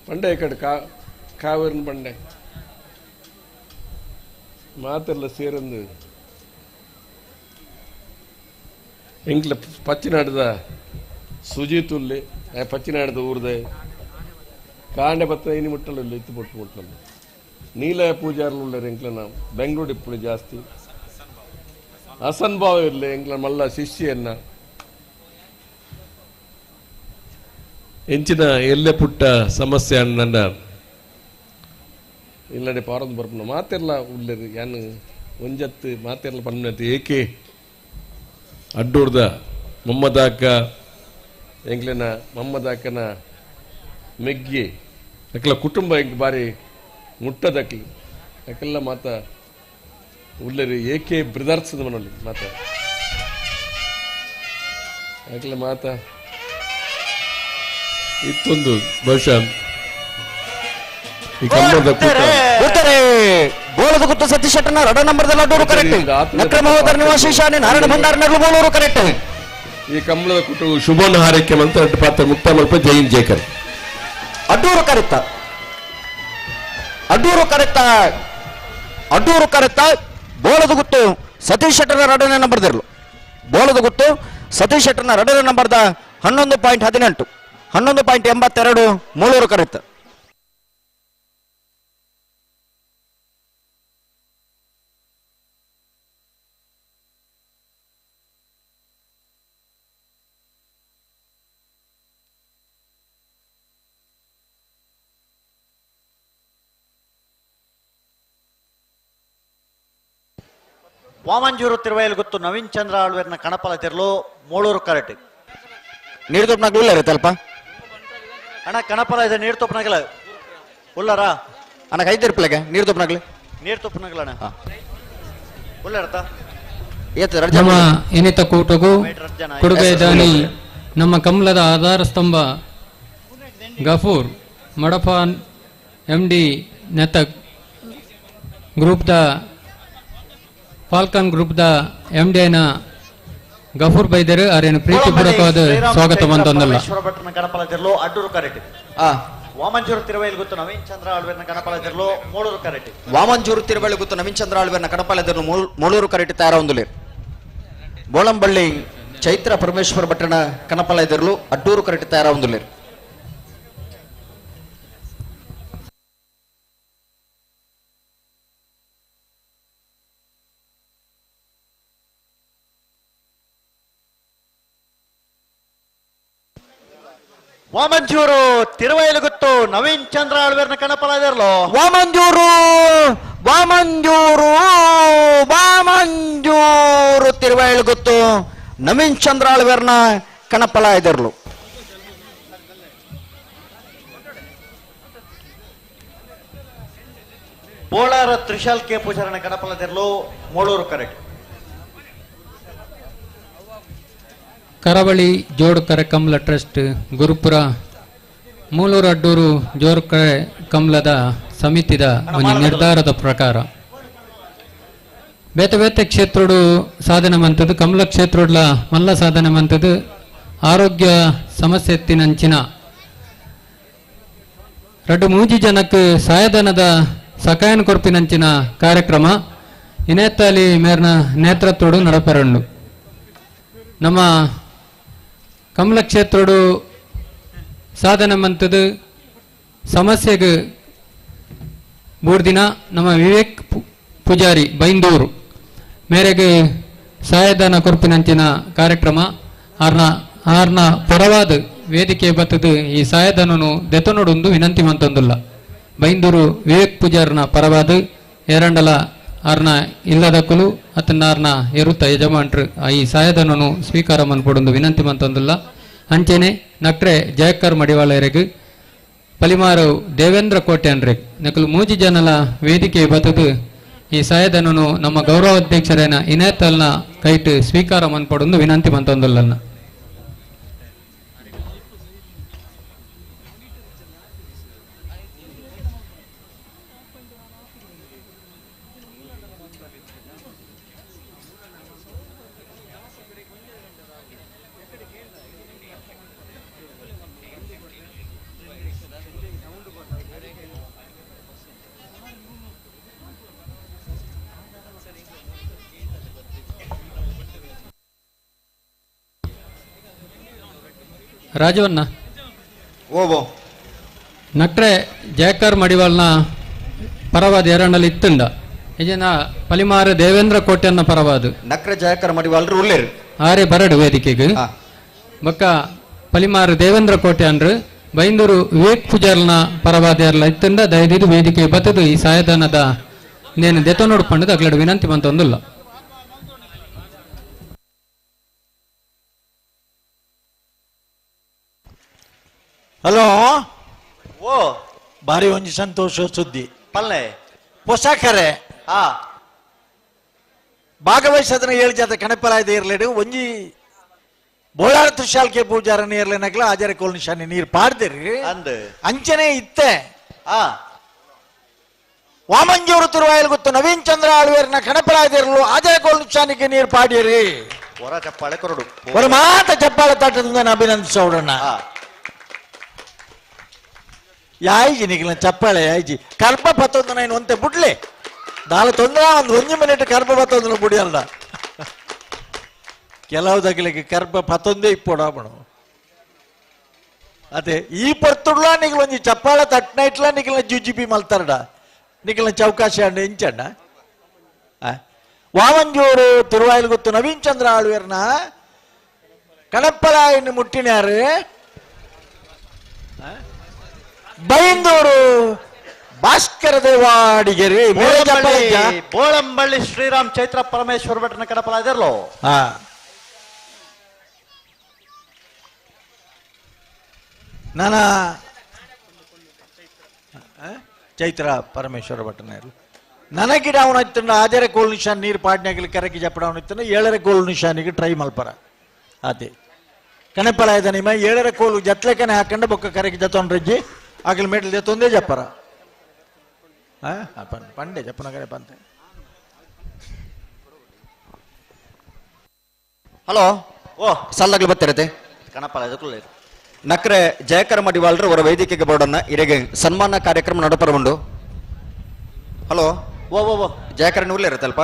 ಪಂಡೆ ಕಡೆ ಕಾವೇರಿನ ಪಂಡೆ ಮಾತೆಲ್ಲ ಸೇರಂದು ಎಂಕ್ಲ ಪಚ್ಚಿನಾಡದ ಸುಜಿತುಲ್ಲೆ ಪಚ್ಚಿನಾಡದ ಊರ್ದೆ ಕಾಂಡೆ ಬತ್ತ ಇನಿ ಮುಟ್ಟಲ್ಲ ಇತ್ತು ಬೊಟ್ಟು ಮುಟ್ಟಲ್ಲ ನೀಲ ಪೂಜಾರ್ಲು ಉಳ್ಳರು ಎಂಕ್ಲನ ಬೆಂಗಳೂರು ಇಪ್ಪುಡು ಜಾಸ್ತಿ ಹಸನ್ ಬಾವ ಇರಲಿ ಎಂಕ್ಲ ಮಲ್ಲ ಶಿಷ್ಯನ್ನ ಎಂಚಿನ ಎಲ್ಲೆ ಪುಟ್ಟ ಸಮಸ್ಯೆ ಅಣ್ಣ ಇಲ್ಲಡೆ ಪಾರೊಂದು ಬರ್ಪುನ ಮಾತೆರ್ಲ ಉಲ್ಲೆರ್ ಯಾನ್ ಒಂಜತ್ತು ಮಾತೆರ್ಲ ಪನ್ಪುನತೆ ಏಕೆ ಅಡ್ಡೂರ್ದ ಮಮ್ಮದಾಕ ಎಂಕ್ಲೆನ ಮಮ್ಮದಾಕನ ಮೆಗ್ಗಿ ಅಕ್ಲ ಕುಟುಂಬ ಎಂಕ್ ಬಾರಿ ಮುಟ್ಟದಕ್ಲಿ ಅಕ್ಲೆಲ್ಲ ಮಾತ ಉಲ್ಲೆರ್ ಏಕೆ ಬ್ರದರ್ಸ್ ಮನೊಲಿ ಮಾತ ಅಕ್ಲ ಮಾತ ಇತ್ತೊಂದು ಬಹುಶಃ ಈ ಕನ್ನಡದ ಗೋಳದ ಗುತ್ತು ಸತೀಶ್ ಶೆಟ್ಟನ ರಡ ನಂಬರ್ದಲ್ಲ ಡೋರು ಕರೆಕ್ಟ್ ನಕ್ರಮ ಹೋದರ್ ನಿವಾಸಿ ಶಾನೆ ನಾರಾಯಣ ಭಂಡಾರ ನಗಲು ಬೋಲೂರು ಕರೆಕ್ಟ್. ಈ ಕಮಲದ ಕುಟು ಶುಭನ ಹಾರೈಕೆ ಮಂತ್ರ ಅಡ್ಡ ಪಾತ್ರ ಮುಕ್ತ ಮಲ್ಪ ಜೈನ್ ಜೇಕರ್ ಅಡ್ಡೂರು ಕರೆಕ್ತ ಅಡ್ಡೂರು ಕರೆಕ್ತ ಅಡ್ಡೂರು ಕರೆಕ್ತ ಬೋಳದ ಗುತ್ತು ಸತೀಶ್ ಶೆಟ್ಟನ ರಡನೇ ನಂಬರ್ದಿರಲು ಬೋಳದ ಗುತ್ತು ಸತೀಶ್ ಶೆಟ್ಟನ ರಡನೇ ನಂಬರ್ದ 11.18 11.82 ಮೂಳೂರು ಕರೆಕ್ತ. ವಾಮಂಜೂರು ತಿರುವೈಲ್ ಗೊತ್ತು ನವೀನ್ ಚಂದ್ರ ಆಳ್ವೇರ್ನ ಕಣಪಲ ತಿರ್ಲು ಮೂಳೂರು ಕರೆಕ್ಟ್. ನೀರು ತೊಪ್ಪನಾಗ್ಲು ಇಲ್ಲ ತಲ್ಪ ಅಣ್ಣ ಕಣಪಲ ಇದೆ ನೀರು ತೊಪ್ಪನಾಗಲ ಉಳ್ಳಾರ ಅಣ್ಣ ಕೈ ತಿರ್ಪಲಗೆ ನೀರು ತೊಪ್ಪನಾಗ್ಲಿ ನೀರು ತೊಪ್ಪನಾಗಲ ಅಣ್ಣ ಉಳ್ಳಾರತ ನಮ್ಮ ಇನಿತ ಕೂಟಗೂ ಕೊಡುಗೆ ದಾನಿ ನಮ್ಮ ಕಮಲದ ಆಧಾರ ಸ್ತಂಭ ಗಫೂರ್ ಮಡಫಾನ್ ಎಂ ಡಿ ನೆತಕ್ ಗ್ರೂಪ್ದ ಫಾಲ್ಕನ್ ಗ್ರೂಪ್ದ ಎಂ ಡಿನ ಗಫೂರ್ ಬೈದರು ಅರೇನು ಪ್ರೀತಿಪೂರ್ವಕವಾದ ಸ್ವಾಗತ ಮಂತೊಂದಲ್ಲ. ಭಟ್ರನ ಗಣಪಲ ತಿರ್ಲು ಅಡ್ಡೂರು ಕರೆಕ್ಟ್. ವಾಮಂಜೂರು ತಿರುವೈಲ್ ಗೊತ್ತು ನವೀನ್ ಚಂದ್ರ ಆಳ್ವೇರ್ನ ಗಣಪಲ ತಿರ್ಲು ಮೂಳೂರು ಕರೆಕ್ಟ್. ವಾಮಂಜೂರು ತಿರುವೈಲ್ ಗೊತ್ತು ನವೀನ್ ಚಂದ್ರ ಆಳ್ವೇರ್ನ ಗಣಪಲ ತಿರ್ಲು ಮೂಳೂರು ಕರೆಕ್ಟ್ ತಯಾರೊಂದುಲೆ. ಬೋಳಂಬಳ್ಳಿ ಚೈತ್ರ ಪರಮೇಶ್ವರ ಭಟ್ರನ ಕಣಪಲ ಎದುರ್ಲು ಅಡ್ಡೂರು ಕರೆಕ್ಟ್ ತಯಾರೊಂದುಲೆ. ವಾಮಂಜೂರು ತಿರುವೈಲುಗುತ್ತು ನವೀನ್ ಚಂದ್ರ ಆಳ್ವೇರ್ನ ಕಣಪಲ ಎದುರ್ಲು ವಾಮಂಜೂರು ವಾಮಂಜೂರು ವಾಮಂಜೂರು ತಿರುವೈಲುಗುತ್ತು ನವೀನ್ ಚಂದ್ರ ಆಳ್ವೇರ್ನ ಕಣಪಲ ಎದುರ್ಲು. ಬೋಳಾರ ತ್ರಿಶಾಲ್ ಕೆ ಪೂಜಾರನ ಕಣಪಲ ಎದುರ್ಲು ಮೂಳೂರು ಕರೆಕ್ಟ್. ಕರಾವಳಿ ಜೋಡುಕರೆ ಕಮಲ ಟ್ರಸ್ಟ್ ಗುರುಪುರ ಮೂಲೂರು ಅಡ್ಡೂರು ಜೋಡುಕರೆ ಕಮಲದ ಸಮಿತಿದ ಒಂದು ನಿರ್ಧಾರದ ಪ್ರಕಾರ ಬೇತೆ ಬೇತೆ ಕ್ಷೇತ್ರಡು ಸಾಧನೆ ಮಂತದ್ದು ಕಮಲ ಕ್ಷೇತ್ರಡ್ಲ ಮಲ್ಲ ಸಾಧನೆ ಮಂತದ್ದು ಆರೋಗ್ಯ ಸಮಸ್ಯೆ ಎತ್ತಿನಂಚಿನ ರಡ್ಡು ಮೂಜಿ ಜನಕ್ಕೆ ಸಹಾಯಧನದ ಸಕಾಯನ ಕೊರ್ಪಿನಂಚಿನ ಕಾರ್ಯಕ್ರಮ ಇನೇತಾಲಿ ಮೇರ್ನ ನೇತೃತ್ವಡು ನಡಪರಂಡು. ನಮ್ಮ ಕಮಲ ಕ್ಷೇತ್ರಡು ಸಾಧನೆ ಮಂತದ್ದು ಸಮಸ್ಯೆಗೆ ಮೂರು ದಿನ ನಮ್ಮ ವಿವೇಕ್ ಪೂಜಾರಿ ಬೈಂದೂರು ಮೇರೆಗೆ ಸಹಾಯಧನ ಕೊರ್ಪಿನಂಚಿನ ಕಾರ್ಯಕ್ರಮ ಆರ್ನ ಆರ್ನ ಪರವಾದ ವೇದಿಕೆ ಬತ್ತದು ಈ ಸಹಾಯಧನನು ದೆತನೊಡೊಂದು ವಿನಂತಿ ಮಂತೊಂದುಲ್ಲ. ಬೈಂದೂರು ವಿವೇಕ್ ಪೂಜಾರನ ಪರವಾದ ಏರಂಡಲ ಆರ್ನ ಇಲ್ಲದಕ್ಕಲು ಅತನ ಆರ್ನ ಎರುತ್ತ ಯಜಮಾನ್ರು ಈ ಸಹಾಯಧನನು ಸ್ವೀಕಾರ ಮನ್ಪೊಡೊಂದು ವಿನಂತಿ ಮಂತೊಂದುಲ್ಲ. ಅಂಚೆನೆ ನಕ್ರೆ ಜಯಕರ್ ಮಡಿವಾಳರಿಗೆ ಪಲಿಮಾರು ದೇವೇಂದ್ರ ಕೋಟೆನ್ರೆ ನಕಲು ಮೂಜಿ ಜನಲ ವೇದಿಕೆ ಬತ್ತದು ಈ ಸಹಾಯಧನನು ನಮ್ಮ ಗೌರವಾಧ್ಯಕ್ಷರೇನ ಇನೇತಲ್ನ ಕೈಟ್ ಸ್ವೀಕಾರ ಮನ್ಪೊಡೊಂದು ವಿನಂತಿ ಮಂತೊಂದುಲ್ಲನ್ನ. ರಾಜವನ್ನ ಓವೋ ನಟ್ರೆ ಜಯಕರ್ ಮಡಿವಾಲ್ನ ಪರವಾದ ಎರಡಲ್ಲಿ ಇತ್ತುಂಡ ಇಜನ ಪಲಿಮಾರು ದೇವೇಂದ್ರ ಕೋಟೆಯನ್ನ ಪರವಾದ ನಕ್ರೆ ಜಯಕರ್ ಮಡಿವಾಲ್ರು ಉಲ್ಲೇರು ಆರೆ ಬರಡು ವೇದಿಕೆಗೆ ಬೊಕ್ಕ ಪಲಿಮಾರು ದೇವೇಂದ್ರ ಕೋಟೆ ಅಂದ್ರು ಬೈಂದೂರು ವಿವೇಕ್ ಪೂಜಾರ್ನ ಪರವಾದ ಎರಲ ಇತ್ತುಂಡ ದಯದಿದು ವೇದಿಕೆ ಬತ್ತದು ಈ ಸಹಾಯಧನದ ನೇನು ದೆತನೋಡು ಪಂಡದ ಅಗ್ಲಡು ವಿನಂತಿ ಮಂತೊಂದುಲ್ಲ. ಹಲೋ ಓ ಬಾರಿ ಒಂಜಿ ಸಂತೋಷ ಸುದ್ದಿ ಪಲ್ಲೆ ಹೊಸ ಕರೆ ಆ ಭಾಗವಹಿಸದನ ಏಳು ಜಾತ ಕಣಪಲಾಯದ ಇರ್ಲೇಡು ಒಂಜಿ ಬೋಳಾರ ತುಷಾಲ್ಕೆ ಪೂಜಾರ ನೀರ್ಲೇನಕ್ಲ ಆಜಾರ ಕೋಲ್ ನಿಶಾನೆ ನೀರು ಪಾಡ್ದಿರಿ ಅಂದ್ ಅಂಚನೆ ಇತ್ತೆ ಆ ವಾಮಂಜೂರು ತಿರುವಾಯಲ್ ಗೊತ್ತು ನವೀನ್ ಚಂದ್ರ ಆಳ್ವೇರ್ನ ಕಣಪಲಾಯದಿರಲು ಆಜಾರ ಕೋಲ್ ನಿಶಾನಿಗೆ ನೀರು ಪಾಡಿರಿ ಹೊರ ಚಪ್ಪಾಳೆ ಕೊರಡು ಹೊರ ಮಾತ ಚಪ್ಪಾಳೆ ತಟ್ಟದಿಂದ ಅಭಿನಂದಿಸೋಡಣ್ಣ. ಯಾಯಿಜಿ ನಿಗಿಲ ಚಪ್ಪಾಳೆ ಯಾಯಿಜಿ ಕರ್ಪ ಪತ್ತೊಂದು ನೈನ್ ಒಂತೆ ಬುಡ್ಲೆ ದಾಲ ತೊಂದ್ರೆ ಒಂದು ಒಂಜಿ ಮಿನಿಟ್ ಕರ್ಪ ಪತ್ತೊಂದು ಬುಡಿಯಲ್ಲ ಕೆಲವು ದಗಿಲಿಗೆ ಕರ್ಪ ಪತ್ತೊಂದೇ ಇಪ್ಪೋಡಾಪಣ ಅದೇ ಈ ಪರ್ತುಡ್ಲ ನಿಗಿಲ ಒಂಜಿ ಚಪ್ಪಾಳೆ ತಟ್ಟನ ಇಟ್ಲ ನಿಗಿಲ ಜುಜಿಬಿ ಮಲ್ತಾರಡ ನಿಗಿಲ ಚೌಕಾಶಿ ಅಂಡ ಇಂಚಣ್ಣ. ವಾಮಂಜೂರು ತಿರುವಾಯಿಲ್ ಗೊತ್ತು ನವೀನ್ ಚಂದ್ರ ಆಳ್ವೇರ್ನ ಕಣಪ್ಪಲಾಯನ್ನು ಮುಟ್ಟಿನಾರು ಬೈಂದೂರು ಭಾಸ್ಕರ ದೇವಾಡಿಗೆರೆ ಬೋಳಂಬಳ್ಳಿ ಶ್ರೀರಾಮ್ ಚೈತ್ರ ಪರಮೇಶ್ವರ ಭಟ್ನ ಕಡಪಲಾದಿರ್ಲೋ. ನಾನ ಚೈತ್ರ ಪರಮೇಶ್ವರ ಭಟ್ಟನ ಇರಲು ನನಗಿಡ ಅವನ ಇತ್ತಂಡ ಆಜರೆ ಕೋಲ್ ನಿಶಾನ್ ನೀರು ಪಾಡ್ನಾಗಲಿ ಕರಕಿ ಜಪ್ಪಡ ಅವನ ಇತ್ತಂಡ ಏಳರ ಕೋಲ್ ನಿಶಾನಿಗೆ ಟ್ರೈ ಮಲ್ಪರ ಆತೆ ಕಣಪಲಾಯದ ನಿಮ್ಮ ಏಳರ ಕೋಲು ಜತ್ಲೆಕನೆ ಹಾಕಂಡ ಬೊಕ್ಕ ಕರಕಿ ಜತ್ತೊಂಡ್ರಜ್ಜಿ ಆಗಲಿ ಮೆಟ್ಲು ಜತ್ತೊಂದೇ ಜಪ್ಪರ ಪಂಡೆ ಜಪ್ಪನ ಕರೆ ಪಂತೆ. ಹಲೋ ಓ ಸಾಲಾಗ್ಲಿ ಬರ್ತಿರತ್ತೆ ಕಣಪಲಾಯದ ನಕ್ರೆ ಜಯಕರ ಮಡಿವಾಳ್ರು ಅವರ ವೇದಿಕೆಗೆ ಬೋರ್ಡನ್ನ ಇರೆಗೆ ಸನ್ಮಾನ ಕಾರ್ಯಕ್ರಮ ನಡಪರ ಉಂಡು. ಹಲೋ ಓ ಓ ಓ ಜಯಕರನ್ ಉಲ್ಲೇರ ಅಲ್ಪ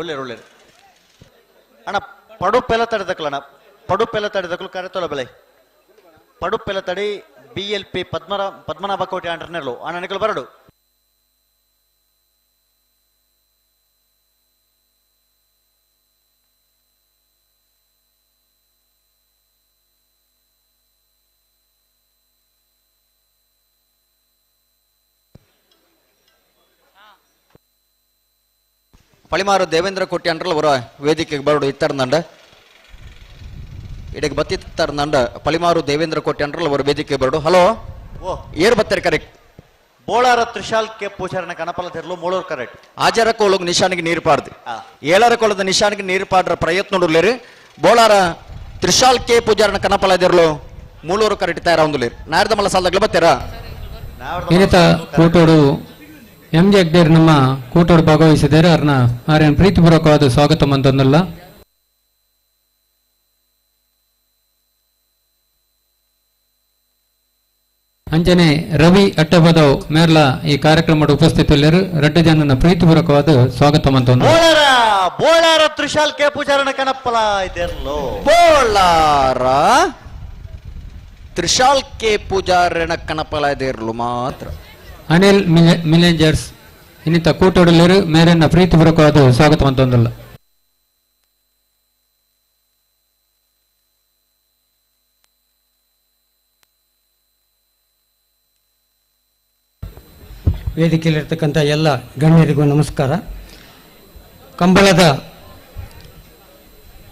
ಒಳ್ಳೇರು ಒಳ್ಳೇರು ಅಣ್ಣ ಪಡು ಪೆಲ ತಡೆದಕ್ಕಲಣ್ಣ ಪಡು ಪೆಲ ತಡೆದಕ್ಕಲು ಕರೆತೊಲ ಬೆಲೆ ಪಡು ಪೆಲ ತಡಿ B L P Padmanabha ಕೋಟೆ ಅಂಟರ್ನೆರ್ಲು ಅಣ್ಣ ನಿಕಲು ಬರಡು. ಪಳಿಮಾರು ದೇವೇಂದ್ರ ಕೋಟಿ ಅಂಡ್ರಲ್ ಅವರ ವೇದಿಕೆಗೆ ಬರಡು ಇತ್ತರ್ನಂಡ ಇಡಕ್ಕೆ ಬತ್ತಿತ್ತರ್ನಂಡ ಪಳಿಮಾರು ದೇವೇಂದ್ರ ಕೋಟಿ ಅಂಡ್ರಲ್ ಅವರ ವೇದಿಕೆಗೆ ಬರಡು. ಹಲೋ ಓ ಏರ್ ಬತ್ತಾರೆ ಕರೆಕ್ಟ್ ಬೋಳಾರ ತ್ರಿಶಾಲ್ ಕೆ ಪೂಜಾರನ ಕಣಪಲ ತೆರಲು ಮೂಳೂರು ಕರೆಕ್ಟ್ ಆಜರ ಕೋಲಗ್ ನಿಶಾನಿಗೆ ನೀರು ಪಾಡ್ದು ಏಳರ ಕೋಲದ ನಿಶಾನಿಗೆ ನೀರು ಪಾಡ್ರ ಪ್ರಯತ್ನ ಉಳ್ಳೇರು ಬೋಳಾರ ತ್ರಿಶಾಲ್ ಕೆ ಪೂಜಾರನ ಕಣಪಲ ತೆರಲು ಮೂಳೂರು ಕರೆಕ್ಟ್ ತಯಾರ ಹೊಂದುಲೇರು ನಾರದ ಮಲ್ಲ ಸಾಲದಾಗ್ಲ ಬತ್ತೀರಾ ಇನ್ನಿತ ಕೂಟೋಡು ಎಂ ಜೆ ಹೆಗ್ಡೇರ್ ನಮ್ಮ ಕೂಟೋಡು ಭಾಗವಹಿಸಿದ್ದಾರೆ. ಅವ್ರನ್ನ ಆರ್ಯನ್ ಪ್ರೀತಿಪೂರ್ವಕವಾದ ಸ್ವಾಗತ ಮಂತೊಂದಲ್ಲ. ಅಂಜನೆ ರವಿ ಅಟ್ಟಬದವ್ ಮೇರ್ಲ ಈ ಕಾರ್ಯಕ್ರಮದ ಉಪಸ್ಥಿತಿಯಲ್ಲಿರು ರಡ್ಡು ಜನನ ಪ್ರೀತಿಪೂರ್ವಕವಾದ ಸ್ವಾಗತ ಮಂತೊಂದು. ಬೋಳಾರ ಬೋಳಾರ ತ್ರಿಶಾಲ್ ಕೆ ಪೂಜಾರನ ಕಣಪ್ಪಲ ಇದೆರ್ಲೋ ಬೋಳಾರ ತ್ರಿಶಾಲ್ ಕೆ ಪೂಜಾರನ ಕಣಪಲ ಇದೆರ್ಲು ಮಾತ್ರ. ಅನಿಲ್ ಮಿಲೇಂಜರ್ಸ್ ಇನ್ನಿತ ಕೂಟೋಡಲಿರು ಮೇರನ್ನ ಪ್ರೀತಿಪೂರ್ವಕವಾದ ಸ್ವಾಗತ ಮಂತೊಂದಲ್ಲ. ವೇದಿಕೆಯಲ್ಲಿರ್ತಕ್ಕಂಥ ಎಲ್ಲ ಗಣ್ಯರಿಗೂ ನಮಸ್ಕಾರ. ಕಂಬಳದ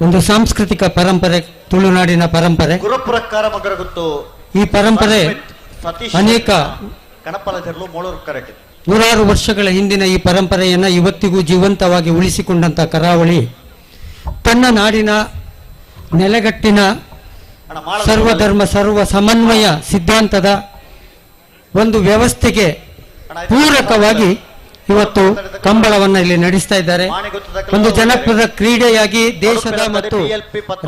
ಒಂದು ಸಾಂಸ್ಕೃತಿಕ ಪರಂಪರೆ, ತುಳುನಾಡಿನ ಪರಂಪರೆ. ಈ ಪರಂಪರೆ ಅನೇಕ ನೂರಾರು ವರ್ಷಗಳ ಹಿಂದಿನ ಈ ಪರಂಪರೆಯನ್ನು ಇವತ್ತಿಗೂ ಜೀವಂತವಾಗಿ ಉಳಿಸಿಕೊಂಡಂಥ ಕರಾವಳಿ ತನ್ನ ನಾಡಿನ ನೆಲೆಗಟ್ಟಿನ ಸರ್ವಧರ್ಮ ಸರ್ವ ಸಮನ್ವಯ ಸಿದ್ಧಾಂತದ ಒಂದು ವ್ಯವಸ್ಥೆಗೆ ಪೂರಕವಾಗಿ ಇವತ್ತು ಕಂಬಳವನ್ನು ಇಲ್ಲಿ ನಡೆಸ್ತಾ ಇದ್ದಾರೆ. ಒಂದು ಜನಪ್ರಿಯ ಕ್ರೀಡೆಯಾಗಿ ದೇಶದ ಮತ್ತು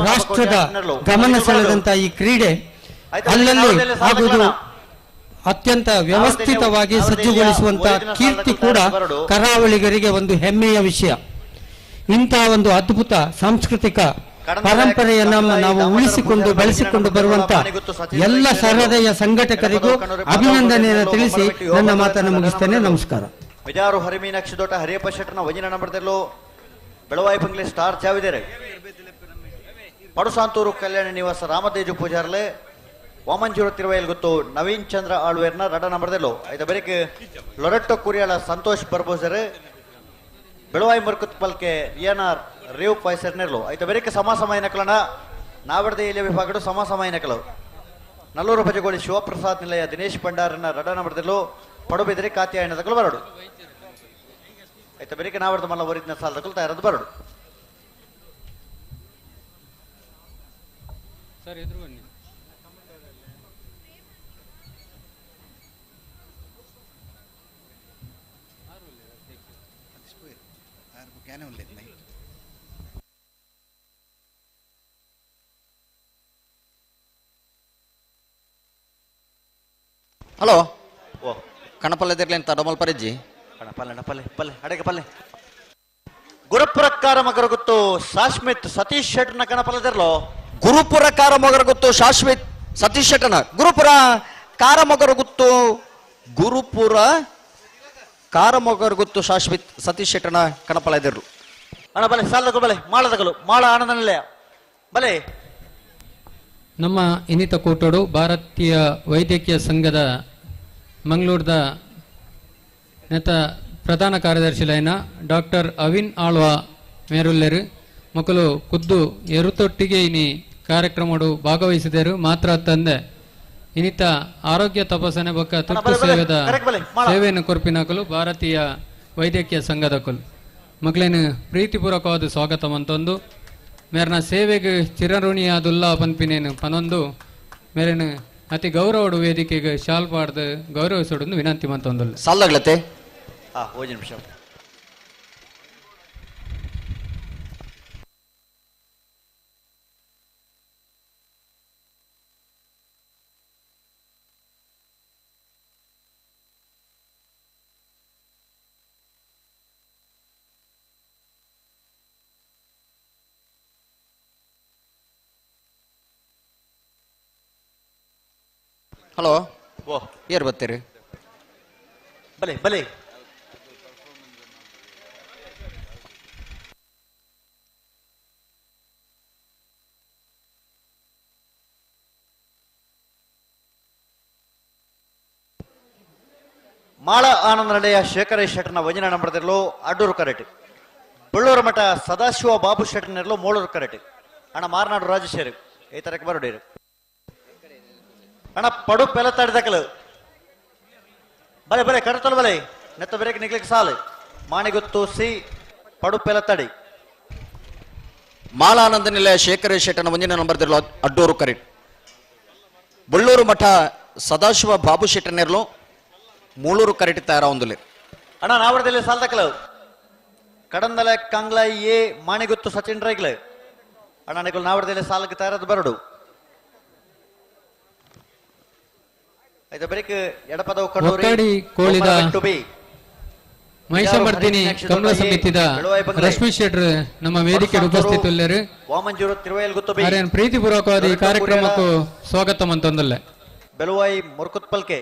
ರಾಷ್ಟ್ರದ ಗಮನ ಸೆಳೆದಂತಹ ಈ ಕ್ರೀಡೆ ಅಲ್ಲಲ್ಲಿ ಆಗುವುದು ಅತ್ಯಂತ ವ್ಯವಸ್ಥಿತವಾಗಿ ಸಜ್ಜುಗೊಳಿಸುವಂತಹ ಕೀರ್ತಿ ಕೂಡ ಕರಾವಳಿಗರಿಗೆ ಒಂದು ಹೆಮ್ಮೆಯ ವಿಷಯ. ಇಂತಹ ಒಂದು ಅದ್ಭುತ ಸಾಂಸ್ಕೃತಿಕ ಪರಂಪರೆಯನ್ನು ನಾವು ಉಳಿಸಿಕೊಂಡು ಬೆಳೆಸಿಕೊಂಡು ಬರುವಂತ ಎಲ್ಲ ಸಹೃದಯ ಸಂಘಟಕರಿಗೂ ಅಭಿನಂದನೆಯನ್ನು ತಿಳಿಸಿ ನನ್ನ ಮಾತನ್ನು ಮುಗಿಸ್ತೇನೆ. ನಮಸ್ಕಾರ. ಮಿಜಾರು ಹರಿಮೀನಾಕ್ಷಿ ದೋಟ ಹರಿಯಪ್ಪ ಶೆಟ್ಟರ್ನ ವಜಿನ ನಂಬರ್ದಲ್ಲೂ ಬೆಳವಾಯಿ ಬಂಗ್ಲೆ ಸ್ಟಾರ್ ಚಾವಿದರೆ ಪಡುಸಾಂತೂರು ಕಲ್ಯಾಣ ನಿವಾಸ ರಾಮತೇಜು ಪೂಜಾರ್ಲೆ ವಾಮಂಜೂರು ತಿರುವೈಲ್ ಗೊತ್ತು ನವೀನ್ ಚಂದ್ರ ಆಳ್ವೇರ್ನ ರಡ ನಂಬರ್ದಲ್ಲೂ ಆಯ್ತಾ ಬರೀಕ್ ಲೊರೆಟ್ಟೋ ಕುರಿಯಾಳ ಸಂತೋಷ್ ಬರ್ಬೋಸರ್ ಬೆಳವಾಯಿ ಮುರ್ಕುತ್ ಪಲ್ಕೆ ರಿಯನಾರ್ ರೇವ್ ಪಾಯ್ಸರ್ ನೆರ್ಲು ಆಯ್ತಾ ಬರೀಕ್ ಸಮ ಸಮಯ ನಕಲನ ನಾವರ್ದ ಎಲೆ ವಿಭಾಗಡು ಸಮ ಸಮಯ ನಕಲು ನಲ್ಲೂರು ಭಜಗೋಳಿ ಶಿವಪ್ರಸಾದ್ ನಿಲಯ ದಿನೇಶ್ ಭಂಡಾರನ ರಡ ನಂಬರ್ದಲ್ಲೂ ಪಡುಬಿದ್ರೆ ಕಾತ್ಯಾಯನ ತಕಲು ಬರಡು ಆಯ್ತಾ ಬರೀಕ್ ನಾವರ್ದ ಮಲ್ಲ ಒರಿದ್ನ ಸಾಲ ತಕಲು ತಯಾರದು ಬರಡು. ಸರ್ ಎದುರು ಬನ್ನಿ. ಹಲೋ ಓ ಕಣಪಲ್ಲೆ ಅಂತ ಡಮಲ್ ಪರಿಜ್ಜಿ ಪಲ್ಲೆ ಪಲ್ಲೆ ಪಲ್ಲೆ ಅಡಗೆ ಪಲ್ಲೆ ಗುರುಪುರ ಕಾರಮಗರ ಗೊತ್ತು ಶಾಶ್ಮಿತ್ ಸತೀಶ್ ಶೆಟ್ಟರ್ನ ಕಣಪಲ್ಲದಿರ್ಲೋ. ಗುರುಪುರ ಕಾರಮೊಗರ ಗೊತ್ತು ಶಾಶ್ವಿತ್ ಸತೀಶ್ ಶೆಟ್ಟರ್ನ ಗುರುಪುರ ಕಾರಮೊಗರ ಗೊತ್ತು ಗುರುಪುರ ಕಾರಮೊಗರ ಗೊತ್ತು ಶಾಶ್ವಿತ್ ಸತೀಶ್ ಶೆಟ್ಟರ್ನ ಕಣಪಲ್ಲದಿರ್ಲು. ಅಣ್ಣ ಬಲೆ ಸಾಲದಗಳು ಬಲೆ ಮಾಳದಗಳು ಮಾಳ ಆನಂದ ನಿಲಯ ಬಲೆ. ನಮ್ಮ ಇನ್ನಿತ ಕೂಟೋಡು ಭಾರತೀಯ ವೈದ್ಯಕೀಯ ಸಂಘದ ಮಂಗಳೂರದ ನೇತ ಪ್ರಧಾನ ಕಾರ್ಯದರ್ಶಿ ಲೈನ ಡಾಕ್ಟರ್ ಅವಿನ್ ಆಳ್ವ ಮೇರುಲ್ಲೆರು ಮಕ್ಕಳು ಖುದ್ದು ಎರುತೊಟ್ಟಿಗೆ ಇನಿ ಕಾರ್ಯಕ್ರಮಡು ಭಾಗವಹಿಸಿದರು. ಮಾತ್ರ ತಂದೆ ಇನ್ನಿತ ಆರೋಗ್ಯ ತಪಾಸಣೆ ಬೊಕ್ಕ ತುರ್ತು ಸೇವೆದ ಸೇವೆಯನ್ನು ಕೊರ್ಪಿನಕಲು ಭಾರತೀಯ ವೈದ್ಯಕೀಯ ಸಂಘದ ಕೊಲು ಮಕ್ಕಳೇನು ಪ್ರೀತಿಪೂರ್ವಕವಾದ ಸ್ವಾಗತ ಮಂತೊಂದು ಮೇರನ ಸೇವೆಗೆ ಚಿರಋಣಿಯಾದುಲ್ಲ ಪನ್ಪಿನೇನು ಪನೊಂದು ಮೇರೇನು ಅತಿ ಗೌರವಡು ವೇದಿಕೆಗೆ ಶಾಲ್ ಪಾಡ್ದು ಗೌರವಿಸೋಡು ವಿನಂತಿ ಮಂತೊಂದು ಸಾಲಾಗ್ಲತ್ತೆ. ಒಂದು ನಿಮಿಷ. ಹಲೋ ಓ ಏರ್ ಬರ್ತೀರಿ? ಬಲೆ ಬಲೆ ಮಾಳ ಆನಂದ ನಡೆಯ ಶೇಖರ ಶೆಟ್ಟರ್ನ ವಜನ ನಂಬರ್ದಿರಲು ಅಡ್ಡೂರು ಕರೆಟ್ ಬಳ್ಳೂರು ಮಠ ಸದಾಶಿವ ಬಾಬು ಶೆಟ್ಟರ್ನಿರಲು ಮೂಳೂರು ಕರೆಟ್ ಅಣ್ಣ ಮಾರನಾಡು ರಾಜಶೇರಿ ಈ ತರಕ್ಕೆ ಬರೋಡೀರು ಅಣ್ಣ ಪಡು ಪೆಲ ತಡೆದಕಲು ಬಲೆ ಬಲೆ ಕಡತಲು ಬಲೆ ನೆತ್ತ ಬೆರಕೆ ನಿಗ್ಲಿಕ್ಕೆ ಸಾಲು ಮಾಣಿಗುತ್ತು ಸಿ ಪಡು ಪೆಲ ತಡಿ. ಮಾಲಾನಂದ ನಿಲಯ ಶೇಖರ ಶೆಟ್ಟನ ಒಂದಿನ ನಂಬರ್ದಿರಲು ಅಡ್ಡೂರು ಕರೆಟ್ ಬಳ್ಳೂರು ಮಠ ಸದಾಶಿವ ಬಾಬು ಶೆಟ್ಟನಿರಲು ಮೂಳೂರು ಕರೆಟ್ ತಯಾರ ಒಂದುಲೆ. ಅಣ್ಣ ನಾವರದಲ್ಲಿ ಸಾಲ್ದಕಲು ಕಡಂದಲೆ ಕಂಗ್ಲ ಎ ಮಾಣಿಗುತ್ತು ಸಚಿನ್ ರೈಗ್ಲೆ ಅಣ್ಣ ನಿಕಲ್ ನಾವರದಲ್ಲಿ ಸಾಲಕ್ಕೆ ತಯಾರದು ಬರಡು ಆಯ್ತಾ ಬರೀಕ್ ಎಡಪದವು ಒಕ್ಕಾಡಿ ಕೋಳಿದ ಮಹಿಷಮರ್ದಿನಿ ಕಮಲ ಸಮಿತಿದ ರಶ್ಮಿ ಶೆಟ್ಟರ್ ನಮ್ಮ ವೇದಿಕೆ ಉಪಸ್ಥಿತುಳ್ಳರು. ವಾಮಂಜೂರು ತಿರುವೈಲ್ ಗುತ್ತು ಬಿ ಪ್ರೀತಿಪೂರ್ವಕವಾದ ಈ ಕಾರ್ಯಕ್ರಮಕ್ಕೂ ಸ್ವಾಗತ ಮಂತೊಂದಲ್ಲೆ. ಬೆಲುವಾಯಿ ಮುರ್ಕುತ್ಪಲ್ಕೆ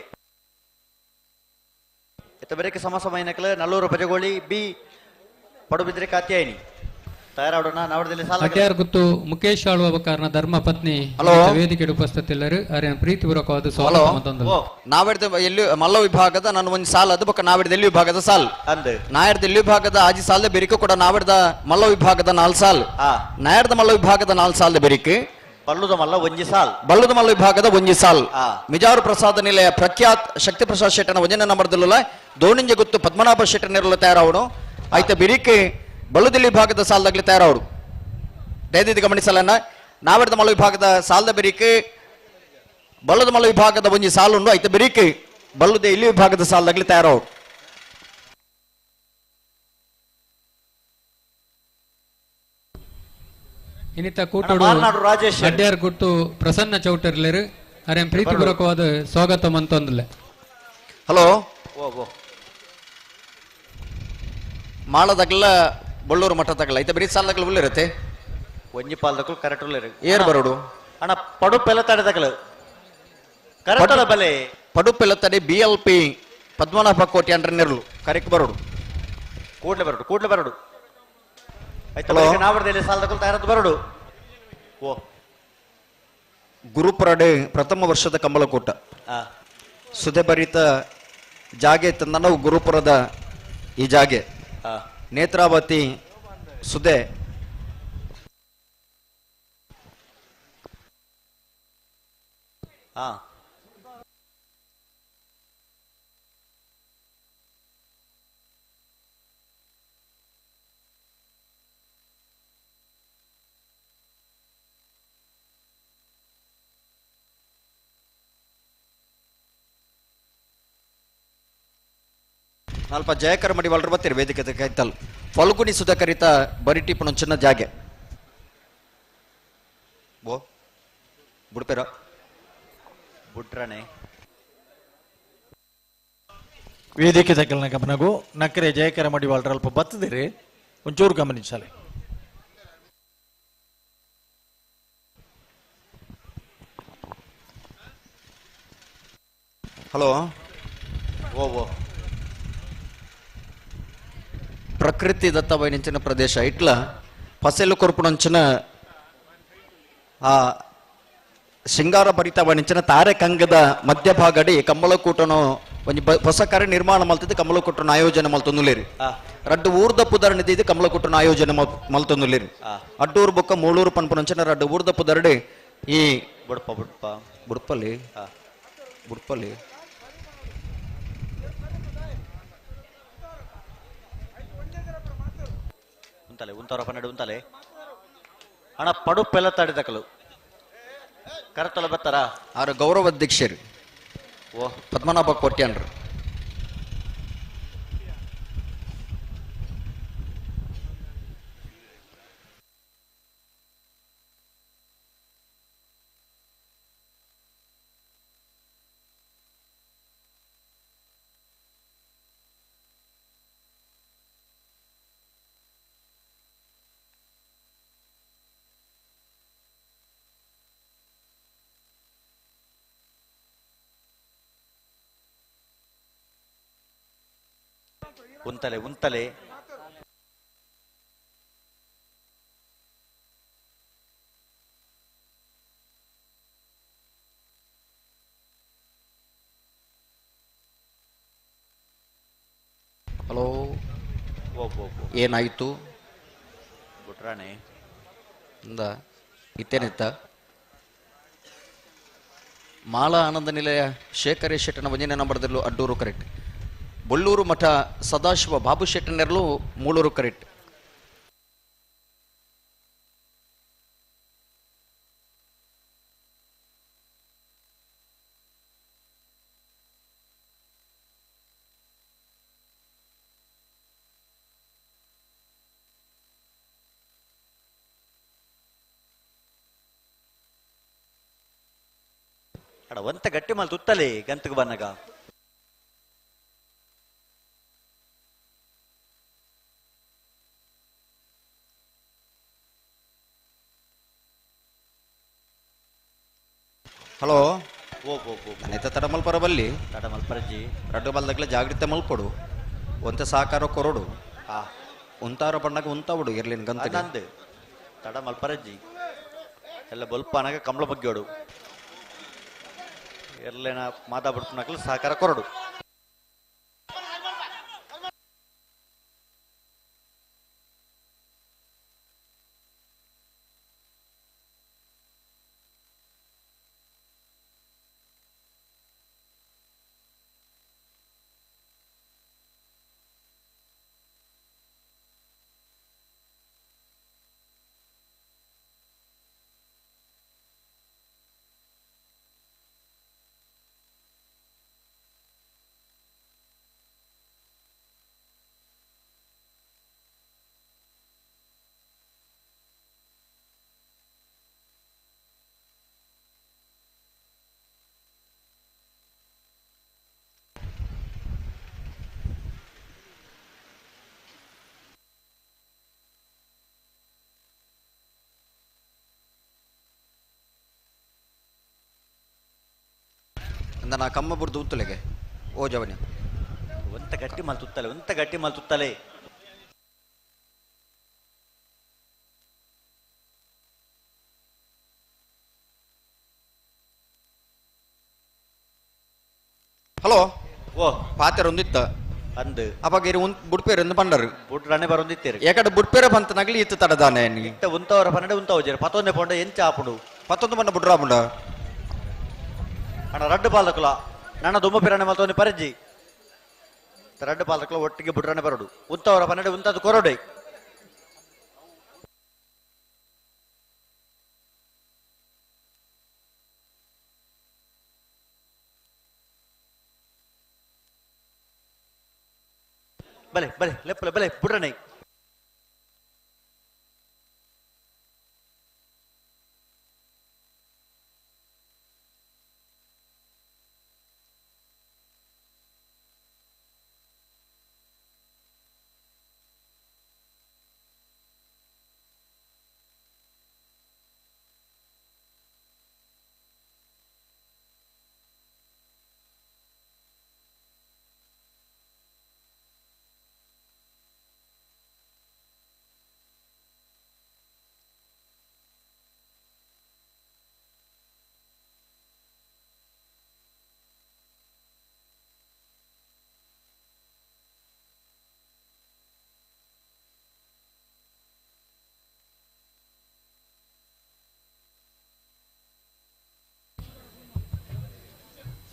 ಇತ್ತ ಬರೀಕ್ ಸಮ ಸಮಯನಕಲ ನಲ್ಲೂರು ಬಜಗೋಳಿ ಬಿ ಪಡುಬಿದ್ರೆ ಕಾತ್ಯಾಯಿನಿ ತಯಾರಾಡೋಣ ನಾವರದಲ್ಲಿ ಸಾಲ ಅಟ್ಯಾರ್ ಗುತ್ತು ಮುಖೇಶ್ ಆಳ್ವ ಕಾರಣ ಧರ್ಮ ಪತ್ನಿ ವೇದಿಕೆ ಉಪಸ್ಥಿತಿಲ್ಲರು ಅರೇನ ಪ್ರೀತಿಪೂರ್ವಕವಾದ ಸ್ವಾಗತ ಮಂತೊಂದಲ್ಲೆ. ನಾವೆಡ್ದ ಎಲ್ಲಿ ಮಲ್ಲ ವಿಭಾಗದ ನಾನು ಒಂದು ಸಾಲ ಅದು ಬೊಕ್ಕ ನಾವೆಡ್ದ ಎಲ್ಲಿ ವಿಭಾಗದ ಸಾಲ್ ಅಂದ್ ನಾಯರ್ದ ಎಲ್ಲಿ ವಿಭಾಗದ ಆಜಿ ಸಾಲದ ಬೆರಿಕು ಕೂಡ ನಾವೆಡ್ದ ಮಲ್ಲ ವಿಭಾಗದ 4 ಸಾಲ್ ನಾಯರ್ದ ಮಲ್ಲ ವಿಭಾಗದ 4 ಸಾಲದ ಬೆರಿಕು ಬಲ್ಲುದ ಮಲ್ಲ ಒಂಜಿ ಸಾಲ್ ಬಲ್ಲುದ ಮಲ್ಲ ವಿಭಾಗದ ಒಂಜಿ ಸಾಲ್ ಮಿಜಾರು ಪ್ರಸಾದ ನಿಲಯ ಪ್ರಖ್ಯಾತ್ ಶಕ್ತಿ ಪ್ರಸಾದ್ ಶೆಟ್ಟನ ಒಂಜನ ನಂಬರ್ದಲ್ಲ ದೋಣಿಂಜ ಗುತ್ತು ಪದ್ಮನಾಭ ಶೆಟ್ಟನಿರಲು ತಯಾರಾವನು ಆಯ್ತ ಬಿರಿಕೆ ಬಳ್ಳುದಿಲ್ಲಿ ವಿಭಾಗದ ಸಾಲದಾಗಲಿ ತಯಾರವರು. ದಯದಿದ್ದು ಗಮನಿಸಲನ್ನ ನಾವೆಡ್ದ ಮಲ್ಲ ವಿಭಾಗದ ಸಾಲದ ಬೆರಿಕೆ ಬಲ್ಲದ ಮಲ್ಲ ವಿಭಾಗದ ಒಂಜಿ ಸಾಲುಂಡು ಆಯ್ತ ಬೆರಿಕೆ ಬಲ್ಲುದೆ ಇಲ್ಲಿ ವಿಭಾಗದ ಸಾಲದಾಗಲಿ ತಯಾರವರು. ಇನ್ನಿತ ಕೂಟೋಡು ಅಡ್ಯಾರ್ ಗುಟ್ಟು ಪ್ರಸನ್ನ ಚೌಟರ್ಲೇರು ಅರೆ ಪ್ರೀತಿಪೂರ್ವಕವಾದ ಸ್ವಾಗತ ಮಂತೊಂದಲೆ. ಹಲೋ ಮಾಳದಾಗಲ ಬೊಳ್ಳೂರು ಮಠ ತಗಲ ಐತೆ ಬರೀ ಸಾಲದಗಳು ಉಳ್ಳಿರತ್ತೆ. ಒಂಜಿ ಪಾಲ್ದಕುಲು ಕರೆಕ್ಟ್ ಉಲ್ಲೆರ್. ಏರ್ ಬರೋಡು ಅಣ್ಣ ಪಡು ಪೆಲತಡೆದಕಲು ಕರೆಕ್ಟ್ ಬಲೆ. ಪಡು ಪೆಲತಡೆ ಬಿ ಎಲ್ ಪಿ ಪದ್ಮನಾಭ ಕೋಟಿ ಅಂದ್ರೆ ನೆರಳು ಕರೆಕ್ಟ್ ಬರೋಡು. ಕೂಡ್ಲೆ ಬರೋಡು, ಕೂಡ್ಲೆ ಬರೋಡು. ಆಯ್ತು, ನಾವರ್ದಲ್ಲಿ ಸಾಲದಕುಲು ತಯಾರದ್ದು ಬರೋಡು. ಓ ಗುರುಪುರಡೆ ಪ್ರಥಮ ವರ್ಷದ ಕಂಬಳಕೂಟ ಸುಧೆಭರಿತ ಜಾಗೆ ತಂದ ಗುರುಪುರದ ಈ ಜಾಗೆ ನೇತ್ರಾವತಿ ಸುಧೆ. ಅಲ್ಪ ಜಯಕರ ಮಡಿವಾಳರು ಬರ್ತೀರಿ ವೇದಿಕೆ ಕೈತಲ್ ಫಲ್ಗುಣಿ ಸುಧಾಕರಿತ ಬರಿಟಿಪ್ಪನ ಚಿನ್ನ ಜಾಗೆ ಬೋ ಬುಡ್ಪೇರ ಬುಟ್ರನೆ ವೇದಿಕೆ ತಕ್ಕಲ್ನ ಗಮನಗೂ ನಕ್ಕರೆ ಜಯಕರ ಮಡಿವಾಳರು ಅಲ್ಪ ಬತ್ತದಿರಿ, ಒಂಚೂರು ಗಮನಿಸಲಿ. ಹಲೋ ಓ ಓ ಪ್ರಕೃತಿ ದತ್ತವೈನಂಚಿನ ಪ್ರದೇಶ ಇಟ್ಲ ಫಸಲು ಕೊರ್ಪುಣಂಚಿನ ಆ ಶೃಂಗಾರ ಭರಿತವಣಿಂಚಿನ ತಾರೆ ಕಂಗದ ಮಧ್ಯಭಾಗಡಿ ಕಂಬಳಕೂಟನು ಒಂಜಿ ಹೊಸ ಕರೆ ನಿರ್ಮಾಣ ಮಲ್ತಿದ್ದು ಕಂಬಳಕೂಟನ ಆಯೋಜನೆ ಮಲ್ತೊಂದುಲೇರಿ. ರಡ್ಡು ಊರ್ದ ಪುದರ್ನಿದೆ ಇದು ಕಂಬಳಕೂಟನ ಆಯೋಜನೆ ಮಲ್ತೊಂದುಲೇರಿ. ಅಡ್ಡೂರು ಬೊಕ್ಕ ಮೂಳೂರು ಪನ್ಪುನಂಚಿನ ರಡ್ಡು ಊರ್ದ ಪುದರ್ಡೆ ಈ ಬುಡ್ಪ ಬುಡ್ಪ ಬುಡ್ಪಲ್ಲಿ ಬುಡ್ಪಲ್ಲಿ ಉಂತಲೆ ಉಂತಾರ ಪನ್ನೆರಡು ಉಂತಲೆ ಅಣ್ಣ ಪಡು ಪೆಲತಾಡಿದಕಲು ಕರತಲ ಬತ್ತಾರ ಆರು ಗೌರವ ಅಧ್ಯಕ್ಷರು ಓ ಪದ್ಮನಾಭ ಕೋಟ್ಯಾನ್ರು. ಉಂತಲೆ ಉಂತಲೆ ಹಲೋ ಏನಾಯಿತು ಬುಟ್ರಾಣೆ ಇಂದ ಇತ್ತೇನಿತ್ತ ಮಾಲಾ ಆನಂದ ನಿಲಯ ಶೇಖರೇ ಶೆಟ್ಟನ ಒಂಜನೇ ನಂಬರ್ದಲ್ಲೂ ಅಡ್ಡೂರು ಕರೆಕ್ಟ್. ಬೊಳ್ಳೂರು ಮಠ ಸದಾಶಿವ ಬಾಬು ಶೆಟ್ಟನೆರಲು ಮೂಳೂರು ಕರೆಕ್ಟ್. ಅಡ ಒಂತ ಗಟ್ಟಿ ಮಲ್ ತುತ್ತಲೆ ಗಂತకు ಬನ್ನಗ ಹಲೋ ಓ ಓ ಓ ನಾನೈತ ತಡಮಲ್ಪರ ಬಲ್ಲಿ ತಡಮಲ್ಪರಜಿ ರಡ್ಡು ಬಲ್ದಗ್ಲ ಜಾಗೃತೆ ಮಲ್ಪಡು ಒಂತೆ ಸಾಕಾರ ಕೊರಡು ಆ ಉಂತಾರ ಬಣ್ಣಗ ಉಂತಾವಡು ಇರ್ಲಿನ ಗಂತ ನಂದು ತಡಮಲ್ಪರಜ್ಜಿ ಎಲ್ಲ ಬೊಲ್ಪನಾಗ ಕಂಬಳ ಬಗ್ಗೋಡು ಎರ್ಲೇನ ಮಾತಾಡ್ಬಿಡ್ತು ಸಹಕಾರ ಕೊರಡು. ನಾ ಕಮ್ಮ ಬುಡ್ದು ಉತ್ತಲೆಗೆ ಓ ಜವನಿ ಒಂತ ಗಟ್ಟಿ ಮಲ್ ತುತ್ತಲೆ ಒಂತ ಗಟ್ಟಿ ಮಲ್ ತುತ್ತಲೆ ಹಲೋ ಓ ಪಾತೆರ ಒಂದಿತ್ತ ಅಂದ್ ಅವಾಗ ಇರು ಬುಡ್ಪೇರು ಎಂದು ಪಂಡರು ಬುಡ್ರನೆ ಬರೊಂದಿತ್ತೇರು ಏಕಡೆ ಬುಡ್ಪೇರ ಬಂತ ನಗಲಿ ಇತ್ತು ತಡದಾನೆ ಇತ್ತ ಉಂತವರ ಪನ್ನಡೆ ಉಂತವ ಜೇರು ಪತ್ತೊಂದೆ ಪೊಂಡ ಎಂಚ ಆಪುಂಡು ಪತ್ತೊಂದು ಬಣ್ಣ ಬುಡ್ರಾಪುಂಡ ಅಣ್ಣ ರಡ್ಡು ಪಾಲಕುಲ ನನ್ನ ದುಮ್ಮ ಪಿರಾಣೆ ಮಲ್ತೊಂದು ಪರಜ್ಜಿ ರಡ್ಡು ಪಾಲಕುಲ ಒಟ್ಟಿಗೆ ಬುಡ್ರನೆ ಬರಡು ಉಂತವರ ಪನ್ನಡೆ ಉಂತದ್ದು ಕೊರಡೆ ಬಲೆ ಬಲೆ ಲೆಪ್ಪಲೆ ಬಲೆ ಬುಡ್ರನೆ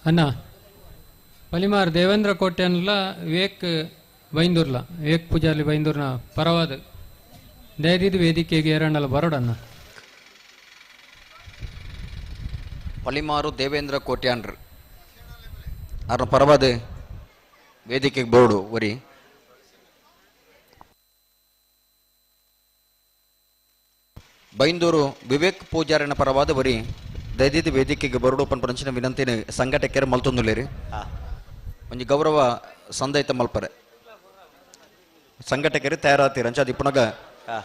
ಅಣ್ಣ ಪಲಿಮಾರ್ ದೇವೇಂದ್ರ ಕೋಟೆನ್ಲ ವಿವೇಕ್ ಬೈಂದೂರ್ಲ ವಿವೇಕ್ ಪೂಜಾರ್ಲಿ ಬೈಂದೂರ್ನ ಪರವಾದ ದಯದಿದ್ದು ವೇದಿಕೆಗೆ ಏರಣ್ಣಲ ಬರೋಡಣ್ಣ. ಪಲಿಮಾರು ದೇವೇಂದ್ರ ಕೋಟ್ಯಾನ್ರು ಅವ್ರನ್ನ ಪರವಾದ ವೇದಿಕೆಗೆ ಬೋರ್ಡು ಒರಿ. ಬೈಂದೂರು ವಿವೇಕ್ ಪೂಜಾರಿನ ಪರವಾದ ಒರಿ ದಯದಿದ್ದು ವೇದಿಕೆಗೆ ಬರೋಡು ಪನ್ಪಂಚಿನ ವಿನಂತಿನ ಸಂಘಟಕರು ಮಲ್ತೊಂದುಲ್ಲೇರಿ. ಒಂಜಿ ಗೌರವ ಸಂದೈತ ಮಲ್ಪರೆ ಸಂಘಟಕರು ತಯಾರಾತೀರ ಅಂಚ ಇಪ್ಪುನಗ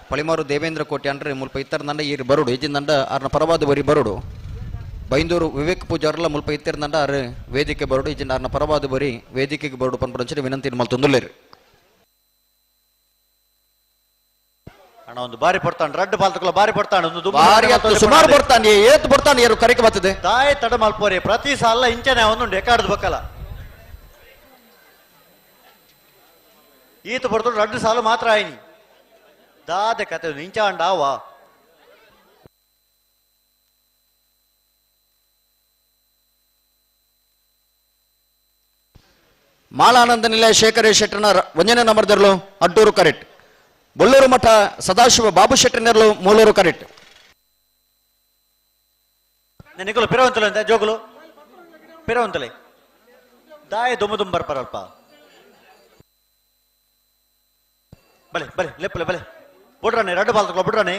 ಪಳಿಮಾರು ದೇವೇಂದ್ರ ಕೋಟ್ಯಾನ್ರಿ ಮುಲ್ಪ ಇತ್ತರ ನಂಡ ಈರು ಬರೋಡು ಇಜ್ಜಿಂದಂಡ ಆರ್ನ ಪರವಾದ ಬರಿ ಬರೋಡು. ಬೈಂದೂರು ವಿವೇಕ್ ಪೂಜಾರ್ಲ ಮುಲ್ಪ ಇತ್ತಿರ್ದಂಡ ಆರು ವೇದಿಕೆ ಬರೋಡು ಇಜ್ಜಿಂದ ಆರ್ನ ಪರವಾದ ಬರಿ ವೇದಿಕೆಗೆ ಬರೋಡು ಪನ್ಪಂಚಿನ ವಿನಂತಿನ ಮಲ್ತೊಂದುಲ್ಲೇರಿ. ಅಣ್ಣ ಒಂದು ಬಾರಿ ಪಡ್ತಾನೆ ರಡ್ಡು ಪಾಲ್ತಕಲ ಬಾರಿ ಪಡ್ತಾನೆ ಒಂದು ಬಾರಿ ಸುಮಾರು ಬರ್ತಾನೆ ಏತ್ ಬರ್ತಾನೆ ಯಾರು ಕರೆಗೆ ಬರ್ತದೆ ತಾಯಿ ತಡ ಮಲ್ಪೋರಿ ಪ್ರತಿ ಸಾಲ ಇಂಚನೆ ಒಂದುಂಡು ಎಕಾಡ್ದು ಬಕ್ಕಲ್ಲ ಈತ ಬರ್ತಡು ರಡ್ಡು ಸಾಲು ಮಾತ್ರ ಆಯ್ನಿ ದಾದೆ ಕತೆ ಇಂಚ ಅಂಡಾವ. ಮಾಲಾನಂದ ನಿಲಯ ಶೇಖರ ಶೆಟ್ಟರ್ನ ಒಂಜನೇ ನಂಬರ್ದರ್ಲು ಅಡ್ಡೂರು ಕರೆಕ್ಟ್. ಬೊಳ್ಳೂರು ಮಠ ಸದಾಶಿವ ಬಾಬು ಶೆಟ್ಟರ್ನೆರ್ಲು ಮೂಲೂರು ಕರೆಕ್ಟ್. ನಿಕಲು ಪಿರವಂತಲೆ ಅಂತ ಜೋಗುಲು ಪಿರವಂತಲೆ ದಾಯ ದುಮ್ಮ ದುಮ್ಮ ಬರ್ಪಾರಲ್ಪ ಬಲೆ ಬಲೆ ಲೆಪ್ಪಲೆ ಬಲೆ ಬುಡ್ರಾನೆ ರಡ್ಡು ಬಾಲ್ ಬುಡ್ರಾನೆ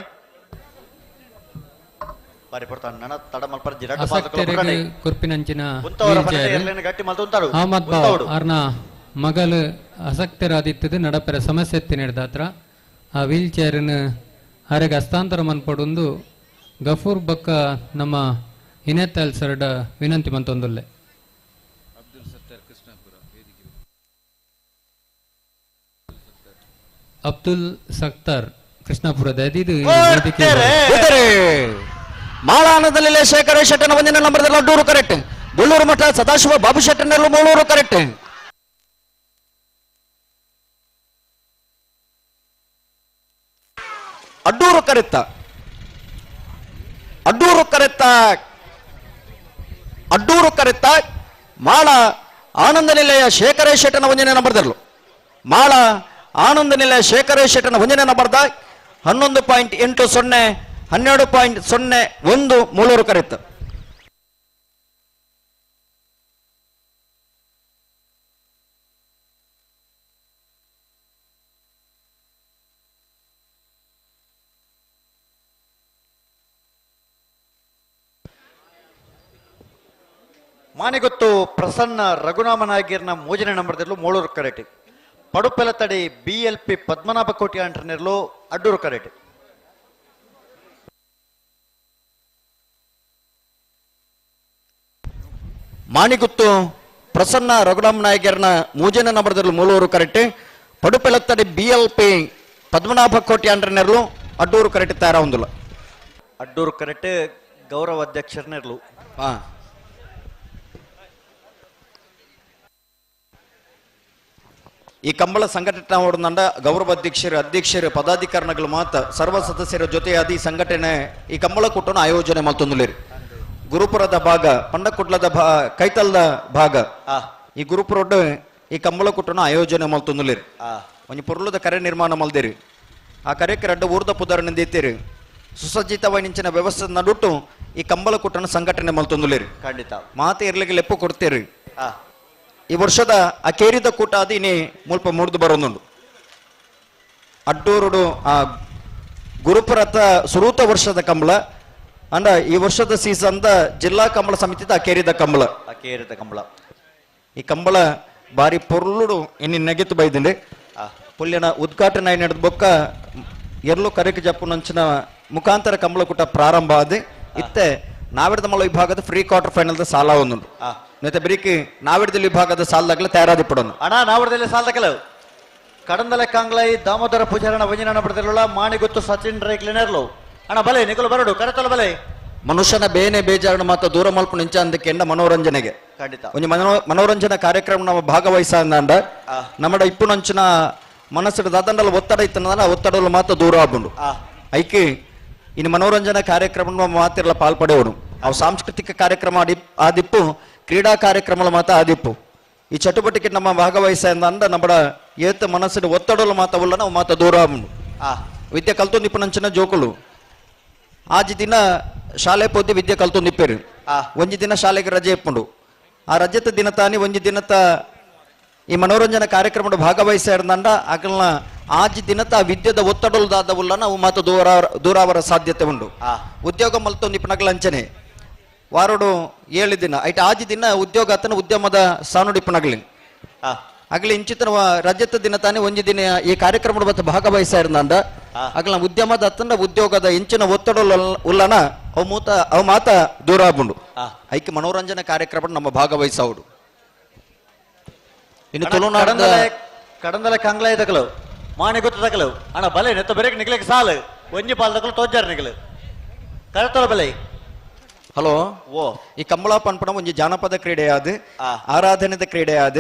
ಬಾರಿ ಪಡ್ತಾನೆ ನನ್ನ ತಡ ಮಲ್ಪರ್ಜಿ ರಡ್ಡು ಬಾಲ್ ಬುಡ್ರಾನೆ ಕುರ್ಪಿನಂಚಿನ ಗಟ್ಟಿ ಮಲ್ತುಂತಾರು ಅಹಮದ್ ಬಾವ್ ಆರ್ನ ಮಗಲು ಅಸಕ್ತರಾದಿತ್ತದು ನಡಪೆರ ಸಮಸ್ಯೆ ಎತ್ತಿನ ಆ ವೀಲ್ ಚೇರ್ನ ಅರೆಗೆ ಹಸ್ತಾಂತರ ಮನ್ಪಡೊಂದು ಗಫೂರ್ ಬಕ್ಕ ನಮ್ಮ ಇನೇತಲ್ ಸರ್ಡ ವಿನಂತಿ ಮಂತೊಂದುಲ್ಲೆ. ಅಬ್ದುಲ್ ಸತ್ತಾರ್ ಕೃಷ್ಣಾಪುರದ ಇದು ಮಾಳಾನದಲ್ಲಿ ಶೇಖರ ಶೆಟ್ಟನ ಒಂದಿನ ನಂಬರ್ದಲ್ಲಿ ಅಡ್ಡೂರು ಕರೆಕ್ಟ್. ಬೊಳ್ಳೂರು ಮಠ ಸದಾಶಿವ ಬಾಬು ಶೆಟ್ಟನಲ್ಲೂ ಮೂಳೂರು ಕರೆಕ್ಟ್. ಅಡ್ಡೂರು ಕರೆತ್ತ ಅಡ್ಡೂರು ಕರೆತ್ತ ಅಡ್ಡೂರು ಕರೆತ್ತ ಮಾಳ ಆನಂದ ನಿಲಯ ಶೇಖರ ಶೆಟ್ಟನ ಒಂದಿನ ನಂಬರ್ದಲ್ಲೂ ಮಾಳ ಆನಂದ ನಿಲಯ ಶೇಖರ ಶೆಟ್ಟನ ಒಂದಿನ ನಂಬರ್ದ 11.80 12.01 ಮೂಳೂರು ಕರೆತ್ತ. ಮಾನೆಗೊತ್ತು ಪ್ರಸನ್ನ ರಘುನಾಮನಾಗಿರ್ನ ಮೂಜನೇ ನಂಬರ್ದಲ್ಲೂ ಮೂಳೂರು ಕರೆಕ್ಟ್. ಪಡುಪೆಲತಡಿ ಬಿ ಎಲ್ ಪಿ ಪದ್ಮನಾಭ ಕೋಟಿ ಅಂಟರ್ನೆರ್ಲು ಅಡ್ಡೂರು ಕರೆಕ್ಟ್. ಮಾಣಿಗುತ್ತು ಪ್ರಸನ್ನ ರಘುರಾಮ್ ನಾಯಕರ್ನ ಮೂಜನ ನಂಬರ್ದಲ್ಲಿ ಮೂಲೂರು ಕರೆಕ್ಟ್ ಪಡುಪೆಲತ್ತಡಿ ಬಿ ಎಲ್ ಪಿ ಪದ್ಮನಾಭ ಕೋಟಿ ಅಂಡ್ರನೆರ್ಲು ಅಡ್ಡೂರು ಕರೆಕ್ಟ್ ತಯಾರ ಹೊಂದಿಲ್ಲ. ಅಡ್ಡೂರು ಕರೆಕ್ಟ್ ಗೌರವ ಅಧ್ಯಕ್ಷರನೆರ್ಲು. ಈ ಕಂಬಳ ಸಂಘಟನೆ ಹೊಡೆದಂಡ ಗೌರವ ಅಧ್ಯಕ್ಷರು ಅಧ್ಯಕ್ಷರು ಪದಾಧಿಕಾರಿಗಳು ಮಾತ್ರ ಸರ್ವ ಸದಸ್ಯರ ಜೊತೆಯಾದ ಈ ಸಂಘಟನೆ ಈ ಕಂಬಳ ಕೂಟನ ಆಯೋಜನೆ ಮಲ್ತೊಂದುಲೇರಿ. ಗುರುಪುರದ ಭಾಗ ಪಂಡಕುಡ್ಲದ ಕೈತಲ್ದ ಭಾಗ ಈ ಗುರುಪುರೊಡ್ಡು ಈ ಕಂಬಳ ಕೂಟನ ಆಯೋಜನೆ ಮಲ್ತೊಂದುಲೇರಿ. ಒಂಜಿ ಪೊರ್ಲುದ ಕರೆ ನಿರ್ಮಾಣ ಮಲ್ದಿರಿ. ಆ ಕರೆಕ್ಕೆ ರಡ್ಡ ಊರ್ದ ಪುದರ್ ನಿಂದಿತ್ತೀರಿ. ಸುಸಜ್ಜಿತವಾಗಿ ನಿಂಚಿನ ವ್ಯವಸ್ಥೆ ನಡುಟು ಈ ಕಂಬಳ ಕೂಟನ ಸಂಘಟನೆ ಮಲ್ತೊಂದುಲೇರಿ. ಖಂಡಿತ ಮಾತೆ ಇರ್ಲಿಕ್ಕೆ ಲೆಪ್ಪು ಕೊಡ್ತೀರಿ. ಈ ವರ್ಷದ ಅಕೇರಿದ ಕೂಟ ಅದು ಇನ್ನೇ ಮುಲ್ಪ ಮೂಡ್ದು ಬರೋದುಂಡು. ಅಡ್ಡೂರುಡು ಆ ಗುರುಪುರತ ಸುರೂತ ವರ್ಷದ ಕಂಬಳ ಅಂಡ ಈ ವರ್ಷದ ಸೀಸನ್ದ ಜಿಲ್ಲಾ ಕಂಬಳ ಸಮಿತಿದ ಅಕೇರಿದ ಕಂಬಳ. ಅಕೇರಿದ ಕಂಬಳ ಈ ಕಂಬಳ ಬಾರಿ ಪೊರ್ಲುಡು ಇನ್ನು ನೆಗೆತು ಬೈದಿಂಡೆ. ಪುಲ್ಯನ ಉದ್ಘಾಟನೆ ನಡೆದ ಬೊಕ್ಕ ಎರ್ಲು ಕರೆಕ್ ಜಪ್ಪುನಂಚಿನ ಮುಖಾಂತರ ಕಂಬಳ ಕೂಟ ಪ್ರಾರಂಭ ಆದ ಇತ್ತೆ ನಾವಿಡದ ಮಲ ವಿಭಾಗದ ಫ್ರೀ ಕ್ವಾರ್ಟರ್ ಫೈನಲ್ ಸಾಲ ಒಂದುಂಡು. ಮತ್ತೆ ಬರೀಕಿ ನಾವಿಡದಲ್ಲಿ ವಿಭಾಗದ ಸಾಲದಾಗಲೇ ತಯಾರಾದಿಪ್ಪಡೋನು. ಅಣ್ಣ ನಾವಿಡದಲ್ಲಿ ಸಾಲದಾಗಲ ಕಡಂದಲೆ ಕಾಂಗ್ಲೈ ದಾಮೋದರ ಪೂಜಾರಣ ವಂಜನ ಪಡೆದಿರಲ್ಲ ಮಾಣಿಗುತ್ತು ಸಚಿನ್ ರೈಕ್ಲಿನರ್ಲು. ಅಣ್ಣ ಬಲೆ ನಿಕಲು ಬರಡು ಕರೆತಲ ಬಲೆ. ಮನುಷ್ಯನ ಬೇನೆ ಬೇಜಾರಣ ಮಾತ್ರ ದೂರ ಮಲ್ಪ ನಿಂಚ ಅಂದಕ್ಕೆ ಮನೋರಂಜನೆಗೆ ಖಂಡಿತ ಒಂದು ಮನೋರಂಜನಾ ಕಾರ್ಯಕ್ರಮ ನಮ್ಮ ಭಾಗವಹಿಸ ಅಂದ ನಮ್ಮಡ ಇಪ್ಪುನಂಚಿನ ಮನಸ್ಸು ದಾದಂಡಲ ಒತ್ತಡ ಇತ್ತಂದ್ರೆ ಆ ಒತ್ತಡಲು ಮಾತ್ರ ದೂರ ಆಗುಂಡು. ಐಕೆ ಇನ್ನು ಮನೋರಂಜನಾ ಕಾರ್ಯಕ್ರಮ ಮಾತಿರಲ್ಲ ಪಾಲ್ಪಡೆಯವರು. ಅವು ಸಾಂಸ್ಕೃತಿಕ ಕಾರ್ಯಕ್ರಮ ಆದಿಪ್ಪು ಕ್ರೀಡಾ ಕಾರ್ಯಕ್ರಮ ಮಾತ್ರ ಆದಿಪ್ಪು. ಈ ಚಟುವಟಿಕೆ ನಮ್ಮ ಭಾಗವಹಿಸ ಅಂದ ನಮ್ಮಡ ಏತ ಮನಸ್ಸಿನ ಒತ್ತಡಲು ಮಾತ್ರವಲ್ಲ ನಾವು ಮಾತ್ರ ದೂರ ಆಗುಂಡು. ವಿದ್ಯೆ ಕಲ್ತೊಂದಿಪ್ಪುನಂಚಿನ ಜೋಕುಲು ಆಜಿ ದಿನ ಶಾಲೆ ಪೋದಿ ವಿದ್ಯೆ ಕಲ್ತೊಂದಿಪ್ಪೇರು. ಒಂಜಿ ದಿನ ಶಾಲೆಗೆ ರಜೆ ಇಪ್ಪುಂಡು. ಆ ರಜೆತ ದಿನ ತಾನಿ ಒಂಜಿ ದಿನತ ಈ ಮನೋರಂಜನಾ ಕಾರ್ಯಕ್ರಮದ ಭಾಗವಹಿಸ ಅಗಲ್ನ ಆಜಿ ದಿನತ ವಿದ್ಯೆದ ಒತ್ತಡಲು ದಾದವುಲ್ಲ ನಾವು ಮಾತ್ರ ದೂರಾವರ ಸಾಧ್ಯತೆ ಉಂಡು. ಉದ್ಯೋಗ ಮಲ್ತೊಂದಿಪ್ಪನಗಲ ಅಂಚನೆ ವಾರೋಡು 7 ದಿನ ಐಟ್ ಆಜಿ ದಿನ ಉದ್ಯೋಗ ಆತನ ಉದ್ಯಮದ ಸಾನುಡಿಪ್ಪನಗಲಿ ಅಗಲಿ ಇಂಚಿತನ ರಜೆತ ದಿನ ತಾನೇ ಒಂಜಿ ದಿನ ಈ ಕಾರ್ಯಕ್ರಮದ ಮತ್ತು ಭಾಗವಹಿಸ ಇರಂದ ಅಗಲ ಉದ್ಯಮದ ಅತ್ತನ ಉದ್ಯೋಗದ ಇಂಚಿನ ಒತ್ತಡ ಉಲ್ಲನ ಅವು ಮೂತ ಅವು ಮಾತ ದೂರ ಆಗುಂಡು. ಐಕೆ ಮನೋರಂಜನಾ ಕಾರ್ಯಕ್ರಮ ನಮ್ಮ ಭಾಗವಹಿಸೋಡು. ಇನ್ನು ತುಳುನಾಡದ ಕಡಂದಲ ಕಂಗ್ಲಾಯ ತಕಲು ಮಾಣಿ ಗೊತ್ತು ತಕಲು ಅಣ್ಣ ಬಲೆ ನೆತ್ತ ಬೆರಕ್ ನಿಗ್ಲಿಕ್ಕೆ ಸಾಲು ಒಂಜಿ ಪಾಲ್ ತಕಲು ತೋಜಾರ ನಿಗ್ಲು ಕರೆತಲ ಬಲೆ. ಹಲೋ ಓ ಈ ಕಂಬಳ ಪನ್ಪಣ ಒಂಜಿ ಜಾನಪದ ಕ್ರೀಡೆ ಆದ ಆರಾಧನೆದ ಕ್ರೀಡೆ ಆದ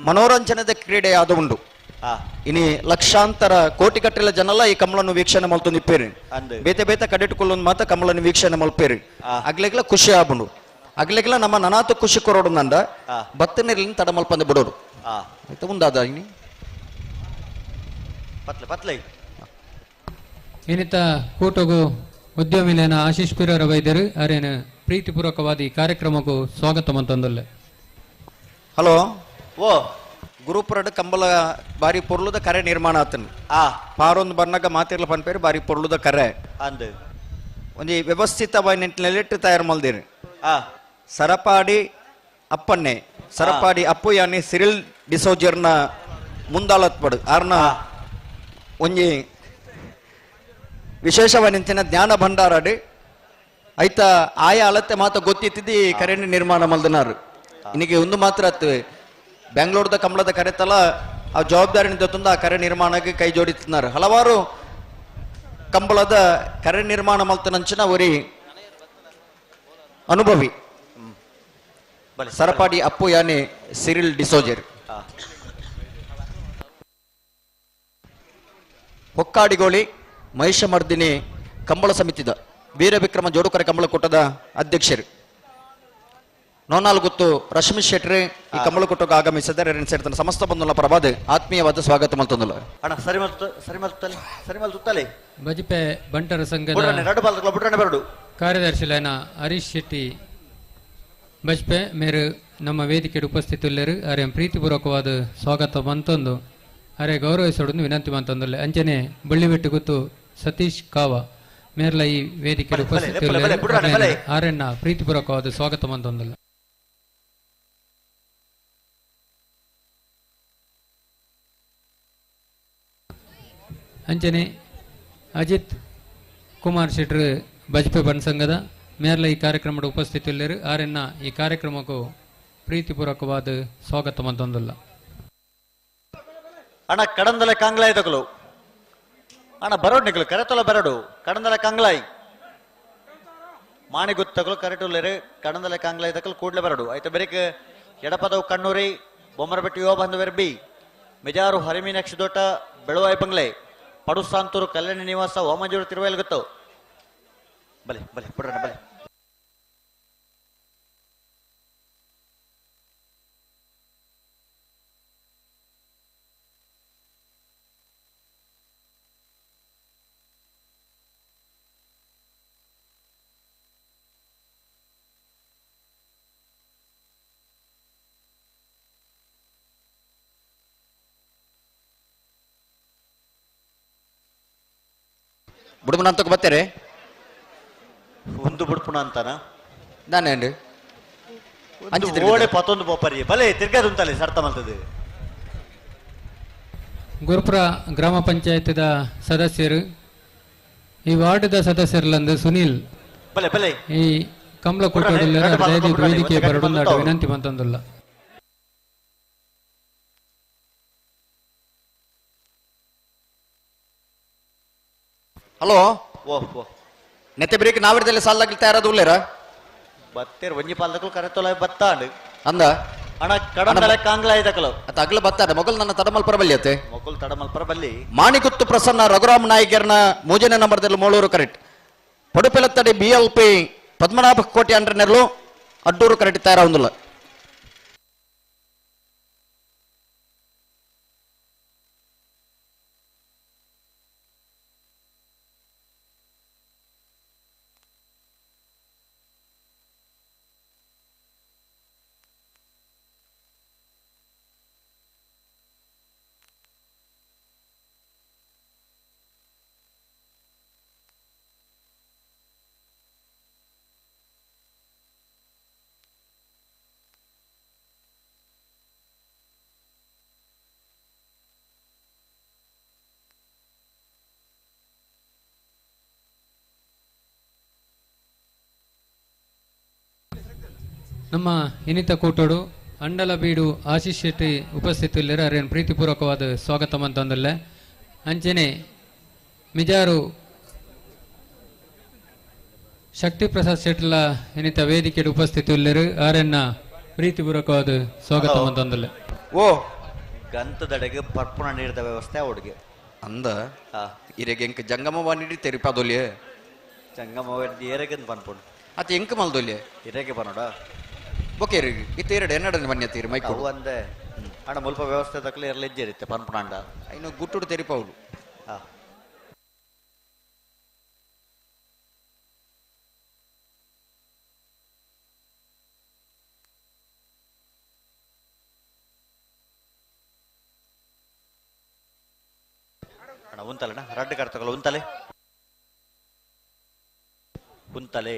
ಮನೋರಂಜನೆದ ಕ್ರೀಡೆ ಆದ ಉಂಡು. ಇನಿ ಲಕ್ಷಾಂತರ ಕೋಟಿ ಕಟ್ಟಲ ಜನಲ್ಲ ಈ ಕಮಲನ್ನು ವೀಕ್ಷಣೆ ಮಲ್ತೊಂದಿಪ್ಪೇರು. ಬೇತೆ ಬೇತೆ ಕಡೆಟುಕೊಳ್ಳೊಂದು ಮಾತ್ರ ಕಮಲನ್ನು ವೀಕ್ಷಣೆ ಮಲ್ಪೇರು. ಅಗ್ಲೆಗ್ಲ ಖುಷಿ ಆಬುಂಡು. ಅಗ್ಲೆಗ್ಲ ನಮ್ಮ ನನಾತ ಖುಷಿ ಕೊರೋಡು ನಂದ ಬತ್ತ ನೀರ್ಲಿನ ತಡ ಮಲ್ಪಂದೆ ಬಿಡೋಡು. ಆಯ್ತು ಉಂದಾದ ಇನಿ ಪತ್ಲೆ ಪತ್ಲೆ ಇನ್ನಿತ ಕೂಟಗು ಉದ್ಯಮಿಲೇನ ಆಶೀಶ್ ಪಿರರ ವೈದ್ಯರು ಅರೇನು ಪ್ರೀತಿಪೂರ್ವಕವಾದ ಈ ಕಾರ್ಯಕ್ರಮಕ್ಕೂ ಸ್ವಾಗತ ಮಂತಂದಲ್ಲೇ. ಹಲೋ ಓ ಗುರುಪುರಡ್ ಕಂಬಳ ಬಾರಿ ಪೊರ್ಲುದ ಕರೆ ನಿರ್ಮಾಣ ಆತನು. ಪಾರೊಂದು ಬರ್ನಾಗ ಮಾತಿರ್ಲ ಪನ್ಪೇರು ಬಾರಿ ಪೊರ್ಲುದ ಕರೆ ಅಂದು ಒಂಜಿ ವ್ಯವಸ್ಥಿತವಾಗಿ ನೆಟ್ಟಿನೆಲೆಟ್ಟು ತಯಾರು ಮಲ್ದಿರು. ಸರಪಾಡಿ ಅಪ್ಪನ್ನೆ ಸರಪಾಡಿ ಅಪ್ಪು ಯಾನಿ ಸಿರಿಲ್ ಡಿಸೋಜರ್ನ ಮುಂದಾಳತ್ಪಡು ಆರ್ನ ಒಂಜಿ ವಿಶೇಷವಾಗಿ ಜ್ಞಾನ ಭಂಡಾರಡು ಐತ ಆಯಾ ಅಳತೆ ಮಾತ್ರ ಗೊತ್ತಿತ್ತಿದ್ದು ಕರೆ ನಿರ್ಮಾಣ ಮಲ್ದನಾರು. ಇನ್ನಿಗೆ ಒಂದು ಮಾತ್ರ ಆತು ಬೆಂಗಳೂರದ ಕಮಲದ ಕರೆತಲ ಆ ಜವಾಬ್ದಾರಿ ತಂದು ಆ ಕರೆ ನಿರ್ಮಾಣಕ್ಕೆ ಕೈ ಜೋಡಿస్తున్నారు. ಹಲವಾರು ಕಂಬಳದ ಕರೆ ನಿರ್ಮಾಣ ಮಲ್ತನಂಚಿನ ಒರಿ ಅನುಭವಿ ಸರಪಾಡಿ ಅಪ್ಪು ಯಾನೆ ಸಿರಿಲ್ ಡಿಸೋಜರ್. ಹೊಕ್ಕಾಡಿಗೋಳಿ ಮಹಿಷಮರ್ದಿನಿ ಕಂಬಳ ಸಮಿತಿದ ವೀರವಿಕ್ರಮ ಜೋಡುಕರೆ ಕಂಬಳಕೂಟದ ಅಧ್ಯಕ್ಷರು ನೋನಾಲ್ಗುತ್ತು ರಶ್ಮಿ ಶೆಟ್ರಿ ಈ ಕಂಬಳಕೂಟಕ್ಕೆ ಆಗಮಿಸಿದರೆ ಸೇರ್ತಾನೆ ಸಮಸ್ತ ಬಂಧುಗಳ ಪರವಾದ ಆತ್ಮೀಯವಾದ ಸ್ವಾಗತ ಮಲ್ತೊಂದುಲ್ಲ. ಅಣ್ಣ ಸರಿ ಮಲ್ತು ಸರಿ ಮಲ್ತುತ್ತಲೆ ಸರಿ ಮಲ್ತುತ್ತಲೆ. ಬಜಿಪೆ ಬಂಟರ ಸಂಘದ ಕಾರ್ಯದರ್ಶಿ ಲೈನ ಹರೀಶ್ ಶೆಟ್ಟಿ ಬಜ್ಪೆ ಮೇರು ನಮ್ಮ ವೇದಿಕೆ ಉಪಸ್ಥಿತುಳ್ಳರು ಅರೆ ಪ್ರೀತಿಪೂರ್ವಕವಾದ ಸ್ವಾಗತ ಮಂತೊಂದು ಅರೆ ಗೌರವಿಸೋಡನ್ನು ವಿನಂತಿ ಮಂತೊಂದುಲ್ಲೆ. ಅಂಚನೆ ಬಳ್ಳಿಬೆಟ್ಟು ಗುತ್ತು ಸತೀಶ್ ಕಾವ ಮೇರ್ಲ ಈ ವೇದಿಕೆ ಉಪಸ್ಥಿತುಳ್ಳರು ಆರೆಣ್ಣ ಪ್ರೀತಿಪೂರ್ವಕವಾದ ಸ್ವಾಗತ ಮಂತೊಂದುಲ್ಲ. ಅಂಚನೆ ಅಜಿತ್ ಕುಮಾರ್ ಶೆಟ್ರು ಬಜ್ಪೆ ಬನ್ ಸಂಘದ ಮೇರ್ಲ ಈ ಕಾರ್ಯಕ್ರಮದ ಉಪಸ್ಥಿತಿಯುಳ್ಳರು ಆರೆನ್ನ ಈ ಕಾರ್ಯಕ್ರಮಕ್ಕೂ ಪ್ರೀತಿಪೂರ್ವಕವಾದ ಸ್ವಾಗತ ಮಂತೊಂದುಲ್ಲ. ಅಣ್ಣ ಕಡಂದಲೆ ಕಂಗ್ಲಾಯ್ ತಗಲು ಅಣ್ಣ ಬರೋಡು ನಿಕಲು ಕರೆತೊಲ ಬರಡು ಕಡಂದಲೆ ಕಂಗ್ಲಾಯ್ ಮಾಣಿಗುತ್ತಗಳು ಕರೆಟುಲ್ಲೇರು ಕಡಂದಲೆ ಕಂಗ್ಲಾಯ್ ತಕಲು ಕೂಡ್ಲೆ ಬರಡು ಆಯ್ತು ಬೆರಿಕ್ ಎಡಪದವು ಕಣ್ಣೂರಿ ಬೊಮ್ಮರಬೆಟ್ಟು ಯುವ ಬಂಧುವೆರ್ ಬಿ ಮಿಜಾರು ಹರಿಮೀನಾಕ್ಷಿ ದೋಟ ಬೆಳುವಾಯಿ ಬಂಗ್ಲೆ ಪಡುಸಾಂತೂರು ಕಲ್ಯಾಣಿ ನಿವಾಸ ವಾಮಂಜೂರು ತಿರುವೈಲ್ ಗೊತ್ತು ಬಲೆ ಬಲೆ ಬಿಡ್ರಣ್ಣ ಬಲೆ. ಬುಡುಮನ ಅಂತಕ್ಕೆ ಬರ್ತಾರೆ ಒಂದು ಬುಡ್ಪುಣ ಅಂತಾನ ನಾನೇನು ಓಡೆ ಪತ್ತೊಂದು ಪೋಪರಿ ಬಲೆ ತಿರ್ಗದುಂತಲೆ ಸರ್ತ ಮಲ್ತದೆ. ಗುರುಪುರ ಗ್ರಾಮ ಪಂಚಾಯತ್ದ ಸದಸ್ಯರು ಈ ವಾರ್ಡ್ದ ಸದಸ್ಯರಲ್ಲಂದು ಸುನೀಲ್ ಬಲೆ ಬಲೆ ಈ ಕಮಲ ಕೂಟದಲ್ಲಿ ವೇದಿಕೆ ಬರಡುಂದಾಟ ವಿನಂತಿ ಮಂತಂದುಲ್ಲ. ಹಲೋ ಓ ಓ ನೆತ್ತೆ ಬ್ರೇಕ್ ನಾವಿರದಲ್ಲಿ ಸಾಲಾಗ್ಲಿ ತಯಾರಾದ ಉಳ್ಳೇರ ಬತ್ತೇರ್ ಒಂಜಿ ಪಾಲ್ದಕಲು ಕರೆತೊಲ ಬತ್ತಾಂಡು ಅಂದ ಅಣ್ಣ ಕಡಂದಲೆ ಕಾಂಗ್ಲಾಯ್ ದಕಲು ಅತ್ತ ಅಗ್ಲ ಬತ್ತಾಡ ಮೊಗಲ್ ನನ್ನ ತಡಮಲ್ಪರ ಬಲ್ಲಿ ಮೊಗಲ್ ತಡಮಲ್ಪರ ಬಲ್ಲಿ. ಮಾಣಿಗುತ್ತು Prasanna Raghuram ನಾಯ್ಕರ್ನ ಮೂಜನೇ ನಂಬರ್ದಲ್ಲಿ Moluru correct Padupelathadi B L P Padmanabha Koti ಅಂಡ್ರನೆರ್ಲು Addur correct ತಯಾರಾവുಂದಿಲ್ಲ. ನಮ್ಮ ಇನ್ನಿತ ಕೂಟೋಡು ಅಂಡಲಬೀಡು ಆಶೀಶ್ ಶೆಟ್ಟಿ ಉಪಸ್ಥಿತಿಯಲ್ಲಿರ ಅರೇನು ಪ್ರೀತಿಪೂರ್ವಕವಾದ ಸ್ವಾಗತ ಮಂತಂದಲ್ಲೇ. ಅಂಚನೆ ಮಿಜಾರು ಶಕ್ತಿ ಪ್ರಸಾದ್ ಶೆಟ್ಲ ಇನ್ನಿತ ವೇದಿಕೆಡು ಉಪಸ್ಥಿತಿಯಲ್ಲಿರು ಆರೆನ್ನ ಪ್ರೀತಿಪೂರ್ವಕವಾದ ಸ್ವಾಗತ ಮಂತಂದಲ್ಲೇ. ಓ ಗಂತದಡೆಗೆ ಪರ್ಪುಣ ನೀಡಿದ ವ್ಯವಸ್ಥೆ ಅವಡಿಗೆ ಅಂದ ಇರೆಗೆ ಎಂಕ್ ಜಂಗಮವ ನೀಡಿ ತೆರಿಪಾದೊಲ್ಯೆ ಜಂಗಮವ ಏರೆಗಂತ ಪನ್ಪುಂಡು ಅತ್ತ ಎಂಕ್ ಮಲ್ದೊಲ್ಯೆ ಇರೆಗೆ ಪನೋಡ ಓಕೆ ರೀ ಇತ್ತ ಎರಡು ಎನ್ನಡನೆ ಮನ್ಯ ತೀರಿ ಮೈಕ್ ಅವು ಅಂದೆ ಅಣ್ಣ ಮುಲ್ಪ ವ್ಯವಸ್ಥೆ ತಕ್ಕಲೆ ಇರಲಿಜ್ಜೆ ಪನ್ಪುಣಂಡ ಇನ್ನು ಗುಟ್ಟುಡು ತೆರಿಪಾవుಲು. ಅಣ್ಣ ಉಂತಲಣ್ಣ ರಡ್ಡು ಕರ್ತಕಲ್ಲ ಉಂತಲೆ ಉಂತಲೆ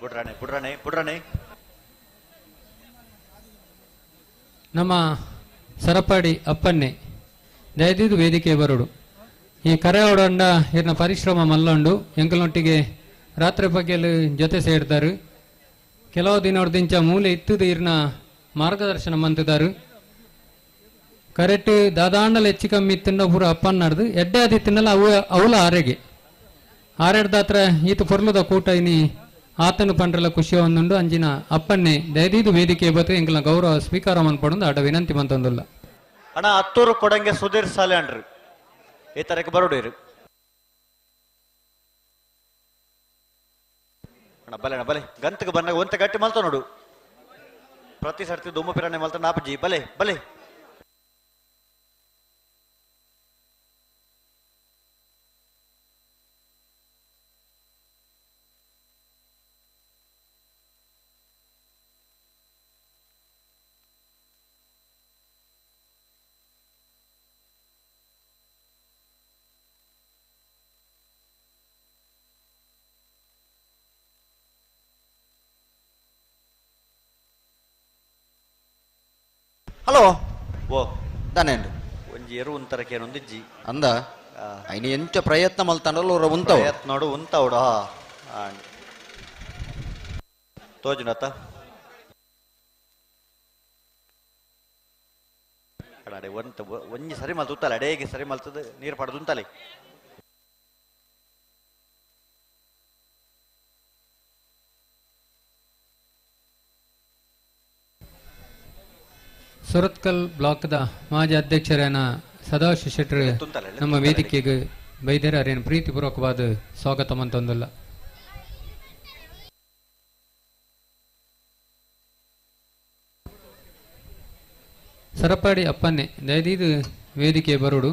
ಬುಡ್ರಾಣೆ ಬುಡ್ರಾಣೆ ಬುಡ್ರಾಣೆ. ನಮ್ಮ ಸರಪಾಡಿ ಅಪ್ಪನ್ನೆ ದಯದಿದ್ದು ವೇದಿಕೆ ಬರೋಡು ಈ ಕರೆ ಓಡಂಡ ಇರ್ನ ಪರಿಶ್ರಮ ಮಲ್ಲೊಂಡು ಎಂಕಲ್ನೊಟ್ಟಿಗೆ ರಾತ್ರಿ ಬಗ್ಗೆಲು ಜೊತೆ ಸೇರ್ತಾರೆ. ಕೆಲವು ದಿನ ಮೂಲೆ ಇತ್ತದು ಇರ್ನ ಮಾರ್ಗದರ್ಶನ ಮಂತಿದ್ದಾರೆ. ಕರೆಕ್ಟ್ ದಾದಾಂಡಲ ಹೆಚ್ಚು ಕಮ್ಮಿ ತಿನ್ನ ಪೂರ ಅಪ್ಪನ್ನಾಡ್ದು ಎಡ್ಡೆ ಅದಿ ತಿನ್ನಲ್ಲ ಅವು ಅವಲ ಆರೆಗೆ ಆರೆಡ್ದಾತ್ರ ಈತ ಪೊರ್ಲುದ ಕೂಟ ಇನಿ ಆತನು ಪಂಡ್ರಲ ಖುಷಿ ಒಂದುಂಡು ಅಂಜಿನ ಅಪ್ಪನ್ನೆ ದಯದೀದು ವೇದಿಕೆ ಬತ್ತು ಎಂಕಲ್ನ ಗೌರವ ಸ್ವೀಕಾರ ಮನ್ಪಡೊಂದು ಆಡ ವಿನಂತಿ ಮಂತೊಂದುಲ್ಲ. ಅಣ್ಣ ಹತ್ತೂರು ಕೊಡಂಗೆ ಸುಧೀರ್ ಸಾಲೆ ಅಂಡ್ರಿ ಈ ತರಕ್ಕೆ ಬರೋಡಿರಿ ಅಣ್ಣ ಬಲೆ ಅಣ್ಣ ಬಲೆ ಗಂತಕ್ಕೆ ಬಂದಾಗ ಒಂತ ಗಟ್ಟಿ ಮಲ್ತ ನೋಡು ಪ್ರತಿ ಸರ್ತಿ ದುಮ್ಮು ಪಿರಾಣೆ ಮಲ್ತ ನಾಪಜಿ ಬಲೆ ಬಲೆ. ಹಲೋ ಓ ದಾನೇಂಡು ಒಂಜಿ ಎರು ಉಂತರಕ್ಕೆ ಒಂದಿಜ್ಜಿ ಅಂದ ಐನಿ ಎಂಚ ಪ್ರಯತ್ನ ಮಲ್ತಾಂಡಲ್ಲ ಉಂತವು ಪ್ರಯತ್ನ ನೋಡು ಉಂತಾವಡು. ಹಾ ತೋಜುನತ ಅಡೆ ಒಂತ ಒಂಜಿ ಸರಿ ಮಲ್ತು ಉತ್ತಲ್ಲ ಅಡೇಗೆ ಸರಿ ಮಲ್ತದ ನೀರು ಪಡೆದು ಉಂತಲೆ. ಸುರತ್ಕಲ್ ಬ್ಲಾಕ್ದ ಮಾಜಿ ಅಧ್ಯಕ್ಷರೇನ ಸದಾಶಿವ ಶೆಟ್ಟರ್ ನಮ್ಮ ವೇದಿಕೆಗೆ ಬೈದೇರ ಅರೇನು ಪ್ರೀತಿಪೂರ್ವಕವಾದ ಸ್ವಾಗತ ಮಂತೊಂದಲ್ಲ. ಸರಪಾಡಿ ಅಪ್ಪನ್ನೆ ದಯದೀದು ವೇದಿಕೆ ಬರುಡು.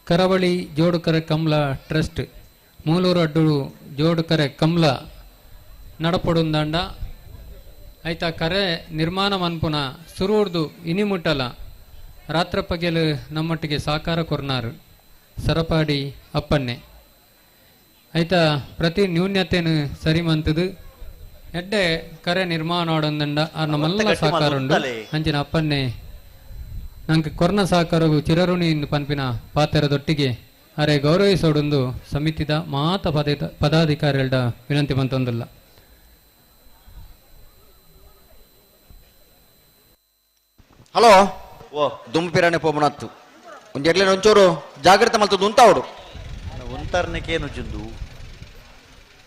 ಕರಾವಳಿ ಜೋಡುಕರೆ ಕಮಲ ಟ್ರಸ್ಟ್ ಮೂಲೂರು ಅಡ್ಡು ಜೋಡುಕರೆ ಕಮಲ ನಡಪಡುಂದಾಂಡ ಆಯ್ತಾ ಕರೆ ನಿರ್ಮಾಣ ಮನ್ಪುನ ಸುರೂರ್ದು ಇನಿಮುಟ್ಟಲ ರಾತ್ರ ಪಗೆಲು ನಮ್ಮೊಟ್ಟಿಗೆ ಸಾಕಾರ ಕೊರ್ನಾರು ಸರಪಾಡಿ ಅಪ್ಪನ್ನೆ ಆಯ್ತಾ ಪ್ರತಿ ನ್ಯೂನ್ಯತೆನು ಸರಿ ಮಂತದು ಎಡ್ಡೆ ಕರೆ ನಿರ್ಮಾಣ ಆಡೊಂದಂಡ ಆ ನಮ್ಮೆಲ್ಲ ಸಾಕಾರ ಉಂಡು ಅಂಚಿನ ಅಪ್ಪನ್ನೆ ನಂಗೆ ಕೊರ್ನ ಸಾಕಾರಗು ಚಿರಋಣಿ ಪನ್ಪಿನ ಪಾತೆರದೊಟ್ಟಿಗೆ ಅರೆ ಗೌರವಿಸೋಡೊಂದು ಸಮಿತಿದ ಮಾತ ಪದಾಧಿಕಾರಿಗಳ ವಿನಂತಿ ಬಂತೊಂದಿಲ್ಲ. ಹಲೋ ಓ ದುಂಪಿರಾಣೆ ಪೋಮನತ್ತು ಒಂಜೆಗ್ಲೇನ ಒಂಚೂರು ಜಾಗ್ರತೆ ಮಲ್ತದ್ದು ಉಂತಾವಡು ಉಂತಾರನಕ್ಕೇನು ಜುಂದು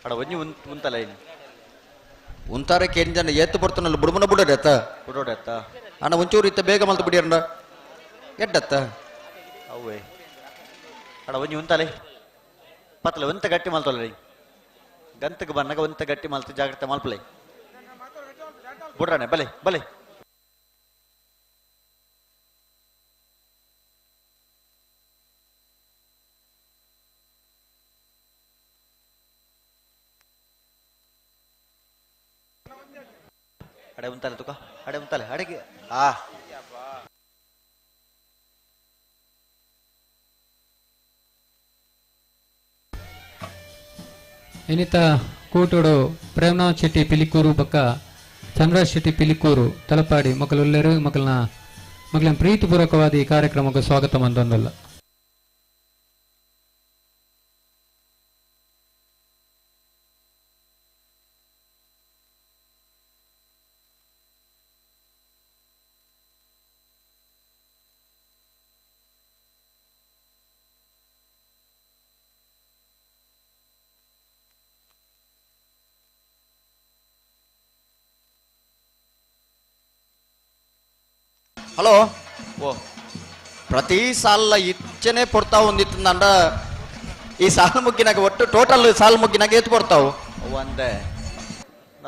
ಅಡ ಒಂಜಿ ಉಂತಲ್ಲ ಏನು ಉಂತಾರಕ್ಕೆ ಏನು ಜನ ಏತ್ತು ಬರ್ತನಲ್ಲ ಬುಡುಮನ ಬುಡೋಡೆ ಅತ್ತ ಬುಡೋಡೆ ಅತ್ತ ಅಣ್ಣ ಒಂಚೂರು ಇತ್ತ ಬೇಗ ಮಲ್ತು ಬಿಡಿಯಣ್ಣ ಎಡ್ಡತ್ತ ಅವೇ ಅಡ ಒಂಜಿ ಉಂತಲೆ ಪತ್ತಲೆ ಒಂತ ಗಟ್ಟಿ ಮಲ್ತೊಲ್ಲ ಗಂತಕ್ಕೆ ಬನ್ನಾಗ ಒಂತ ಗಟ್ಟಿ ಮಲ್ತು ಜಾಗ್ರತೆ ಮಲ್ಪಲೆ ಬುಡ್ರಾಣೆ ಬಲೆ ಬಲೆ. ಅಡೆ ಉಂತಲೆ ತುಕ ಅಡೆ ಉಂತಲೆ ಅಡೆಗೆ ಆ ಇನಿತ ಕೂಟೋಡು ಪ್ರೇಮನಾಥ್ ಶೆಟ್ಟಿ ಪಿಲಿಕೂರು ಬಕ್ಕ ಚಂದ್ರರಾಜ್ ಶೆಟ್ಟಿ ಪಿಲಿಕೂರು ತಲಪಾಡಿ ಮಕ್ಕಳುಲ್ಲೇರು ಮಕ್ಕಳನ್ನ ಮಕ್ಕಳನ್ನ ಪ್ರೀತಿಪೂರ್ವಕವಾದ ಈ ಕಾರ್ಯಕ್ರಮಕ್ಕೆ ಸ್ವಾಗತ ಮಂದೊಂದಲ್ಲ. ಹಲೋ ಓ ಪ್ರತಿ ಸಾಲ ಇಚ್ಚನೆ ಪೊರ್ತಾವು ಒಂದಿತ್ತಂದ ಈ ಸಾಲ ಮುಗ್ಗಿನಾಗ ಒಟ್ಟು ಟೋಟಲ್ ಸಾಲ ಮುಗ್ಗಿನಾಗ ಏತ್ ಪೊರ್ತಾವು ಒಂದೇ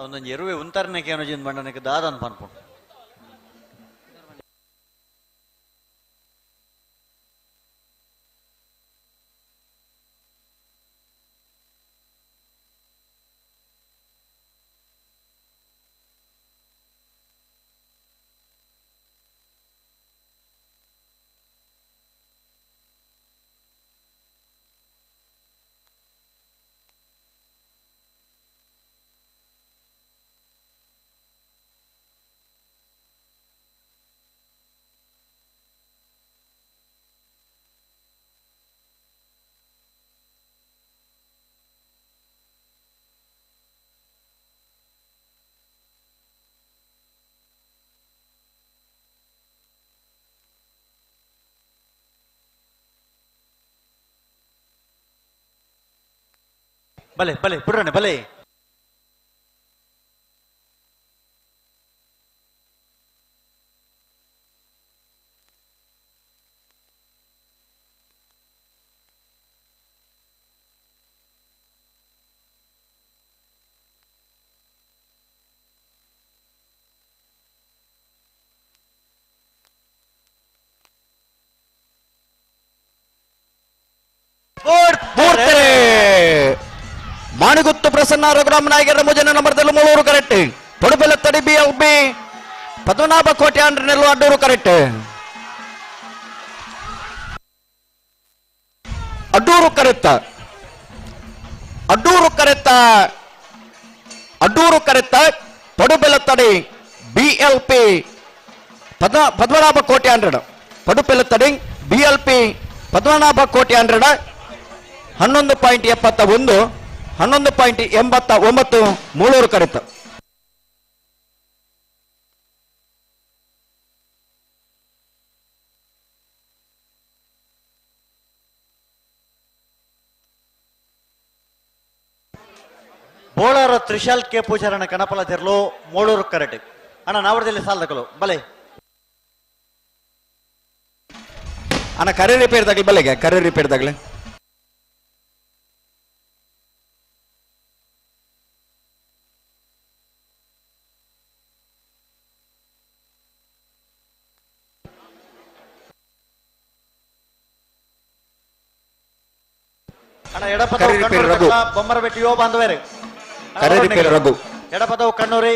ಒಂದೊಂದು ಎರುವೆ ಉಂತಾರನಕ್ಕೆ ಏನೋ ಜಿಂದ ಬಂಡನಕ್ಕೆ ದಾದ ಅಂತ ಅನ್ಕೊಂಡು ಬಲೆ ಬಲೆ ಪುಡ್ರನೆ ಬಲೆ. ಮಾಣಿಗುತ್ತು ಪ್ರಸನ್ನ ರಘುರಾಮ್ ನಾಯಕರ ಮುಜನ ನಂಬರ್ದಲ್ಲಿ ಮೂರು ಕರೆಕ್ಟ್. ಪಡುಬೆಲತ್ತಡಿ ಬಿ ಎಲ್ ಬಿ ಪದ್ಮನಾಭ ಕೋಟೆ ಅಂಡ್ರನೆಲ್ಲು ಅಡ್ಡೂರು ಕರೆಕ್ಟ್. ಅಡ್ಡೂರು ಕರೆತ್ತ ಅಡ್ಡೂರು ಕರೆತ್ತ ಅಡ್ಡೂರು ಕರೆತ್ತ ಪಡುಬೆಲತ್ತಡಿ ಬಿಎಲ್ಪಿ ಪದ್ಮನಾಭ ಕೋಟೆ ಅಂಡ್ರಡ ಪಡುಪೆಲತ್ತಡಿ ಬಿಎಲ್ಪಿ ಪದ್ಮನಾಭ ಕೋಟೆ ಅಂಡ್ರಡ 11.71 11.89 ಮೂಳೂರು ಕರೆತ್ತ. ಬೋಳಾರ ತ್ರಿಶಾಲ್ ಕೆ ಪೂಜಾರನ ಕಣಪಲ ತೆರಲು ಮೂಳೂರು ಕರೆಟ್. ಅಣ್ಣ ನಾವಡದಲ್ಲಿ ಸಾಲದಕಲು ಬಲೆ. ಅಣ್ಣ ಕರೆ ರಿಪೇರ್ ದಾಗಲಿ ಬಲೆಗೆ ಕರೆ ರಿಪೇರ್ ದಾಗಲಿ. ಅಣ್ಣ ಎಡಪದವು ಕಣ್ಣೂರು ಬೊಮ್ಮರಬೆಟ್ಟು ಯೋ ಬಾಂಧವೇರು. ಕರೆ ರಿಪೇರ್ ರಘು. ಎಡಪದವು ಕಣ್ಣೂರಿ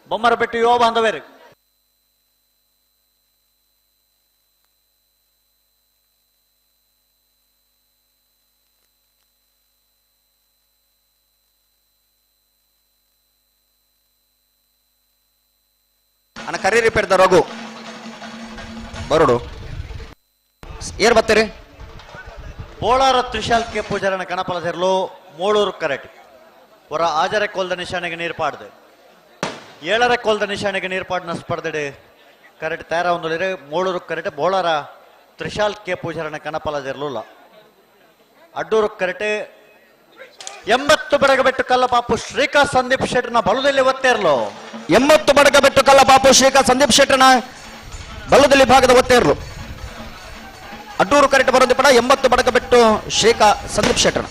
ಬೊಮ್ಮರಬೆಟ್ಟು ಯೋ ಬಾಂಧವೇರು. ಅಣ್ಣ ಕರೆ ರಿಪೇರ್ the Raghu ಬರೋಡು ಏರ್ ಬರ್ತೀರಿ. ಬೋಳಾರ ತ್ರಿಶಾಲ್ ಕೆ ಪೂಜಾರನ ಕಣಪಲ ಸೇರಲು ಮೂಳೂರು ಕರೆಟ್. ಹೊರ ಆಜರೆ ಕೋಲ್ದ ನಿಶಾನೆಗೆ ನೀರು ಪಾಡ್ದು ಏಳರ ಕೋಲ್ದ ನಿಶಾನೆಗೆ ನೀರು ಪಾಡ್ನ ಸ್ಪರ್ಧೆಡೆ ಕರೆಟ್ ತಯಾರ ಒಂದೊಳಿರೆ ಮೂಳೂರು ಕರೆಟ್ ಬೋಳಾರ ತ್ರಿಶಾಲ್ ಕೆ ಪೂಜಾರನ ಕಣಪಲ ಸೇರಲಿಲ್ಲ. ಅಡ್ಡೂರು ಕರೆಟ್ 80 ಬಡಗಬೆಟ್ಟು ಕಲ್ಲಪಾಪು ಶ್ರೀಕಾ ಸಂದೀಪ್ ಶೆಟ್ಟರ್ನ ಬಲದಲ್ಲಿ ಒತ್ತೇರ್ಲು. 80 ಬಡಗಬೆಟ್ಟು ಕಲ್ಲಪಾಪು ಶ್ರೀಕಾ ಸಂದೀಪ್ ಶೆಟ್ಟರ್ನ ಬಲದಲ್ಲಿ ಭಾಗದ ಒತ್ತೇರ್ಲು. ಅಡ್ಡೂರು ಕರೆಟ್ ಬರೋದು ಪಡ 80 ಬಡಗಬೆಟ್ಟು ಶ್ರೀಕಾ ಸಂದೀಪ್ ಶೆಟ್ಟರ್ನ.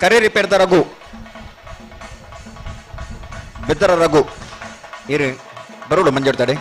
ಕರೆ ರಿಪೇರ್ದ ರಘು ಬೆದ್ದರ ರಘು ಇರು ಬರೋಡು ಮಂಜಾಡ್ತಾಡೆ.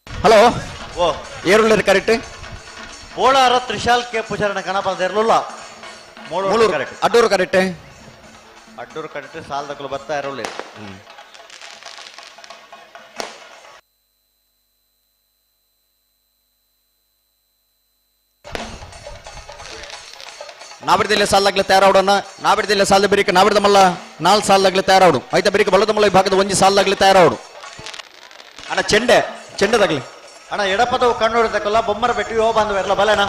ಹಲೋ ಓ ಏರುಳ್ಳರಿ ಕರೆಕ್ಟ್. ಬೋಳಾರ ತ್ರಿಶಾಲ್ ಕೆ ಪೂಜಾರನ ಕಣಪಲ ಇರಲಿಲ್ಲ. Mulur correct. Addur correct. Addur correct ಸಾಲದಕ್ಕಲು ಬರ್ತಾ ಇರಲಿ. ನಾಬಿಡದಿಲ್ಲ ಸಾಲಾಗ್ಲೆ ತಯಾರಾವಡೋಣ. ನಾಬಿಡದಿಲ್ಲ ಸಾಲ ಬಿರಿಕ ನಾಬಿಡದ ಮಲ್ಲ 4 ಸಾಲಾಗ್ಲೆ ತಯಾರಾವಡು. ಐತ ಬಿರಿಕ ಬಲದ ಮಲ್ಲ ವಿಭಾಗದ 1 ಸಾಲಾಗ್ಲೆ ತಯಾರಾವಡು. ಅಣ್ಣ ಚೆಂಡೆ ಚೆಂಡೆದಾಗ್ಲಿ. ಅಣ್ಣ ಎಡಪದವು ಕಣ್ಣೂರು ತಕ್ಕಲ್ಲ ಬೊಮ್ಮರ ಬೆಟ್ಟು ಯೋ ಬಾಂಧವ ಬಲೆ ಅಣ್ಣ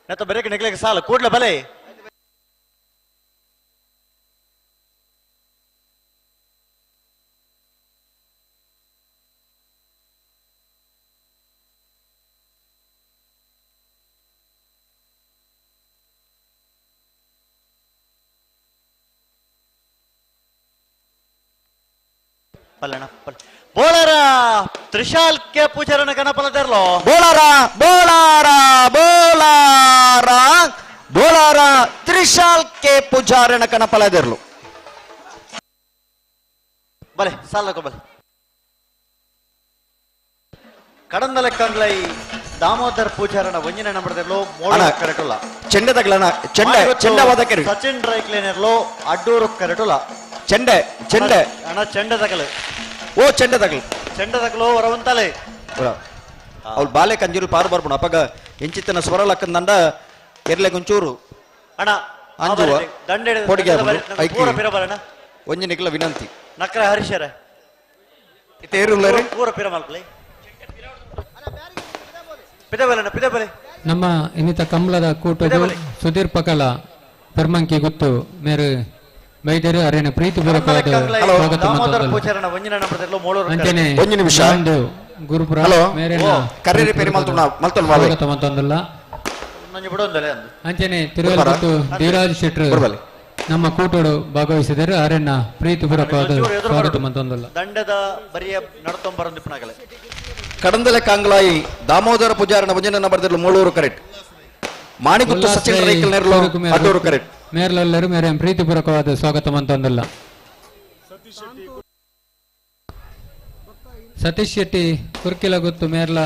ನೆತ್ತ ಬೆರಕೆ ನಿಗ್ಲಿಕ್ಕೆ ಸಾಲು ಕೂಡ್ಲೆ ಬಲೆ. ಪಲ್ಲಣ ಪಲ್ಲ ಬೋಳಾರ ತ್ರಿಶಾಲ್ ಕೆ ಪೂಜಾರನ ಗಣಪಲದರ್ಲೋ ಬೋಳಾರ ಬೋಳಾರ ಬೋಳಾರ ಬೋಳಾರ ತ್ರಿಶಾಲ್ ಕೆ ಪೂಜಾರನ ಕಣಪಲದಿರ್ಲು ಬಲೆ ಸಾಲಕ ಬಲೆ ಕಡಂದಲ ಕಂಗ್ಲೈ ದಾಮೋದರ್ ಪೂಜಾರನ ಒಂಜಿನ ನಂಬರ್ದರ್ಲೋ ಮೋಡ ಕರೆಟುಲ ಚೆಂಡೆ ತಗಲನ ಚೆಂಡೆ ಚೆಂಡೆ ವಾದಕರು ಸಚಿನ್ ರೈ ಕ್ಲೀನರ್ಲೋ ಅಡ್ಡೂರು ಕರೆಟುಲ ಚೆಂಡೆ ಚೆಂಡೆ ಅಣ್ಣ ಚೆಂಡೆ ತಗಲು ಓ ಚೆಂಡೆ ತಗಲು ಚೆಂಡೆ ತಗಲು ಹೊರವಂತಲೆ ಅವ್ಳು ಬಾಲೆ ಕಂಜೂರು ಪಾರು ಬರ್ಪುಣ ಅಪಗ ಇಂಚಿತ್ತನ ಸ್ವರ ಲಕ್ಕಂದಂಡ ಎರ್ಲೆ ಗುಂಚೂರು ಅಣ್ಣ ಅಂಜುವ ದಂಡೆ ಪೊಡಿಗೆ ಪೂರ ಪಿರ ಬರಣ ಒಂಜಿ ನಿಕ್ಲ ವಿನಂತಿ ನಕ್ರ ಹರೀಶರ ತೇರುಲ್ಲರಿ ಪೂರ ಪಿರ ಮಲ್ಪಲೆ ಪಿದಬಲೆ ಪಿದಬಲೆ ನಮ್ಮ ಇನ್ನಿತ ಕಮಲದ ಕೂಟದ ಸುಧೀರ್ ಪಕಲ ಪೆರ್ಮಂಕಿ ಗುತ್ತು ಮೇರು ಬೈದರು ಅರೇನ ಪ್ರೀತಿಪೂರ್ವಕವಾದ ಸ್ವಾಗತ ದಾಮೋದರ ಪೂಜಾರನ ಒಂಜಿನ ನಂಬರ್ದರ್ಲೋ ಮೋಳೂರು ಅಂಚನೆ ಒಂಜಿ ನಿಮಿಷ. ಒಂದು ಗುರುಪುರ ಹಲೋ. ಮೇರೆನ ಕರ್ರೇರಿ ಪೇರಿ ಮಲ್ತುಣ ಮಲ್ತೊಲ್ ವಾಲೆ. ಸ್ವಾಗತ ಮಂತೊಂದುಲ್ಲ ನಂಜಿ ಬಿಡೊಂದಲೆ ಅಂದು ಅಂಚನೆ ತಿರುವಲ್ಗುತ್ತು ಧೀರಾಜ್ ಶೆಟ್ರು ಬುರ್ಬಲೆ. ನಮ್ಮ ಕೂಟೋಡು ಭಾಗವಹಿಸಿದರು ಅರೆನ್ನ ಪ್ರೀತಿಪೂರ್ವಕವಾದ ಒಂಚೂರು ಎದುರು ಸ್ವಾಗತ ಬರೋಡು. ಮಂತೊಂದುಲ್ಲ ದಂಡದ ಬರಿಯ ನಡತೊಂಬರಂದಿಪ್ಪನಾಗಲೆ ಕಡಂದಲೆ ಕಾಂಗ್ಲಾಯಿ ದಾಮೋದರ ಪೂಜಾರನ ಒಂಜಿನ ನಂಬರ್ದರ್ಲು ಮೂಳೂರು ಕರೆಕ್ಟ್ ಮಾಣಿಗುತ್ತು ಸಚಿನ್ ರೈಕಲ್ ನೆರ್ಲು ಅಡ್ಡೂರು ಕರೆಕ್ಟ್ ಮೇರ್ಲೆಲ್ಲರೂ ಮೇರೆ ಪ್ರೀತಿಪೂರ್ವಕವಾದ ಸ್ವಾಗತ ಮಂತೊಂದುಲ್ಲ ಸತೀಶ್ ಶೆಟ್ಟಿ ಕುರ್ಕಿಲ ಗುತ್ತು ಮೇರ್ಲ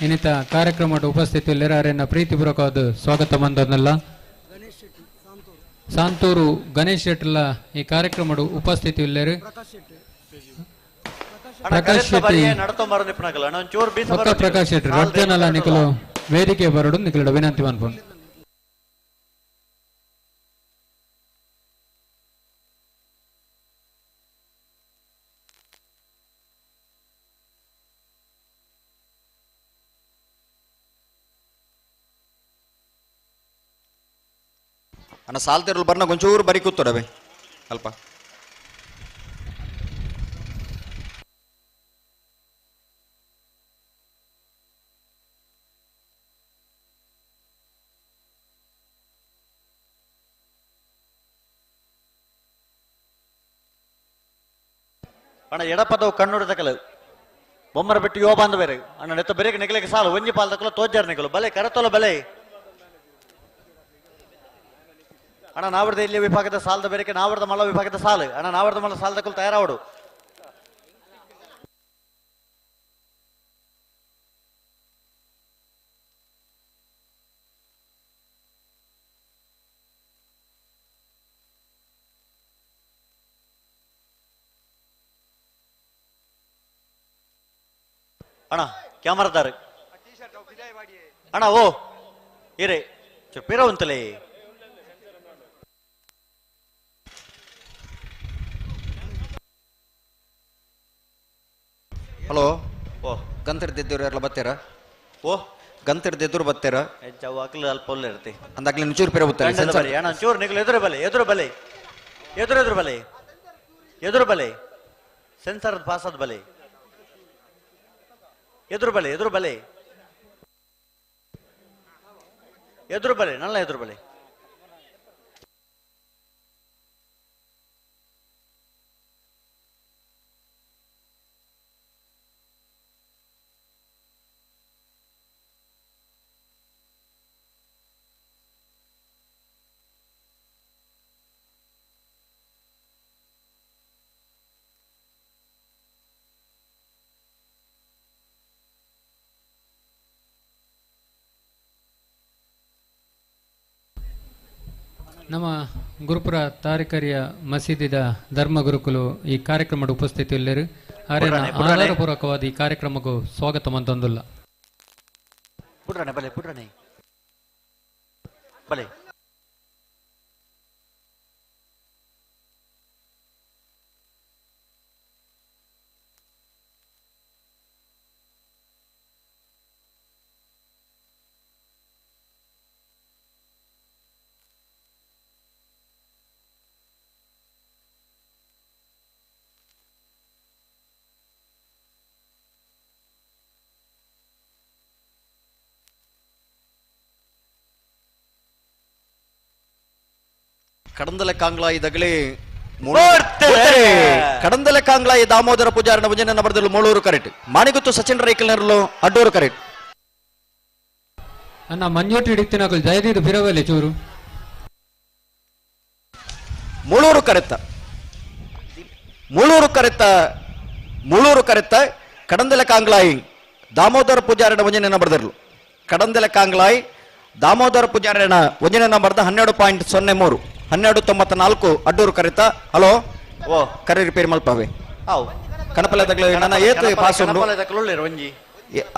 ಇನ್ನಿತ ಕಾರ್ಯಕ್ರಮದ ಉಪಸ್ಥಿತಿ ಅರೆನ್ನ ಪ್ರೀತಿಪೂರ್ವಕವಾದ ಸ್ವಾಗತ ಮಂತೊಂದುಲ್ಲ ಸಾಂತೂರು ಗಣೇಶ್ ಶೆಟ್ಟಿಲ ಈ ಕಾರ್ಯಕ್ರಮದ ಉಪಸ್ಥಿತಿ ಇಲ್ಲೇರು ಪ್ರಕಾಶ್ ಶೆಟ್ಟಿ ನಡತೊಂಬರಂದಿಪ್ಪನಾಗಲ್ಲ ಅಣ್ಣ ಒಂಚೂರು ಬೀಸ ಪಕ್ಕ ಪ್ರಕಾಶ್ ಶೆಟ್ಟಿ ರಡ್ಜನಲ ನಿಖಲು ವೇದಿಕೆ ಬರಡು ನಿಖಲಡ ವಿನಂತಿ ಮನ್ಪುಂಡು ಅಣ್ಣ ಸಾಲ್ತಿರಲು ಬರ್ನ ಒಂಚೂರು ಬರಿ ಕೂತೊಡವೆ ಅಲ್ಪ ಅಣ್ಣ ಎಡಪದವು ಕಣ್ಣುಡ ತಕಲು ಬೊಮ್ಮರ ಬಿಟ್ಟು ಯೋ ಬಂದ ಬೇರೆ ಅಣ್ಣ ನೆತ್ತ ಬೇರೆ ನಿಗಲಿಗೆ ಸಾಲು ಒಂಜಿ ಪಾಲ್ ತಕಲು ತೋಜಾರ್ ನಿಗಲು ಬಲೆ ಕರತೋಲ ಬಲೆ ಅಣ್ಣ ನಾವರ್ದ ಇಲ್ಲಿ ವಿಭಾಗದ ಸಾಲದ ಬೇರೆಕೆ ನಾವರ್ದ ಮಲ್ಲ ವಿಭಾಗದ ಸಾಲು ಅಣ್ಣ ನಾವರ್ದ ಮಲ್ಲ ಸಾಲ ತಕಲು ತಯಾರಾವಡು ಅಣ್ಣ ಕ್ಯಾಮರಾದಾರ ಅಣ್ಣ ಓ ಇರೇ ಪಿರ ಉಂತಲೇ ಹಲೋ ಓ ಗಂತರ್ದಿದ್ದೂರು ಯಾರಲ್ಲ ಬತ್ತೀರಾ ಓ ಗಂತರ್ದಿದ್ದೂರು ಬತ್ತೀರಾ ಹೆಚ್ಚು ಅಕ್ಲು ಅಲ್ಪ ಒಳ್ಳೆ ಇರ್ತಿ ಅಂದಾಗ್ಲಿ ಒಂಚೂರು ಪಿರ ಬತ್ತಾರೆ ಗಂಡದ ಬಲಿ ಅಣ್ಣ ಚೂರು ನಿಗಲು ಎದುರು ಬಲೆ ಎದುರು ಬಲೆ ಎದುರು ಎದುರು ಬಲೆ ಎದುರು ಬಲೆ ಸೆನ್ಸರ್ ಪಾಸ್ ಆದ ಬಲೆ ಎದುರು ಬಲೆ ಎದುರು ಬಲೆ ಎದುರು ಬಲೆ ನಲ್ಲ ಎದುರು ಬಲೆ ನಮ್ಮ ಗುರುಪುರ ತಾರಿಕರಿಯ ಮಸೀದಿದ ಧರ್ಮಗುರುಕುಲು ಈ ಕಾರ್ಯಕ್ರಮದ ಉಪಸ್ಥಿತಿಯಲ್ಲಿರು ಆರ್ಯನ ಆಧಾರಪೂರ್ವಕವಾದ ಈ ಕಾರ್ಯಕ್ರಮಕ್ಕೂ ಸ್ವಾಗತ ಮಂತೊಂದುಲ್ಲ ಪುಡ್ರಣೆ ಬಲೆ ಪುಡ್ರಣೆ ಬಲೆ ಕಡಂದಲೆ ಕಾಂಗ್ಲ ಇದಗಲಿ ಕಡಂದಲೆ ಕಾಂಗ್ಲಾಯಿ ದಾಮೋದರ ಪೂಜಾರನ ಒಂಜನೇ ನಂಬರ್ದಲ್ಲಿ ಮೂಳೂರು ಕರೆಕ್ಟ್. ಮಾಣಿಗುತ್ತು ಸಚಿನ್ ರೈಕಲ್ನರ್ಲು ಅಡ್ಡೂರು ಕರೆಕ್ಟ್. ಅಣ್ಣ ಮಂಜೋಟಿ ಹಿಡಿತಿನಕುಲು ಜಯದೀದ್ ಬಿರವಲ್ಲಿ ಚೂರು. ಮುಳೂರು ಕರೆತ್ತ ಮುಳೂರು ಕರೆತ್ತ ಮುಳೂರು ಕರೆತ್ತ ಕಡಂದಲೆ ಕಾಂಗ್ಲಾಯಿ ದಾಮೋದರ ಪೂಜಾರನ ಒಂಜನೇ ನಂಬರ್ದರ್ಲು. ಕಡಂದಲೆ ಕಾಂಗ್ಲಾಯಿ ದಾಮೋದರ ಪೂಜಾರನ ಒಂಜನೇ ನಂಬರ್ದ 12.03 12.94 ಅಡ್ಡೂರು ಕರೆತ. ಹಲೋ ಓ ಕರೆ ರಿಪೇರಿ ಮಲ್ಪಾವೆ ಅವು ಕಣಪಲೆ ತಗ್ಲ ನನ್ನ ಏತ್ ಪಾಸ್ ಉಂಡು ಕಣಪಲೆ ತಗ್ಲುಲ್ಲೇರು ಒಂಜಿ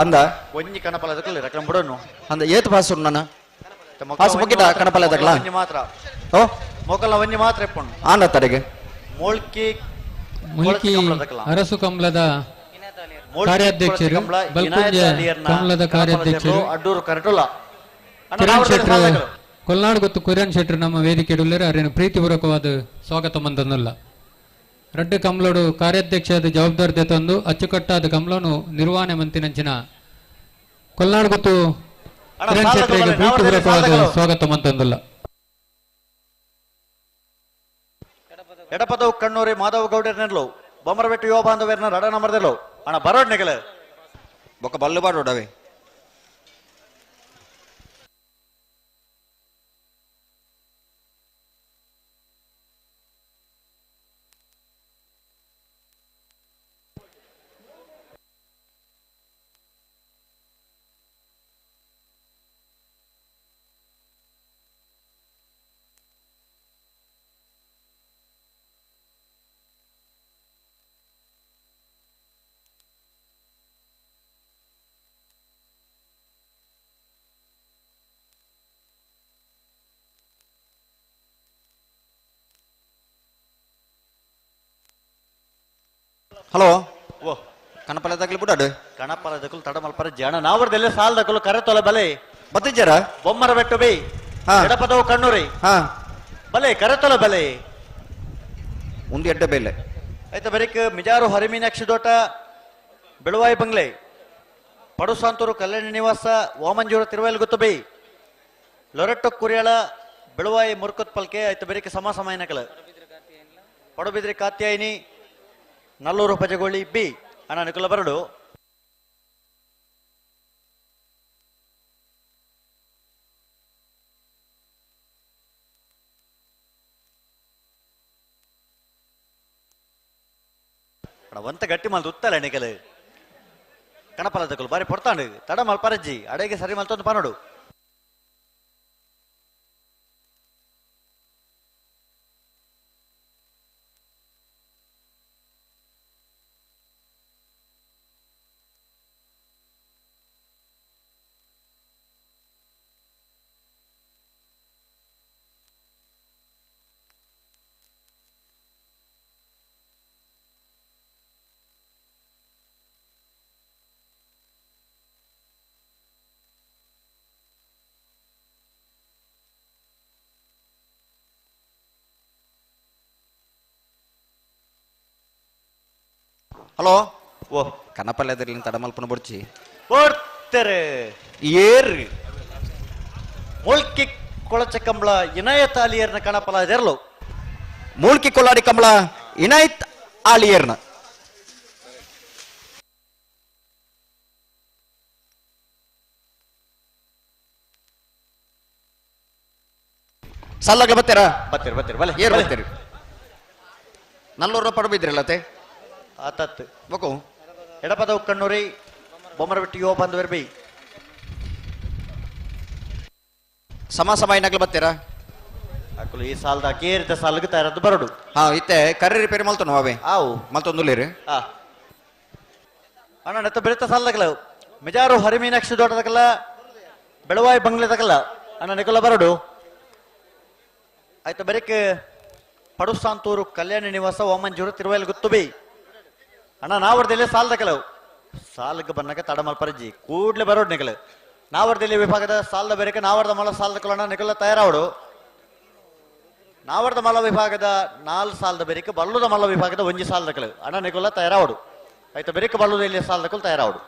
ಅಂದ ಒಂಜಿ ಕಣಪಲೆ ತಗ್ಲುಲ್ಲೇರು ಅಕ್ರಮ ಬುಡನು ಅಂದ ಏತ್ ಪಾಸ್ ಉಂಡು ನನ್ನ ಪಾಸ್ ಮುಗಿದ ಕಣಪಲೆ ತಗ್ಲ ಒಂಜಿ ಮಾತ್ರ ಓ ಮೊಕಲ ಒಂಜಿ ಮಾತ್ರ ಇಪ್ಪುಂಡು ಆಂಡ ತಡೆಗೆ ಮೂಲ್ಕಿ ಮುಲ್ಕಿ ಅರಸು ಕಮಲದ ಕಾರ್ಯಾಧ್ಯಕ್ಷರು ಬಲ್ಕುಂಜೆ ಕಮಲದ ಕಾರ್ಯಾಧ್ಯಕ್ಷರು ಅಡ್ಡೂರು ಕರೆಟುಲ್ಲ ಕಿರಣ್ ಶೆಟ್ಟರು ಕೊಲ್ನಾಡು ಗೊತ್ತು ಕಿರಣ್ ಶೆಟ್ಟರು ನಮ್ಮ ವೇದಿಕೆ ಉಳ್ಳೇರು ಅರೇನು ಪ್ರೀತಿಪೂರ್ವಕವಾದ ಸ್ವಾಗತ ಮಂದನ್ನುಲ್ಲ. ರಡ್ಡು ಕಮಲೋಡು ಕಾರ್ಯಾಧ್ಯಕ್ಷದ ಜವಾಬ್ದಾರಿ ತಂದು ಅಚ್ಚುಕಟ್ಟಾದ ಕಮಲನು ನಿರ್ವಹಣೆ ಮಂತಿನಂಚಿನ ಕೊಲ್ನಾಡು ಗೊತ್ತು ಕಿರಣ್ ಶೆಟ್ಟರಿಗೆ ಪ್ರೀತಿಪೂರ್ವಕವಾದ ಸ್ವಾಗತ ಮಂತಂದುಲ್ಲ. ಎಡಪದವು ಕಣ್ಣೂರಿ ಮಾಧವ ಗೌಡರ್ನೆರ್ಲು ಬೊಮ್ಮರಬೆಟ್ಟು ಯುವ ಬಾಂಧವ್ಯರ್ನ ರಡ ನಂಬರ್ದೆಲ್ಲೋ ಅಣ್ಣ ಬರೋಡ್ ನೆಗಲ ಬೊಕ್ಕ ಬಲ್ಲು ಬಾಡೋಡವೆ ಹಲೋ ಓ ಕಣಪಲೆ ತಗ್ಲಿ ಬಿಡಾಡು ಕಣಪಲ ದಕುಲು ತಡಮಲ್ಪರ ಜನ ನಾವರ್ದೆಲ್ಲ ಸಾಲ್ ದಕುಲು ಕರೆ ತೊಲೆ ಬಲೆ ಬತ್ತಿಜ್ಜಾರ ಬೊಮ್ಮರ ಬೆಟ್ಟು ಬೈ ಎಡಪದವು ಕಣ್ಣೂರಿ ಹಾ ಬಲೆ ಕರೆ ತೊಲೆ ಬಲೆ ಒಂದು ಎಡ್ಡೆ ಬೇಲೆ ಆಯ್ತಾ ಬರೀಕ್ ಮಿಜಾರು ಹರಿಮೀನಾಕ್ಷಿ ದೋಟ ಬೆಳುವಾಯಿ ಬಂಗ್ಲೆ ಪಡುಸಾಂತೂರು ಕಲ್ಯಾಣ ನಿವಾಸ ವಾಮಂಜೂರ ತಿರುವೈಲ್ ಗೊತ್ತು ಬೈ ಲೊರೆಟ್ಟೊ ಕುರಿಯಾಳ ಬೆಳುವಾಯಿ ಮುರ್ಕತ್ ಪಲ್ಕೆ ಆಯ್ತು ಬರೀಕ್ ಸಮ ಸಮಯನಕಲ ಪಡುಬಿದ್ರಿ ಕಾತ್ಯಾಯಿನಿ ನಲ್ಲೂರು ಪಜಗೋಳಿ ಬಿ ಅಣ್ಣ ನಿಕುಲ ಬರಡು ಅಣ್ಣ ಒಂತ ಗಟ್ಟಿ ಮಲ್ದು ಉತ್ತಲ್ಲ ನಿಕಲು ಕಣಪಲ ತಕಲು ಬಾರಿ ಪೊರ್ತಾಂಡು ತಡ ಮಲ್ಪರಜ್ಜಿ ಅಡೆಗೆ ಸರಿ ಮಲ್ತೊಂದು ಪನೋಡು ಹಲೋ ಓ ಕನಪಲ್ಯದಲ್ಲಿ ತಡಮಲ್ಪನ ಬುಡ್ಚಿ ಕೊಡ್ತಾರೆ ಏರ್ ಮೂಲ್ಕಿ ಕೊಳಚ ಕಂಬಳ ಇನಾಯತ್ ಅಲಿಯರ್ನ ಕಣಪಲ ಇದೆರಲು ಮೂಲ್ಕಿ ಕೊಲ್ಲಾಡಿ ಕಂಬಳ ಇನಾಯತ್ ಆಲಿಯರ್ನ ಸಲ್ಲಗ್ಲ ಬತ್ತೀರಾ ಬತ್ತೀರಿ ಬತ್ತೀರಿ ಬಲೆ ಏರ್ ಬತ್ತೀರಿ ನಲ್ಲೂರ ಪಡಬಿದ್ರಲ್ಲ ಅತ್ತೆ ಆತತ್ ಬೊಕು ಎಡಪದವು ಕಣ್ಣೂರಿ ಬೊಮ್ಮರಬಿಟ್ಟು ಯುವ ಬಂದವರು ಬೈ ಸಮ ಸಮ ಏನಾಗ್ಲ ಬತ್ತೀರಾ ಅಕ್ಕಲು ಈ ಸಾಲದ ಕೇರಿದ ಸಾಲಕ್ಕೆ ತಯಾರದ್ದು ಬರಡು ಹಾ ಇತ್ತೆ ಕರೆ ರಿಪೇರಿ ಮಲ್ತನು ಅವೇ ಆವು ಮಲ್ತೊಂದುಲ್ಲೇರಿ ಆ ಅಣ್ಣ ನೆತ್ತ ಬೆಳಿತ ಸಾಲದಕಲ ಮಿಜಾರು ಹರಿಮೀನಾಕ್ಷಿ ದೊಡ್ಡದಕಲ್ಲ ಬೆಳವಾಯಿ ಬಂಗ್ಲೆದಕಲ್ಲ ಅಣ್ಣ ನಿಕೊಲ ಬರಡು ಆಯ್ತು ಬರೀಕ್ ಪಡುಸಾಂತೂರು ಕಲ್ಯಾಣ ನಿವಾಸ ಓಮಂಜೂರು ತಿರುವೈಲ್ ಗುತ್ತು ಬೈ ಅಣ್ಣ ನಾವರ್ದಲ್ಲಿ ಸಾಲದಕಲವು ಸಾಲಕ್ಕೆ ಬನ್ನಕ ತಡಮಲ್ಪರಜ್ಜಿ ಕೂಡ್ಲೆ ಬರೋಡ್ ನಿಕಲು ನಾವರ್ದಲ್ಲಿ ವಿಭಾಗದ ಸಾಲದ ಬೇರೆಕ ನಾವರ್ದ ಮಲ ಸಾಲದ ಅಣ್ಣ ನಿಕಲ ತಯಾರಾವಡು ನಾವರ್ದ ಮಲ ವಿಭಾಗದ ನಾಲ್ ಸಾಲದ ಬೇರೆಕ ಬಲ್ಲುದ ಮಲ್ಲ ವಿಭಾಗದ ಒಂಜಿ ಸಾಲದ ಕಲು ಅಣ್ಣ ನಿಕುಲ ತಯಾರಾವಡು ಆಯ್ತು ಬೇರೆಕ ಬಲ್ಲುದ ಇಲ್ಲಿ ಸಾಲದ ಕಲು ತಯಾರಾವಡು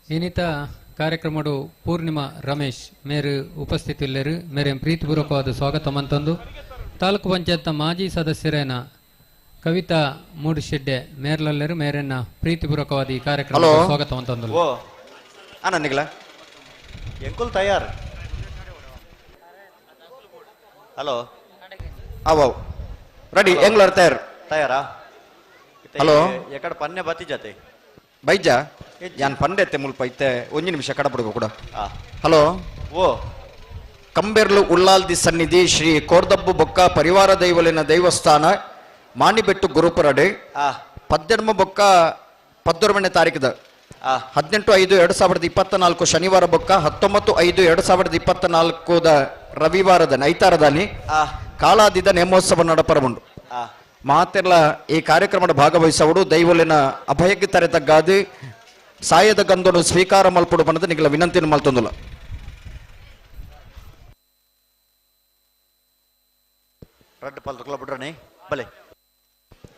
ಇನ್ನಿತ ಕಾರ್ಯಕ್ರಮಡು ಪೂರ್ಣಿಮಾ ರಮೇಶ್ ಮೇರು ಉಪಸ್ಥಿತಿಲ್ಲೇರು ಮೇರೆ ಪ್ರೀತಿಪೂರ್ವಕವಾದ ಸ್ವಾಗತ ಮಂತಂದು ತಾಲೂಕು ಪಂಚಾಯತ್ನ ಮಾಜಿ ಸದಸ್ಯರೇನ ಕವಿತಾ ಮೂಡುಶೆಡ್ಡೆ ಮೇರ್ಲಲ್ಲೇರು ಮೇರೆನ್ನ ಪ್ರೀತಿಪೂರ್ವಕವಾದ ಈ ಕಾರ್ಯಕ್ರಮ ಸ್ವಾಗತ ಮಂತಂದು. ಓ ಆನಂದಿಗಳ ಎಂಕುಲ್ ತಯಾರ್. ಹಲೋ ಅವ್ ರೆಡಿ ಎಂಗ್ಲರ್ ತಯಾರ್ ತಯಾರಾ? ಹಲೋ ಎಕಡೆ ಪನ್ನೆ ಬತ್ತಿ ಜತೆ ಬೈಜ ಯಾನ್ ಪಂಡೆತ್ತೆ ಮುಲ್ಪ ಇತ್ತೆ ಒಂಜಿ ನಿಮಿಷ ಕಡಪಡುಗ ಕೂಡ. ಹಲೋ ಓ ಕಂಬೆರ್ಲು ಉಳ್ಳಾಲ್ದಿ ಸನ್ನಿಧಿ ಶ್ರೀ ಕೋರ್ದಬ್ಬು ಬೊಕ್ಕ ಪರಿವಾರ ದೈವಲಿನ ದೇವಸ್ಥಾನ ಮಾಣಿಬೆಟ್ಟು ಗುರುಪುರಡೆ 18 ಬೊಕ್ಕ 19ನೇ ತಾರೀಕದ 18/5/2024 ಶನಿವಾರ ಬೊಕ್ಕ 19/5/2024 ರವಿವಾರದ ನೈತಾರದಾನಿ ಕಾಲಾದಿದ ನೇಮೋತ್ಸವ ನಡಪರವುಂಡು. ಮಾತೆಲ್ಲ ಈ ಕಾರ್ಯಕ್ರಮದ ಭಾಗವಹಿಸವರು ದೈವಲಿನ ಅಭಯಕ್ಕೆ ತರೆ ತಗ್ಗಾದಿ ಸಾಯದ ಗಂಧನು ಸ್ವೀಕಾರ ಮಲ್ಪಡು ಬನ್ನದ ನಿಗಲ ವಿನಂತಿಯನ್ನು ಮಲ್ತೊಂದುಲ್ಲ.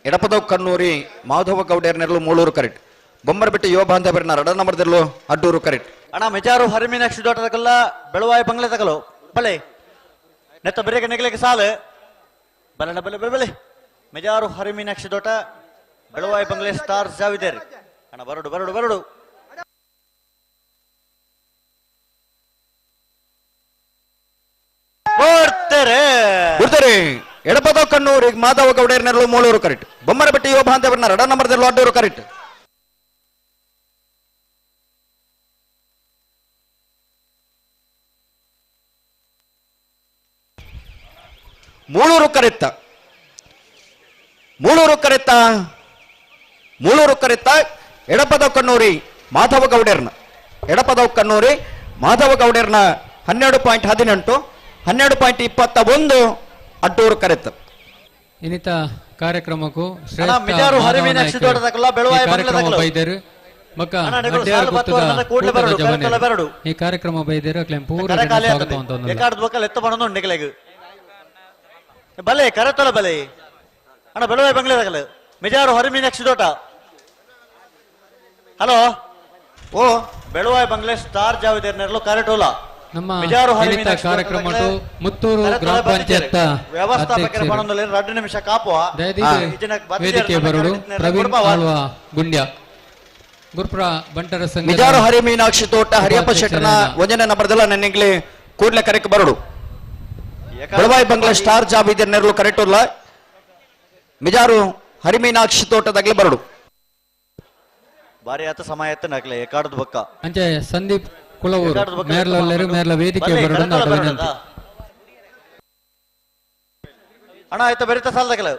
ಎಡಪದವ್ ಕಣ್ಣೂರಿ ಮಾಧವ ಗೌಡೇರ್ನೆರಲು ಮೂಳೂರು ಕರೆಕ್ಟ್. ಬೊಮ್ಮರಬೆಟ್ಟು ಯುವ ಬಾಂಧವರನ್ನ ರಡ ನಂಬರ್ದಲ್ಲೂ ಅಡ್ಡೂರು ಕರೆಕ್ಟ್. ಅಣ್ಣ ಮೆಜಾರು ಹರಿಮೀನಾಕ್ಷಿ ದೋಟದಕಲ್ಲ ಬೆಳವಾಯಿ ಬಂಗ್ಲೆ ತಗಲು ಬಲೆ ನೆತ್ತ ಬೆರೆಗೆ ನೆಗಲಿಗೆ ಸಾಲು ಬಲನ ಬಲೆ ಬಲೆ ಬಲೆ ಮೆಜಾರು ಹರಿಮೀನಾಕ್ಷಿ ದೋಟ ಬೆಳವಾಯಿ ಬಂಗ್ಲೆ ಸ್ಟಾರ್ ಜಾವಿದೇರಿ. ಅಣ್ಣ ಬರಡು ಬರಡು ಬರಡು. ಬರ್ತಾರೆ ಎಡಪದ ಕಣ್ಣೂರಿ ಮಾಧವ ಗೌಡೇರ್ನೆರಲು ಮೂಳೂರು ಕರೆಕ್ಟ್. ಬೊಮ್ಮರಬೆಟ್ಟಿ ಯುವ ಬಾಂಧವರನ್ನ ರಡ ನಂಬರ್ದಲ್ಲೂ ಅಡ್ಡೂರು ಕರೆಕ್ಟ್. ಮೂಳೂರು ಕರೆತ್ತ ಮೂಳೂರು ಕರೆತ್ತ ಮೂಳೂರು ಕರೆತ್ತ ಎಡಪದ ಕಣ್ಣೂರಿ ಮಾಧವ ಗೌಡೇರ್ನ ಎಡಪದ ಕಣ್ಣೂರಿ ಮಾಧವ ಗೌಡೇರ್ನ 12.18 12.21 ಅಡ್ಡೂರು ಕರೆತ್ತ. ಇನ್ನಿತ ಕಾರ್ಯಕ್ರಮಕ್ಕೂ ಈ ಕಾರ್ಯಕ್ರಮ ಬೈದೇರು ಬಲೆ ಕರೆತೊಲ ಬಲೆ ಅಣ್ಣ ಬೆಳವಾಯಿ ಬಂಗ್ಲೆ ತಗಲು ಮೆಜಾರು ಹರಿಮೀನಾಕ್ಷಿ ದೋಟ. ಹಲೋ ಓ ಬೆಳವಾಯಿ ಬಂಗ್ಲೆ ಸ್ಟಾರ್ ಜಾವಿದೇರ್ನೆರಲು ಕರೆಟೋಲ. ನಮ್ಮ ಕಾರ್ಯಕ್ರಮ ಮುತ್ತೂರು ಗ್ರಾಮ ಪಂಚಾಯತ್ ವ್ಯವಸ್ಥಾಪಕರ 2 ನಿಮಿಷ ಕಾಪುವ ವೇದಿಕೆ ಬರಡು ಪ್ರವೀಣ್ ಆಳ್ವ ಗುಂಡ್ಯ ಗುರುಪುರ ಬಂಟರ ಸಂಘ ಮಿಜಾರು ಹರಿಮೀನಾಕ್ಷಿ ತೋಟ ಹರಿಯಪ್ಪ ಶೆಟ್ಟನ ಒಂದನೇ ನಂಬರ್ದಲ್ಲ ನನ್ನಿಂಗ್ಲಿ ಕೂಡಲೇ ಕರೆಕ್ ಬರಡು. ಬೆಳವಾಯಿ ಬಂಗ್ಲೆ ಸ್ಟಾರ್ ಜಾವಿದೇರ್ನೆರಲು ಕರೆಟೋಲ ಮಿಜಾರು ಹರಿಮೀನಾಕ್ಷಿ ತೋಟದಾಗ್ಲೇ ಬರಡು. ಬಾರಿ ಆತ ಸಮಯ ಆಯ್ತು ನಕ್ಲೆ ಎಕಾಡದ ಬಕ್ಕ ಅಂಚೆ ಸಂದೀಪ್ ಕುಳವೂರು ಮೇರ್ಲಲ್ಲೇರು ಮೇರ್ಲ ವೇದಿಕೆ ಬರಡು ವಿನಂತಿ. ಅಣ್ಣ ಆಯ್ತು ಬೆರಿತ ಸಾಲದಕಲ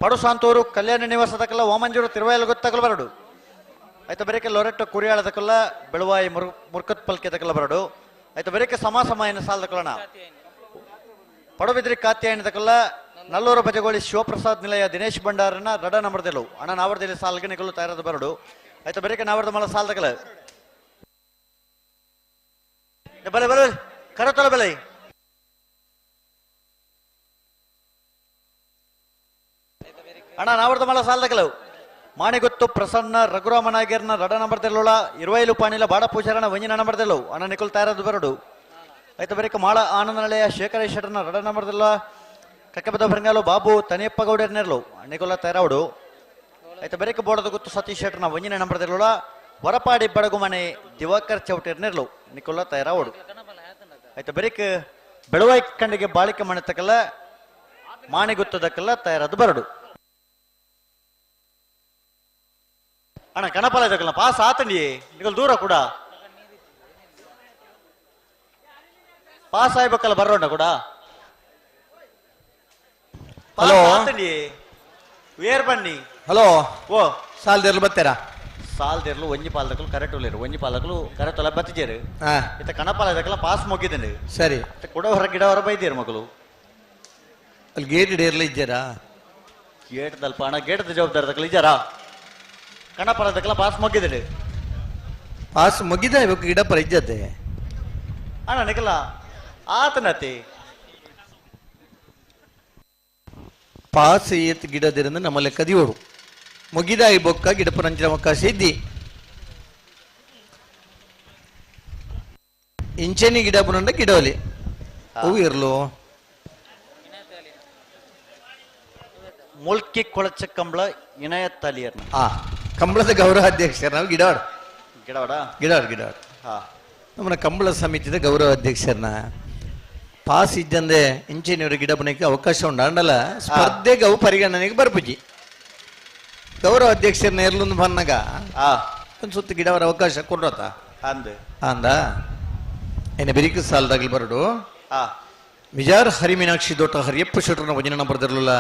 ಪಡು ಶಾಂತೂರು ಕಲ್ಯಾಣ ನಿವಾಸ ತಕಲ ವಾಮಂಜೂರು ತಿರುವಾಯಲು ಗೊತ್ತಕಲ ಬರಡು. ಆಯ್ತು ಬೆರಕೆ ಲೊರೆಟ್ಟ ಕುರಿಯಾಳ ತಕಲ ಬೆಳವಾಯಿ ಮುರ್ಕತ್ ಪಲ್ಕೆ ತಕಲ ಬರಡು. ಆಯ್ತು ಬೆರಕೆ ಸಮ ಸಮಯನ ಸಾಲದಕಲಣ ಪಡುಬಿದ್ರಿ ಕಾತ್ಯಾಯನ ತಕಲ ನಲ್ಲೂರು ಬಜಗೋಳಿ ಶಿವಪ್ರಸಾದ್ ನಿಲಯ ದಿನೇಶ್ ಭಂಡಾರನ ರಡ ನಂಬರ್ದೆಲವು ಅಣ್ಣ ನಾವರ್ದಲ್ಲಿ ಸಾಲ್ಗೆ ನಿಗಲು ತಯಾರದ ಬರಡು. ಆಯ್ತು ಬೆರಕೆ ನಾವರ್ದ ಮಲ ಸಾಲದಕಲ ಬಲೆ ಬಲೆ ಕರತೊಲ ಬಲೆ ಅಣ್ಣ ನಾವರ್ದ ಮಲ ಸಾಲದಕಲವು ಮಾಣಿಗೊತ್ತು ಪ್ರಸನ್ನ ರಘುರಾಮ ನಾಗೇರ್ನ ರಡ ನಂಬರ್ದೆಲ್ಲೋಳ ಇರುವೈಲು ಪಾಣಿಲ ಬಾಡ ಪೂಜಾರನ ವಂಜಿನ ನಂಬರ್ದೆಲ್ಲವು ಅಣ್ಣ ನಿಕುಲ್ ತಯಾರದ ಬರಡು. ಆಯ್ತು ಬರೀಕ ಮಾಳ ಆನಂದ ನಿಲಯ ಶೇಖರ ಶೆಟ್ಟರ್ನ ರಡ ನಂಬರ್ದೆಲ್ಲ ಕಕ್ಕಬದ ಭರಂಗಾಲು ಬಾಬು ತನಿಯಪ್ಪ ಗೌಡರ್ನೆರ್ಲು ನಿಕೋಲ ತಯಾರಾವಡು. ಆಯ್ತು ಬರೀಕ ಬೋಡದ ಗೊತ್ತು ಸತೀಶ್ ಶೆಟ್ಟರ್ನ ವಂಜಿನ ನಂಬರ್ದೆಲ್ಲೋಳ ವರಪಾಡಿ ಬಡಗುಮನೆ ದಿವಾಕರ್ ಚೌಟೇರ್ನೆರ್ಲು ನಿಕೋಲ ತಯಾರಾವಡು. ಆಯ್ತು ಬರೀಕ ಬೆಳವಾಯಿ ಕಂಡಿಗೆ ಬಾಳಿಕೆ ಮಣೆತಕಲ್ಲ ಮಾಣಿಗುತ್ತದಕ್ಕೆಲ್ಲ ತಯಾರದು ಬರಡು. ಅಣ್ಣ ಕಣಪಾಲ ಇದಕ್ಕಲ್ಲ ಪಾಸ್ ಆತಂಡಿ ನಿಗಲ್ ದೂರ ಕೂಡ ಪಾಸ್ ಆಯ್ಬೇಕಲ್ಲ ಬರೋಣ ಕೂಡ. ಹಲೋ ಆತಂಡಿ ವೇರ್ ಬನ್ನಿ. ಹಲೋ ಓ ಸಾಲ್ದಿರ್ಲು ಬತ್ತೀರಾ? ಸಾಲ್ದಿರ್ಲು ಒಂಜಿ ಪಾಲದಕ್ಕಲು ಕರೆಕ್ಟ್ ಉಳ್ಳೇರು ಒಂಜಿ ಪಾಲಕಲು ಕರೆಕ್ಟ್ ಅಲ್ಲ ಬತ್ತಿಜೇರು. ಇತ್ತ ಕಣಪಾಲ ಇದಕ್ಕೆಲ್ಲ ಪಾಸ್ ಮುಗಿದ್ದೀನಿ. ಸರಿ ಕೂಡ ಹೊರ ಗಿಡ ಹೊರ ಬೈದೀರು ಮಗಳು. ಅಲ್ಲಿ ಗೇಟ್ ಇಡೀರ್ಲ ಇಜ್ಜಾರಾ? ಗೇಟ್ ದಲ್ಪ ಅಣ್ಣ ಗೇಟ್ದ ಜವಾಬ್ದಾರಿ ತಕಲು ಇಜ್ಜಾರಾ? ಕಣಪಾಲ ಇದಕ್ಕೆಲ್ಲ ಪಾಸ್ ಮುಗಿದ್ದೀನಿ. ಪಾಸ್ ಮುಗಿದ ಇವಾಗ ಗಿಡ ಪರ ಇಜ್ಜತೆ ಅಣ್ಣ ನಿಕಲ ಆತನತಿ ಪಾಸ್ ಏತ್ ಗಿಡದಿರಂದ ನಮ್ಮ ಲೆಕ್ಕದಿಯೋಡು ಮುಗಿದ ಈ ಬೊಕ್ಕ ಗಿಡಪರಂಚಿನ ಅವಕಾಶ ಇದ್ದಿ. ಇಂಚೆನಿ ಗಿಡ ಪುನಂಡ ಗಿಡವಲಿ ಹೂ ಇರ್ಲು ಮುಲ್ಕಿ ಕೊಳಚ ಕಂಬಳ ಇನಯತ್ತಲಿಯರ್ನ ಆ ಕಂಬಳದ ಗೌರವ ಅಧ್ಯಕ್ಷರು ನಾವು ಗಿಡವಾಡ ಗಿಡವಾಡ ಗಿಡವಾಡ ಗಿಡವಾಡ ನಮ್ಮನ್ನ ಕಂಬಳ ಸಮಿತಿದ ಗೌರವ ಅಧ್ಯಕ್ಷರನ್ನ ಪಾಸ್ ಇದ್ದಂದೆ ಇಂಚಿನವರು ಗಿಡ ಬುನಕ್ಕೆ ಅವಕಾಶ ಉಂಡು ಅಂಡಲ ಸ್ಪರ್ಧೆಗೆ ಅವು ಪರಿಗಣನೆಗೆ ಬರ್ಪುಜಿ ಗೌರವ ಅಧ್ಯಕ್ಷರನ್ನ ಎರ್ಲೊಂದು ಬಂದಾಗ ಒಂದು ಸುತ್ತು ಗಿಡವರ ಅವಕಾಶ ಕೊಡ್ರತ ಅಂದ ಏನ ಬೆರಿಕ ಸಾಲದಾಗಲಿ ಬರಡು ಮಿಜಾರ್ ಹರಿಮೀನಾಕ್ಷಿ ದೊಟ್ಟ ಹರಿಯಪ್ಪ ಶೆಟ್ಟರ್ನ ವಜನ ಬರ್ದಿರಲಿಲ್ಲ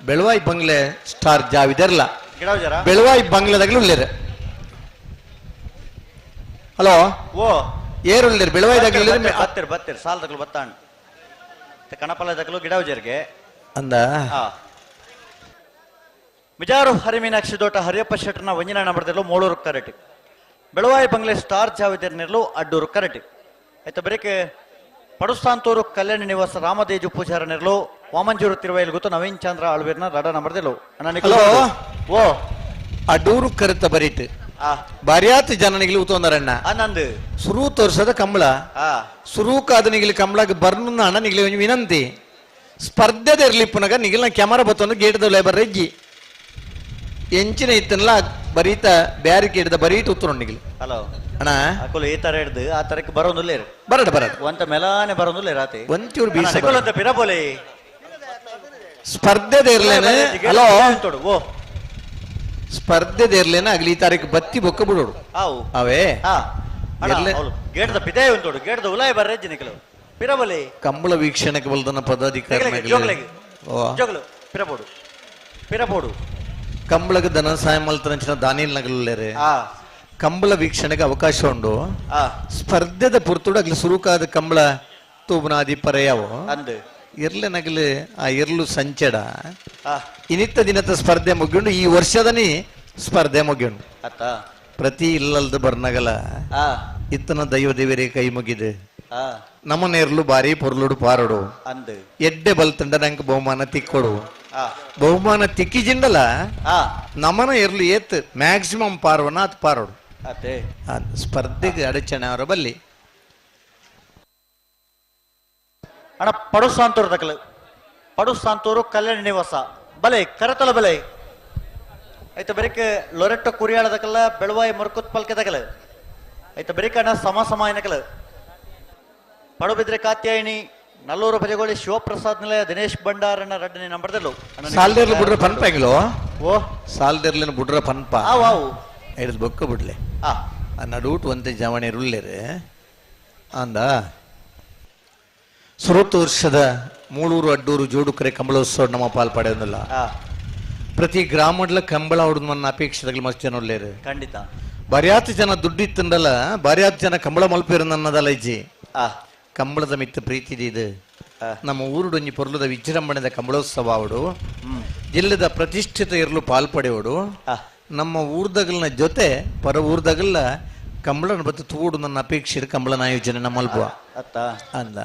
ಬೆಳವಾಯಿ ಬಂಗ್ಲೆ ಸ್ಟಾರ್ ಜಾವಿದರ್ಲ ಬೆಳವಾಯಿ ಬಂಗ್ಲೆದಾಗಲೂ ಉಳ್ಳೇರು ಹಲೋ ಓ ಏರುಳ್ಳೇರು ಬೆಳವಾಯಿದಾಗಲಿ ಬತ್ತಿರ್ ಬತ್ತಿರ್ ಸಾಲದಾಗಲು ಬತ್ತಾಣ್ ಕಣಪಲದಾಗಲು ಗಿಡವಜರಿಗೆ ಅಂದ ಮಿಜಾರು ಹರಿಮೀನಾಕ್ಷಿ ದೋಟ ಹರಿಯಪ್ಪ ಶೆಟ್ಟರ್ನ ವಂಜನ ಬರ್ದಿರಲು ಮೂಳೂರು ಕರಟಿ ಬೆಳವಾಯಿ ಬಂಗ್ಲೆ ಸ್ಟಾರ್ ಜಾವಿದರ್ ನಿರ್ಲು ಅಡ್ಡೂರು ಕರಟಿ ಆಯ್ತಾ ಬರೀಕೆ ಪಡುಸ್ತಾಂತೂರು ಕಲ್ಯಾಣ ನಿವಾಸ ರಾಮದೇಜು ಪೂಜಾರ ನೆರಳು ವಾಮಂಜೂರು ತಿರುವೈಲ್ ಗೊತ್ತು ನವೀನ್ ಚಂದ್ರ ಆಳ್ವೀರ್ನ ರಡ ನಂಬರ್ದಿಲು ಹಲೋ ಓ ಅಡೂರು ಕರೆತ ಬರೀಟ್ ಬಾರ್ಯಾತ್ ಜನನಿಗೆ ಉತ್ತೊಂದರಣ್ಣ ಆನಂದ್ ಸುರು ತೋರ್ಸದ ಕಂಬಳ ಸುರೂಕಾದ ನಿಗಿಲಿ ಕಂಬಳಗೆ ಬರ್ನ ಅಣ್ಣ ನಿಗಿಲಿ ಒಂಜಿ ವಿನಂತಿ ಸ್ಪರ್ಧೆದ ಇರ್ಲಿ ಪುನಗ ನಿಗಿಲ್ನ ಕ್ಯಾಮರಾ ಬತ್ತೊಂದು ಗೇಟ್ದ ಲೇಬರ್ ರೆಜ್ಜಿ ಎಂಚಿನ ಇತ್ತನ್ಲ ಬರೀತ ಬ್ಯಾರಿಕೇಡ್ದ ಬರೀಟ್ ಉತ್ತರ ನಿಗಿಲಿ ಹಲೋ ಅಣ್ಣ ಅಕುಲು ಈ ತರ ಹಿಡ್ದು ಆ ತರಕ್ಕೆ ಬರೋದಿಲ್ಲ ಬರಡ ಬರಡ ಒಂತ ಮೆಲಾನೆ ಬರೋದಿಲ್ಲ ರಾತಿ ಒಂಚೂರು ಬೀಸ ಅಂತ ಪಿರಬೋಲಿ ಸ್ಪರ್ಧೆದ ಇರ್ಲೇನೆ ಹಲೋ ಸ್ಪರ್ಧೆದ ಇರ್ಲೇನ ಅಗ್ಲಿ ಈ ತಾರೀಕು ಬತ್ತಿ ಬೊಕ್ಕ ಬಿಡೋಡು ಅವೇ ಗೇಟ್ದ ಪಿದೆ ಉಂಟೋಡು ಗೇಟ್ದ ಉಲಾಯ ಬರ್ರೆ ಜಿನಿಕಲು ಪಿರಬೋಲಿ ಕಂಬಳ ವೀಕ್ಷಣಕ್ಕೆ ಬಲ್ದನ ಪದಾಧಿಕಾರಿ ಪಿರಬೋಡು ಪಿರಬೋಡು ಕಂಬಳಗ ಧನ ಸಹಾಯ ಮಲ್ತನಂಚಿನ ದಾನಿಲ್ ನಗಲುಲ್ಲೇರೆ ಕಂಬಳ ವೀಕ್ಷಣೆಗೆ ಅವಕಾಶ ಉಂಡು ಸ್ಪರ್ಧೆದ ಪುರ್ತುಡು ಅಗ್ಲಿ ಸುರುಕಾದ ಕಂಬಳ ತೂಬನಾದಿ ಪರೆಯಾವು ಇರ್ಲೆ ನಗಲು ಆ ಇರ್ಲು ಸಂಚಡ ಇನಿತ್ತ ದಿನದ ಸ್ಪರ್ಧೆ ಮುಗಿಯುಂಡು ಈ ವರ್ಷದನಿ ಸ್ಪರ್ಧೆ ಮುಗಿಯುಂಡು ಪ್ರತಿ ಇಲ್ಲಲ್ದು ಬರ್ನಗಲ ಇತ್ತನ ದೈವ ದೇವರೇ ಕೈ ಮುಗಿದೆ ನಮ್ಮನೇರ್ಲು ಬಾರಿ ಪೊರ್ಲುಡು ಪಾರಡು ಎಡ್ಡೆ ಬಲ್ತಂಡ ನಂಗೆ ಬಹುಮಾನ ತಿಕ್ಕೊಡು ಬಹುಮಾನ ತಿಕ್ಕಿ ಜಿಂಡಲ ನಮನ ಇರ್ಲು ಏತ್ ಮ್ಯಾಕ್ಸಿಮಮ್ ಪಾರ್ವನ ಅದು ಪಾರೋಡು ಸ್ಪರ್ಧೆಗೆ ಅಡಚಣೆ ಅವರ ಬಲ್ಲಿ ಅಣ್ಣ ಪಡುಸಾಂತೂರು ತಕಲು ಪಡುಸಾಂತೂರು ಕಲ್ಯಾಣ ನಿವಾಸ ಬಲೆ ಕರತಲ ಬಲೆ ಆಯ್ತು ಬರೀಕ್ ಲೊರೆಟ್ಟೊ ಕುರಿಯಾಳ ತಕಲ ಬೆಳವಾಯಿ ಮುರುಕುತ್ ಪಲ್ಕೆ ತಕಲು ಆಯ್ತು ಬರೀಕ್ ಅಣ್ಣ ಸಮ ಸಮ ಏನಕಲು ಪಡುಬಿದ್ರೆ ಕಾತ್ಯಾಯಿನಿ ನಲ್ಲೂರು ಭಜಗೋಳಿ ಶಿವಪ್ರಸಾದ್ ನಿಲಯ ದಿನೇಶ್ ಭಂಡಾರಣ್ಣ ರಡ್ಡನೆ ನಂಬರ್ದಲ್ಲು ಸಾಲ್ದೇರ್ಲು ಬುಡ್ರ ಪನ್ಪ ಹೆಂಗ್ಲೋ ಓ ಸಾಲ್ದೇರ್ಲಿನ ಬುಡ್ರ ಪನ್ಪ ಹಿಡಿದು ಬೊಕ್ಕ ಬಿಡ್ಲೆ ಆ ನಡೂಟ್ ಒಂತೆ ಜವಣಿ ರುಲ್ಲೇರು ಅಂದ ಸುರತ್ತು ವರ್ಷದ ಮೂಳೂರು ಅಡ್ಡೂರು ಜೋಡುಕರೆ ಕಂಬಳೋತ್ಸವ ನಮ್ಮ ಪಾಲ್ ಪಡೆಯೋದಿಲ್ಲ ಪ್ರತಿ ಗ್ರಾಮಡ್ಲ ಕಂಬಳ ಹೊಡೆದು ಅಪೇಕ್ಷೆಗಳು ಮಸ್ತ್ ಜನ ಉಳ್ಳೇರು ಖಂಡಿತ ಬರ್ಯಾತ್ ಜನ ದುಡ್ಡಿತ್ತಂಡಲ್ಲ ಬರ್ಯಾತ್ ಜನ ಕಂಬಳ ಮಲ್ಪೇರು ನನ್ನದಲ್ಲ ಇಜ್ಜಿ ಕಂಬಳದ ಮಿತ್ತ ಪ್ರೀತಿ ಇದು ನಮ್ಮ ಊರುಡೊಂಜಿ ಪೊರ್ಲುದ ವಿಜೃಂಭಣೆದ ಕಂಬಳೋತ್ಸವ ಅವಡು ಜಿಲ್ಲೆದ ಪ್ರತಿಷ್ಠಿತ ಇರಲು ಪಾಲ್ಪಡೆಯೋಡು ನಮ್ಮ ಊರ್ದಗಲ್ನ ಜೊತೆ ಪರ ಊರ್ದಗಲ್ಲ ಕಂಬಳನ ಬತ್ತು ತೂಡು ನನ್ನ ಅಪೇಕ್ಷೆ ಕಂಬಳನ ಆಯೋಜನೆ ನಮ್ಮಲ್ಪುವ ಅಂದ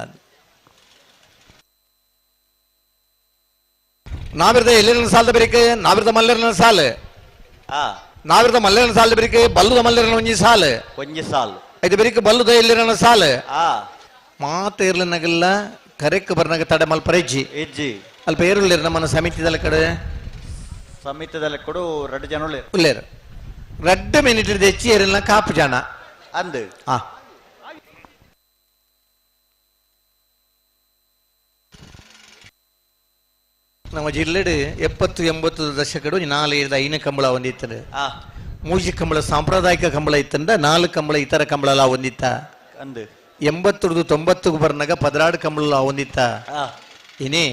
ನಾವಿರ್ದ ಎಲ್ಲಿನ ಸಾಲದ ಬೇರಿಕೆ ನಾವಿರ್ದ ಮಲ್ಲೇರನ ಸಾಲ ನಾವಿರ್ದ ಮಲ್ಲೇರನ ಸಾಲದ ಬೇರಿಕೆ ಬಲ್ಲುದ ಮಲ್ಲೇರನ ಒಂಜಿ ಸಾಲ ಒಂಜಿ ಸಾಲ್ ಇದು ಬೇರಿಕೆ ಬಲ್ಲುದ ಎಲ್ಲಿರನ ಸಾಲ ಮಾತ ಇರ್ಲನಗಲ್ಲ ಕರೆಕ್ ಬರ್ನಾಗ ತಡೆ ಮಲ್ಪರ ಇಜ್ಜಿ ಇಜ್ಜಿ ಅಲ್ಪ ಏರುಳ್ಳೇರು ನಮ್ಮನ್ನ ಸಮಿತಿದಲ್ಲ ಕಡೆ ಸಮಿತಿದಲ್ಲ ಕೊಡು ರಡ್ಡು ಜನ ಉಳ್ಳೇರು ರಡ್ಡು ಮಿನಿಟ್ ಹೆಚ್ಚಿ ಏರಿಲ್ಲ ಕಾಪು ಜನ ಅಂದು ನಮ್ಮ ಜಿಲ್ಲೆಡು 70-80 ದಶಕಡು 4 5 ಕಂಬಳ ಹೊಂದಿತ್ತು. ಮೂಜಿ ಕಂಬಳ ಸಾಂಪ್ರದಾಯಿಕ ಕಂಬಳ ಇತ್ತಂದ, 4 ಕಂಬಳ ಇತರ ಕಂಬಳ ಹೊಂದಿತ್ತ. 80-90 ಬರ್ನಾಗ 16 ಕಂಬಳ ಹೊಂದಿತ್ತ. ಇನಿ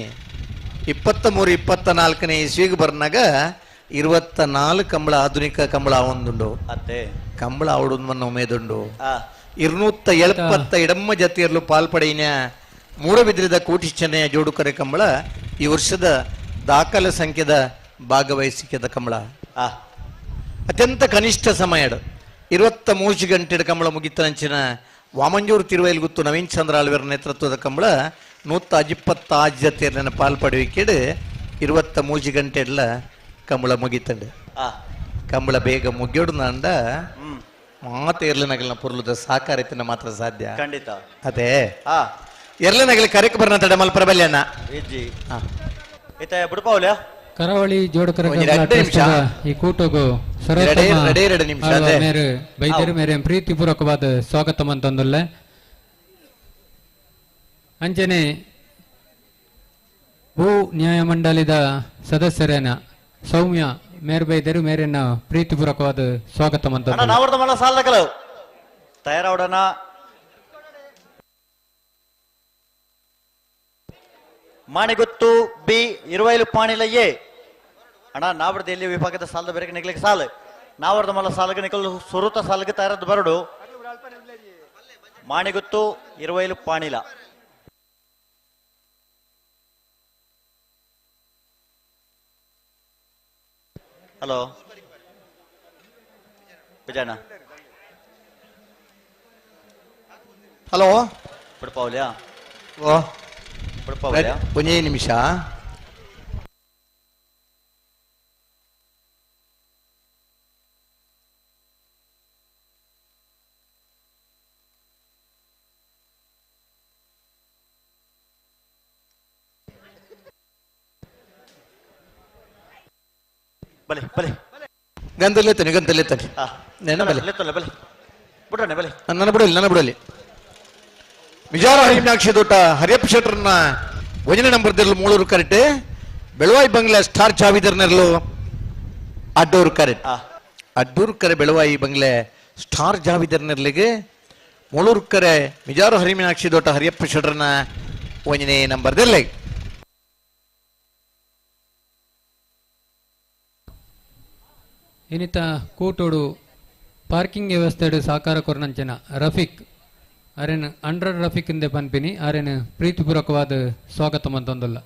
23 24ನೇ ಇಸ್ವಿಗೆ ಬರ್ನಾಗ 24 ಕಂಬಳ ಆಧುನಿಕ ಕಂಬಳ ಒಂದುಂಡು. ಕಂಬಳ ಅವಡು ಉಮೇದುಂಡು. 270 ಎಡಮ್ಮ ಜತಿಯರ್ಲು ಪಾಲ್ಪಡೆಯಿನ ಮೂಡಬಿದ್ರಿದ ಕೋಟಿ ಚೆನ್ನೈಯ ಜೋಡುಕರೆ ಕಂಬಳ ಈ ವರ್ಷದ ದಾಖಲೆ ಸಂಖ್ಯೆದ ಭಾಗವಹಿಸಿಕೆದ ಕಂಬಳ. ಅತ್ಯಂತ ಕನಿಷ್ಠ ಸಮಯ 23 ಗಂಟೆ ಕಂಬಳ ಮುಗಿತನಂಚಿನ ವಾಮಂಜೂರು ತಿರುವೈಲ್ಗುತ್ತು ನವೀನ್ ಚಂದ್ರ ಆಳ್ವೇರ ನೇತೃತ್ವದ ಕಂಬಳ 126 ಜತಿಯರ್ನ ಪಾಲ್ಪಡುವಿಕೆಡು 23 ಗಂಟೆಲ್ಲ ಕಂಬಳ ಮುಗಿತಂಡು. ಕಂಬಳ ಬೇಗ ಮುಗಿಯೋಡು ನಂಡ ಮಾತ ಎರ್ಲನಗಲ್ನ ಪೊರ್ಲುದ ಸಾಕಾರ ಇತ್ತಿನ ಮಾತ್ರ ಸಾಧ್ಯ ಖಂಡಿತ ಅದೇ ಎರ್ಲನಗಲಿ ಕರೆಕ್ ಬರ್ನ ತಡೆ ಮಲ್ಪರ ಬಲ್ಯಣ್ಣ ಇಜ್ಜಿ ಇತ್ತ ಬುಡ್ಪಾವ್ಲ ಕರಾವಳಿ ಜೋಡಕರ ಈ ಕೂಟಗು ಮೇರೆ ಬೈದರು ಮೇರೆ ಪ್ರೀತಿಪೂರ್ವಕವಾದ ಸ್ವಾಗತ ಅಂತಂದಲ್ಲ. ಅಂಚನೆ ಭೂ ನ್ಯಾಯಮಂಡಳಿದ ಸದಸ್ಯರೇನ ಸೌಮ್ಯ ಮೇರ್ ಬೈದರು ಮೇರೆನ ಪ್ರೀತಿಪೂರ್ವಕವಾದ ಸ್ವಾಗತ ಅಂತ. ತಯಾರಾವಡನ ಮಾಣಿಗುತ್ತು ಬಿ ಇರುವೈಲು ಪಾಣಿಲ ಎ ಅಣ್ಣ ನಾವರ್ದ ಎಲ್ಲಿ ವಿಭಾಗದ ಸಾಲದ ಬೇರೆ ನಿಗ್ಲಿಕ್ಕೆ ಸಾಲು ನಾವರ್ದ ಮಲ್ಲ ಸಾಲಗೆ ನಿಕಲ್ ಸುರುತ ಸಾಲಗೆ ತಯಾರದ್ದು ಬರಡು ಮಾಣಿಗುತ್ತು ಇರುವೈಲು ಪಾಣಿಲ. ಹಲೋ ವಿಜಯಣ್ಣ. ಹಲೋ ಬಿಡ್ಪಾವ್ಲ್ಯಾ ಓ ಬಿಡ್ಪಾವ್ಲ್ಯಾ ಒಂದೇ ನಿಮಿಷ. ಬಲೆ ಬಲೆ ಗಂಧಲ್ಲೇತಾನೆ ಗಂಧಲ್ಲೇತಾನೆ ನನ್ನ ಬಲೆ ಬಲೆ ಬಿಡ್ರಣ್ಣ ಬಲೆ ನನ್ನ ಬಿಡಲಿ ನನ್ನ ಬಿಡಲಿ. ವಿಜಾರ ಹರಿಮೀನಾಕ್ಷಿ ದೊಡ್ಡ ಹರಿಯಪ್ಪ ಶೆಟ್ಟರ್ನ ಒಂದನೇ ನಂಬರ್ ದಿರಲು ಮೂಳೂರು ಕರೆಕ್ಟ್, ಬೆಳವಾಯಿ ಬಂಗ್ಲೆ ಸ್ಟಾರ್ ಚಾವಿದರ್ನೆರಲು ಅಡ್ಡೂರು ಕರೆಕ್ಟ್. ಅಡ್ಡೂರು ಕರೆ ಬೆಳವಾಯಿ ಬಂಗ್ಲೆ ಸ್ಟಾರ್ ಜಾವಿದರ್ನೆರ್ಲಿಗೆ ಮೂಳೂರು ಕರೆ ಮಿಜಾರು ಹರಿಮೀನಾಕ್ಷಿ ದೊಡ್ಡ ಹರಿಯಪ್ಪ ಶೆಟ್ಟರ್ನ ಒಂದನೇ ನಂಬರ್ ದಿರಲಿ. ಇನ್ನಿತ ಕೂಟೋಡು ಪಾರ್ಕಿಂಗ್ ವ್ಯವಸ್ಥೆಡು ಸಹಕಾರ ಕೊರನಂಚನ ರಫೀಕ್ ಅರೆನ್ ಅಂಡ್ರಡ್ ರಫೀಕ್ ಇಂದೆ ಪನ್ಪಿನಿ ಅರೆನ್ ಪ್ರೀತಿಪೂರ್ವಕವಾದ ಸ್ವಾಗತ ಮಂತೊಂದುಲ್ಲ.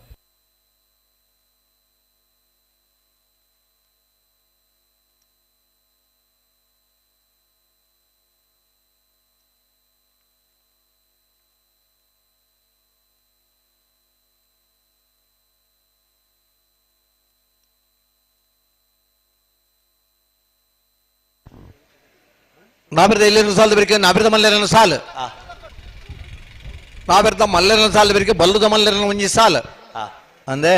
ನಾಬಿರ್ದ ಎಲ್ಲೇನು ಸಾಲದ ಬೇರೆ ನಾಬಿರ್ದ ಮಲ್ಲೇರನ ಸಾಲು ನಾಬಿರ್ದ ಮಲ್ಲೇರನ ಸಾಲ ಬೇರೆ ಬಲ್ಲುದ ಮಲ್ಲೇರನ ಒಂಜಿ ಸಾಲು ಅಂದೆ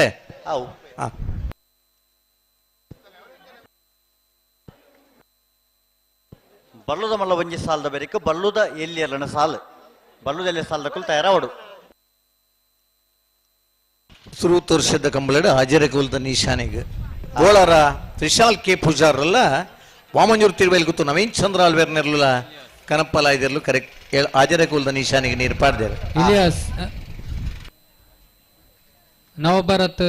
ಬಲ್ಲುದ ಮಲ್ಲ ಒಂಜಿ ಸಾಲದ ಬೇರೆ ಬಲ್ಲುದ ಎಲ್ಲಿ ಸಾಲು ಬಲ್ಲುದ ಎಲ್ಲಿ ಸಾಲದ ಕುಲ್ ತಯಾರಾವಡು. ಸುರು ತೋರ್ಷದ ಕಂಬಳಡು ಹಾಜರ ನಿಶಾನಿಗೆ ಗೋಳರ ತ್ರಿಶಾಲ್ ಕೆ ಪೂಜಾರಲ್ಲ ವಾಮಂಜೂರು ತಿರುವೈಲ್ ಗೊತ್ತು ನವೀನ್ ಚಂದ್ರ ಆಲ್ವೇರ್ ನೆರಳುಲ ಕನಪ್ಪಲ ಇದಿರಲು ಕರೆಕ್ಟ್ ಆಜರ ಕೂಲ್ದ ನಿಶಾನಿಗೆ ನೀರು ಪಾಡ್ದೇರು. ಇಲಿಯಾಸ್ ನವಭಾರತ್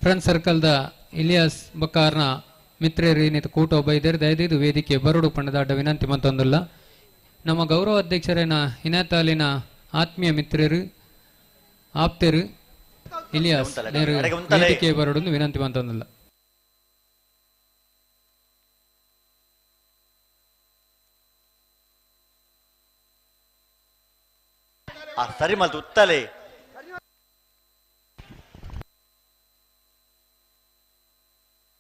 ಫ್ರೆಂಡ್ ಸರ್ಕಲ್ದ ಇಲಿಯಾಸ್ ಬಕ್ಕಾರ್ನ ಮಿತ್ರರು ಏನಿತ್ತು ಕೂಟ ಒಬ್ಬ ಇದ್ದಾರೆ ದಯದಿದ್ದು ವೇದಿಕೆ ಬರಡು ಪಂಡದಾಟ ವಿನಂತಿ ಮತ್ತೊಂದಲ್ಲ. ನಮ್ಮ ಗೌರವ ಅಧ್ಯಕ್ಷರೇನ ಇನಾತಾಲಿನ ಆತ್ಮೀಯ ಮಿತ್ರರು ಆಪ್ತರು ಇಲಿಯಾಸ್ ವೇದಿಕೆ ಬರಡು ವಿನಂತಿ ಮತ್ತೊಂದಲ್ಲ. ಸರಿ ಮಲ್ತು ಉತ್ತಲೆ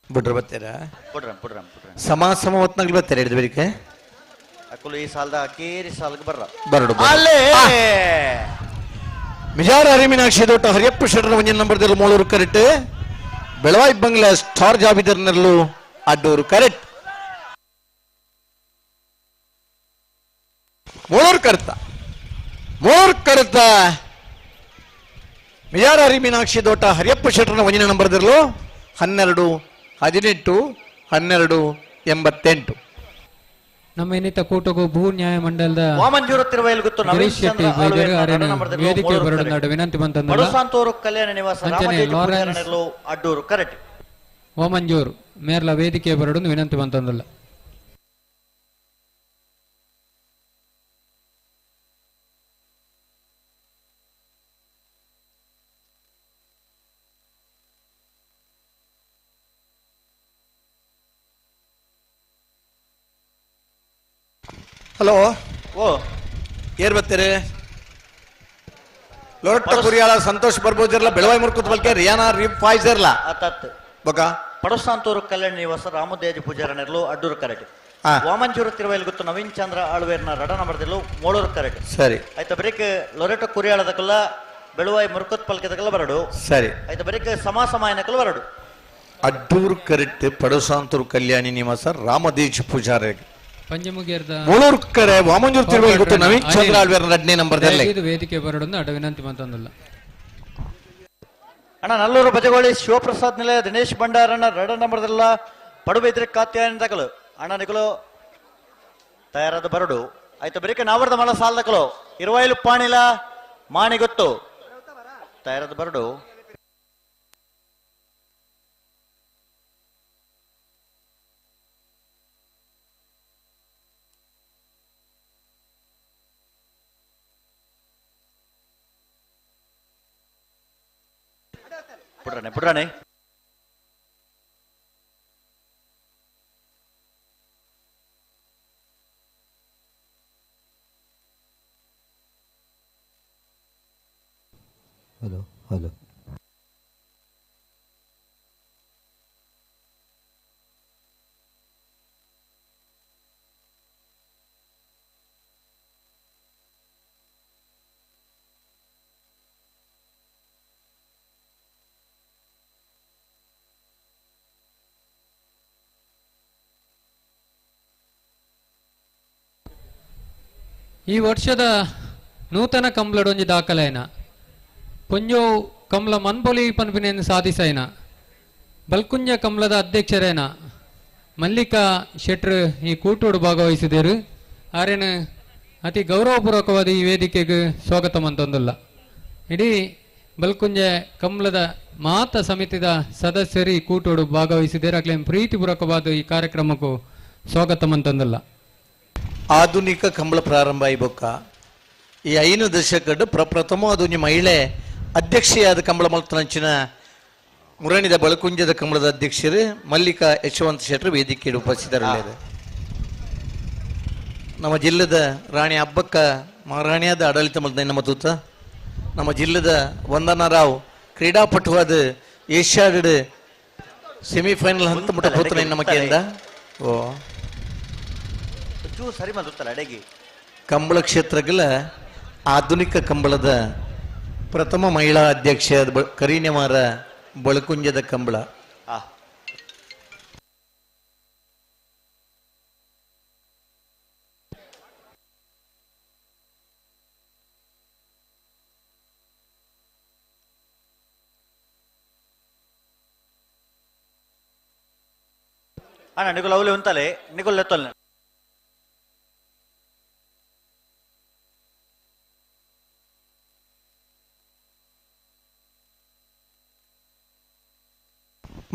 ಬಿಡ್ರ ಬರ್ತೀರಾ ಬಿಡ್ರ ಬಿಡ್ರ ಬಿಡ್ರ ಸಮ ಸಮ ಹೊತ್ನಾಗ್ಲಿ ಬರ್ತಾರೆ ಹಿಡಿದು ಬೇರಿಕೆ ಅಕ್ಕಲು ಈ ಸಾಲದ ಕೇರಿ ಸಾಲಕ್ಕೆ ಬರ್ರ ಬರಡು ಅಲ್ಲೇ ಮಿಜಾರ ಹರಿಮೀನಾಕ್ಷಿ ದೊಡ್ಡ ಹರಿಯಪ್ಪ ಶೆಟ್ಟರ ಒಂಜಿನ ನಂಬರ್ ದಿರಲು ಮೂಳೂರು ಕರೆಕ್ಟ್, ಬೆಳವಾಯಿ ಬಂಗ್ಲೆ ಸ್ಟಾರ್ ಜಾಬಿದರ್ ನೆರಲು ಅಡ್ಡೂರು ಕರೆಕ್ಟ್. ಮೂಳೂರು ಕರೆತ ಮೂರು ಕರೆತ ಮಿಜಾರ ಹರಿಮೀನಾಕ್ಷಿ ದೊಡ್ಡ ಹರಿಯಪ್ಪ ಶೆಟ್ಟರನ ಒಂಜಿನ ನಂಬರ್ ದಿರಲು 12 18 12 88. ನಮ್ಮ ಇನ್ನಿತ ಕೂಟಗೂ ಭೂ ನ್ಯಾಯ ಮಂಡಲದ ವಾಮಂಜೂರು ತಿರುವೈಲ್ ಗೊತ್ತು ನವೀನ್ ಶೆಟ್ಟಿ ಬೈದರು ಅರೆನ ವೇದಿಕೆ ಬರಡು ವಿನಂತಿ ಬಂತಂದಲ್ಲ. ಬಡಸಾಂತೂರು ಕಲ್ಯಾಣ ನಿವಾಸ ರಾಮಜೇಜಿ ಅಡ್ಡೂರು ಕರೆಕ್ಟ್. ವಾಮಂಜೂರು ಮೇರ್ಲ ವೇದಿಕೆ ಬರಡು ವಿನಂತಿ ಬಂತಂದಲ್ಲ. ಹಲೋ ಓ ಏರ್ ಬರ್ತೀರಿ ಲೊರಟ್ಟ ಕುರಿಯಾಳ ಸಂತೋಷ್ ಬರ್ಬೋದಿರಲ್ಲ ಬೆಳವಾಯಿ ಮುರ್ಕುತ್ ಬಲ್ಕೆ ರಿಯಾನಾ ರಿಫಾಯ್ಸರ್ಲ ಅತ್ತತ್ ಬೊಕ ಪಡಸಾಂತೂರು ಕಲ್ಯಾಣ ನಿವಾಸ ರಾಮದೇಜಿ ಪೂಜಾರನೆರ್ಲು ಅಡ್ಡೂರು ಕರೆಕ್ಟ್. ವಾಮಂಜೂರು ತಿರುವೈಲ್ ಗೊತ್ತು ನವೀನ್ ಚಂದ್ರ ಆಳ್ವೇರ್ನ ರಡ ನಂಬರ್ದಿಲ್ಲು ಮೋಳೂರು ಕರೆಕ್ಟ್. ಸರಿ. ಆಯ್ತಾ ಬ್ರೇಕ್ ಲೊರೆಟೊ ಕುರಿಯಾಳದಕಲ್ಲ ಬೆಳುವಾಯಿ ಮುರುಕತ್ ಪಲ್ಕೆದಕಲ್ಲ ಬರಡು. ಸರಿ. ಆಯ್ತಾ ಬ್ರೇಕ್ ಸಮ ಸಮಾಯನಕಲ್ಲ ಬರಡು. ಅಡ್ಡೂರು ಕರೆಕ್ಟ್ ಪಡಸಾಂತೂರು ಕಲ್ಯಾಣಿ ನಿವಾಸ ರಾಮದೇಶ್ ಪೂಜಾರಿ. ಪಂಚಮುಗಿಯರ್ದ ಮೋಳೂರು ಕರೆ ವಾಮಂಜೂರು ತಿರುವೈಲ್ ಗೊತ್ತು ನವೀನ್ ಚಂದ್ರ ಆಳ್ವೇರ್ನ ಎರಡನೇ ನಂಬರ್ದಲ್ಲಿ ಇದು ವೇದಿಕೆ ಬರಡು ಅಡ ವಿನಂತಿ ಮಂತಂದಲ್ಲ. ಅಣ್ಣ ನಲ್ಲೂರು ಬಜಗೋಳಿ ಶಿವಪ್ರಸಾದ್ ನಿಲಯ ದಿನೇಶ್ ಭಂಡಾರಣ್ಣ ರಡ ನಂಬರ್ದಲ್ಲ ಪಡುಬೈದ್ರೆ ಕಾತ್ಯಾಯನ ತಕಲು ಅಣ್ಣ ನಿಕಲು ತಯಾರಾದ ಬರಡು. ಆಯ್ತು ಬರೀಕ ನಾವರ್ದ ಮಲ ಸಾಲದಕಲು ಇರುವೈಲು ಪಾಣಿಲ ಮಾಣಿ ಗೊತ್ತು ತಯಾರಾದ ಬರಡು. ಪುಡ್ರಾಣೆ ಪುಡ್ರಾಣೆ ಹಲೋ ಹಲೋ ಈ ವರ್ಷದ ನೂತನ ಕಂಬ್ಲಡೊಂಜಿ ದಾಖಲೆಯನ ಪೊಂಜೋ ಕಮಲ ಮನ್ಪೊಲಿ ಪನ್ಪಿನೆಯನ್ನು ಸಾಧಿಸೈನ ಬಲ್ಕುಂಜ ಕಮಲದ ಅಧ್ಯಕ್ಷರೇನ ಮಲ್ಲಿಕಾ ಶೆಟ್ರು ಈ ಕೂಟೋಡು ಭಾಗವಹಿಸಿದರು. ಆರೇನ ಅತಿ ಗೌರವಪೂರ್ವಕವಾದ ಈ ವೇದಿಕೆಗೆ ಸ್ವಾಗತ ಮಂತೊಂದುಲ್ಲ. ಇಡೀ ಬಲ್ಕುಂಜ ಕಮಲದ ಮಾತ ಸಮಿತಿದ ಸದಸ್ಯರು ಈ ಕೂಟೋಡು ಭಾಗವಹಿಸಿದರು. ಅಕ್ಲೆ ಪ್ರೀತಿಪೂರ್ವಕವಾದ ಈ ಕಾರ್ಯಕ್ರಮಕ್ಕೂ ಸ್ವಾಗತ ಮಂತೊಂದುಲ್ಲ. ಆಧುನಿಕ ಕಂಬಳ ಪ್ರಾರಂಭ ಆಯ್ಬೊಕ್ಕ ಈ 5 ದಶಕಡ್ ಪ್ರಪ್ರಥಮ ಅದು ಮಹಿಳೆ ಅಧ್ಯಕ್ಷೆಯಾದ ಕಂಬಳ ಮಲ್ತನಂಚಿನ ಮುರಣಿದ ಬಳಕುಂಜದ ಕಂಬಳದ ಅಧ್ಯಕ್ಷರು ಮಲ್ಲಿಕಾ ಯಶವಂತ ಶೆಟ್ಟರು ವೇದಿಕೆಯಲ್ಲಿ ಉಪಸ್ಥಿತರಿದ್ದಾರೆ. ನಮ್ಮ ಜಿಲ್ಲೆದ ರಾಣಿ ಹಬ್ಬಕ್ಕ ಮಹಾರಾಣಿಯಾದ ಆಡಳಿತ ಮಲ್ತ ನಮ್ಮ ತೂತ ನಮ್ಮ ಜಿಲ್ಲೆದ ವಂದನಾ ರಾವ್ ಕ್ರೀಡಾಪಟುವಾದ ಏಷ್ಯಾಡ್ ಸೆಮಿಫೈನಲ್ ಹಂತ ಮುಟ್ಟ ಪೋತನ ನಮ್ಮ ಕೇಂದ್ರ. ಓ ಸರಿ ಮಲ್ತಲ್ಲ ಅಡಗಿ ಕಂಬಳ ಕ್ಷೇತ್ರಗಳ ಆಧುನಿಕ ಕಂಬಳದ ಪ್ರಥಮ ಮಹಿಳಾ ಅಧ್ಯಕ್ಷ ಕರೀನೆಮಾರ ಬಳಕುಂಜದ ಕಂಬಳ. ಅಣ್ಣ ನಿಗುಲ್ ಅವಲಿ ಉಂತಲೆ ನಿಗುಲ್ ಎತ್ತಲ್.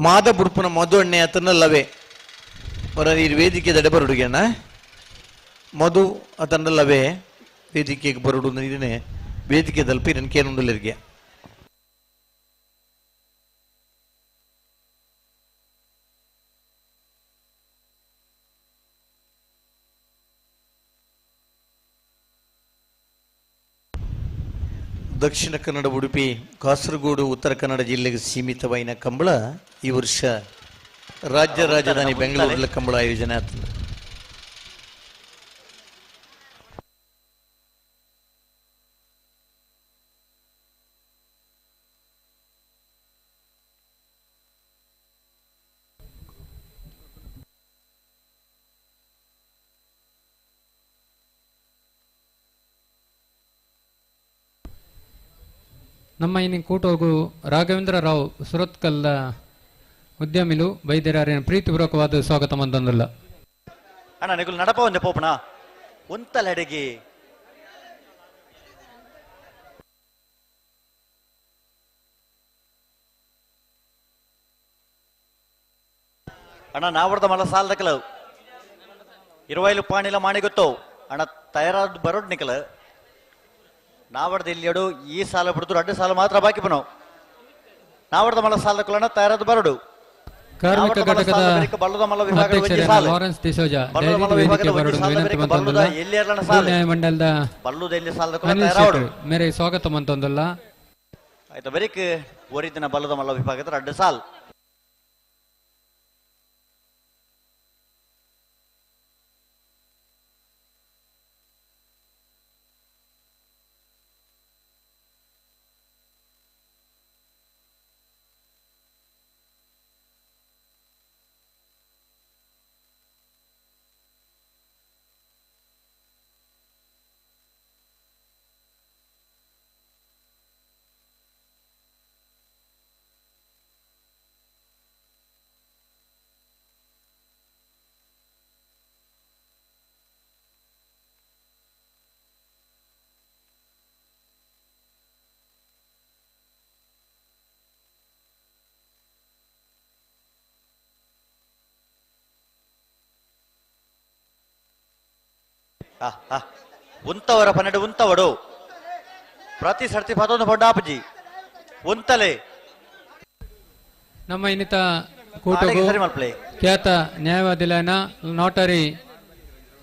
ಮಾದ ಬುಡ್ಪುನ ಮಧು ಎಣ್ಣೆ ಅತನಲ್ಲವೇ ಹೊರ ಈ ವೇದಿಕೆ ದಡೆ ಬರುಡುಗೆಣ್ಣ ಮಧು ಅತನಲ್ಲವೇ ವೇದಿಕೆಗೆ ಬರುಡು ನೀರಿನೇ ವೇದಿಕೆ ತಲುಪಿ ನನಗೇನುಂಡಲಿರಿಗೆ. ದಕ್ಷಿಣ ಕನ್ನಡ ಉಡುಪಿ ಕಾಸರಗೋಡು ಉತ್ತರ ಕನ್ನಡ ಜಿಲ್ಲೆಗೆ ಸೀಮಿತವಾಯಿನ ಕಂಬಳ ಈ ವರ್ಷ ರಾಜ್ಯ ರಾಜಧಾನಿ ಬೆಂಗಳೂರಲ್ಲಿ ಕಂಬಳ ಆಯೋಜನೆ ಆಗ್ತದೆ. ನಮ್ಮ ಇನ್ನು ಕೂಟೋಗು ರಾಘವೇಂದ್ರ ರಾವ್ ಸುರತ್ಕಲ್ದ ಉದ್ಯಮಿಲು ಬೈದೆರಾರಿನ ಪ್ರೀತಿಪೂರ್ವಕವಾದ ಸ್ವಾಗತ ಮಂತಂದುಲ್ಲ. ಅಣ್ಣ ನಿಗುಲ್ ನಡಪ ಒಂದೆ ಪೋಪಣ ಒಂತಲ ಅಡಿಗೆ ಅಣ್ಣ ನಾವರ್ದ ಮಲ ಸಾಲದಕಲ ಇರುವೈಲು ಪಾಣಿಲ ಮಾಣಿ ಗೊತ್ತೋ ಅಣ್ಣ ತಯಾರಾದ ಬರೋಡ್ ನಿಕಲ ನಾವರ್ದ ಇಲ್ಲಿ ಈ ಸಾಲ ಬಿಡ್ತು ಅಡ್ಡ ಸಾಲ ಮಾತ್ರ ಬಾಕಿ ಬನೋ ನಾವರ್ದ ಮಲ ಸಾಲದಕಲಣ್ಣ ತಯಾರಾದ ಬರಡು. ಕಾರ್ಮಿಕ ಘಟಕದ ಅಧ್ಯಕ್ಷರಾದ ಲಾರೆನ್ಸ್ ಡಿಸೋಜಾ ವೇದಿಕೆ ಬರಡು ವಿನಂತಿ ಮಂತೊಂದುಲ್ಲ. ನ್ಯಾಯಮಂಡಲದ ಅನಿಲ್ ಶೆಟ್ಟರ್ ಮೇರೆ ಸ್ವಾಗತ ಮಂತೊಂದುಲ್ಲ. ಆಯ್ತು ಬರೀಕ್ ಒರಿದಿನ ಬಲ್ಲದ ಮಲ್ಲ ವಿಭಾಗದ ಅಡ್ಡ ಸಾಲ್. ಉಂತವರ 12 ಉಂತವಡು ಪ್ರತಿ ಸರ್ತಿ ಪದೊಂದು ಪೊಡ್ಡ ಆಪುಜಿ ಉಂತಲೆ. ನಮ್ಮ ಇನ್ನಿತ ಕೂಟಗೂ ಖ್ಯಾತ ನ್ಯಾಯವಾದಿಲನ ನೋಟರಿ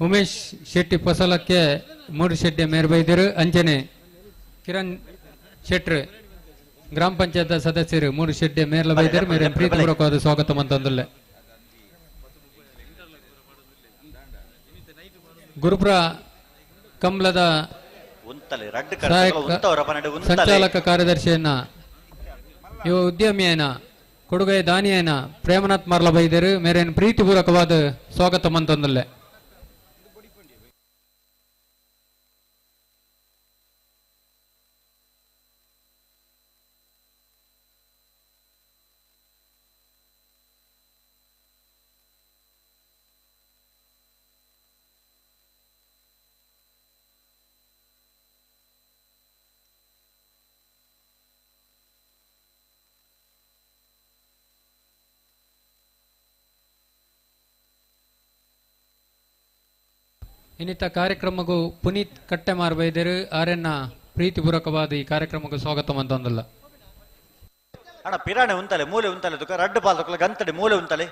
ಉಮೇಶ್ ಶೆಟ್ಟಿ ಪೊಸಲಕ್ಕೆ ಮೂರು ಶೆಟ್ಟಿ ಮೇರ್ಬೈದರು. ಅಂಚನೆ ಕಿರಣ್ ಶೆಟ್ರು ಗ್ರಾಮ ಪಂಚಾಯತ್ ಸದಸ್ಯರು ಮೂರು ಶೆಟ್ಟಿ ಮೇರ್ಲ ಬೈದರು. ಮೇರೆ ಪ್ರೀತಿಪೂರ್ವಕವಾದ ಸ್ವಾಗತ ಮಂತಂದುಲ್ಲೆ. ಗುರುಪುರ ಕಂಬ್ಲದ ಸಂಚಾಲಕ ಕಾರ್ಯದರ್ಶಿಯನ್ನ ಯುವ ಉದ್ಯಮಿಯನ್ನ ಕೊಡುಗೈ ದಾನಿಯನ್ನ ಪ್ರೇಮನಾಥ್ ಮಾರ್ಲ ಬೈದರು. ಮೇರೇನು ಪ್ರೀತಿಪೂರ್ವಕವಾದ ಸ್ವಾಗತ ಮಂತಂದುಲ್ಲೆ. ಇನ್ನಿತ ಕಾರ್ಯಕ್ರಮಕ್ಕೂ ಪುನೀತ್ ಕಟ್ಟೆಮಾರ್ ಬೈದರು. ಆರ್ಯನ್ನ ಪ್ರೀತಿಪೂರ್ವಕವಾದ ಈ ಕಾರ್ಯಕ್ರಮಕ್ಕೂ ಸ್ವಾಗತ ಮಂತಂದಲ್ಲ. ಅಣ್ಣ ಪಿರಾಣೆ ಉಂತಲೆ ಮೂಲೆ ಉಂತಲೆ ತುಕ ರಡ್ಡು ಪಾಲ್ ಗಂತಡೆ ಮೂಲೆ ಉಂತಲೆ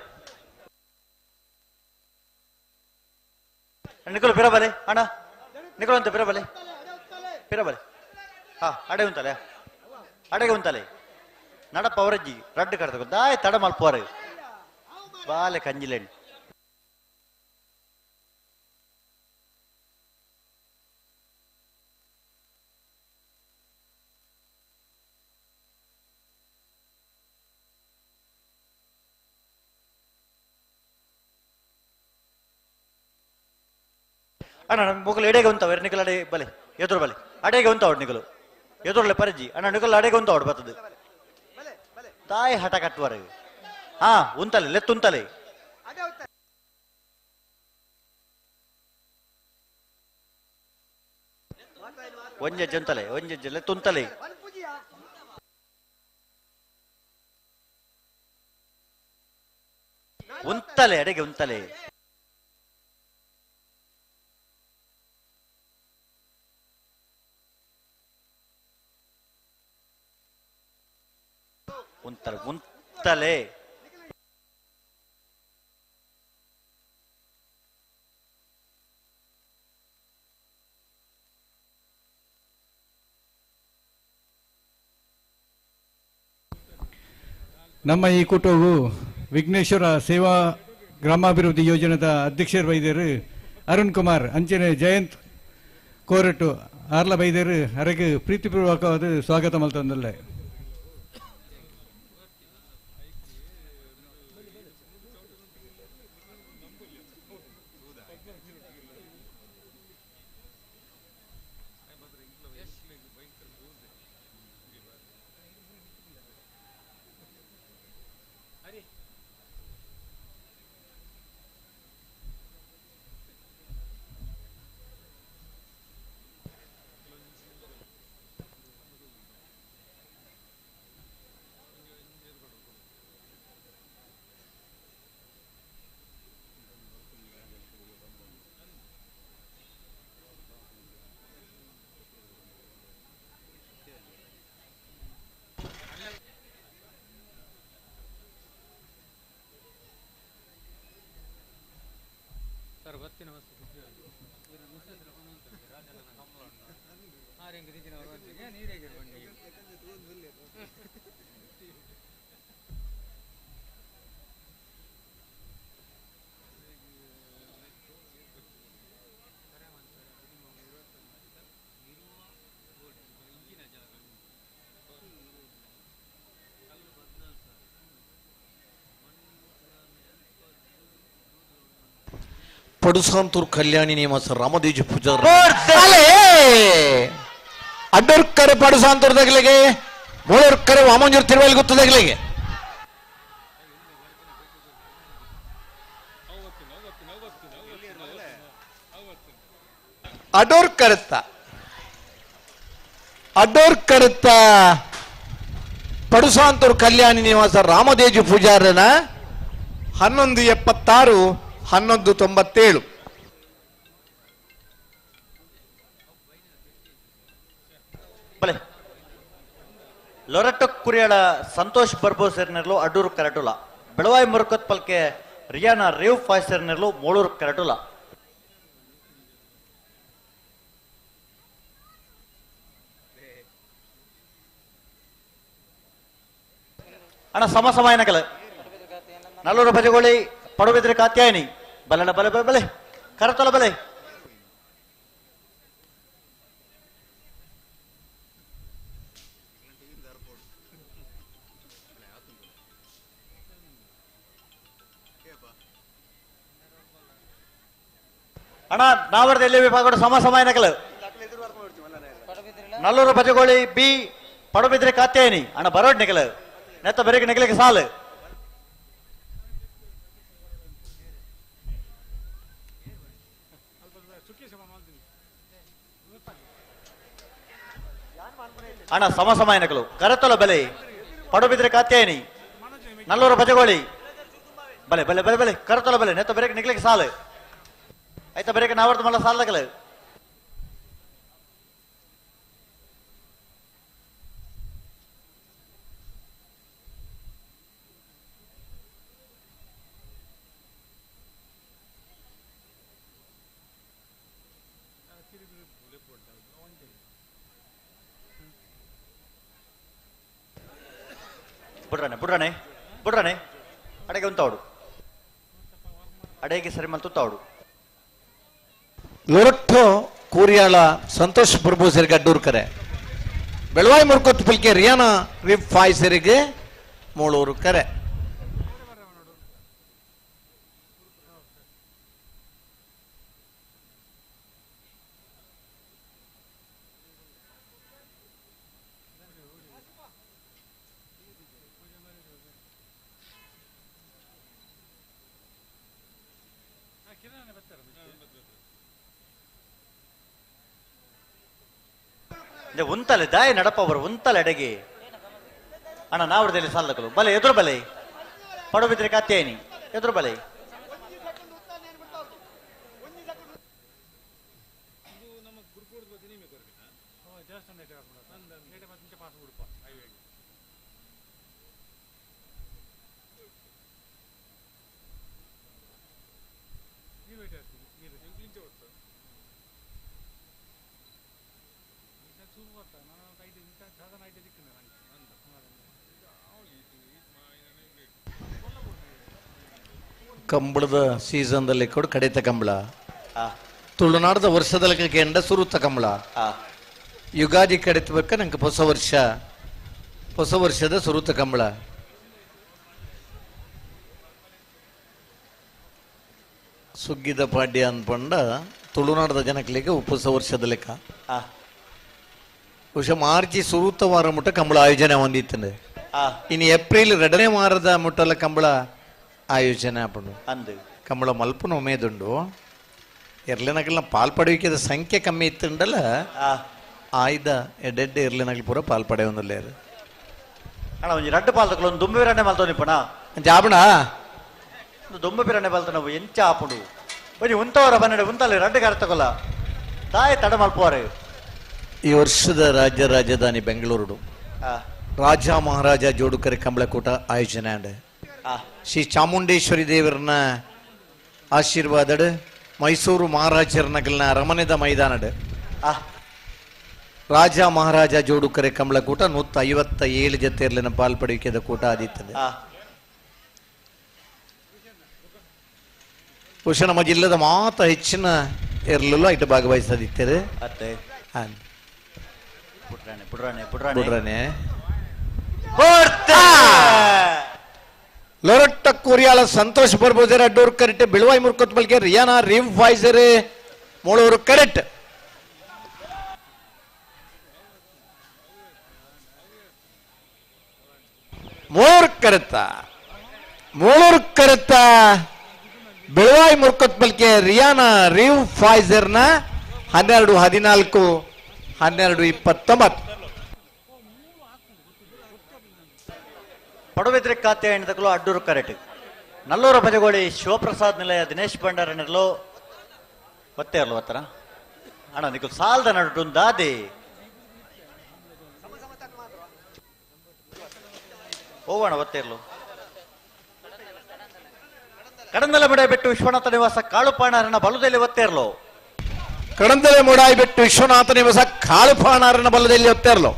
ನಿಕಲು ಪಿರಬಲೆ ಅಣ್ಣ ನಿಕಲು ಅಂತ ಪಿರಬಲೆ ಪಿರಬಲೆ ಹಾ ಅಡೆ ಉಂತಲೆ ಅಡೆಗೆ ಉಂತಲೆ ನಡಪ ಅವರಜ್ಜಿ ರಡ್ಡು ಕಡತ ದಾಯ ತಡ ಮಲ್ಪೋರೆ ಬಾಲೆ ಕಂಜಿಲೆಂಡು. ಅಣ್ಣ ಮೊಗಲು ಎಡೆಗೆ ಉಂತಾವ ನಿಕಲ್ ಅಡೆ ಬಲೆ ಎದುರು ಬಲೆ ಅಡೆಗೆ ಉಂತಾವಡು ನಿಕಲು ಎದುರಲೆ ಪರಜಿ ಅಣ್ಣ ನಿಕಲ್ ಅಡೆಗೆ ಉಂತಾವಡು ಬರ್ತದೆ ತಾಯಿ ಹಠ ಕಟ್ಟುವರೆ ಹಾ ಉಂತಲೆ ಲೆತ್ತುಂತಲೆ ಒಂಜೆಜ್ಜೆ ಉಂತಲೆ ಒಂಜೆಜ್ಜೆ ಲೆತ್ತುಂತಲೆ ಉಂತಲೆ ಅಡೆಗೆ ಉಂತಲೆ. ಉಂತಲೆ ಉಂತಲೆ ನಮ್ಮ ಈ ಕೂಟವು ವಿಘ್ನೇಶ್ವರ ಸೇವಾ ಗ್ರಾಮಾಭಿವೃದ್ಧಿ ಯೋಜನೆದ ಅಧ್ಯಕ್ಷರು ಬೈದರು ಅರುಣ್ ಕುಮಾರ್ ಅಂಚನೆ ಜಯಂತ್ ಕೋರಟು ಆರ್ಲ ಬೈದರು ಅರೆಗೆ ಪ್ರೀತಿಪೂರ್ವಕವಾದ ಸ್ವಾಗತ ಮಲ್ತಂದಲ್ಲೇ. ಪಡುಸಾಂತೂರ್ ಕಲ್ಯಾಣಿ ನೇಮಸ ರಾಮದೇಜ ಪೂಜಾರ ಅಡ್ಡರ್ಕರೆ ಪಡುಸಾಂತೂರ್ ದಗಲಿಗೆ ಮೂಳರ್ಕರೆ ವಾಮಂಜೂರ್ ತಿರುವಲ್ ಗೊತ್ತದಗಲಿಗೆ ಅಡೋರ್ ಕರೆತ್ತ ಅಡೋರ್ ಕರೆತ್ತ ಪಡುಸಾಂತೂರ್ ಕಲ್ಯಾಣಿ ನಿವಾಸ ರಾಮದೇಜು ಪೂಜಾರನ 11:76 11:97. ಬಲೆ ಲೊರಟ್ಟ ಕುರಿಯಾಳ ಸಂತೋಷ್ ಬರ್ಬೋಸರ್ನೆರ್ಲು ಅಡೂರು ಕರಟುಲ ಬೆಳವಾಯಿ ಮುರುಕತ್ ಪಲ್ಕೆ ರಿಯಾನ ರೇವ್ ಫಾಯ್ಸರ್ನೆರ್ಲು ಮೋಳೂರು ಕರಟುಲ ಅಣ್ಣ ಸಮ ಸಮಯನಕಲ ನಲ್ಲೂರು ಭಜಗೋಳಿ ಪಡುಬಿದ್ರೆ ಕಾತ್ಯಾಯಿನಿ ಬಲಣ ಬಲೆ ಬಲೆ ಬಲೆ ಕರತಲ ಬಲೆ ಅಣ್ಣ ನಾವರ್ದ ಎಲ್ಲಿ ವಿಭಾಗ ಸಮ ಸಮಯನಕಲ ನಲ್ಲೂರು ಭಜಗೋಳಿ ಬಿ ಪಡುಬಿದ್ರೆ ಕಾತ್ಯಾಯಿನಿ ಅಣ್ಣ ಬರೋಡ್ ನಿಕಲ ನೆತ್ತ ಬೆರಗೆ ನೆಗಲಿಗೆ ಸಾಲು ಅಣ್ಣ ಸಮ ಸಮಯನಕಲು ಕರತಲ ಬೆಲೆ ಪಡುಬಿದ್ರೆ ಕಾತ್ಯಾಯಿನಿ ನಲ್ಲೂರು ಭಜಗೋಳಿ ಬಲೆ ಬಲೆ ಬಲೆ ಬಲೆ ಕರತಲ ಬೆಲೆ ನೆತ್ತ ಬೆರಗೆ ನೆಗಲಿಗೆ ಸಾಲು ಆಯ್ತಾ ಬೆರಗೆ ನಾವರ್ದು ಮಲ್ಲ ಸಾಲದಕಲು ಬುಡ್ರಾನೆ ಬುಡ್ರಾನೆ ಬುಡ್ರಾನೆ ಅಡೆಗೆ ಉಂತಾವಡು ಅಡೆಗೆ ಸರಿ ಮಲ್ತು ಲೊರಟ್ಟೋ ಕೂರಿಯಾಳ ಸಂತೋಷ್ ಪ್ರಭು ಸರಿಗೆ ಅಡ್ಡೂರು ಕರೆ ಬೆಳವಾಯಿ ಮುರ್ಕೊತ್ತು ಪಲ್ಕೆ ರಿಯಾನ ರಿಫ್ ಫಾಯ್ ಸರಿಗೆ ಮೂಳೂರು ಕರೆ ಉಂತಲೆ ದಾಯ ನಡಪವರು ಉಂತಲೆ ಅಡಗಿ ಅಣ್ಣ ನಾವರದಲ್ಲಿ ಸಾಲದಕಲು ಬಲೆ ಎದುರು ಬಲೆ ಪಡುಬಿದ್ರೆ ಕಾತ್ಯಾಯಿನಿ ಎದುರು ಬಲೆ ಕಂಬಳದ ಸೀಸನ್ದಲ್ಲಿ ಕೂಡ ಕಡಿತ ಕಂಬಳ ತುಳುನಾಡದ ವರ್ಷದ ಕೆಂಡ ಸುರುತ ಕಂಬಳ ಯುಗಾದಿ ಕಡಿತಬೇಕ ನಂಗೆ ಹೊಸ ವರ್ಷ ಹೊಸ ವರ್ಷದ ಸುರುತ ಕಂಬಳ ಸುಗ್ಗಿದ ಪಾಡ್ಯ ಅನ್ಪಂಡ ತುಳುನಾಡದ ಜನಗಳಿಗೆ ಹೊಸ ವರ್ಷದ ಲೆಕ್ಕ ಬಹುಶಃ ಮಾರ್ಚಿ ಸುರುತ ವಾರ ಮುಟ್ಟ ಕಂಬಳ ಆಯೋಜನೆ ಹೊಂದಿತ್ತಂದೆ ಇನ್ನು ಏಪ್ರಿಲ್ ಎರಡನೇ ವಾರದ ಮುಟ್ಟಲ ಕಂಬಳ ಆಯೋಜನೆ ಆಪುಂಡು ಅಂದು ಕಂಬಳ ಮಲ್ಪುನ ಉಮೇದುಂಡು ಎರ್ಲೆನಗಲ್ನ ಪಾಲ್ ಪಡೆಯುವಿಕೆದ ಸಂಖ್ಯೆ ಕಮ್ಮಿ ಇತ್ತುಂಡಲ್ಲ ಆಯ್ದ ಎಡೆಡ್ಡೆ ಎರ್ಲೆನಗಲ್ ಪೂರ ಪಾಲ್ ಪಡೆಯೊಂದುಲ್ಲೇರು ಅಣ್ಣ ಒಂಜಿ ರಡ್ಡು ಪಾಲ್ ತಗೊಳ್ಳು ಒಂದು ದುಂಬು ಬಿರಣ್ಣೆ ಮಲ್ತೋ ನಿಪ್ಪಣ ಜಾಬಣ ಒಂದು ದುಂಬು ಬಿರಣ್ಣೆ ಬಾಲ್ತ ನಾವು ಎಂಚ ಆಪುಂಡು ಒಂಜಿ ಉಂತವರ ಬನ್ನಡೆ ಉಂತಲ್ಲಿ ರಡ್ಡು ಗಾರ ತಗೊಲ್ಲ ತಾಯಿ ತಡ ಮಲ್ಪುವಾರು ಈ ವರ್ಷದ ರಾಜ್ಯ ರಾಜಧಾನಿ ಬೆಂಗಳೂರು ರಾಜ ಮಹಾರಾಜ ಜೋಡುಕರೆ ಕಂಬಳಕೂಟ ಆಯೋಜನೆ ಅಂಡ್ ಶ್ರೀ ಚಾಮುಂಡೇಶ್ವರಿ ದೇವರನ್ನ ಆಶೀರ್ವಾದಡ್ ಮೈಸೂರು ಮಹಾರಾಜರನಗಲ್ನ ಅರಮನೆದ ಮೈದಾನಡ್ ರಾಜ ಮಹಾರಾಜ ಜೋಡುಕರೆ ಕಂಬಳಕೂಟ 157 ಜತೆಯರ್ಲಿನ ಪಾಲ್ಪಡುವಿಕೆದ ಕೂಟ ಆದಿತ್ತದೆ. ಬಹುಶಃ ನಮ್ಮ ಜಿಲ್ಲೆದ ಮಾತ ಹೆಚ್ಚಿನ ಇರಲಿಲ್ಲ ಇಟ್ಟು ಭಾಗವಹಿಸದಿತ್ತರೆ. ಲೊರಟ್ಟ ಕೋರಿಯಾಳ ಸಂತೋಷ್ ಬರ್ಬೋದೇರ ಡೋರ್ ಕರೆಕ್ಟ್ ಬಿಳುವಾಯಿ ಮುರ್ಕೊತ್ ಬಲ್ಗೆ ರಿಯಾನಾ ರಿವ್ ಫೈಸರ್ ಮೂಳೂರು ಕರೆಕ್ಟ್. ಮೂರು ಕರೆತ ಮೂಳೂರು ಕರೆತ ಬೆಳವಾಯಿ ಮುರ್ಕೊತ್ ಬಲ್ಕೆ ರಿಯಾನಾ ರಿವ್ ಫೈಸರ್ನ 12 14 12 29. ಪಡುಬಿದ್ರೆ ಖಾತೆ ಎಣ್ಣದಕ್ಕಲು ಅಡ್ಡೂರು ಕರೆಕ್ಟ್. ನಲ್ಲೂರು ಭಜಗೋಳಿ ಶಿವಪ್ರಸಾದ್ ನಿಲಯ ದಿನೇಶ್ ಭಂಡಾರ ನೆರಲು ಒತ್ತೆ ಇರಲು ಒತ್ತರ ಅಣ್ಣ ನಿಕಲ್ ಸಾಲದ ನಡುಟು ದಾದಿ ಹೋಗೋಣ ಒತ್ತೇರ್ಲು. ಕಡಂದಲ ಮುಡಾಯಿ ಬೆಟ್ಟು ವಿಶ್ವನಾಥ ನಿವಾಸ ಕಾಳುಪಾಣಾರನ ಬಲದಲ್ಲಿ ಒತ್ತೇರ್ಲು. ಕಡಂದಲೆ ಮುಡಾಯಿ ಬೆಟ್ಟು ವಿಶ್ವನಾಥ ನಿವಾಸ ಕಾಳುಪಾಣಾರನ ಬಲದಲ್ಲಿ ಒತ್ತೇರ್ಲು.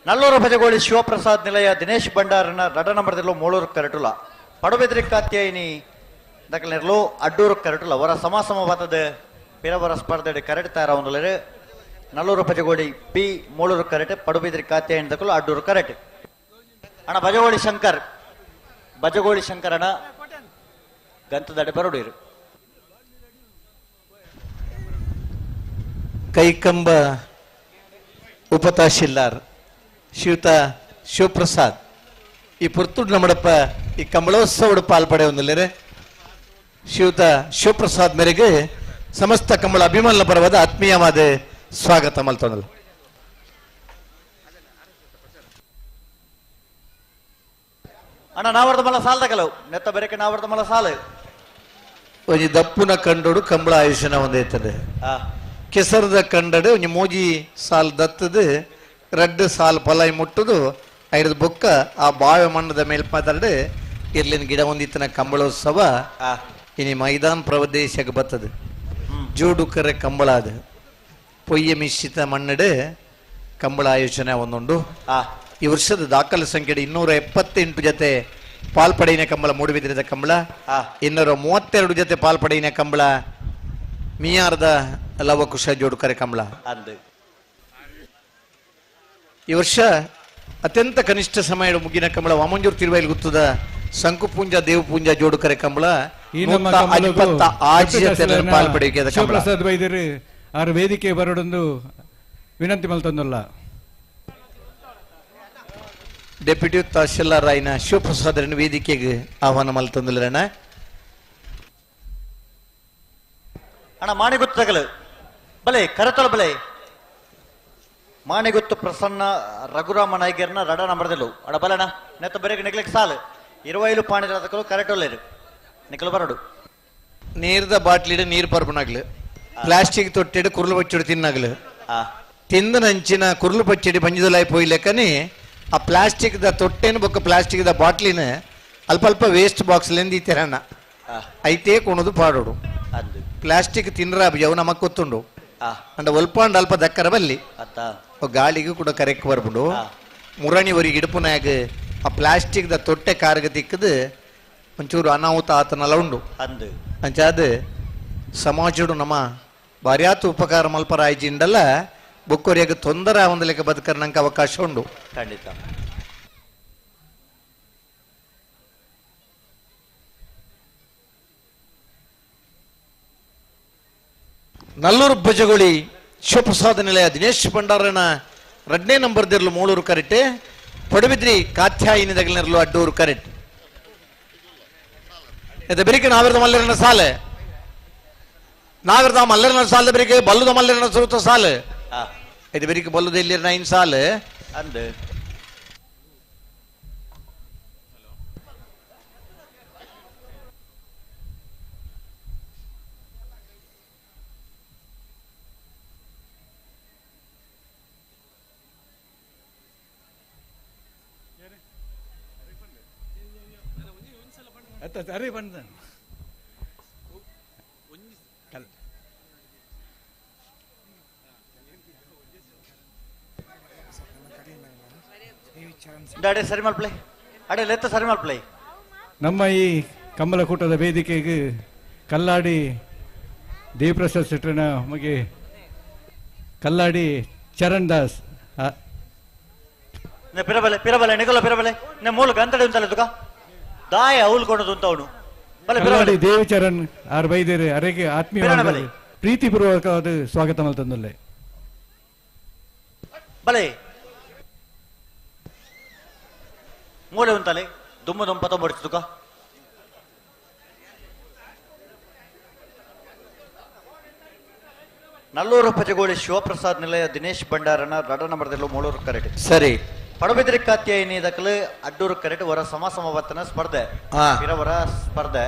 ನಲ್ಲೂರು ಭಜಗೋಳಿ ಶಿವಪ್ರಸಾದ್ ನಿಲಯ ದಿನೇಶ್ ಭಂಡಾರನ ರಡ ನಂಬರ್ದಿರ್ಲು ಮೂಳೂರು ಕರಟುಲ. ಪಡುಬೆದ್ರಿ ಕಾತ್ಯಾಯಿನಿ ದಕ್ಕಲಿರ್ಲು ಅಡ್ಡೂರು ಕರಟುಲ. ವರ ಸಮಾಸಮವಾದದ ಪಿರವರ ಸ್ಪರ್ಧೆ ಕರೆಟ್ ತಯಾರಾವೊಂದುಲ್ಲೆರ್. ನಲ್ಲೂರು ಭಜಗೋಳಿ ಪಿ ಮೂಳೂರು ಕರೆಟ್, ಪಡುಬಿದ್ರಿ ಕಾತ್ಯಾಯಿನಿ ದಕ್ಕಲು ಅಡ್ಡೂರು ಕರೆಟ್. ಅಣ್ಣ ಭಜಗೋಳಿ ಶಂಕರ್, ಭಜಗೋಳಿ ಶಂಕರನ ಗಂತದಡೆ ಬರುಡೀರು. ಕೈಕಂಬ ಉಪತಹಶೀಲ್ದಾರ್ ಶ್ರೀಯುತ ಶಿವಪ್ರಸಾದ್ ಈ ಪುರ್ತುಡ್ ನಮ್ಮಡಪ್ಪ ಈ ಕಂಬಳೋತ್ಸವಡು ಪಾಲ್ಪಡೆಯೊಂದುಲ್ಲೆರ್. ಶ್ರೀಯುತ ಶಿವಪ್ರಸಾದ್ ಮೇರೆಗೆ ಸಮಸ್ತ ಕಂಬಳ ಅಭಿಮಾನ ಪರವಾದ ಆತ್ಮೀಯವಾದ ಸ್ವಾಗತ ಮಲ್ತೊಂದಲ್ಲ. ಅಣ್ಣ ನಾವರ್ದ ಮಲ್ಲ ಸಾಲದ ಕೆಲವು ನೆತ್ತ ಬೆರಕೆ ನಾವರ್ದ ಮಲ್ಲ ಸಾಲು. ಒಂಜಿ ದಪ್ಪುನ ಕಂಡೋಡು ಕಂಬಳ ಆಯುಷನ ಒಂದೈತದೆ. ಕೆಸರದ ಕಂಡಡು ಒಂಜಿ ಮೋಜಿ ಸಾಲ್ ದತ್ತದು ರಡ್ಡು ಸಾಲ್ ಪಲಾಯಿ ಮುಟ್ಟುದು ಐದು ಬೊಕ್ಕ ಆ ಬಾವೆ ಮಣ್ಣದ ಮೇಲ್ಪಾತರಡು ಇರ್ಲಿನ ಗಿಡ ಒಂದಿತ್ತನ ಕಂಬಳೋತ್ಸವ ಇನಿ ಮೈದಾನ ಪ್ರದೇಶಕ್ಕೆ ಬರ್ತದೆ. ಜೋಡುಕರೆ ಕಂಬಳ ಅದು ಪೊಯ್ಯ ಮಿಶ್ರಿತ ಮಣ್ಣಡು ಕಂಬಳ ಆಯೋಜನೆ ಒಂದುಂಡು. ಈ ವರ್ಷದ ದಾಖಲೆ ಸಂಖ್ಯೆ 278 ಜೊತೆ ಪಾಲ್ಪಡೆಯಿನ ಕಂಬಳ ಮೂಡುಬಿದಿರದ ಕಂಬಳ, 232 ಜೊತೆ ಪಾಲ್ಪಡೆಯಿನ ಕಂಬಳ ಮಿಯಾರದ ಲವಕುಶ ಜೋಡುಕರೆ ಕಂಬಳ. ಈ ವರ್ಷ ಅತ್ಯಂತ ಕನಿಷ್ಠ ಸಮಯ ಮುಗಿನ ಕಂಬಳ ವಾಮಂಜೂರು ತಿರುವೈಲ್ ಗುತ್ತದ ಶಂಕುಪೂಂಜ ದೇವಪೂಂಜ ಜೋಡುಕರೆ ಕಂಬಳ ಪಾಲ್ಪಡೆಯುವಿಕೆ. ಶಿವಪ್ರಸಾದ್ ವೈದ್ಯರು ಆರು ವೇದಿಕೆ ಬರಡೊಂದು ವಿನಂತಿ ಮಲ್ತೊಂದಲ್ಲ. ಡೆಪ್ಯೂಟಿ ತಹಶೀಲ್ದಾರ್ ರಾಯನ ಶಿವಪ್ರಸಾದ್ ವೇದಿಕೆಗೆ ಆಹ್ವಾನ ಮಲ್ತೊಂದುಲ್ಲರಣ್ಣ. ಅಣ್ಣ ಮಾಣಿಗುತ್ತಗಲು ಬಲೆ ಕರತಲ ಬಲೆ ಮಾಣಿಗುತ್ತು ಪ್ರಸನ್ನ ರಘುರಾಮ ನಾಯ್ಕರ್ನ ರಡ ನಂಬರ್ದಲ್ಲು. ಅಡ ಬಲಣ ನೆತ್ತ ಬರೆಗೆ ನಿಗ್ಲಿಕ್ಕೆ ಸಾಲು ಇರುವೈಲು ಪಾಣಿದಕ್ಕಲು ಕರೆಟೊಲ್ಲೇರು ನಿಕ್ಕಲು ಬರಡು. ನೀರ್ದ ಬಾಟ್ಲಿಡು ನೀರು ಪರ್ಪನಾಗ್ಲು, ಪ್ಲಾಸ್ಟಿಕ್ ತೊಟ್ಟಿಡು ಕುರುಳು ಪಚ್ಚಡಿ ತಿನ್ನಾಗ್ಲು, ತಿಂದ ನಂಚಿನ ಕುರುಳು ಪಚ್ಚಡಿ ಬಂಜಿದಲಾಯಿ ಪೋಯ್ಲೆಕ್ಕನೆ ಆ ಪ್ಲಾಸ್ಟಿಕ್ the ತೊಟ್ಟೆನು ಬೊಕ್ಕ ಪ್ಲಾಸ್ಟಿಕ್ the ಬಾಟ್ಲಿನ ಅಲ್ಪ ಅಲ್ಪ ವೇಸ್ಟ್ ಬಾಕ್ಸ್ ಲೆಂದು ಐತೇ ಕೊಣದು ಪಾಡೋಡು. ಪ್ಲಾಸ್ಟಿಕ್ ತಿನ್ರ ಅವು ನಮಕ್ ಗೊತ್ತುಂಡು ಅಂಡ ಒಲ್ಪಾಂಡ ಅಲ್ಪ ದಕ್ಕರ ಬಲ್ಲಿ ಗಾಳಿಗೂ ಕೂಡ ಕರೆಕ್ ಬರ್ಬುಂಡು. ಮುರಣಿ ಒರಿಗೆ ಇಡುಪುನಾಗ ಆ ಪ್ಲಾಸ್ಟಿಕ್ the ತೊಟ್ಟೆ ಕಾರ್ಗ ತಿಕ್ಕದು ಒಂಚೂರು ಅನಾಹುತ ಆತನಲ್ಲ ಉಂಡು. ಅಂಚಾದ ಸಮಾಜಡು ನಮ್ಮ ಬಾರ್ಯಾತು ಉಪಕಾರ ಮಲ್ಪರಾಯ್ಜಿಂಡಲ್ಲ ಬೊಕ್ಕೊರಿಯಾಗ ತೊಂದರೆ ಒಂದಲೆಕ್ಕ ಬದುಕರ್ ನಂಗೆ ಅವಕಾಶ ಉಂಡು. ಖಂಡಿತ. ನಲ್ಲೂರು ಭಜಗೋಳಿ ಶಿವಪ್ರಸಾದ ನಿಲಯ ದಿನೇಶ್ ಭಂಡಾರನ ರಡ್ನೇ ನಂಬರ್ ದಿರ್ಲು ಮೂಳೂರು ಕರೆಕ್ಟ್, ಪಡುಬಿದ್ರಿ ಕಾತ್ಯಾಯಿನಿ ದಗಲಿನರ್ಲು ಅಡ್ಡೂರು ಕರೆಕ್ಟ್. ಬೆರಿಕೆ ನಾವಿರದ ಮಲ್ಲರನ ಸಾಲೆ, ನಾವಿರದ ಮಲ್ಲರನ ಸಾಲದ ಬೆರಿಕೆ ಬಲ್ಲುದ ಮಲ್ಲರನ ಸುರುತ ಸಾಲು ಇದು ಬೆರಿಕೆ ಬಲ್ಲುದ ಇಲ್ಲಿ ನೈನ್ ಸಾಲು ಅಂದು. ಅರೆ ಬಂದ ಅಡೆ ಸರಿ ಮಲ್ಪ್ಲೆ ಅಡೆ ಲೆತ್ತ ಸರಿ ಮಲ್ಪ್ಲೆ. ನಮ್ಮ ಈ ಕಂಬಳಕೂಟದ ವೇದಿಕೆಗೆ ಕಲ್ಲಾಡಿ ದೇವಪ್ರಸಾದ್ ಶೆಟ್ಟರನ ಮಗೆ ಕಲ್ಲಾಡಿ ಚರಣ್ ದಾಸ್. ಪಿರಬಲೆ ಪಿರಬಲೆ ನಿಗಲ ಪಿರಬಲೆ ನೆ ಮೂಲ ಗಂತಡೆ ಉಂತಲೆ ತುಕ ದಾಯ ಅವಲ್ಕೊಂಡು ಉಂತವನು ಬಲೆ ಕಲ್ಲಾಡಿ ದೇವಚರಣ್ ಆರ್ ವೈದ್ಯರು ಅರೆಗೆ ಆತ್ಮೀಯ ಪ್ರೀತಿಪೂರ್ವಕವಾದ ಸ್ವಾಗತ ಮಲ್ತಂದುಲ್ಲೆ. ಬಲೆ ಮೂಲೆ ಉಂತಲೆ ದುಮ್ಮ ದುಂಪತ ಬಡಿಸುಕ ನಲ್ಲೂರು ಪಜಗೋಳಿ ಶಿವಪ್ರಸಾದ್ ನಿಲಯ ದಿನೇಶ್ ಭಂಡಾರನ ರಡ ನಂಬರ್ದಲ್ಲೂ ಮೂಳೂರು ಕರೆಟ್ ಸರಿ. ಪಡಬಿದ್ರಿ ಕಾತ್ಯಾಯಿನಿ ದಕ್ಕಲು ಅಡ್ಡೂರು ಕರೆಟ್ ವರ ಸಮ ಸಮವರ್ತನ ಸ್ಪರ್ಧೆ ಇರವರ ಸ್ಪರ್ಧೆ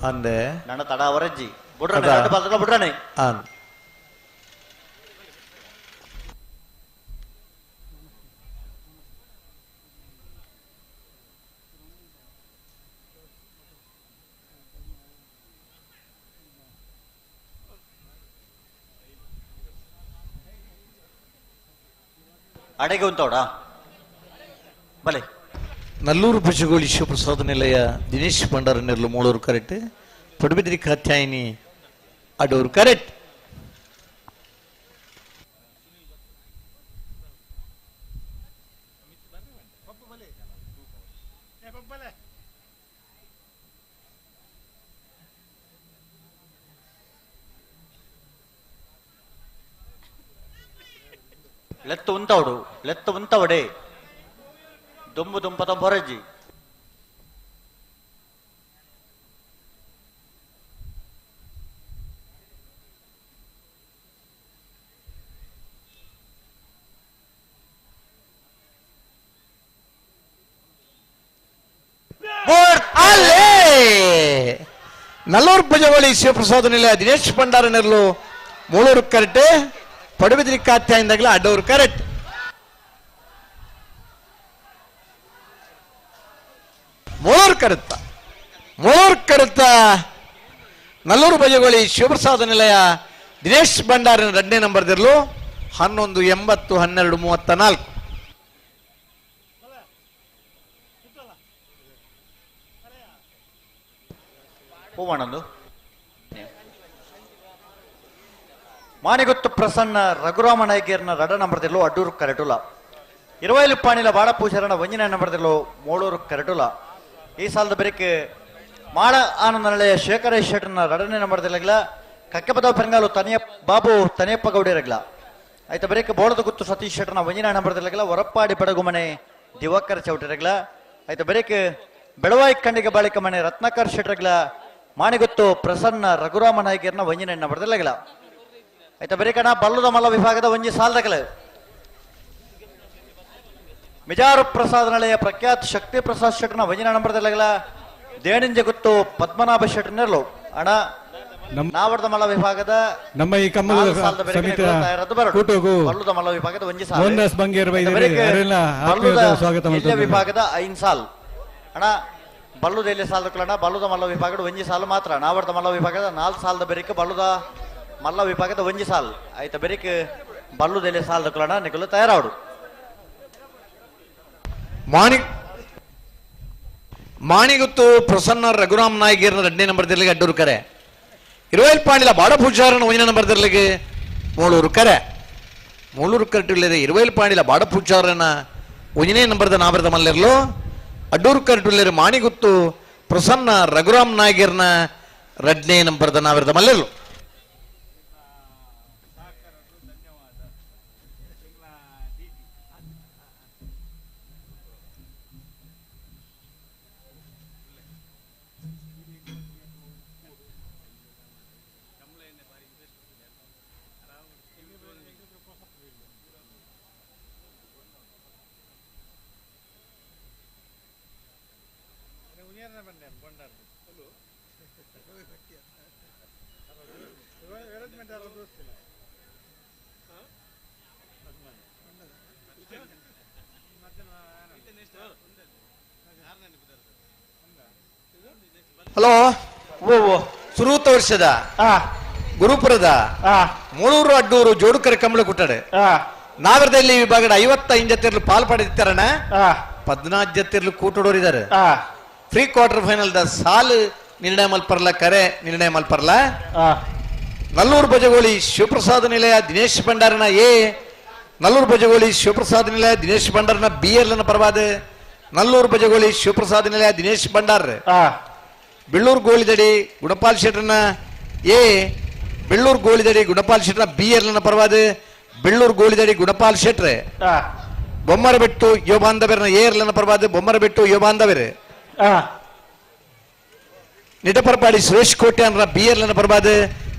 ಅಂದೆ ನನ್ನ ತಡ ಅವರಜ್ಜಿ ಬುಡ್ರನೆ ಎರಡು ಬಾಲ್ತಲ ಬುಡ್ರನೆ. ಅಡೆಗೆ ಉಂತವಡ ಬಲೆ. ನಲ್ಲೂರು ಪಶುಗೋಳಿ ಶಿವಪ್ರಸಾದ ನಿಲಯ ದಿನೇಶ್ ಭಂಡಾರ ನೆರ್ಲು ಮೂಳೂರು ಕರೆಕ್ಟ್, ಪಡುಬಿದ್ರಿ ಕಾತ್ಯಾಯಿನಿ ಅಡೂರು ಕರೆಕ್ಟ್. ಲೆತ್ತು ಉಂತವಡು ಲೆತ್ತು ಉಂತವಡೆ ದುಂಬು ದುಂಪದ ಬೊರಜಿ. ಅಲ್ಲೇ ನಲ್ಲೂರು ಭುಜವಳಿ ಶಿವಪ್ರಸಾದ ನಿಲಯ ದಿನೇಶ್ ಭಂಡಾರ ನೆರ್ಲು ಮೂಳೂರು ಕರೆಕ್ಟ್, ಪಡುಬಿದ್ರಿ ಕಾತ್ಯಾಯಿಂದಾಗಲ ಅಡ್ಡೂರು ಕರೆಕ್ಟ್. ಮೂಳೂರು ಕರುತ್ತ ಮೂಳೂರು ಕರುತ್ತ ನಲ್ಲೂರು ಬಜಗೋಳಿ ಶಿವಪ್ರಸಾದ ನಿಲಯ ದಿನೇಶ್ ಭಂಡಾರಿನ ಎರಡನೇ ನಂಬರ್ ದಿರ್ಲು 11 80 12 34. ಹೂವಣ್ಣಂದು ಮಾಣಿಗುತ್ತು ಪ್ರಸನ್ನ ರಘುರಾಮ ನಾಯ್ಕರ್ನ ರಡ ನಂಬರ್ದಿಲ್ಲೋ ಅಡ್ಡೂರು ಕರೆಟುಲ. ಇರುವೈಲು ಪಾಣಿಲ ಬಾಡಪೂಜಾರನ ಒಂಜಿನ ನಂಬರ್ದಿಲ್ಲೋ ಮೋಳೂರು ಕರೆಟುಲ. ಈ ಸಾಲದ ಬೆರಕೆ ಮಾಳ ಆನಂದ ನಿಲಯ ಶೇಖರೇಶ್ ಶೆಟ್ಟರ್ನ ರಡನೇ ನಂಬರ್ದಿಲ್ಲಗ್ಲ ಕಕ್ಕೆಪದ ಪೆರಂಗಾಲು ತನಿಯ ಬಾಬು ತನಿಯಪ್ಪ ಗೌಡಿರಗ್ಲ. ಆಯ್ತ ಬೆರಕೆ ಬೋಳದ ಗುತ್ತು ಸತೀಶ್ ಶೆಟ್ಟರ್ನ ಒಂಜಿನ ನಂಬರ್ದಿಲ್ಲಗ್ಲ ಹೊರಪ್ಪಾಡಿ ಬಡಗುಮನೆ ದಿವಾಕರ ಚೌಟಿರಗ್ಲ. ಆಯ್ತ ಬೆರಕೆ ಬೆಳವಾಯಿ ಖಂಡಿಗೆ ಬಾಳಿಕ ಮನೆ ರತ್ನಾಕರ್ ಶೆಟ್ಟರ್ಗ್ಲ ಮಾಣಿಗುತ್ತು ಪ್ರಸನ್ನ ರಘುರಾಮ ನಾಯ್ಕರ್ನ ಒಂಜಿನ ನಂಬರ್ದಿಲ್ಲಗ್ಲ. ಆಯ್ತಾ ಬರೀಕಣ ಬಲ್ಲದ ಮಲ್ಲ ವಿಭಾಗದ ಒಂಜಿ ಸಾಲದಗಲ ಮಿಜಾರು ಪ್ರಸಾದ ನಳೆಯ ಪ್ರಖ್ಯಾತ ಶಕ್ತಿ ಪ್ರಸಾದ್ ಶೆಟ್ಟರ್ನ ಒಂಜಿನ ನಂಬರ್ದಲ್ಲಗಲ ದೇಣಿಂಜ ಗುತ್ತು ಪದ್ಮನಾಭ ಶೆಟ್ಟರ್ನೆರ್ಲು ಅಣ್ಣ ನಾವರ್ದ ಮಲ್ಲ ವಿಭಾಗದ ನಮ್ಮ ಈ ಕಮ್ಮಲ ಸಮಿತಿಯ ಕೂಟಗೂ ಬಲ್ಲದ ಮಲ್ಲ ವಿಭಾಗದ ಒಂಜಿ ಸಾಲ ಮೋಹನ್ದಾಸ್ ಬಂಗೇರ್ ಸ್ವಾಗತ ವಿಭಾಗದ 5 ಸಾಲ್ ಅಣ್ಣ. ಬಲ್ಲುದ ಎಲ್ಲಿ ಸಾಲದಕ್ಕಲಣ್ಣ ಬಲ್ಲುದ ಮಲ್ಲ ವಿಭಾಗದ ಒಂಜಿ ಸಾಲು ಮಾತ್ರ. ನಾವರ್ದ ಮಲ್ಲ ವಿಭಾಗದ 4 ಸಾಲದ ಬೆರಿಕೆ ಬಲ್ಲುದ ಮಲ್ಲ ವಿಭಾಗದ ಒಂಜಿ ಸಾಲ್. ಆಯ್ತ ಬೆರಿಕೆ ಬಲ್ಲುದೆಲೆ ಸಾಲದಕ್ಕಲಣ್ಣ ನಿಕಲು ತಯಾರಾವಡು. ಮಾಣಿಗುತ್ತು ಪ್ರಸನ್ನ ರಘುರಾಮ್ ನಾಯ್ಕರ್ನ ಎರಡನೇ ನಂಬರ್ ದಿರ್ಲಿಗೆ ಅಡ್ಡೂರು ಕರೆ, ಇರುವೈಲ್ ಪಾಣಿಲ ಬಾಡಪೂಜಾರನ ಒಂದನೇ ನಂಬರ್ ದಿರ್ಲಿಗೆ ಮೂಳೂರು ಕರೆ. ಮೂಳೂರು ಕರೆಟುಲ್ಲೇರೆ ಇರುವೈಲ್ ಪಾಣಿಲ ಬಾಡಪೂಜಾರನ ಒಂದನೇ ನಂಬರ್ದ ನಾಬರದ ಮಲ್ಲೆರ್ಲು ಅಡ್ಡೂರು ಕರೆಟುಲ್ಲೇರೆ ಮಾಣಿಗುತ್ತು ಪ್ರಸನ್ನ ರಘುರಾಮ್ ನಾಯ್ಕರ್ನ ಎರಡನೇ ನಂಬರ್ದ ನಾಬರದ ಮಲ್ಲೆರ್ಲು. ಹಲೋ ಸುರೂತ ವರ್ಷದ ಗುರುಪುರದ ಮೂಳೂರು ಅಡ್ಡೂರು ಜೋಡುಕರೆ ಕಂಬಳ ಕುಟ್ಟಡೆ ನಾಗರದಲ್ಲಿ ವಿಭಾಗದ 55 ಜೊತೆರ್ಲು ಪಾಲ್ ಪಡೆದಿತ್ತಾರಣ, 14 ಜೊತೆರ್ಲು ಕೂಟೋಡೋರಿದ್ದಾರೆ. Pre quarter final the ಸಾಲು ನಿರ್ಣಯ ಮಲ್ಪರ್ಲ ಕರೆ ನಿರ್ಣಯ ಮಲ್ಪರ್ಲ. ನಲ್ಲೂರು ಬಜಗೋಳಿ ಶಿವಪ್ರಸಾದ ನಿಲಯ ದಿನೇಶ್ ಭಂಡಾರನ ಎ, ನಲ್ಲೂರು ಬಜಗೋಳಿ ಶಿವಪ್ರಸಾದ ನಿಲಯ ದಿನೇಶ್ ಭಂಡಾರನ ಬಿ ಎಲ್ ಅನ್ನ ಪರವಾದ ನಲ್ಲೂರು ಬಜಗೋಳಿ ಶಿವಪ್ರಸಾದ ನಿಲಯ ದಿನೇಶ್ ಭಂಡಾರ್. ಬೆಳ್ಳೂರು ಗೋಳಿದಡಿ ಗುಣಪಾಲ್ ಶೆಟ್ಟರ್ನ ಎ, ಬೆಳ್ಳೂರು ಗೋಳಿದಡಿ ಗುಣಪಾಲ್ ಶೆಟ್ಟರ್ನ ಬಿ ಎಲ್ ಅನ್ನ ಪರವಾದ ಬೆಳ್ಳೂರು ಗೋಳಿದಡಿ ಗುಣಪಾಲ್ ಶೆಟ್ರೆ. ಬೊಮ್ಮರಬೆಟ್ಟು ಯೋಬಾಂಧವೇರ್ನ ಎ ಎಲ್ ಅನ್ನ ಪರವಾದ ಬೊಮ್ಮರಬೆಟ್ಟು ಯೋಬಾಂಧವೇರ್. ನಿಟ್ಟಪರಪಾಡಿ ಸುರೇಶ್ ಕೋಟ್ಯಾನ್ರ ಬಿ ಎಲ್ ಅನ್ನ ಪರವಾದ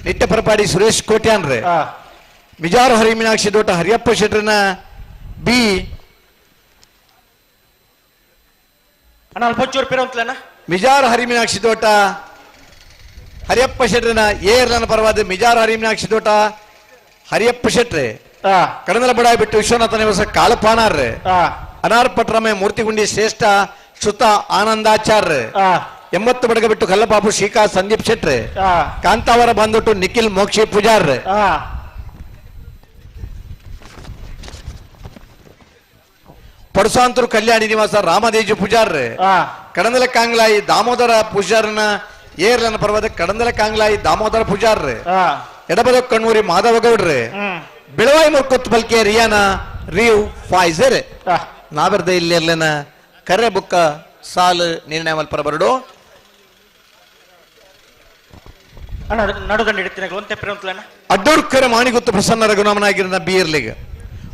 ನಿಟ್ಟಪರಪಾಡಿ ಸುರೇಶ್ ಕೋಟ್ಯಾನ್ರೆ. ಮಿಜಾರು ಹರಿ ಮೀನಾಕ್ಷಿ ದೋಟ ಹರಿಯಪ್ಪ ಶೆಟ್ಟರ್ನ ಬಿ. ಮಿಜಾರು ಹರಿ ಮೀನಾಕ್ಷಿ ದೋಟ ಹರಿಯಪ್ಪ ಶೆಟ್ಟರ್ನ ಎ ಎಲ್ ಅನ್ನ ಪರವಾದ ಮಿಜಾರು ಹರಿ ಮೀನಾಕ್ಷಿ ದೋಟ ಹರಿಯಪ್ಪ ಶೆಟ್ರೆ. ಕಡನಲ ಬಡಾಯಿ ಬಿಟ್ಟು ವಿಶ್ವನಾಥ ನಿವಾಸ ಕಾಲಪಾನಾರ್ರೆ. ಅನಾರ್ ಪಟ್ರಮೆ ಮೂರ್ತಿಗುಂಡಿ ಶ್ರೇಷ್ಠ ಶ್ರುತ ಆನಂದಾಚಾರ್ಯ. 80 ಬಡಗ ಬಿಟ್ಟು ಕಲ್ಲಬಾಬು ಶ್ರೀಕಾ ಸಂದೀಪ್ ಶೆಟ್ರೆ. ಕಾಂತಾವರ ಬಂದ್ಬಿಟ್ಟು ನಿಖಿಲ್ ಮೋಕ್ಷಿ ಪೂಜಾರ್ರೆ. ಪಡಸಾಂತೂರು ಕಲ್ಯಾಣಿ ನಿವಾಸ ರಾಮದೇಜು ಪೂಜಾರ್ರೆ ಕಡಂದಲ ಕಾಂಗ್ಲಾಯಿ ದಾಮೋದರ ಪೂಜಾರನ ಏರ್ಲನ ಪರ್ವತ ಕಡಂದಲ ಕಾಂಗ್ಲಾಯಿ ದಾಮೋದರ ಪೂಜಾರ್ರೆ ಎಡಬದ ಕಣ್ಣೂರಿ ಮಾಧವ ಗೌಡ್ರೆ ಬೆಳವಾಯಿ ಮುರ್ಕೊತ್ತು ಬಲ್ಕೆ ರಿಯಾನ ರಿಯು ಫಾಯ್ಸರ್ ನಾವೆರ್ದ ಇಲ್ಲಿ ಎಲ್ಲನ ಕರೆ ಬುಕ್ಕ ಸಾಲು ನಿರ್ಣಯ ಮಲ್ಪರ ಬರಡು ಅಡ್ಡೂರ್ಕರ ಮಾಣಿಗುತ್ತು ಪ್ರಸನ್ನ ರಘುನಾಮನಾಗಿರನ ಬಿಯರ್ಲಿಗ್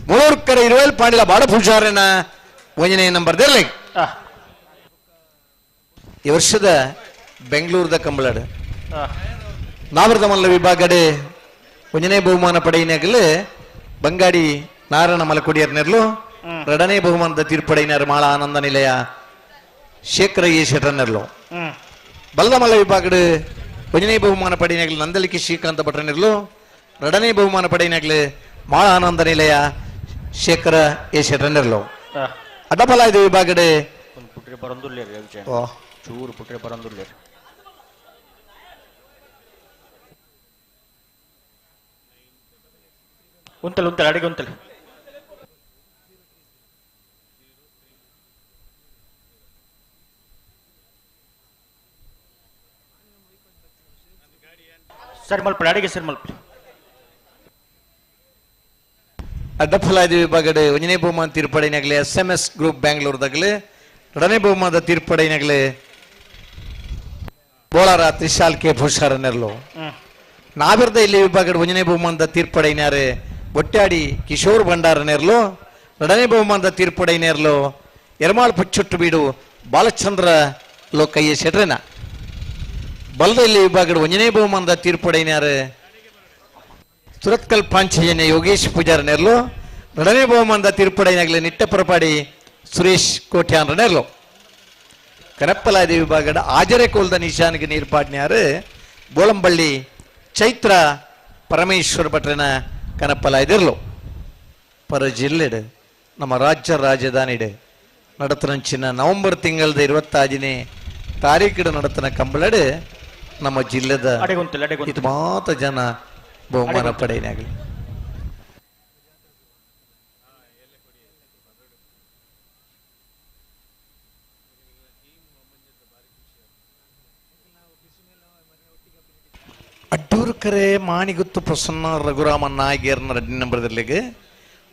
ಮುಳೂರ್ಕರ ಇರುವೇಲ್ ಪಾಂಡಿಲ ಬಾಡ ಪೂಜಾರನ ಒಂಜನೇ ನಂಬರ್ ದೇರ್ಲಿಗ್. ಈ ವರ್ಷದ ಬೆಂಗಳೂರದ ಕಂಬಳಡು ನಾವರದ ಮಲ್ಲ ವಿಭಾಗಡೆ ಒಂಜನೇ ಬಹುಮಾನ ಪಡೆಯಿನಾಗಲು ಬಂಗಾಡಿ ನಾರಾಯಣ ಮಲಕೊಡಿಯರ್ ನೆರ್ಲು ಎರಡನೇ ಬಹುಮಾನದ ತೀರ್ಪಡೆಯಿನಾರು ಮಾಳ ಆನಂದ ನಿಲಯ ಶೇಖರ ಎ ಶೆಟ್ಟರ್ನೆರ್ಲು ಬಲ್ಲಮಲ್ಲ ವಿಭಾಗಡು ಒಂಜನೇ ಬಹುಮಾನ ಪಡೆಯಿನಾಗಲು ನಂದಲಿಕೆ ಶ್ರೀಕಾಂತ ಭಟ್ರನೆರ್ಲು ಎರಡನೇ ಬಹುಮಾನ ಪಡೆಯಿನಾಗಲು ಮಾಳ ಆನಂದ ನಿಲಯ ಶೇಖರ ಎ ಶೆಟ್ಟರ್ನೆರ್ಲು ಅಡ್ಡಪಲಾಯ್ದ ವಿಭಾಗಡೆ ಚೂರು ಪುಟ್ರೆ ಬರಂದುಲ್ಲೇರು ಉಂತಲ್ ಉಂತಲ್ ಅಡಿಗೆ ಉಂತಲ್ ಸರಿ ಮಲ್ಪಡಿ ಅಡಿಗೆ ಸರಿ ಮಲ್ಪಡಿ. ಅಡ್ಡಫಲಾದಿ ವಿಭಾಗಡೆ ಒಂಜನೇ ಬಹುಮಾನ ತೀರ್ಪಡೆನಾಗಲಿ ಎಸ್ ಎಂ ಎಸ್ ಗ್ರೂಪ್ ಬ್ಯಾಂಗ್ಳೂರ್ದಾಗಲಿ ಎರಡನೇ ಬಹುಮಾನದ ತೀರ್ಪಡೆನಾಗಲಿ ಬೋಳಾರ ತ್ರಿಶಾಲ್ ಕೆ ಭೂಷಾರನೆರ್ಲು ನಾವಿರ್ದ ಇಲ್ಲಿ ವಿಭಾಗದ ಒಂಜನೇ ಬಹುಮಾನದ ತೀರ್ಪಡೆಯಿನಾರೆ ಒಟ್ಟಾಡಿ ಕಿಶೋರ್ ಭಂಡಾರನೆರ್ಲು ಎರಡನೇ ಬಹುಮಾನದ ತೀರ್ಪಡೆಯಿನೇರ್ಲು ಎರ್ಮಾಳ್ ಪಚ್ಚುಟ್ಟು ಬೀಡು ಬಾಲಚಂದ್ರ ಲೋಕಯ್ಯ ಶೆಟ್ರನ ಬಲ್ದ ಇಲ್ಲಿ ವಿಭಾಗದ ಒಂಜನೇ ಬಹುಮಾನದ ತೀರ್ಪಡೆಯಿನಾರೆ ಸುರತ್ಕಲ್ ಪಾಂಚಜನ್ಯ ಯೋಗೇಶ್ ಪೂಜಾರನೆರ್ಲು ಎರಡನೇ ಬಹುಮಾನದ ತೀರ್ಪಡೆಯಿನಾಗಲಿ ನಿಟ್ಟಪರಪಾಡಿ ಸುರೇಶ್ ಕೋಟ್ಯಾನ್ರನೆರ್ಲು ಕನಪ್ಪಲಾದಿ ವಿಭಾಗದ ಆಜರೆ ಕೋಲ್ದ ನಿಶಾನ್ಗೆ ನೀರ್ಪಾಡ್ನ್ಯಾರು ಬೋಳಂಬಳ್ಳಿ ಚೈತ್ರ ಪರಮೇಶ್ವರ ಭಟ್ರನ ಕನಪ್ಪಲಾಯ್ದಿರ್ಲು. ಪರ ಜಿಲ್ಲೆಡು ನಮ್ಮ ರಾಜ್ಯ ರಾಜಧಾನಿಡೆ ನಡತನಂಚಿನ ನವೆಂಬರ್ ತಿಂಗಳದ 25ನೇ ತಾರೀಕಿಡು ನಡತನ ಕಂಬಳಡು ನಮ್ಮ ಜಿಲ್ಲೆದ ಇದು ಮಾತ ಜನ ಬಹುಮಾನ ಪಡೆಯನಾಗಲಿ. ಅಡ್ಡೂರ್ಕರೆ ಮಾಣಿಗುತ್ತು ಪ್ರಸನ್ನ ರಘುರಾಮ ನಾಯಕರ್ನ ರೆಡ್ಡಿ ನಂಬರ್ದಲ್ಲಿಗೆ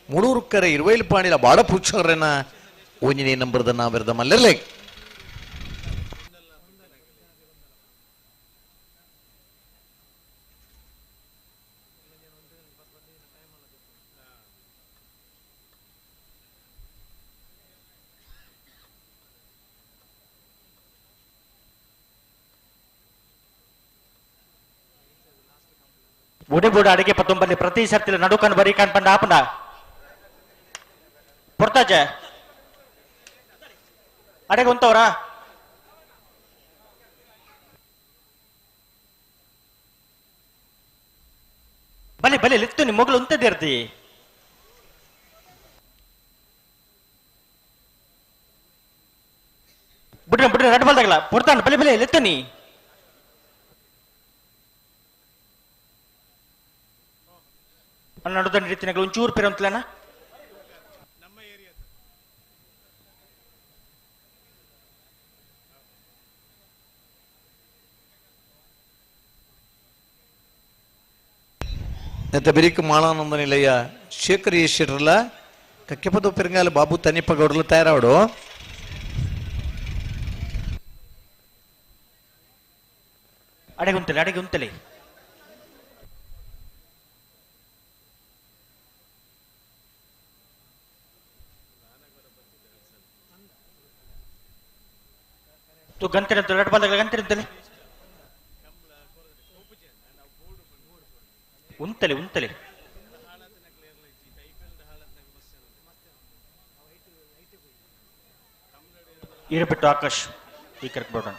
ಮುಡೂರ್ಕರೆ ಇರುವೈಲ್ ಪಾಣಿಲ ಬಾಡ ಪೂಚರನ ಒಂಜನೇ ನಂಬರ್ದ ನಾವಿರದ ಮಲ್ಲೆರ್ಲೆ. ಬುಡಿ ಬುಡ ಅಡಿಗೆ ಪತ್ತೊಂಬಲ್ಲಿ ಪ್ರತಿ ಸರ್ತಿ ನಡುಕನ್ ಬರಿ ಕಾಣ್ಪಂಡ ಆಪಂಡ ಪೊರ್ತಾಜೆ ಅಡೆಗೆ ಉಂತವ್ರ ಬಲಿ ಬಲಿ ಲಿತ್ತು ನಿಮ್ಮ ಮಗಳು ಉಂತದಿರ್ತಿ ಬಿಡ್ರಿ ಬಿಡ್ರಿ ರಡ್ ಬಲ್ದಾಗಲ್ಲ ಪೊರ್ತಾನ ಬಲಿ ಬಲಿ ಲಿತ್ತು ನೀ ನಡುದಂಡ ರೀತಿನಾಗಲು ಒಂಚೂರು ಪೇರು ಅಂತಲೇನ ನೆತ್ತ ಬಿರಿಕ್ ಮಾಳಾನಂದ ನಿಲಯ ಶೇಖರ್ ಶೆಟ್ರಲ್ಲ ಕಕ್ಕೆಪದ ಪೆರಂಗಾಲ ಬಾಬು ತನಿಪ್ಪ ಗೌಡ್ರಲ್ಲ ತಯಾರಾವಡು. ಅಡೆಗೆ ಉಂತಲೆ ಅಡೆಗೆ ಉಂತಲೆ ತು ಗಂತಿರಂತ ರಡ್ ಬಾಲ್ದಾಗ ಗಂತಿರಂತಲೆ ಉಂತಲೆ ಉಂತಲೆ ಈರಬಿಟ್ಟು ಆಕಾಶ್ ಈ ಕರೆಕ್ಟ್ ಬಿಡೋಣ.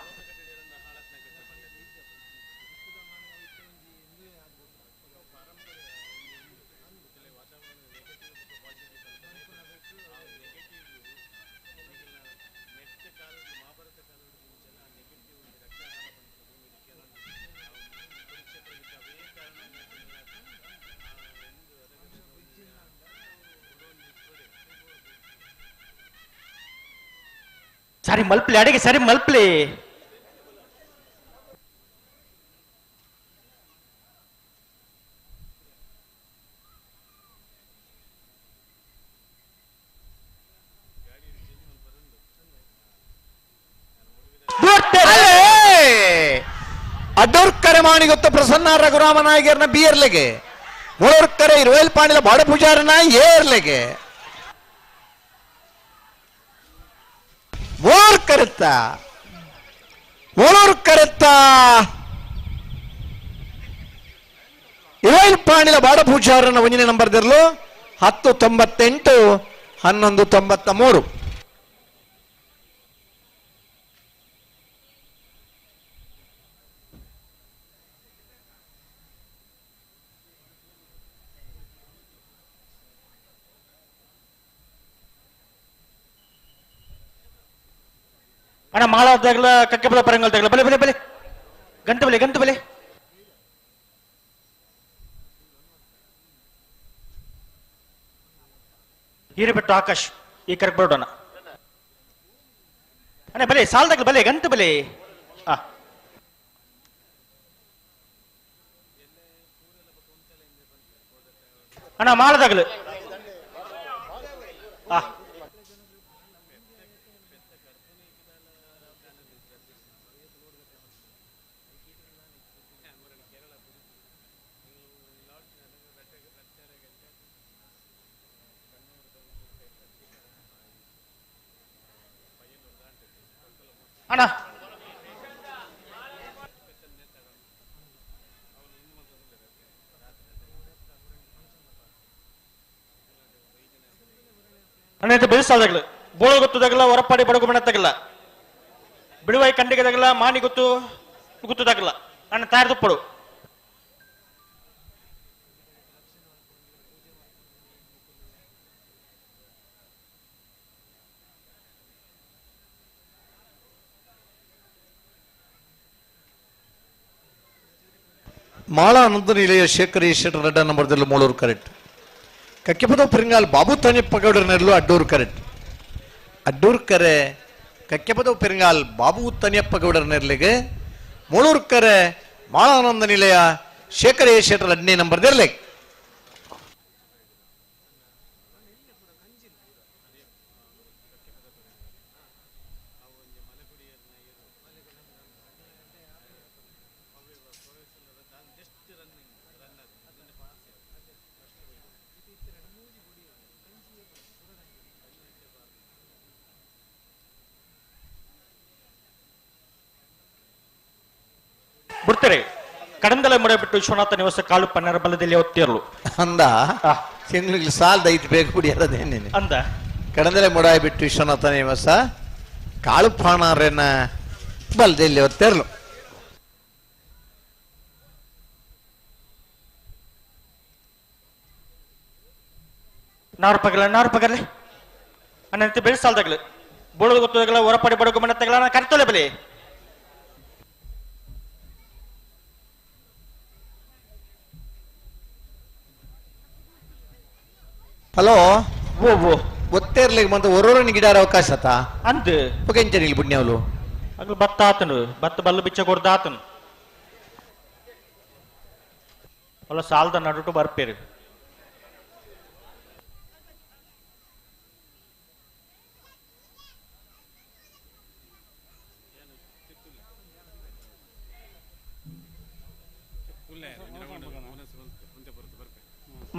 ಸರಿ ಮಲ್ಪ್ಲಿ ಅಡಿಗೆ ಸರಿ ಮಲ್ಪ್ಲಿ. ಅಡೂರ್ ಕರೆ ಮಾಣಿಗೊತ್ತ ಪ್ರಸನ್ನ ರಘುರಾಮ ನಾಯಕರ್ನ ಬಿಯರ್ಲೆಗೆ ಮೂಳೂರ್ ಕರೆ ಇರುವೇಲ್ ಪಾಣಿಲ ಬಾಡ ಪೂಜಾರನ ಏರ್ಲೆಗೆ ಮೂಳೂರ್ ಕರೆತ್ತ ಮೂಳೂರ್ ಕರೆತ್ತ ಇರುವೇಲ್ ಪಾಣಿಲ ಬಾಡ ಪೂಜಾರನ ಒಂದನೇ ನಂಬರ್ ದಿರ್ಲು 10.98 11.93. ಅಣ್ಣ ಮಾಳಾದಾಗಲ ಕಕ್ಕೆಬಲ ಪರಂಗಲ್ದಾಗಲ ಬಲೆ ಬಲೆ ಬಲೆ ಗಂಟು ಬಲೆ ಗಂಟು ಬಲೆ. ಹೀರೆಬೆಟ್ಟು ಆಕಾಶ್ ಈ ಕರೆಕ್ ಬರೋಣ ಅಣ್ಣ ಬಲೆ ಸಾಲದಾಗಲ ಬಲೆ ಗಂಟು ಬಲೆ. ಆ ಅಣ್ಣ ಮಾಳದಾಗಲು ಆ ಅಣ್ಣ ಅಣ್ಣ ಇದು ಬೆಳೆಸಾದಾಗಲು ಬೋಳು ಗೊತ್ತದಾಗಲ್ಲ ಹೊರಪಾಡಿ ಬಡಗು ಬಣ್ಣತ್ತಾಗಲ್ಲ ಬಿಡುವಾಯಿ ಕಂಡಿಗೆದಾಗಲ್ಲ ಮಾಣಿ ಗೊತ್ತು ಗೊತ್ತದಾಗಲ್ಲ ಅಣ್ಣ ತಯಾರದುಪ್ಪಡು. ಮಾಳ ಅನಂತ ನಿಲಯ ಶೇಖರ್ ಶೆಟ್ಟರ್ ರೆಡ್ಡ ನಂಬರ್ದಲ್ಲಿ ಮೂಳೂರು ಕರೆಕ್ಟ್. ಕಕ್ಕೆಪದ ಪೆರಿಂಗಾಲ್ ಬಾಬು ತನಿಯಪ್ಪ ಗೌಡರ ನೆರಳು ಅಡ್ಡೂರು ಕರೆಕ್ಟ್. ಅಡ್ಡೂರು ಕರೆ ಕಕ್ಕೆಪದ ಪೆರಿಂಗಾಲ್ ಬಾಬು ತನಿಯಪ್ಪ ಗೌಡರ ನೆರಳಿಗೆ ಮೂಳೂರು ಕರೆ ಮಾಳ ಆನಂದ ನಿಲಯ ಶೇಖರ್ ಎ ಶೆಟ್ಟರ್ 15 ನಂಬರ್ದಲ್ಲಿ. ಬಿಡ್ತಾರೆ ಕಡಂದಲ ಮೊರೆ ಬಿಟ್ಟು ವಿಶ್ವನಾಥ ನಿವಾಸ ಕಾಳು ಪನ್ನರ ಬಲದಲ್ಲಿ ಒತ್ತಿರಲು ಅಂದ ತಿಂಗಳಿಗೆ ಸಾಲದ ಐದು ಬೇಗ ಕುಡಿಯೋದೇನೇನೆ ಅಂದ ಕಡಂದಲೆ ಮೊಡಾಯಿ ಬಿಟ್ಟು ವಿಶ್ವನಾಥ ನಿವಾಸ ಕಾಳು ಪಾಣಾರೇನ ಬಲದಲ್ಲಿ ಒತ್ತಿರಲು. ನಾರು ಪಗಲ ನಾರು ಪಗಲೆ ಅನ್ನ ಬೆಳೆಸಾಲ್ದಾಗಲು ಬೋಳದು ಗೊತ್ತದಾಗಲ ಹೊರಪಡಿ ಬಡಗು ಮನೆ ತಗಲ ಕರ್ತೊಲೆ ಬಲೆ. ಹಲೋ ಓ ಓ ಒತ್ತೇರ್ಲಿಗೆ ಮತ್ತೆ ಒರೋರನ್ ಗಿಡಾರ ಅವಕಾಶ ಆತ ಅಂದ ಪೊಕೆಂಚನಿಲ್ ಪುಣ್ಯವಲು ಅಗ್ಲು ಭತ್ತ ಆತನು ಭತ್ತ ಬಲ್ಲು ಬಿಚ್ಚ ಕೊಡ್ದ ಆತನು ಅಲ್ಲ ಸಾಲದ ನಡುಟು ಬರ್ಪೇರು.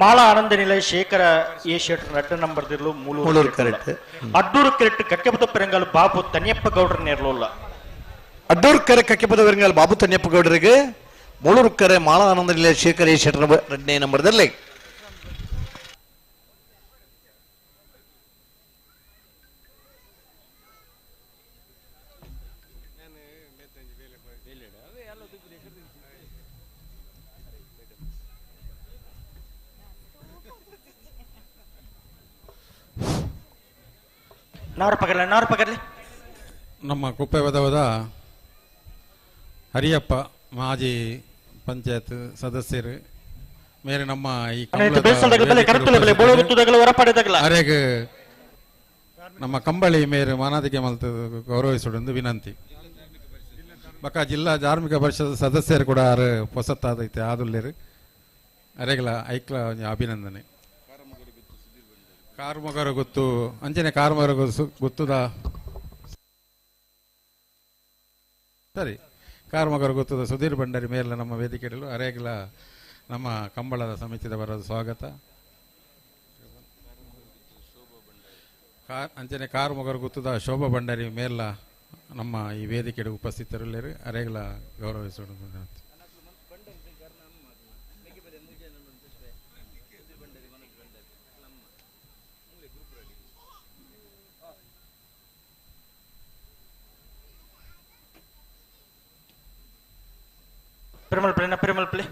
ಮಾಳ ಆನಂದ ನಿಲಯ ಶೇಖರ ಎ ಶೆಟ್ಟರ್ ಅಡ್ಡ ನಂಬರ್ ದಿರ್ಲು ಮೂಳೂರು ಕರೆಕ್ಟ್. ಅಡ್ಡೂರು ಕರೆಕ್ಟ್ ಕಕ್ಕೆಪದ ಪೆರಂಗಾಲ್ ಬಾಬು ತನಿಯಪ್ಪ ಗೌಡರ ನೇರ್ಲೋಲ್ಲ. ಅಡ್ಡೂರು ಕರೆ ಕಕ್ಕೆಪದ ಪೆರಂಗಾಲ್ ಬಾಬು ತನಿಯಪ್ಪ ಗೌಡರಿಗೆ ಮೂಳೂರು ಕರೆ ಮಾಳ ಆನಂದ ನಿಲಯ ಶೇಖರ ಎ ಶೆಟ್ಟರ್ 2ನೇ ನಂಬರ್ದಲ್ಲಿ. ನಾರು ಪಗರ್ಲೆ ನಾರು ಪಗರ್ಲೆ. ನಮ್ಮ ಕುಪ್ಪೆವದವದ ಹರಿಯಪ್ಪ ಮಾಜಿ ಪಂಚಾಯತ್ ಸದಸ್ಯರು ಮೇರೆ ನಮ್ಮ ಈ ಅರೆಗೆ ನಮ್ಮ ಕಂಬಳಿ ಮೇರು ಮಾನಾದಿಗೆ ಮಲ್ತು ಗೌರವಿಸುವುದು ವಿನಂತಿ. ಬಕ ಜಿಲ್ಲಾ ಧಾರ್ಮಿಕ ಪರಿಷತ್ ಸದಸ್ಯರು ಕೂಡ ಆರು ಪೊಸತ್ತಾದೈತೆ ಆದುಲ್ಲೇರು ಅರೆಗಲ ಐಕ್ಲ ಅಭಿನಂದನೆ. ಕಾರ್ಮಗರ ಗೊತ್ತು ಅಂಚನೆ ಕಾರ್ಮಗರ ಗೊತ್ತುದ ಸರಿ ಕಾರ್ಮಗರ ಗೊತ್ತದ ಸುಧೀರ್ ಭಂಡಾರಿ ಮೇಲ ನಮ್ಮ ವೇದಿಕೆಯಲ್ಲೂ ಅರೆಗಲ ನಮ್ಮ ಕಂಬಳದ ಸಮಿತಿದ ಬರೋದು ಸ್ವಾಗತ. ಅಂಚನೆ ಕಾರ್ಮಗರ ಗೊತ್ತದ ಶೋಭಾ ಭಂಡಾರಿ ಮೇಲ ನಮ್ಮ ಈ ವೇದಿಕೆಗೆ ಉಪಸ್ಥಿತರುಳ್ಳರು ಅರೆಗಲ ಗೌರವಿಸೋಣ. ಪೆರುಮಲ್ ಪ್ಲೇ ಪೆರುಮಲ್ ಪ್ಲೇ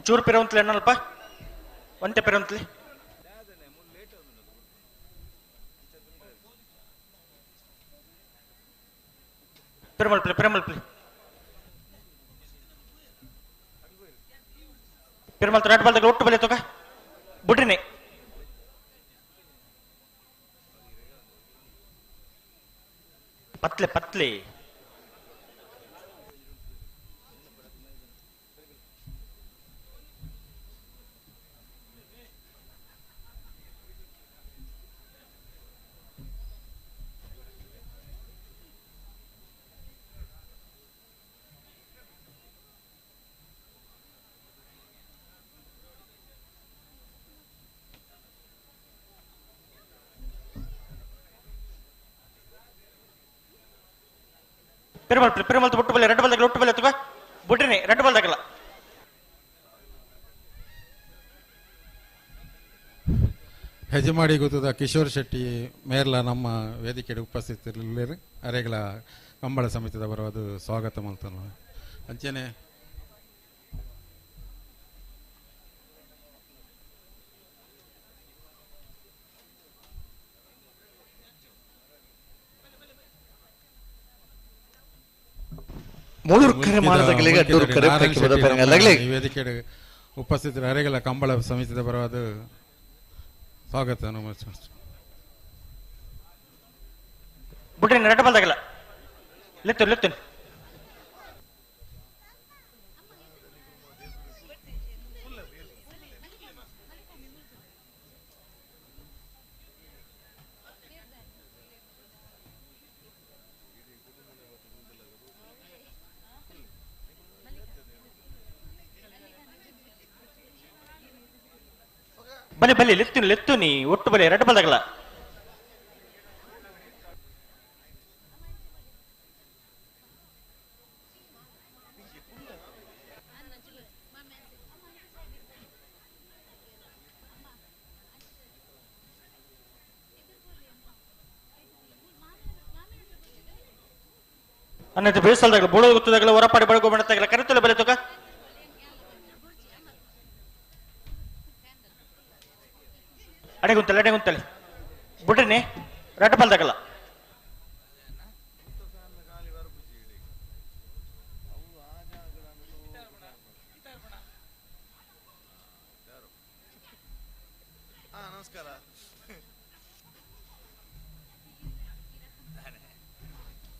ಚೂರು ಪೆರುವಂತಲೆ ಅಣ್ಣಲ್ಪ ಒಂತೆ ಪೆರುವಂತಲೆ ಪೆರುಮಲ್ ಪ್ಲೇ ಪೆರುಮಲ್ ಪ್ಲೇ ಪೆರುಮಲ್ ರೆಡ್ ಬಾಲ್ ಒಟ್ಟು ಬಲೆ ತಗ ಬುಡ್ರಿನಿ ಪತ್ಲೆ ಪತ್ಲೆ ಪೆರುಮಲ್ ಪೆರುಮಲ್ ಒಟ್ಟು ಬಲೆ ರೆಡ್ ಬಾಲ್ ಒಟ್ಟು ಬಲೆ ತಗ ಬುಡ್ರಿನಿ ರೆಡ್ ಬಾಲ್ ತಗಲ್ಲ. ಹೆಜಮಾಡಿ ಗೊತ್ತದ ಕಿಶೋರ್ ಶೆಟ್ಟಿ ಮೇರ್ಲ ನಮ್ಮ ವೇದಿಕೆಗೆ ಉಪಸ್ಥಿತರಿಲ್ಲರು ಅರೆಗಳ ಕಂಬಳ ಸಮಿತಿದ ಬರೋದು ಸ್ವಾಗತ ಮಾಡ್ತಾನೆ. ಅಂಚನೆ ವೇದಿಕೆ ಉಪಸ್ಥಿತರ ಅರೆಗಳ ಕಂಬಳ ಸಮಿತಿದ ಬರೋದು ಸ್ವಾಗತ. ಬುಡ್ರಿನಿ ರೆಡ್ ಬಾಲ್ ತಗಲ್ಲ ಲೆತ್ತು ಲೆತ್ತು ಬಲೆ ಬಲೆ ಲೆತ್ತು ಲೆತ್ತು ನೀ ಒಟ್ಟು ಬಲೆ ರೆಡ್ ಬಾಲ್ ತಗಲ್ಲ. ಅನ್ನತ್ತೆ ಬೇಸಲ್ದಾಗಲ ಬೋಳೋ ಗೊತ್ತದಾಗಲ ಹೊರಪಾಡಿ ಬಡಗೋ ಬಣ್ಣತ್ತಾಗಲ ಕರೆತಲೆ ಬಲೆ ತಗ ಅಡೆಗುಂತಲೆ ಅಡೆಗುಂತಲೆ ಬುಡ್ರಿನಿ ರೆಡ್ ಬಾಲ್ ತಗಲ್ಲ. ನಮಸ್ಕಾರ.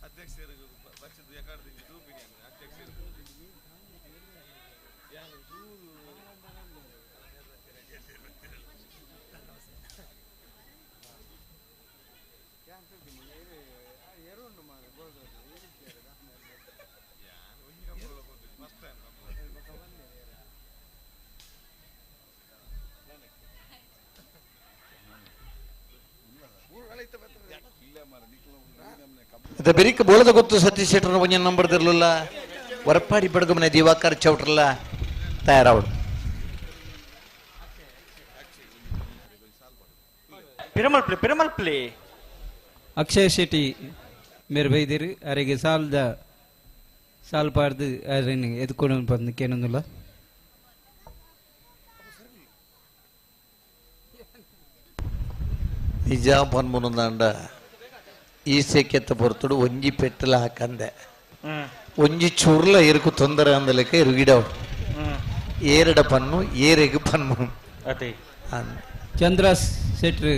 ಅಧ್ಯಕ್ಷರು ಪಕ್ಷದ ಅಧ್ಯಕ್ಷರು ಬೆರಿಕ ಬೋಳದ ಗೊತ್ತು ಸತೀಶ್ ಶೆಟ್ಟರ್ ಒಂಜ ನಂಬರ್ ಇರಲಿಲ್ಲ ವರಪಾಡಿ ಬಡಗಮನೆ ದಿವಾಕರ್ ಚೌಟ್ರಲ್ಲ ತಯಾರಾವಡು. ಪಿರಮಲ್ ಪ್ಲೇ ಪಿರಮಲ್ ಪ್ಲೇ ಅಕ್ಷಯ್ ಶೆಟ್ಟಿ ಮೇರೆ ಬೈದಿರು ಅರೆಗೆ ಸಾಲ್ದ ಸಾಲ್ ಪಾಡ್ದು ಅರೆನ್ ಎದ್ಕೊಂಡು ಬಂದು ಕೇನೊಂದುಲ್ಲ. ನಿಜ ಪನ್ಮುನಂದಾಂಡ ಈ ಸೇಕೆತ್ತ ಪೊರ್ತುಡು ಒಂಜಿ ಪೆಟ್ಟಲ ಹಾಕಂದೆ ಒಂಜಿ ಚೂರ್ಲ ಎರುಕು ತೊಂದರೆ ಅಂದಲೆಕ್ಕ ಎರುಗಿಡವು ಏರಡ ಪನ್ನು ಏರೆಗು ಪನ್ನು ಚಂದ್ರ ಶೆಟ್ರು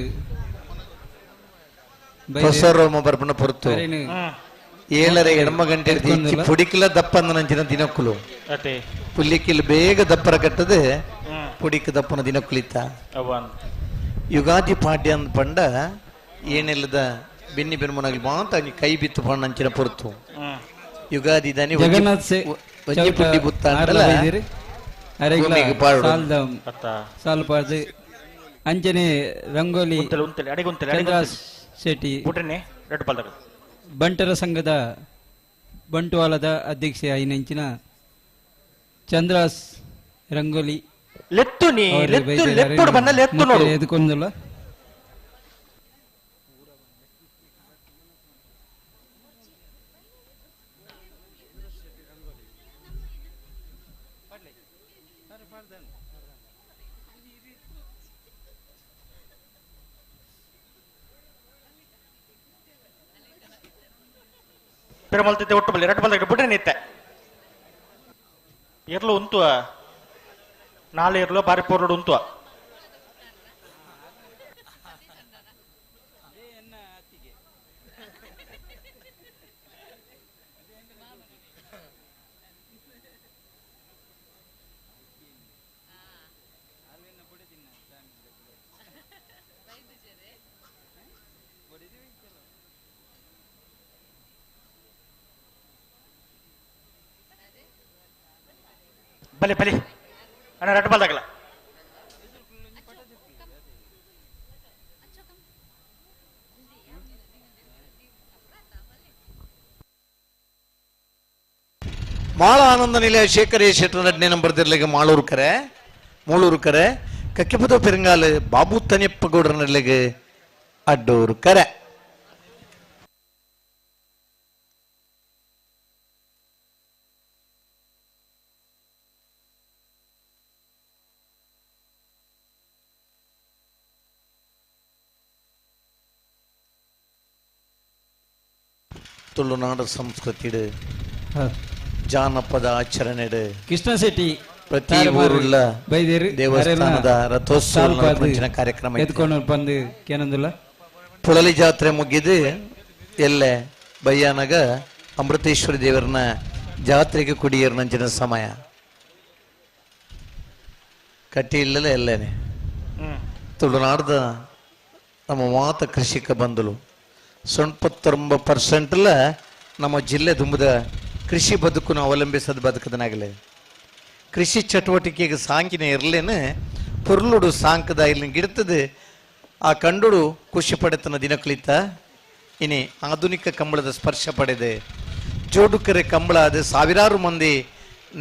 ಹೊಸರೋಮ ಬರ್ಪಣ ಪೊರ್ತು 7:30 ಎಡಮ ಗಂಟೆ ಪುಡಿಕಿಲ ದಪ್ಪಂದ ನಂಚಿನ ದಿನಕ್ಕುಲು ಪುಲ್ಲಿಕ್ಕಿಲ್ ಬೇಗ ದಪ್ಪರ ಕಟ್ಟದೆ ಪುಡಿಕ್ ದಪ್ಪನ ದಿನಕ್ಕುಲಿತ್ತ ಯುಗಾದಿ ಪಾಡ್ಯ ಅಂದ ಪಂಡ ಏನೆಲ್ಲದ ಬೆನ್ನಿ ಬೆನ್ಮನಾಗಲಿ ಮಾತ ಕೈ ಬಿತ್ತು ಪಂಡ ಅಂಚಿನ ಪೊರ್ತು ಯುಗಾದಿ ದಾನಿ ಜಗನ್ನಾಥ್ ಪುಡ್ಡಿ ಬುತ್ತ ಸಾಲು ಅಂಚನೆ ರಂಗೋಲಿ ಚಂದ್ರ ಶೆಟ್ಟಿ ಬಂಟರ ಸಂಘದ ಬಂಟ್ವಾಳದ ಅಧ್ಯಕ್ಷೆ ಐನಂಚಿನ ಚಂದ್ರಾಸ್ ರಂಗೋಲಿ ಎದುಕೊಂದಲ್ಲ ಪಿರಮಲ್ತಿದ್ದೆ ಒಟ್ಟು ಬಲ್ಲಿ ರಡ್ಡು ಬಲ್ದ ಬಿಡ್ರೆ ನಿತ್ತೆ ಎರ್ಲು ಉಂತುವ ನಾಳೆ ಇರ್ಲು ಬಾರಿ ಪೋರ್ಡು ಉಂತುವ ಬಲೆ ಬಲೆ ಅಣ್ಣ ರಡ್ಡು ಬಲ್ದಾಗಲ್ಲ ಮಾಳ ಆನಂದ ನಿಲಯ ಶೇಖರ್ ಎ ಶೆಟ್ಟರ್ ನಡ್ನೆ ನಂಬರ್ ದಿರ್ಲೆಗೆ ಮಾಳೂರು ಕರೆ ಮೂಳೂರು ಕರೆ ಕಕ್ಕೆಪದ ಪೆರಂಗಾಲು ಬಾಬು ತನಿಯಪ್ಪ ಗೌಡರ ನಡ್ಲೆಗೆ ಅಡ್ಡೂರು ಕರೆ. ತುಳುನಾಡು ಸಂಸ್ಕೃತಿ ಜಾನಪದ ಆಚರಣೆ ಕೃಷ್ಣ ಶೆಟ್ಟಿ ಪ್ರತಿ ಊರುಳ್ಳ ದೇವಸ್ಥಾನದ ರಥೋತ್ಸವ ಕಾರ್ಯಕ್ರಮ ಬಂದು ಕೇನಂದಿಲ್ಲ. ಪುಳಲಿ ಜಾತ್ರೆ ಮುಗಿದು ಎಲ್ಲೆ ಬಯ್ಯಾನಗ ಅಮೃತೇಶ್ವರಿ ದೇವರನ್ನ ಜಾತ್ರೆಗೆ ಕುಡಿಯರ್ನಂಚಿನ ಸಮಯ ಕಟ್ಟಿಲ್ಲಲ್ಲ ಎಲ್ಲೇನೆ ತುಳುನಾಡ್ದ ನಮ್ಮ ಮಾತ ಕೃಷಿಕ ಬಂದಲು 99% ನಮ್ಮ ಜಿಲ್ಲೆ ತುಂಬದ ಕೃಷಿ ಬದುಕನ್ನು ಅವಲಂಬಿಸದ ಬದುಕದನಾಗಲೇ ಕೃಷಿ ಚಟುವಟಿಕೆಗೆ ಸಾಂಕಿನ ಇರಲೇನೆ ಪೊರ್ಲುಡು ಸಾಂಕದ ಇಲ್ಲಿ ಗಿಡ್ತದೆ ಆ ಕಂಡುಡು ಖುಷಿ ಪಡೆತನ ದಿನಕಳಿತ ಇನಿ ಆಧುನಿಕ ಕಂಬಳದ ಸ್ಪರ್ಶ ಪಡೆದೆ ಜೋಡುಕರೆ ಕಂಬಳ ಅದು ಸಾವಿರಾರು ಮಂದಿ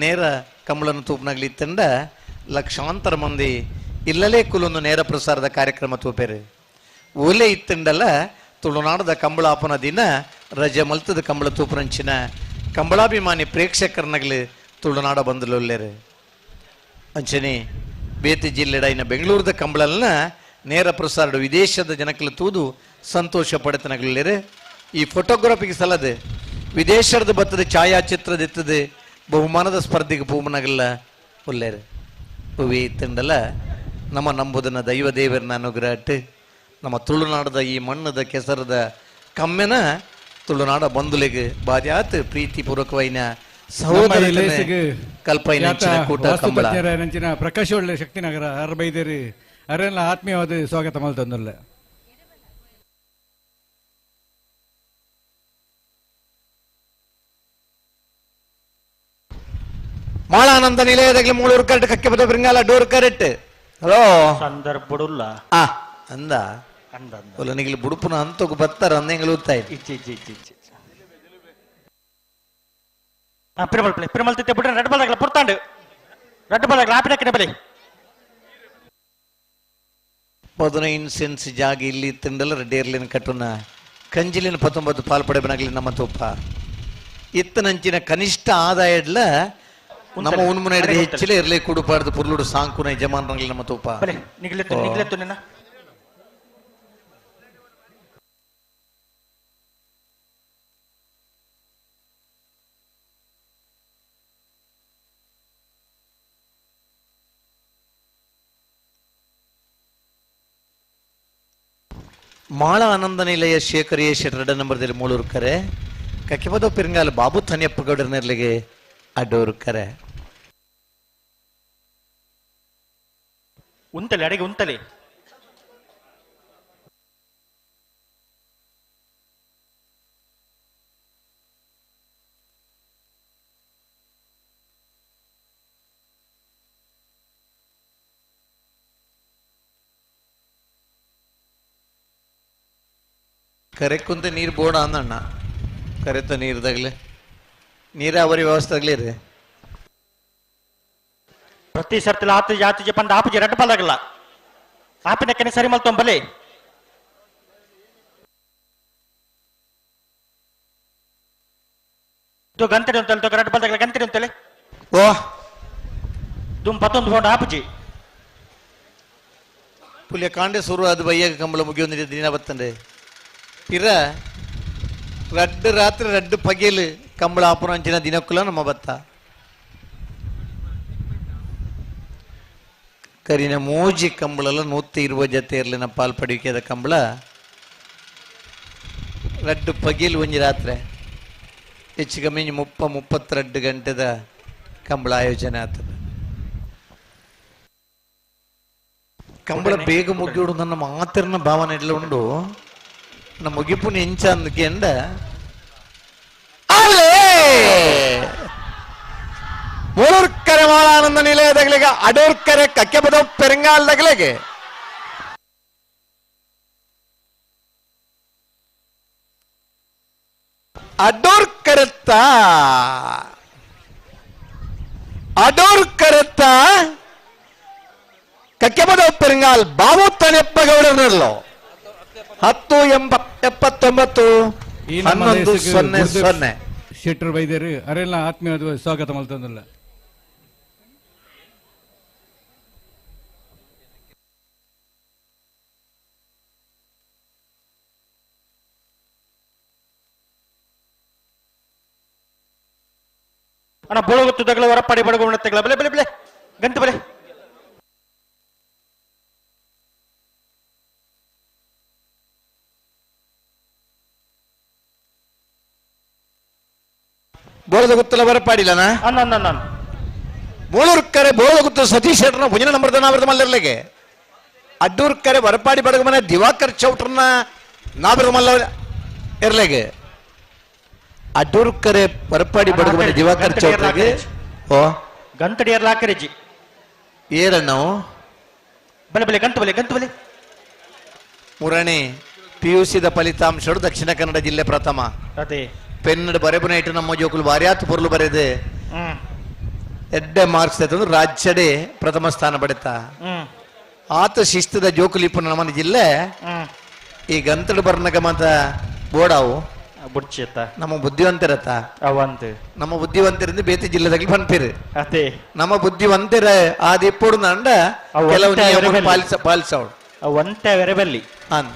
ನೇರ ಕಂಬಳನ್ನು ತೂಪನಾಗಲಿ ತಂಡ ಲಕ್ಷಾಂತರ ಮಂದಿ ಇಲ್ಲಲೇ ಕುಲೊಂದು ನೇರ ಪ್ರಸಾರದ ಕಾರ್ಯಕ್ರಮ ತೂಪೇರು ಓಲೆ ಇತ್ತಂಡಲ್ಲ ತುಳುನಾಡದ ಕಂಬಳಾಪನ ದಿನ ರಜೆ ಮಲ್ತದ ಕಂಬಳ ತೂಪರಂಚಿನ ಕಂಬಳಾಭಿಮಾನಿ ಪ್ರೇಕ್ಷಕರನಗಲಿ ತುಳುನಾಡ ಬಂದಲೊಲ್ಲೇರು ಅಂಚನೆ ಬೇತಿ ಜಿಲ್ಲೆಡೈನ ಬೆಂಗಳೂರದ ಕಂಬಳನ್ನ ನೇರ ಪ್ರಸಾರ ವಿದೇಶದ ಜನಕಲು ತೂದು ಸಂತೋಷ ಪಡೆತನಗಲೇರು. ಈ ಫೋಟೋಗ್ರಫಿಗೆ ಸಲದೆ ವಿದೇಶದ ಬತ್ತದ ಛಾಯಾಚಿತ್ರದಿತ್ತದೆ ಬಹುಮಾನದ ಸ್ಪರ್ಧೆಗೆ ಪೂಮನಗಲ್ಲ ಒಲ್ಲೇರು ಹೂವೇ ಇತ್ತಂಡಲ್ಲ ನಮ್ಮ ನಂಬುದನ್ನ ದೈವ ದೇವರನ್ನ ಅನುಗ್ರಹ ನಮ್ಮ ತುಳುನಾಡದ ಈ ಮಣ್ಣದ ಕೆಸರದ ಕಮ್ಮೆನ ತುಳುನಾಡ ಬಂಧುಲಿಗೆ ಬಾದ್ಯಾತ್ ಪ್ರೀತಿಪೂರ್ವಕವೈನ ಸಹೋದರ ಕಲ್ಪೈನ ಕೂಟ ಕಂಬಳ ನಂಚಿನ ಪ್ರಕಾಶ್ ಒಳ್ಳೆ ಶಕ್ತಿನಗರ ಅರಬೈದೇರಿ ಅರೆಲ್ಲ ಆತ್ಮೀಯವಾದ ಸ್ವಾಗತ ಮಲ್ತಂದುಲ್ಲ. ಮಾಳಾನಂದ ನಿಲಯದಾಗಲಿ ಮೂಳೂರು ಕರೆಕ್ಟ್ ಕಕ್ಕೆ ಬದ ಬ್ರಿಂಗಾಲ ಡೋರ್ ಕರೆಕ್ಟ್ ಹಲೋ ಸಂದರ್ಭಡುಲ್ಲ ಅಂದ ಒಲ್ಲ ಬುಡುಪುನ ಅಂತೋಗ ಬತ್ತಾರ ಅಂದ ಎಂಗ್ಲ ಊದ್ತಾ ಪಿರಮಲ್ ಪ್ಲೇ ಪಿರಮಲ್ ತಿತ್ತೆ ಬಿಟ್ರೆ ರೆಡ್ ಬಾಲ್ ಪುರ್ತಾಂಡು ರೆಡ್ ಬಾಲ್ ಆಪಿನ ಬಲಿ 15 ಸೆನ್ಸ್ ಜಾಗ ಇಲ್ಲಿ ತಿಂಡಲ ರೆಡ್ಡೇರ್ಲಿನ ಕಟ್ಟುನ ಕಂಜಿಲಿನ 19 ಪಾಲ್ಪಡೆ ನಮ್ಮ ತೋಪ ಇತ್ತನಂಚಿನ ಕನಿಷ್ಠ ಆದಾಯ ಇಡ್ಲ ನಮ್ಮ ಉನ್ಮುನ ಹಿಡಿದು ಹೆಚ್ಚಿಲ್ಲ ಇರಲಿ ಕೂಡುಪಾಡ್ದು ಪುರ್ಲುಡು ಸಾಂಕುನ ಯಜಮಾನರಂಗ್ಲಿ ನಮ್ಮ ತೋಪ ನಿಗ್ಲೆತ್ತು ನಿಗ್ಲೆತ್ತು ನಿನ್ನ ಮಾಳ ಆನಂದ ನಿಲಯ ಶೇಖರ್ ಎ ಶೆಟ್ಟರ್ ರಡ್ಡ ನಂಬರ್ದಲ್ಲಿ ಮೂಳೂರು ಕರೆ. ಕಕ್ಕೆಪದ ಪೆರಿಂಗಾಲ ಬಾಬು ಥನಿಯಪ್ಪ ಗೌಡರ ನೆರಳಿಗೆ ಅಡ್ಡೂರು ಕರೆ. ಉಂತಲೆ ಅಡಿಗೆ ಉಂತಲೆ. ಕರೆಕ್ಕುಂತ ನೀರು ಬೋಡ ಅಂದಣ್ಣ. ಕರೆತ ನೀರ್ದಾಗ್ಲೆ ನೀರಾವರಿ ವ್ಯವಸ್ಥೆ ಆಗ್ಲಿ ರೀ. ಪ್ರತಿ ಸರ್ತಿಲ ಆತು ಜಾತಿ ಪಂದ ಆಪುಜಿ ರಡ್ಡ ಬಲ್ದಾಗಲ್ಲ ಆಪಿನ ಕೆನೆ ಸರಿ ಮಲ್ತೊಂಬಲಿ. ಗಂತಡಿ ಅಂತಲ್ಲ ರಡ್ಡ ಬಲ್ದಾಗಲ್ಲ ಗಂತಡಿ ಅಂತಲೆ. ಓ ದುಮ್ ಪತ್ತೊಂದು ಬೋಂಡ ಆಪುಜಿ. ಪುಲಿಯ ಕಾಂಡೆ ಸುರು ಅದು ಬಯ್ಯಾಗ ಕಂಬಳ ಮುಗಿಯೊಂದು ದಿನ ಬತ್ತಂಡೆ. ಪಿರ ರಡ್ಡು ರಾತ್ರಿ ರಡ್ಡು ಪಗೇಲು ಕಂಬಳ ಆಪುರಂಚಿನ ದಿನಕ್ಕುಲ ನಮ್ಮ ಬತ್ತ. ಕರಿನ ಮೋಜಿ ಕಂಬಳೆಲ್ಲ 120 ಜತೆ ಇರಲಿನ ಪಾಲ್ ಪಡಿಕೆದ ಕಂಬಳ ರಡ್ಡು ಪಗೇಲು ಒಂಜಿ ರಾತ್ರಿ ಹೆಚ್ಚು ಕಮ್ಮಿ 30-32 ಗಂಟೆದ ಕಂಬಳ ಆಯೋಜನೆ ಆಗ್ತದೆ. ಕಂಬಳ ಬೇಗ ಮುಗಿಯೋಡು ನನ್ನ ಮಾತಿರನ ಭಾವನೆ ಎಲ್ಲ ಉಂಡು. ನಮ್ಮ ಮುಗಿಪುನ ಎಂಚ ಅಂದಕೆಂಡ ಮೂಳೂರ್ಕರೆ ಮಾಳಾನಂದ ನಿಲಯದಗಲಿಗೆ ಅಡೂರ್ಕರೆ ಕಕ್ಕೆಪದ ಪೆರಂಗಾಲ್ದಗಲಿಗೆ ಅಡೂರ್ಕರೆತ್ತ ಅಡೂರ್ಕರೆತ್ತ ಕಕ್ಕೆಪದ ಪೆರಂಗಾಲ್ ಬಾಬು ತನೆಪ್ಪ ಗೌಡರಲ್ಲೋ 10 79 11 0 0. ಶೆಟ್ಟರ್ ಬೈದೇರು ಅರೆಲ್ಲ ಆತ್ಮೀಯ ಸ್ವಾಗತ ಮಲ್ತಂದಲ್ಲ. ಅಣ್ಣ ಬೋಳಗೊತ್ತು ತಗಲ ಹೊರಪಾಡಿ ಬಡಗೋಣ ತಗಲ ಬೆಲೆ ಬೆಲೆ ಬೆಲೆ ಗಂಟು ಬೆಲೆ. ಬೋಳದ ಗುತ್ತಲ ಬರಪಾಡಿಲ್ಲನ ಬೋಳೂರ್ಕರೆ ಬೋಳದ ಗುತ್ತು ಸತೀಶ್ ಶೆಟ್ಟರ್ನ ಭುಜನ ನಂಬರ್ದ ನಾವಿರದ ಮಲ್ಲರ್ಲೆಗೆ. ಅಡ್ಡೂರ್ಕರೆ ವರಪಾಡಿ ಬಡಗಮನೆ ದಿವಾಕರ್ ಚೌಟ್ರನ್ನ ನಾವಿರದ ಮಲ್ಲ ಇರ್ಲೆಗೆ. ಅಡ್ಡೂರ್ಕರೆ ವರಪಾಡಿ ಬಡಗಮನೆ ದಿವಾಕರ್ ಚೌಟ್ರಿಗೆ ಓ ಗಂತಡಿ ಎರ್ಲಾಕರೆಜಿ ಏರಣ್ಣವು ಬಲೆ ಬಲೆ ಗಂತು ಬಲೆ ಗಂತು ಬಲೆ. ಮುರಣಿ ಪಿಯುಸಿದ ಫಲಿತಾಂಶಗಳು ದಕ್ಷಿಣ ಕನ್ನಡ ಜಿಲ್ಲೆ ಪ್ರಥಮ. ಅದೇ ಪೆನ್ನಡ ಬರೆಬುನ ಇಟ್ಟು ನಮ್ಮ ಜೋಕುಲು ಬಾರ್ಯಾತು ಪೊರ್ಲು ಬರೆದೆ ಎಡ್ಡೆ ಮಾರ್ಕ್ಸ್ ತಂದು ರಾಜ್ಯಡೆ ಪ್ರಥಮ ಸ್ಥಾನ ಪಡೆತ. ಆತ ಶಿಸ್ತದ ಜೋಕುಲಿಪ್ಪು ನಮ್ಮನ ಜಿಲ್ಲೆ ಈ ಗಂತಡು ಬರ್ನಗ ಮಾತ ಬೋಡಾವು ನಮ್ಮ ಬುದ್ಧಿವಂತರತ್ತ. ನಮ್ಮ ಬುದ್ಧಿವಂತರಿಂದ ಬೇತೆ ಜಿಲ್ಲೆದಾಗಲಿ ಪನ್ಪಿರು. ನಮ್ಮ ಬುದ್ಧಿವಂತರ ಆ ದಿಪ್ಪುಡು ನಂಡ ಕೆಲವು ನಿಯಮ ಪಾಲಿಸ ಪಾಲಿಸವಳು ಅನ್.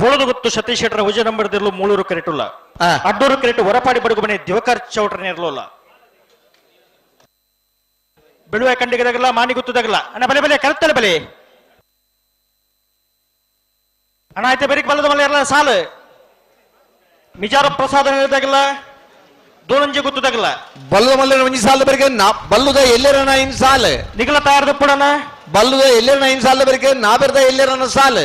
ಬೋಳದ ಗೊತ್ತು ಸತೀಶ್ ಶೆಟ್ಟರ ಭುಜ ನಂಬರ್ದಿರಲು ಮೂಳೂರು ಕರೆಟುಲ್ಲ ಅಡ್ಡೂರು ಕರೆಟು ಹೊರಪಾಡಿ ಬಡಗು ಮನೆ ದಿವಕರ್ ಚೌಟ್ರನೇ ಇರಲಿಲ್ಲ. ಬೆಳುವ ಕಂಡಿಗದಾಗಲ್ಲ ಮಾನಿ ಗೊತ್ತದಾಗಲ್ಲ ಅಣ್ಣ ಬಲೆ ಬಲೆ ಕರೆತ್ತಲೆ ಬಲೆ ಅಣ್ಣ ಆಯ್ತು ಬೇರೆ ಬಲದ ಮಲೆ ಇರಲ್ಲ ಸಾಲು ಮಿಜಾರ ಪ್ರಸಾದ ಹೇಳಿದಾಗಲ್ಲ ದೋಣಂಜಿ ಗೊತ್ತದಾಗಲ್ಲ ಬಲ್ಲದ ಮಲ್ಲ ಒಂಜಿ ಸಾಲ ಬರಿಗೆ ಬಲ್ಲುದ ಎಲ್ಲರನ ಇನ್ ಸಾಲ ನಿಗಲ ತಯಾರದ ಪುಡನ ಬಲ್ಲುದ ಎಲ್ಲರನ ಇನ್ ಸಾಲ ಬರಿಗೆ ನಾಬೆರ್ದ ಎಲ್ಲರನ ಸಾಲ.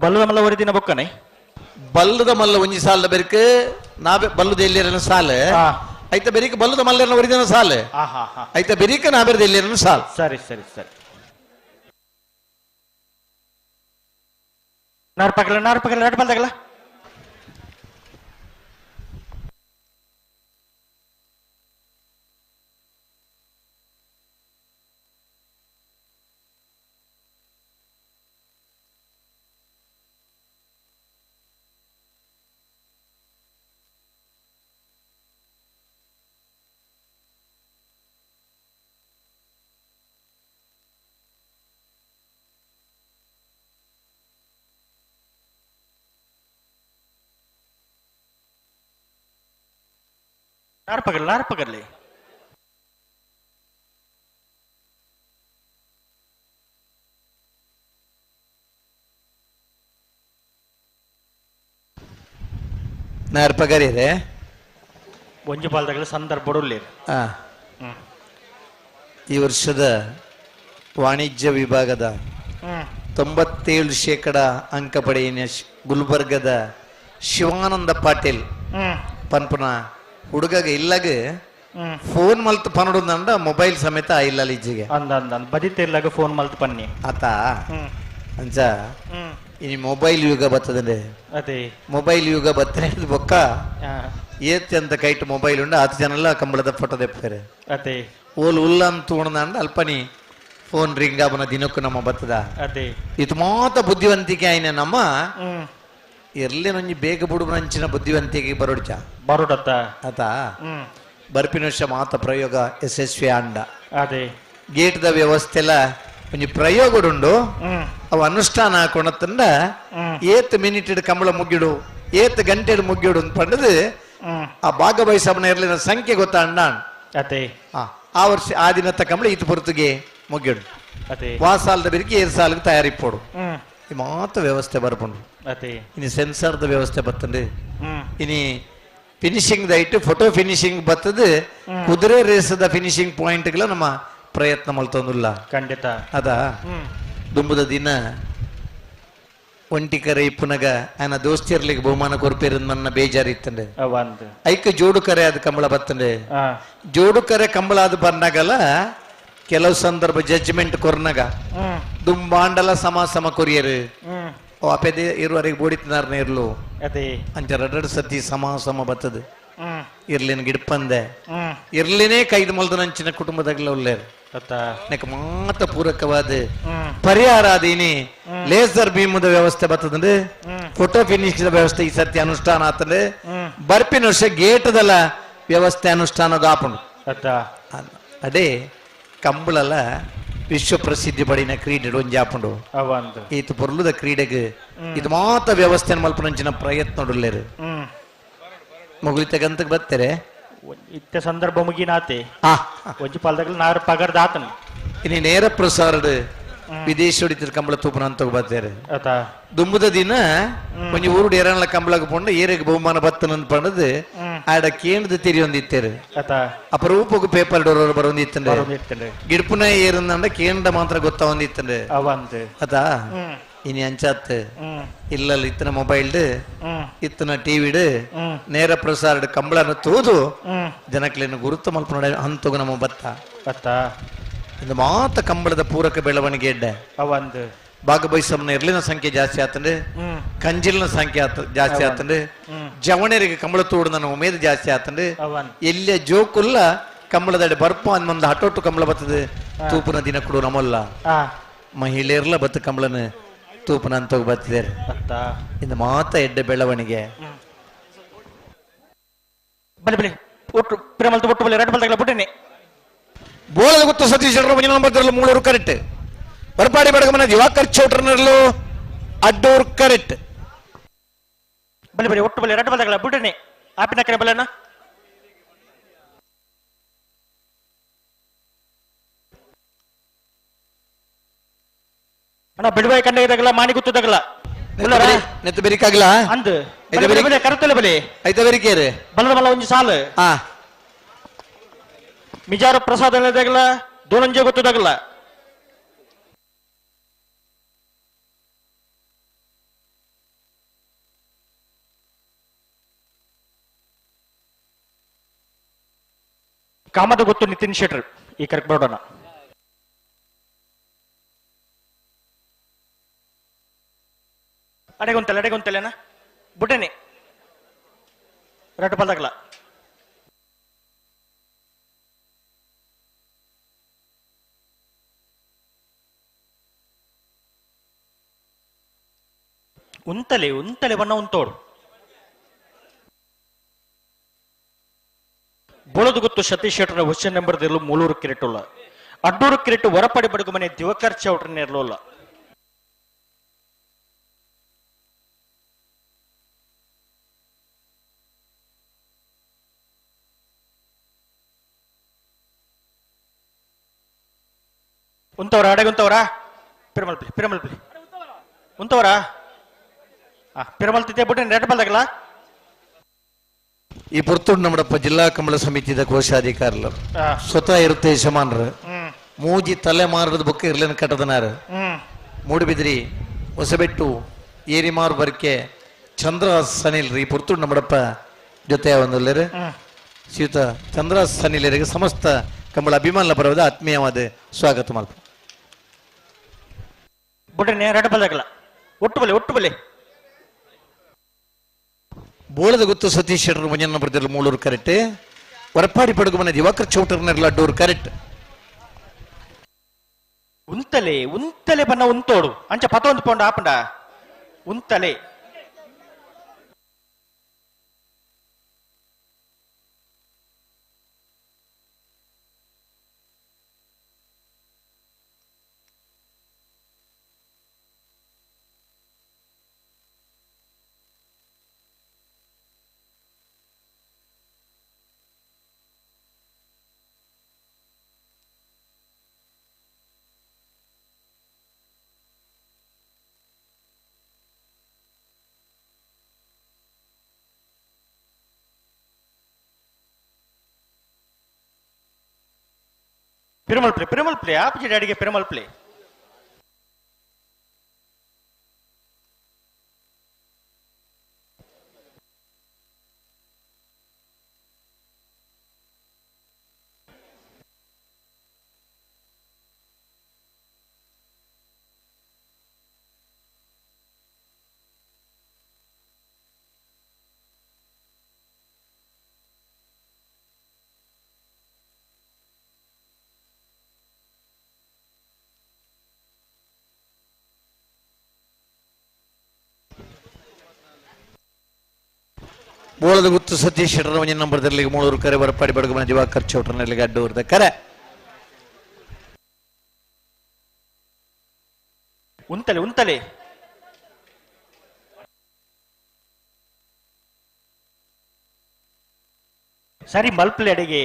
ಬಲ್ಲದ ಮಲ್ಲ ಒರಿದಿನ ಬೊಕ್ಕನೆ ಬಲ್ಲದ ಮಲ್ಲ ಒಂಜಿ ಸಾಲ ಬೆರಕು ನಾಬೆ ಬಲ್ಲುದ ಎಲ್ಲರನ ಸಾಲ ಐತ ಬೆರಿಕ ಬಲ್ಲದ ಮಲ್ಲರನ ಒರಿದಿನ ಸಾಲ ಐತ ಬೆರಿಕ ನಾಬೆರ್ದ ಎಲ್ಲರನ ಸಾಲ. ಸರಿ ಸರಿ ಸರಿ ನಾರ್ಪಗಲ ನಾರ್ಪಗಲ ನಡ್ ಬಲ್ದಾಗಲ ನಾರ್ಪಗಲ್ ನಾರ್ಪಗಲ್ಲಿ ನಾರ್ಪಗರಿರೆ ಒಂಜಿ ಪಾಲ್ದಗಲ ಸಂದರ್ಭ ಈ ವರ್ಷದ ವಾಣಿಜ್ಯ ವಿಭಾಗದ 97% ಅಂಕ ಪಡೆಯಿನ ಗುಲ್ಬರ್ಗದ ಶಿವಾನಂದ ಪಾಟೀಲ್ ಪನ್ಪುನ ಹುಡುಗಗ ಇಲ್ಲಾಗ ಫೋನ್ ಮಲ್ತ್ ಪನ್ನಡು ಮೊಬೈಲ್ ಸಮೇತ ಇಲ್ಲ ಇಜ್ಜಿಗೆ ಅಂದ ಅಂದ ಬದಿತ ಫೋನ್ ಮಲ್ತ್ ಪನ್ನಿ ಆತ ಅಂಚ ಇನಿ ಮೊಬೈಲ್ ಯುಗ ಬರ್ತದೆ ಅದೇ ಮೊಬೈಲ್ ಯುಗ ಬತ್ತನೆ ಬೊಕ್ಕ ಏತ್ ಅಂತ ಕೈಟ್ ಮೊಬೈಲ್ ಉಂಡು ಆತ ಜನಲ್ಲ ಕಂಬಳದ ಫೋಟೋ ದೆಪ್ಪರೆ ಅದೇ ಓಲ್ ಉಲ್ಲ ಅಂತ ಉಣ್ದಂಡ ಅಲ್ಪನಿ ಫೋನ್ ರಿಂಗ್ ಆಬನ ದಿನಕ್ಕೂ ನಮ್ಮ ಬತ್ತದ ಅದೇ ಇದು ಮಾತ ಬುದ್ಧಿವಂತಿಕೆ ಆಯ್ನ ನಮ್ಮ ಎರ್ಲೇನೊಂಜಿ ಬೇಗ ಬುಡುಬನಂಚಿನ ಬುದ್ಧಿವಂತಿಕೆ ಬರೋಡ್ಚ ಬರೋಡತ್ತ ಆತ ಬರ್ಪಿನ ವರ್ಷ ಮಾತ ಪ್ರಯೋಗ ಯಶಸ್ವಿ ಅಂಡ ಅದೇ ಗೇಟ್ದ ವ್ಯವಸ್ಥೆ ಎಲ್ಲ ಒಂಜಿ ಪ್ರಯೋಗಡುಂಡು ಅವು ಅನುಷ್ಠಾನ ಹಾಕೊಂಡತ್ತಂಡ ಏತ್ ಮಿನಿಟ್ ಕಂಬಳ ಮುಗ್ಗಿಡು ಏತ್ ಗಂಟೆ ಮುಗ್ಗಿಡು ಅಂತ ಪಂಡದು ಆ ಭಾಗವಹಿಸಬನ ಇರ್ಲಿನ ಸಂಖ್ಯೆ ಗೊತ್ತಾ ಅಣ್ಣ ಅದೇ ಆ ವರ್ಷ ಆ ದಿನತ್ತ ಕಂಬಳ ಈತ ಪೊರ್ತುಗೆ ಮುಗ್ಗಿಡು ಅದೇ ವಾ ಸಾಲದ ಬೆರಿಕೆ ಏರ್ ಸಾಲಿಗೆ ತಯಾರಿಪ್ಪೋಡು ಈ ಮಾತ ವ್ಯವಸ್ಥೆ ಬರ್ಪುಂಡು ಅದೇ ಇನಿ ಸೆನ್ಸಾರ್ದ ವ್ಯವಸ್ಥೆ ಬತ್ತಂಡು ಇನಿ ಫಿನಿಶಿಂಗ್ ದೈಟ್ ಫೋಟೋ ಫಿನಿಶಿಂಗ್ ಬತ್ತದು ಕುದುರೆ ರೇಸದ ಫಿನಿಶಿಂಗ್ ಪಾಯಿಂಟ್ಗಳ ನಮ್ಮ ಪ್ರಯತ್ನ ಮಲ್ತೊಂದುಲ್ಲ ಖಂಡಿತ ಅದ ದುಂಬುದ ದಿನ ಒಂಟಿ ಕರೆ ಇಪ್ಪುನಗ ಆಯನ ದೋಸ್ತಿರ್ಲಿಗೆ ಬಹುಮಾನ ಕೊರ್ಪೇರಂದ್ ಮನ್ನ ಬೇಜಾರು ಇತ್ತಂಡೆ ಐಕ ಜೋಡು ಕರೆ ಅದು ಕಂಬಳ ಬತ್ತಂಡೆ ಜೋಡು ಕರೆ ಕಂಬಳ ಅದು ಬಂದಾಗಲ್ಲ ಕೆಲವು ಸಂದರ್ಭ ಜಡ್ಜ್ಮೆಂಟ್ ಕೊರ್ನಾಗ ದುಂಬಾಂಡಲ ಸಮ ಸಮ ಕೊರಿಯರು ಅಪೆದೆ ಇರುವರೆಗೆ ಬೋಡಿತಿನಾರ್ನ ಇರ್ಲು ಅಂಚ ರಡಡ್ ಸತಿ ಸಮ ಸಮ ಬತ್ತದು ಇರ್ಲಿನ ಗಿಡ್ಪಂದೆ ಇರ್ಲಿನೇ ಕೈದು ಮಲ್ದನಂಚಿನ ಕುಟುಂಬದಾಗಲ ಉಲ್ಲೇರು ನೆಕ್ ಮಾತ ಪೂರಕವಾದ ಪರಿಹಾರ ಅದೇನಿ ಲೇಸರ್ ಬೀಮದ ವ್ಯವಸ್ಥೆ ಬರ್ತದಂದ್ರೆ ಫೋಟೋ ಫಿನಿಶ್ ವ್ಯವಸ್ಥೆ ಈ ಸರ್ತಿ ಅನುಷ್ಠಾನ ಆತಂದ್ರೆ ಬರ್ಪಿನ ವರ್ಷ ಗೇಟದಲ್ಲ ವ್ಯವಸ್ಥೆ ಅನುಷ್ಠಾನದ ಆಪುಂಡು ಅದೇ ಕಂಬಳಲ ವಿಶ್ವ ಪ್ರಸಿದ್ಧಿ ಪಡಿನ ಕ್ರೀಡೆ ಒಂಜಿ ಆಪುಂಡು ಈತ ಪೊರ್ಲುದ ಕ್ರೀಡೆಗೆ ಇದು ಮಾತ ವ್ಯವಸ್ಥೆ ಮಲ್ಪನಂಚಿನ ಪ್ರಯತ್ನ ಉಲ್ಲೇರು ಮುಗುಳಿತಗಂತ ಬರ್ತಾರೆ ಇತ್ತ ಸಂದರ್ಭ ಮುಗಿನಾತೆ ಒಂಜಿ ಪಾಲ್ದಾಗಲ ನಾರು ಪಗರ್ದ ಆತನ ಇನಿ ನೇರ ಪ್ರಸಾರಡ್ ವಿದೇಶ ಕಂಬಳ ತೂಪನ ಅಂತ ಬರ್ತಾರೆ ದುಂಬುದ ದಿನ ಒಂಜಿ ಊರುಡು ಏರನ್ಲ ಕಂಬಳಗ್ ಪೋಂಡ ಏರೆಗ್ ಬಹುಮಾನ ಬತ್ತನ ಪಂಡದು ಆಡ ಕೇಂದ್ರ ತಿರಿಯೊಂದಿತ್ತೇರು ಅಪರೂಪಕ್ಕೆ ಪೇಪರ್ ಡೋರ್ ಬರೊಂದಿತ್ತಂಡೆ ಗಿಡ್ಪುನ ಏರಂದ ಕೇಂದ್ರ ಮಾತ್ರ ಗೊತ್ತಾವೊಂದಿತ್ತಂಡೆ ಅತಾ ಇನಿ ಅಂಚಾತ್ ಇಲ್ಲಲ್ಲ ಇತ್ತನ ಮೊಬೈಲ್ ಇತ್ತನ ಟಿವಿಡ್ ನೇರ ಪ್ರಸಾರ ಕಂಬಳನ ತೂದು ಜನಕ್ಲೇನು ಗುರುತು ಮಲ್ಪನ ಹಂತಗು ನಮ್ಮ ಬತ್ತ ಬತ್ತ ಇಂದು ಮಾತ ಕಂಬಳದ ಪೂರಕ ಬೆಳವಣಿಗೆ ಎಡ್ಡೆ ಭಾಗವಹಿಸಮ್ನ ಇರ್ಲಿನ ಸಂಖ್ಯೆ ಜಾಸ್ತಿ ಆತಂಡೆ ಕಂಜಿಲ್ನ ಸಂಖ್ಯೆ ಆತ ಜಾಸ್ತಿ ಆತಂಡೆ ಜವಣರಿಗೆ ಕಂಬಳ ತೋಡು ನನ್ನ ಉಮೇದು ಜಾಸ್ತಿ ಆತಂಡೆ ಎಲ್ಲಿಯ ಜೋಕುಲ್ಲ ಕಂಬಳದಡೆ ಬರ್ಪ ಅಂದೊಂದು ಹಟೊಟ್ಟು ಕಂಬಳ ಬರ್ತದೆ ತೂಪುನ ದಿನ ಕೊಡು ನಮ್ಮಲ್ಲ ಮಹಿಳೆಯರ್ಲ ಬತ್ತ ಕಂಬಳನ ತೂಪನ ಅಂತ ಬರ್ತಿದ್ದಾರೆ ಇಂದು ಮಾತ ಎಡ್ಡೆ ಬೆಳವಣಿಗೆ ಬಲಿ ಬಲಿ ಒಟ್ಟು ಪ್ರೇಮಲ್ತು ಒಟ್ಟು ಬಲಿ ಎರಡು ಬಲ್ದಾಗಲ ಬಿಟ್ಟೇನೆ ಬೋಳದ ಗೊತ್ತು ಸತೀಶ್ ನಂಬರ್ ಮೂಳೂರು ಕರೆಕ್ಟ್ ಬರಪಾಡಿ ಬಡಗಮನ ದಿವಾಕರ್ ಚೌಟ್ರನರ್ಲು ಅಡ್ಡೂರ್ ಕರೆಕ್ಟ್ ಬಲಿ ಬಲಿ ಒಟ್ಟು ಬಲಿ ಎರಡು ಬಲ್ದಾಗಲ ಬಿಟ್ಟೇನೆ ಆಪಿನ ಕರೆ ಬಲನ ಅಣ್ಣ ಬಿಡುವಾಯಿ ಕಂಡ ಇದಾಗಲ್ಲ ಮಾಣಿ ಗುತ್ತದಾಗಲ್ಲ ನೆತ್ತ ಬೆರಿಕಾಗಲ್ಲ ಅಂದ್ ಕರೆತಲೆ ಬಲಿ ಐತ ಬೆರಿಕೇರಿ ಬಲದ ಬಲ ಒಂಜಿ ಸಾಲು ಮಿಜಾರ ಪ್ರಸಾದ ಇದಾಗಲ್ಲ ದೋನಂಜೆ ಗೊತ್ತದಾಗಲ್ಲ ಕಾಮದ ಗೊತ್ತು ನಿತಿನ್ ಶೆಟ್ರ್ ಈ ಕರೆಕ್ಟ್ ಬರೋಣ ಅಡೆಗೊಂತಲ್ಲ ಅಡೆಗೊಂತಲ್ಲೇನ ಬುಟ್ಟನೆ ರಟ್ಟು ಪಲ್ದಾಗಲ ಉಂತಲೆ ಉಂತಲೆ ಬಣ್ಣ ಉಂತೋಡು ಬೊಳದು ಗೊತ್ತು ಸತೀಶ್ ಶೆಟ್ಟರ ಕ್ವಶನ್ ನಂಬರ್ ಇರಲು ಮೂಲೂರು ಕಿರೆಟುಲ್ಲ ಅಡ್ಡೂರು ಕಿರೆಟು ಹೊರಪಡಿ ಬಡಗು ಮನೆ ದಿವಕರ್ ಚೌಟ್ರನ್ನ ಇರಲಿಲ್ಲ. ಉಂತವರ ಅಡೆಗೆ ಉಂತವರ ಪಿರಮಲ್ಪಲಿ ಪಿರಮಲ್ಪಲಿ ಉಂತವರ ಪಿರಮಲ್ತಿದ್ದೆ ಬಿಟ್ಟು ರೆಡ್ ಬಲ್ದಾಗಲ್ಲ. ಈ ಪುರ್ತೂರು ನಮ್ಮಡಪ್ಪ ಜಿಲ್ಲಾ ಕಂಬಳ ಸಮಿತಿದ ಕೋಶಾಧಿಕಾರಿಲು ಸ್ವತಃ ಇರುತ್ತೆ ಯಜಮಾನರು ಮೂಜಿ ತಲೆ ಮಾರದ ಬುಕ್ ಇರ್ಲೇನು ಕಟ್ಟದನಾರು ಮೂಡುಬಿದ್ರಿ ಹೊಸಬೆಟ್ಟು ಏರಿಮಾರು ಬರ್ಕೆ ಚಂದ್ರ ಸನಿಲ್ ಈ ಪುರ್ತೂರು ನಮ್ಮಡಪ್ಪ ಜೊತೆ ಒಂದುಲ್ಲೇರು ಶ್ರೀಯುತ ಚಂದ್ರ ಸನಿಲರಿಗೆ ಸಮಸ್ತ ಕಂಬಳ ಅಭಿಮಾನ ಪರವಾದ ಆತ್ಮೀಯವಾದ ಸ್ವಾಗತ ಮಲ್ಪ. ಬುಡ್ರನೆ ರೆಡ್ ಬಲ್ದಾಗಲ್ಲ ಒಟ್ಟು ಬಲೆ ಒಟ್ಟು ಬಲೆ. ಬೋಳದ ಗುತ್ತು ಸತೀಶ್ ಶೆಟ್ಟರ್ ಮುಂಜಾನೆ ಬರ್ತಿರಲು ಮೂಳೂರು ಕರೆಕ್ಟ್. ವರಪಾಡಿ ಪಡುಗು ಮನೆ ದಿವಾಕರ್ ಚೌಟರ್ನೆಲ್ಲ ಅಡ್ಡೂರು ಕರೆಕ್ಟ್. ಉಂತಲೆ ಉಂತಲೆ ಬನ್ನ ಉಂತೋಡು ಅಂಚ ಪತೊಂದು ಪೋಂಡ ಆಪಂಡ ಉಂತಲೆ. ಪಿರಮಲ್ ಪ್ಲೇ ಪಿರಮಲ್ ಪ್ಲೇ ಆಪೋಸಿಟ್ ಅಡಿಗೆ ಪಿರಮಲ್ ಪ್ಲೇ. ಬೋಳದ ಗುತ್ತು ಸತೀಶ್ ಶೆಟ್ಟರ್ ಒಂಜಿ ನಂಬರ್ದಲ್ಲಿ ಮೂಳೂರು ಕರೆ ಬರಪಾಡಿ ಬಡಗು ಮನೆ ದಿವಾಕರ್ ಚೌಟರ್ನಲ್ಲಿ ಅಡ್ಡೂರ್ದ ಕರೆ. ಉಂತಲೆ ಉಂತಲೆ ಸರಿ ಮಲ್ಪಲೆ ಅಡಿಗೆ.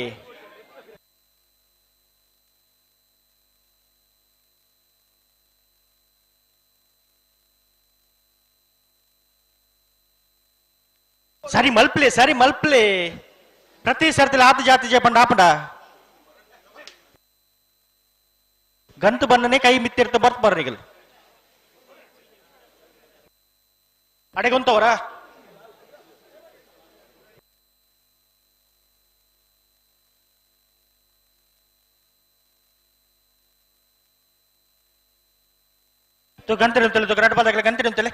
ಸರಿ ಮಲ್ಪಲೆ ಸರಿ ಮಲ್ಪಲೆ ಪ್ರತಿ ಸರ್ತಿಲ ಆತ ಜಾತಿ ಜಪಂಡ ಆಪಂಡ ಗಂತು ಬನ್ನನೆ ಕೈ ಮಿತ್ತಿರ್ತ ಬರ್ತ ಬರ್ರಿಗಲ್ ಅಡೆಗೊಂತವರ ಗಂಟೆ ಅಂತಲೆ ಗರಡ್ ಬಾದಾಗಲ ಗಂಟೆ ಅಂತಲೆ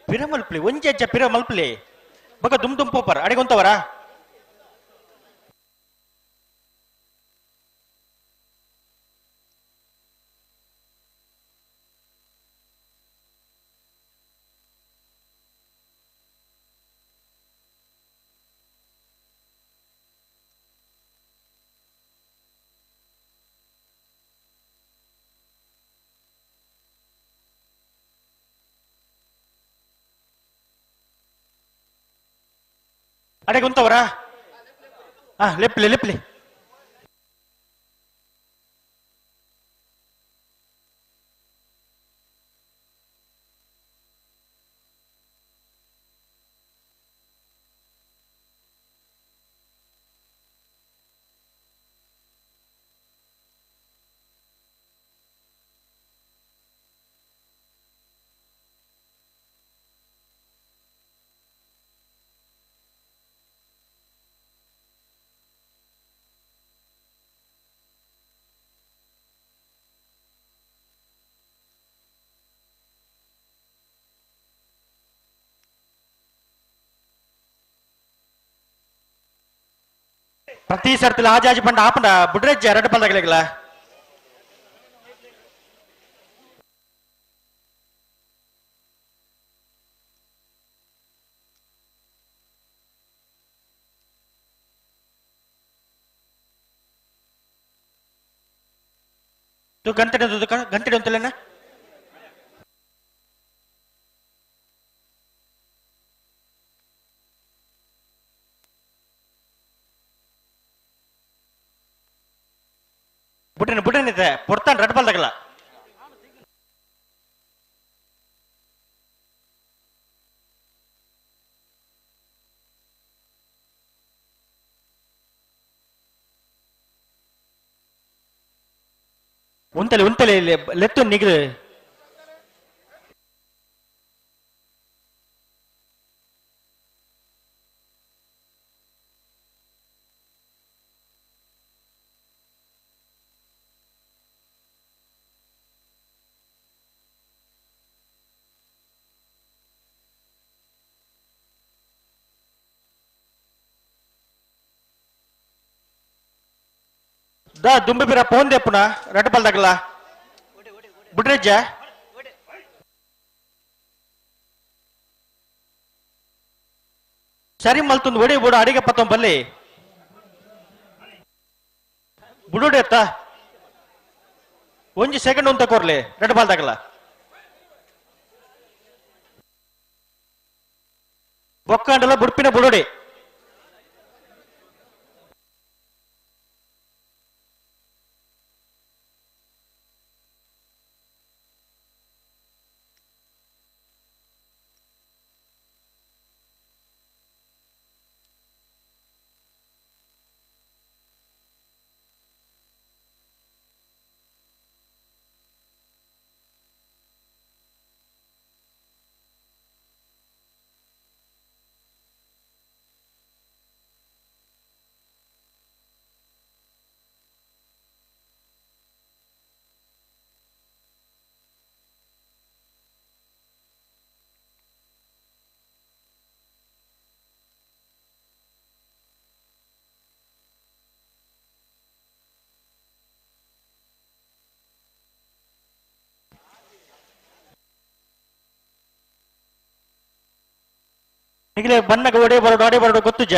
ಪಿರಮಲ್ಪ್ಲೆ ಒಂಜೆ ಅಜ್ಜ ಪಿರಮಲ್ಪ್ಲೆ ಬಗ ದುಮ್ ದುಮ್ ಪೋಪರ್ ಅಡೆಗೊಂತವರ ಅಡೆಗೊಂತವರ ಲೆಪ್ಲೆ ಲೆಪ್ಲೆ ಪ್ರತಿ ಸರ್ತಿಲ ಆಜಾಜಿ ಪಂಡ ಆಪಂಡ ಬುಡ್ರೆಜ್ಜ ಎರಡು ಪಲ್ದಾಗಲಿಲ್ಲ ಗಂಟೆ ಗಂಟೆ ಅಂತಲೇನ ಬುಡ್ರಿನ ಬುಡ್ರಿನ ಪೊರ್ತಾನ್ ರಡ್ಡ್ ಬಾಲ್ ತಗಲ. ಉಂತಲೆ ಉಂತಲೆ ಲೆತ್ತು ನಿಗ್ಲು. దా దుంబి బిర ఫోన్ తెప్పున రెడ్డు పల్ తగల బుడ్రెజ్జ సరి మల్తుంది ఒడి బుడు అడిగ పత్తం బల్లి బుడుడెత్త ಒಂಜಿ ಸೆಕೆಂಡ್ ಉಂತ ಕೊರ್ಲಿ ರೆಡ್ ಬಾಲ್ ತಗಲ ಬೊಕ್ಕಂಡಲ ಬುಡ್ಪಿನ ಬುಡುಡಿ ನಿಗಲೆ ಬಣ್ಣಗ ಒಡೆ ಬರೋಡು ಅಡೆ ಬರೋಡು ಗೊತ್ತುಜ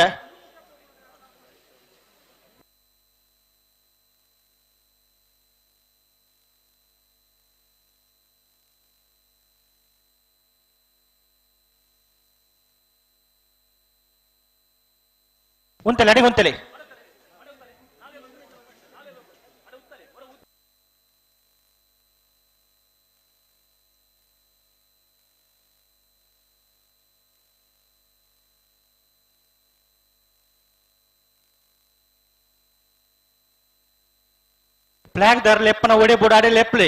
ಉಂತಲೆ ಅಡಿಗೆ ಉಂತಲೆ ಫ್ಲಾಗ್ ದಾರ್ ಲೆಪ್ಪನ ಒಡೆ ಬುಡಾಡೆ ಲೆಪ್ಲೆ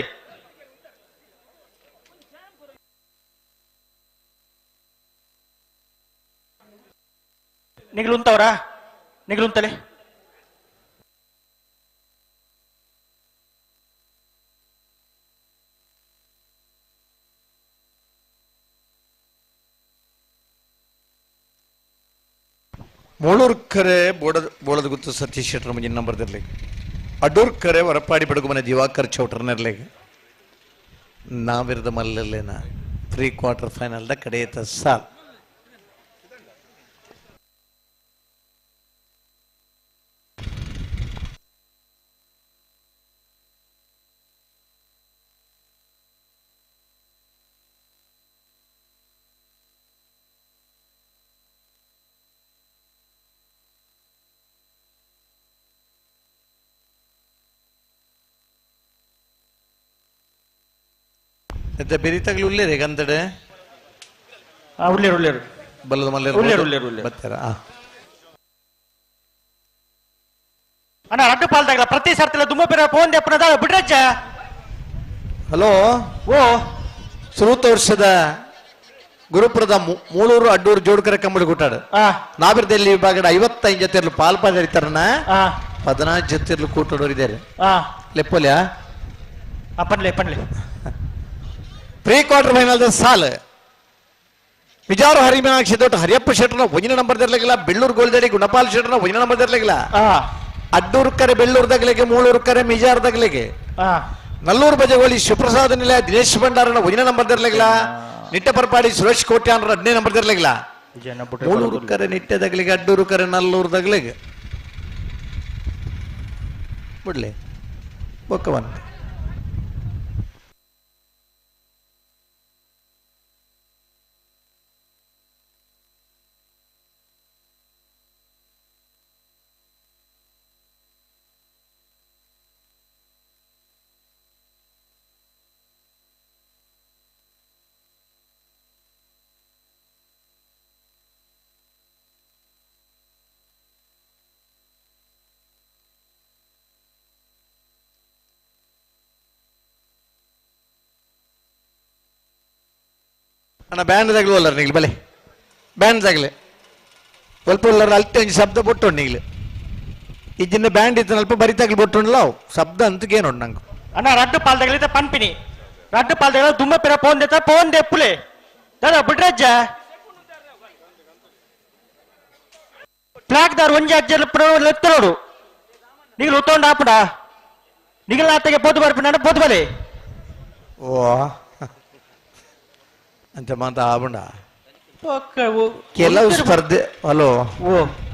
ನಿಗಲುಂತವರಾ ನಿಗಲುಂತಲೆ ಮೂಳೂರ್ಕರೆ ಬೋಳದ ಗುತ್ತು ಸತೀಶ್ ಶೆಟ್ಟರ್ ಮುಂಜಿನ ನಂಬರ್ ದಿರ್ಲಿ ಅಡೂರ್ಕರೆ ವರಪಾಡಿ ಬಡಗುಮನೆ ದಿವಾಕರ್ ಚೌಟರ್ನೆರ್ಲೆಗ್ ನಾವಿರದ ಮಲ್ಲಲ್ಲೇನ ಪ್ರೀ ಕ್ವಾರ್ಟರ್ ಫೈನಲ್ದ ಕಡೆಯತ ಸಾಲ್ ಬೆರಿತಗ್ಲು ಉಳ್ಳೇರೆ ಗಂದಡೆ ಉಳ್ಳೇರು ಉಳ್ಳೇರು ಬಲ್ಲದ ಮಲ್ಲೇರು ಉಳ್ಳೇರು ಉಳ್ಳೇರು ಉಳ್ಳೇರು ಬರ್ತಾರ ಅಣ್ಣ ರಡ್ಡು ಪಾಲ್ದಾಗಲ ಪ್ರತಿ ಸರ್ತಿಲ ದುಮ್ಮ ಬೇರೆ ಫೋನ್ ದೆಪ್ಪನದ ಬಿಡ್ರಜ್ಜ ಹಲೋ ಓ ಸುರೂತ ವರ್ಷದ ಗುರುಪುರದ ಮೂಳೂರು ಅಡ್ಡೂರು ಜೋಡ್ಕರ ಕಂಬಳಿ ಗುಟ್ಟಾಡು ನಾಬಿರ್ದಲ್ಲಿ ವಿಭಾಗದ 55 ಜೊತೆರ್ಲು ಪಾಲ್ಪಾದರಿತಾರನ 14 ಜೊತೆರ್ಲು ಕೂಟಡೋರು ಇದ್ದಾರೆ ಲೆಪ್ಪೋಲ್ಯಾ ಪನ್ಲೆ ಪನ್ಲೆ ಪ್ರೀ ಕ್ವಾರ್ಟರ್ ಫೈನಲ್ ಸಾಲ್ ವಿಜಾರು ಹರಿಮೀನಾಕ್ಷಿ ದೊಡ್ಡ ಹರಿಯಪ್ಪ ಶೆಟ್ಟರ್ನ ಒಂದಿನ ನಂಬರ್ ದಿರ್ಲಿಲ್ಲ ಬೆಳ್ಳೂರು ಗೋಲ್ದಡಿ ಗುಣಪಾಲ್ ಶೆಟ್ಟರ್ನ ಒಂದಿನ ನಂಬರ್ ದಿರ್ಲಿಲ್ಲ ಅಡ್ಡೂರು ಕರೆ ಬೆಳ್ಳೂರು ದಗಲಿಗೆ ಮೂಳೂರು ಕರೆ ಮಿಜಾರ್ ದಗಲಿಗೆ ನಲ್ಲೂರು ಬಜಗೋಳಿ ಶಿವಪ್ರಸಾದ ನಿಲಯ ದಿನೇಶ್ ಭಂಡಾರನ ಒಂದಿನ ನಂಬರ್ ದಿರ್ಲಿಲ್ಲ ನಿಟ್ಟೆ ಪರಪಾಡಿ ಸುರೇಶ್ ಕೋಟ್ಯಾನ್ರ 15 ನಂಬರ್ ದಿರ್ಲಿಲ್ಲ ಮೂಳೂರು ಕರೆ ನಿಟ್ಟೆ ದಗಲಿಗೆ ಅಡ್ಡೂರು ಕರೆ ನಲ್ಲೂರು ದಗಲಿಗೆ ಬಿಡ್ಲಿ ಬೊಕ್ಕವನ್ ಅಣ್ಣ ಬ್ಯಾಂಡ್ ತಗಲು ನಿಗ್ಲು ಬಲೆ ಬ್ಯಾಂಡ್ ತಗಲೆ ಒಲ್ಪ ಉಲ್ಲರ ಅಲ್ತೆ ಒಂಜಿ ಶಬ್ದ ಬೊಟ್ಟುಂಡು ನಿಗ್ಲು ಇಜ್ಜಿನ ಬ್ಯಾಂಡ್ ಇತ್ತು ಅಲ್ಪ ಬರಿ ತಗಲು ಬೊಟ್ಟುಂಡಲ್ಲ ಅವು ಶಬ್ದ ಅಂತಕೇನುಂಡು ನಂಗೆ ಅಣ್ಣ ರಡ್ಡು ಪಾಲ್ ತಗಲಿದ್ದ ಪನ್ಪಿನಿ ರಡ್ಡು ಪಾಲ್ ತಗಲ ದುಮ್ಮ ಪಿರ ಪೋನ್ ದೇತ ಪೋನ್ ದೆಪ್ಪುಲೆ ದಾದಾ ಬಿಡ್ರಜ್ಜ ಫ್ಲಾಗ್ ದಾರ್ ಒಂಜಿ ಅಜ್ಜಲ್ ಲೆತ್ತರೋಡು ನಿಗಲು ಉತ್ತೊಂಡು ಆಪುಡ ನಿಗಲ ಆತಗೆ ಪೋತು ಬರ್ಪಿನ ಪೋತು ಬಲೆ ಓ ಅಂತ ಮಾತ ಆಪುಂಡ ಕೆಲವು ಸ್ಪರ್ಧೆ ಹಲೋ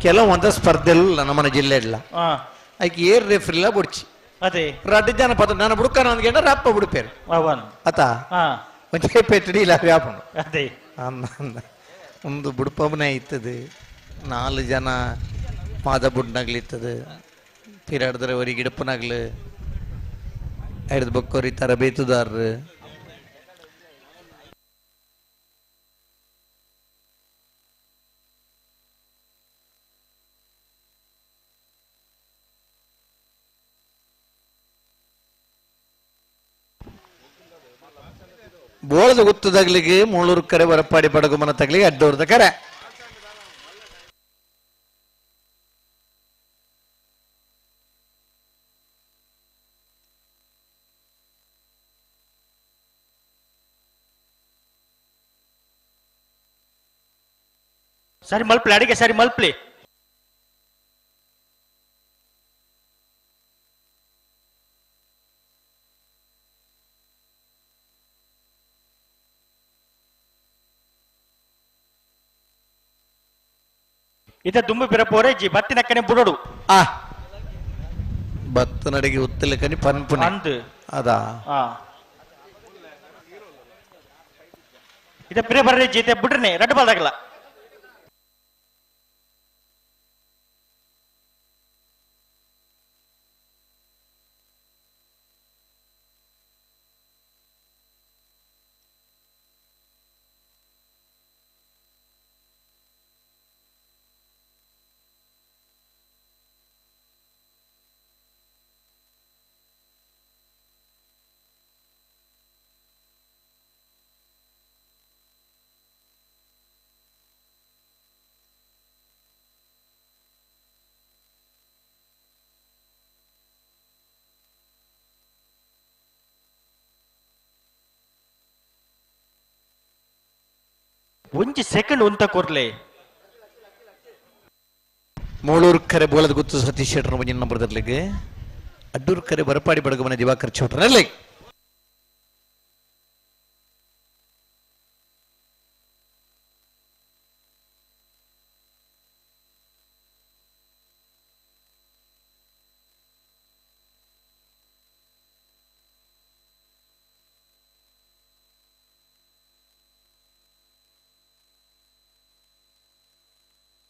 ಕೆಲವು ಅಂತ ಸ್ಪರ್ಧೆ ನಮ್ಮನ ಜಿಲ್ಲೆ ಇಲ್ಲ ಐಕ್ ಏರ್ ರೆಫ್ರಿಲ್ಲ ಬುಡ್ಚಿ ಅದೇ ರಡ್ಡು ಜನ ಪದ ನಾನು ಬುಡ್ಕನ ಅಂದ್ಕೊಂಡ ರಪ್ಪ ಬುಡ್ಪೇರು ಅತ ಒಂಚೆ ಪೆಟ್ಟಡಿ ಇಲ್ಲ ವ್ಯಾಪುಂಡು ಅದೇ ಒಂದು ಬುಡ್ಪವನೇ ಇತ್ತದು 4 ಜನ ಮಾದ ಬುಡ್ನಾಗ್ಲಿತ್ತದು ಪಿರಾಡ್ದ್ರೆ ಒರಿ ಗಿಡಪನಾಗ್ಲು ಹಿಡ್ದು ಬಕ್ಕೋರಿ ತರಬೇತುದಾರರು ಬೋಳದ ಗೊತ್ತದಾಗ್ಲಿಗೆ ಮೂಳೂರು ಕರೆ ವರಪಾಡಿ ಬಡಗುಮನ ತಗ್ಲಿಗೆ ಅಡ್ಡೋರ್ದ ಕರೆ ಸರಿ ಮಲ್ಪ್ಲಿ ಅಡಿಗೆ ಸರಿ ಮಲ್ಪ್ಲಿ ಇದ ದುಂಬು ಪಿರಪೋರೆ ಜಿ ಬತ್ತಿನಕ್ಕನೆ ಬುಡೋಡು ಆ ಬತ್ತನಡಿಗೆ ಉತ್ತಲಕನಿ ಪನ್ಪುನೆ ಅಂದು ಅದಾ ಆ ಇದ ಪಿರ ಬರ್ರೆ ಜಿ ಇತ್ತೆ ಬುಡ್ರನೆ ರಡ್ಡು ಬಾಲ್ದಾಗಲ ಒಂಜಿ ಸೆಕೆಂಡ್ ಉಂತ ಕೊರ್ಲೆ ಮೂಳೂರು ಕರೆ ಬೋಲದ ಗುತ್ತು ಸತೀಶ್ ಶೆಟ್ಟರ್ ಒಂಜಿನ ನಂಬರ್ ದರ್ಲಿಗೆ ಅಡ್ಡೂರು ಕರೆ ಬರಪಾಡಿ ಬಡಗಮನೆ ದಿವಾಕರ್ ಚೌಟ್ರಲ್ಲಿ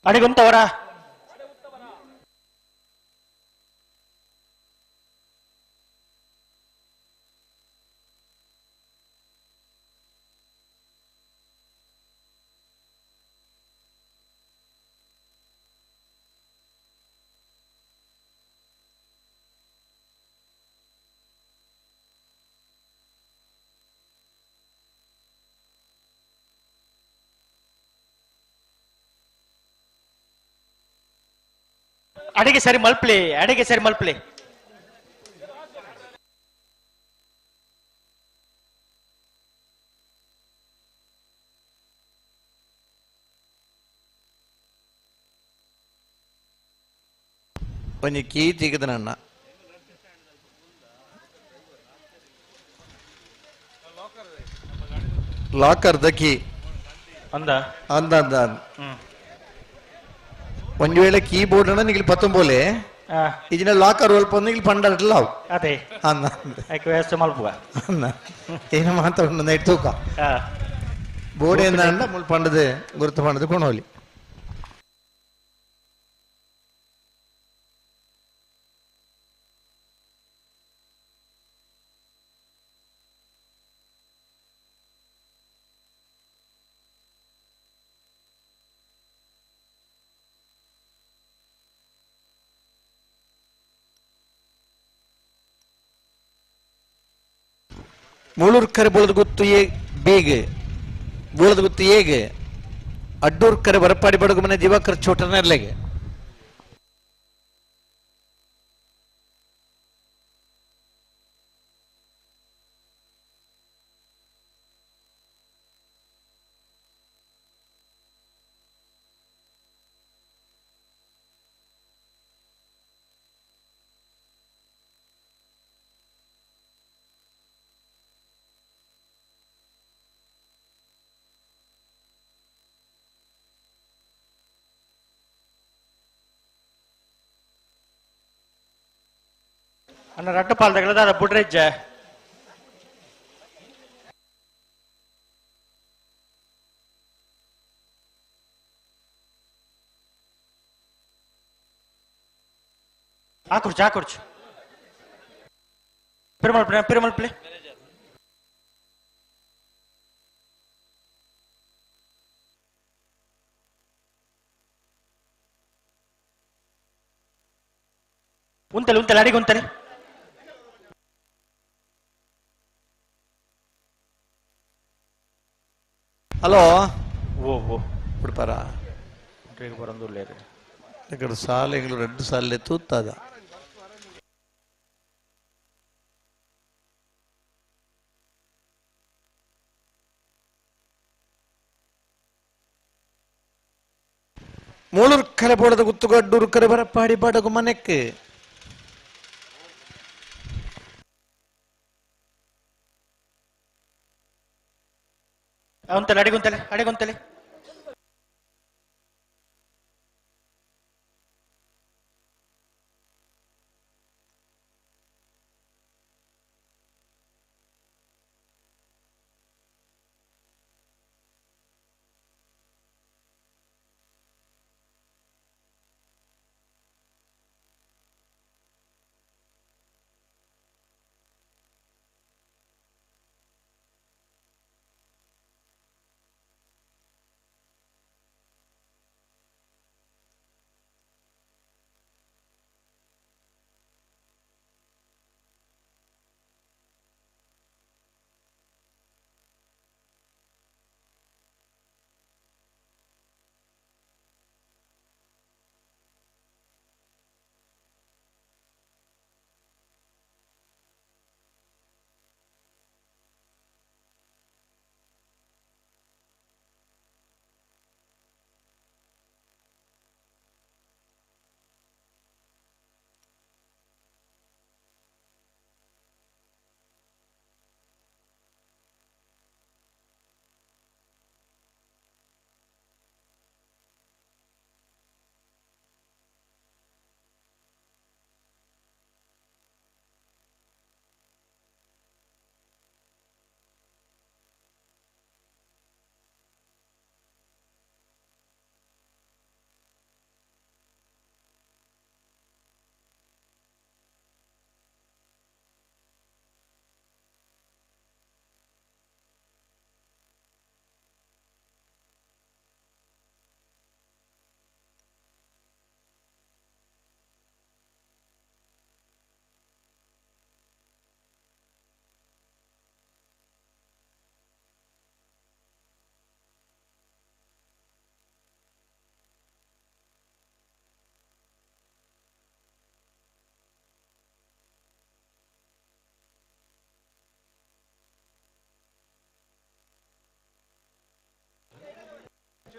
ಅಡಿಗುಂತವರ ಅಡಿಗೆ ಸರಿ ಮಲ್ಪ್ಲಿ ಅಡಿಗೆ ಸರಿ ಮಲ್ಪ್ಲಿ ಒಂಜಿ ಕೀ ತಿಗದನಣ್ಣ ಲಾಕರ್ the key ಅಂದ ಅಂದ ಅಂದ ಒಂಜಿ ವೇಳೆ ಕೀಬೋರ್ಡ್ ಅಣ್ಣ ನಿಗಿಲ್ ಪತ್ತೊಂಬೋಲೆ ಇಜಿನ ಲಾಕರ್ ಒಲ್ಪ ನಿಗಿಲ್ ಪಂಡಾರಟ್ಲ ಅವು ಅದೇ ಅಂದ ಐಕ್ ವ್ಯವಸ್ಥೆ ಮಲ್ಪುವ ಅಂದ ಏನು ಮಾತಾಡೋಣ ನೈಟ್ ತೂಕ ಬೋರ್ಡ್ ಎಂದ ಮುಲ್ ಪಂಡದ ಗುರುತು ಪಂಡದ ಕೊಣೋಲಿ ಮೂಳೂರು ಕರೆ ಬೋಳದ ಗುತ್ತು ಎ ಬೇಗ ಬೋಳದ ಗುತ್ತು ಹೇಗೆ ಅಡ್ಡೂರ್ ಕರೆ ಬರಪಾಡಿ ಬಡಗು ಮನೆ ದಿವಾಕರ್ ಚೋಟನರ್ಲೆಗೆ ಅಣ್ಣ ರಡ್ಡು ಪಾಲ್ದಗಳ ಬುಡ್ರೆಜ್ಜೆ ಆಕುರ್ಚು ಆಕುರ್ಚು ಪೆರುಮಲ್ ಪೆರುಮಲ್ ಪ್ಲೇ ಉಂತಲೆ ಉಂತಲೆ ಅಡಿಗೆ ಉಂತಲೆ ಹಲೋ ಓ ಓ ಬಿಡ್ಪಾರ ఇక్కడ సాలెಗಳು రెండు సార్లు తూత్తాద ಮೂಳೂರು ಕರೆ ಬೋಡದ ಗುತ್ತುಗು ಅಡ್ಡೂರು ಕರೆ ಬರಪಾಡಿ ಬಡಗು ಮನೆಕ್ಕೆ ಉಂತಲೆ ಅಡಿಗುಂತಲೆ ಅಡಿಗುಂತಲೆ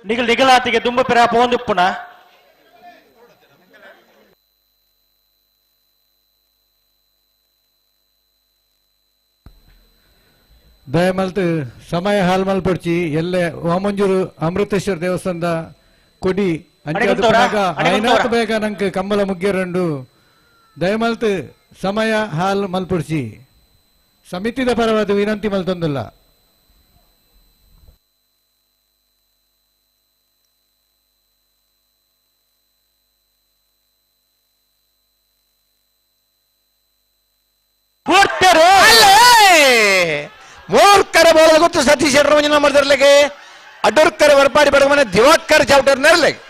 ನಿಗಲ್ ನಿಗಲಾತಿಗೆ ದುಂಬ ಪೆರ ಪೋಂದುಪ್ಪುನ ದಯಮಲ್ತ್ ಸಮಯ ಹಾಲ್ ಮಲ್ಪೊಡ್ಚಿ ಎಲ್ಲೆ ವಾಮಂಜೂರು ಅಮೃತೇಶ್ವರ ದೇವಸ್ಥಾನದ ಕೊಡಿ ಅಂಚಾದ ಐನಾತ್ ಬೇಗ ನಂಗೆ ಕಂಬಳ ಮುಗ್ಯರಂಡು ದಯಮಲ್ತ್ ಸಮಯ ಹಾಲ್ ಮಲ್ಪೊಡ್ಚಿ ಸಮಿತಿದ ಪರವಾದ ವಿನಂತಿ ಮಲ್ತೊಂದಿಲ್ಲ. ಮೂರ್ಕರ ಬೋಳದ ಗೊತ್ತು ಸತೀಶ್ ಶೆಟ್ಟರ್ ಮಾಡಿದರ್ಲೆಗೆ ಅಡ್ಡೂರ್ಕರ ವರ್ಪಾಡಿ ಬಡಗ ಮನೆ ದಿವಾಕರ್ ಚೌಟರ್ ನೆರ್ಲೆಗೆ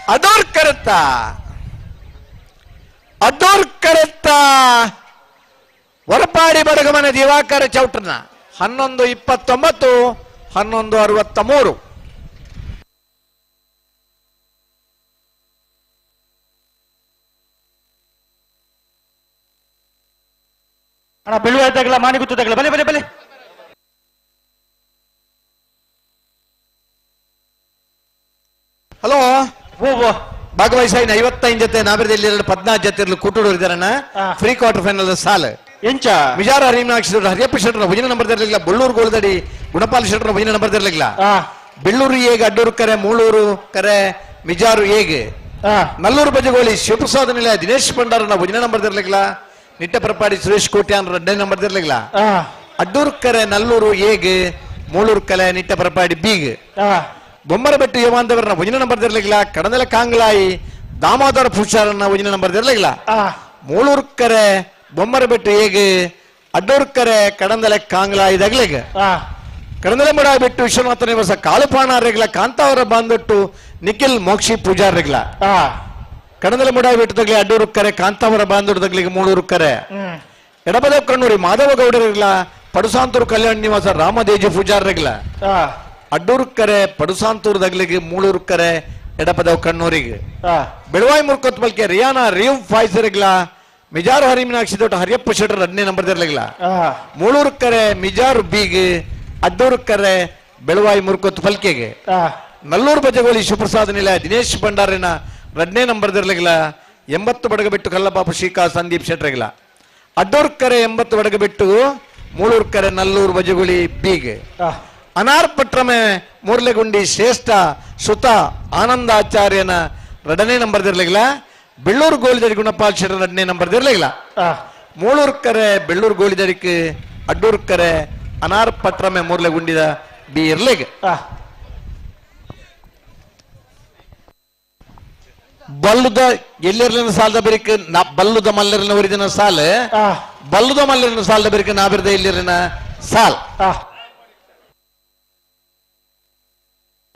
ಅಡೂರ್ ಕರತ್ತ ಅಡೂರ್ ಕರತ್ತ ಹೊರಪಾಡಿ ಬಡಗಮನೆ ದಿವಾಕರ ಚೌಟ್ರನ 11:29 11:63. ಅಣ್ಣ ಬೆಳುವ ಇದ್ದಾಗಲ ಮಾನಿ ಗುತ್ತದಾಗಲ ಬಲೆ ಬಲೆ ಬಲೆ. ಹಲೋ ಭಾಗವಹಿಸಾಯಿನ 55 ಜೊತೆ ನಾಬಿರದಲ್ಲಿ 14 ಜೊತೆ ಇರಲು ಕೂಟುಡು ಇದ್ದಾರಣ್ಣ. ಫ್ರೀ ಕ್ವಾರ್ಟರ್ ಫೈನಲ್ ಸಾಲ್ ಎಂಚ ವಿಜಾರ ಹರಿಮೀನಾಕ್ಷಿ ಹರಿಯಪ್ಪ ಶೆಟ್ಟರ್ ಭುಜನ ನಂಬರ್ ಇರಲಿಲ್ಲ. ಬಳ್ಳೂರು ಗೋಳದಡಿ ಗುಣಪಾಲ್ ಶೆಟ್ಟರ್ ಭುಜನ ನಂಬರ್ ಇರಲಿಲ್ಲ. ಬೆಳ್ಳೂರು ಏಗ ಅಡ್ಡೂರು ಕರೆ ಮೂಳೂರು ಕರೆ ಮಿಜಾರು ಏಗ್ ನಲ್ಲೂರು ಬಜಗೋಳಿ ಶಿವಪ್ರಸಾದ ನಿಲಯ ದಿನೇಶ್ ಭಂಡಾರನ ಭುಜನ ನಂಬರ್ ಇರಲಿಲ್ಲ. ನಿಟ್ಟಪರಪಾಡಿ ಸುರೇಶ್ ಕೋಟ್ಯಾನ್ ರಡ್ಡನೇ ನಂಬರ್ ಇರಲಿಲ್ಲ. ಅಡ್ಡೂರು ಕರೆ ನಲ್ಲೂರು ಏಗ್ ಮೂಳೂರು ಕಲೆ ನಿಟ್ಟಪರಪಾಡಿ ಬೀಗ್ ಬೊಮ್ಮರಬೆಟ್ಟು ಯಮಾಂತವರನ್ನ ಭುಜನ ನಂಬರ್ ಇರಲಿಲ್ಲ. ಕಡನೆಲ ಕಾಂಗ್ಲಾಯಿ ದಾಮೋದರ ಪೂಜಾರನ್ನ ಭುಜನ ನಂಬರ್ ಇರಲಿಲ್ಲ. ಮೂಳೂರು ಕರೆ ಬೊಮ್ಮರಬೆಟ್ಟು ಏಗ್ ಅಡ್ಡೂರು ಕರೆ ಕಡಂದಲೆ ಕಾಂಗ್ಲಾಯಿ ದಗ್ಲಿಗ ಕಡಂದಲೆ ಬಿಟ್ಟು ವಿಶ್ವನಾಥ ನಿವಾಸ ಕಾಳುಪಾಣ ರೆಗ್ಲ ಕಾಂತಾವರ ಬಾಂದೊಟ್ಟು ನಿಖಿಲ್ ಮೋಕ್ಷಿ ಪೂಜಾರ್ ರೆಗ್ಲ ಕಡಂದಲೆ ಮುಡಾಯಿ ಬಿಟ್ಟು ತಗ್ಲಿ ಅಡ್ಡೂರು ಕರೆ ಕಾಂತಾವರ ಬಾಂದೊಟ್ಟು ತಗ್ಲಿಗೆ ಮೂಳೂರು ಕರೆ ಎಡಬದ ಕಣ್ಣೂರಿ ಮಾಧವ ಗೌಡರಿಗ್ಲ ಪಡುಸಾಂತೂರು ಕಲ್ಯಾಣ ನಿವಾಸ ರಾಮದೇಜು ಪೂಜಾರ್ ರೆಗ್ಲ ಅಡ್ಡೂರು ಕರೆ ಪಡುಸಾಂತೂರು ದಗ್ಲಿಗೆ ಮೂಳೂರು ಕರೆ ಎಡಪದವ್ ಕಣ್ಣೂರಿಗೆ ಬೆಳವಾಯಿ ಮುರ್ಕೊತ್ ಬಲ್ಕೆ ರಿಯಾನಾ ರಿವ್ ಫಾಯ್ಸರಿಗ್ಲ ಮಿಜಾರು ಹರಿಮೀನಾಕ್ಷಿ ದೊಡ್ಡ ಹರಿಯಪ್ಪ ಶೆಟ್ಟರ್ 2ನೇ ನಂಬರ್ ಇರಲಿಲ್ಲ. ಮೂಳೂರು ಕರೆ ಮಿಜಾರು ಬೀಗ್ ಅಡ್ಡೂರು ಕರೆ ಬೆಳವಾಯಿ ಮುರ್ಕೊತ್ ಫಲ್ಕೆಗೆ ನಲ್ಲೂರು ಬಜಗೋಳಿ ಶಿವಪ್ರಸಾದ ನಿಲಯ ದಿನೇಶ್ ಭಂಡಾರಿನ 2ನೇ ನಂಬರ್ ಇರಲಿಲ್ಲ. 80 ಬಡಗಬೆಟ್ಟು ಕಲ್ಲಪಾಪು ಶ್ರೀಕಾ ಸಂದೀಪ್ ಶೆಟ್ಟರಿಗ್ಲ ಅಡ್ಡೂರು ಕರೆ 80 ಬಡಗಬೆಟ್ಟು ಮೂಳೂರು ಕರೆ ನಲ್ಲೂರು ಬಜಗುಳಿ ಬೀಗ್ ಅನಾರ್ ಪಟ್ರಮೆ ಮೂರ್ಲೆಗುಂಡಿ ಶ್ರೇಷ್ಠ ಸುತ ಆನಂದಾಚಾರ್ಯನ 2ನೇ ನಂಬರ್ ಇರಲಿಲ್ಲ. ಬೆಳ್ಳೂರು ಗೋಳಿದಡಿ ಗುಣಪಾಲ್ ಶೆಟ್ಟರ್ 2ನೇ ನಂಬರ್ ಇರಲಿಲ್ಲ. ಮೂಳೂರು ಕರೆ ಬೆಳ್ಳೂರು ಗೋಳಿದಡಿക്ക് ಅಡ್ಡೂರು ಕರೆ ಅನಾರ್ ಪಟ್ರಮೆ ಮೂರ್ಲೆಗುಂಡಿದ ಬಿ ಇರ್ಲಿಗ ಬಲ್ಲುದ ಎಲ್ಲಿರ್ಲಿನ ಸಾಲದ ಬೆರಿಕ್ ಬಲ್ಲುದ ಮಲ್ಲರಿನ ಒರಿದಿನ ಸಾಲ ಬಲ್ಲುದ ಮಲ್ಲರಿನ ಸಾಲದ ಬೆರಿಕ್ ನಾಬಿರ್ದ ಎಲ್ಲಿರ್ಲಿನ ಸಾಲ್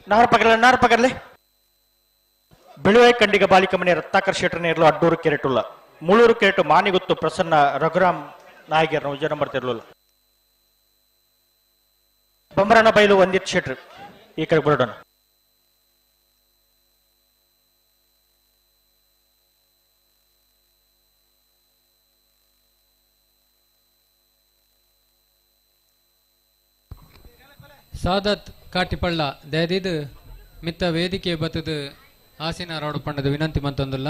ನಾರ್ ಪಗರ್ಲೆ ನಾರ್ ಪಗರ್ಲೆ ಬೆಳುವೆ ಕಂಡಿಗ ಬಾಲಿಕಮನೆ ರತ್ನಾಕರ್ ಶೆಟ್ಟರ್ನ ಇರಲು ಅಡ್ಡೂರು ಕೆರೆಟುಲ್ಲ ಮೂಳೂರು ಕೆರೆಟು ಮಾನಿಗುತ್ತು ಪ್ರಸನ್ನ ರಘುರಾಮ್ ನಾಯಕರನ್ನ ಉಜ್ಜನ ಬರ್ತಿರ್ಲಿಲ್ಲ. ಬೊಮ್ಮರನ ಬೈಲು ವಂದಿತ್ ಶೆಟ್ರು ಈ ಕಡೆ ಬರೋಣ. ಸಾದತ್ ಕಾಟಿಪಳ್ಳ ದಯದಿದು ಮಿತ್ತ ವೇದಿಕೆ ಬತ್ತದ ಆಸಿನ ರೋಡ್ ಪಂಡದ ವಿನಂತಿ ಮಂತೊಂದುಲ್ಲ.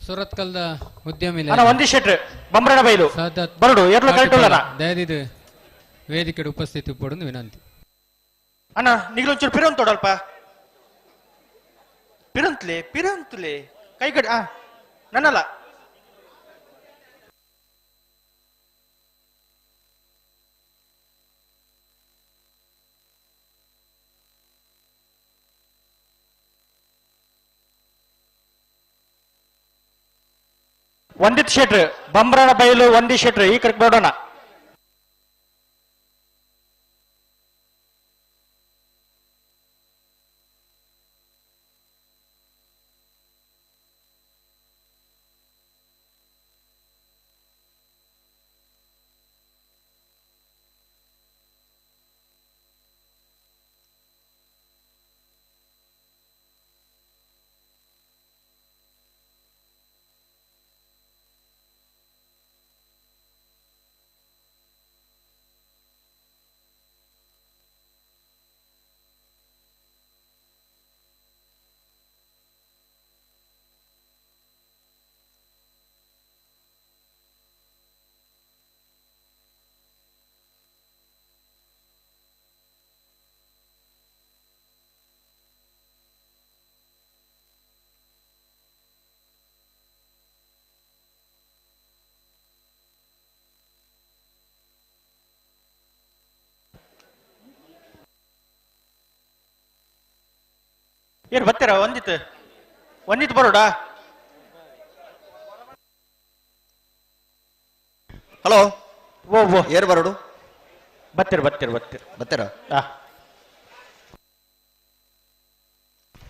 ಸೂರತ್ಕಲ್ದ ಉದ್ಯಮಿ ಬೊಮ್ಮರನ ಬೈಲು ಬರಡು ಎರಡು ಕರೆಕ್ಟ್ ದಯದಿದು ವೇದಿಕೆ ಉಪಸ್ಥಿತಿ ಪಡೋದು ವಿನಂತಿ. ಅಣ್ಣ ನಿಗಲೊಂಚೂರು ಪಿರಂತ ತೊಡಲ್ಪ ಪಿರಂತ್ಲೆ ಪಿರಂತ್ಲೆ ಕೈಗಡೆ ನನ್ನಲ್ಲ ವಂದಿತ್ ಶೆಟ್ರು ಬಂಬ್ರನ ಬೈಲು ವಂದಿತ್ ಶೆಟ್ರು ಈ ಕಡೆ ಬರೋಣ. ಏನು ಬರ್ತೀರಾ? ಒಂದಿತ್ತು ಒಂದಿತ್ತು ಬರೋಡ. ಹಲೋ ಓ ಓ ಏರು ಬರೋಡು? ಬರ್ತೀರ ಬರ್ತೀರ ಬರ್ತೀರ ಬರ್ತೀರಾ?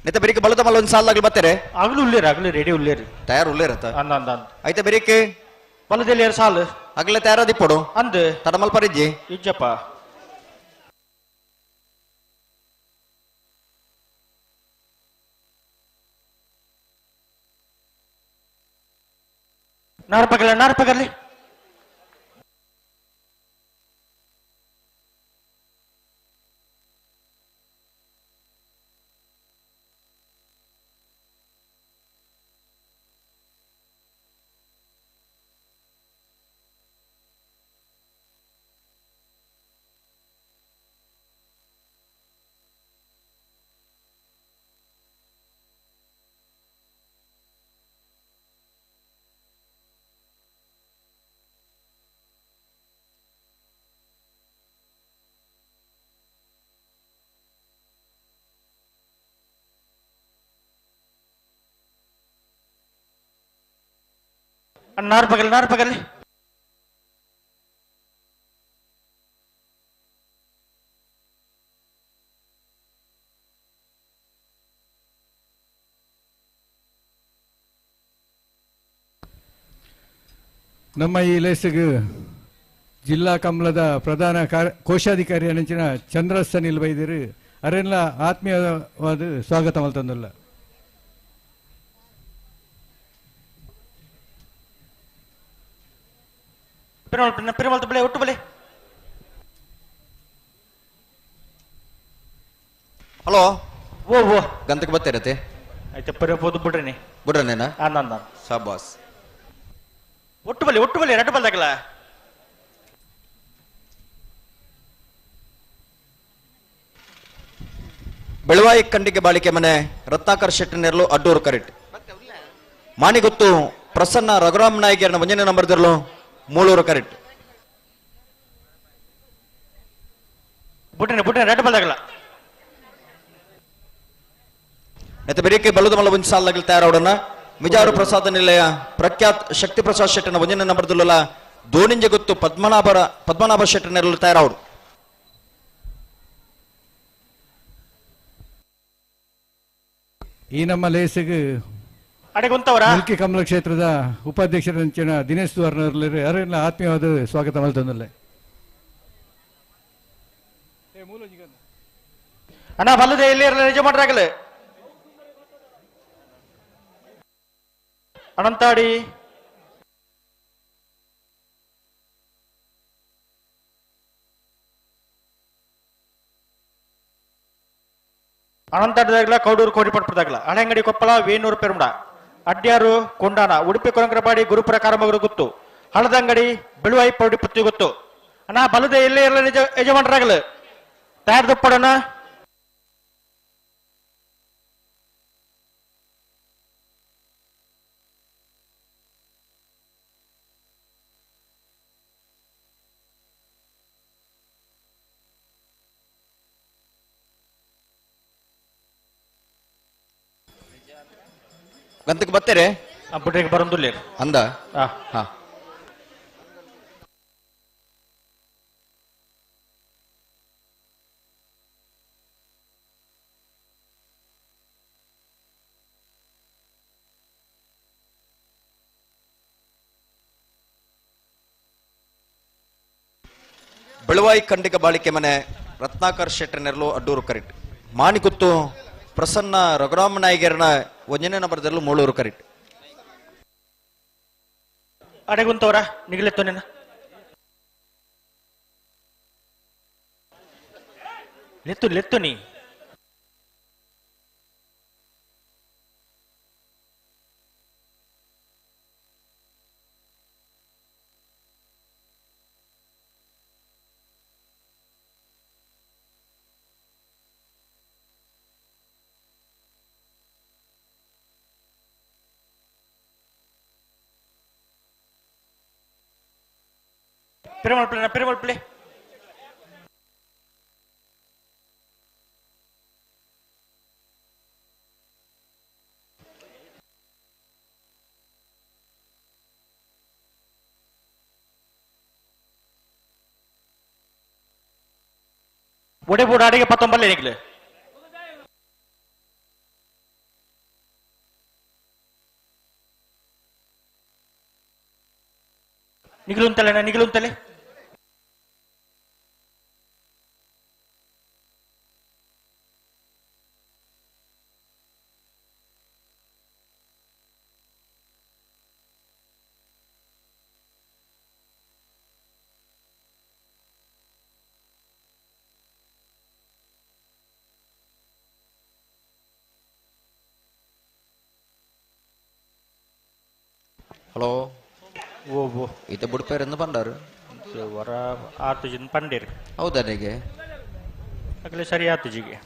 ನೆತ್ತ ಬೆರಿಕೆ ಬಲದ ಮಲ್ಲ ಒಂದು ಸಾಲಾಗ್ಲಿ ಬರ್ತಾರೆ ಆಗಲು ಉಳ್ಳೇರು ಆಗಲು ರೆಡಿ ಉಳ್ಳೇರು ತಯಾರು ಉಳ್ಳೇರತ್ತ ಅಂದ ಅಂದ ಐತೆ ಬೆರಿಕೆ ಬಲದಲ್ಲಿ ಎರಡು ಸಾಲು ಅಗಲ ತಯಾರದಿಪ್ಪಡು ಅಂದ್ ತಡಮಲ್ ಪರಿಜ್ಜಿ ಇಜ್ಜಪ್ಪ ನಾರ್ಪಗಲ್ಲ ನಾರ್ಪಗಲ್ಲಿ ನಾರ್ಪಗಲ್ ನಾರ್ಪಗಲ್ಲಿ ನಮ್ಮ ಈ ಲೇಸಿಗೆ ಜಿಲ್ಲಾ ಕಮಲದ ಪ್ರಧಾನ ಕೋಶಾಧಿಕಾರಿ ಅನಂಚಿನ ಚಂದ್ರಸ್ಸ ನಿಲ್ಬೈದಿರು ಅರೆಲ್ಲ ಆತ್ಮೀಯವಾದ ಸ್ವಾಗತ ಮಲ್ತಂದಲ್ಲ. ಪೆರುಮಲ್ ಬಲೆ ಒಟ್ಟು ಬಲೆ. ಹಲೋ ಓ ಓ ಗಂತಕ್ಕೆ ಬರ್ತಿರತ್ತೆ ಆಯ್ತು ಪರಿ ಬೋದು ಬಿಡ್ರಿ ಬಿಡ್ರನೇನಾ ಅಂದ ಶಾಬಾಸ್. ಒಟ್ಟು ಬಲೆ ಒಟ್ಟು ಬಲೆ ಎರಡು ಬಲ್ದಾಗಲ್ಲ. ಬೆಳವಾಯಿ ಖಂಡಿಗೆ ಬಾಳಿಕೆ ಮನೆ ರತ್ನಾಕರ್ ಶೆಟ್ಟನೆರ್ಲು ಅಡ್ಡೂರು ಕರೆಕ್ಟ್. ಮಾಣಿಗೊತ್ತು ಪ್ರಸನ್ನ ರಘುರಾಮ್ ನಾಯ್ಕರನ ಒಂದನೇ ನಂಬರ್ ದಿರ್ಲು ಮೂಳೂರು ಕರೆಕ್ಟ್. ಬುಡ್ರನೆ ಬುಡ್ರನೆ ಎರಡು ಬಲ್ದಾಗಲ್ಲ. ನೆತ್ತ ಬೆರಿಕೆ ಬಲದ ಮಲ್ಲ ಒಂದು ಸಾಲಾಗಲಿ ತಯಾರಾವಡನ್ನ ಮಿಜಾರು ಪ್ರಸಾದ ನಿಲಯ ಪ್ರಖ್ಯಾತ್ ಶಕ್ತಿ ಪ್ರಸಾದ್ ಶೆಟ್ಟನ ಒಂದನೇ ನಂಬರ್ ದಿಲ್ಲಲ್ಲ ದೋಣಿಂಜ ಗೊತ್ತು ಪದ್ಮನಾಭ ಶೆಟ್ಟನೆರ್ಲು ತಯಾರಾವಡು. ಈ ನಮ್ಮ ಲೇಸಿಗೆ ಮುಲ್ಕಿ ಕಮಲ ಕ್ಷೇತ್ರದ ಉಪಾಧ್ಯಕ್ಷರಂಚಿನ ದಿನೇಶ್ ದುವಾರ್ನವರಲ್ಲಿ ಅವರೆಲ್ಲ ಆತ್ಮೀಯವಾದ ಸ್ವಾಗತ ಮಲ್ತಂದಲ್ಲೇ. ಅಣ್ಣ ಬಲ್ಲದೆ ಎಲ್ಲಿ ಇರಲ್ಲ ನಿಜ ಮಾಡ್ರಾಗಲೇ ಅನಂತಾಡಿ ಅನಂತಾಡಿದಾಗಲ ಕೌಡೂರು ಕೋಡಿಪಟ್ಟದಾಗಲ ಹಳೆಂಗಡಿ ಕೊಪ್ಪಳ ವೇಣೂರು ಪೆರುಮಡ ಅಡ್ಯಾರು ಕೊಂಡಾನ ಉಡುಪಿ ಕೊರಂಕರಪಾಡಿ ಗುರುಪುರ ಕಾರಮಗರು ಗೊತ್ತು ಹಳದಂಗಡಿ ಬೆಳುವಾಯಿ ಪೌಡಿ ಪತ್ತಿ ಗೊತ್ತು. ಅಣ್ಣ ಬಲದೆ ಎಲ್ಲೇ ಇರಲ್ಲ ನಿಜ ಯಜಮಾನರಾಗಲು ತಯಾರ್ದಪ್ಪಡೋಣ. ಗಂತಕ್ಕೆ ಬರ್ತಾರೆ ಬಿಡ್ರಿಗೆ ಬರಂದುಲ್ಲ ಅಂದ ಹಾ. ಬೆಳವಾಯಿ ಖಂಡಿಕ ಬಾಳಿಕೆ ಮನೆ ರತ್ನಾಕರ್ ಶೆಟ್ಟನೆರ್ಲು ಅಡ್ಡೂರು ಕರೆಕ್ಟ್. ಮಾಣಿಕುತ್ತು ಪ್ರಸನ್ನ ರಘುರಾಮ ನಾಯ್ಕರನ ಒಂದನೇ ನಂಬರ್ದಲ್ಲೂ ಮೂಳೂರು ಕರೆಕ್ಟ್. ಅಡೆಗುಂತವರ ನಿಗಲೆತ್ತು ನಿನ್ನ ಲೆತ್ತು ಲೆತ್ತು ನೀ Perumal play Perumal play. ಒಡೆ ಬೋಡ ಅಡಿಗೆ ಪತ್ತೊಂಬಲ್ಲೆ ನಿಗ್ಲೆ. ನಿಗಲುಂತಲೆ ನಿಗಲುಂತಲೆ ಹಲೋ ಓ ಓ ಈತ ಬುಡ್ಪೇರೆಂದು ಪಂಡಾರು ವರ ಆತುಜಿನ ಪಂಡೇರು ಹೌದಾ ನಿಗೆ ಅಗಲೆ ಸರಿ ಆತುಜಿಗೆ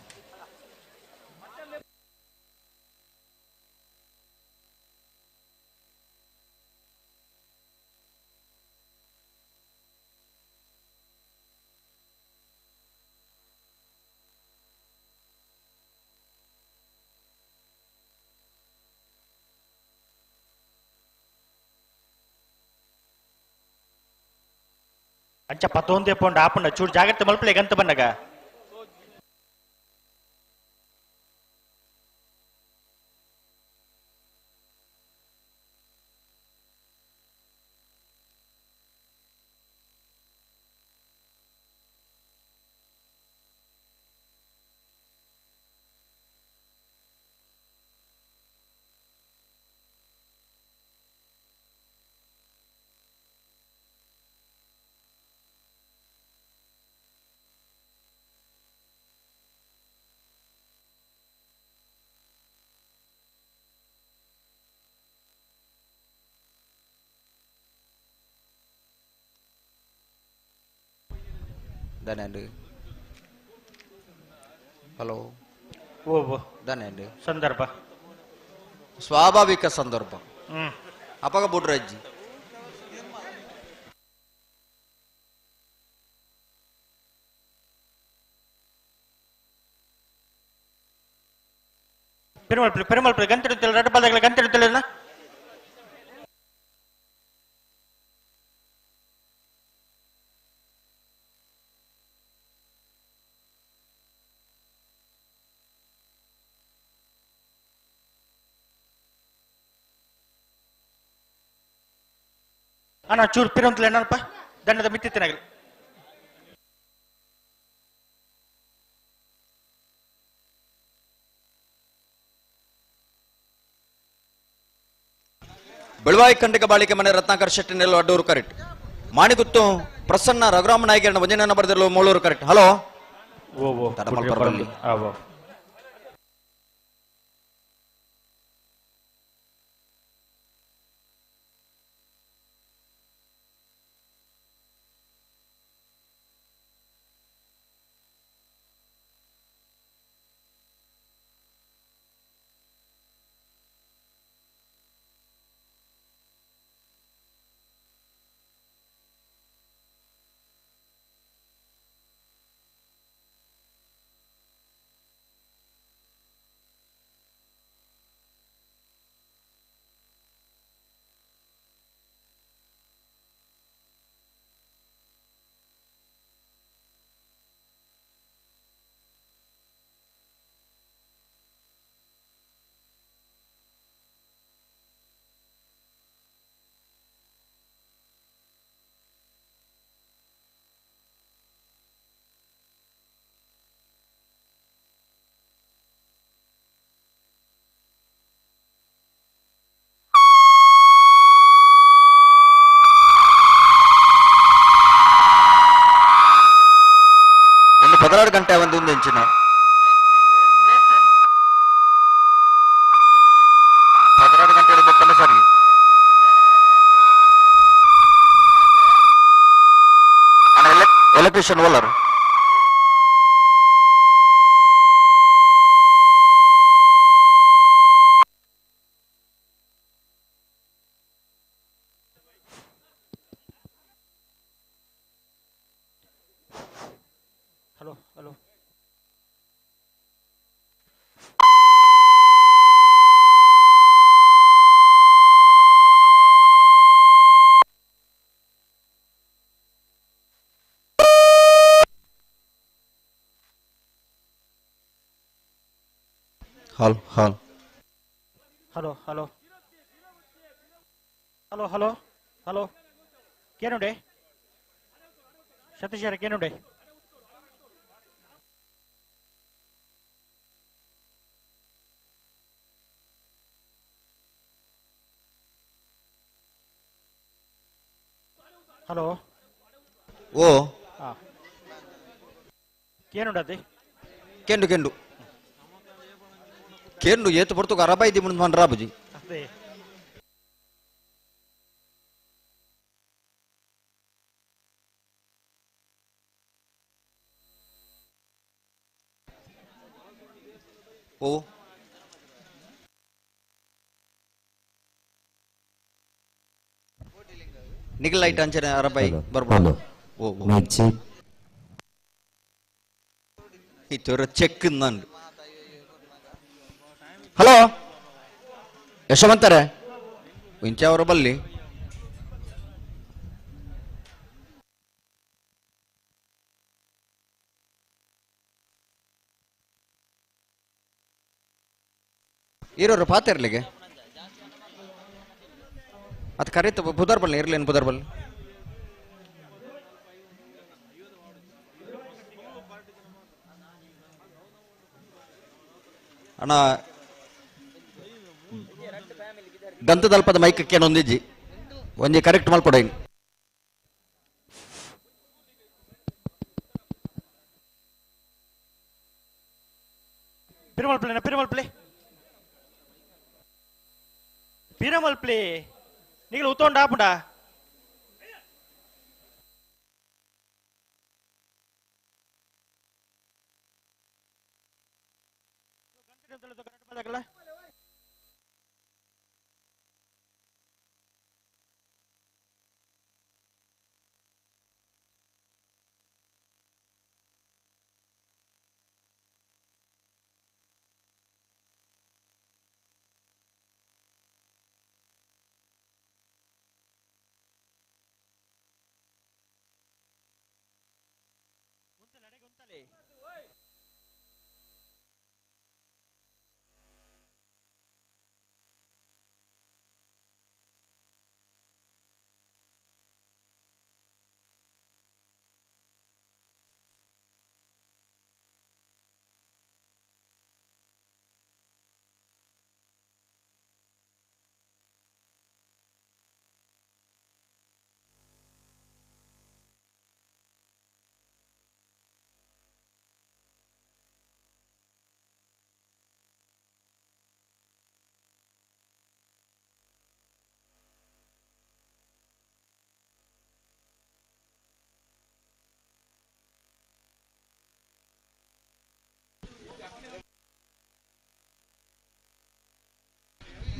ಅಂಚ ಪತ್ತೊಂದೇ ಪೋಂಡು ಆಪುಂಡ ಚೂರು ಜಾಗ್ರತೆ ಮಲ್ಪಲೆ ಗಂತ ಬನ್ನಗ ಧನ್ಯಂಡು ಹಲೋ ಓ ಧನ್ಯಂಡು ಸಂದರ್ಭ ಸ್ವಾಭಾವಿಕ ಸಂದರ್ಭ ಅಪಗ ಬುಡ್ರಜ್ಜಿ ಪೆರುಮಲ್ಪುಳಿ ಪೆರುಮಲ್ಪುಳಿ ಗಂತಿಡುತ್ತಿಲ್ಲ ರಡ್ಡು ಬಲ್ದಗಳ ಗಂತಿಡುತ್ತಿಲ್ಲ ಅಣ್ಣ ಚೂರು ಪಿರಂತಲ್ಲ ಏನಪ್ಪ ದಂಡದ ಮಿತ್ತಿತ್ತಿನಾಗಲಿ ಬೆಳವಾಯಿ ಖಂಡಿಕ ಬಾಳಿಕೆ ಮನೆ ರತ್ನಾಕರ್ ಶೆಟ್ಟಿ ನೆಲ್ಲು ಅಡ್ಡೂರು ಕರೆಕ್ಟ್ ಮಾಣಿಗುತ್ತು ಪ್ರಸನ್ನ ರಘುರಾಮ ನಾಯಕರನ್ನ ಒಂಜನ ಬರೆದಿರಲು ಮೂಳೂರು ಕರೆಕ್ಟ್ ಹಲೋ ಓ ಓ ತಡ 16 ಗಂಟೆ ಒಂದು ಇಂಚಿನ 16 ಗಂಟೆ ಬೊಕ್ಕನ ಸರಿ ಎಲೆಕ್ಟ್ರಿಷಿಯನ್ ಓಲರ್ hello hello hall hall hello hello hello hello hello. ಕೇನುಂಡೆ ಸತೀಶರ ಕೇನುಂಡೆ ಹಲೋ ಓ ಕೇನುಂಡದೆ ಕೆಂಡು ಕೆಂಡು ಕೆಂಡು ಏತು ಪೊರ್ತುಗು ಅರಬೈ the ಮುಂದ್ ರಾಬುಜಿ ಅದೇ ಓ ನಿಖಿಲ್ ಲೈಟ್ ಅಂಚನೆ ಅರಬೈ ಬರ್ಬೋದು ಓ ಇತ್ತೊರ ಚೆಕ್ ನಂದು. ಹಲೋ ಯಶವಂತರೇ ಇಂಚ ಅವರ ಬಲ್ಲಿ ಇರೋರು ಪಾತಿರ್ಲಿಗೆ ಅದು ಕರೀತ ಬುಧರ್ ಬಲ್ಲಿ ಇರ್ಲೇನು ಬುಧರ್ ಬಲ್ಲಿ ಅಣ್ಣ ಗಂತದಲ್ಪದ ಮೈಕಕ್ಕೆ ಒಂದಿಜ್ಜಿ ಒಂಜಿ ಕರೆಕ್ಟ್ ಮಲ್ಪಡೈನ್ ಪಿರಮಲ್ಪ್ಲೆ ಪಿರಮಲ್ಪ್ಲೆ ಪಿರಮಲ್ಪ್ಲೆ ನೀವು ಉತ್ತೊಂಡ ಆಪುಂಡ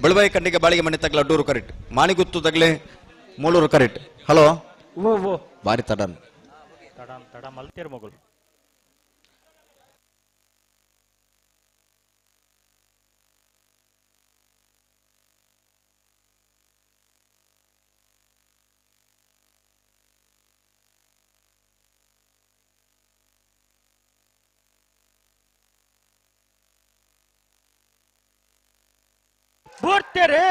ಬೆಳವಾಯಿ ಕಂಡಿಗೆ ಬಾಳಿಗೆ ಮನೆ ತಗ್ಲ ಅಡ್ಡೂರು ಕರೆಕ್ಟ್, ಮಾಣಿಗುತ್ತು ತಗ್ಲೆ ಮೂಳೂರು ಕರೆಕ್ಟ್. ಹಲೋ ಓ ಬಾರಿ ತಡನ್ ತಡನ್ ತಡ ಮಲ್ತೇರು ಮಗಳು. ಬುಡ್ತೇರೆ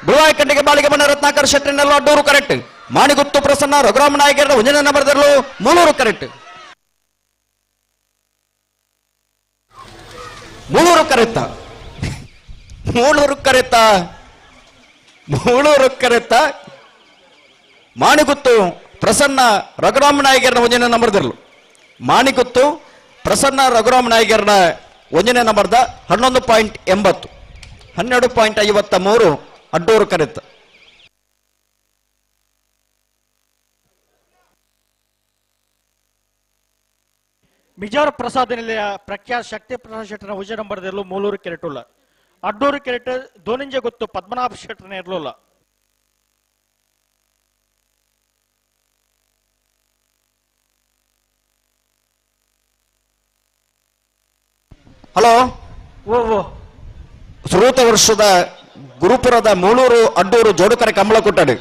ಬಿಳುವಾಯಿ ಕಂಡಿಗೆ ಬಾಳಿಗೆ ಬಣ್ಣ ರತ್ನಾಕರ್ ಶೆಟ್ಟಿನಲ್ಲೂ ಅಡ್ಡೂರು ಕರೆಕ್ಟ್, ಮಾಣಿಗುತ್ತು ಪ್ರಸನ್ನ ರಘುರಾಮ ನಾಯಕರ ಒಂಜನ ನಂಬರ್ದಲ್ಲೂ ಮೂಳೂರು ಕರೆಕ್ಟ್, ಮೂಳೂರು ಕರೆತ್ತ ಮೂಳೂರು ಕರೆತ್ತ ಮೂಳೂರು ಕರೆತ್ತ ಮಾಣಿಗುತ್ತು ಪ್ರಸನ್ನ ರಘುರಾಮ ನಾಯಕರನ ಒಂಜನ ನಂಬರ್ದಲ್ಲೂ ಮಾಣಿಗುತ್ತು ಪ್ರಸನ್ನ ರಘುರಾಮ ನಾಯಕರನ ಒಂಜನೇ ನಂಬರ್ದ 11.80 12.53 ಅಡ್ಡೂರು ಕರೆತ್ತ. ಮಿಜಾರ್ ಪ್ರಸಾದ್ ನಿಲಯ ಪ್ರಖ್ಯಾತ ಶಕ್ತಿ ಪ್ರಸಾದ್ ಶೆಟ್ಟನ ಉಜ ನಂಬರ್ದಲ್ಲೂ ಮೂಲೂರು ಕೆರೆಟುಲ್ಲ ಅಡ್ಡೂರು ಕೆರೆಟ್ ದೋನಿಂಜೆ ಗೊತ್ತು ಪದ್ಮನಾಭ ಶೆಟ್ಟನ ಇರಲಿಲ್ಲ. ಹಲೋ ಓ ಶ್ರೋತ ವರ್ಷದ ಗುರುಪುರದ ಮೂಳೂರು ಅಡ್ಡೂರು ಜೋಡುಕರೆ ಕಂಬಳ ಕೊಟ್ಟಾಡು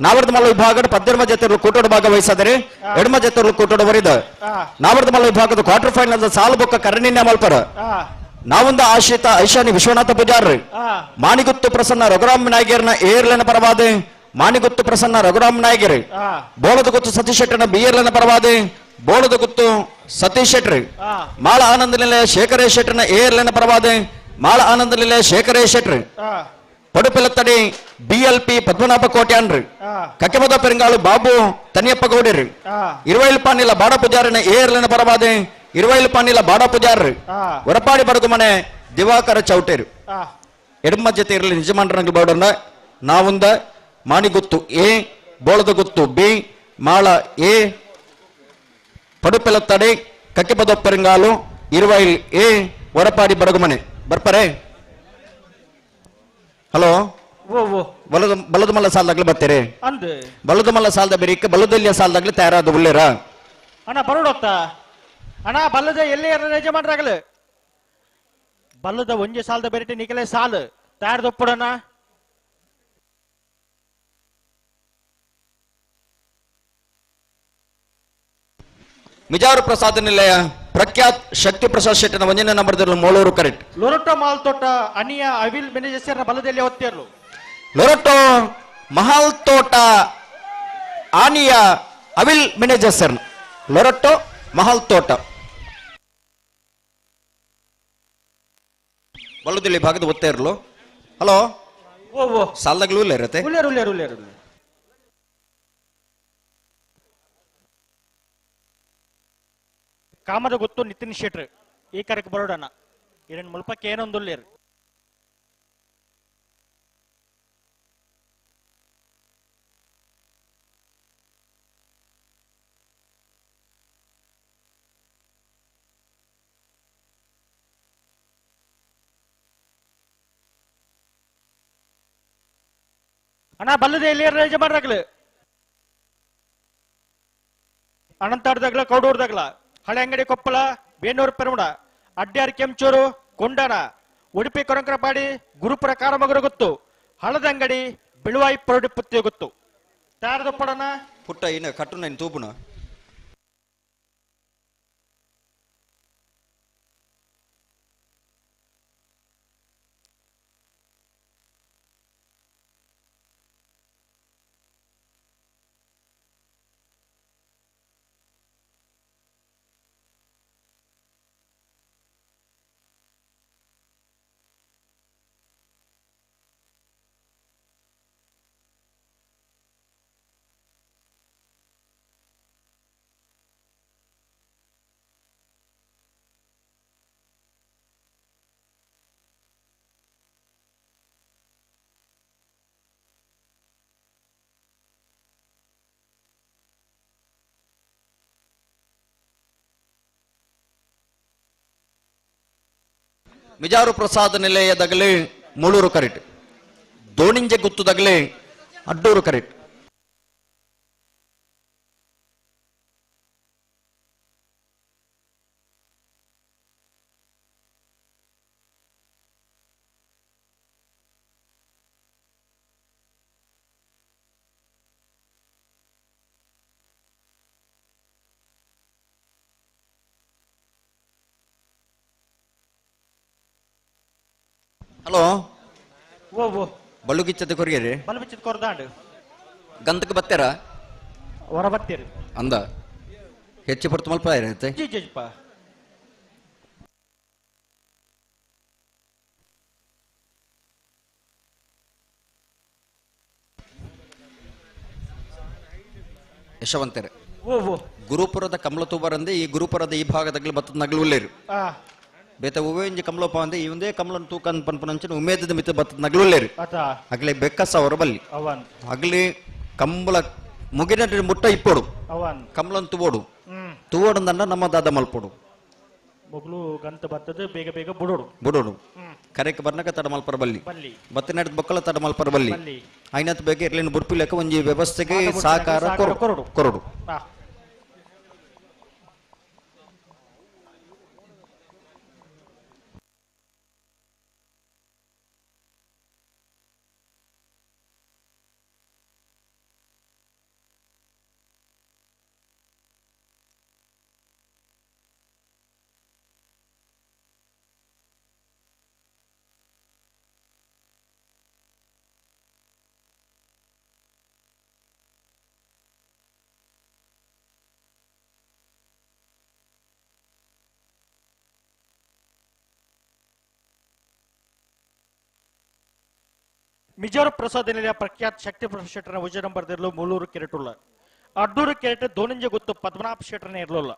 ನಾವರ್ದಮಲ್ಲ ವಿಭಾಗದ ಪದ್ದೆರ್ಮ ಜೊತೆ ಕೂಟೋಡು ಭಾಗವಹಿಸಿದರೆ ಎಡಮ ಜೊತೆ ಕೂಟೋಡು ಬರಿದ ನಾವರ್ದಮಲ್ಲ ವಿಭಾಗದ ಕ್ವಾರ್ಟರ್ ಫೈನಲ್ ಸಾಲು ಬೊಕ್ಕ ಕರಣಿನ್ಯ ಮಲ್ಪರ ನಾವೊಂದ ಆಶ್ರಿತ ಐಶಾನಿ ವಿಶ್ವನಾಥ ಪೂಜಾರ್ ಮಾಣಿಗುತ್ತು ಪ್ರಸನ್ನ ರಘುರಾಮ ನಾಯಕರ್ನ ಏರ್ಲೆನ ಪರವಾದ ಮಾಣಿಗುತ್ತು ಪ್ರಸನ್ನ ರಘುರಾಮ್ ನಾಯಕರು ಬೋಳದ ಗುತ್ತು ಸತೀಶ್ ಶೆಟ್ಟರ್ನ ಬಿಎಲ್ ಪರವಾದೆ ಬೋಳದ ಗುತ್ತು ಸತೀಶ್ ಶೆಟ್ಟರ್ ಮಾಳ ಆನಂದ ನಿಲಯ ಶೇಖರೇ ಶೆಟ್ಟರ್ನ ಎ ಪರವಾದೆ ಮಾಳ ಆನಂದ ನಿಲಯ ಶೇಖರೇ ಶೆಟ್ಟರ್ ಪಡುಪಿಲತ್ತಡಿ ಬಿಎಲ್ಪಿ ಪದ್ಮನಾಭ ಕೋಟ್ಯಾನ್ರು ಕಕ್ಕೆಮದ ಪೆರಂಗಾಳು ಬಾಬು ತನಿಯಪ್ಪ ಗೌಡರು ಇರುವೈಲ್ ಪಾನಿಲ ಬಾಡ ಪೂಜಾರಿನ ಏರ್ಲಿನ ಪರವಾದೆ ಇರುವೈಲ್ ಪಾನಿಲ ಬಾಡ ಪೂಜಾರರು ಹೊರಪಾಡಿ ಬಡಗುಮನೆ ದಿವಾಕರ ಚೌಟೇರು ಎಡಮ ಜೊತೆ ಇರಲಿ ನಿಜಮಾನ್ರಂಗ್ ಬೌಡರ್ನ Navunda Maniguttu A Boladagutthu B Mala A Padupilathadi Kakkepadavu Peringalu Iruvail A Horapadi Badagumane ಬರ್ಪಾರೆ. Hello ಬಲದಮಲ್ಲ ಸಾಲದಾಗ್ಲಿ ಬರ್ತೀರಿ? ಬಲದಮಲ್ಲ ಸಾಲದ ಬೇರಿಕ ಬಲದಲ್ಲಿಯ ಸಾಲದಾಗ್ಲಿ ತಯಾರಾದ ಉಳ್ಳೇರ ಅಣ್ಣ ಬರೋಡತ್ತ ಅಣ್ಣ ಬಲ್ಲದ ಎಲ್ಲಿ ಯಜಮಾನ್ರಾಗಲು ಬಲ್ಲದ ಒಂಜೆ ಸಾಲದ ಬೇರೆ ನಿಕಲೆ ಸಾಲು ತಯಾರದೊಪ್ಪಡಣ್ಣ. ಮಿಜಾರು ಪ್ರಸಾದ್ ನಿಲಯ ಪ್ರಖ್ಯಾತ್ ಶಕ್ತಿ ಪ್ರಸಾದ್ ಶೆಟ್ಟಿನ ಒಂದನೇ ನಂಬರ್ ಮೋಳೂರು ಕರೆಕ್ಟ್. ಲೊರೊಟ್ಟೋ ಮಾಲ್ ತೋಟ ಅನಿಯ ಅವಿಲ್ ಮ್ಯಾನೇಜರ್ನ ಬಲದಲ್ಲಿ ಒತ್ತಿರಲು. ಲೊರೊಟ್ಟೋ ಮಹಾಲ್ ತೋಟ ಆನಿಯ ಅವಿಲ್ ಮ್ಯಾನೇಜರ್ಸ್ ಲೊರೊಟ್ಟೋ ಮಹಾಲ್ ತೋಟ ಬಲದಲ್ಲಿ ಭಾಗದ ಒತ್ತೇ ಇರಲು. ಹಲೋ ಸಾಲದಾಗ್ಲೂ ಇಲ್ಲ ಇರತ್ತೆ. ಕಾಮದ ಗೊತ್ತು ನಿತಿನ್ ಶೆಟ್ರ್ ಈ ಕರೆಕ್ ಬರೋಡಣ ಇರನ್ ಮುಲ್ಪಕ್ಕೆ ಏನೊಂದುಲ್ಲೇರು. ಅಣ್ಣ ಬಲ್ಲದೆ ಎಲ್ಲಿ ಯಜಮಾನ್ರಾಗ್ಲು ಅನಂತಾಡ್ದಾಗ್ಲ ಕೌಡೂರ್ದಾಗ್ಲ ಹಳೆ ಅಂಗಡಿ ಕೊಪ್ಪಳ ಬೇನೂರು ಪೆರುಮಡ ಅಡ್ಯಾರ್ ಕೆಂಚೂರು ಕೊಂಡಾಣ ಉಡುಪಿ ಕೊರಂಕರಪಾಡಿ ಗುರುಪುರ ಕಾರಮಗುರು ಗೊತ್ತು ಹಳದಂಗಡಿ ಬಿಳುವಾಯಿ ಪೊರಡಿ ಪುತ್ತಿ ಗೊತ್ತು ತಯಾರದೊಪ್ಪಡಣ ಪುಟ್ಟ ಇನ್ನ ಕಟ್ಟು ನೈನ್ ತೂಪುನ ಮಿಜಾರು ಪ್ರಸಾದ ನಿಲಯದಗಲಿ ಮುಳೂರು ಕರೆಕ್ಟ್, ದೋಣಿಂಜೆ ಗುತ್ತುದಗಲಿ ಅಡ್ಡೂರು ಕರೆಕ್ಟ್. ಹಲೋ ಬಳ್ಳುಗಿಚ್ಚದ ಕೊರಿಯರಿ ಬಲ್ಬಿಚ್ಚದ ಕೊರ್ದಾಂಡು ಗಂಧಕ್ಕೆ ಬತ್ತೀರಾ? ಹೊರ ಬತ್ತೀರಿ ಅಂದ ಹೆಚ್ಚು ಪಡ್ತು ಮಲ್ಪ ಇರುತ್ತೆ. ಜಿ ಜಿಪ್ಪ ಯಶವಂತರೆ ಗುರುಪುರದ ಕಮಲ ತೂಬರಂದೆ ಈ ಗುರುಪುರದ ಈ ಭಾಗದಾಗಲಿ ಬತ್ತದ ನಗಲು ಉಳ್ಳೇರು ಬೇತ ಹೂವೆ ಇಂಜಿ ಕಮಲಪ್ಪ ಅಂದೆ ಈ ಒಂದೇ ಕಮಲನ್ ತೂಕನ್ ಪನ್ಪನಂಚಿನ ಉಮೇದದ ಮಿತ್ತ ಬತ್ತದ ನಗಲು ಉಳ್ಳೇರು ಅಗಲಿ ಬೆಕ್ಕಸ ಅವರ ಬಲ್ಲಿ ಅಗಲಿ ಕಂಬಳ ಮುಗಿನ ಮುಟ್ಟ ಇಪ್ಪೋಡು ಕಮಲನ್ ತುಬೋಡು ತುವೋಡು ನಮ್ಮ ದಾದ ಮಲ್ಪೋಡು ಮೊಗಲು ಗಂತ ಬತ್ತದ ಬೇಗ ಬೇಗ ಬುಡೋಡು ಬುಡೋಡು ಕರೆಕ್ ಬರ್ನಕ ತಡ ಮಲ್ಪರ ಬಲ್ಲಿ ಬತ್ತಿನಡ್ ಬೊಕ್ಕಲ ತಡ ಮಲ್ಪರ ಬಲ್ಲಿ ಐನತ್ ಬೇಗ ಇರ್ಲಿನ ಬುಡ್ಪಿ ಲೆಕ್ಕ ಒಂಜಿ ವ್ಯವಸ್ಥೆಗೆ ಸಹಕಾರ ಕೊರಡು ಕೊರಡು. ಮಿಜಾರು ಪ್ರಸಾದ್ ನಿಲಯ ಪ್ರಖ್ಯಾತ ಶಕ್ತಿ ಶೆಟ್ಟರ್ನ ವಿಜಯ ನಂಬರ್ ಇರಲು ಮೂಲೂರು ಕೆರೆಟುಲ್ಲ. ಅಡ್ಡೂರು ಕೆರೆಟ್ ದೋನಿಂಜ ಗೊತ್ತು ಪದ್ಮನಾಭ ಶೆಟ್ಟರ್ನ ಇರಲಿಲ್ಲ.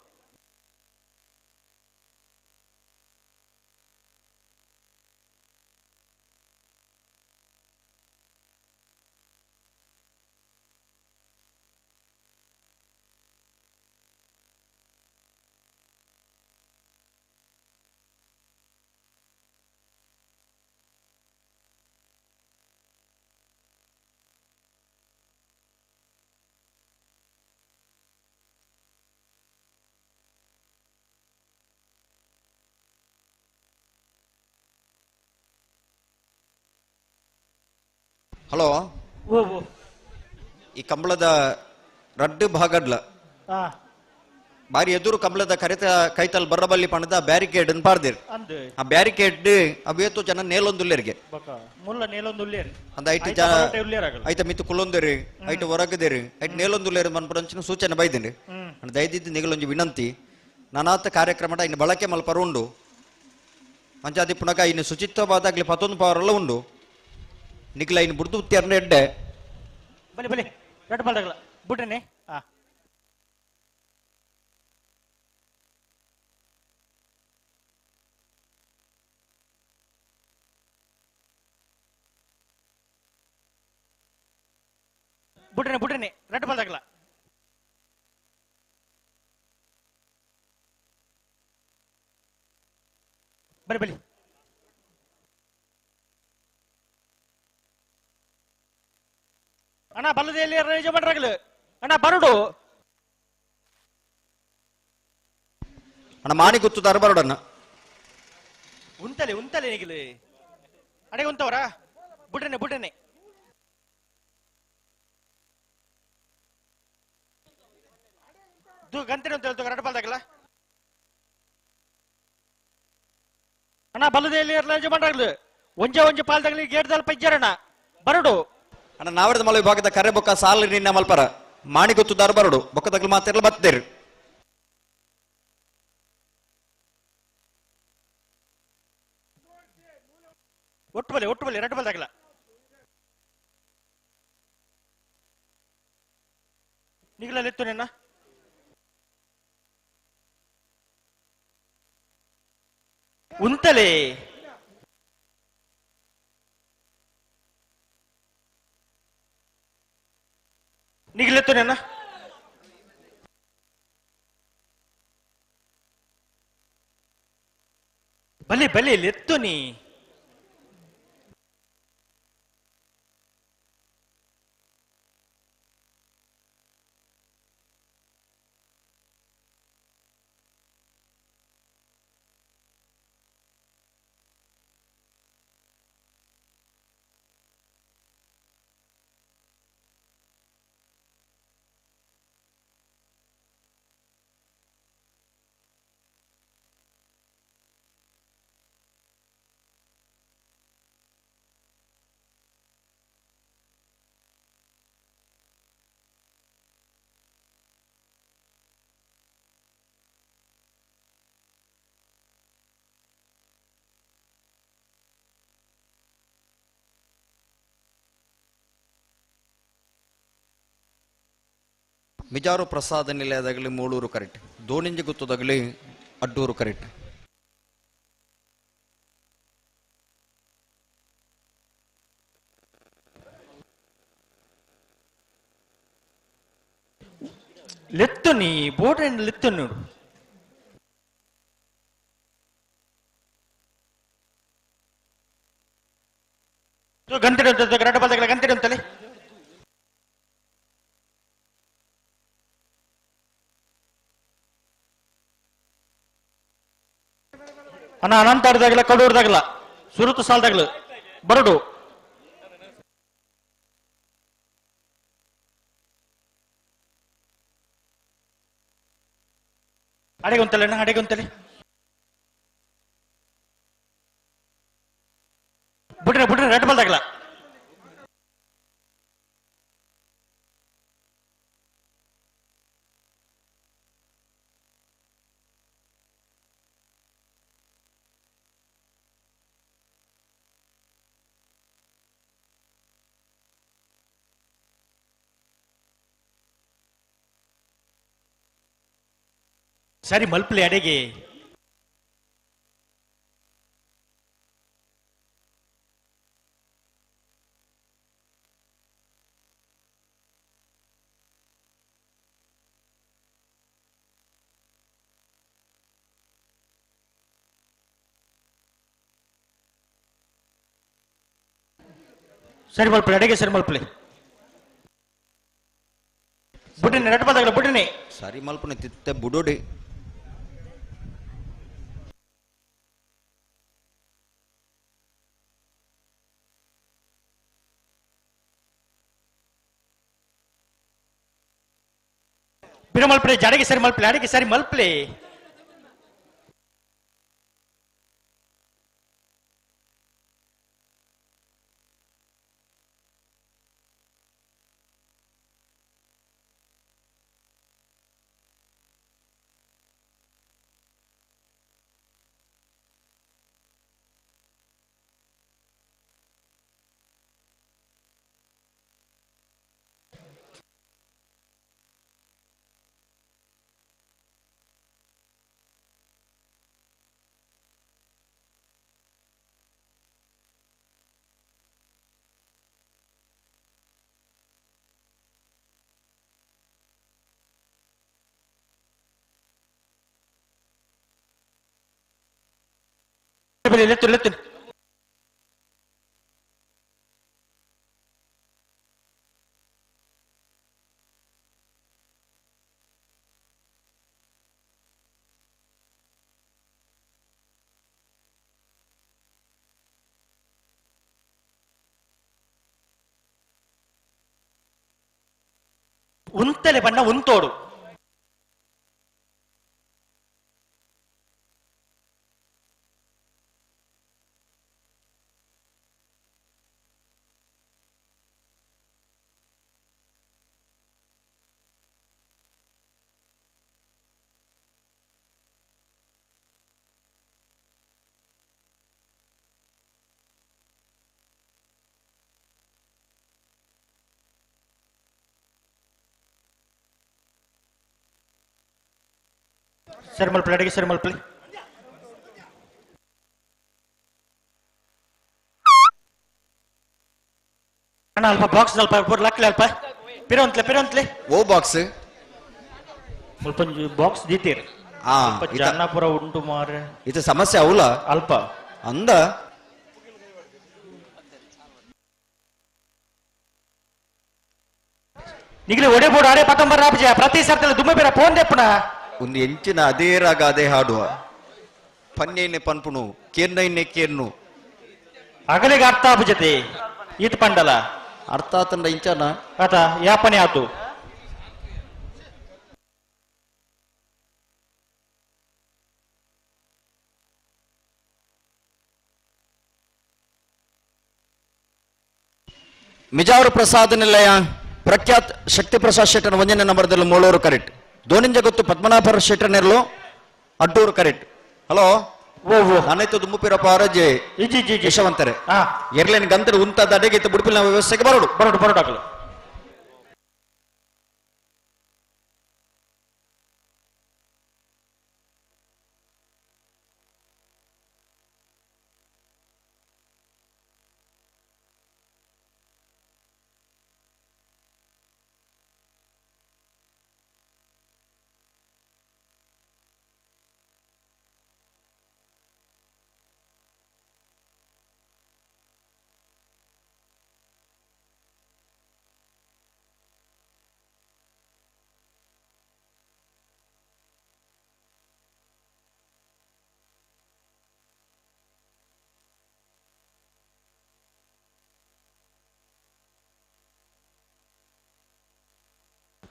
ಹಲೋ, ಈ ಕಂಬಳದ ರಡ್ಡು ಭಾಗಡ್ಲ ಬಾರಿ ಎದುರು ಕಂಬಳದ ಕರೆತ ಕೈತಲ್ ಬರಬಲ್ಲಿ ಪಣದ ಬ್ಯಾರಿಕೇಡ್ ಪಾರ್ದಿರ್. ಆ ಬ್ಯಾರಿಕೇಡ್ ಅವೇತು ಜನ ನೇಲೊಂದುಲ್ಲೇರಿಗೆ ಅಂದ ಐಟ್ ಜನ ಐತ ಮಿತ್ತು ಕುಲ್ಲೊಂದೇರಿ, ಐಟ್ ಹೊರಗದೇರಿ, ಐಟ್ ನೇಲೊಂದುಲ್ಲೇರಿ ಮನ್ಪುರಂಚಿನ ಸೂಚನೆ ಬೈದೇನೆ. ದಯದಿದ್ದು ನಿಗಲೊಂಜಿ ವಿನಂತಿ, ನಾನಾತ ಕಾರ್ಯಕ್ರಮದ ಇನ್ನು ಬಳಕೆ ಮಲ್ಪರ ಉಂಡು ಅಂಚಾದಿ ಪುನಕ ಇನ್ನು ಶುಚಿತ್ವವಾದಾಗ್ಲಿ ಪತ್ತೊಂದು ಪವರೆಲ್ಲ ಉಂಡು ನಿಗ್ಲ ಇನ್ನು ಬುಡ್ದು ಉತ್ತಿಯರ್ನ ಎಡ್ಡೆ ಬಲಿ ಬಲಿ ರಡ್ಡು ಬಾಲ್ದಾಗಲ ಬುಡ್ರನೆ. ಬುಡ್ರನೆ ಬುಡ್ರನೆ ರಡ್ಡು ಬಾಲ್ದಾಗಲ ಬಲಿ ಬಲಿ. ಅಣ್ಣ ಬಲ್ಲದೆಯಲ್ಲಿ ಯಜಮಾನರಾಗಲು ಅಣ್ಣ ಬರಡು ಅಣ್ಣ ಮಾಣಿ ಗುತ್ತುದಾರ ಬರಡಣ್ಣ. ಉಂತಲೆ ಉಂತಲೆ ನಿಗಿಲಿ ಅಡೆ ಉಂತವರ ಬುಡ್ರನೆ ಬುಡ್ರನೆ. ಗಂತಿನ ಅಂತ ಹೇಳ್ತೋ ರಡ್ಡು ಬಾಲ್ದಾಗಲ್ಲ. ಅಣ್ಣ ಬಲ್ಲದೆಯಲ್ಲಿ ಯಜಮಾನರಾಗಲು ಒಂಜೆ ಒಂಜೆ ಪಾಲ್ದಾಗಲಿ ಗೇಟ್ ದಲ್ಪ ಇಜ್ಜಾರಣ್ಣ ಬರಡು. ಅಣ್ಣ ನಾವರದ ಮಲ ವಿಭಾಗದ ಕರೆ ಬೊಕ್ಕ ಸಾಲ ನಿನ್ನ ಮಲ್ಪರ ಮಾಣಿ ಗೊತ್ತುದಾರ ಬರಡು ಬೊಕ್ಕದಾಗಲು ಮಾತಿರಲ್ಲ ಬತ್ತೇರಿ. ಒಟ್ಟು ಬಲೆ ಒಟ್ಟು ಬಲೆ ಎರಡು ಬಲ್ದಾಗಲ್ಲ ನಿಗಲಲ್ಲಿತ್ತು ನಿನ್ನ ಉಂತಲೆ. ನಿಗಲೆತ್ತು ನನ್ನ ಬಲಿ ಬಲಿ ಲೆತ್ತು ನೀ. ಮಿಜಾರು ಪ್ರಸಾದ ನಿಲಯದಾಗಲಿ ಮೂಳೂರು ಕರೆಕ್ಟ್, ದೋಣಿಂಜಿ ಗುತ್ತದಾಗಲಿ ಅಡ್ಡೂರು ಕರೆಕ್ಟ್. ಲೆತ್ತು ನೀ ಬೋಟ್ ಲೆತ್ತು ನೋಡು. ಗಂತಿಡ ಗರಡ ಬಾಲ್ದಾಗಲ ಗಂತಿಡ ಅಂತಲೇ. ಅಣ್ಣ ಅನಂತ ಆಡ್ದಾಗಲ ಕಡೂರ್ದಾಗಲ ಸುರುತು ಸಾಲ್ದಾಗಲ ಬರಡು. ಅಡೆಗೆ ಒಂತಲೆ ಅಣ್ಣ ಅಡೆಗೆ ಒಂತಲೆ ಬಿಡ್ರೆ ಬಿಡ್ರೆ ರೆಡ್ ಬಾಲ್ದಾಗಲ. ಸರಿ ಮಲ್ಪಲೆ ಅಡೆಗೆ ಸರಿ ಮಲ್ಪಲೆ ಅಡೆಗೆ ಸರಿ ಮಲ್ಪಲೆ ಬುಡ್ಡಿನಿ ನೆಟ್ ಬಂದಾಗಲ ಬುಡ್ಡಿನಿ ಸರಿ ಮಲ್ಪನೆ ತಿತ್ತೆ ಬುಡೋಡಿ ಬಿಡ ಮಲ್ಪಲೆ ಜಾಡಿಗೆ ಸರಿ ಮಲ್ಪಲೆ ಅಡಿಗೆ ಸರಿ ಮಲ್ಪಲೆ ಲೆತ್ತು ಲೆತ್ತು ಉಂತಲೆ ಬಣ್ಣ ಉಂತೋಡು ಸರಿ ಮಲ್ಪಲೆ ಅಡಿಗೆ ಸರಿ ಮಲ್ಪಲೆ ಅಣ್ಣ ಅಲ್ಪ ಬಾಕ್ಸ್ ಅಲ್ಪ ಲಕ್ಲೆ ಅಲ್ಪ ಪಿರೋಂತ್ಲೆ ಪಿರೋಂತ್ಲೆ ಓ ಬಾಕ್ಸ್ ಮುಲ್ಪ ಬಾಕ್ಸ್ ದೀತೀರ್ ಆ ಜನ್ನಾಪುರ ಉಂಟು ಮಾರೆ ಇದು ಸಮಸ್ಯೆ ಅವಲ ಅಲ್ಪ ಅಂದ ನಿಗಲಿ ಒಡೆ ಬೋಡು ಅರೆ ಪತ್ತೊಂಬರ ರಾಪಜ ಪ್ರತಿ ಸರ್ತಿ ದುಮ್ಮೆ ಬೇರೆ ಫೋನ್ ದೆಪ್ಪಣ ಒಂದು ಎಂಚಿನ ಅದೇ ರಾಗ ಅದೇ ಹಾಡುವ ಪನ್ನೇನೆ ಪನ್ಪುನು ಕೇರ್ನೈನೆ ಕೇರ್ನು ಅಗಲಿಗೆ ಅರ್ಥ ಆಪುಜತೆ ಈತ ಪಂಡಲ ಅರ್ಥ ಆತಂಡ ಇಂಚನ ಆತ ಯಾಪನೆ ಆತು ಮಿಜಾವರ ಪ್ರಸಾದ್ ನಿಲಯ ಪ್ರಖ್ಯಾತ್ ಶಕ್ತಿ ಪ್ರಸಾದ್ ಶೆಟ್ಟನ ಒಂದನೇ ನಂಬರ್ದಲ್ಲಿ ಮೂಳೂರು ಕರೆಕ್ಟ್ ದೋನಿಂಜ ಗೊತ್ತು ಪದ್ಮನಾಭರ ಶೆಟ್ಟನೆರ್ಲು ಅಡ್ಡೂರು ಕರೆಕ್ಟ್ ಹಲೋ ನಾನೈತು ದುಮ್ಮುಪಿರಪ್ಪ ಆರೋಗ್ಯ ಯಶವಂತರೆ ಎರ್ಲೇನ್ ಗಂತರು ಉಂತಾದ ಅಡೆಗೆ ಇತ್ತು ಬುಡುಪಿನ ವ್ಯವಸ್ಥೆಗೆ ಬರೋಡು ಬರೋಡು ಬರೋಡು ಆಗಲು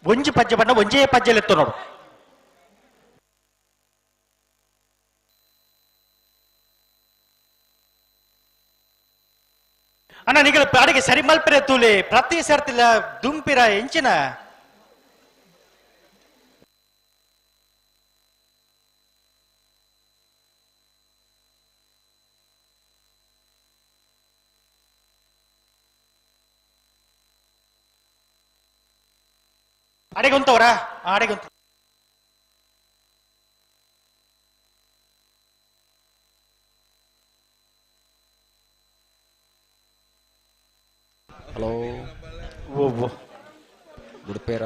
ಒಂಜಿ ಪಜ್ಜೆ ಬಣ್ಣ ಒಂಜೇ ಪಜ್ಜೆಲೆತ್ತು ನೋಡು ಅಣ್ಣ ನಿಗಲ ಅಡಿಗೆ ಸರಿ ಮಲ್ಪರೆ ತೂಲೆ ಪ್ರತಿ ಸರ್ತಿಲ ದುಂಪಿರ ಎಂಚಿನ ಅಡೆಗೆ ಉಂತವರಾ ಅಡೆಗೆ ಉಂತ. ಬೋ ಬುಡ್ಪೇರ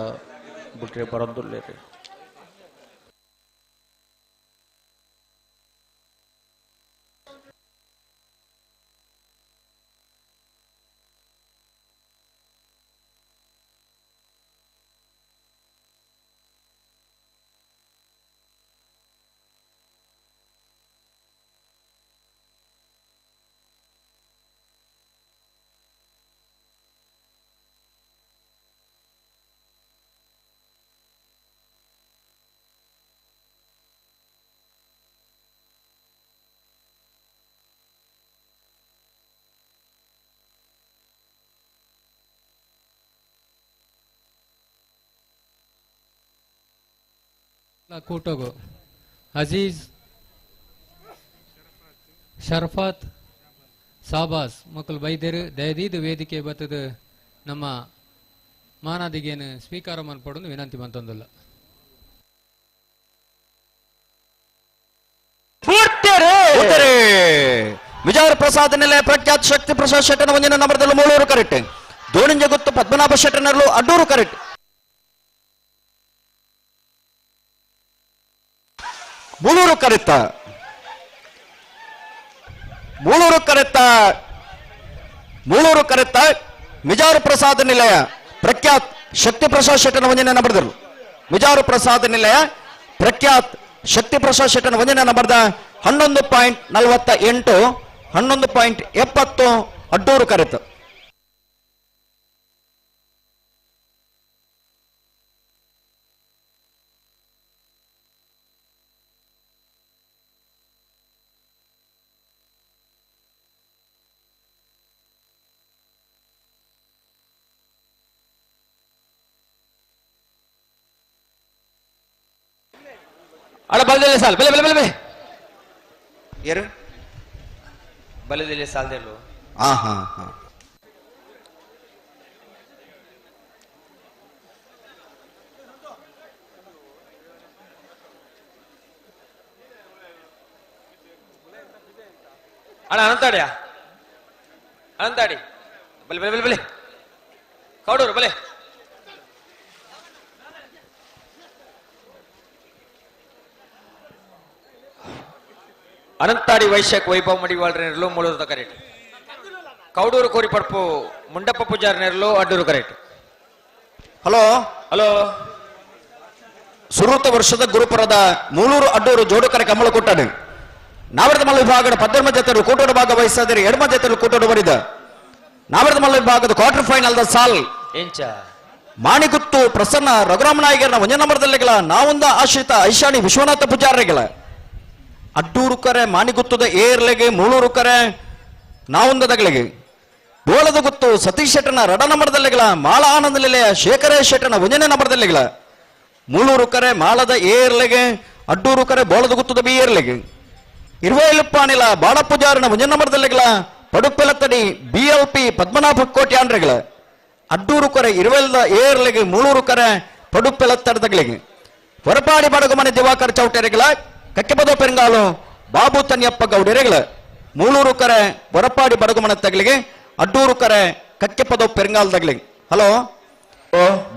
ಬುಟ್ರೆ ಬರಂದುಲ್ಲೇರಿ. ಕೂಟಗು ಅಜೀಜ್ ಶರ್ಫಾತ್ ಸಾಬಾಸ್ ಮಕ್ಕಳು ಬೈದರು ದಯದೀದು ವೇದಿಕೆ ಬತ್ತದ ನಮ್ಮ ಮಾನಾದಿಗೇನು ಸ್ವೀಕಾರ ಮನ್ಪಡೋದು ವಿನಂತಿ ಮಂತೊಂದಿಲ್ಲ. ವಿಜಯ ಪ್ರಸಾದ್ ನೆಲೆ ಪ್ರಖ್ಯಾತ್ ಶಕ್ತಿ ಪ್ರಸಾದ್ ಶೆಟ್ಟನ ಒಂದಿನ ನಂಬರ್ದಲ್ಲಿ ಮೂಳೂರು ಕರೆಕ್ಟ್. ದೋಣಿಂಜಗುತ್ತು ಪದ್ಮನಾಭ ಶೆಟ್ಟನಲ್ಲೂ ಅಡ್ಡೂರು ಕರೆಕ್ಟ್. ಮೂಳೂರು ಕರೆತ್ತ ಮೂಳೂರು ಕರೆತ್ತ ಮೂಳೂರು ಕರೆತ್ತ ಮಿಜಾರು ಪ್ರಸಾದ್ ನಿಲಯ ಪ್ರಖ್ಯಾತ್ ಶಕ್ತಿ ಪ್ರಸಾದ್ ಶೆಟ್ಟನ ಒಂದಿನ ನಂಬರ್ದರು. ಮಿಜಾರು ಪ್ರಸಾದ್ ನಿಲಯ ಪ್ರಖ್ಯಾತ್ ಶಕ್ತಿ ಪ್ರಸಾದ್ ಶೆಟ್ಟನ ಒಂದಿನ ನಂಬರ್ದ 11.48 11.70 ಅಡ್ಡೂರು ಕರೆತ. ಅಡ ಬಲದಲ್ಲೇ ಸಾಲ್ ಬೆಲೆ ಬೆಲೆ ಬೆಲೆ ಬೆಲೆ ಯಾರು ಬಲದಲ್ಲೇ ಸಾಲ್ದೆಲ್ಲೋ. ಹಾ ಹಾ ಹಾ ಅಣ್ಣ ಅನಂತಾಡಿಯಾ ಅನಂತಾಡಿ ಬಲೆ ಬಲೆ ಬಲೆ ಬಲೆ ಕೌಡೂರು ಬಲೆ. ಅನಂತಾಡಿ ವೈಶ್ಯಕ್ ವೈಭವ ಮಡಿವಾಳ್ರ ನೆರಳು ಮೂಳೂರು ಕರೆಕ್ಟ್. ಕೌಡೂರು ಕೋರಿಪಡ್ಪು ಮುಂಡಪ್ಪ ಪೂಜಾರಿ ನೆರಳು ಅಡ್ಡೂರು ಕರೆಕ್ಟ್. ಹಲೋ ಹಲೋ ಸುರೂತ ವರ್ಷದ ಗುರುಪುರದ ಮೂಳೂರು ಅಡ್ಡೂರು ಜೋಡುಕರೆ ಕಮ್ಮಳ ಕೊಟ್ಟಾನೆ. ನಾವರದಮಲ್ಲ ವಿಭಾಗದ ಪದ್ದರ್ಮ ಜತೆರು ಕೂಟೋಡು ಭಾಗ ವಹಿಸಿದರೆ ಎಡಮ ಜತೆರು ಕೂಟೋಡು ಬರಿದ. ನಾವರದಮಲ್ಲ ವಿಭಾಗದ ಕ್ವಾರ್ಟರ್ ಫೈನಲ್ the ಸಾಲ್ ಎಂಚ ಮಾಣಿಗುತ್ತು ಪ್ರಸನ್ನ ರಘುರಾಮ ನಾಯಕರನ್ನ ಒಂದೇ ನಂಬರ್ದಲ್ಲಿಗಳ ನಾವೊಂದ ಆಶ್ರಿತ ಐಶಾಣಿ ವಿಶ್ವನಾಥ ಪೂಜಾರಿಗಳ. ಅಡ್ಡೂರು ಕರೆ ಮಾಣಿಗುತ್ತದ ಏರ್ಲೆಗೆ ಮೂಳೂರು ಕರೆ ನಾವೊಂದದಗಳಿಗೆ. ಬೋಳದ ಗುತ್ತು ಸತೀಶ್ ಶೆಟ್ಟನ ರಡ ನಂಬರ್ದಲ್ಲಿಗಳ ಮಾಳ ಆನಂದ ನಿಲಯ ಶೇಖರೇ ಶೆಟ್ಟನ ಒಂದನೇ ನಂಬರ್ದಲ್ಲಿಗಳ. ಮೂಳೂರು ಕರೆ ಮಾಳದ ಏರ್ಲೆಗೆ ಅಡ್ಡೂರು ಕರೆ ಬೋಳದ ಗುತ್ತದ ಬಿ ಏರ್ಲೆಗೆ. ಇರುವೈಲುಪ್ಪಾನಿಲ ಬಾಡಪೂಜಾರನ ಒಂದೇ ನಂಬರ್ದಲ್ಲಿಗಳ ಪಡುಪೆಲತ್ತಡಿ ಬಿ ಎಲ್ ಪಿ ಪದ್ಮನಾಭ ಕೋಟಿ ಆಂಡ್ರೆಗಳ. ಅಡ್ಡೂರು ಕರೆ ಇರುವೆಲ್ದ ಏರ್ಲೆಗೆ ಮೂಳೂರು ಕರೆ ಪಡುಪೆಲತ್ತಡದಗಳಿಗೆ. ಹೊರಪಾಡಿ ಬಡಗುಮನೆ ದಿವಾಕರ್ ಚೌಟೆರೆಗಳ ಕಕ್ಕೆಪದ ಪೆರಂಗಾಲು ಬಾಬು ತನ್ಯಪ್ಪ ಗೌಡರೆಗಳ. ಮೂಳೂರು ಕರೆ ಹೊರಪಾಡಿ ಬಡಗುಮನೆ ತಗಲಿಗೆ ಅಡ್ಡೂರು ಕರೆ ಕಕ್ಕೆಪದ ಪೆರಂಗಾಲ್ ತಗಲಿಗೆ. ಹಲೋ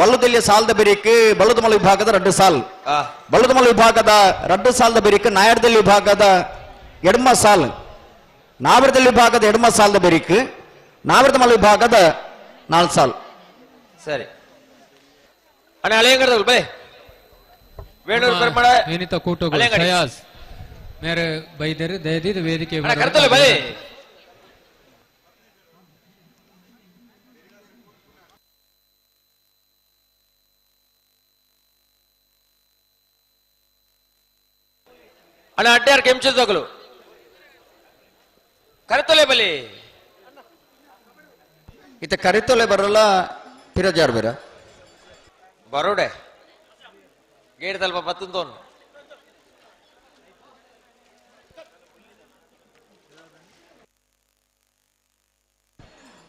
ಬಲ್ಲುದೆಲ್ಲಿಯ ಸಾಲದ ಬೆರಿಕ್ ಬಲ್ಲದಮಲ ವಿಭಾಗದ ರಡ್ಡು ಸಾಲ್. ಬಲ್ಲದಮಲ ವಿಭಾಗದ ರಡ್ಡು ಸಾಲದ ಬೆರಿಕ್ ನಾಯರ್ದಲ್ಲಿ ವಿಭಾಗದ ಎಡಮ ಸಾಲ್. ನಾವರದಲ್ಲಿ ವಿಭಾಗದ ಎಡಮ ಸಾಲದ ಬೆರಿಕ್ ನಾವರದಮಲ ವಿಭಾಗದ 4 ಸಾಲ್. ಸರಿ ಅಣ್ಣ ಹಳೆಯಂಗಡದವ್ರು ಬೈ ವೇಣೂರು ಪೆರ್ಮಡ ವಿನಿತ ಕೂಟಗಳು ಫಯಾಜ್ ಮೇರೆ ಬೈದರು ದಯದೀದು ವೇದಿಕೆ ಕರ್ತಲ್ಲ ಬೈ. ಅಣ್ಣ ಅಡ್ಡಾರ್ ಕೆಂಚದಗಳು ಕರೆತೊಲೆ ಬಲಿ ಇತ್ತ ಕರಿತೊಲೆ ಬರಲ್ಲ ಪಿರಜಾರ್ ಬೇರ ಬರೋಡೆ ಗೇಟ್ ತಲ್ಪ ಬತ್ತಂತೋನು.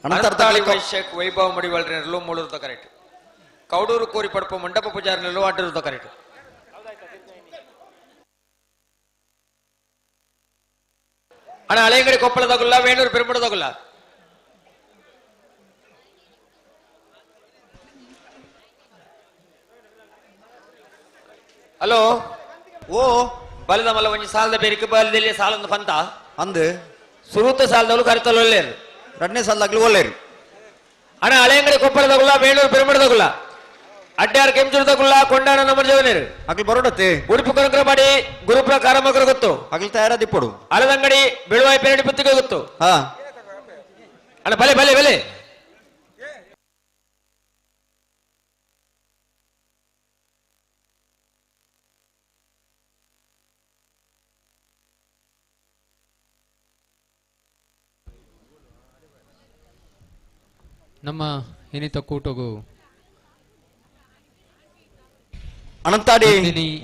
ಅನಂತಾಳಿ ವೈಶ್ಯಕ್ ವೈಭವ ಮಡಿವಾಳ್ರ ನೆರಳು ಮೂಳೂರು ಕರೆಕ್ಟ್. ಕೌಡೂರು ಕೋರಿ ಪಡಪು ಮಂಡಪ ಪೂಜಾರಿ ನೆರಳು ಅಡ್ಡೂರು ಕರೆಕ್ಟ್. ಅಣ್ಣ ಹಳೆಯಂಗಡಿ ಕೊಪ್ಪಳದಾಗುಲ್ಲ ವೇಣೂರು ಪೆರುಮಡದಾಗುಲ್ಲ. Hello ಓ ಬಲದ ಮಲ್ಲ ಒಂಜಿ ಸಾಲದ ಬೇರಿಕೆ ಬಲದಲ್ಲಿ ಸಾಲೊಂದು ಪಂತ ಅಂದು ಸುರೂತ ಸಾಲದವಳು ಕರಿತಲ್ಲ ಒಳ್ಳೇರು ಎರಡನೇ ಸಾಲದಾಗ್ಲು ಒಳ್ಳೇರು ಅಣ್ಣ ಹಳೆಯಂಗಡಿ ಕೊಪ್ಪಳದಗುಲ್ಲ ಬೇಳೂರು ಪೆರುಮಡದಗುಲ್ಲ ಅಡ್ಡಾರ್ ಕೆಂಚೂರದಗುಲ್ಲ ಕೊಂಡಾಣ ನಮ್ಮ ಜವನೇರು ಅಗ್ಲು ಬರೋಡತ್ತೆ ಉಡುಪು ಕನಕರಪಾಡಿ ಗುರುಪುರ ಕಾರಮಕರ ಗೊತ್ತು ಅಗ್ಲು ತಯಾರಾದಿಪ್ಪಡು ಹಳದಂಗಡಿ ಬೆಳುವಾಯಿ ಪೆರಡಿ ಪುತ್ತಿಗೆ ಗೊತ್ತು ಹಾ ಅಣ್ಣ ಬಲೆ ಬಲೆ ಬಲೆ ನಮ್ಮ ಇನ್ನಿತ ಕೂಟಗೂ ಅನಂತಾಡಿ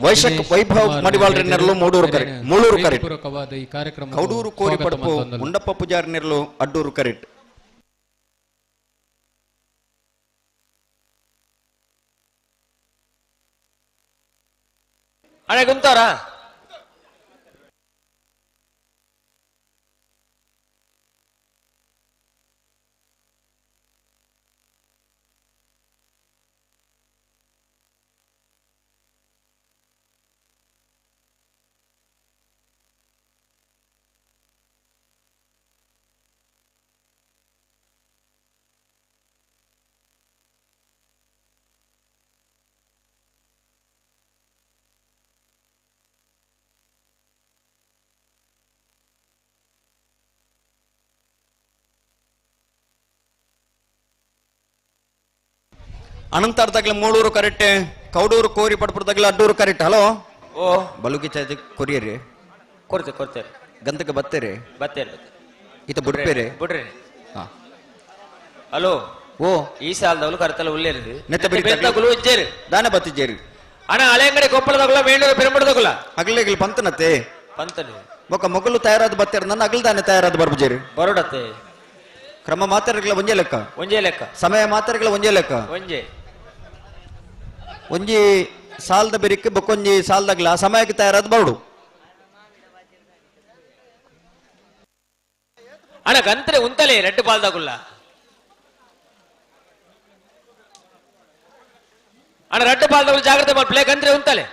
ವೈಶಕ್ ವೈಭವ್ ಮಡಿವಾಳ್ರ ನೆರಳು ಮೂಡೂರು ಕರೆ ಮೂಳೂರು ಕರೆಟ್ ಪೂರಕವಾದ ಈ ಕಾರ್ಯಕ್ರಮ ಕೌಡೂರು ಕೋರಿ ಪಡಪು ಮುಂಡಪ್ಪ ಪೂಜಾರಿ ನೆರಳು ಅಡ್ಡೂರು ಕರೆಟ್ ಅಣ್ಣ ಗುಂತಾರ ಅನಂತಾರ್ದಾಗ್ಲ ಮೂಳೂರು ಕರೆಕ್ಟ್ ಕೌಡೂರು ಕೋರಿ ಪಡ್ಪುರದಾಗ್ಲ ಅಡ್ಡೂರು ಕರೆಕ್ಟ್. ಹಲೋ ಓ ಬಲುಗಿ ಚಾರ್ಜ್ ಕೊರಿಯರಿ ಕೊಡ್ತೆ ಕೊಡ್ತೇನೆ ಗಂತಕ್ಕೆ ಬತ್ತೇರಿ ಬತ್ತೇರಿ ಈತ ಬುಡ್ಪೇರಿ ಬಿಡ್ರಿ. ಹಾ ಹಲೋ ಓ ಈ ಸಾಲದವಳು ಕರ್ತಲ ಉಳ್ಳೇರಿ ನೆತ್ತ ಬಿರಿ ಬೆತ್ತಗುಲು ಇಜ್ಜೇರಿ ದಾನ ಬತ್ತಿಜೇರಿ ಅಣ್ಣ ಹಳೆಯಂಗಡಿ ಕೊಪ್ಪಳದಗುಲ ಬೇಳೂರು ಪೆರುಮಡದಗುಲ ಅಗಲೆಗಿಲ್ ಪಂತನತ್ತೆ ಪಂತನೆ ಬೊಕ್ಕ ಮೊಗಲು ತಯಾರಾದ ಬತ್ತೇರ ನನ್ನ ಅಗಲ್ ದಾನೆ ತಯಾರಾದ ಬರ್ಬುಜೇರಿ ಬರೋಡತ್ತೆ ಕ್ರಮ ಮಾತಾಡಗಳ ಒಂಜೇ ಲೆಕ್ಕ ಒಂಜೇ ಲೆಕ್ಕ ಸಮಯ ಮಾತಾಡಗಳ ಒಂಜೇ ಲೆಕ್ಕ ಒಂಜೇ ಒಂಜಿ ಸಾಲದ ಬೆರಿಕ್ ಬೊಕ್ಕೊಂಜಿ ಸಾಲದಾಗ್ಲ ಸಮಯಕ್ಕೆ ತಯಾರಾದ ಬರೋಡು. ಅಣ್ಣ ಗಂತ್ರೆ ಉಂತಲೇ ರೆಡ್ ಬಾಲ್ದಾಗುಲ್ಲ ಅಣ್ಣ ರೆಡ್ ಬಾಲ್ದಾಗುಲ್ಲ ಜಾಗ್ರತೆ ಮಾಡಿ ಪ್ಲೇ ಗಂತ್ರೆ ಉಂತಲೆ.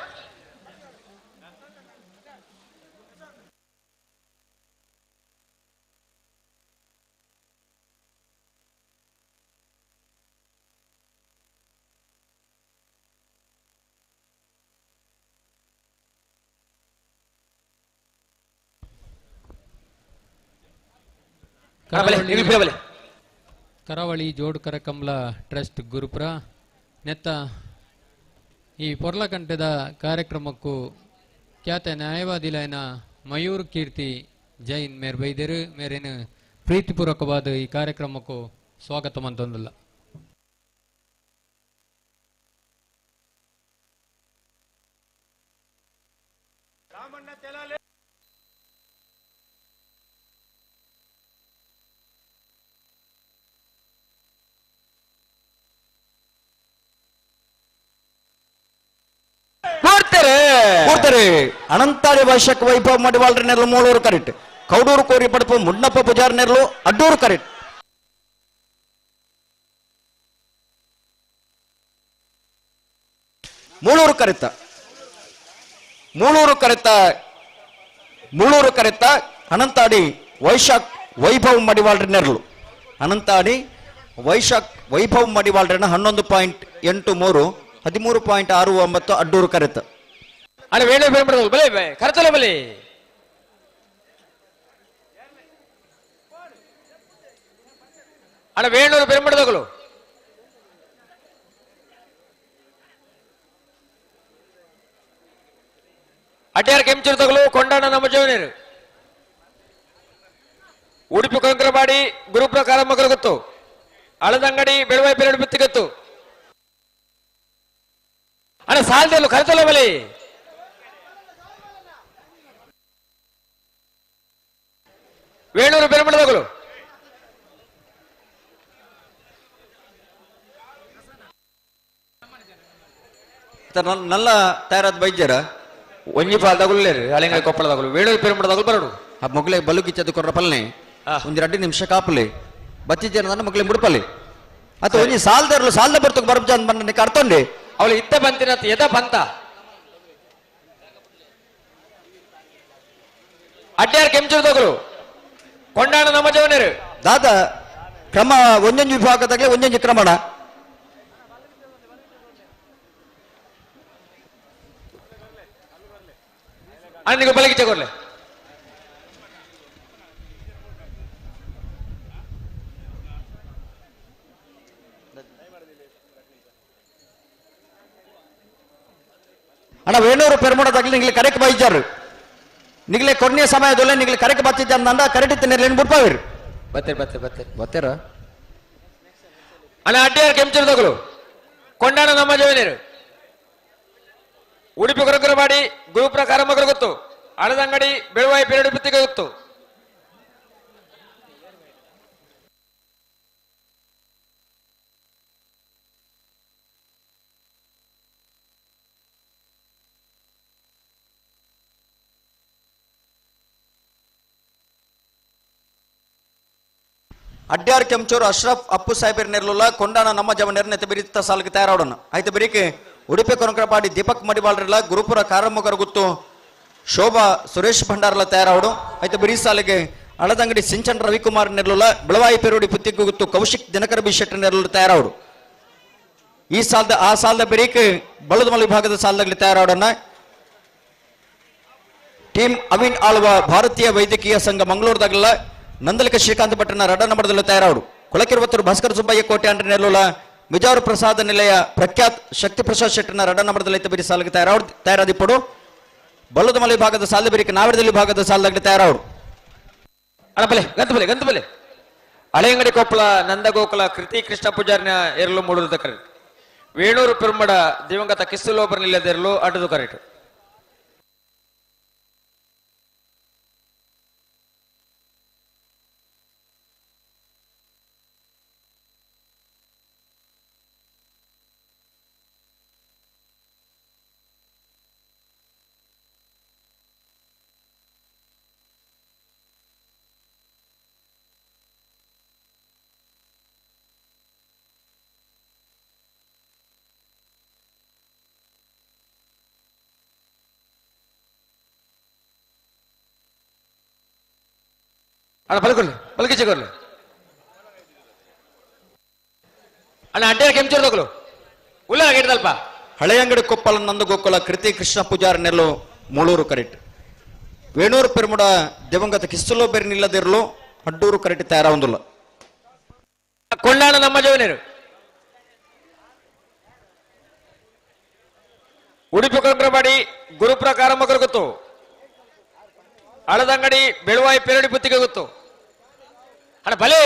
ಕರಾವಳಿ ಜೋಡ್ ಕರಕಂಬ್ಲ ಟ್ರಸ್ಟ್ ಗುರುಪುರ ನೆತ್ತ ಈ ಪೊರ್ಲಕಂಠದ ಕಾರ್ಯಕ್ರಮಕ್ಕೂ ಖ್ಯಾತ ನ್ಯಾಯವಾದಿ ಲೈನ ಮಯೂರ್ ಕೀರ್ತಿ ಜೈನ್ ಮೇರ್ ಬೈದರು ಮೇರೇನು ಪ್ರೀತಿಪೂರ್ವಕವಾದ ಈ ಕಾರ್ಯಕ್ರಮಕ್ಕೂ ಸ್ವಾಗತ ಅಂತಂದಿಲ್ಲ. ಕೂರ್ತಾರೆ ಅನಂತಾರಿ ವೈಶಕ್ ವೈಭವ್ ಮಡಿವಾಳ್ರ ನೆರಳು ಮೂಳೂರು ಕರೆಕ್ಟ್ ಕೌಡೂರು ಕೋರಿ ಪಡಪು ಮುನ್ನಪ್ಪ ಪೂಜಾರಿ ನೆರಳು ಅಡ್ಡೂರು ಕರೆಕ್ಟ್. ಮೂಳೂರು ಕರೆತ ಮೂಳೂರು ಕರೆತ ಮೂಳೂರು ಕರೆತ ಅನಂತಾಡಿ ವೈಶಾಖ್ ವೈಭವ್ ಮಡಿವಾಳ್ರ ನೆರಳು ಅನಂತಾಡಿ ವೈಶಾಖ್ ವೈಭವ್ ಮಡಿವಾಳ್ರನ್ನ 11.83 13.69 ಅಡ್ಡೂರು ಕರೆತ. ಅಣ್ಣ ವೇಣು ಬೇಡ ಬಲೆ ಕರ್ತಲ ಬಲೆ ಅಣ್ಣ ವೇಣೂರು ಪೆರುಮಡದಗಳು ಅಡ್ಯಾರ್ ಕೆಂಚೂರು ತಗಲು ಕೊಂಡಾಣ ನಮ್ಮ ಜವನೇರು ಉಡುಪಿ ಕಂಕರಬಾಡಿ ಗುರುಪುರ ಕಾರಮ್ಮಕರ ಗೊತ್ತು ಹಳದಂಗಡಿ ಬೆಳವಾಯಿ ಪೆರಡು ಬಿತ್ತಿಗತ್ತು ಅಣ್ಣ ಸಾಲದಲ್ಲೂ ಕರ್ತಲ ಬಲೆ ವೇಣೂರು ಪೆರುಮಡದಗಳು ನಲ್ಲ ತಯಾರಾದ ಬೈಜರ ಒಂಜಿ ಪಾಲ್ದಾಗುಲ್ಲೇರು ಹಳೆಂಗಡಿ ಕೊಪ್ಪಳದಾಗಲು ವೇಣೂರು ಪೆರುಮಡದಾಗಲು ಬರಡು ಆ ಮೊಗಲೆ ಬಲುಗಿಚ್ಚದು ಕೊರ್ರ ಪಲ್ನೆ ಒಂಜಿ 2 ನಿಮಿಷ ಕಾಪಲೆ ಬತ್ತಿ ಜನ ಮಗಲೆ ಮುಡುಪಲೆ ಅಥವಾ ಒಂಜಿ ಸಾಲದರ್ಲು ಸಾಲದ ಬರ್ತಕ್ಕೆ ಬರಬ ಅಂತ ಬಂದ ಕರ್ತೊಂಡೆ ಅವಳು ಇತ್ತ ಬಂತಿನ ಎದ ಬಂತ. ಅಡ್ಯಾರ್ ಕೆಂಚೂರು ಕೊಂಡಾಣ ನಮ್ಮ ಜವನರು ದಾದ ಕ್ರಮ ಒಂದೊಂದು ವಿಭಾಗದಾಗಲೇ ಒಂದೊಂದು ಕ್ರಮಣ ಅಣ್ಣಿಗೆ ಬಲಗಿ ತಗೊಳ್ಳೆ ಅಣ್ಣ ವೇಣೂರು ಪೆರ್ಮೋಡದಾಗಲಿ ನಿಂಗೆ ಕರೆಕ್ಟ್ ಬೈಜಾರು ನಿಗಲೆ ಕೊನೆಯ ಸಮಯದಲ್ಲೇ ನಿಗಲೆ ಕರೆಕ್ಟ್ ಬತ್ತಿದ್ದ ಅಂದ ಕರೆಕ್ಟ್ ತಿನ್ನೇನು ಬಿಡ್ಪಾವಿರು ಬತ್ತೇರಿ ಬತ್ತೇರಿ ಬತ್ತೇರಿ ಬತ್ತೇರ ಅಣ್ಣ ಅಡ್ಡಿಯಾರ್ ಕೆಂಚೂರು ಕೊಂಡಾಣ ನಮ್ಮ ಜವನರು ಉಡುಪಿ ಕೊರಕರವಾಡಿ ಗುರುಪ್ರಕಾರ ಮಗರು ಗೊತ್ತು ಹಳದಂಗಡಿ ಬೆಳುವಾಯಿ ಪೆರಡು ಪುತ್ತಿಗೆ ಗೊತ್ತು ಅಡ್ಯಾರ್ ಕೆಂಚೂರು ಅಶ್ರಫ್ ಅಪ್ಪು ಸಾಹೇಬರ್ ನೆರ್ಲುಲ್ಲ ಕೊಂಡಾಣ ನಮ್ಮ ಜವನರ್ ನೆತ ಬಿರಿತ ಸಾಲಿಗೆ ತಯಾರಾಡೋಣ ಆಯ್ತು ಬರೀಕೆ ಉಡುಪಿ ಕೊನಕರಪಾಡಿ ದೀಪಕ್ ಮಡಿವಾಳ್ರಲ್ಲ ಗುರುಪುರ ಕಾರಮ್ಮಗರ ಗುತ್ತು ಶೋಭಾ ಸುರೇಶ್ ಭಂಡಾರಲ ತಯಾರಾವಡು ಆಯ್ತು ಬರೀ ಸಾಲಿಗೆ ಅಳದಂಗಡಿ ಸಿಂಚನ್ ರವಿಕುಮಾರ್ ನೆರ್ಲುಲ್ಲ ಬೆಳವಾಯಿ ಪೆರುಡಿ ಪುತ್ತಿಗೆ ಗುತ್ತು ಕೌಶಿಕ್ ದಿನಕರ ಬಿ ಶೆಟ್ಟರ್ ನೆರ್ಲುಲ್ಲ ತಯಾರಾವಡು ಈ ಸಾಲದ ಆ ಸಾಲದ ಬರೀಕೆ ಬಳದಮಲ ವಿಭಾಗದ ಸಾಲದಲ್ಲಿ ತಯಾರಾಡೋಣ. ಟೀಮ್ ಅವಿನ್ ಆಳ್ವ ಭಾರತೀಯ ವೈದ್ಯಕೀಯ ಸಂಘ ಮಂಗಳೂರದಾಗಲ್ಲ ನಂದಲಿಕ ಶ್ರೀಕಾಂತ್ ಭಟ್ಟನ ರಡ ನಂಬರದಲ್ಲಿ ತಯಾರಾವಡು. ಕೊಳಕಿರುವತ್ತರು ಭಾಸ್ಕರ ಸುಬ್ಬಯ್ಯ ಕೋಟೆ ಅಂಡ್ರೆ ನೆಲ್ಲುಲ ಮಿಜಾರು ಪ್ರಸಾದ ನಿಲಯ ಪ್ರಖ್ಯಾತ್ ಶಕ್ತಿ ಪ್ರಸಾದ್ ಶೆಟ್ಟನ ರಡ ನಂಬರದಲ್ಲಿ ಬೇರಿ ಸಾಲಿಗೆ ತಯಾರಾದಿಪ್ಪಡು. ಬಲ್ಲದಮಲೆ ಭಾಗದ ಸಾಲ ಬೇರಿಕೆ ನಾವಿರದಲ್ಲಿ ಭಾಗದ ಸಾಲದಾಗಲಿ ತಯಾರಾವಡು. ಅಣಬಲೆ ಗಂತಬಲೆ ಗಂತಬಲೆ ಹಳೆಯಂಗಡಿ ಕೊಪ್ಪಳ ನಂದಗೋಕುಲ ಕೃತಿ ಕೃಷ್ಣ ಪೂಜಾರಿನ ಎರಲು ಮೂಡುದ ಕರೆಟ್ ವೇಣೂರು ಪೆರುಮಡ ದಿವಂಗತ ಕಿಸ್ತುಲೋಬರ್ ನಿಲ್ಲದೆರಲು ಅಡ್ಡದು ಕರೆಟ್. ಅಣ್ಣ ಬಲಕೊರ್ಲಿ ಬಲಕಿಚ್ಚೆ ಕೊರ್ಲಿ ಅಣ್ಣ ಅಡ್ಡಾರ ಕೆಂಚೂರು ತಗೊಳ್ಳು ಉಲ್ಲ ಹಿಡ್ದಲ್ಪ. ಹಳೆಯಂಗಡಿ ಕೊಪ್ಪಳ ನಂದಗೋಕುಲ ಕೃತಿ ಕೃಷ್ಣ ಪೂಜಾರಿ ನೆಲ್ಲು ಮೂಳೂರು ಕರೆಟ್ ವೇಣೂರು ಪೆರುಮುಡ ದಿವಂಗತ ಕಿಸ್ತುಲೋ ಬೇರೆ ನಿಲ್ಲದಿರಲು ಅಡ್ಡೂರು ಕರೆಟ್ ತಯಾರಾವಂದಿಲ್ಲ. ಕೊಂಡಾಣ ನಮ್ಮ ಜವನರು ಉಡುಪಿ ಕೊಕ್ರಬಾಡಿ ಗುರುಪ್ರಕಾರ ಮಗರು ಗೊತ್ತು ಹಳದಂಗಡಿ ಬೆಳುವಾಯಿ ಪೆರಡಿ ಬುತ್ತಿಗೆ ಗೊತ್ತು ಅಣ್ಣ ಬಲೆ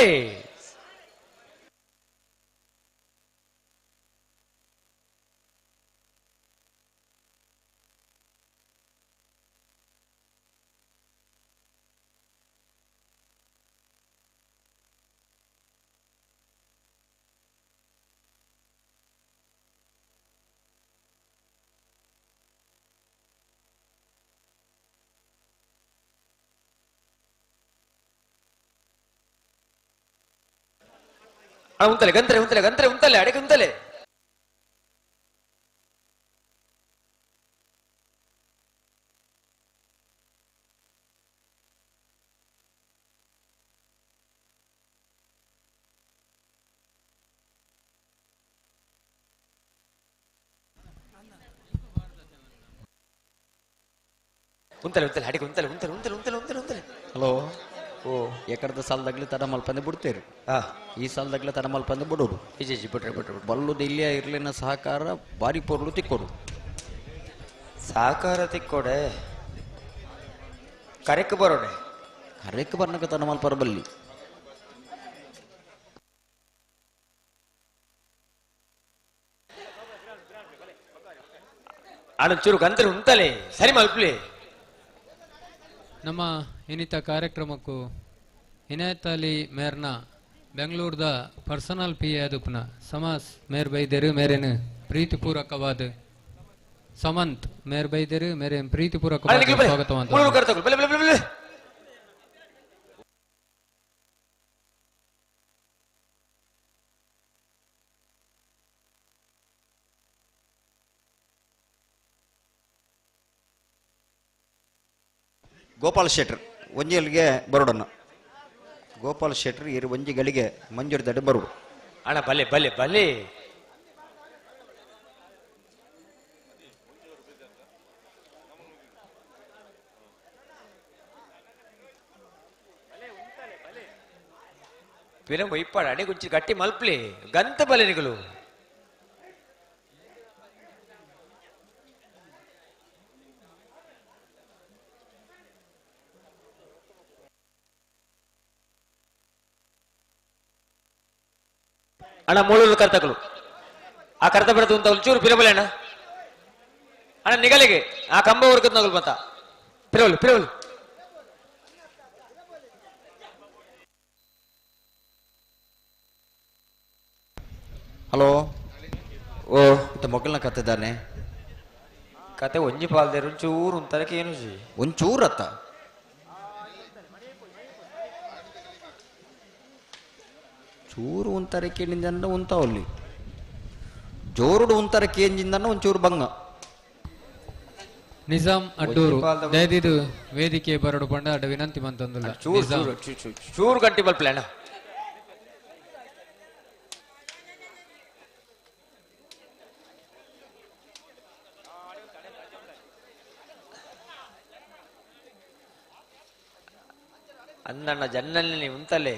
ಉಂತಲೆ ಗಂತ್ರೆ ಉಂತಲೆ ಗಂತ್ರೆ ಉಂತಲೆ ಅಡಿಗೆ ಉಂತಲೆ ಉಂತಲೆ ಉಂತಲೆ ಅಡಿಗೆ ಉಂತಲೆ ಉಂತಲೆ ಉಂತಲೆ ಉಂತಲೆ ಉಂತಲೆ ಉಂತಲೆ. ಹಲೋ ಓ ಎಕಡದ ಸಾಲದಾಗಲಿ ತಡ ಮಲ್ಪಂದೆ ಬಿಡ್ತೀರಿ, ಈ ಸಾಲದಾಗಲಿ ತಡ ಮಲ್ಪಂದೆ ಬಿಡೋದು ಬಿಟ್ರೆ ಬಿಟ್ರೆ ಬಲ್ಲುದು ಇಲ್ಲಿಯ ಇರ್ಲಿನ ಸಹಕಾರ ಬಾರಿ ಪೊರ್ಲು ತಿಕ್ಕೋಡು ಸಹಕಾರ ತಿಕ್ಕೋಡೆ ಕರೆಕ್ ಬರೋಡೆ ಕರೆಕ್ ಬರ್ನಕ ತಡ ಮಲ್ಪರ ಬಲ್ಲಿ ಅಣ್ಣ ಚೂರು ಗಂತಲೆ ಉಂತಲೆ ಸರಿ ಮಲ್ಪಲಿ. ನಮ್ಮ ಇನ್ನಿತ ಕಾರ್ಯಕ್ರಮಕ್ಕೂ ಇನಾಯತ್ ಅಲಿ ಮೇರ್ನ ಬೆಂಗಳೂರದ ಪರ್ಸನಲ್ ಪಿ ಎ ಅದುಪ್ನ ಸಮಾಸ್ ಮೇರ್ ಬೈದರು ಮೇರೇನು ಪ್ರೀತಿಪೂರ್ವಕವಾದ ಸಮಂತ್ ಮೇರ್ ಬೈದರು ಮೇರೇನು ಪ್ರೀತಿಪೂರ್ವಕವಾದ ಸ್ವಾಗತ. ಗೋಪಾಲ್ ಶೆಟ್ಟರ್ ಒಂಜಿಗಳಿಗೆ ಬರೋಡನ್ನ ಗೋಪಾಲ್ ಶೆಟ್ರು ಇರು ಒಂಜಿ ಗಳಿಗೆ ಮಂಜೂರು ದಡೆ ಬರುಡು. ಅಣ್ಣ ಬಲೆ ಬಲೆ ಬಲೆ ಪಿರ ಇಪ್ಪಾಡ ಅಡೆ ಗುಂಚಿ ಗಟ್ಟಿ ಮಲ್ಪ್ಲಿ ಗಂತ ಬಲೆ ನಿಗಲು. ಅಣ್ಣ ಮೂಳೂರು ಕರ್ತಕಲು ಆ ಕರ್ತ ಬರದು ಅಂತ ಒಂಚೂರು ಪಿರಬಲೆ ಅಣ್ಣ. ಅಣ್ಣ ನಿಗಲಿಗೆ ಆ ಕಂಬ ವರ್ಗದ ನಗಲು ಬಂತ ಪಿರವಲು ಪಿರವಲು. ಹಲೋ ಓ ಇತ್ತ ಮೊಗ್ಗಲ್ನ ಕತ್ತಿದ್ದಾನೆ ಕತೆ ಒಂಜಿ ಪಾಲ್ದೇರು ಒಂಚೂರು ಉಂತರಕ್ಕೆ ಏನು ಜಿ ಒಂಚೂರು ಅತ್ತ ಚೂರು ಉಂತಾರೆ ಕೇಳಿಂದ ಉಂತಾವಲ್ಲಿ ಜೋರುಡು ಉಂತಾರೆ ಕೇಂಜಿಂದ ಒಂಚೂರು ಬಂಗ. ನಿಜಾಂ ಅಡ್ಡೂರು ದಯದಿದು ವೇದಿಕೆ ಬರಡು ಪಂಡ ಅಡ ವಿನಂತಿ ಮಂತಂದುಲ್ಲ. ಚೂರು ಚೂರು ಗಂಟಿ ಬಲ್ಪ್ಲೆ ಅಣ್ಣ. ಅಂದಣ್ಣ ಜನ್ನಲ್ಲಿ ಉಂತಲೇ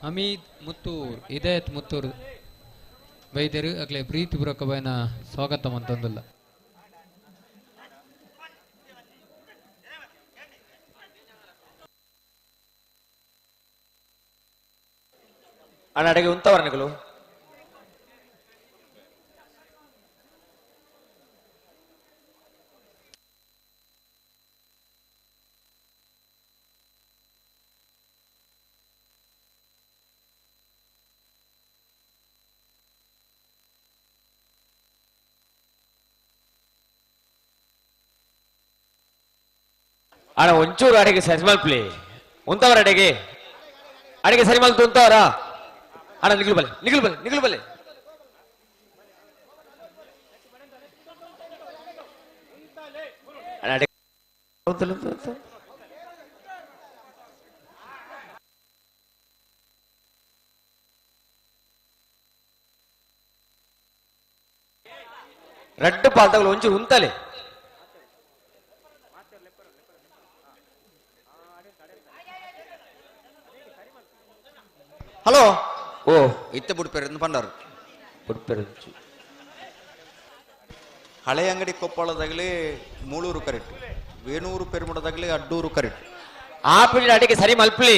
ಅಮೀದ್ ಮುತ್ತೂರ್ ಇದಾಯತ್ ಮುತ್ತೂರ್ ಬೈದರು ಅಗ್ಲೆ ಪ್ರೀತಿಪೂರ್ವಕ ಬಯನ ಸ್ವಾಗತ ಮಂತಂದುಲ್ಲ. ಅಣ್ಣ ಅಡಿಗೆ ಉಂತವರ್ಣಿಗಳು ಅಣ್ಣ ಒಂಚೂರು ಅಡಿಗೆ ಸರಿ ಮಲ್ಪ್ಲಿ ಉಂತವರ ಅಡಿಗೆ ಅಡಿಗೆ ಸರಿ ಮಲ್ತು ಉಂತವರ ಅಣ್ಣ ನಿಗಲು ಬಲೆ ನಿಗಲು ಬಲೆ ನಿಗಲು ಬಲೆ. ಅಣ್ಣ ಅಡಿಗೆ ಉಂತಲು ಉಂತು. ರಡ್ಡು ಪಾಲ್ತಗಳು ಒಂಚೂರು ಉಂತಲೆ. ಹಲೋ ಓ ಇತ್ತೆ ಬುಡ್ಪೇರು ಪಂಡಾರು ಬುಡ್ಪೇರು ಹಳೆ ಅಂಗಡಿ ಕೊಪ್ಪಳದಾಗಲಿ ಮೂಳೂರು ಕರೆಕ್ಟ್, ವೇಣೂರು ಪೆರುಮಡದಾಗಲಿ ಅಡ್ಡೂರು ಕರೆಕ್ಟ್. ಆ ಪಿಡಿ ಅಡಿಗೆ ಸರಿ ಮಲ್ಪ್ಲಿ.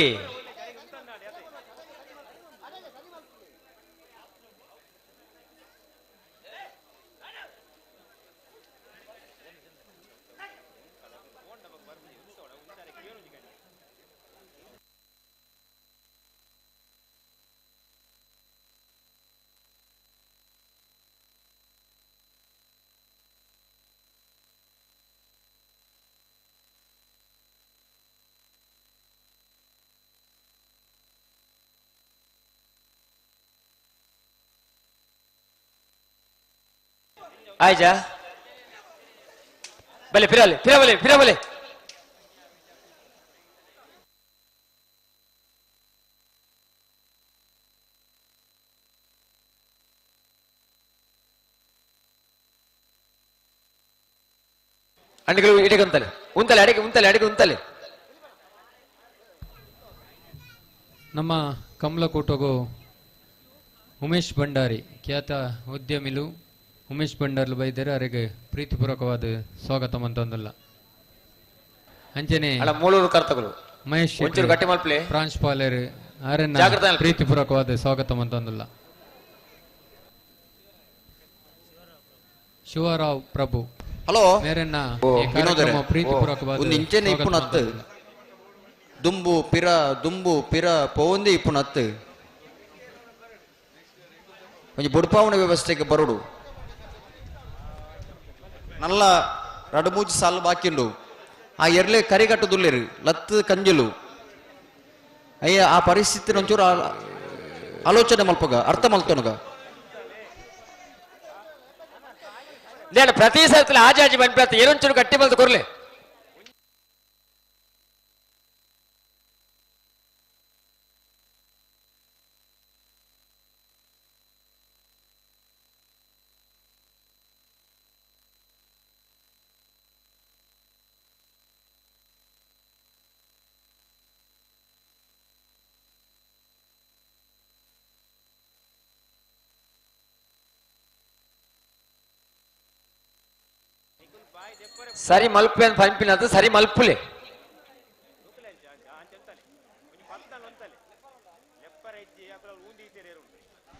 ಆಯ್ಜಾ ಬಲೆ ಫಿರಲೆ ಫಿರಬಲೆ ಫಿರಬಲೆ. ಅಣ್ಣಿಗಳು ಇಡಗೆ ಉಂತಲೆ ಉಂತಲೆ ಅಡಿಗೆ ಉಂತಲೆ ಅಡಿಗೆ ಉಂತಲೆ. ನಮ್ಮ ಕಮಲಕೂಟಗು ಉಮೇಶ್ ಭಂಡಾರಿ ಖ್ಯಾತ ಉದ್ಯಮಿಲು ಉಮೇಶ್ ಭಂಡಾರ್ಲು ಬೈದರೆ ಅವರಿಗೆ ಪ್ರೀತಿಪೂರ್ವಕವಾದ ಸ್ವಾಗತ ಮಂತಂದಲ್ಲ. ಅಂಚನೆ ಮೂಳೂರು ಕರ್ತಗಳು ಮಹೇಶ್ ಪ್ರಾಂಶುಪಾಲರು ಆರನ್ನ ಪ್ರೀತಿಪೂರ್ವಕವಾದ ಸ್ವಾಗತ ಮಂತಂದಲ್ಲ. ಶಿವರಾವ್ ಪ್ರಭು ಹಲೋ ಮೇರನ್ನ ಪ್ರೀತಿಪೂರ್ವಕವಾದ ದುಂಬು ಪಿರ ದುಂಬು ಪಿರ ಪೋಂದಿ ಇಪ್ಪುನತ್ತು ಒಂಜಿ ಬುಡ್ಪಾವಣೆ ವ್ಯವಸ್ಥೆಗೆ ಬರುಡು. ನಲ್ಲ ರಡು ಮೂಜಿ ಸಾಲು ಬಾಕಿಂಡು ಆ ಎರ್ಲೆ ಕರಿಗಟ್ಟುದುಲ್ಲೇರು ಲತ್ತು ಕಂಜಲು ಅಯ್ಯ ಆ ಪರಿಸ್ಥಿತಿ ಒಂಚೂರು ಆಲೋಚನೆ ಮಲ್ಪಗ ಅರ್ಥ ಮಲ್ತೊನಗ నేను ప్రతి సరతులు ఆజాజి పనిపేస్తా ఏరొంచుడు గట్టి మల్త కొరలే ಸರಿ ಮಲ್ಪೆ ಅಂತ ಪಂಪಿನದು ಸರಿ ಮಲ್ಪುಲೆ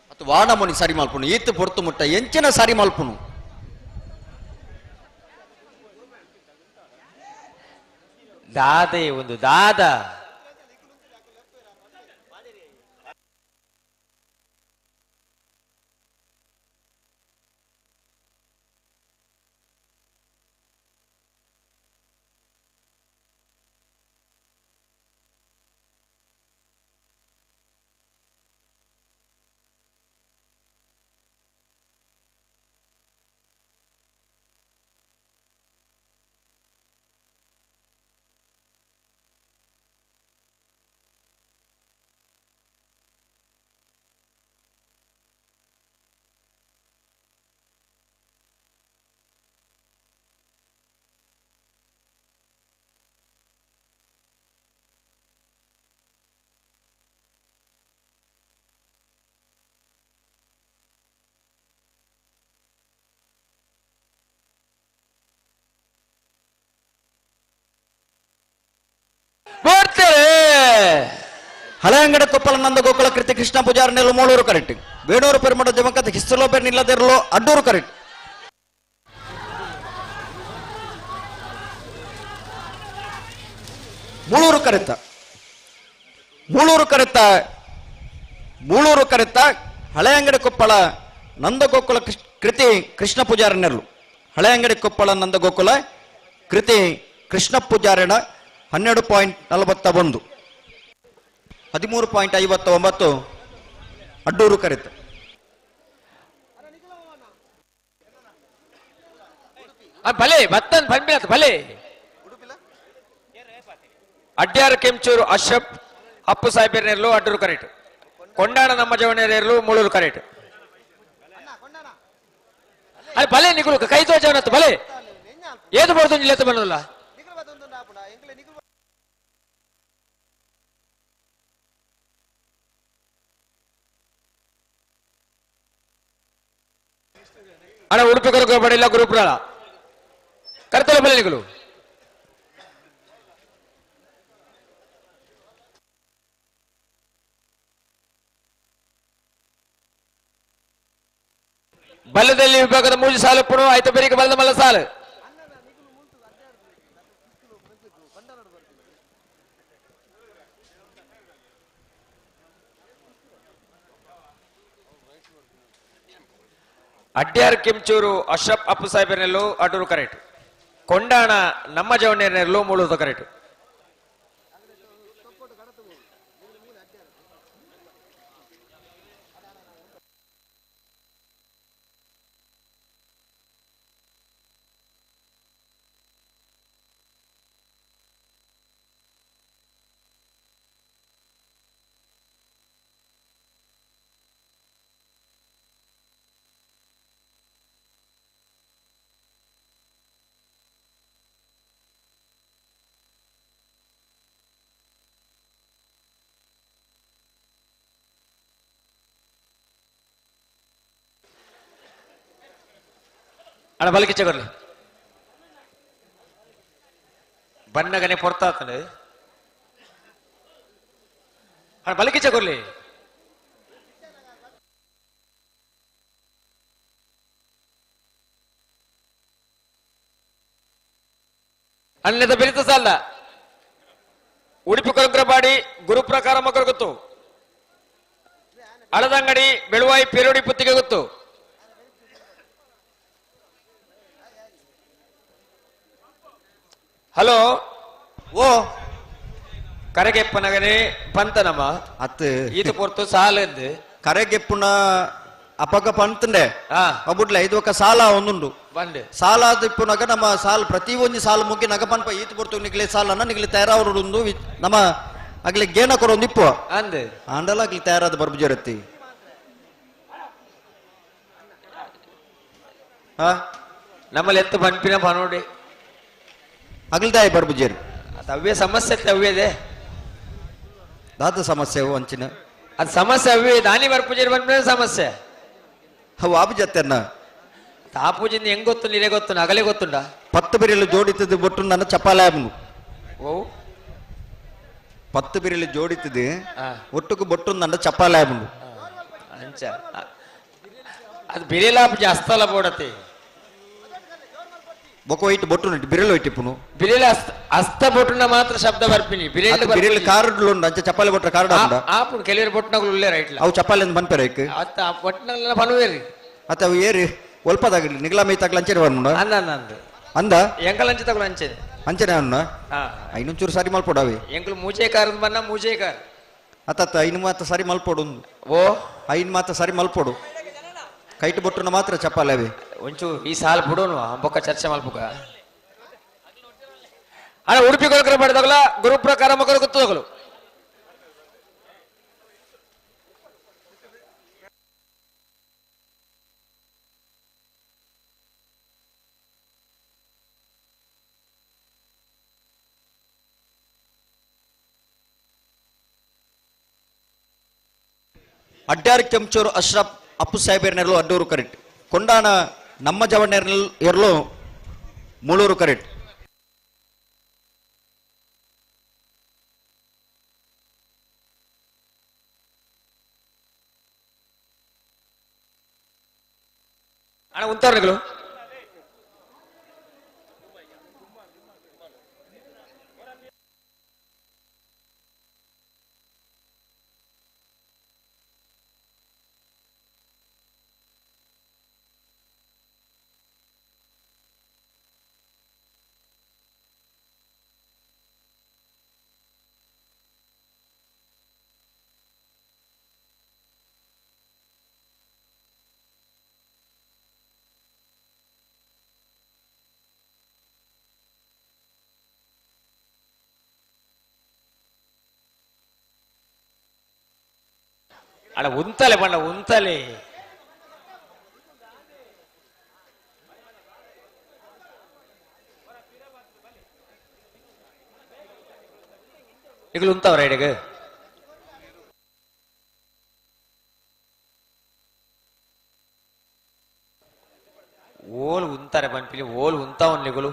ಮತ್ತು ವಾಡಮುನಿ ಸರಿ ಮಲ್ಪುನು ಈತ್ ಪೊರ್ತು ಮುಟ್ಟ ಎಂಚಿನ ಸರಿ ಮಲ್ಪುನು ದಾದೆ ಒಂದು ದಾದ ಹಳೆಯಂಗಡ ಕೊಪ್ಪಲ ನಂದ ಗೋಕುಲ ಕೃತಿ ಕೃಷ್ಣ ಪೂಜಾರಿ ನೆಲ್ಲು ಮೂಳೂರು ಕರೆಕ್ಟ್ ವೇಣೂರು ಪೆರುಮಡ ದಿವಂಗತ ಹಿಸ್ತಲೋಬೆ ನಿಲ್ಲದಿರಲು ಅಡ್ಡೂರು ಕರೆಕ್ಟ್ ಮೂಳೂರು ಕರೆತ ಮೂಳೂರು ಕರೆತ ಮೂಳೂರು ಕರೆತ ಹಳೆಯಂಗಡಿ ಕೊಪ್ಪಳ ನಂದಗೋಕುಲ ಕೃತಿ ಕೃಷ್ಣ ಪೂಜಾರಿ ನೆರಳು ಹಳೆಯಂಗಡಿ ಕೊಪ್ಪಳ ನಂದಗೋಕುಲ ಕೃತಿ ಕೃಷ್ಣ ಪೂಜಾರಿನ 12.41 13.59 ಅಡ್ಡೂರು ಕರೆತ ಭಲೆ ಬತ್ತನ್ ಬಂದ್ಬಿಡತ್ ಭಲೆ ಅಡ್ಯಾರ ಕೆಂಚೂರು ಅಶ್ರಫ್ ಅಪ್ಪು ಸಾಹೇಬರ್ನೆರ್ಲು ಅಡ್ಡೂರು ಕರೆಕ್ಟ್ ಕೊಂಡಾಣ ನಮ್ಮ ಜವನೇರ್ಲು ಮೂಳೂರು ಕರೆಕ್ಟ್ ಅರೆ ಭಲೆ ನಿಗುಲು ಕೈ ತೋಜವನತ್ತು ಭಲೆ ಏದು ಬರ್ದು ಲೆತ್ತ ಬನ್ನಲ್ಲ ಅಣ್ಣ ಉಡುಪಿ ಕೊರಕ ಬಡಿಲ್ಲ ಗುರುಪುರಾಳ ಕರ್ತಲ ಬಲೆ ನಿಗುಲು ಬಲ್ಲದಲ್ಲಿ ವಿಭಾಗದ ಮೂರು ಸಾಲು ಪುಣು ಆಯ್ತು ಬೇರಿಗೆ ಬಲ್ಲದ ಮಲ್ಲ ಸಾಲು ಅಡ್ಯಾರ್ ಕೆಂಚೂರು ಅಶ್ರಫ್ ಅಪ್ಪು ಸಾಹೇಬರ್ನೆಲ್ಲು ಅಡೂರು ಕರೆಕ್ಟ್ ಕೊಂಡಾಣ ನಮ್ಮ ಜವನೇರ್ನೆಲ್ಲು ಮೂಳೂರು ಕರೆಕ್ಟ್ ಅಣ್ಣ ಬಲಕ್ಕೆ ಚಗರ್ಲಿ ಬಣ್ಣಗನೆ ಪೊರ್ತಾತನೆ ಅಣ್ಣ ಬಲಕ್ಕೆ ಚಗರ್ಲಿ ಅಣ್ಣದ ಬೆರಿತ ಸಾಲ ಉಡುಪಿ ಕೊರಗ್ರಬಾಡಿ ಗುರುಪ್ರಕಾರ ಮಕ್ಕಳು ಗೊತ್ತು ಹಳದಂಗಡಿ ಬೆಳುವಾಯಿ ಪೇರೋಡಿ ಪುತ್ತಿಗೆ ಗೊತ್ತು. Hello ಓ ಕರೆಗೆಪ್ಪನಗನೆ ಪಂತನಮ್ಮ ಅತ್ ಈತ ಪೊರ್ತು ಸಾಲಂದು ಕರೆಗೆಪ್ಪುನ ಅಪಗ ಪಂತಂಡೆ ಅಬುಡ್ಲ ಇದು ఒక ಸಾಲ ಒಂದುಂಡು ಬಂಡೆ ಸಾಲ ಇಪ್ಪುನಗ ನಮ್ಮ ಸಾಲ್ ಪ್ರತಿ ಒಂಜಿ ಸಾಲ ಮುಗಿ ನಗ ಪನ್ಪ ಈತ ಪೊರ್ತು ನಿಗ್ಲೆ ಸಾಲನ ನಿಗ್ಲೆ ತಯಾರಾವರುಂದು ನಮ್ಮ ಅಗ್ಲೆ ಗೇನ ಕೊರೊಂದು ಇಪ್ಪು ಅಂದೆ ಆಂಡಲ ಅಗ್ಲಿ ತಯಾರಾದ ಬರ್ಬುಜರತ್ತಿ ನಮ್ಮಲ್ಲಿ ಎತ್ತು ಬನ್ಪಿನ ಬನೋಡಿ ಅಗಲ್ದಾಯ ಬರ್ಬುಜೇರಿ ಅವೇ ಸಮಸ್ಯೆ ಅವೇ ದಾದ ಸಮಸ್ಯೆ ಅಂಚಿನ ಅದು ಸಮಸ್ಯೆ ಅವೇ ದಾನಿ ಬರ್ಪುಜೇರಿ ಬಂದ್ಮೇಲೆ ಸಮಸ್ಯೆ ಅವು ಆಬುಜತ್ತೆನ್ನ ಆ ಪೂಜೆಯಿಂದ ಹೆಂಗ್ ಗೊತ್ತು ನೀರೇ ಗೊತ್ತು ಅಗಲೇ ಗೊತ್ತುಂಡ ಪತ್ತು ಬಿರಿಲು ಜೋಡಿತದ್ದು ಬೊಟ್ಟು ನನ್ನ ಚಪಾಲಾಯಮ್ನು ಓ ಪತ್ತು ಬಿರಿಲು ಜೋಡಿತದೆ ಒಟ್ಟುಕು ಬೊಟ್ಟು ನನ್ನ ಚಪಾಲಾಯಮ್ನು ಅಂಚ ಅದು ಬಿರಿಲಾಪ ಜಾಸ್ತಲ ಬೋಡತಿ ಬೊಕ ಒಯ್ಟ್ ಬೊಟ್ಟು ಬಿರಿಲು ಒಯ್ಟಿಪ್ಪುನು ಬಿರಿಲ ಅಸ್ತ ಬೊಟ್ಟುನ ಮಾತ್ರ ಶಬ್ದ ಬರ್ಪಿನಿ ಬಿರಿಲು ಬಿರಿಲು ಕಾರ್ಡ್ ಉಂಡು ಅಂಚ ಚಪಾಲೆ ಬೊಟ್ಟ ಕಾರ್ಡ್ ಉಂಡ ಆಪುನು ಕೆಲವರು ಬೊಟ್ಟನಗಳು ಉಲ್ಲೆ ರೈಟ್ಲ ಅವು ಚಪಾಲೆ ಅಂತ ಬನ್ಪೆರ ಐಕ್ ಅತ್ತ ಬೊಟ್ಟನಗಳೆಲ್ಲ ಬನುವೇರಿ ಅತ್ತ ಅವು ಏರಿ ಒಲ್ಪದಾಗಲಿ ನಿಗ್ಲ ಮೈ ತಗ್ಲ ಅಂಚನೆ ಬನ್ನುಂಡ ಅಂದ ಅಂದ ಅಂದ ಅಂದ ಎಂಕಲ್ ಅಂಚೆ ತಗೊಳ ಅಂಚೆ ಅಂಚನೆ ಅನ್ನ ಐನೊಂಚೂರು ಸರಿ ಮಲ್ಪೊಡಾವಿ ಎಂಕಲ್ ಮೂಜೆ ಕಾರ್ ಬನ್ನ ಮೂಜೆ ಕಾರ್ ಅತ್ತ ಐನು ಮಾತ್ರ ಸರಿ ಮಲ್ಪೊಡು ಓ ಐನ್ ಮಾತ್ರ ಸರಿ ಮಲ್ಪೊಡು ಕೈಟ್ ಬೊಟ್ಟುನ ಮಾತ್ರ ಚಪಾಲೆ ಅವಿ ಒಂಚೂರು ಈ ಸಾಲ್ ಬಿಡೋನು ಬೊಕ್ಕ ಚರ್ಚೆ ಮಲ್ಪುಗ ಅಣ್ಣ ಉಡುಪಿ ಕೊಲಕರ ಪಡೆದಾಗಲ ಗುರು ಪ್ರಕಾರ ಮಕ್ಕಳು ಗೊತ್ತೋಗಲು ಅಡ್ಡಾರ್ ಕೆಂಚೂರು ಅಶ್ರಫ್ ಅಪ್ಪು ಸಾಹೇಬರ್ನೆರಲು ಅಡ್ಡೂರು ಕರೆಕ್ಟ್ ಕೊಂಡಾಣ ನಮ್ಮ ಜವಣ್ಣೆರ್ನಲ್ ಎರಲು ಮೂಳೂರು ಕರೆಕ್ಟ್ ಅಣ್ಣ ಉಂತವ್ರುಗಳು ಅಣ್ಣ ಉಂತಲೆ ಬಣ್ಣ ಉಂತಲೆ ಈಗಲೂ ಉಂತವ್ರ ಇಡಗ ಓಲ್ ಉಂತಾರೆ ಬನ್ಪಿಲಿ ಓಲ್ ಉಂತಾವನ್ ನಿಗುಲು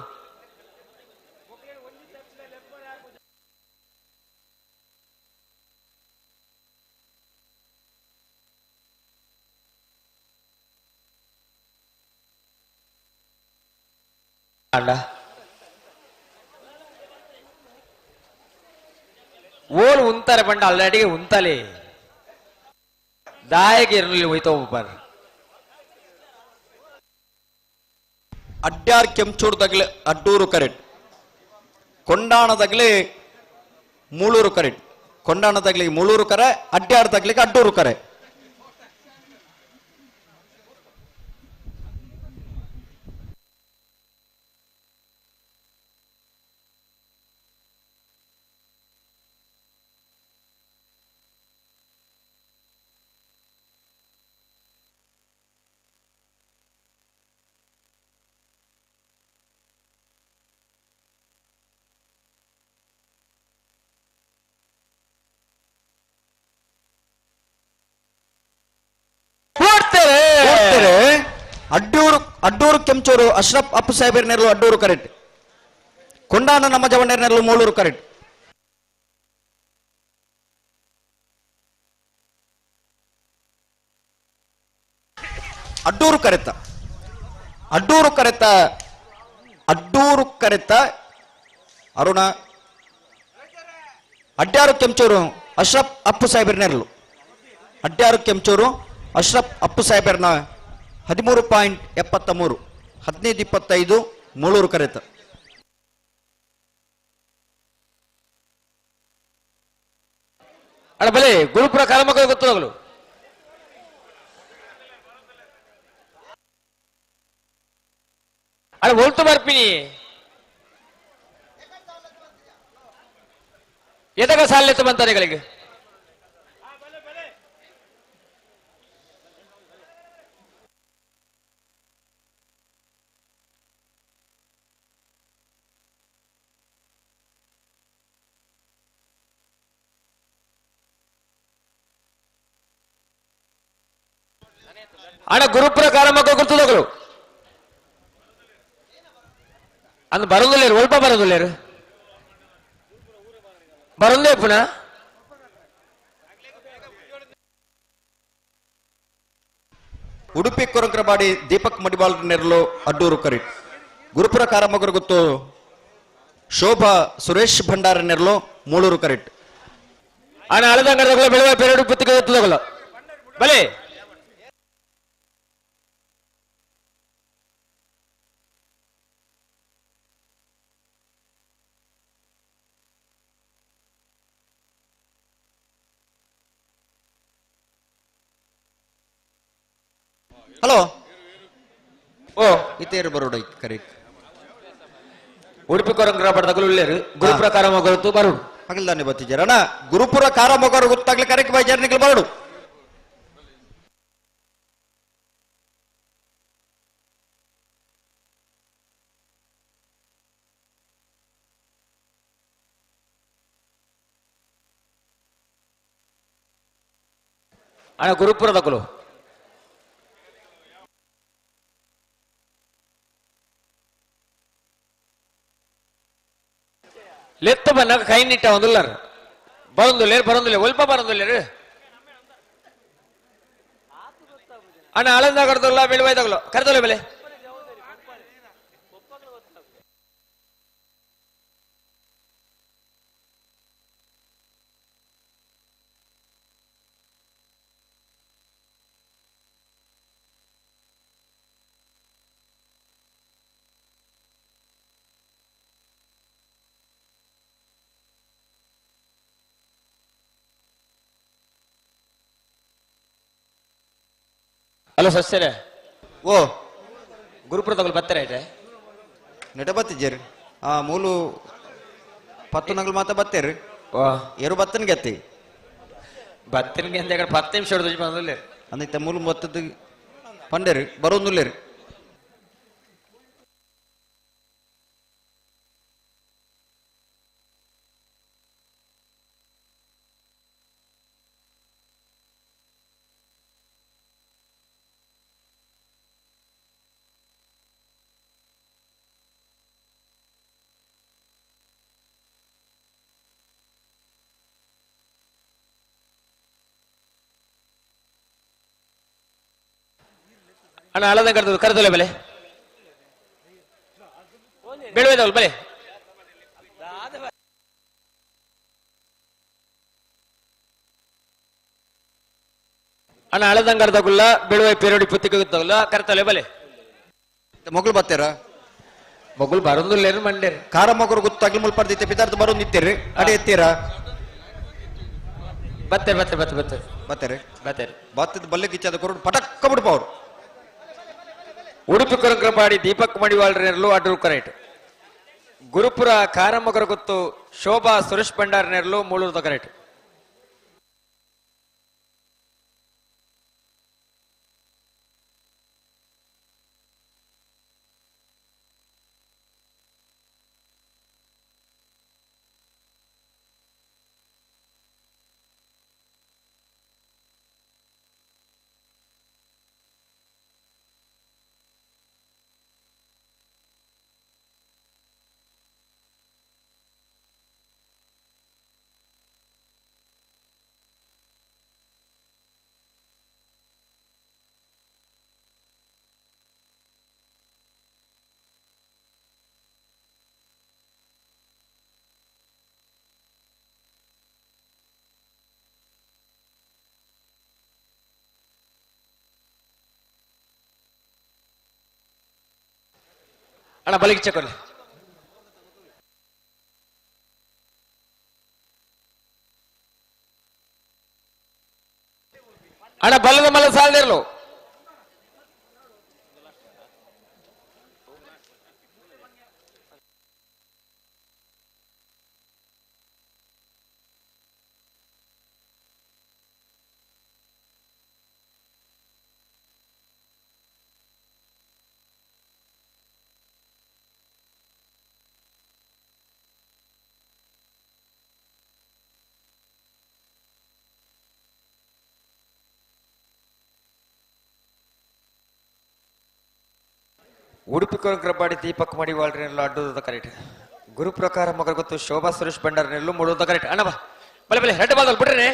ಅಣ್ಣ ಓಲ್ ಉಂತಾರೆ ಬಂಡ ಅಲ್ಲಡಿಗೆ ಉಂತಲೆ ದಾಯಗೆ ಇರಲಿ ಹೋಯ್ತಾ ಒಬ್ಬರು ಅಡ್ಯಾರ್ ಕೆಂಚೂರು ತಗಲೆ ಅಡ್ಡೂರು ಕರೆಕ್ಟ್ ಕೊಂಡಾಣ ತಗಲಿ ಮೂಳೂರು ಕರೆಕ್ಟ್ ಕೊಂಡಾಣ ತಗಲಿಗೆ ಮೂಳೂರು ಕರೆ ಅಡ್ಯಾರ್ ತಗಲಿಗೆ ಅಡ್ಡೂರು ಕರೆ ಅಡ್ಡೂರು ಅಡ್ಡೂರು ಕೆಂಚೂರು ಅಶ್ರಫ್ ಅಪ್ಪು ಸಾಹೇಬರ್ ನೆರಳು ಅಡ್ಡೂರು ಕರೆಕ್ಟ್ ಕೊಂಡಾಣ ನಮ್ಮ ಜವಣ್ಣರ ನೆರಳು ಮೂಳೂರು ಕರೆಕ್ಟ್ ಅಡ್ಡೂರು ಕರೆತ ಅಡ್ಡೂರು ಕರೆತ ಅಡ್ಡೂರು ಕರೆತ ಅರುಣ ಅಡ್ಯಾರು ಕೆಂಚೂರು ಅಶ್ರಫ್ ಅಪ್ಪು ಸಾಹೇಬರ್ ನೆರಳು ಅಡ್ಯಾರು ಕೆಂಚೂರು ಅಶ್ರಫ್ ಅಪ್ಪು ಸಾಹೇಬರ್ನ 13.73 15.25 ಮೂಳೂರು ಕರೆತ. ಅಡ ಬಲೆ ಗುರುಪುರ ಕಾಲಮಗ ಗೊತ್ತದಾಗಲು ಅಡ ಒಲ್ತು ಬರ್ಪಿನಿ ಎದಗ ಸಾಲೆತ್ತು ಬಂತಾನೆಗಳಿಗೆ ಅಣ್ಣ ಗುರುಪುರ ಕಾರಮಕ್ಕ ಗುರ್ತದಗಳು ಅಂದ್ ಬರೋದಿಲ್ಲ ಒಲ್ಪ ಬರೋದಿಲ್ಲ ಬರೋದೇ ಪುನಃ ಉಡುಪಿ ಕೊರಂಕ್ರಬಾಡಿ ದೀಪಕ್ ಮಡಿವಾಳ್ ನೆರಳು ಅಡ್ಡೂರು ಕರಿ ಗುರುಪುರ ಕಾರಮಗರು ಗೊತ್ತು ಶೋಭಾ ಸುರೇಶ್ ಭಂಡಾರ ನೆರಳು ಮೂಳೂರು ಕರಿಟ್ ಅಣ್ಣ ಅಳದಂಗಡದಗಳು ಬೆಳೆವ ಪೆರಡು ಪುತ್ತಿಗೆ ಗೊತ್ತದಗಳು ಬಲೆ ಹಲೋ ಓ ಇತೇರು ಬರೋಡ ಕರೆಕ್ಟ್ ಉಡುಪಿ ಕೊರಂಗ್ರ ಪಡೆದಗಳು ಉಳ್ಳೇರು ಗುರುಪುರ ಕಾರಮಗರು ಬರೋಡು ಹಗಲ್ದಾನೆ ಬತ್ತಿಜಾರ ಅಣ್ಣ ಗುರುಪುರ ಕಾರಮೊಗರು ಗೊತ್ತಾಗ್ಲಿ ಕರೆಕ್ಟ್ ಬೈಜಾರ್ ನಿಗಲ್ ಬರೋಡು ಅಣ್ಣ ಗುರುಪುರದಗಳು ಲೆತ್ತ ಬನ್ನಾಗ ಕೈ ನಿಟ್ಟ ಒಂದುಲ್ಲಾರ ಬರಂದುಲ್ಲೇರು ಬರಂದುಲ್ಲೇರು ಒಲ್ಪ ಬರಂದುಲ್ಲೇರು ಅಣ್ಣ ಅಳಂದ ಕಡ್ದಲ್ಲ ಬೆಳುವಾಯ್ದಾಗಲೋ ಕರೆದಲ್ಲ ಬೆಲೆ ಹಲೋ ಸಸ್ಯರೇ ಓ ಗುರುಪುರದಗಳು ಬರ್ತಾರೆ ಐತೆ ನೆಟ ಬತ್ತಿಜೇರಿ ಆ ಮೂಲು ಪತ್ತು ನಗಲು ಮಾತ ಬತ್ತೇರಿ ಏರು ಬತ್ತನ್ಗೆ ಅತ್ತಿ ಬತ್ತನ್ಗೆ ಅಂತ 10 ನಿಮಿಷ ಹೊಡೆದು ಬಂದಿಲ್ಲ ಅಂದಿತ್ತ ಮೂಲು ಬತ್ತದ ಪಂಡೇರಿ ಬರೋದುಲ್ಲೇರಿ ಅಣ್ಣ ಅಳದ ಕರೆದು ಕರೆದಲ್ಲ ಬೆಲೆ ಬೆಳುವೆದವಲ್ಲ ಬೆಲೆ ಅಣ್ಣ ಅಳದಂಗರ್ದಗುಲ್ಲ ಬೆಳುವೆ ಪೇರೋಡಿ ಪುತ್ತಿಗೆ ಕರ್ತಲೆ ಬಲೆ ಮಗಳು ಬತ್ತೇರ ಮಗಳು ಬರೋದಿಲ್ಲ ಮಂಡೇರಿ ಕಾರ ಮಗರು ಗೊತ್ತಾಗ್ಲಿ ಮುಲ್ ಪರ್ದಿತ್ತೆ ಪಿತಾರ್ಥ ಬರೋದು ನಿತ್ತೀರಿ ಅಡಿ ಎತ್ತೀರಾ ಬತ್ತೆ ಬತ್ತೆ ಬತ್ತೆ ಬತ್ತೆ ಬತ್ತೇರಿ ಬತ್ತೇರಿ ಬತ್ತದ ಬಲ್ಲೆ ಗಿಚ್ಚದ ಕೊರಡು ಪಟಕ್ಕ ಬಿಡ್ಪ ಅವ್ರು ಉಡುಪಿ ಕೊರಂಕ್ರಪಾಡಿ ದೀಪಕ್ ಮಡಿವಾಳ್ರನೆರಲು ಅಡೂರು ಕರೇಟ್ ಗುರುಪುರ ಕಾರಮ್ಮಗರ ಗೊತ್ತು ಶೋಭಾ ಸುರೇಶ್ ಭಂಡಾರನೆರಲು ಮೂಳೂರು ಕರೇಟ್ ಅಣ್ಣ ಬಲಿಗೆ ಚೆಕ್ಕೊಲ್ಲ ಅಣ್ಣ ಬಲ್ಲದ ಮಲ್ಲ ಸಾಲದಿರಲು ಉಡುಪಿ ಕೊರಗ್ರಬಾಡಿ ದೀಪಕ್ ಮಡಿವಾಳ್ರೆಲ್ಲ ಅಡ್ಡದ ಕರೆಕ್ಟ್ ಗುರು ಪ್ರಕಾರ ಮಗರ್ ಗೊತ್ತು ಶೋಭಾ ಸುರೇಶ್ ಭಂಡಾರನೆಲ್ಲೂ ಮೂಡೋದ ಕರೆಕ್ಟ್ ಅಣ್ಣ ಬಾ ಬಲೆ ಬಲೆ ಹೆಡ್ ಬಾದಲ್ ಬಿಡ್ರಿ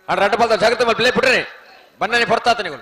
ಅಣ್ಣ ರಡ್ಡ ಬಾಲ್ದ ಜಾಗ್ರತೆ ಮಾಡಿ ಪ್ಲೇ ಬಿಡ್ರಿ ಬಣ್ಣನೆ ಹೊರ್ತಾತ ನೀವು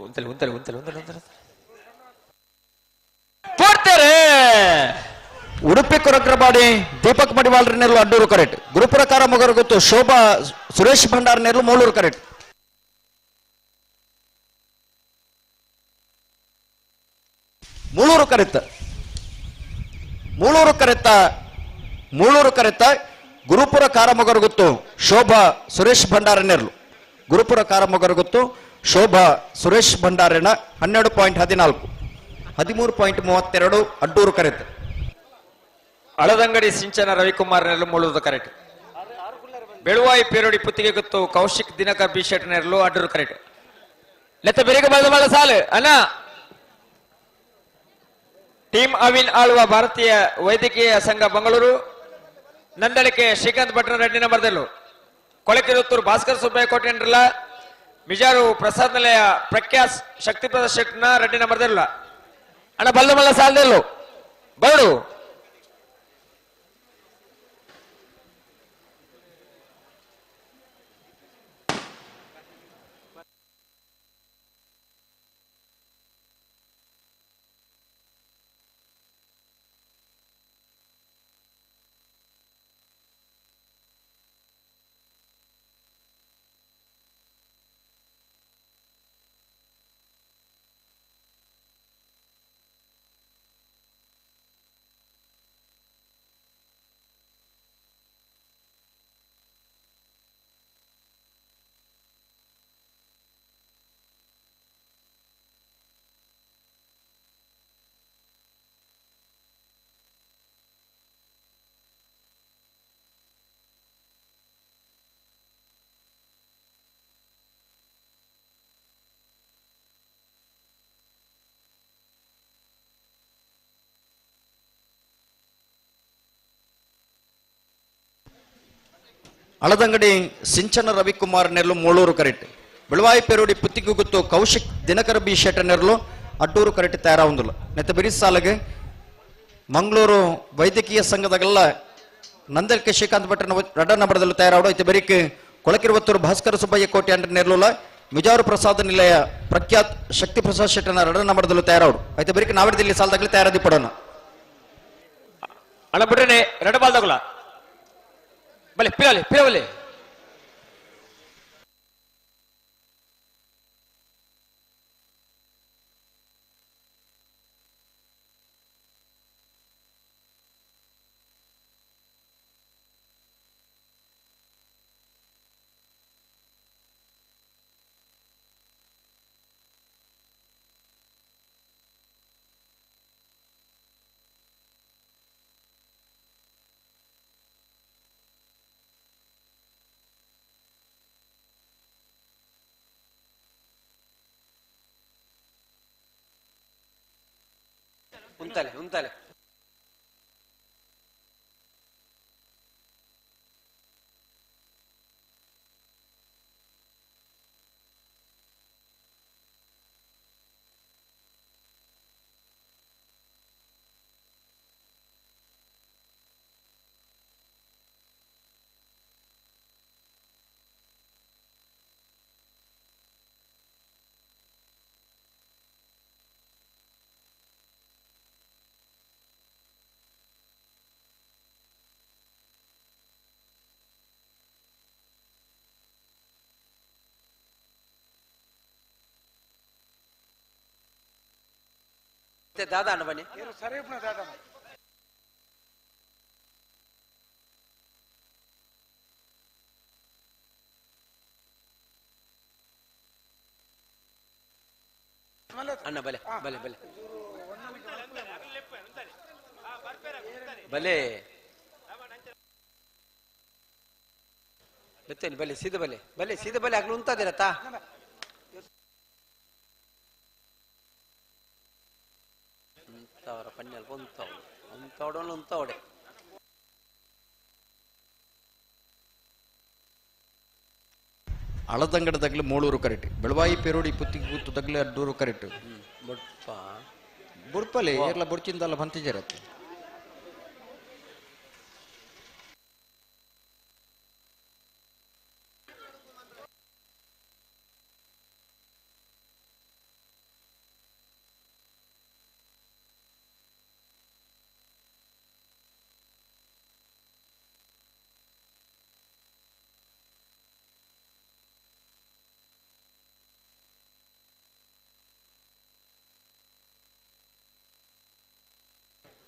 ಉಂತಲೆ ಉಂತಲೆ ಉಂತಲೆ ಉಂತಲೆ ಉಂತಲೆ ಪೋಡ್ತಾರೆ ಉಡುಪಿ ಕೊರಗ್ರಬಾಡಿ ದೀಪಕ್ ಮಡಿವಾಳ್ರನೆಲ್ಲ ಅಡ್ಡೂರು ಕರೆಕ್ಟ್ ಗುರುಪುರಕಾರ ಮೊಗರು ಗೊತ್ತು ಶೋಭಾ ಸುರೇಶ್ ಭಂಡಾರನೆಲ್ಲ ಮೂಳೂರು ಕರೆಕ್ಟ್ ಮೂಳೂರು ಕರೆತ್ತ ಮೂಳೂರು ಕರೆತ್ತ ಮೂಳೂರು ಕರೆತ್ತ ಗುರುಪುರ ಕಾರಮೊಗರು ಗೊತ್ತು ಶೋಭಾ ಸುರೇಶ್ ಭಂಡಾರನೆರ್ಲು ಗುರುಪುರ ಕಾರಮೊಗರು ಗೊತ್ತು ಶೋಭಾ ಸುರೇಶ್ ಭಂಡಾರನ 12.14 13.32 ಅಡ್ಡೂರು ಕರೆತ ಅಳದಂಗಡಿ ಸಿಂಚನ ರವಿಕುಮಾರ್ ನೆರಳು ಮೂಳುವುದು ಕರೆಕ್ಟ್ ಬೆಳುವಾಯಿ ಪೇರೋಡಿ ಪುತ್ತಿಗೆ ಗೊತ್ತು ಕೌಶಿಕ್ ದಿನಕರ್ ಬಿ ಶೆಟ್ ನೆರಳು ಅಡ್ಡೂರು ಕರೆಕ್ಟ್ ಲೆತ್ತ ಬೆರಿಗೆ ಬಲ್ದ ಬಲ್ಲ ಸಾಲು ಅಣ್ಣ ಟೀಮ್ ಅವಿನ್ ಆಳುವ ಭಾರತೀಯ ವೈದ್ಯಕೀಯ ಸಂಘ ಬೆಂಗಳೂರು ನಂದಳಿಕೆ ಶ್ರೀಕಾಂತ್ ಭಟ್ರ ರೆಡ್ಡಿ ನಂಬರ್ದಲ್ಲೂ ಕೊಳಕಿರುತ್ತೂರು ಭಾಸ್ಕರ್ ಸುಬ್ಬಯ್ಯ ಕೋಟೆಂಡ್ರಲ್ಲ ಮಿಜಾರು ಪ್ರಸಾದ್ ನಿಲಯ ಪ್ರಖ್ಯಾತ್ ಶಕ್ತಿಪ್ರಸಾದ್ ಶೆಟ್ನ ರೆಡ್ಡಿ ನಂಬರ್ದಲ್ಲ ಅಣ್ಣ ಬಲ್ಲ ಮಲ್ಲ ಸಾಲದಲ್ಲೂ ಬರಡು ಅಳದಂಗಡಿ ಸಿಂಚನ ರವಿಕುಮಾರ್ ನೆರಳು ಮೂಳೂರು ಕರೆಕ್ಟ್ ಬೆಳವಾಯಿ ಪೇರೋಡಿ ಪುತ್ತಿಗೆ ಗುತ್ತು ಕೌಶಿಕ್ ದಿನಕರ ಬಿ ಶೆಟ್ಟ ನೆರಳು ಅಡ್ಡೂರು ಕರೆಕ್ಟ್ ತಯಾರಾವುಂದಿಲ್ಲ ನೆತ್ತ ಬಿರಿಸ್ ಸಾಲಗೆ ಮಂಗಳೂರು ವೈದ್ಯಕೀಯ ಸಂಘದಾಗೆಲ್ಲ ನಂದಲ್ಕೆ ಶ್ರೀಕಾಂತ್ ಭಟ್ರನ ರಡ್ಡ ನಂಬರದಲ್ಲಿ ತಯಾರಾವಡು ಐತೆ ಬೆರಿಕ್ ಕೊಳಕಿರುವತ್ತೂರು ಭಾಸ್ಕರ ಸುಬ್ಬಯ್ಯ ಕೋಟೆ ಅಂಡ್ರ ನೆರಳುಲ ಮಿಜಾರು ಪ್ರಸಾದ ನಿಲಯ ಪ್ರಖ್ಯಾತ್ ಶಕ್ತಿ ಪ್ರಸಾದ್ ಶೆಟ್ಟನ ರಡ್ಡ ನಂಬರದಲ್ಲಿ ತಯಾರಾವಡು ಐತೆ ಬೆರಿಕ್ ನಾವಿಡದಲ್ಲಿ ಸಾಲದಾಗಲಿ ತಯಾರಾದಿ ಪಡೋಣ ಅಣ್ಣ ಬಿಡ್ರೇನೆ ಎರಡು ಬಾಲ್ ತಗೊಲ್ಲ ಬಲೆ ಪಿರಲಿ ಪಿರವಲೆ ಉಂತಾಲೆ ಉಂತಾಲೆ ದಾದಾ ಅಣ್ಣ ಬನ್ನಿ ಸರಿ ದಾದಾ ಅಣ್ಣ ಬಲೆ ಬಲೆ ಬಲೆ ಬಲೆ ಬತ್ತೇನೆ ಬಲೆ ಸೀದ ಬಲೆ ಬಲೆ ಸೀದ ಬಲೆ ಆಗ್ಲು ಉಂತಾದಿರತ್ತಾ ಅವರ ಪನ್ನೆಲ್ ಉಂತಾವು ಉಂತಾವಡ ಉಂತಾವಡೆ ಅಳದಂಗಡ ತಗ್ಲು ಮೂಳೂರು ಕರೆಕ್ಟ್ ಬೆಳವಾಯಿ ಪೇರೋಡಿ ಪುತ್ತಿಗೆ ಗುತ್ತು ತಗ್ಲು ಅಡ್ಡೂರು ಕರೆಕ್ಟ್ ಬುಡ್ಪ ಬುಡ್ಪಲೆ ಏರ್ಲ ಬುಡ್ಚಿಂದಲ್ಲ ಬಂತಿಜರತ್ತೆ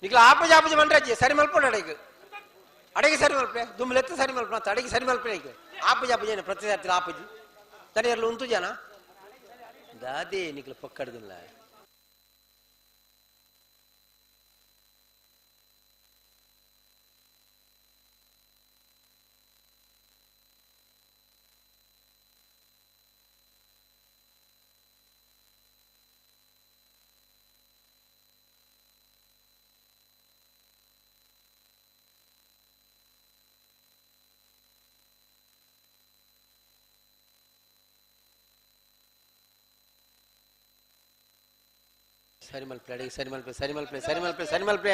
ನಿಕ್ಲ ಆಪಜ ಆಪಜ ಮಂಡ್ರಾಜಿ ಸರಿ ಮಲ್ಪೋಣ ಅಡೆಗೆ ಅಡೆಗೆ ಸರಿ ಮಲ್ಪೆ ದುಮ್ಲೆತ್ತ ಸರಿ ಮಲ್ಪ ಅಡೆಗೆ ಸರಿ ಮಲ್ಪೆ ಈಗ ಆಪಜ ಆಪಜ ಏನು ಪ್ರತಿ ಸರ್ತಿ ಆಪಜಿ ತಡೆಯರ್ಲು ಉಂತು ಜನ ದಾದಿ ನಿಕ್ಲ ಪಕ್ಕಡ್ದಿಲ್ಲ ಸರಿ ಮಲ್ಪೆ ಅಡಿಗೆ ಸರಿ ಮಲ್ಪೆ ಸರಿ ಮಲ್ಪೆ ಸರಿ ಮಲ್ಪೆ ಸರಿ ಮಲ್ಪೆ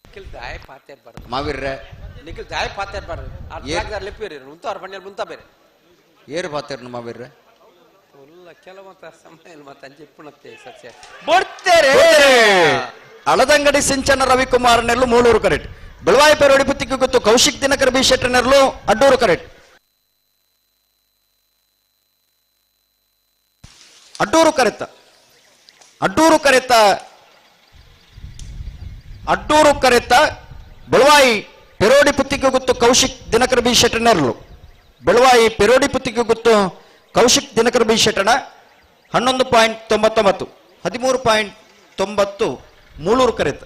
ನಿಖಿಲ್ ದಾಯ ಪಾತೆ ಬರ ಮಾವಿರ್ರೆ ನಿಖಿಲ್ ದಾಯ ಪಾತೆ ಬರ ಅರ್ಧ ಲೆಪ್ಪಿರಿ ಉಂತಾರ ಪಣ್ಯ ಮುಂತ ಬೇರೆ ಏರು ಪಾತೆರ್ನು ಮಾವಿರ್ರೆ ಕೆಲವಂತ ಸಮಯ ಮತ್ತೆ ಅಂಚೆ ಪುಣತ್ತೆ ಸಸ್ಯ ಬರ್ತಾರೆ ಅಳದಂಗಡಿ ಸಿಂಚನ ರವಿಕುಮಾರ್ ನೆರ್ಲು ಮೂಳೂರು ಕರೆಕ್ಟ್ ಬೆಳವಾಯಿ ಪೇರೋಡಿ ಪುತ್ತಿಗೆ ಗೊತ್ತು ಕೌಶಿಕ್ ದಿನಕರ ಬಿ ಶೆಟ್ಟರ್ ನೆರ್ಲು ಅಡ್ಡೂರು ಕರೆಕ್ಟ್ ಅಡ್ಡೂರು ಕರೆತ ಅಡ್ಡೂರು ಕರೆತ ಅಡ್ಡೂರು ಕರೆತ ಬೆಳವಾಯಿ ಪೆರೋಡಿ ಪುತ್ತಿಗೆ ಗೊತ್ತು ಕೌಶಿಕ್ ದಿನಕರ ಬಿ ಶೆಟ್ಟರ್ ನೆರ್ಲು ಬೆಳವಾಯಿ ಪೆರೋಡಿ ಪುತ್ತಿಗೆ ಗೊತ್ತು ಕೌಶಿಕ್ ದಿನಕರ ಬಿ ಶೆಟ್ಟಣ 11.99 13.90 ಮೂಳೂರು ಕರೆತ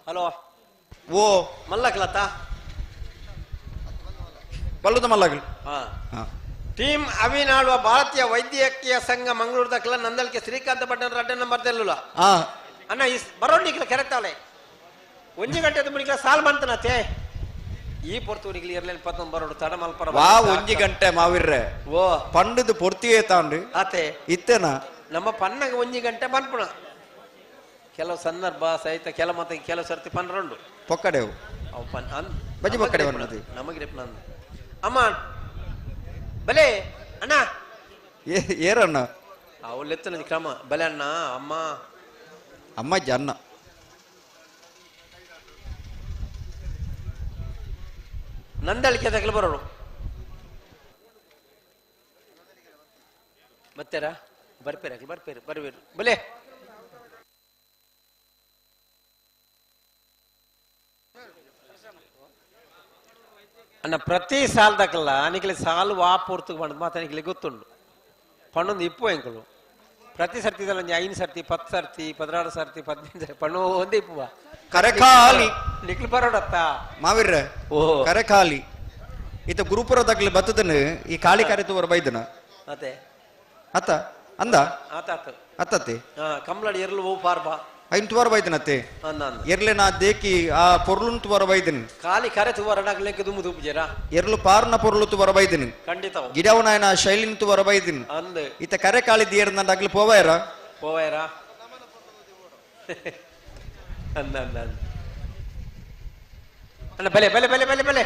ಹಲೋ ಓ ಮಲ್ಲಕ್ಲತಾ ಬಲ್ಲದ ಮಲ್ಲಗಲು ಹಾ ಟೀಮ್ ಅವಿನಾಳುವ ಭಾರತೀಯ ವೈದ್ಯಕೀಯ ಸಂಘ ಮಂಗಳೂರು ದಕ್ಕಲ ನಂದಲ್ಕೆ ಶ್ರೀಕಾಂತ ಭಟ್ಟನ ರಡ್ಡ ನಂಬರ್ ತೆಲ್ಲುಲ ಅಣ್ಣ ಈ ಬರೋಣಿಕ್ಲ ಕೆರೆತಾಳೆ ಒಂಜಿ ಗಂಟೆ ಮುನಿಕ್ಲ ಸಾಲ್ ಬಂತನತೆ ಈ ಪೊರ್ತೂರಿಗ್ಲಿ ಇರ್ಲೇನು ಪತ್ತೊಂದು ಬರೋಡು ತಡ ಮಲ್ಪರ ವಾ ಒಂಜಿ ಗಂಟೆ ಮಾವಿರ್ರೆ ಓ ಪಂಡದು ಪೊರ್ತಿಯೇ ತಾಂಡು ಆತೆ ಇತ್ತೇನಾ ನಮ್ಮ ಪನ್ನಗ ಒಂಜಿ ಗಂಟೆ ಪನ್ಪುಣ ಕೆಲವು ಸಂದರ್ಭ ಸಹಿತ ಕೆಲ ಮತ್ತೆ ಕೆಲವು ಸರ್ತಿ ಪನ್ರಂಡು ಪೊಕ್ಕಡೆವು ಅವು ಪನ್ ಬಜ್ಜಿ ಪೊಕ್ಕಡೆ ಬನ್ನದು ನಮಗೆ ಅಮ್ಮ ಬಲೆ ಅಣ್ಣ ಏರಣ್ಣ ಅವಳೆತ್ತನ ಕ್ರಮ ಬಲೆ ಅಣ್ಣ ಅಮ್ಮ ಅಮ್ಮ ಜನ್ನ ನಂದಳಿಕೆ ತಗಲು ಬರೋರು ಬರ್ತಾರಾ ಬರ್ಪೇರ ಬರ್ಪೇರು ಬರ್ಬೇರು ಬಲೆ ಅನ್ನ ಪ್ರತಿ ಸಾಲದಕ್ಕಲ್ಲ ನಿಕ್ಲೆ ಸಾಲು ವಾ ಪೂರ್ತಿ ಪಂಡ ಮಾತ ನಿಕ್ಲೆ ಗೊತ್ತುಂಡು ಪಣ್ಣೊಂದು ಇಪ್ಪು ಎಂಕುಲು ಪ್ರತಿ ಸರ್ತಿ ಒಂಜಿ 5 ಸರ್ತಿ 10 ಸರ್ತಿ 16 ಸರ್ತಿ 15 ಸರ್ತಿ ಪಣ್ಣು ಒಂದೇ ಇಪ್ಪುವ ಕರೆಖಾಲಿ ನಿಕ್ಲು ಬರೋಡತ್ತ ಮಾವಿರ್ರ ಓ ಕರೆಖಾಲಿ ಇತ ಗುರುಪುರ ದಗ್ಲು ಬತ್ತದನು ಈ ಕಾಳಿ ಕರೆತು ಬೈದನ ಅದೇ ಅತ್ತ ಅಂದ ಆತಾತ ಅತ್ತತ್ತೆ ಕಮ್ಲಡಿ ಎರ್ಲು ಓ ಪಾರ್ಬಾ ಐನ್ ತುವರ ಬೈದನತ್ತೆ ಎರ್ಲೆ ನಾ ದೇಕಿ ಆ ಪೊರ್ಲುನ್ ತುವರ ಬೈದನ್ ಕಾಲಿ ಕರೆ ತುವರ ಡಗ್ಲೆಂಕ ದುಮ್ಮು ತುಪ್ಪುಜೇರಾ ಎರ್ಲು ಪಾರ್ನ ಪೊರ್ಲು ತುವರ ಬೈದನ್ ಖಂಡಿತ ಗಿಡವನಾಯನ ಶೈಲಿನ ತುವರ ಬೈದನ್ ಅಂದ್ ಇತ ಕರೆ ಕಾಳಿ ದಿಯರ್ನ ಡಗ್ಲು ಪೋವಾಯರ ಪೋವಾಯರ ಅಂದ ಅಂದ ಅಂದ ಬಲೆ ಬಲೆ ಬಲೆ ಬಲೆ ಬಲೆ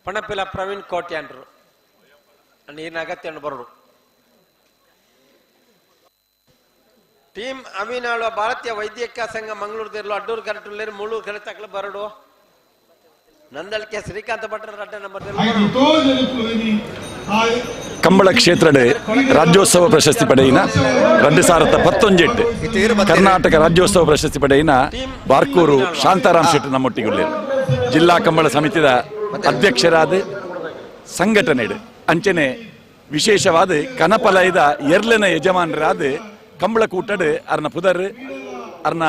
ಪಣಪಿಲ ಪ್ರವೀಣ್ ಕೋಟ್ಯಾಂಡ್ರು ನೀರಿನ ಅಗತ್ಯ ಬರೋಡು. ಟೀಮ್ ಅವಿನಾಳುವ ಭಾರತೀಯ ವೈದ್ಯಕ ಸಂಘ ಮಂಗಳೂರು ಅಡ್ಡೂರು ಕರೆಟುಲ್ಲೇರು ಮುಳ್ಳೂರು ಕರೆತಕ್ಕಲು ಬರಡು. ನಂದಳಿಕೆ ಶ್ರೀಕಾಂತ ಭಟ್ರ ಅಡ್ಡ ನಂಬರ್. ಕಂಬಳ ಕ್ಷೇತ್ರದ ರಾಜ್ಯೋತ್ಸವ ಪ್ರಶಸ್ತಿ ಪಡೆಯಿನ 2019 ಕರ್ನಾಟಕ ರಾಜ್ಯೋತ್ಸವ ಪ್ರಶಸ್ತಿ ಪಡೆಯಿನ ಬಾರ್ಕೂರು ಶಾಂತಾರಾಮ್ ಶೆಟ್ಟಿ ನಮ್ಮೊಟ್ಟಿಗೆ ಜಿಲ್ಲಾ ಕಂಬಳ ಸಮಿತಿಯ ಅಧ್ಯಕ್ಷರಾದ ಸಂಘಟನೆ ಅಂಚನೆ ವಿಶೇಷವಾದ ಕನಪಲಯದ ಎರ್ಲೆನ ಯಜಮಾನರಾದ ಕಂಬಳ ಕೂಟಡು ಅರ್ನ ಪುದರ್ ಅರ್ನ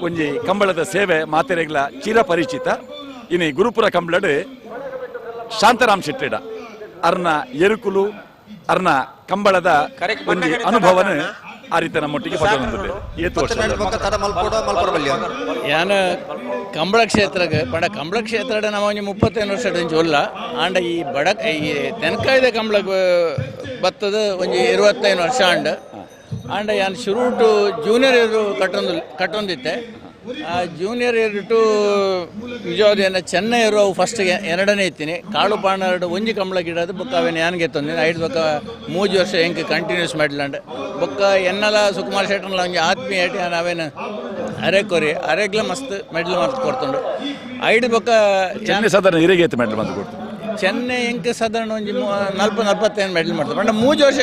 ಒಂಜಿ ಕಂಬಳದ ಸೇವೆ ಮಾತೆರೆಗ್ಲ ಚಿರಪರಿಚಿತ. ಇನಿ ಗುರುಪುರ ಕಂಬಳಡು ಶಾಂತಾರಾಮ್ ಶೆಟ್ಟಿಡ ಅರ್ನ ಎರುಕುಲು ಅರ್ನ ಕಂಬಳದ ಒಂಜಿ ಅನುಭವನ ಆ ರೀತಿ ನಮ್ಮೊಟ್ಟಿಗೆ ಯಾನ ಕಂಬಳ ಕ್ಷೇತ್ರಕ್ಕೆ ಪಂಡ ಕಂಬಳ ಕ್ಷೇತ್ರ ನಮ್ಮ ಒಂಜಿ 35 ವರ್ಷ ಒಲ್ಲ ಆಂಡ ಈ ಬಡ ಈ ತೆನಕಾಯ್ದ ಕಂಬಳ ಬತ್ತದ ಒಂಜಿ 25 ವರ್ಷ ಆಂಡ ಆಂಡ ಯಾನ್ ಶುರುಟು ಜೂನಿಯರ್ ಏರು ಕಟ್ಟೊಂದಿತ್ತೆ. ಆ ಜೂನಿಯರ್ ಏರಿಟ್ಟು ನಿಜವಾದ ಏನ ಚೆನ್ನೈ ಏರು ಅವು ಫಸ್ಟ್ ಎರಡನೇ ಇತ್ತೀನಿ ಕಾಳು ಪಾಣಾರಡು ಒಂಜಿ ಕಂಬಳ ಗಿಡದು ಬೊಕ್ಕ ಅವೇನು ಯಾನ್ಗೆ ತಂದಿನಿ ಐದು ಬೊಕ್ಕ 3 ವರ್ಷ ಹೆಂಗೆ ಕಂಟಿನ್ಯೂಸ್ ಮಾಡಿಲ್ಲಾಂಡ ಬೊಕ್ಕ ಎನ್ನಲ ಸುಕುಮಾರ್ ಶೆಟ್ಟರ್ಲ ಒಂಜಿ ಆತ್ಮೀಯ ಏಟಿ ನಾನು ಅವೇನು ಅರೆಕೊರಿ ಅರೆಗ್ಲ ಮಸ್ತ್ ಮೆಡ್ಲ್ ಮಾಡ್ತು ಕೊಡ್ತುಂಡು ಐದು ಬೊಕ್ಕ ಚೆನ್ನೈ ಸಾಧಾರಣ ಇರಿಗೆ ಮೆಡ್ಲ್ ಮಾಡ್ತು ಕೊಡ್ತು ಚೆನ್ನೈ ಎಂಕ್ ಸಾಧಾರಣ ಒಂಜಿ 40 45 ಮೆಡಲ್ ಮಾಡ್ತಾರೆ ಪಂಡ 3 ವರ್ಷ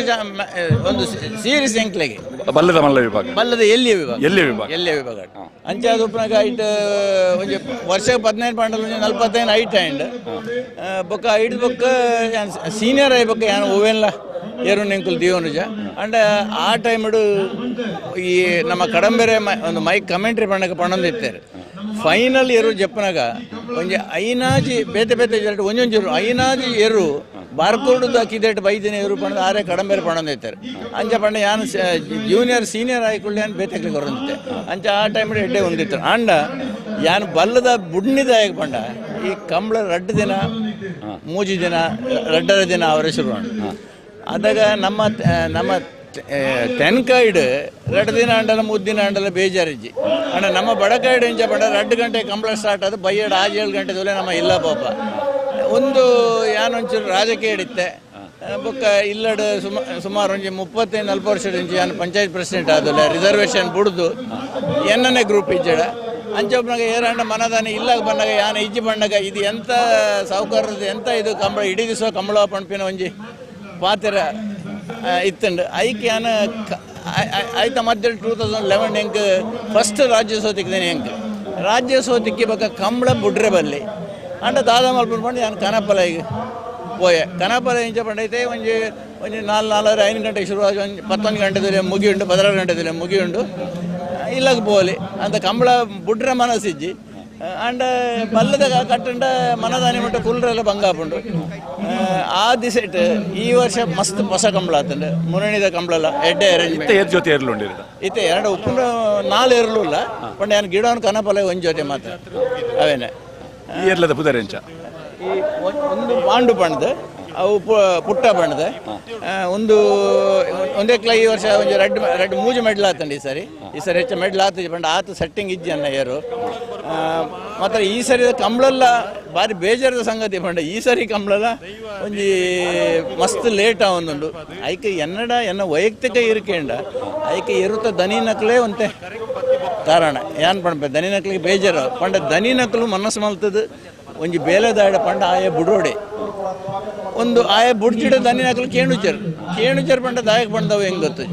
ಒಂದು ಸೀರೀಸ್ ಎಂಕ್ಲೆಗೆ ಬಲ್ಲದ ಮಲ್ಲ ವಿಭಾಗ ಬಲ್ಲದ ಎಲ್ಲಿಯ ವಿಭಾಗ ಎಲ್ಲಿಯ ವಿಭಾಗ ಎಲ್ಲಿಯ ವಿಭಾಗ ಅಂಚಾದ ಉಪ್ಪನಾಗ ಐಟ್ ಒಂಜಿ ವರ್ಷಕ್ಕೆ 15 ಪಂಡಲ್ ಒಂಜಿ 45 ಐಟ್ ಆ್ಯಂಡ್ ಬೊಕ್ಕ ಐಟ್ ಬೊಕ್ಕ ಸೀನಿಯರ್ ಆಯ್ ಬೊಕ್ಕ ಯಾನ್ ಓವೆನ್ಲ ಏರು ನಿಂಕುಲ್ ದಿಯೋನುಜ ಅಂಡ್ ಆ ಟೈಮ್ಡು ಈ ನಮ್ಮ ಕಡಂಬೆರೆ ಒಂದು ಮೈಕ್ ಕಮೆಂಟ್ರಿ ಪಣ್ಣಕ್ಕೆ ಪಣ್ಣೊಂದಿತ್ತಾರೆ ಫೈನಲ್ ಏರು ಜಪ್ಪನಾಗ ಒಂಜಿ ಐನಾಜಿ ಬೇತೆ ಬೇತೆ ಜರಟ್ ಒಂಜೊಂಜಿ ಐನಾಜಿ ಏರು ಬಾರ್ಕೋಡು ಕಿದೇಟ್ ಬೈದಿನ ಏರು ಪಣ್ಣದ ಆರೆ ಕಡಂಬೇರೆ ಪಣ್ಣೊಂದಿತ್ತಾರೆ ಅಂಚ ಪಂಡ ಯಾನು ಜೂನಿಯರ್ ಸೀನಿಯರ್ ಆಯ್ಕೊಳ್ಳಿ ಯಾನು ಬೇತೆಕ್ಲಿ ಕೊರೊಂದಿತ್ತೆ ಅಂಚ ಆ ಟೈಮ್ ಎಡ್ಡೆ ಹೊಂದಿತ್ತು ಅಂಡ ಯಾನು ಬಲ್ಲದ ಬುಡ್ನಿದ ಆಯ್ಕೆ ಪಂಡ ಈ ಕಂಬಳ ರಡ್ಡು ದಿನ 3 ದಿನ ರಡ್ಡರ ದಿನ ಅವರ ಶುರು ಅದಾಗ ನಮ್ಮ ನಮ್ಮ ತೆನ್ಕಾಯ್ಡು 2 ದಿನ ಅಂಡಲ್ಲ 3 ದಿನ ಅಂಡಲ್ಲ ಬೇಜಾರಿಜ್ಜಿ ಅಂಡ ನಮ್ಮ ಬಡಕಾಯ್ಡು ಎಂಚ ಪಂಡ 2 ಗಂಟೆ ಕಂಬಳ ಸ್ಟಾರ್ಟ್ ಅದು ಬೈಯಡ್ 6 7 ಗಂಟೆ ದೊಲೆ ನಮ್ಮ ಇಲ್ಲ ಪಾಪ ಒಂದು ಯಾನೊಂಚೂರು ರಾಜಕೀಯ ಹಿಡಿತೆ ಬೊಕ್ಕ ಇಲ್ಲಡು ಸುಮಾರು ಒಂಜಿ 35 40 ವರ್ಷದ ಇಂಚಿ ಯಾನು ಪಂಚಾಯತ್ ಪ್ರೆಸಿಡೆಂಟ್ ಆದಲ್ಲ ರಿಸರ್ವೇಷನ್ ಬುಡ್ದು ಎನ್ನನೇ ಗ್ರೂಪ್ ಇಜ್ಜಡ ಅಂಚೊಬ್ಬನಾಗ ಏರಾಂಡ ಮನದಾನಿ ಇಲ್ಲಾಗ ಬಂದಾಗ ಯಾನ ಇಜ್ಜಿ ಬಂದಾಗ ಇದು ಎಂಥ ಸಾಹುಕಾರದ್ದು ಎಂಥ ಇದು ಕಂಬಳ ಇಡೀ ದಿವಸ ಕಂಬಳ ಪಣಪಿನ ಒಂಜಿ ಪಾತ್ರ ಇತ್ತಂಡು ಐಕ್ ಯಾನ ಆಯ್ತ ಮಧ್ಯ 2011 ಎಂಕ್ ಫಸ್ಟ್ ರಾಜ್ಯೋತ್ಸವ ತಿಕ್ಕಿದ್ದೇನೆ ಎಂಕ್ ರಾಜ್ಯೋತ್ಸವ ತಿಕ್ಕಿ ಬಕ್ಕ ಕಂಬಳ ಬುಡ್ರೆ ಬಲ್ಲಿ ಅಂಡ ದಾದಾ ಮಲ್ಪುಂಡು ಪಂಡ ಯಾನ್ ಕನಪಲ ಈಗ ಪೋಯೆ ಕನಪಲ ಇಂಚ ಪಂಡೈತೆ ಒಂಜಿ ಒಂಜಿ 4 4:30 5 ಗಂಟೆ ಶುರು ಆಗಿ ಒಂಜಿ 11 ಗಂಟೆದಲ್ಲಿ ಮುಗಿಯುಂಡು 16 ಗಂಟೆದಲ್ಲಿ ಮುಗಿಯುಂಡು ಇಲ್ಲಾಗ ಪೋಲಿ ಅಂತ ಕಂಬಳ ಬುಡ್ರೆ ಮನಸ್ಸಿಜ್ಜಿ ಅಂಡ ಬಲ್ಲದ ಕಟ್ಟಂಡ ಮನದಾನಿ ಮಟ್ಟ ಕುಲ್ರೆಲ್ಲ ಬಂಗಾಪುಂಡು ಆ ದಿಸೆಟ್ ಈ ವರ್ಷ ಮಸ್ತ್ ಹೊಸ ಕಂಬಳ ಆತಂಡು ಮುರಣಿದ ಕಂಬಳಲ್ಲ ಎಡ್ಡೆ ಅರೇಂಜ್ಮೆಂಟ್ ಜೊತೆ ಎರಲು ಉಂಡಿರದ ಇತ್ತೆ ಎರಡು ಉಪ್ಪು 4 ಎರಲು ಇಲ್ಲ ಪಂಡ ಯಾನ್ ಗಿಡವನ್ ಕನಪಲ ಒಂಜಿ ಜೊತೆ ಮಾತ್ರ ಅವೇನೆ ಈ ಎರ್ಲದ ಪುದರೆಂಚ ಈ ಒಂದು ಪಾಂಡು ಪಂಡ್ದು ಅವು ಪುಟ್ಟ ಬಣ್ಣದ ಒಂದು ಒಂದೇಕ್ಲ ಈ ವರ್ಷ ಒಂಜಿ ರಡ್ಡ್ ರಡ್ಡ್ ಮೂಜು ಮೆಡ್ಲ್ ಆತಂಡು ಈ ಸರಿ ಈ ಸರಿ ಹೆಚ್ಚು ಮೆಡ್ಲ್ ಆತ ಪಂಡ ಆತ ಸೆಟ್ಟಿಂಗ್ ಇಜ್ಜಿ ಅನ್ನ ಏರು ಮಾತ್ರ ಈ ಸರಿ ಕಂಬಳಲ್ಲ ಭಾರಿ ಬೇಜಾರದ ಸಂಗತಿ ಪಂಡ ಈ ಸರಿ ಕಂಬಳಲ್ಲ ಒಂಜಿ ಮಸ್ತ್ ಲೇಟ್ ಆವೊಂದುಂಡು ಐಕೆ ಎನ್ನಡ ಎನ್ನ ವೈಯಕ್ತಿಕ ಇರಿಕೆಂಡ ಐಕೆ ಇರುತ್ತ ದನಿ ನಕಲೇ ಒಂತೆ ಕಾರಣ ಯಾನ್ ಪಂಡ ದನಿನಕ್ಲಿಗೆ ಬೇಜಾರು ಪಂಡ ದನಿನಕ್ಲು ಮನಸ್ಸು ಮಲ್ತದ ಒಂಜಿ ಬೇಲೆದಾಡ ಪಂಡ ಆಯೆ ಬುಡೋಡೆ ಒಂದು ಆಯೆ ಬುಡ್ಚಿಡ ದನಿನಕ್ಲು ಕೇಣುಚರ್ ಕೇಣುಚರ್ ಪಂಡ ದಾಯಕ ಪಂಡವು ಹೆಂಗೆ ಗೊತ್ತು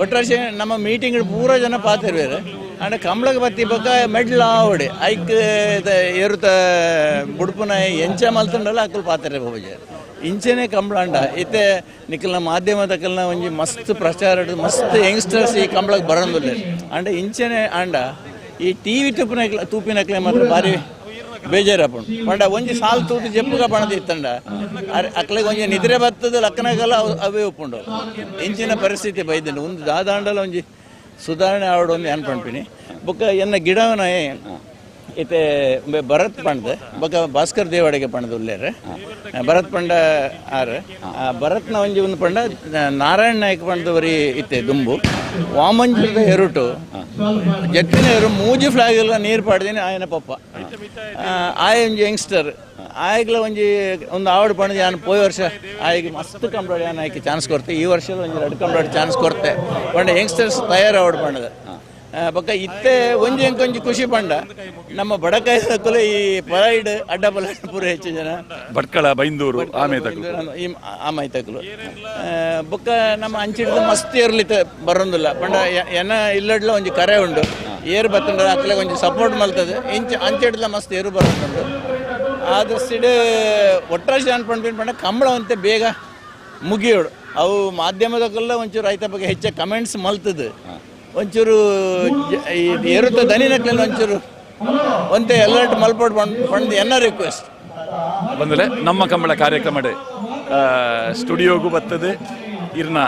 ಒಟ್ರಾಶಿ ನಮ್ಮ ಮೀಟಿಂಗ್ ಪೂರ ಜನ ಪಾತಿರ್ವೇರು ಅಂಡ ಕಂಬಳಕ್ಕೆ ಬತ್ತಿ ಬೊಕ್ಕ ಮೆಡ್ಲ್ ಆವಡೆ ಐಕ್ ಏರುತ ಬುಡ್ಪುನ ಎಂಚ ಮಲ್ತಂಡಲ್ಲ ಅಕ್ಕಲು ಪಾತಿರ ಹೋಜಾರ್ ಇಂಚೆನೆ ಕಂಬಳಂಡ ಇತ್ತೆ ನಿಖಲ್ನ ಮಾಧ್ಯಮದಕ್ಕಲ್ನ ಒಂಜಿ ಮಸ್ತ್ ಪ್ರಚಾರ ಮಸ್ತ್ ಯಂಗ್ಸ್ಟರ್ಸ್ ಈ ಕಂಬಳಕ್ಕೆ ಬರೋದಿಲ್ಲ ಅಂಡ ಇಂಚೆನೆ ಅಂಡ ಈ ಟಿ ವಿ ತೂಪಿನ ತೂಪಿನಕ್ಲೆ ಮಾತ್ರ ಭಾರಿ ಬೇಜಾರಪ್ಪಂಡು ಪಂಡ ಒಂಜಿ ಸಾಲು ತೂತು ಜಪ್ಪುಗ ಪಣದ ಇತ್ತಂಡ ಅಕ್ಲೆಗೆ ಒಂಜಿ ನಿದ್ರೆ ಬತ್ತದ ಲಕ್ಕನಗಲ್ಲ ಅವೇ ಒಪ್ಪುಂಡು ಇಂಚಿನ ಪರಿಸ್ಥಿತಿ ಬೈದಂಡು ಒಂದು ದಾದಾಂಡಲ ಒಂಜಿ ಸುಧಾರಣೆ ಆವಡು ಒಂದು ಏನ್ ಪಂಪಿನಿ ಬೊಕ್ಕ ಎನ್ನ ಗಿಡವನ ಇತ್ತೆ ಭರತ್ ಪಂಡ್ದು ಬೊಕ್ಕ ಭಾಸ್ಕರ್ ದೇವಾಡಿಗೆ ಪಂಡದ ಉಲ್ಲೇರು ಭರತ್ ಪಂಡ ಆರು ಭರತ್ನ ಒಂಜಿ ಒಂದು ಪಂಡ ನಾರಾಯಣ ನಾಯಕ್ ಪಂಡದವರಿ ಇತ್ತೆ ದುಂಬು ವಾಮಂಜದ ಎರುಟು ಜತ್ತಿನ ಎರು ಮೂಜಿ ಫ್ಲಾಗ್ ಎಲ್ಲ ನೀರು ಪಾಡ್ದೀನಿ ಆಯನ ಪಪ್ಪ ಆಯ ಒಂಜಿ ಯಂಗ್ಸ್ಟರ್ ಆಯಗ್ಲ ಒಂಜಿ ಒಂದು ಆವಡು ಪಂಡ ಯಾನ್ ಪೋಯ್ ವರ್ಷ ಆಯಗೆ ಮಸ್ತ್ ಕಂಪ್ಲೇಂಟ್ ಯಾನ್ ಆಯ್ಕೆ ಚಾನ್ಸ್ ಕೊಡ್ತೆ ಈ ವರ್ಷದ ಒಂಜಿ ಎರಡು ಕಂಪ್ಲೇಂಟ್ ಚಾನ್ಸ್ ಕೊಡ್ತೆ ಪಂಡ ಯಂಗ್ಸ್ಟರ್ಸ್ ತಯಾರು ಆವಡು ಪಂಡದ ಬೊಕ್ಕ ಇತ್ತೆ ಒಂಜಿ ಎಂಕೊಂಜಿ ಖುಷಿ ಪಂಡ ನಮ್ಮ ಬಡಕಾಯಿ ತಕ್ಕಲು ಈ ಪರೈಡ್ ಅಡ್ಡ ಪಲ ಪೂರ ಹೆಚ್ಚು ಜನ ಭಟ್ಕಳ ಬೈಂದೂರು ಆಮೆ ತಕ್ಕಲು ಈ ಆಮೈ ತಕ್ಕಲು ಬೊಕ್ಕ ನಮ್ಮ ಅಂಚಿಡ್ದು ಮಸ್ತ್ ಏರ್ಲಿತ್ತೆ ಬರೋದಿಲ್ಲ ಪಂಡ ಎನ ಇಲ್ಲಡ್ಲ ಒಂಜಿ ಕರೆ ಉಂಡು ಏರು ಬತ್ತಂಡ ಅಕ್ಲೆ ಒಂಜಿ ಸಪೋರ್ಟ್ ಮಲ್ತದೆ ಇಂಚ ಅಂಚಿಡ್ಲ ಮಸ್ತ್ ಏರು ಬರೋದುಂಡು ಆ ದೃಷ್ಟಿಡ್ ಒಟ್ರಾಶಿ ಅನ್ಪಂಡು ಪಂಡ ಕಂಬಳ ಅಂತೆ ಬೇಗ ಮುಗಿಯೋಡು ಅವು ಮಾಧ್ಯಮದಕ್ಕೆಲ್ಲ ಒಂಚೂರು ರೈತ ಬಗ್ಗೆ ಹೆಚ್ಚು ಕಮೆಂಟ್ಸ್ ಮಲ್ತದೆ ಒಂಚೂರು ಏರುತ್ತ ದನಿನಕ್ಲೆಲ್ಲ ಒಂಚೂರು ಒಂತೆ ಅಲರ್ಟ್ ಮಲ್ಪೋಡ್ ಪಂಡ್ ಎನ್ನ ರಿಕ್ವೆಸ್ಟ್ ಬಂದಲೆ ನಮ್ಮ ಕಂಬಳ ಕಾರ್ಯಕ್ರಮ ಸ್ಟುಡಿಯೋಗೂ ಬರ್ತದೆ ಇರ್ನ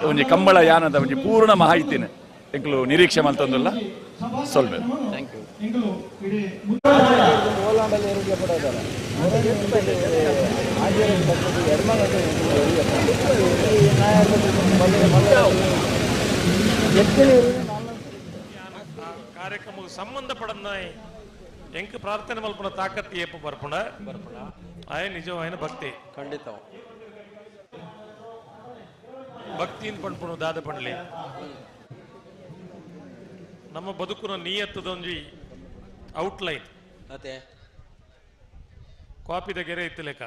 ಒಂಜಿ ಕಂಬಳ ಯಾನದ ಒಂಜಿ ಪೂರ್ಣ ಮಾಹಿತಿನ ಎಂಕ್ಲು ನಿರೀಕ್ಷೆ ಮಲ್ತೊಂದುಲ್ಲ ಸೊಲ್ಬೆ thank you. ಕಾರ್ಯಕ್ರಮಕ್ಕೆ ಸಂಬಂಧಪಡನ್ನ ಎಂಕ್ ಪ್ರಾರ್ಥನೆ ಮಲ್ಪುನ ತಾಕತ್ತು ಏಪ ಬರ್ಪುಣ ಬರ್ಪುಣ ಆಯ ನಿಜವಾಯಿನ ಭಕ್ತಿ ಖಂಡಿತ ಭಕ್ತಿಯಿಂದ ಪಣ್ಪುಣ ದಾದ ಪಣ್ಲಿ ನಮ್ಮ ಬದುಕುನ ನಿಯತ್ತದೊಂಜಿ ಔಟ್ಲೈನ್ ಅದೇ ಕಾಪಿದ ಗೆರೆ ಇತ್ತು ಲೆಕ್ಕ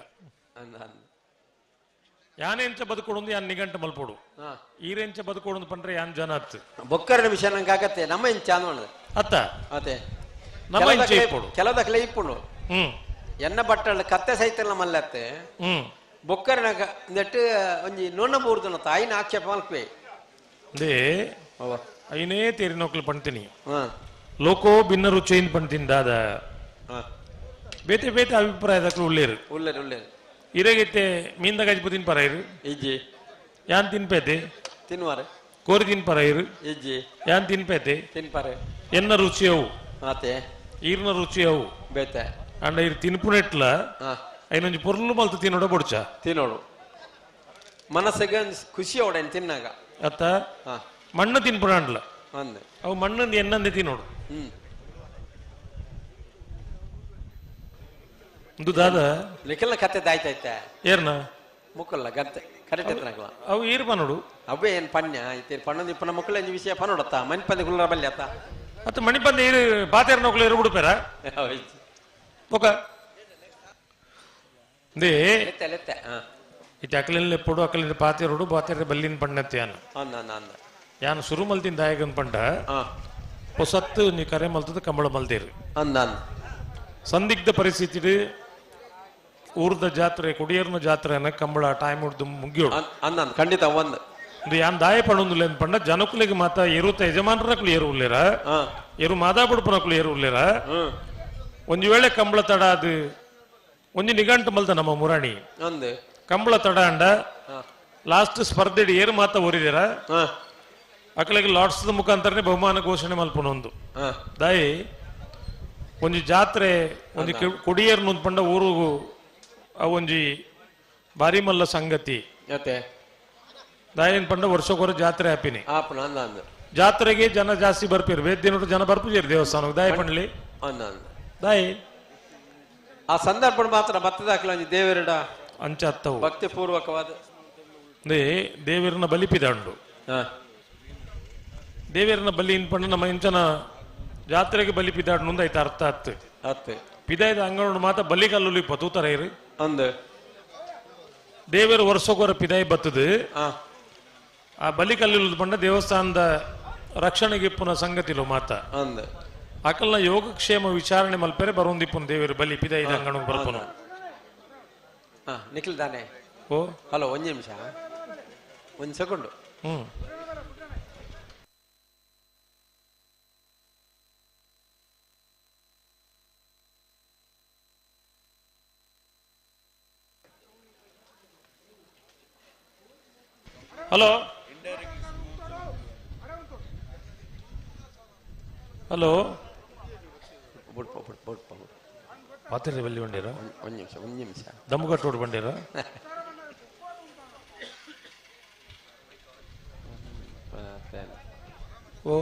ಯಾನೆಂಚ ಬದುಕೊಡೊಂದು ಯಾನ್ ನಿಗಂಟು ಮಲ್ಪೋಡು ಈರೆಂಚ ಬದುಕೊಡೊಂದು ಪಂಡ್ರೆ ಯಾನ್ ಜನ ಅತ್ತು ಬೊಕ್ಕರನ ವಿಷಯ ನಂಗೆ ಆಗತ್ತೆ ನಮ್ಮ ಇಂಚ ಅಂದ ಅತ್ತ ಅದೇ ನಮ್ಮ ಇಂಚ ಇಪ್ಪೊಡು ಕೆಲದಕ್ಲೆ ಇಪ್ಪುಂಡು ಎನ್ನ ಬಟ್ಟಳು ಕತ್ತೆ ಸಹಿತ ಮಲ್ಲತ್ತೆ ಬೊಕ್ಕರನ ನೆಟ್ಟು ಒಂಜಿ ನೊಣ್ಣ ಬೂರ್ದನ ತಾಯಿನ ಆಕ್ಷೇಪ ಮಲ್ಪೆ they ಐನೇ ತೇರಿನೋಕ್ಲು ಪಣ್ತೀನಿ ಲೋಕೋ ಭಿನ್ನ ರುಚಿಯಿಂದ ಪಣ್ತೀನಿ ದಾದ ಬೇತೆ ಬೇತೆ ಅಭಿಪ್ರಾಯದಕ್ಲು ಉಳ್ಳೇರು ಉಳ್ಳೇರು ಉಳ್ಳೇರು ಇರಗೈತೆ ಮೀನ್ದ ಗಜ್ಪು ತಿನ್ಪರ ಇರು ಇಜ್ಜಿ ಯಾನ್ ತಿನ್ಪೇತೆ ತಿನ್ನುವಾರೆ ಕೋರಿ ತಿನ್ಪರ ಇರು ಇಜ್ಜಿ ಯಾನ್ ತಿನ್ಪೇತೆ ತಿನ್ಪಾರೆ ಎನ್ನ ರುಚಿ ಅವು ಆತೆ ಈರ್ನ ರುಚಿ ಅವು ಬೇತೆ ಅಂಡ ಇರ್ ತಿನ್ಪುನೆಟ್ಲ ಐನೊಂಜಿ ಪೊರ್ಲು ಮಲ್ತು ತಿನ್ನೋಡ ಬೊಡ್ಚ ತಿನ್ನೋಡು ಮನಸ್ಸಿಗೆ ಖುಷಿ ಅವಡೇನು ತಿನ್ನಾಗ ಅತ್ತ ಮಣ್ಣು ತಿನ್ಪುಣ ಅಂಡ್ಲ ಅಂದೆ ಅವು ಮಣ್ಣಂದು ಎನ್ನಂದೆ ತಿನ್ನೋಡು ಇದು ದಾದ ಲಿಖಲ್ನ ಕತೆ ದಾಯ್ತೈತೆ ಏರ್ನ ಮುಕ್ಕಲ್ಲ ಗಂತೆ ಕರೆಕ್ಟ್ ಎತ್ತನಾಗಲ ಅವು ಏರ್ ಪನೋಡು ಅವೇ ಏನು ಪನ್ಯ ಐತೆ ಪಣ್ಣೊಂದು ಇಪ್ಪನ ಮಕ್ಕಳು ಎಂಜಿ ವಿಷಯ ಪನೋಡತ್ತ ಮಣಿಪಂದೆ ಗುಲ್ಲರ ಬಲ್ಲಿ ಅತ್ತ ಅತ್ತ ಮಣಿಪಂದೆ ಏರು ಬಾತೇರ್ ನೋಕಲು ಏರು ಬಿಡುಪೇರ ಒಕ they ಲೆತ್ತೆ ಲೆತ್ತೆ ಇತ್ತೆ ಅಕಲಿನ ಲೆಪ್ಪೊಡು ಅಕಲಿನ ಪಾತೇರೋಡು ಬಾತೇರ ಬಲ್ಲಿನ ಪಣ್ಣತ್ತೆ ಯಾನು ಅಂದ ಅಂದ ಅಂದ ಯಾನು ಸುರು ಮಲ್ತಿನ ದಾಯಕನ್ ಪಂಡ ಹೊಸತ್ತು ನೀ ಕರೆ ಮಲ್ತದ ಕಂಬಳ ಮಲ್ತೇರು ಅಂದ ಅಂದ ಸಂದಿಗ್ಧ ಪರಿಸ್ಥಿತಿ ಊರ್ದ ಜಾತ್ರೆ ಕುಡಿಯರ್ನ ಜಾತ್ರೆನ ಕಂಬಳ ಟೈಮ್ ಉಡ್ದು ಮುಗಿಯೋಡು ಅಂದ ಖಂಡಿತ ಒಂದು ಇದು ಯಾನ್ ದಾಯ ಪಡೊಂದುಲ್ಲ ಪಂಡ ಜನಕುಲಿಗೆ ಮಾತ ಎರುತ ಯಜಮಾನರಕ್ಲು ಏರು ಉಲ್ಲೇರ ಎರು ಮಾದಾ ಬುಡ್ಪನಕ್ಲು ಏರು ಉಲ್ಲೇರ ಒಂಜಿ ವೇಳೆ ಕಂಬಳ ತಡ ಅದು ಒಂಜಿ ನಿಘಂಟು ಮಲ್ತ ನಮ್ಮ ಮುರಾಣಿ ಅಂದು ಕಂಬಳ ತಡ ಅಂಡ ಲಾಸ್ಟ್ ಸ್ಪರ್ಧೆ ಏರು ಮಾತ ಓರಿದಿರ ಅಕಲಿಗೆ ಲಾಟ್ಸ್ ಮುಖಾಂತರನೇ ಬಹುಮಾನ ಘೋಷಣೆ ಮಲ್ಪುನ ಒಂದು ದಾಯಿ ಒಂಜಿ ಜಾತ್ರೆ ಒಂಜಿ ಕೊಡಿಯರ್ ಪಂಡ ಊರು ಒಂಜಿ ಬಾರಿ ಮಲ್ಲ ಸಂಗತಿ ದಾಯನ್ ಪಂಡ ವರ್ಷಕ್ಕೊರ ಜಾತ್ರೆ ಹಾಪಿನಿ ಜಾತ್ರೆಗೆ ಜನ ಜಾಸ್ತಿ ಬರ್ಪಿರ್ ಬೇದಿನ ಜನ ಬರ್ಪುಜೇರಿ ದೇವಸ್ಥಾನಕ್ಕೆ ದಾಯ ಪಂಡ್ಲಿ ದಾಯಿ ಆ ಸಂದರ್ಭ ಮಾತ್ರ ಭತ್ತದ ಒಂಜಿ ದೇವರಡ ಅಂಚ ಅತ್ತವು ಭಕ್ತಿ ಪೂರ್ವಕವಾದ ದೇವರನ್ನ ಬಲಿಪಿದಂಡು ದೇವರನ್ನ ಬಲಿ ಪಂಡ ನಮ್ಮ ಇಂಚನ ಜಾತ್ರೆಗೆ ಬಲಿ ಪಿದಾಡ್ ನುಂದಾಯ್ತು ಅರ್ಥ ಆತ್ ಅತ್ತೆ ಪಿದಾಯ್ದ ಅಂಗಣ ಮಾತ ಬಲಿ ಕಲ್ಲುಲಿ ಪತೂತರ ಇರು ಅಂದ್ ದೇವರು ವರ್ಷಕ್ಕೊರ ಪಿದಾಯಿ ಬತ್ತದು ಆ ಬಲಿ ಕಲ್ಲುಲು ಪಂಡ ದೇವಸ್ಥಾನದ ರಕ್ಷಣೆಗೆ ಇಪ್ಪುನ ಸಂಗತಿಲು ಮಾತ ಅಂದ್ ಅಕಲ್ನ ಯೋಗಕ್ಷೇಮ ವಿಚಾರಣೆ ಮಲ್ಪೆರೆ ಬರೋಂದಿಪ್ಪುನ ದೇವರು ಬಲಿ ಪಿದಾಯಿದ ಅಂಗಣ ಬರ್ಪುನು ನಿಖಿಲ್ ದಾನೆ. ಓ ಹಲೋ, ಒಂದು ನಿಮಿಷ, ಒಂದು ಸೆಕೆಂಡ್. ಹಲೋ ಹಲೋ, ಪಾತ್ರೆ ಬಲ್ಲಿ ಬಂಡೀರ? ಒಂದು ನಿಮಿಷ, ಒಂದು ನಿಮಿಷ. ದಮ್ಮುಗಟ್ಟೋಡು ಬಂಡೀರ? ಓ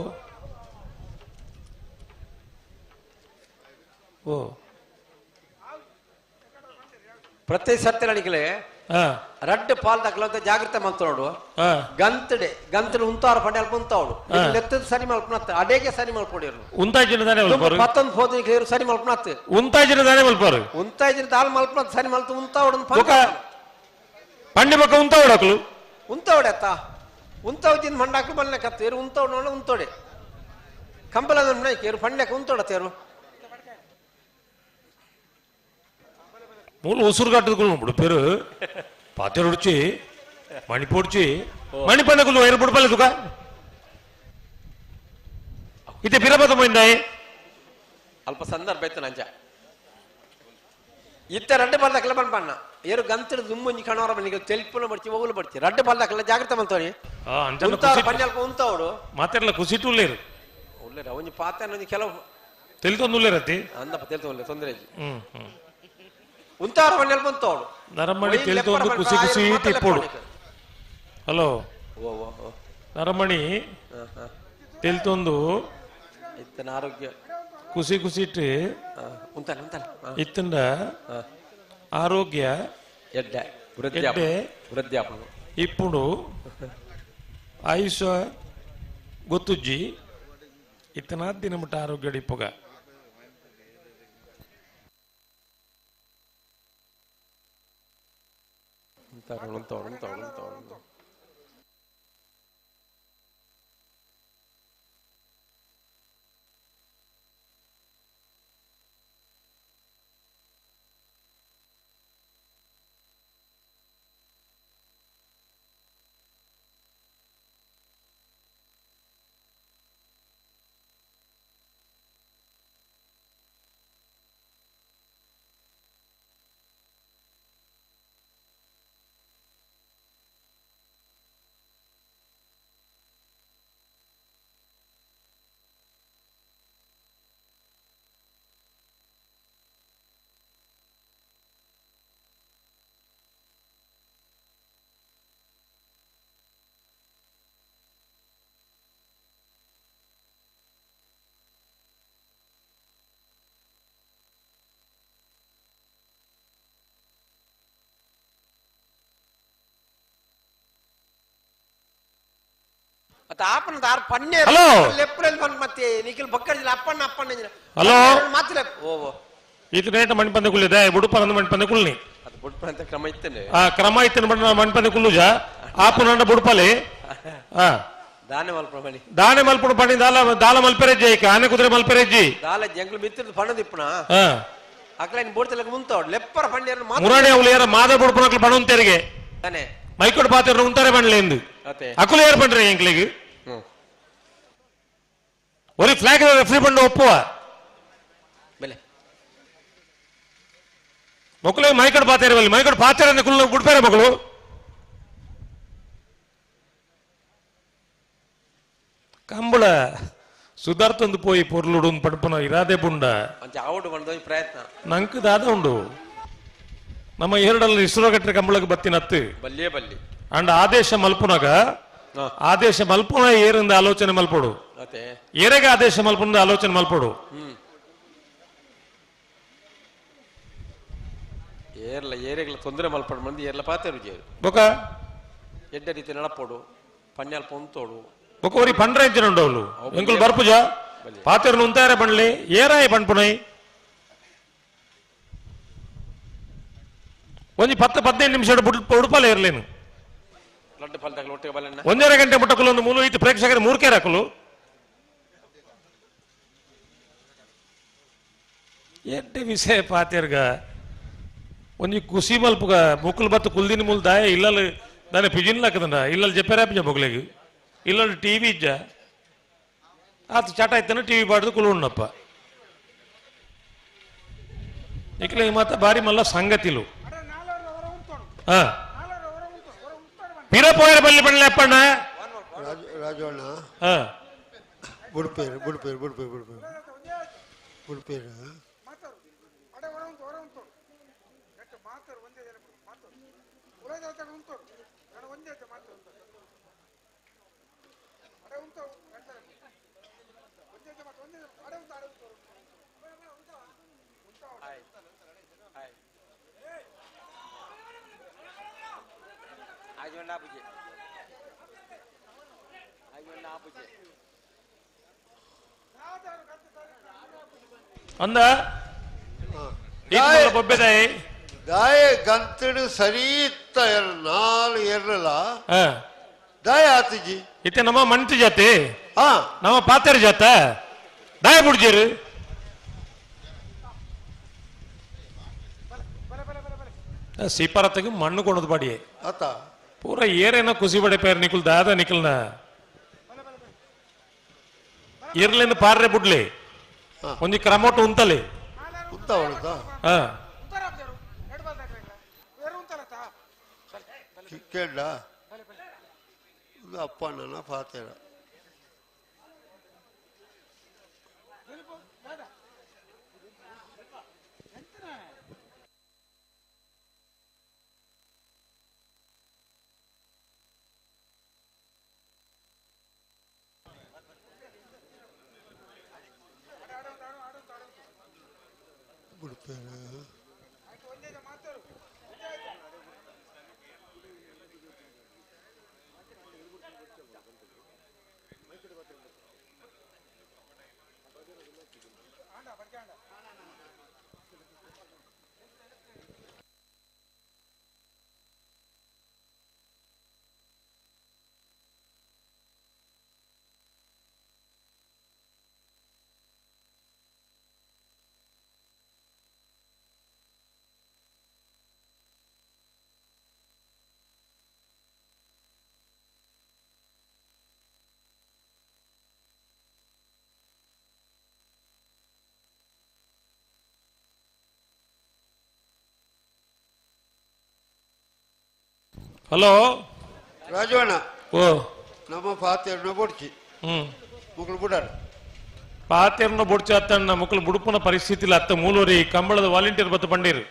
ಓ ಪ್ರತಿ ಸತ್ಯಗಳಿಗಲೇ ರಡ್ಡು ಪಾಲ್ ದಕ್ಕಲಂತ ಜಾಗ್ರತೆ ಮಲ್ತೋಡು. ಗಂತಡೆ ಗಂತಡೆ ಉಂತಾರು ಪಂಡೆ ಅಲ್ಪ ಉಂತಾವಡು ಲೆತ್ತದ ಸರಿ ಮಲ್ಪನತ್ತ ಅಡೇಗೆ ಸರಿ ಮಲ್ಪೊಡಿರು ಉಂತಾಜಿನ ದಾನೆ ಮಲ್ಪರು ಮತ್ತೊಂದು ಹೋದ ಸರಿ ಮಲ್ಪನತ್ತ ಉಂತಾಜಿನ ದಾನೆ ಮಲ್ಪರು ಉಂತಾಜಿನ ದಾಲ್ ಮಲ್ಪನತ್ತ ಸರಿ ಮಲ್ತು ಉಂತಾವಡು ಪಂಡೆ ಬಕ್ಕ ಉಂತಾವಡಕ್ಲು ಉಂತಾವಡೆ ಅತ್ತ ಉಂತಾವಜಿನ ಮಂಡಾಕ್ಲು ಬಲ್ನಕತ್ತ ಏರು ಉಂತಾವಡು ನೋಡ ಉಂತೋಡೆ ಕಂಬಲ ಏರು ಪಂಡ್ಯಕ್ಕೆ ಉಂತೋಡ ತೇರು ಮೂಲ ಉಸುರು ಕಟ್ಟದುಕೊಂಡು ಪೇರು ಪಾತ್ರೆ ಮಣಿ ಪೋಡ್ಚಿ ಮಣಿ ಪಂಡకులు వైరు పుడపలేదు ತುಕ ಇತ್ತೆ ಪಿರಪದ పోయిందాయి ಅಲ್ಪ ಸಂದರ್ಭ ಇತ್ತು ನಂಜ ಇತ್ತ ರಡ್ಡು ಬಲ್ದಕ್ಕಲ್ಲ ಬಣ್ಣ ಬಣ್ಣ ಏರು ಗಂತಡು ದುಮ್ಮೊಂಜಿ ಕಣವರ ಬನ್ನಿ ತೆಲ್ಪುನ ಬಡ್ಚಿ ಒಗುಲು ಬಡ್ಚಿ ರಡ್ಡು ಬಲ್ದಕ್ಕಲ್ಲ ಜಾಗ್ರತೆ ಮಲ್ತೋರಿ ಪಂಜಲ್ಪ ಉಂತಾವಡು ಮಾತೆರ್ಲ ಕುಸಿಟು ಉಲ್ಲೇರು ಉಲ್ಲೇರ ಒಂಜಿ ಪಾತೆ ಒಂಜಿ ಕೆಲವು ತೆಲ್ತೊಂದು ಉಲ್ಲೇರತ್ತಿ ಅಂದಪ್ಪ ತೆಲ್ತೊಂದು ತೊಂದರೆ ಉಂತಾರು ಪಂಜಲ್ಪ ಉಂತಾವಡು ನರಮಣಿ ತೆಲ್ತೊಂದು ಖುಷಿ ಖುಷಿ ತಿಪ್ಪೋಡು. ಹಲೋ, ನರಮಣಿ ತೆಲ್ತೊಂದು ಇತ್ತನ ಆರೋಗ್ಯ ಖುಷಿ ಖುಷಿ ಇಟ್ಟು ಇತ್ತಂಡ ಆರೋಗ್ಯ ಎಡ್ಡೆ ವೃದ್ಧಾಪನ ಇಪ್ಪುಡು ಆಯುಷ ಗೊತ್ತುಜ್ಜಿ ಇತ್ತನ ದಿನ ಮುಟ್ಟ ಆರೋಗ್ಯ ಇಪ್ಪುಗ. ಹಲೋ ಈತ ಮಣಿಪಂದೆ ಕುಲ್ಲಿದೆ ಬುಡುಪರಂದ ಮಣಿಪಂದೆ ಕುಳ್ಳಿ ಕ್ರಮ ಇತ್ತೇನೆ ಆ ಕ್ರಮ ಇತ್ತೇನೆ ಬಣ್ಣ ಮಣಿಪಂದೆ ಕುಲ್ಲುಜ ಆಪು ನನ್ನ ಬುಡುಪಲಿ ದಾನೆ ಮಲ್ಪಣ ದಾನೆ ಮಲ್ಪಣ ಪಣಿ ದಾಲ ದಾಲ ಮಲ್ಪೆರೆಜ್ಜಿ ಆನೆ ಕುದುರೆ ಮಲ್ಪೆರೆಜ್ಜಿ ದಾಲ ಜಂಗ್ಲು ಬಿತ್ತಿರ್ದು ಪಣದಿಪ್ಪಣ ಅಕ್ಲೈನ್ ಬೋಡ್ತಲಕ ಮುಂತಾವಡು ಲೆಪ್ಪರ ಪಂಡ್ಯರು ಮುರಾಣಿ ಅವಳು ಯಾರ ಮಾದ ಬುಡುಪನಕ್ಲು ಪಣುಂತೆರಿಗೆ ಮೈಕೋಡ್ ಪಾತ್ರ ಉಂತಾರೆ ಪಂಡ್ಲೆ ಎಂದು ಅಕುಲು ಯಾರು ಪಂಡ್ರೆ ಎಂಕ್ಲಿಗೆ ஒரு ಫ್ಲಾಗ್ ರೆಫ್ರಿ ಬಂಡು ಒಪ್ಪುವ ಬೆಲೆ ಮಕ್ಕಳು ಮೈಕಡ್ ಪಾತೇರಿ ಬಲ್ಲಿ ಮೈಕಡ್ ಪಾತೇರನ್ನ ಕುಲ್ಲ ಬಿಡ್ತಾರೆ ಮಕ್ಕಳು ಕಂಬಳ ಸುಧಾರ್ತಂದು ಪೋಯಿ ಪೊರ್ಲುಡು ಪಡ್ಪನ ಇರಾದೆ ಬುಂಡ ಪ್ರಯತ್ನ ನಂಕ್ ದಾದ ಉಂಡು ನಮ್ಮ ಎರಡಲ್ಲಿ ಇಸ್ರೋ ಕಟ್ಟರೆ ಕಂಬಳಕ್ಕೆ ಬತ್ತಿನತ್ತು ಬಲ್ಲಿಯೇ ಬಲ್ಲಿ ಅಂಡ್ ಆದೇಶ ಮಲ್ಪುನಾಗ ಆದೇಶ ಮಲ್ಪುನ ಏರಿಂದ ಆಲೋಚನೆ ಮಲ್ಪಡು ಏರೆಗೆ ಆದೇಶ ಮಲ್ಪುನ ಆಲೋಚನೆ ಮಲ್ಪಡು ಏರ್ಲ ಏರೆಗಳ ತೊಂದರೆ ಮಲ್ಪಡು ಮಂದಿ ಏರ್ಲ ಪಾತೇರು ಬೊಕ ಎಡ್ಡ ರೀತಿ ನಡಪೋಡು ಪಣ್ಯಾಲ್ ಪೊಂತೋಡು ಬೊಕ ಒರಿ ಪಂಡ್ರೆ ಇಂಚಿನ ಉಂಡವಳು ಎಂಕುಲು ಬರ್ಪುಜ ಪಾತೆರ್ನ ಉಂತಾರೆ ಪಂಡ್ಲೆ ಏರಾಯ ಪನ್ಪುನೈ ಒಂಜಿ 10 15 ನಿಮಿಷ ಉಡುಪಾಲೆ ಇರಲೇನು 1.5 ಗಂಟೆ ಮುಟ್ಟಕಲು ಒಂದು ಮೂಲು ಇತ್ತು ಪ್ರೇಕ್ಷಕರು ಮೂರ್ಕೇರ್ ಹಾಕಲು ಎಡ್ಡೆ ವಿಷಯ ಪಾತೆರ್ಗ ಒಂಜಿ ಕುಸಿ ಮಲ್ಪುಗ ಮುಕ್ಕುಲು ಬತ್ತು ಕುಲ್ದಿನ ಮೂಲ ದಾಯ ಇಲ್ಲಲ್ಲಿ ದಾನೆ ಪಿಜಿನ್ ಹಾಕದಂಡ ಇಲ್ಲಲ್ಲಿ ಜಪ್ಪೆರಾಪಿಜ ಮೊಗಲಿಗೆ ಇಲ್ಲಲ್ಲಿ ಟಿವಿ ಇಜ್ಜ ಆತ ಚಾಟ ಆಯ್ತಾನೆ ಟಿವಿ ಬಾಡ್ದು ಕುಲುಣ್ಣಪ್ಪ ಇಕ್ಲೆ ಮಾತ ಬಾರಿ ಮಲ್ಲ ಸಂಗತಿಲು ಪಿರಪೋಯರ ಬಲ್ಲಿ ಬಣ್ಣೆ ಅಪ್ಪಣ್ಣ ರಾಜಣ್ಣ ಬುಡ್ಪೇರು ಬುಡ್ಪೇರು ಬುಡ್ಪೇರು ಬುಡ್ಪೇರು ಬುಡ್ಪೇರು ಅಂದ ದಾಯ ಗಂತಡು ಸರಿ ಇತ್ತ ನಾಲ್ ಎರಲ ದಾಯ ಆತಿಜಿ ಇತ್ತೆ ನಮ್ಮ ಮಂತಿ ಜಾತಿ ನಮ್ಮ ಪಾತೆರ ಜಾತ ದಾಯ ಬುಡ್ಜೇರು ಸೀಪಾರತ್ತಗೆ ಮಣ್ಣು ಕೊಡೋದು ಬಾಡಿಯೇ ಆತ ಪೂರ ಏರೇನ ಕುಸಿ ಬಡೆ ಪೇರ್ ನಿಕುಲ್ ದಾದ ನಿಕಲ್ನ ಇರ್ಲಿಂದ ಪಾರ್ರೆ ಬುಡ್ಲಿ ಒಂಜಿ ಕ್ರಮೋಟು ಉಂತಲೆ ಕೇಳ ಅಪ್ಪ ನನ್ನ ಪಾತೇರ ಹಲೋ ರಾಜವಣ್ಣ ಓ ನಮ್ಮ ಪಾತೆರ್ನ ಬೊಡ್ಚಿ ಮುಕ್ಳು ಬುಡಾರ ಪಾತೆರ್ನ ಬೊಡ್ಚಿ ಅತ್ತಣ್ಣ ಮುಕ್ಳು ಬುಡುಪುನ ಪರಿಸ್ಥಿತಿ ಇಲ್ಲ ಅತ್ತ ಮೂಲೂರಿ ಕಂಬಳದ ವಾಲಂಟಿಯರ್ ಬತ್ತ ಬಂಡೀರು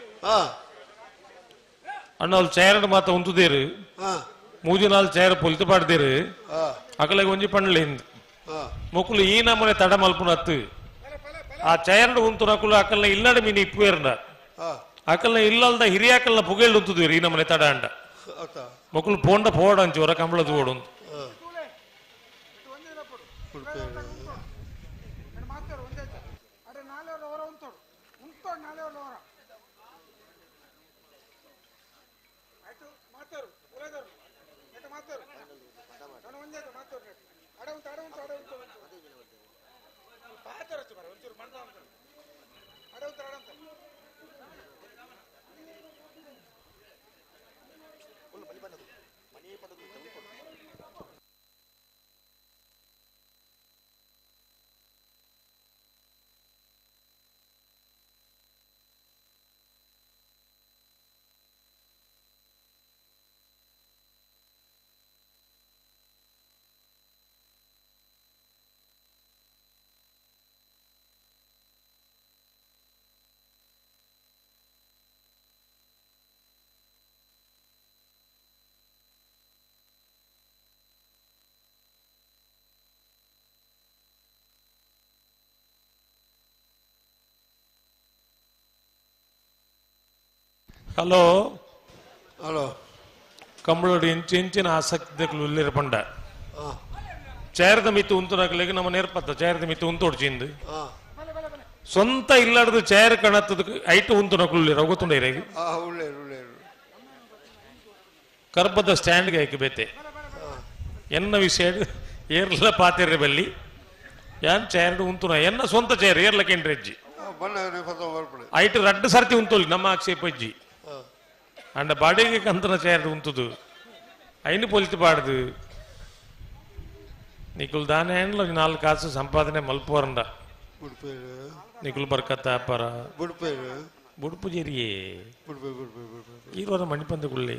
ಅಣ್ಣ ಅವ್ಳು ಚೇರ್ ಮಾತ ಉಂತುದೇರು ಮೂಜಿ ನಾಲ್ ಚೇರ್ ಪೊಲಿತು ಪಾಡ್ದೇರು ಅಕಲೆಗೆ ಒಂಜಿ ಪಂಡ್ಲೆ ಹಿಂದ್ ಮುಕ್ಳು ಈ ನಮ್ಮನೆ ತಡ ಮಲ್ಪುನ ಅತ್ತು ಆ ಚೇರ್ ಉಂತು ನಕುಲು ಅಕಲ್ನ ಇಲ್ಲಡ ಮೀನು ಇಪ್ಪುವೇರ್ನ ಅಕಲ್ನ ಇಲ್ಲಲ್ದ ಹಿರಿಯಾಕಲ್ನ ಪುಗೇಳ್ ಉಂತುದೇರು ಈ ನಮ್ಮನೆ ತಡ ಅಂಡ ಮಕ್ಕಳು ಪೋಂಡ ಪೋಡ ಅಂಚೋರ ಕಂಬಳದ ಓಡು ಹಲೋ ಹಲೋ ಕಂಬಳೋಡು ಇಂಚು ಇಂಚಿನ ಆಸಕ್ತಿ ಉಲ್ಲಿರ ಪಂಡ ಚೇರ್ದ ಮಿತ್ತು ಉಂತುನಕಲೆಗ್ ನಮ್ಮ ನೇರ್ಪತ್ತ ಚೇರ್ದ ಮಿತ್ತು ಉಂತೋಡ್ಚಿಂದು ಸ್ವಂತ ಇಲ್ಲಾಡ್ದು ಚೇರ್ ಕಣತ್ತದ ಐಟು ಉಂತುನಕುಲು ರಘುತುಂಡ ಇರೇಗ್ ಕರ್ಬದ ಸ್ಟ್ಯಾಂಡ್ಗೆ ಐಕ್ ಬೇತೆ ಎನ್ನ ವಿಷಯ ಏರ್ಲ ಪಾತೆರೆ ಬಲ್ಲಿ ಯಾನ್ ಚೇರ್ಡ್ ಉಂತುನ ಎನ್ನ ಸ್ವಂತ ಚೇರ್ ಏರ್ಲ ಕೆಂಡ್ರೆಜ್ಜಿ ಐಟು ರಡ್ಡು ಸರ್ತಿ ಉಂತೋಲಿ ನಮ್ಮ ಆಕ್ಷೇಪ ಅಜ್ಜಿ ಅಂಡ ಬಾಡಿಗೆ ಕಂತನ ಚೇರ್ಡ್ ಉಂತುದು ಐನು ಪೊಲಿತು ಬಾಡ್ದು ನಿಕುಲ್ ದಾನೆ ನಾಲ್ಕು ಕಾಸು ಸಂಪಾದನೆ ಮಲ್ಪೋರಂಡ ನಿಕುಲ್ ಬರ್ಕತ್ತ ಅಪ್ಪಾರ ಬುಡುಪು ಜೇರಿಯೇ ಈರೋರ ಮಣಿಪಂದಗುಳ್ಳೆ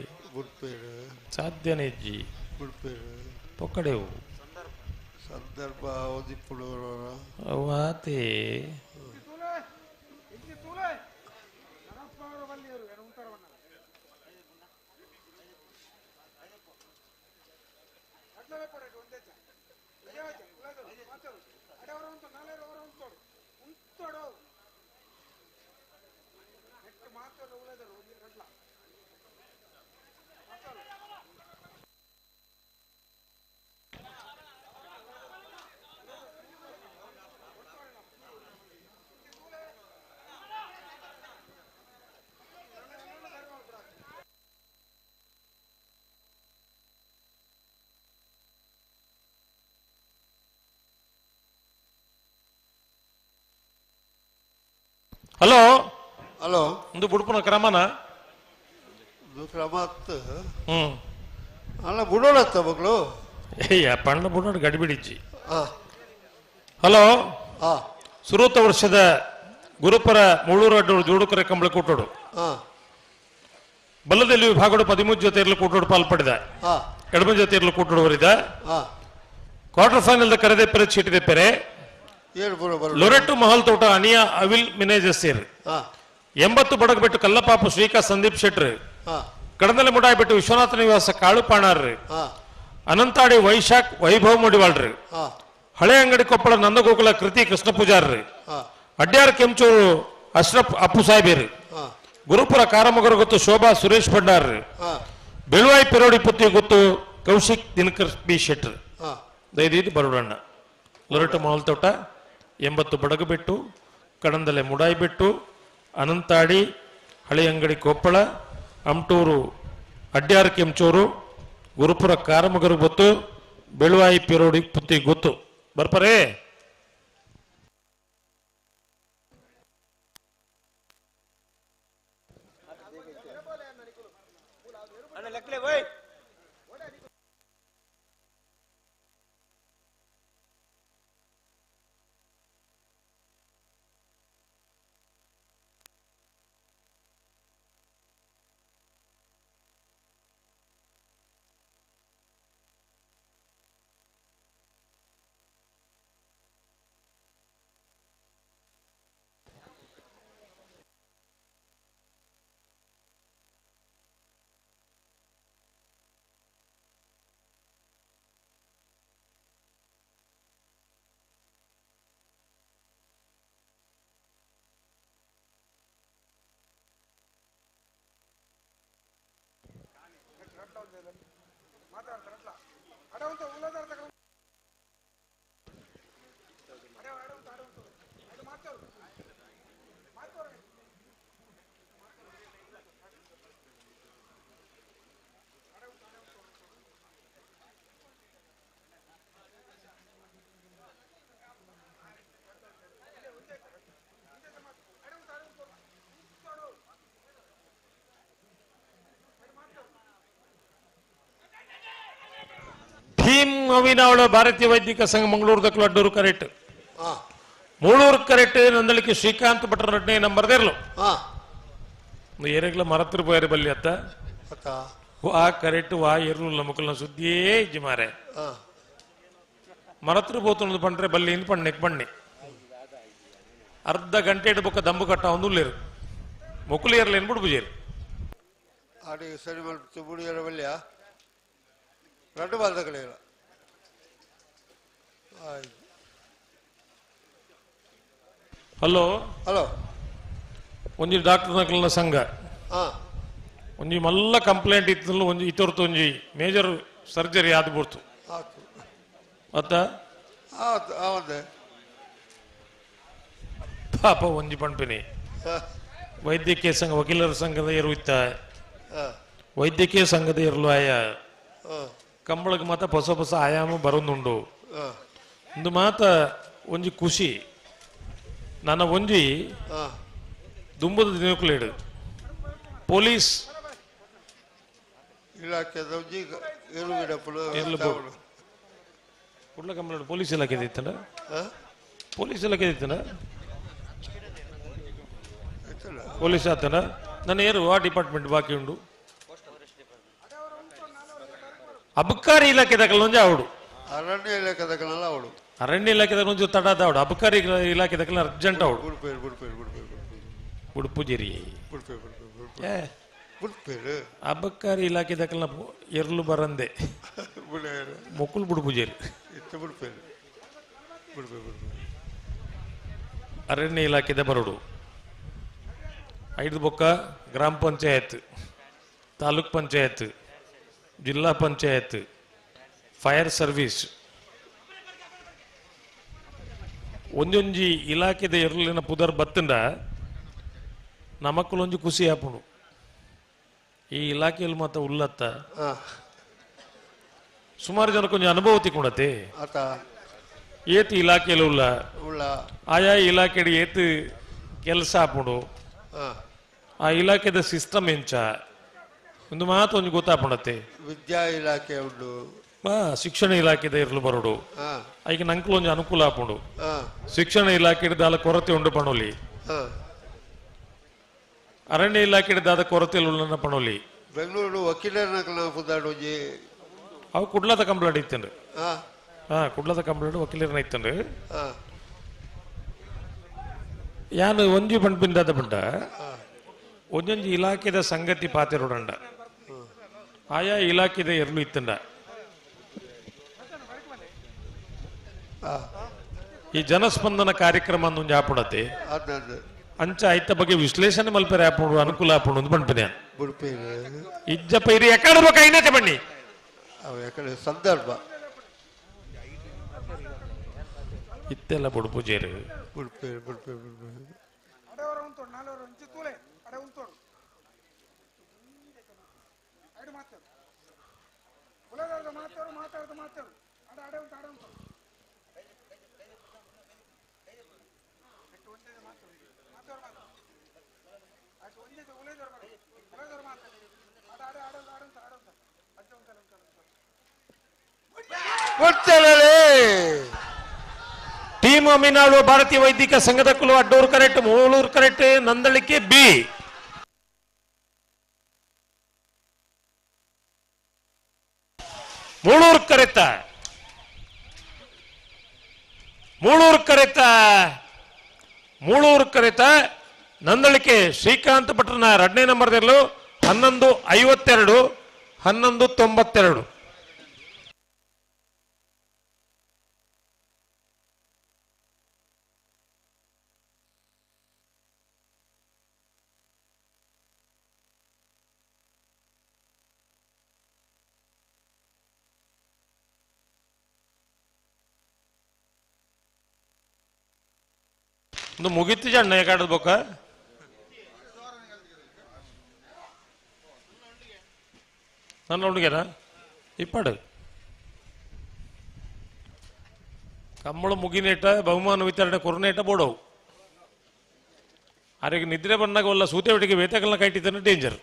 ಸಾಧ್ಯನೇ ಅಜ್ಜಿ ಪೊಕ್ಕಡೆವು ಸಂದರ್ಭ ವಾತೆ ಹಲೋ ಹಲೋ ಒಂದು ಬುಡುಪುನ ಕ್ರಮನ ಕ್ರಮ ಅಲ್ಲ ಬುಡೋಡತ್ತ ಮಗಳು ಏಯ್ಯ ಪಂಡ ಬುಡೋಡ ಗಡಿಬಿಡಿಜ್ಜಿ ಹಲೋ ಸುರೂತ ವರ್ಷದ ಗುರುಪರ ಮುಳ್ಳೂರು ಅಡ್ಡೋಡು ಜೋಡುಕರೆ ಕಂಬಳ ಕೂಟೋಡು ಬಲ್ಲದಲ್ಲಿ ವಿಭಾಗಡು 13 ಜೊತೆ ಇರಲು ಕೂಟೋಡು ಪಾಲ್ಪಡಿದ ಎಡಮ ಜೊತೆ ಇರಲು ಕೂಟೋಡು ಬರಿದ ಕ್ವಾರ್ಟರ್ ಫೈನಲ್ ಕರೆದೆ ಪೆರೆ ಚೀಟಿದೆ ಪೆರೆ ಲೊರೆಟ್ಟು ಮಹಲ್ ತೋಟ ಅನಿಯಾ ಅವಿಲ್ ಮಿನೇಜಸ್ 80 ಬಡಗ ಬಿಟ್ಟು ಕಲ್ಲಪಾಪು ಶ್ರೀಕಾ ಸಂದೀಪ್ ಶೆಟ್ರ್ ಕಡದಲೆ ಮುಡಾಯಿ ಬಿಟ್ಟು ವಿಶ್ವನಾಥ ನಿವಾಸ ಕಾಳು ಪಾಣಾರ್ರಿ ಅನಂತಾಡಿ ವೈಶಾಖ್ ವೈಭವ್ ಮುಡಿವಾಳ್ರಿ ಹಳೆ ಅಂಗಡಿ ಕೊಪ್ಪಳ ನಂದಗೋಕುಲ ಕೃತಿ ಕೃಷ್ಣ ಪೂಜಾರ್ರಿ ಅಡ್ಯಾರ್ ಕೆಂಚೂರು ಅಶ್ರಫ್ ಅಪ್ಪು ಸಾಹೇಬೇರಿ ಗುರುಪುರ ಕಾರಮಗರ ಗೊತ್ತು ಶೋಭಾ ಸುರೇಶ್ ಭಂಡಾರ್ರಿ ಬೆಳುವಾಯಿ ಪೆರೋಡಿ ಪುತ್ತಿ ಗೊತ್ತು ಕೌಶಿಕ್ ದಿನಕರ್ ಬಿ ಶೆಟ್ರ್ ದಯದೀದಿ ಬರೋಡಣ್ಣ ಲೊರೆಟ್ಟು ಮಹಲ್ ತೋಟ 80 ಬಡಗಬೆಟ್ಟು ಕಡಂದಲೆ ಮುಡಾಯಿಬೆಟ್ಟು ಅನಂತಾಡಿ ಹಳೆಯಂಗಡಿ ಕೊಪ್ಪಳ ಅಮ್ಟೂರು ಅಡ್ಯಾರ್ ಕೆಂಚೂರು ಗುರುಪುರ ಕಾರಮಗರು ಗೊತ್ತು ಬೆಳುವಾಯಿ ಪಿರೋಡಿ ಪುತ್ತಿ ಗೊತ್ತು ಬರ್ಪರೇ. ಭೀಮ್ ಅವಿನಾವಳ ಭಾರತೀಯ ವೈದ್ಯಕ ಸಂಘ ಮಂಗಳೂರು ದಕ್ಕಲು ಅಡ್ಡೂರು ಕರೆಕ್ಟ್ ಮೂಳೂರು ಕರೆಕ್ಟ್ ನಂದಳಿಕೆ ಶ್ರೀಕಾಂತ್ ಭಟ್ರ ರಡ್ನೇ ನಂಬರ್ ಇರಲು ಏರೆಗ್ಲ ಮರತ್ರ ಪೋಯರೆ ಬಲ್ಲಿ ಅತ್ತ ವಾ ಕರೆಕ್ಟ್ ವಾ ಎರ್ಲು ಮುಕಲ್ನ ಸುದ್ದಿಯೇ ಇಜ್ಜಿ ಮಾರೆ ಮರತ್ರ ಪೋತುಂದು ಪಂಡ್ರೆ ಬಲ್ಲಿ ಇಂದು ಪಣ್ಣೆಕ್ ಪಣ್ಣೆ ಅರ್ಧ ಗಂಟೆ ಬೊಕ್ಕ ದಂಬು ಕಟ್ಟ ಒಂದು ಉಲ್ಲೇರು ಮೊಕ್ಕಲು ಏರ್ಲೇನು ಬಿಡು ಪೂಜೇರು ಸರಿ ಬುಡಿಯರ ಬಲ್ಲಿಯ ರಡ್ಡು ಬಾಲ್ದ ಕಡೆ ಹಲೋ ಹಲೋ ಒಂಜಿ ಡಾಕ್ಟರ್ ನಕಲ್ನ ಸಂಘ ಒಂಜಿ ಮಲ್ಲ ಕಂಪ್ಲೇಂಟ್ ಇತ್ತು ಒಂಜಿ ಇತೊರ್ತು ಒಂಜಿ ಮೇಜರ್ ಸರ್ಜರಿ ಆದ್ ಬಿಡ್ತು. ಅತ್ತ ಆವಂದೆ ಪಾಪ ಒಂಜಿ ಪಣ್ಪಿನಿ ವೈದ್ಯಕೀಯ ಸಂಘ ವಕೀಲರ ಸಂಘದ ಏರು ಇತ್ತ ವೈದ್ಯಕೀಯ ಸಂಘದ ಇರಲು ಆಯ ಕಂಬಳಕ್ಕೆ ಮಾತ ಹೊಸ ಹೊಸ ಆಯಾಮ ಬರೋದುಂಡು ಒಂದು ಮಾತ ಒಂಜಿ ಖುಷಿ ನನ್ನ ಒಂಜಿ ದುಂಬದ ದಿನಕುಲೇಡು ಪೊಲೀಸ್ ಇಲಾಖೆ ಕುಡ್ಲ ಕಂಬಳ ಪೊಲೀಸ್ ಇಲಾಖೆ ಇತ್ತಲ್ಲ ಪೊಲೀಸ್ ಇಲಾಖೆ ಇತ್ತಲ್ಲ ಪೊಲೀಸ್ ಆತನ ನನ್ನ ಏರು ಆ ಡಿಪಾರ್ಟ್ಮೆಂಟ್ ಬಾಕಿ ಉಂಡು ಅಬಕಾರಿ ಇಲಾಖೆ ದಕ್ಕಲೊಂಜಿ ಆವಡು ಅರಣ್ಯ ಇಲಾಖೆ ದಕ್ಕಲಲ್ಲ ಅವಡು ಅರಣ್ಯ ಇಲಾಖೆ ಒಂಜಿ ತಡ ಆವಡು ಅಬಕಾರಿ ಇಲಾಖೆ ದಕ್ಕಲ ಅರ್ಜೆಂಟ್ ಆವಡು ಉಡುಪುಜಿರಿ ಅಬಕಾರಿ ಇಲಾಖೆ ದಕ್ಕಲ ಎರ್ಲು ಬರಂದೆ ಮೊಕ್ಕುಲು ಬುಡುಪುಜೇರಿ ಅರಣ್ಯ ಇಲಾಖೆದ ಬರೋಡು ಐದು ಬೊಕ್ಕ ಗ್ರಾಮ ಪಂಚಾಯತ್ ತಾಲೂಕ್ ಪಂಚಾಯತ್ ಜಿಲ್ಲಾ ಪಂಚಾಯತ್ ಫೈರ್ ಸರ್ವಿಸ್ ಒಂಜೊಂಜಿ ಇಲಾಖೆದ ಎರ್ಲಿನ ಪುದರ್ ಬತ್ತಂಡ ನಮಕ್ಕಲೊಂಜಿ ಖುಷಿ ಆಪುಂಡು ಈ ಇಲಾಖೆಯಲ್ಲಿ ಮಾತ್ರ ಉಲ್ಲತ್ತ ಸುಮಾರು ಜನಕ್ಕೊಂಜಿ ಅನುಭವ ತಿಕ್ಕೊಂಡತೆ ಏತು ಇಲಾಖೆಯಲ್ಲಿ ಉಲ್ಲ ಆಯಾ ಇಲಾಖೆಡ್ ಏತು ಕೆಲಸ ಆಪುಂಡು ಆ ಇಲಾಖೆದ ಸಿಸ್ಟಮ್ ಎಂಚ ಒಂದು ಮಾತು ಒಂಜಿ ಗೊತ್ತಾಪುಂಡತೆ ವಿದ್ಯಾ ಇಲಾಖೆ ಉಂಡು ಶಿಕ್ಷಣ ಇಲಾಖೆದ ಇರಲು ಬರೋಡು ಐಕೆ ನಂಕ್ಲು ಒಂಜಿ ಅನುಕೂಲ ಆಪುಂಡು ಶಿಕ್ಷಣ ಇಲಾಖೆ ದಾಲ ಕೊರತೆ ಉಂಡು ಪಣೋಲಿ ಅರಣ್ಯ ಇಲಾಖೆ ದಾದ ಕೊರತೆ ಉಳ್ಳ ಪಣೋಲಿ ಬೆಂಗಳೂರು ವಕೀಲರ ಅವು ಕುಡ್ಲದ ಕಂಪ್ಲೇಂಟ್ ಇತ್ತಂಡ್ರಿ ಕುಡ್ಲದ ಕಂಪ್ಲೇಂಟ್ ವಕೀಲರನ್ನ ಇತ್ತಂಡ್ರಿ ಯಾನು ಒಂಜಿ ಪಂಪಿಂದಾದ ಪಂಡ ಒಂಜೊಂಜಿ ಇಲಾಖೆದ ಸಂಗತಿ ಪಾತೆರೋಡಂಡ ಆಯಾ ಇಲಾಖೆದ ಎರ್ಲು ಇತ್ತಂಡ ಈ ಜನಸ್ಪಂದನ ಕಾರ್ಯಕ್ರಮ ಒಂಜಿ ಆಪುಣತೆ ಅಂಚ ಐತ ಬಗ್ಗೆ ವಿಶ್ಲೇಷಣೆ ಮಲ್ಪೆರೆ ಆಪುಂಡು ಅನುಕೂಲ ಆಪುಂಡು ಅಂತ ಪಂಪಿನ ಇಜ್ಜಪ್ಪ ಇರಿ ಎಕ್ಕಡ ಬೇಕಾ ಐನತೆ ಬನ್ನಿ ಸಂದರ್ಭ ಇತ್ತೆಲ್ಲ ಬುಡುಪುಜೇರು ಟೀಮ್ ಅಮಿನಾಳು ಭಾರತೀಯ ವೈದಿಕ ಸಂಘದ ಕುಲು Addur correct Mulur correct Nandalike B Mulur ಕರೆತ Mulur ಕರೆತ Mulur ಕರೆತ Nandalike Srikanth ಭಟ್ರನ ಎರಡನೇ ನಂಬರ್ದಲ್ಲೂ 11:52 11:92. ಒಂದು ಮುಗಿತು ಜಣ್ಣ ಯಾಕಾಡದ್ ಬೊಕ್ಕ ನನ್ನ ಹುಡುಗನ ಇಪ್ಪಾಡು ಕಮ್ಮಳು ಮುಗಿನೇಟ ಬಹುಮಾನ ವಿತರಣೆ ಕೊರನೇಟ ಬೋಡವು ಅರೆಗೆ ನಿದ್ರೆ ಬಂದಾಗ ಒಲ್ಲ ಸೂತೆ ಬಿಟ್ಟಿಗೆ ವೇತಕಲ್ನ ಕೈಟಿದ್ದಾನೆ ಡೇಂಜರ್.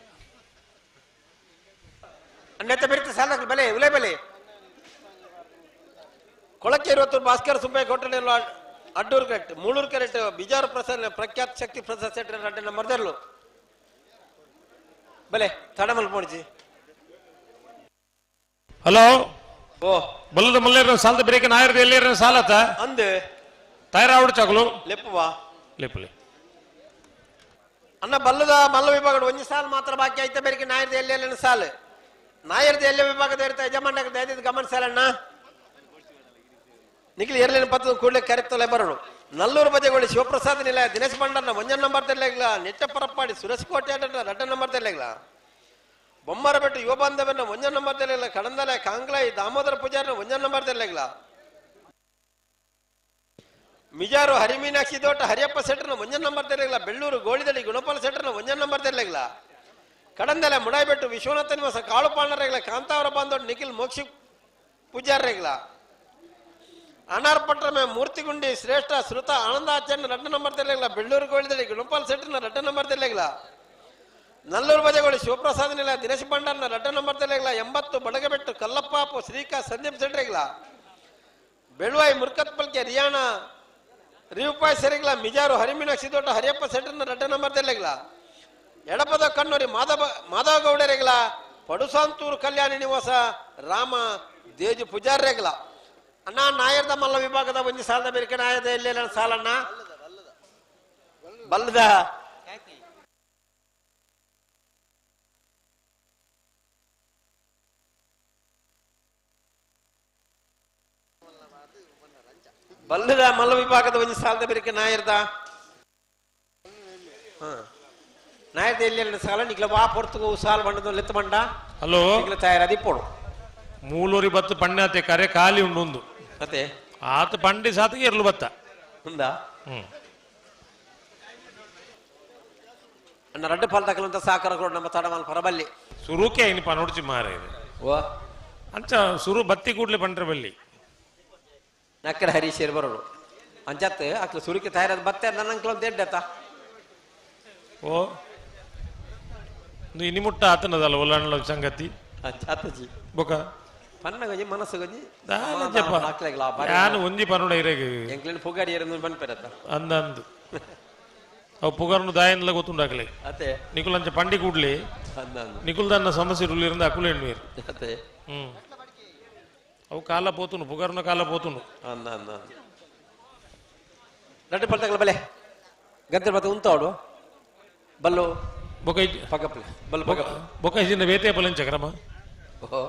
ಅನ್ನೆತ್ತ ಬೆರಿತ ಸಾಲ ಬಲೆ ಉಲೆ ಬಲೆ ಕೊಳಕ್ಕೆ ಇರುವತ್ತು ಭಾಸ್ಕರ ಸುಬ್ಬಯ್ಯ ಕೊಟ್ಟರೆ ಅಡ್ಡೂರು ಕರೆಕ್ಟ್ ಮೂಳೂರು ಕರೆಕ್ಟ್ ಬಿಜಾರು ಪ್ರಸಾದ್ ಪ್ರಖ್ಯಾತ ಶಕ್ತಿ ಪ್ರಸಾದ್ ಸೆಟ್ರ ಅಡ್ಡ ನಂಬರ್ದರ್ಲು ಬಲೆ ತಡಮಲ್ ಪೋಣಿಜಿ. ಹಲೋ ಓ ಬಲ್ಲದ ಮಲ್ಲೇರ ಸಾಲದ ಬ್ರೇಕ್ ನಾಯರ್ದ ಎಲ್ಲಿರ ಸಾಲತ ಅಂದೆ ತಯಾರಾವಡು ಚಾಕಲು ಲೆಪ್ಪುವಾ ಲೆಪ್ಪಲೆ ಅನ್ನ ಬಲ್ಲದ ಮಲ್ಲ ವಿಭಾಗ ಒಂಜಿ ಸಾಲ ಮಾತ್ರ ಬಾಕಿ ಆಯ್ತ ಬೇರೆ ನಾಯರ್ದ ಎಲ್ಲಿ ಸಾಲ ನಾಯರ್ದ ಎಲ್ಲ ವಿಭಾಗದ ಇರ್ತ ಯಜಮಾನ ದಯದಿದ್ದು ಗಮನ ಸಾಲಣ್ಣ ನಿಖಿಲ್ ಎರಲಿನ ಪತ್ತದ ಕೂಡಲೇ ಕರೆತ್ತೊಲೆ ಬರೋಣ. ನಲ್ಲೂರು ಬಜೆಗೊಳ್ಳಿ ಶಿವಪ್ರಸಾದ್ ನಿಲಯ ದಿನೇಶ್ ಭಂಡಾರ್ನ ಒಂಜನ್ ನಂಬರ್ ತೆರಲಿಲ್ಲ ನೆಟ್ಟ ಪರಪ್ಪಾಡಿ ಸುರೇಶ್ ಕೋಟೆ ರಡ್ಡ ನಂಬರ್ ತೆರಲಿಲ್ಲ ಬೊಮ್ಮರಬೆಟ್ಟು ಯುವ ಬಾಂಧವ್ಯನ ಒಂಜನ್ ನಂಬರ್ ತೆರಲಿಲ್ಲ ಕಡಂದಲೆ ಕಾಂಗ್ಲಾಯಿ ದಾಮೋದರ ಪೂಜಾರಿನ ಒಂಜನ್ ನಂಬರ್ ತೆರಲಿಲ್ಲ ಮಿಜಾರು ಹರಿಮೀನಾಕ್ಷಿ ದೋಟ ಹರಿಯಪ್ಪ ಸೆಟ್ರನ ಒಂಜನ್ ನಂಬರ್ ತೆರಲಿಲ್ಲ. ಬೆಳ್ಳೂರು ಗೋಳಿದಡಿ ಗುಣಪಾಲ ಸೆಟ್ರನ ಒಂಜನ್ ನಂಬರ್ ತೆರಲಿಲ್ಲ. ಕಡಂದಲೆ ಮುಡಾಯ್ಬೆಟ್ಟು ವಿಶ್ವನಾಥ ನಿವಾಸ ಕಾಳುಪಾಂಡರೆಗಳ ಕಾಂತಾವರ ಬಾಂದೋಡ್ ನಿಖಿಲ್ ಮೋಕ್ಷಿ ಪೂಜಾರ್ರೆಗಳ. ಅನಾರ್ಪಟ್ರಮೆ ಮೂರ್ತಿಗುಂಡಿ ಶ್ರೇಷ್ಠ ಶ್ರುತ ಆನಂದಾಚರಣ ರಡ್ಡ ನಂಬರ್ ತೆರಲಿಲ್ಲ. ಬೆಳ್ಳೂರು ಗೋಳಿದಡಿ ಗುಣಪಾಲ ಸೆಟ್ರನ ರಡ್ಡ ನಂಬರ್ ತೆರಲಿಲ್ಲ. ನಲ್ಲೂರು ಬಜೆಗಳು ಶಿವಪ್ರಸಾದ್ ನಿಲ ದಿನೇಶ್ ಭಂಡಾರ್ನ ರಡ್ಡ ನಂಬರ್ ತೆರಲಿಲ್ಲ. 80 ಬಡಗಬೆಟ್ಟು ಕಲ್ಲಪ್ಪಾಪು ಶ್ರೀಕಾ ಸಂದೀಪ್ ಸೆಟ್ರೆಗಳ. ಬೆಳುವಾಯಿ ಮುರ್ಕತ್ ಪಲ್ಕೆ ರಿಯಾಣ ರಿವುಪಾಯ್ ಸೆರೆಗಳ. ಮಿಜಾರು ಹರಿಮೀನಾಕ್ಷಿ ದೊಡ್ಡ ಹರಿಯಪ್ಪ ಸೆಟ್ರನ ರಡ್ಡ ನಂಬರ್ ತೆರಲಿಲ್ಲ. ಎಡಪದ ಕಣ್ಣೂರಿ ಮಾಧವಗೌಡರೆಗಳ. ಪಡುಸಾಂತೂರು ಕಲ್ಯಾಣಿ ನಿವಾಸ ರಾಮ ದೇಜು ಪೂಜಾರ್ರೆಗಳ. ಅಣ್ಣ ನಾಯರ್ದ ಮಲ್ಲ ವಿಭಾಗದ ಒಂಜಿ ಸಾಲದ ಬೇರೆ ನಾಯದ ಎಲ್ಲಿ ಸಾಲಣ್ಣ ಬಲ್ಲದ ಬಲ್ಲದ ಮಲ್ಲ ವಿಭಾಗದ ಒಂಜಿ ಸಾಲದ ಬೇರೆ ನಾಯರ್ದ ನಾಯರ್ದ ಎಲ್ಲಿ ಸಾಲ ನಿಕ್ಲ ವಾ ಪೊರ್ತುಗು ಸಾಲ ಬಂಡದ ಲೆತ್ತ ಬಂಡ. ಹಲೋ ನಿಕ್ಲ ತಯಾರಾದಿ ಪೋಡು ಮೂಲೂರಿ ಬತ್ತು ಪಣ್ಣಾತೆ ಕರೆ ಖಾಲಿ ಉಂಡು ಅತೆ ಆತ ಪಂಡಿ ಸಾತಿಗೆ ಇರ್ಲು ಬತ್ತ ఉందా ಅಣ್ಣ ರಡ್ಡು ಪಾಲ್ ತಕಲಂತ ಸಾಕರ ಕೂಡ ನಮ್ಮ ತಡಮಲ್ ಪರಬಲ್ಲಿ ಸುರುಕೆ ಐನಿ ಪನೋಡ್ಚಿ ಮಾರೆ ಓ ಅಂಚ ಸುರು ಬತ್ತಿ ಕೂಡ್ಲೆ ಪಂಡ್ರೆ ಬಲ್ಲಿ ನಕ್ಕಡ ಹರೀಶ್ ಬರೋಡು ಅಂಚತ್ ಅಕ್ಲ ಸುರುಕೆ ತಯಾರಾದ ಬತ್ತೆ ನನ್ನ ಅಂಕಲ್ ಅಂತ ಎಡ್ಡತ್ತ. ಓ ಇನಿ ಮುಟ್ಟ ಆತನದಲ್ಲ ಒಲ್ಲಣ್ಣ ಸಂಗತಿ ಅಂಚಾತಜಿ ಬೊಕ ಪನ್ನಗಂಜಿ ಮನಸ್ಸು ಗಂಜಿ ನಾನು ಒಂಜಿ ಪನ್ನೋಡ ಇರೇಗ ಎಂಕ್ಲಿನ ಪುಗಾರಿ ಏರಂದು ಬನ್ಪೆರತ್ತ ಅಂದ ಅಂದು ಅವು ಪುಗಾರನು ದಾಯನ್ಲ ಗೊತ್ತುಂಡಾಕಲೆ ಅತೆ ನಿಕುಲ್ ಅಂಚ ಪಂಡಿ ಕೂಡ್ಲಿ ನಿಕುಲ್ ದನ್ನ ಸಮಸ್ಯೆ ಇರುಲಿರಂದ ಅಕುಲೆ ಎಣ್ಣೀರು ಅತೆ ಅವು ಕಾಲ ಪೋತುನು ಪುಗಾರನ ಕಾಲ ಪೋತುನು ಅಂದ ಅಂದ ರಡ್ಡು ಪಲ್ತಕಲ ಬಲೆ ಗದ್ದೆ ಬತ್ತ ಉಂತಾಡು ಬಲ್ಲು ಬೊಕೈ ಪಗಪ್ಲೆ ಬಲ್ಲು ಪಗಪ್ಲೆ ಬೊಕೈ ಜಿನ್ನ ಬೇತೆ ಬಲಂಚ ಕ್ರಮ ಓಹೋ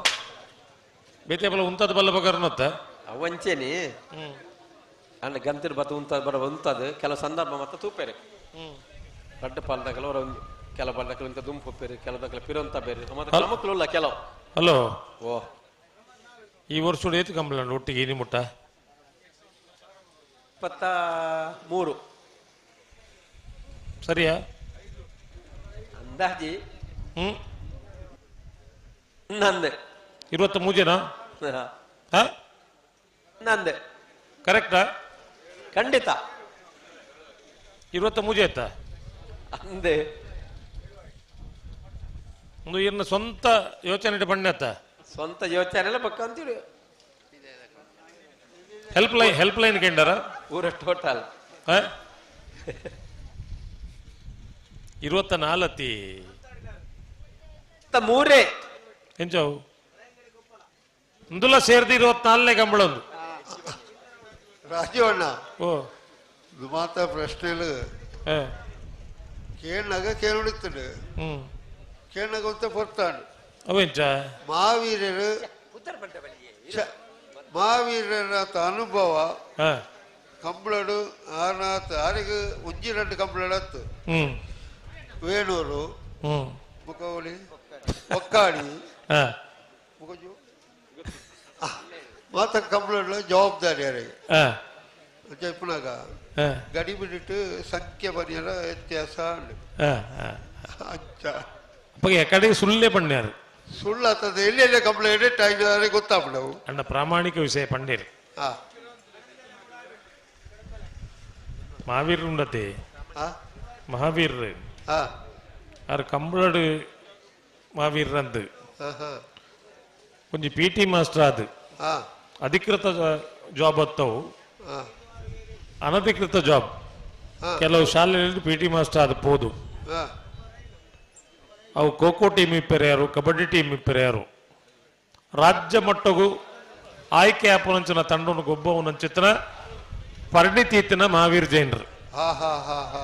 ಬೇತೆ ಬಲ ಉಂತದ ಬಲ್ಲ ಬಗರ್ನತ್ತ ಅವಂಚೇನಿ ಅಂಡ್ ಗಂತಿರ್ ಬತ್ತ ಉಂತದ ಬರ ಉಂತದ ಕೆಲವು ಸಂದರ್ಭ ಮತ್ತೆ ತೂಪೇರೆ ರಡ್ಡು ಪಾಲ್ದಾಗಲ ಅವರ ಕೆಲವು ಪಾಲ್ದಾಗಲ ಇಂತ ದುಂಪು ಪೇರು ಕೆಲವು ದಾಖಲೆ ಪಿರಂತ ಬೇರೆ ಮತ್ತೆ ಕ್ರಮಕ್ಕಲ್ಲ ಕೆಲವು. ಹಲೋ ಓ ಈ ವರ್ಷ ಏತು ಕಂಬಳ ಒಟ್ಟಿಗೆ ಇನಿ ಮುಟ್ಟ 23 ಸರಿಯಾ ಅಂದಾಜಿ ನಂದೆ 23 ಜನ ನಂದೆ ಕರೆಕ್ಟಾ? ಖಂಡಿತ 23 ಆಯ್ತಾ ಅಂದೆ ಒಂದು ಇನ್ನ ಸ್ವಂತ ಯೋಚನೆ ಬಣ್ಣತ್ತ ಸ್ವಂತ ಯೋಚನೆ ಎಲ್ಲ ಪಕ್ಕ ಅಂತೀವಿ. ಹೆಲ್ಪ್ ಲೈನ್ ಕೇಂದ್ರ ಊರ ಟೋಟಲ್ 24 ಮೂರೇ ಎಂಚವು ಇಂದುಲ ಸೇರ್ದು 24ನೇ ಕಂಬಳ ಒಂದು ರಾಜೀವಣ್ಣ. ಓ ಇದು ಮಾತ್ರ ಪ್ರಶ್ನೆలు ಕೇಳಾಗ ಕೇಳುತ್ತಿದ್ದು ಕೇಳಾಗ ಅಂತ ಪೊರ್ತಾಂಡು ಅವೆಂಚ ಮಾವೀರರು ಮಾವೀರರ ಅನುಭವ ಕಂಬಳಡು ಆನಾತ್ ಆರಿಗೆ ಒಂಜಿ రెండు ಕಂಬಳಡು ವೇಣೂರು ಮುಖವಳಿ ಒಕ್ಕಾಡಿ ಮುಖಜು ಮಾತ ಕಂಬಳಡ್ಲ ಜವಾಬ್ದಾರಿ ಯಾರಿಗೆ ಜೈಪುನಾಗ ಗಡಿ ಬಿಟ್ಟು ಸಂಖ್ಯೆ ಬನಿಯರ ವ್ಯತ್ಯಾಸ ಅಂಚ ಕಡೆಗೆ ಸುಳ್ಳೇ ಪಣ್ಯಾರು ಸುಳ್ಳು ಆಗ್ತದೆ ಎಲ್ಲೆಲ್ಲ ಕಂಪ್ಲೇಂಟ್ ಆಗಿದ್ದಾರೆ ಗೊತ್ತಾಗ್ಬಿಡವು ಅಣ್ಣ ಪ್ರಾಮಾಣಿಕ ವಿಷಯ ಪಂಡೇರು ಮಹಾವೀರ್ ಉಂಡತೆ ಮಹಾವೀರ್ ಆರ್ ಕಂಬಳಡು ಮಹಾವೀರ್ ಅಂದು ಕೊಂಚ ಪಿ ಟಿ ಮಾಸ್ಟರ್ ಅದು ಅಧಿಕೃತ ಜಾಬ್ ಹತ್ತವು ಅನಧಿಕೃತ ಜಾಬ್ ಕೆಲವು ಶಾಲೆಯಲ್ಲಿ ಪಿ ಟಿ ಮಾಸ್ಟರ್ ಅದು ಪೋದು ಅವು ಖೋ ಖೋ ಟೀಮ್ ಇಪ್ಪೆರೆಯಾರು ಕಬಡ್ಡಿ ಟೀಮ್ ಇಪ್ಪೆರೆಯಾರು ರಾಜ್ಯ ಮಟ್ಟಗೂ ಆಯ್ಕೆ ಆಪುನಂಚಿನ ತಂಡನು ಗೊಬ್ಬವನಂಚಿತನ ಪರಿಣಿತೀತಿನ ಮಹಾವೀರ್ ಜೈನರು. ಹಾ ಹಾ ಹಾ ಹಾ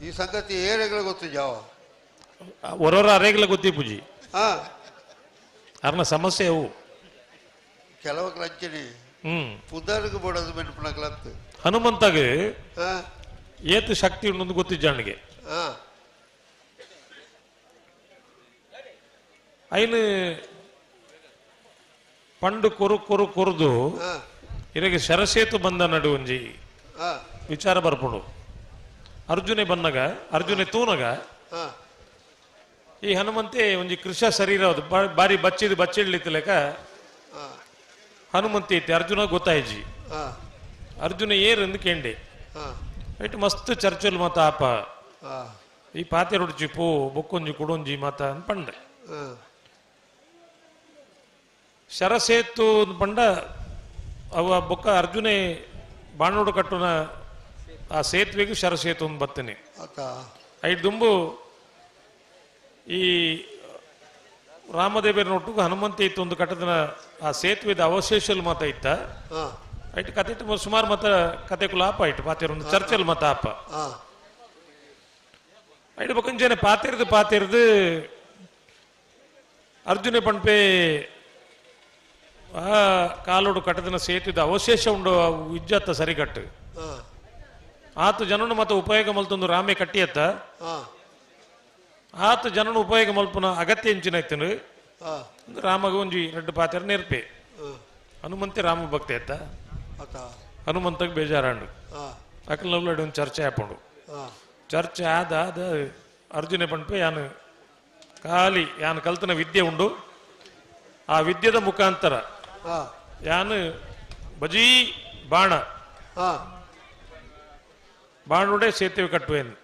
ಈ ಸಂಗತಿ ಏರೆಗಳ ಗೊತ್ತು ಜಾವ ಹೊರವರ ಅರೇಗಳ ಗೊತ್ತಿ ಪೂಜಿ ಅರ್ನ ಸಮಸ್ಯೆ ಅವು ಕೆಲವು ಲಂಚನೆ ಪುದರ್ಗೆ ಬೋಡೋದು ಮೆನ್ಪುನಕ್ಲತ್ತು ಹನುಮಂತಗೆ ಏತು ಶಕ್ತಿ ಉಂಟು ಗೊತ್ತಿಜ್ಜಾಣಿಗೆ ಐನು ಪಂಡು ಕೊರು ಕೊರು ಕೊರದು ಇರಗೆ ಶರಸೇತು ಬಂದ ನಡು ಒಂಜಿ ವಿಚಾರ ಬರ್ಪುಂಡು. ಅರ್ಜುನೆ ಬಂದಾಗ ಅರ್ಜುನೆ ತೂನಗ ಈ ಹನುಮಂತೆ ಒಂಜಿ ಕೃಷ ಶರೀರ ಅದು ಬಾರಿ ಬಚ್ಚಿದು ಬಚ್ಚಿಡ್ಲಿತ್ತು ಲೆಕ್ಕ ಹನುಮಂತೆ ಐತಿ. ಅರ್ಜುನ ಗೊತ್ತಾಯ್ಜಿ ಅರ್ಜುನ ಏರ್ ಕೇಂಡೆ ಐಟ್ ಮಸ್ತ್ ಚರ್ಚಲ್ ಮಾತ ಆಪ ಈ ಪಾತೆ ರೊಡ್ಚಿ ಪೋ ಬೊಕ್ಕೊಂಜಿ ಕುಡೊಂಜಿ ಮಾತ ಪಂಡೆ. ಶರಸೇತು ಪಂಡ ಅವ ಬೊಕ್ಕ ಅರ್ಜುನೆ ಬಾಣೋಡು ಕಟ್ಟುನ ಆ ಸೇತುವೆಗೂ ಶರಸೇತು ಅಂತ ಬರ್ತೇನೆ. ಐಟ್ ದುಂಬು ಈ ರಾಮದೇವರ ಒಟ್ಟಿಗೆ ಹನುಮಂತ ಇತ್ತು ಒಂದು ಕಟ್ಟದನ ಆ ಸೇತುವೆದ ಅವಶೇಷಲ್ ಮಾತ ಇತ್ತ. ಐಟ್ ಕತೆ ಸುಮಾರು ಮತ ಕತೆ ಕುಲ ಆಪ ಇಟ್ಟು ಪಾತೇರು ಒಂದು ಚರ್ಚಲ್ ಮತ ಆಪ ಐಟ್ ಬೊಕ್ಕಂಜನೆ ಪಾತಿರ್ದು ಪಾತಿರ್ದು ಅರ್ಜುನೆ ಪಂಪೆ ಆ ಕಾಲೋಡು ಕಟ್ಟದನ ಸೇತುವೆದ ಅವಶೇಷ ಉಂಡು ಇಜ್ಜತ್ತ ಸರಿಗಟ್ಟು ಆತ ಜನನು ಮತ ಉಪಯೋಗ ಮಲ್ತೊಂದು ರಾಮೆ ಕಟ್ಟಿಯತ್ತ ಆತ ಜನನು ಉಪಯೋಗ ಮಲ್ಪನ ಅಗತ್ಯ ಎಂಚಿನ ಐತನು ರಾಮಗ ಒಂಜಿ ರೆಡ್ಡು ಪಾತ್ರ ನೆರ್ಪೆ. ಹನುಮಂತೆ ರಾಮ ಭಕ್ತಿ ಆಯ್ತ ಹನುಮಂತಗೆ ಬೇಜಾರಾಂಡು ಅಕಲ್ ಒಂದು ಚರ್ಚೆ ಹಾಪಂಡು. ಚರ್ಚೆ ಆದ ಆದ ಅರ್ಜುನೆ ಪಂಪೆ ಯಾನು ಖಾಲಿ ಯಾನು ಕಲ್ತನ ವಿದ್ಯೆ ಉಂಡು ಆ ವಿದ್ಯೆದ ಮುಖಾಂತರ ಯಾನು ಬಜೀ ಬಾಣ ಬಾಣುಡೆ ಸೇತುವೆ ಕಟ್ಟುವೇನು.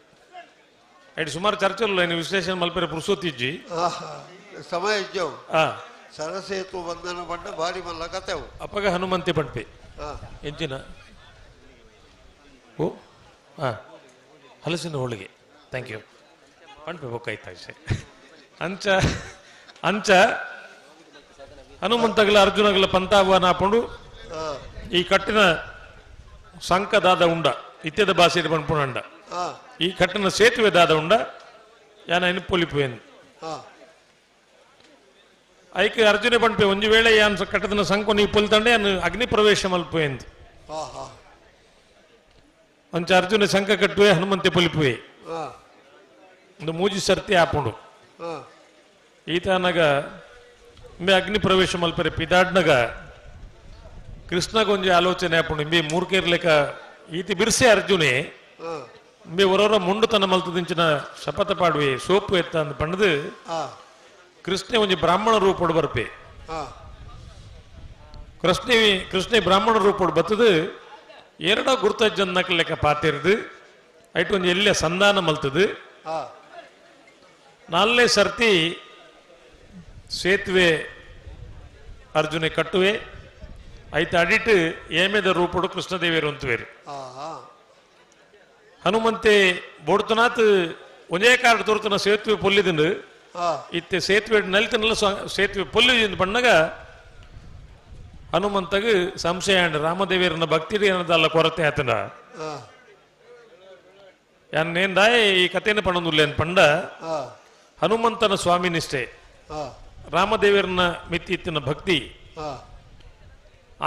ಐಟ್ ಸುಮಾರು ಚರ್ಚೆ ವಿಶ್ಲೇಷಣೆ ಮಲ್ಪೆರೆ ಪುರುಸೋತಿಜ್ಜಿ ಸಮಯ ಇಜ್ಜವು ಸರಸೇತು ಬಂಧನ ಬಂಡ ಭಾರಿ ಮಲ್ಲ ಕತೆವು ಅಪ್ಪಗ ಹನುಮಂತೆ ಪಂಪೆ ಎಂಚಿನ ಓ ಹಾಂ ಹಲಸಿನ ಹೋಳಿಗೆ thank you ಪಂಪೆ ಬೊಕ್ಕಾಯ್ತಾ ಅಂಚ ಅಂಚ ಹನುಮಂತಗಲ ಅರ್ಜುನಗಲ ಪಂತಾವನ ಹಾಕೊಂಡು ಈ ಕಟ್ಟಿನ ಸಂಕದಾದ ಉಂಡ ಇತ್ಯದ ಭಾಷೆ ಪನ್ಪುಣಂಡ ಈ ಕಟ್ಟಿನ ಸೇತುವೆ ದಾದ ಉಂಡ ಯಾನ ಎನ್ಪೊಲಿಪುವೆನ್ ಐಕೆ ಅರ್ಜುನೆ ಪಂಪೆ ಒಂಜಿ ವೇಳೆ ಯಾನ್ ಕಟ್ಟದನ ಸಂಕೊ ನೀ ಪೊಲ್ತಂಡೆ ಯಾನ್ ಅಗ್ನಿ ಪ್ರವೇಶ ಮಲ್ಪುವೆಂದು. ಅಂಚ ಅರ್ಜುನ ಸಂಕ ಕಟ್ಟುವೆ ಹನುಮಂತೆ ಪೊಲಿಪುವೆ ಒಂದು ಮೂಜಿ ಸರ್ತಿ ಆಪುಂಡು. ಈತನಗ ಇಂಬೆ ಅಗ್ನಿ ಪ್ರವೇಶ ಮಲ್ಪರೆ ಪಿದಾಡ್ನಗ ಕೃಷ್ಣಗೊಂಜಿ ಆಲೋಚನೆ ಆಪುಂಡು ಇಂಬೆ ಮೂರ್ಖಿರ್ಲೆಕ ಈತಿ ಬಿರ್ಸೆ ಅರ್ಜುನೆ ಇಂಬೆ ಒರೊರ ಮುಂಡುತನ ಮಲ್ತದಿಂಚಿನ ಶಪಥ ಪಾಡುವೆ ಸೋಪು ಎತ್ತ ಅಂದ್ ಪಂಡದು ಕೃಷ್ಣೆ ಒಂಜಿ ಬ್ರಾಹ್ಮಣ ರೂಪೋಡು ಬರ್ಪೆ. ಕೃಷ್ಣೆ ಕೃಷ್ಣೆ ಬ್ರಾಹ್ಮಣ ರೂಪೋಡು ಬತ್ತದು ಎರಡ ಗುರ್ತಜ್ಜನ್ನಕ ಲೆಕ್ಕ ಪಾತಿರ್ದು ಐಟ್ ಒಂಜಿ ಎಲ್ಲೆ ಸಂಧಾನ ಮಲ್ತದು. ನಾಲ್ನೇ ಸರ್ತಿ ಸೇತುವೆ ಅರ್ಜುನೆ ಕಟ್ಟುವೆ ಐತ ಅಡಿಟ್ ಏಮೆದ ರೂಪಡು ಕೃಷ್ಣದೇವಿಯರು ಅಂತುವೇರು. ಹನುಮಂತೆ ಬೋಡ್ತನಾಥ್ ಒಂದೇ ಕಾರಣ ತೋರ್ತನ ಸೇತುವೆ ಪೊಲ್ಲಿದಿಂಡು ಇತ್ತೆ ಸೇತುವೆ ನಲಿತನಲ್ಲ ಸೇತುವೆ ಪೊಲ್ಲಿ ಬಣ್ಣಗ ಹನುಮಂತಗ ಸಂಶಯ ಅಂಡ್ ರಾಮದೇವಿಯರನ್ನ ಭಕ್ತಿ ಏನದಲ್ಲ ಕೊರತೆ ಆತನ ಯಾನ್ನೇಂದಾಯ ಈ ಕಥೆಯನ್ನು ಪಣ್ಣೊಂದುಲ್ಲೆ ಪಂಡ ಹನುಮಂತನ ಸ್ವಾಮಿ ನಿಷ್ಠೆ ರಾಮದೇವಿಯರನ್ನ ಮಿತಿ ಇತ್ತಿನ ಭಕ್ತಿ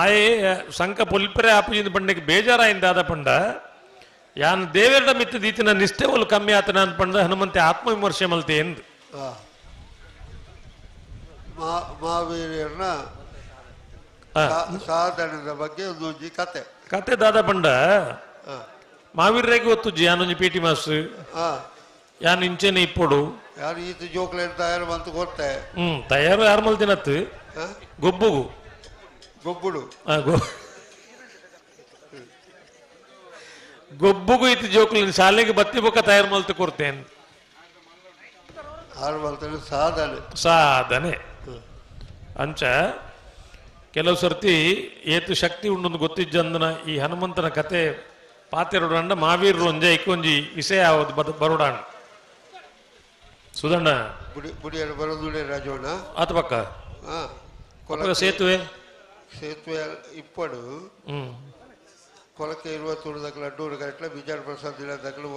ಆಯೇ ಸಂಕ ಪೊಲ್ಪರೆ ಆಪುಜಿಂದ ಪಂಡಕ್ಕೆ ಬೇಜಾರಾಯಿಂದ ಆದ ಪಂಡ ಯಾನ್ ದೇವರ ಮಿತ್ತ ದೀತಿನ ನಿಷ್ಠೆ ಒಲ್ ಕಮ್ಮಿ ಆತನ ಅಂತ ಪಂಡ ಹನುಮಂತೆ ಆತ್ಮವಿಮರ್ಶೆ ಮಲ್ತೆ ಎಂದು ಮಹಾವೀರನ ಸಾಧನದ ಬಗ್ಗೆ ಒಂದು ಕತೆ ಕತೆ ದಾದ ಪಂಡ ಮಾವೀರ್ಯಾಗ ಒತ್ತುಜ್ಜಿ ಯಾನೊಂಜಿ ಪಿ ಟಿ ಮಾಸ್ಟರ್ ಯಾನ್ ಇಂಚೆನೆ ಇಪ್ಪೊಡು ಯಾರು ಈತ ಜೋಕ್ಲೆ ತಯಾರು ಮಂತ್ ಕೊರ್ತೆ ತಯಾರು ಯಾರು ಮಲ್ತಿನತ್ತು ಗೊಬ್ಬುಗು ಗೊಬ್ಬುಡು ಗೊಬ್ಬುಗು ಇತ್ತು ಜೋಕ್ಲೆ ಶಾಲೆಗೆ ಬತ್ತಿ ಬೊಕ್ಕ ತಯಾರು ಮಲ್ತು ಕೊರ್ತೇನೆ ಸಾಧನೆ ಸಾಧನೆ ಅಂಚ ಕೆಲವು ಸರ್ತಿ ಏತು ಶಕ್ತಿ ಉಂಡೊಂದು ಗೊತ್ತಿಜ್ಜಂದನ ಈ ಹನುಮಂತನ ಕತೆ ಪಾತೆರೊಡಂಡ ಮಾವೀರರು ಒಂಜೆ ಇಕ್ಕೊಂಜಿ ವಿಷಯ ಯಾವುದು ಬರೋಡಾಣ ಸುಧಣ್ಣ ರಾಜೋಣ ಆತ ಪಕ್ಕ ಸೇತುವೆ ಸೇತುವೆ ಇಪ್ಪಡು ಕೊಲಕೆ ಇರುವ ತುಳುದಕ್ಕಲ ಅಡ್ಡೂರು ಕರೆಟ್ಲ ಬಿಜಾರ್ ಪ್ರಸಾದ್ ದಕ್ಕಲು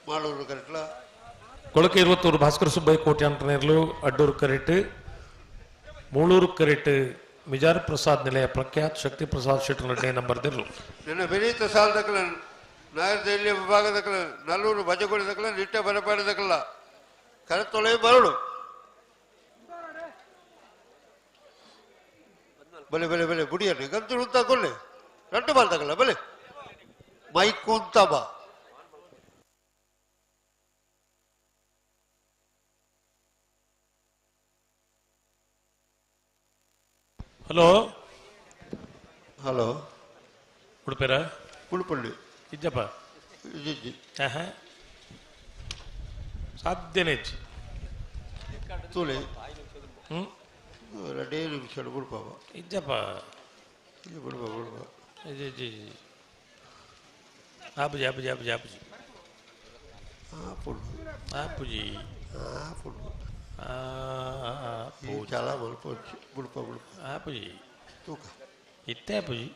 ಮಾಳೂರು ಕರೆಟ್ಲ ಕೊಳಕೆ ಇರುವತ್ತೂರು ಭಾಸ್ಕರ ಸುಬ್ಬಯ್ಯ ಕೋಟೆ ಅಂತನೇರ್ಲು ಅಡ್ಡೂರು ಕರೆಟ್ ಮೂಳೂರು ಕರೆಟ್ ಮಿಜಾರ್ ಪ್ರಸಾದ್ ನಿಲಯ ಪ್ರಖ್ಯಾತ್ ಶಕ್ತಿ ಪ್ರಸಾದ್ ಶೆಟ್ಟರ್ ನಡ್ಡೆ ನಂಬರ್ ದಿರ್ಲು ನಿನ್ನ ವಿನೀತ ಸಾಲದಕ್ಕಲ ನಾಯರ್ದೆಲ್ಲಿ ವಿಭಾಗದಕ್ಕಲ ನಲ್ಲೂರು ಬಜಗೋಳಿ ದಕ್ಕಲ ನಿಟ್ಟೆ ಬರಪಾಡದಕ್ಕಲ್ಲ ಕರೆತೊಳೆ ಬರಡು ಬಲೆ ಬಲೆ ಬಲೆ ಬುಡಿಯನ್ನೇ ಗಂತು ಉಂತಾಕೊಲ್ಲೆ ರಡ್ಡು ಬಾಲ್ದಾಗಲ್ಲ ಬಲೆ ಮೈಕ್ ಉಂತಾಬ ಹಲೋ ಹಲೋ ಉಡುಪೇರ ಉಡುಪಳ್ಳಿ ಇಜ್ಜಪ್ಪ ಇಜ್ಜಿ ಆಹಾ ಸಾಧ್ಯನೇ ಇಜ್ಜಿ ತೂಲೆ ಹ್ಮ್ ಎರಡೇ ನಿಮಿಷ ಬುಡ್ಪಾವ ಇಜ್ಜಪ್ಪ ಬುಡ್ಪ ಬುಡ್ಪ ಇಜ್ಜಿ ಇಜ್ಜಿ ಇಜ್ಜಿ. ಆಪುಜಿ ಆಪುಜಿ ಆಪುಜಿ ಆಪುಜಿ ಆಪುಂಡು ಆಪುಜಿ ಆಪುಂಡು ಆಪುಜಿ చాలా మలుపు బుಡ್ಪ బుಡ್ಪ ಆಪುಜಿ ತೂಕ ಇತ್ತೆ ಆಪುಜಿ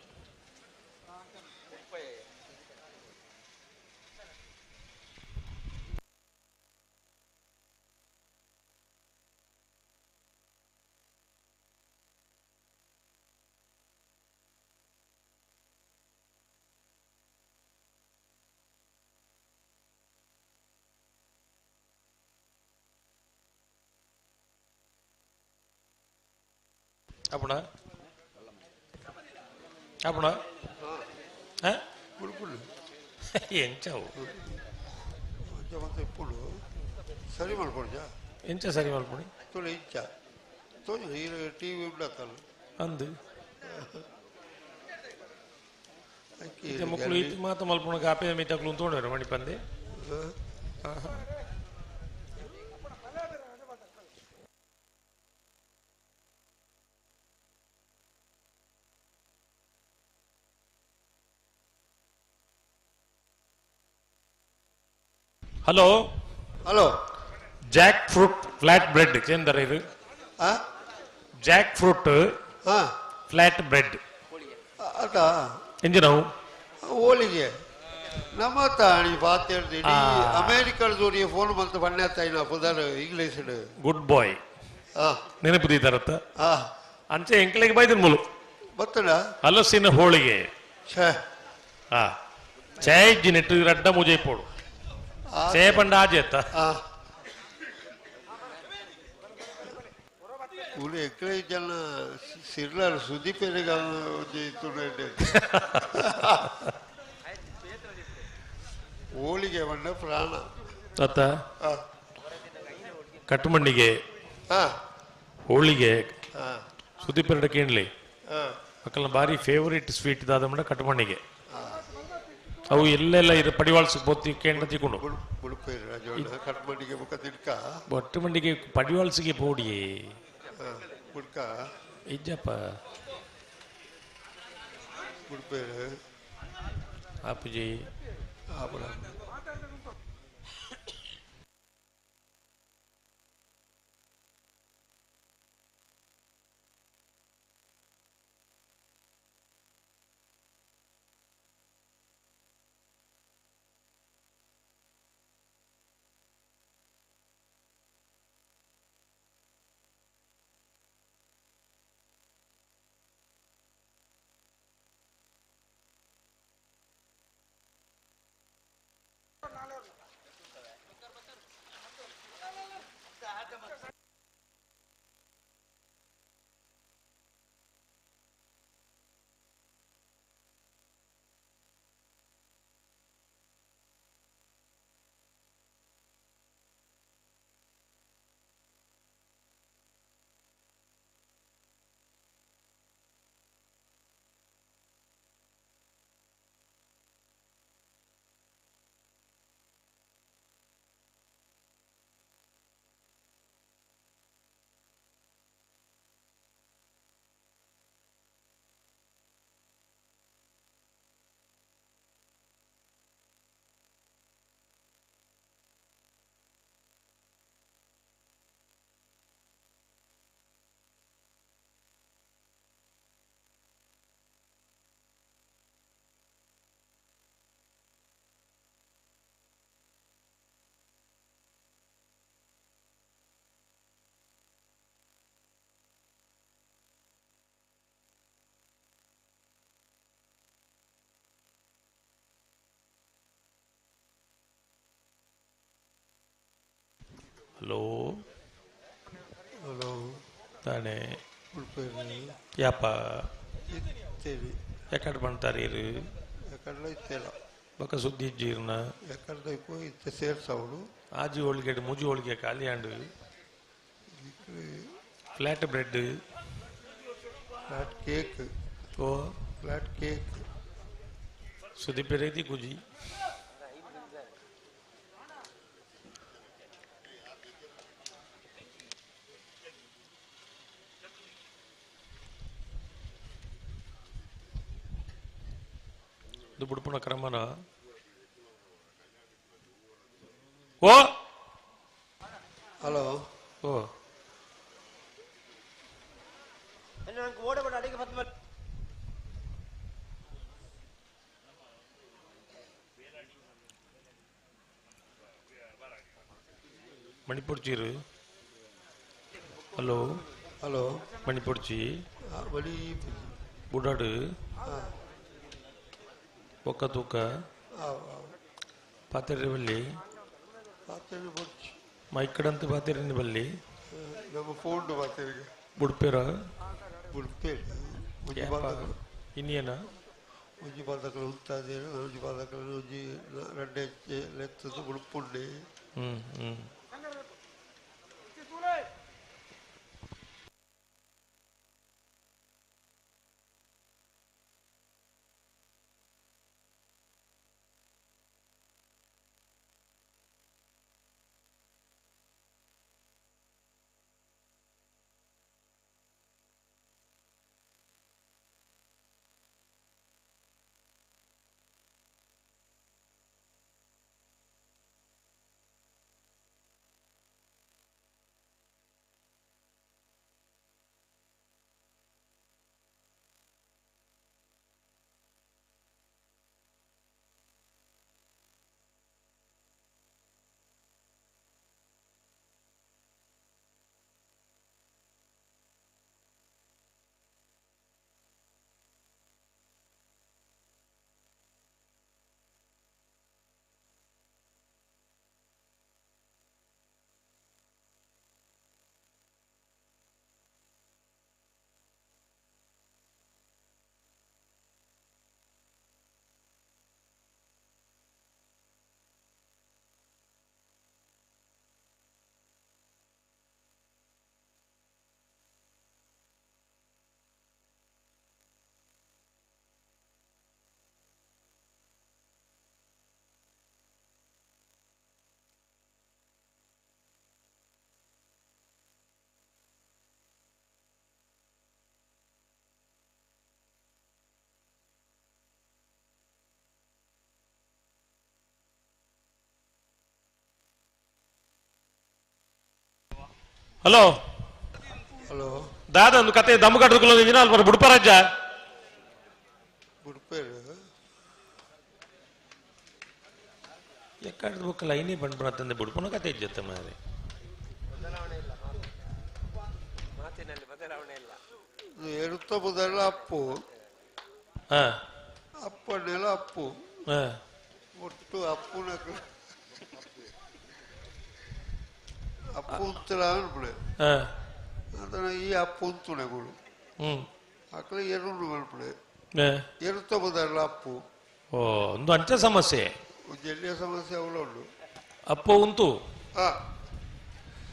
ಆಪುಣ ಆಪುಣ ಬುಡ್ಪುಂಡು ಎಂಚವು ಅಂಚ ಮತ್ತೆ ಇಪ್ಪುಂಡು ಸರಿ ಮಲ್ಪೊಡ್ಚಾ ಎಂಚ ಸರಿ ಮಲ್ಪುಣಿ ತೋಲೆ ಇಂಚ ತೋಜು ಈ ಟಿ ವಿ ಉಂಡತ್ತಲ್ಲ ಅಂದು ಇತ್ತೆ ಮಕ್ಕಳು ಇತ್ತು ಮಾತ ಮಲ್ಪುಣ ಕಾಪೆ ಮಿತ್ತಕ್ಲು ತೋಣರು ಮಣಿಪಂದೆ Hello hello jackfruit flat bread ಚೇಂದರ ಇದು ಜಾಕ್ ಫ್ರೂಟ್ ಫ್ಲಾಟ್ ಬ್ರೆಡ್ ಅದ ಎಂಜಿನವು ಹೋಳಿಗೆ ನಮ್ಮ ತಾಣಿ ಪಾತೇಳ್ದು ಇಡೀ ಅಮೇರಿಕದವ್ರಿಗೆ ಫೋನ್ ಬಂತು ಬಣ್ಣ ತಾಯಿನ ಪುದರ್ ಇಂಗ್ಲೀಷ್ ಗುಡ್ ಬಾಯ್ ನೆನಪು ದೀತಾರತ್ತ ಅಂಚೆ ಎಂಕಲಿಗೆ ಬೈದಿನ ಮುಲು ಬತ್ತಡ ಹಲಸಿನ ಹೋಳಿಗೆ ಛೇ ಆ ಚಾಯ್ ಜಿನೆಟ್ಟು ರಡ್ಡ ಮುಜೆ ಪೋಡು ಚೇ ಪಂಡ ಆಜೆ ಅತ್ತ ಊರು ಎಕ್ಕಡೆ ಜನ ಸಿರ್ಲಾರ್ ಸುದೀಪ್ ಹೋಳಿಗೆ ಬಣ್ಣ ಪ್ರಾಣ ಅತ್ತ ಕಟ್ಟುಮಣ್ಣಿಗೆ ಹೋಳಿಗೆ ಸುದೀಪ್ ಎರಡು ಕೇಂಡ್ಲಿ ಮಕ್ಕಳ ಭಾರಿ ಫೇವರೇಟ್ ಸ್ವೀಟ್ ದಾದ ಕಟ್ಟುಮಣ್ಣಿಗೆ ಅವು ಎಲ್ಲೆಲ್ಲ ಇರು ಪಡಿವಾಳ್ಸ ಪೊತ್ತಿ ಕೇಂದ್ರ ತಿಕೊಂಡು ಕಟ್ಮಂಡಿಗೆ ಮುಖ ತಿಡ್ಕ ಬಟ್ಟುಮಂಡಿಗೆ ಪಡಿವಾಳ್ಸಿಗೆ ಪೋಡಿಯೇ ಬುಡ್ಕ ಇಜ್ಜಪ್ಪ ಬುಡ್ಪೇರು ಆಪುಜಿ ಆಪುಡ ಹಲೋ ಹಲೋ ತಾನೆ ಯಾಪ ಎಕಡೆ ಬಂತಾರೆ ಇರು ಎಕಡೆ ಇತ್ತೆಲ್ಲ ಬೊಕ ಸುದ್ದಿ ಇಜ್ಜಿರ್ನ ಎಕಡೆ ಇತ್ತೆ ಸೇರ್ಸವಳು ಆಜಿ ಹೋಳಿಗೆ ಮುಜಿ ಹೋಳಿಗೆ ಖಾಲಿ and flat bread flat cake oh flat cake Sudeep ರೀತಿ ಕುಜಿ ಇದು ಬುಡ್ಪುಣ ಕ್ರಮನ ಓ ಹಲೋ ಓ ಓಡಬೇಡ ಅಡಿಗೆ ಬತ್ ಮೇಲೆ ಮಣಿಪುರ್ಚೀರು ಹಲೋ ಹಲೋ ಮಣಿಪುರ್ಚಿ ಮಣಿ ಬುಡಾಡು ಬೊಕ್ಕ ತೂಕ ಪಾತೆರೆ ಬಲ್ಲಿ ಪಾತೆರೆ ಬೊಚ್ಚಿ ಮೈಕಡಂತ ಪಾತೆರೆ ಬಲ್ಲಿ ನಮ್ಮ ಫೋನ್ ಪಾತೆರಿಗೆ ಬುಡ್ಪೇರ ಬುಡ್ಪೇರ ಇನ್ನೇನ ಒಂಜಿ ಪಾದಕಲು ಉಂತಾದೇನು ಒಂಜಿ ಪಾದಕಲು ಒಂಜಿ ರಡ್ಡೆ ಲೆತ್ತದು ಬುಡ್ಪುಂಡೆ ಹ್ಞೂ ಹ್ಞೂ ಹಲೋ ಹಲೋ ದಾದ ಒಂದು ಕತೆ ದಮ್ಮು ಕಟ್ಟುಕೊಳ್ಳೋದು ಅಲ್ಪ ಬುಡ್ಪರಾಜ ಬುಡ್ಪೇರು ಎಕ್ಕಡ್ದು ಬುಕ್ಕ ಲೈನೇ ಬಂದ್ಬಿಡತ್ತಂದೆ ಬುಡ್ಪನ ಕತೆ ಇಜ್ಜತ್ತ ಮಾರೆ ಮಾತಿನಲ್ಲಿ ಬದಲಾವಣೆ ಇಲ್ಲ ಎರುತ್ತ ಬದಲ ಅಪ್ಪು ಹಾ ಅಪ್ಪನೆಲ್ಲ ಅಪ್ಪು ಹಾ ಒಟ್ಟು ಅಪ್ಪುನ ಅಪ್ಪು ಅಂತಲ ಅನ್ಬಿಡೆ ಹಾ ಅದನ್ನ ಈ ಅಪ್ಪು ಅಂತುಣೆಗಳು ಹ್ಮ್ ಅಕ್ಕಳ ಎರುಂಡು ಮಲ್ಪಡೆ ಹಾ. ಎರುತ್ತ ಬದಲ ಅಪ್ಪು ಓ ಒಂದು ಅಂಚ ಸಮಸ್ಯೆ ಒಂದು ಎಲ್ಲಿಯ ಸಮಸ್ಯೆ ಅವಳ ಉಂಟು ಅಪ್ಪ ಉಂಟು ಹಾ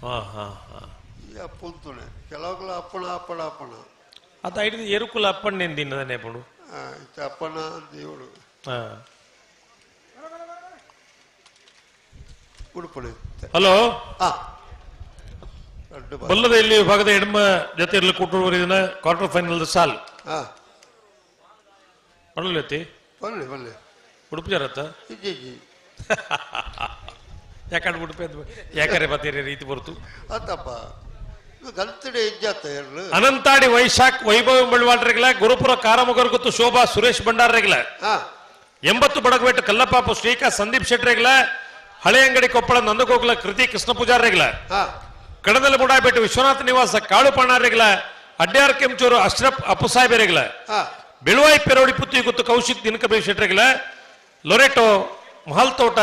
ಹಾ ಹಾ ಹಾ ಈ ಅಪ್ಪು ಅಂತುಣೆ ಕೆಲವುಗಳ ಅಪ್ಪಣ ಅಪ್ಪಣ ಅಪ್ಪಣ ಅದ ಹಿಡಿದು ಎರುಕುಲ ಅಪ್ಪಣ್ಣೇನು ತಿನ್ನದನೆ ಪಡು ಆ, ಇತ್ತ ಅಪ್ಪಣ ಅಂತ ಇವಳು ಹಾ ಉಡುಪಣೆ ಹಲೋ ಹಾ ರಡ್ಡು ಬಾರಿ. ಬಲ್ಲದ ಇಲ್ಲಿ ವಿಭಾಗದ ಎಡಮ ಜೊತೆ ಇರಲಿ ಕೂಟೂರು ಇದನ್ನ ಕ್ವಾರ್ಟರ್ ಫೈನಲ್ ಸಾಲ್ ಹಾ ಪಡಲೈತಿ ಬನ್ನಿ ಬನ್ನಿ ಉಡುಪಿ ಜರತ್ತ ಇಜ್ಜಿ ಇಜ್ಜಿ ಯಾಕಂದ್ರೆ ಉಡುಪಿ ಅಂತ ಯಾಕರೆ ಬತ್ತೀರಿ ರೀತಿ ಬರ್ತು ಆತಪ್ಪ ಇದು ಗಲ್ತಡೆ ಇಜ್ಜಾತ ಎರಡು ಅನಂತಾಡಿ ವೈಶಾಖ್ ವೈಭವ ಬಳ್ವಾಳ್ರೆಗ್ಲ ಗುರುಪುರ ಕಾರಮುಗರ್ ಗೊತ್ತು ಶೋಭಾ ಸುರೇಶ್ ಭಂಡಾರ್ರೆಗ್ಲ 80 ಬಡಗಬೇಟು ಕಲ್ಲಪಾಪು ಶ್ರೀಕಾ ಸಂದೀಪ್ ಶೆಟ್ರೆಗ್ಲ ಹಳೆಯಂಗಡಿ ಕೊಪ್ಪಳ ನಂದಗೋಕುಲ ಕೃತಿ ಕೃಷ್ಣ ಪೂಜಾರ್ರೆಗ್ಲ ಕಡದಲ ಬುಡಾಪೇಟೆ ವಿಶ್ವನಾಥ ನಿವಾಸ ಕಾಳು ಪಾಣಾರೆಗ್ಲ ಅಡ್ಯಾರ್ ಕೆಂಚೂರು ಅಶ್ರಫ್ ಅಪ್ಪುಸಾಹೇಬರೆಗ್ಲ ಬೆಳುವಾಯಿ ಪೆರೋಡಿ ಪುತ್ತಿ ಗೊತ್ತು ಕೌಶಿಕ್ ದಿನಕಬೇ ಶೆಟ್ರೆಗ್ಲ ಲೊರೆಟೋ ಮಹಲ್ ತೋಟ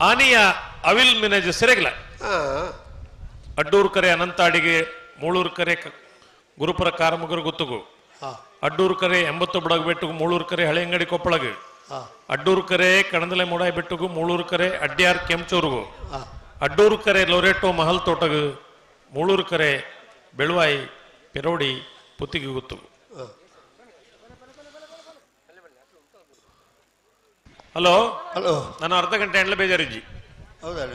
ಆನಿಯ ಅವಿಲ್ ಮಿನಜ್ ಸೆರೆಗ್ಲ ಅಡ್ಡೂರು ಕರೆ ಅನಂತಾಡಿಗೆ ಮೂಳೂರು ಕರೆ ಗುರುಪುರ ಕಾರಮುಗರು ಗುತ್ತುಗು. ಅಡ್ಡೂರು ಕರೆ 80 ಬಡಗ ಬೆಟ್ಟುಗು ಮೂಳೂರು ಕರೆ ಹಳೆಯಂಗಡಿ ಕೊಪ್ಪಳಗು. ಅಡ್ಡೂರು ಕರೆ ಕಣದಲೆ ಮೂಡಾಯಿ ಬೆಟ್ಟುಗು ಮೂಳೂರು ಕರೆ ಅಡ್ಯಾರ್ ಕೆಂಚೂರುಗು. ಅಡ್ಡೂರು ಕರೆ ಲೊರೆಟೋ ಮಹಲ್ ತೋಟಗು ಮೂಳೂರು ಕರೆ ಬೆಳುವಾಯಿ ಪೆರೋಡಿ ಪುತ್ತಿಗೆ ಗುತ್ತುಗು. ಹಲೋ ಹಲೋ, ನಾನು ಅರ್ಧ ಗಂಟೆ ಎಂಡ್ಲ ಬೇಜಾರಿಜ್ಜಿ. ಹೌದಾ?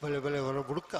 ಬಲೆ ಬಲೆ ಹೊರ ಬುಡುಕ.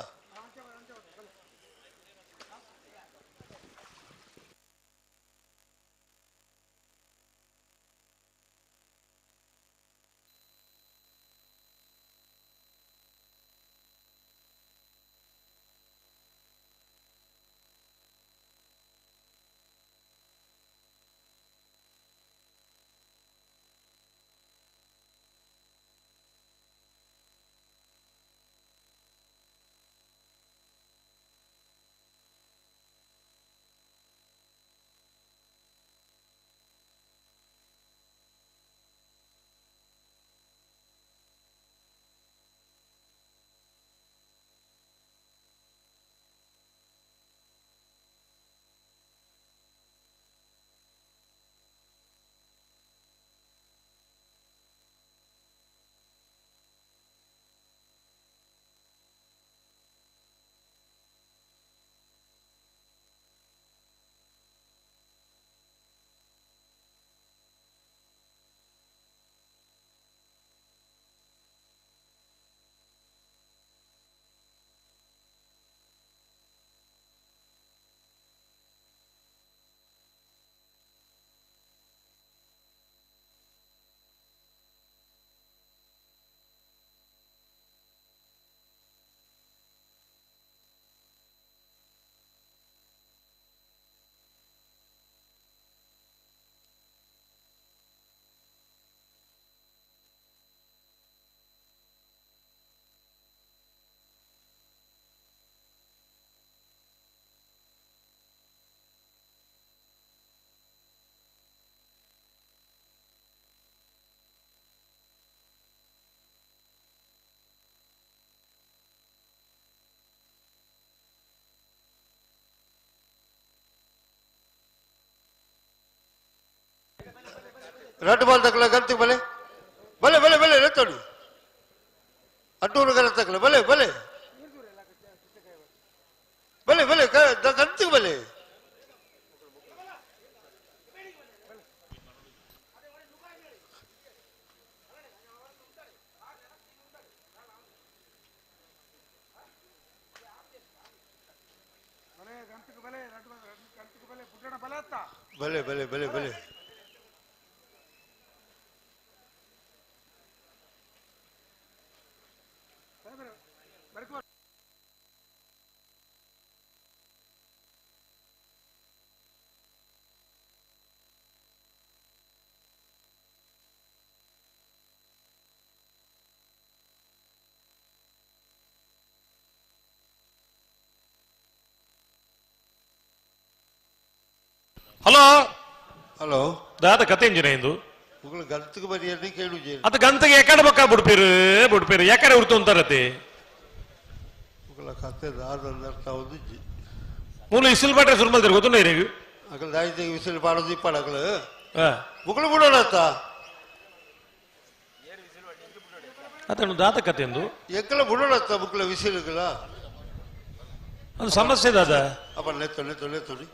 ರಡ್ಡು ಬಾಲ್ ತಕಲ ಗಂತಿ ಬಲೆ ಬಲೆ ಬಲೆ ಬಲೆ ಎತ್ತೋಡಿ ಅಡ್ಡೂರು ಗಲ ತಕಲ ಬಲೆ ಬಲೆ ಬಲೆ ಬಲೆ ಗಂತಿ ಬಲೆ. ಬಲೆ ಬಲೆ ಬಲೆ ಬಲೆ. ಹಲೋ ಹಲೋ, ದಾದ ಕತೆ ಇಂಜಿನ ಇಂದು ಉಗಳು ಗಂತಕ್ಕೆ ಬರಿಯರ್ನಿ ಕೇಳುಜೆ. ಅದು ಗಂತಗೆ ಯಾಕಡೆ ಬಕ್ಕ ಬಿಡ್ಪೇರು ಬಿಡ್ಪೇರು ಯಾಕಡೆ ಉರ್ತು ಅಂತಾರತೆ. ಉಗಳ ಕತೆ ದಾದ ಅರ್ಥ ಒಂದು ಮೂಲ ಇಸಿಲ್ ಬಾಟ್ರೆ ಸುರ್ಮಲ್ತಾರೆ ಗೊತ್ತುಂಡ ನೀವು. ಅಗಲ ದಾಯಿತೆ ವಿಸಿಲ್ ಪಾಡೋದು ಇಪ್ಪಾಡ ಅಗಲ ಮುಗಳು ಬಿಡೋಣ ಅತ್ತ. ಅದನ್ನು ದಾದ ಕತೆ ಎಂದು ಎಕ್ಕಲ ಬಿಡೋಣ ಅತ್ತ ಮುಕ್ಕಳ ವಿಸಿಲುಗಳ ಅದು ಸಮಸ್ಯೆ ದಾದ. ಅಪ್ಪ ಲೆತ್ತೊ ಲೆತ್ತೊ ಲೆತ್ತೊಡಿ.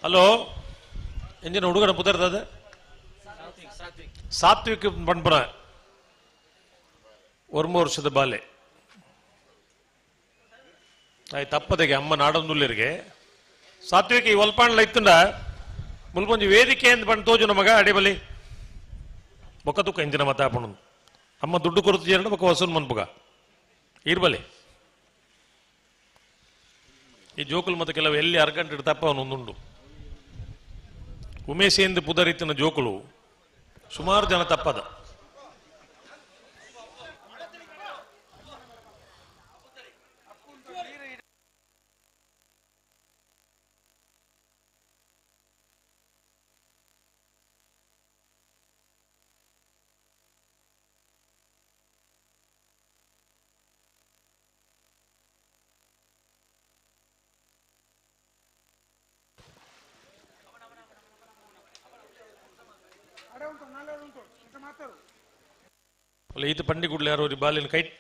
Hello engine ಹುಡುಗನ ಪುದರ್ದದ ಸಾತ್ವಿಕ್ ಪನ್ಪುನ ಒರ್ಮ ವರ್ಷದ ಬಾಲೆ ಆಯ್ತು ತಪ್ಪದಗೆ ಅಮ್ಮ ನಾಡೊಂದುಲ್ಲಿರಿಗೆ ಸಾತ್ವಿಕ ಈ ಒಲ್ಪಾಂಡ್ಲ ಇತ್ತುಂಡ ಮುಲ್ಪೊಂಜಿ ವೇದಿಕೆ ಅಂತ ಪಂಡ್ ತೋಜು ನಮಗ ಅಡಿಬಲಿ ಬೊಕ್ಕ ತುಕ್ಕ ಇಂಜಿನ ಮತ್ತ ಅಮ್ಮ ದುಡ್ಡು ಕೊರತು ಜೇರಣ ಬೊಕ್ಕ ವಸೂಲ್ ಮನ್ಪುಗ ಇರ್ಬಲಿ ಈ ಜೋಕುಲ್ ಮತ್ತೆ ಕೆಲವು ಎಲ್ಲಿ ಅರ್ಗಂಟೆ ತಪ್ಪ ಅವನೊಂದುಂಡು ಉಮೇಶ್ ಎಂದು ಪುದರಿತ್ತಿನ ಜೋಕುಲು ಸುಮಾರು ಜನ ತಪ್ಪದ ಅಲ್ಲ ಈತ ಪಂಡಿ ಯಾರೋ ಒಂದು ಬಾಲಿನ ಕೈಟ್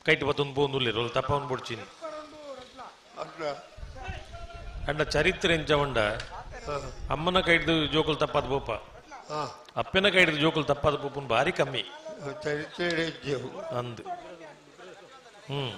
ಕೈಟ್ ಬತ್ತೊಂದು ಪೋಂದುಲ್ಲೇರು ತಪ್ಪವನ್ ಬೊಡ್ಚಿನಿ ಅಂಡ ಚರಿತ್ರೆ ಎಂಚವಂಡ ಅಮ್ಮನ ಕೈಡ್ದು ಜೋಕುಲ್ ತಪ್ಪಾದ ಬೋಪ ಅಪ್ಪನ ಕೈಡ್ದು ಜೋಕುಲ್ ತಪ್ಪಾದ ಬೋಪನ್ ಭಾರಿ ಕಮ್ಮಿ ಚರಿತ್ರೆ ಅಂದು ಹ್ಮ್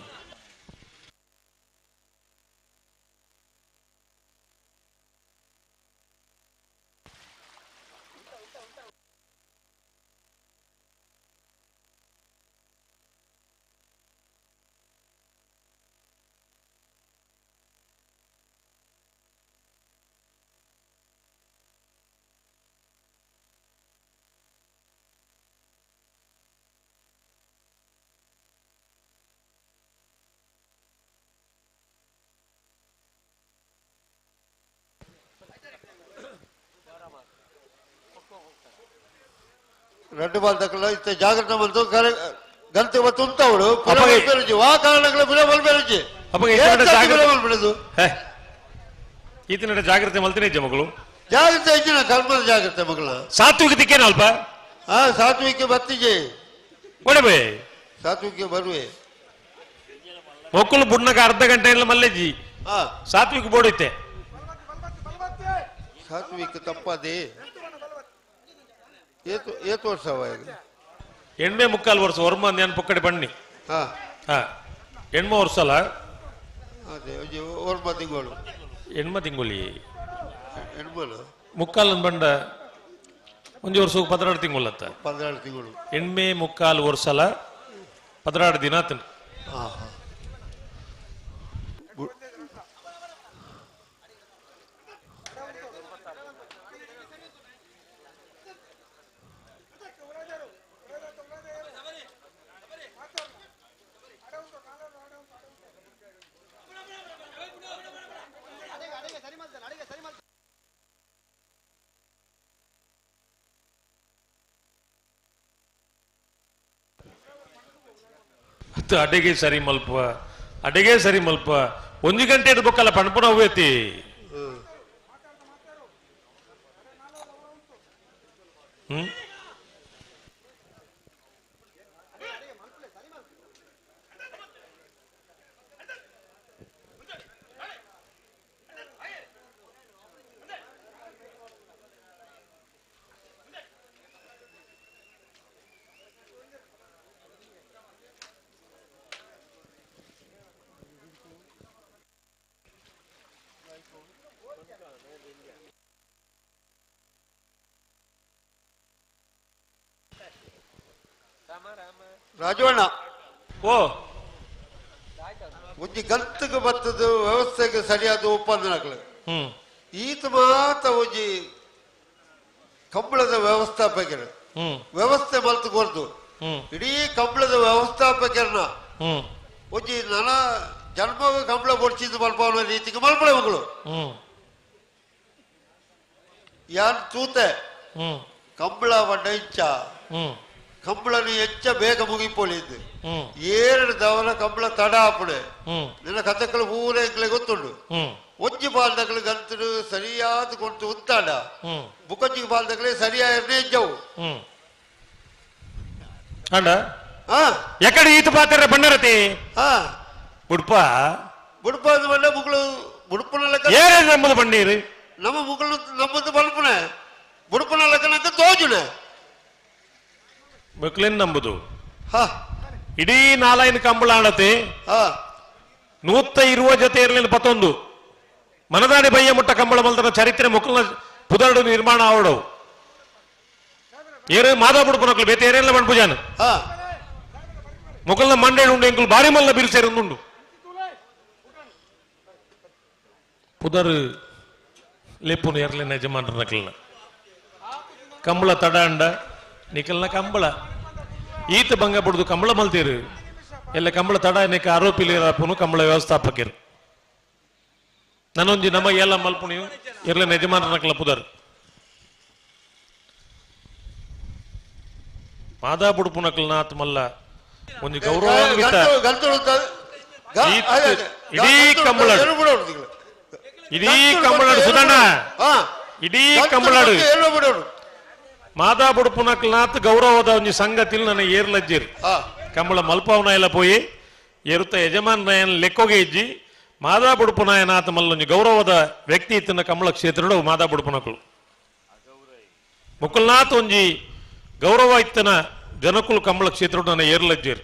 ರಡ್ಡು ಬಾಲ್ ತಕ್ಕಲ್ಲ ಇತ್ತ ಜಾಗ್ರತೆ ಬಂತು ಗಂತೆ ಮತ್ತು ಉಂಟವಳು ವಾ ಕಾರಣಗಳ ಬಿಡ ಈತನ ಜಾಗ್ರತೆ ಮಲ್ತಿನ ಇಜ್ಜೆ ಮಗಳು ಜಾಗ್ರತೆ ಹೆಚ್ಚಿನ ಕರ್ಮದ ಜಾಗ್ರತೆ ಮಗಳ ಸಾತ್ವಿಕ ದಿಕ್ಕೇನ ಅಲ್ಪ ಹಾ ಸಾತ್ವಿಕ ಬತ್ತಿಜೆ ಒಡಬೆ ಸಾತ್ವಿಕ ಬರುವೆ ಮಕ್ಕಳು ಬುಡ್ನಕ ಅರ್ಧ ಗಂಟೆ ಇಲ್ಲ ಮಲ್ಲೆಜ್ಜಿ ಸಾತ್ವಿಕ ಬೋಡೈತೆ ಸಾತ್ವಿಕ ತಪ್ಪದೆ ಏತು ವರ್ಷ ಎಣ್ಮೆ ಮುಕ್ಕಾಲು ವರ್ಷ ಒರ್ಮ ನಾನು ಪೊಕ್ಕಡೆ ಬಣ್ಣಿ ಹಾ ಹಾ ಎಣ್ಮ ವರ್ಷ ಅಲ್ಲ ಅದೇ ಒರ್ಮ ತಿಂಗಳು ಎಣ್ಮ ತಿಂಗೊಳಿ ಎಣ್ಮಲು ಮುಕ್ಕಾಲು ಬಂಡ ಒಂಜಿ ವರ್ಷ ಪದ್ರಾಡು ತಿಂಗಳತ್ತ ಪದ್ರಾಡು ತಿಂಗಳು ಎಣ್ಮೆ ಮುಕ್ಕಾಲು ವರ್ಷ ಅಲ್ಲ ಪದ್ರಾಡು ದಿನ ಆತನ ಹಾ ಹಾ ಅಡಿಗೆ ಸರಿ ಮಲ್ಪ ಅಡಿಗೆ ಸರಿ ಮಲ್ಪ ಒಂದು ಗಂಟೆ ಇಡ್ಬೇಕಲ್ಲ ಪಣಪುನ ಹೋಗೈತಿ ಹ್ಮ್ ರಾಜವಣ್ಣ ಓ ಒಂಜಿ ಗಂತಕ್ಕೆ ಬತ್ತದ ವ್ಯವಸ್ಥೆಗೆ ಸರಿಯಾದ ಒಪ್ಪಂದನಗಳು ಈತ ಮಾತ ಒಂಜಿ ಕಂಬಳದ ವ್ಯವಸ್ಥಾಪಕರು ವ್ಯವಸ್ಥೆ ಮಲ್ತು ಕೊರ್ದು ಇಡೀ ಕಂಬಳದ ವ್ಯವಸ್ಥಾಪಕರನ್ನ ಒಂಜಿ ನನ ಜನ್ಮ ಕಂಬಳ ಬೊಡ್ಚಿದ್ದು ಮಲ್ಪವನ ರೀತಿಗೆ ಮಲ್ಪಳೆ ಮಗಳು ಯಾನ್ ತೂತೆ ಕಂಬಳ ಬಣ್ಣ ಇಂಚ ಕಂಬಳನು ಹೆಚ್ಚ ಬೇಗ ಮುಗಿಪೊಳಿದ್ದು ಏಳು ದವನ ಕಂಬಳ ತಡ ಆಪುಡೆ ನಿನ್ನ ಕಥೆಗಳು ಪೂರ ಎಂಕ್ಲೆ ಗೊತ್ತುಂಡು ಒಂಜಿ ಬಾಲ್ದಗಳು ಗಂತಡು ಸರಿಯಾದ ಕೊಂತು ಉಂತಾಡ ಬುಕಂಜಿಗೆ ಬಾಲ್ದಗಳೇ ಸರಿಯಾದ ಎಂಜವು ಅಣ್ಣ ಎಕಡೆ ಈತ ಪಾತ್ರ ಬಣ್ಣರತಿ ಬುಡ್ಪ ಬುಡ್ಪ ಬಣ್ಣ ಮುಗಳು ಬುಡ್ಪನ ಏನೇ ನಂಬುದು ಬಂಡೀರು ನಮ್ಮ ಮುಗಳು ನಂಬುದು ಬಲ್ಪುನೆ ಬುಡುಪುನ ಲಕ್ಕನಕ್ಕೆ ತೋಜುನೆ ಮುಕ್ಲಿನ್ ನಂಬುದು ಇಡೀ ನಾಲೈನ್ ಕಂಬಳ ಆಡತೆ 120 ಜೊತೆ ಇರಲಿಲ್ಲ ಪತ್ತೊಂದು ಮನದಾಡಿ ಬಯ್ಯ ಮುಟ್ಟ ಕಂಬಳ ಮಲ್ತನ ಚರಿತ್ರೆ ಮುಕ್ಕಲ್ನ ಪುದರ್ಡು ನಿರ್ಮಾಣ ಆವಡವು ಏರು ಮಾಧವ ಬುಡುಪನಕ್ಲು ಬೇತೆ ಏರೆಲ್ಲ ಪೂಜಾನ ಮುಕಲ್ನ ಮಂಡೇಳು ಉಂಡು ಎಂಕುಲು ಬಾರಿ ಮಲ್ಲ ಬಿರುಸೇರು ಉಂಡು ಪುದರ್ ಲೆಪ್ಪುನು ಎರ್ಲಿನ ಯಜಮಾನ್ರ ನಕಲ್ನ ಕಂಬಳ ತಡಾಂಡ ನಿಕಲ್ನ ಕಂಬಳ ಈತ ಭಂಗ ಬಡ್ದು ಕಂಬಳ ಮಲ್ತೀರು ಎಲ್ಲ ಕಂಬಳ ತಡ ನಿಕ ಆರೋಪಿ ಕಂಬಳ ವ್ಯವಸ್ಥಾಪಕರು ನಾನೊಂಜಿ ನಮ್ಮ ಎಲ್ಲ ಮಲ್ಪುಣಿಯು ಎರ್ಲಿನ ಯಜಮಾನ್ರ ನಕಲ ಪುದರ್ ಮಾದಾ ಬುಡುಪು ನಕಲ್ನ ಆತ್ಮಲ್ಲ ಒಂದು ಗೌರವಾನ್ವಿತ ಇಡೀ ಕಂಬಳಾಡು ಇಡೀ ಕಂಬಳಾಡು ಸುಧಣ್ಣ ಇಡೀ ಕಂಬಳಾಡು ಮಾದಾ ಬುಡುಪುನಕ್ಲನಾಥ್ ಗೌರವದ ಒಂಜಿ ಸಂಗತಿಲ್ ನನ್ನ ಏರ್ಲಜ್ಜಿರ್ ಕಂಬಳ ಮಲ್ಪವನ ಎಲ್ಲ ಪೋಯಿ ಏರುತ್ತ ಯಜಮಾನ ಲೆಕ್ಕೋಗೆ ಇಜ್ಜಿ ಮಾದಾ ಬುಡುಪುನಾಯನಾಥ ಮಲ್ಲೊಂಜಿ ಗೌರವದ ವ್ಯಕ್ತಿ ಇತ್ತಿನ ಕಂಬಳ ಕ್ಷೇತ್ರಡು ಮಾದಾ ಬುಡುಪುನಕ್ಲು ಮುಕುಲ್ನಾಥ್ ಒಂಜಿ ಗೌರವ ಇತ್ತನ ಜನಕುಲು ಕಂಬಳ ಕ್ಷೇತ್ರಡು ನನ್ನ ಏರ್ಲಜ್ಜಿರ್.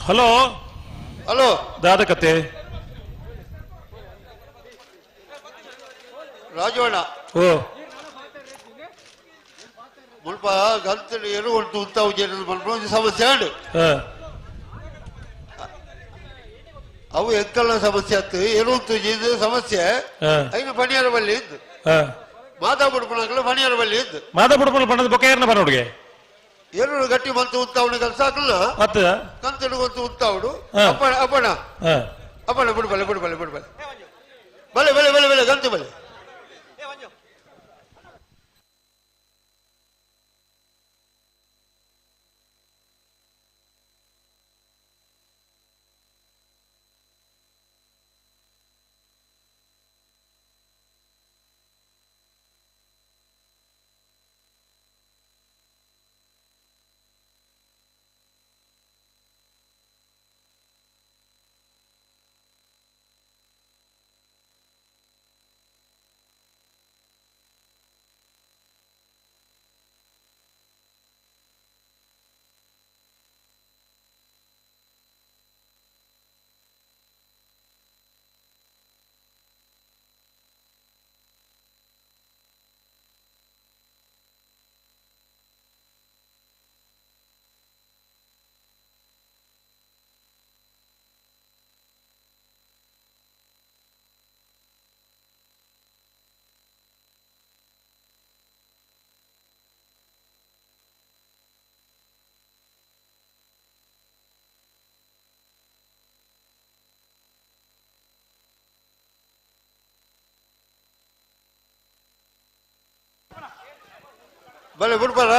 ಹಲೋ ಹಲೋ ದಾದ ಕತೆ ರಾಜವಣ್ಣ ಓ ಮುಲ್ಪ ಗಂತಲು ಎರು ಉಂಟು ಉಂತಾವು ಜೇನು ಮಲ್ಪ ಒಂದು ಸಮಸ್ಯೆ ಉಂಡು ಅವು ಎಂಕಲ್ನ ಸಮಸ್ಯೆ ಆತು ಎರು ಉಂಟು ಇದು ಸಮಸ್ಯೆ ಐನು ಪಣಿಯರ ಬಲ್ಲಿ ಇದ್ದು ಮಾತಾ ಬುಡ್ಪಣಗಳು ಪಣಿಯರ ಬಲ್ಲಿ ಇದ್ದು ಮಾತಾ ಬುಡ್ಪಣ ಬಣ್ಣದ ಬೊಕ್ಕ ಬರ ಹುಡುಗೆ ಎರಡು ಗಟ್ಟಿ ಬಂತು ಉಂತಾವಣ ಕೆಲಸ ಹಾಕಲ್ಲ ಕಂತಡು ಬಂತು ಉಂತಾವಡು ಅಪ್ಪಣ ಅಪ್ಪಣ ಅಪ್ಪಣ ಬಿಡು ಬಲೆ ಬಿಡು ಬಲೆ ಬಿಡು ಬಲೆ ಬಲೆ ಬಲೆ ಬಲೆ ಬಲೆ ಗಂತು ಬಲೆ ಬಲೆ ಬಿಡ್ಬಾರ.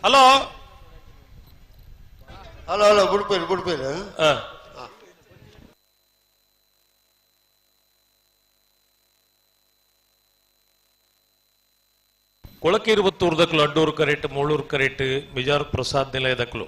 ಹಲೋ ಹಲೋ ಹಲೋ ಬುಡ್ಪೇರು ಬುಡ್ಪೇರು. ಕೊಳಕೀರು ದಕ್ಲು ಅಡ್ಡೂರು ಕರೆಟ್ ಮೂಳೂರು ಕರೆಟ್ ಬಿಜಾರ್ ಪ್ರಸಾದ್ ನಿಲಯದಕ್ಲು.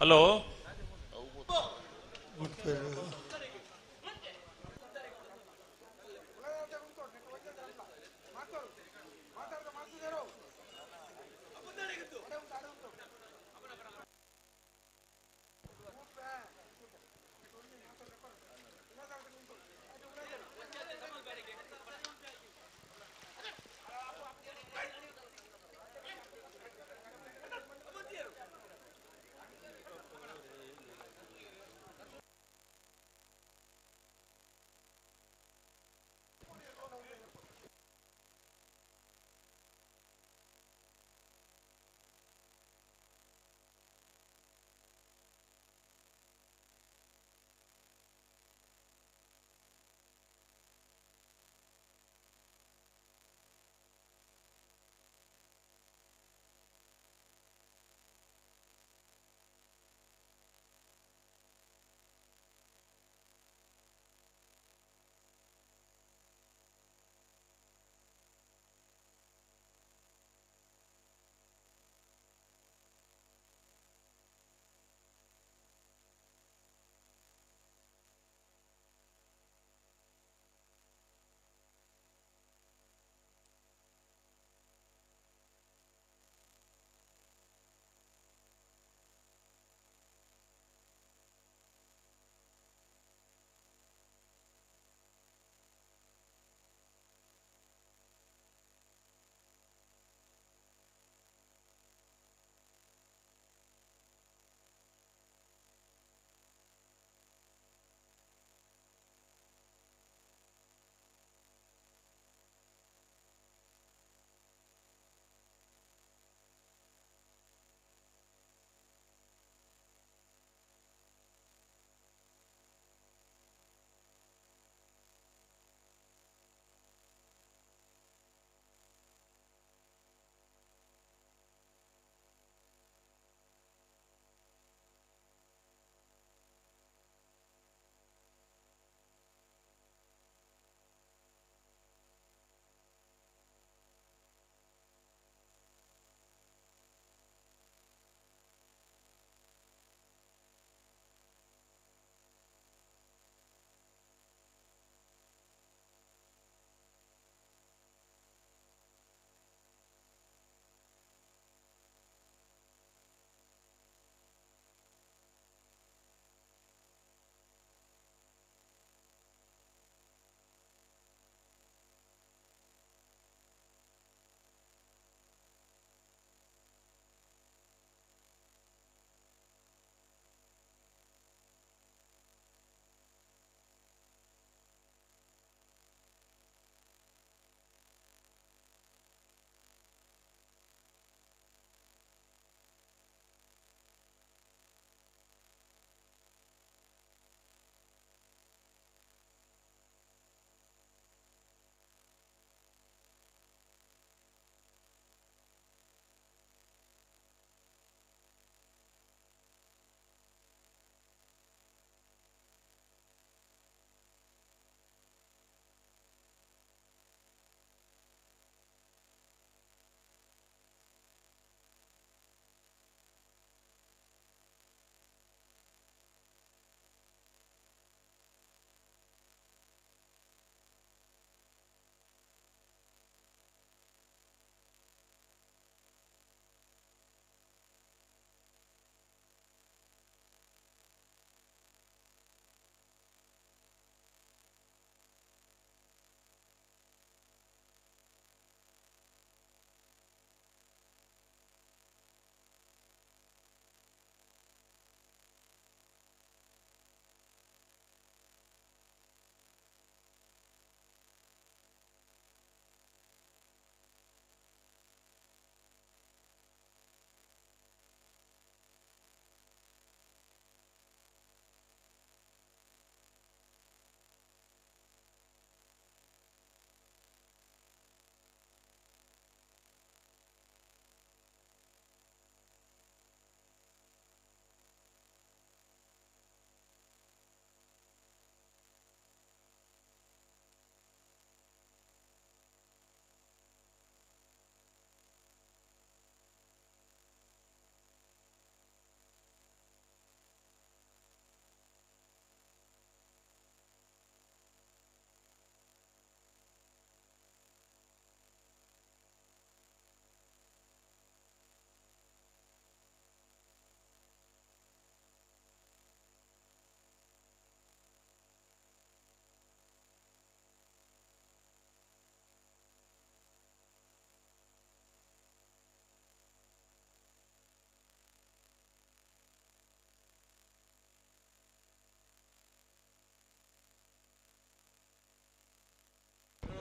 ಹಲೋ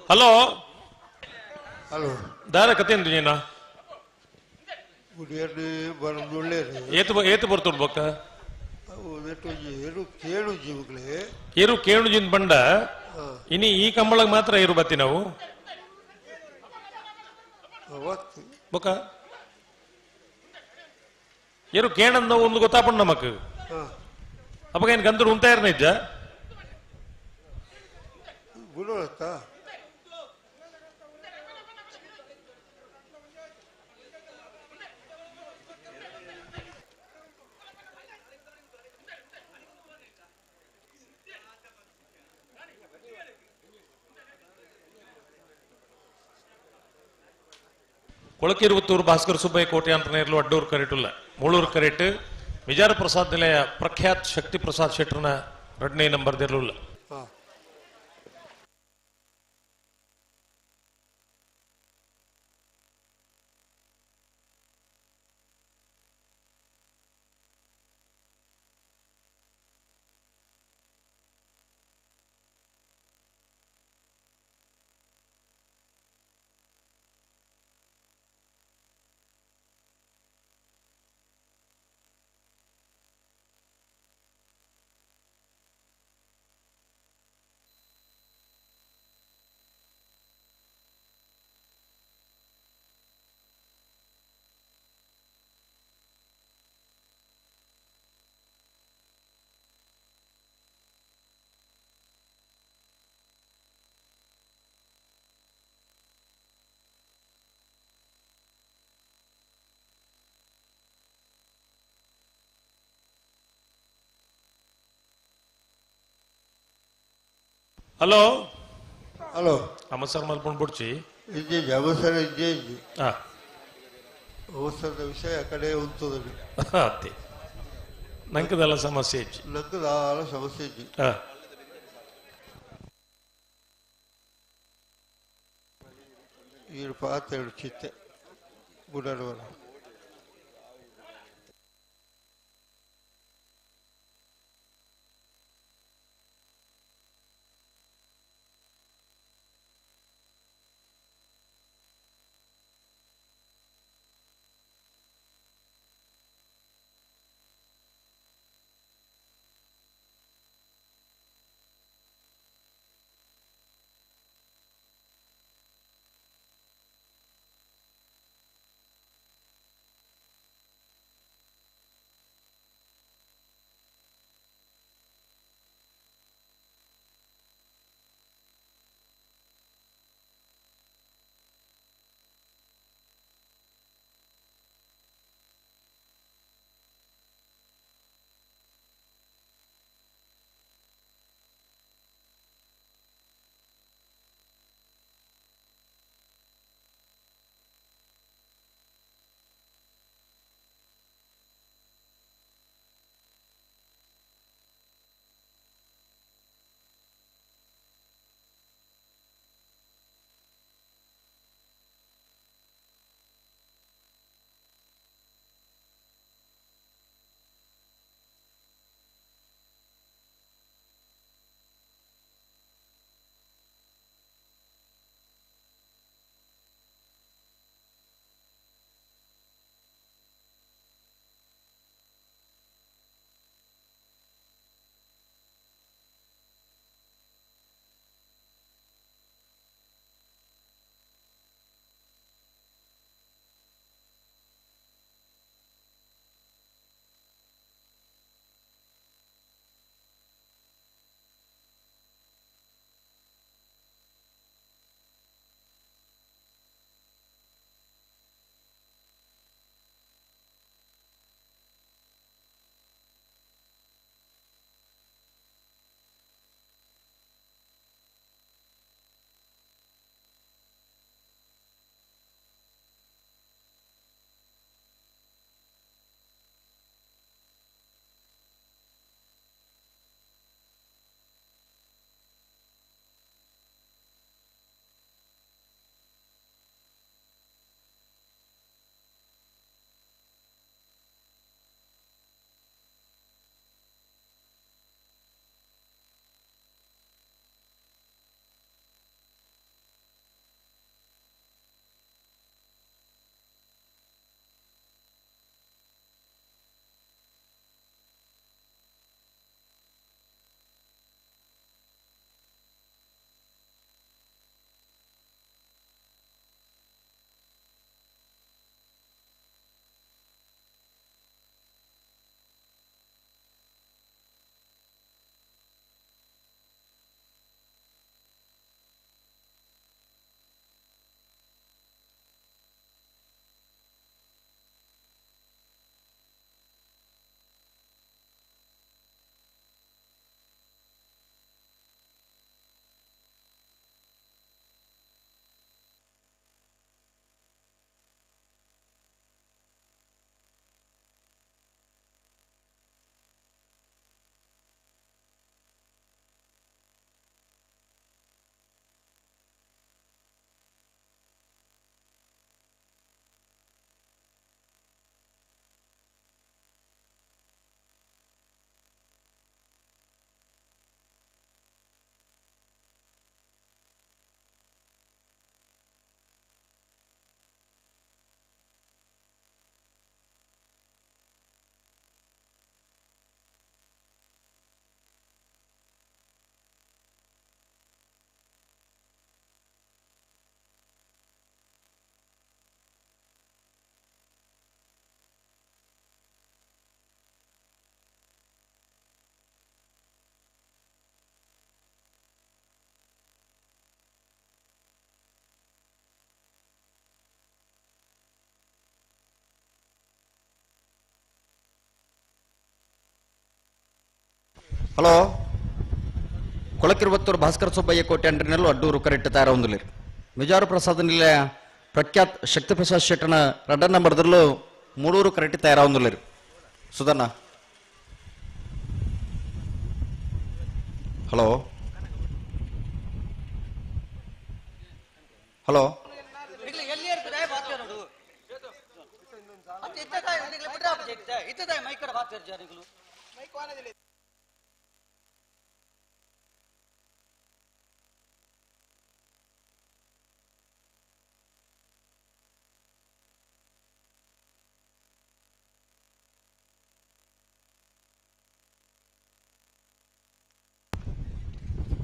ಹಲೋ ಹಲೋ ದಾರ ಕತೆ ನೀನ ಗುಡಿಯಲ್ಲಿ ಬರೋದು ಏತು ಏತು ಬರ್ತುಂಡು ಬೊಕ್ಕ ಏರು ಕೇಳು ಜೀವಗಳೇ ಏರು ಕೇಳು ಜಿನ್ ಬಂಡ ಇನಿ ಈ ಕಂಬಳಗ್ ಮಾತ್ರ ಏರು ಬತ್ತಿ ನಾವು ಅವತ್ತು ಬೊಕ್ಕ ಏರು ಕೇಣಂದ ಒಂದು ಗೊತ್ತಾಪಂಡು ನಮಕ್ ಅಪ್ಪಗ ಏನು ಗಂಧರು ಉಂತಾಯಿರ್ ನಿಜ ಗುಣವತ್ತ ಕೊಳಕಿರುವತ್ತೂರು ಭಾಸ್ಕರ ಸುಬ್ಬಯ್ಯ ಕೋಟೆ ಅಂತ ಅಡ್ಡೂರು ಕರೆಟುಲ್ಲ ಮೂಳೂರು ಕರೆಟ್ ವಿಜಾರ ಪ್ರಸಾದ್ ನಿಲಯ ಪ್ರಖ್ಯಾತ್ ಶಕ್ತಿ ಪ್ರಸಾದ್ ಶೆಟ್ಟರ್ನ ಎರಡನೇ ನಂಬರ್ ದಿರಲಿಲ್ಲ. ಹಲೋ ಹಲೋ ನಮಸ್ಕಾರ ಮಲ್ಕೊಂಡು ಬಿಡ್ಚಿ ಇಜ್ಜೆ ಅವಸರ ಇಜ್ಜೆ ಇಜ್ಜಿ ಹಾ ಅವಸರದ ವಿಷಯ ಆ ಕಡೆ ಉಂತದಲ್ಲಿ ಅತ್ತೆ ನಂಕದಲ್ಲ ಸಮಸ್ಯೆ ಇಜ್ಜಿ ನಂಕದಾಲ ಸಮಸ್ಯೆ ಇಜ್ಜಿ ಹಾ ಈರು ಪಾತ್ರೆಡು ಚಿತ್ತೆ ಬುಡಡುವರ ಹಲೋ ಕೊಳಕಿರುವತ್ತೂರು ಭಾಸ್ಕರ ಸುಬ್ಬಯ್ಯ ಕೋಟೆ ಅಂಡ್ರಿನಲ್ಲೂ ಅಡ್ಡೂರು ಕರೆಕ್ಟ್ ತಯಾರ ಮಿಜಾರು ಪ್ರಸಾದ ನಿಲಯ ಪ್ರಖ್ಯಾತ್ ಶಕ್ತಿಪ್ರಸಾದ್ ಶೆಟ್ಟನ ರಡ್ಡನ್ನ ಬರೆದಲ್ಲೂ ಮೂಡೂರು ಕರೆಕ್ಟ್ ತಯಾರ ಸುಧಣ್ಣ. ಹಲೋ ಹಲೋ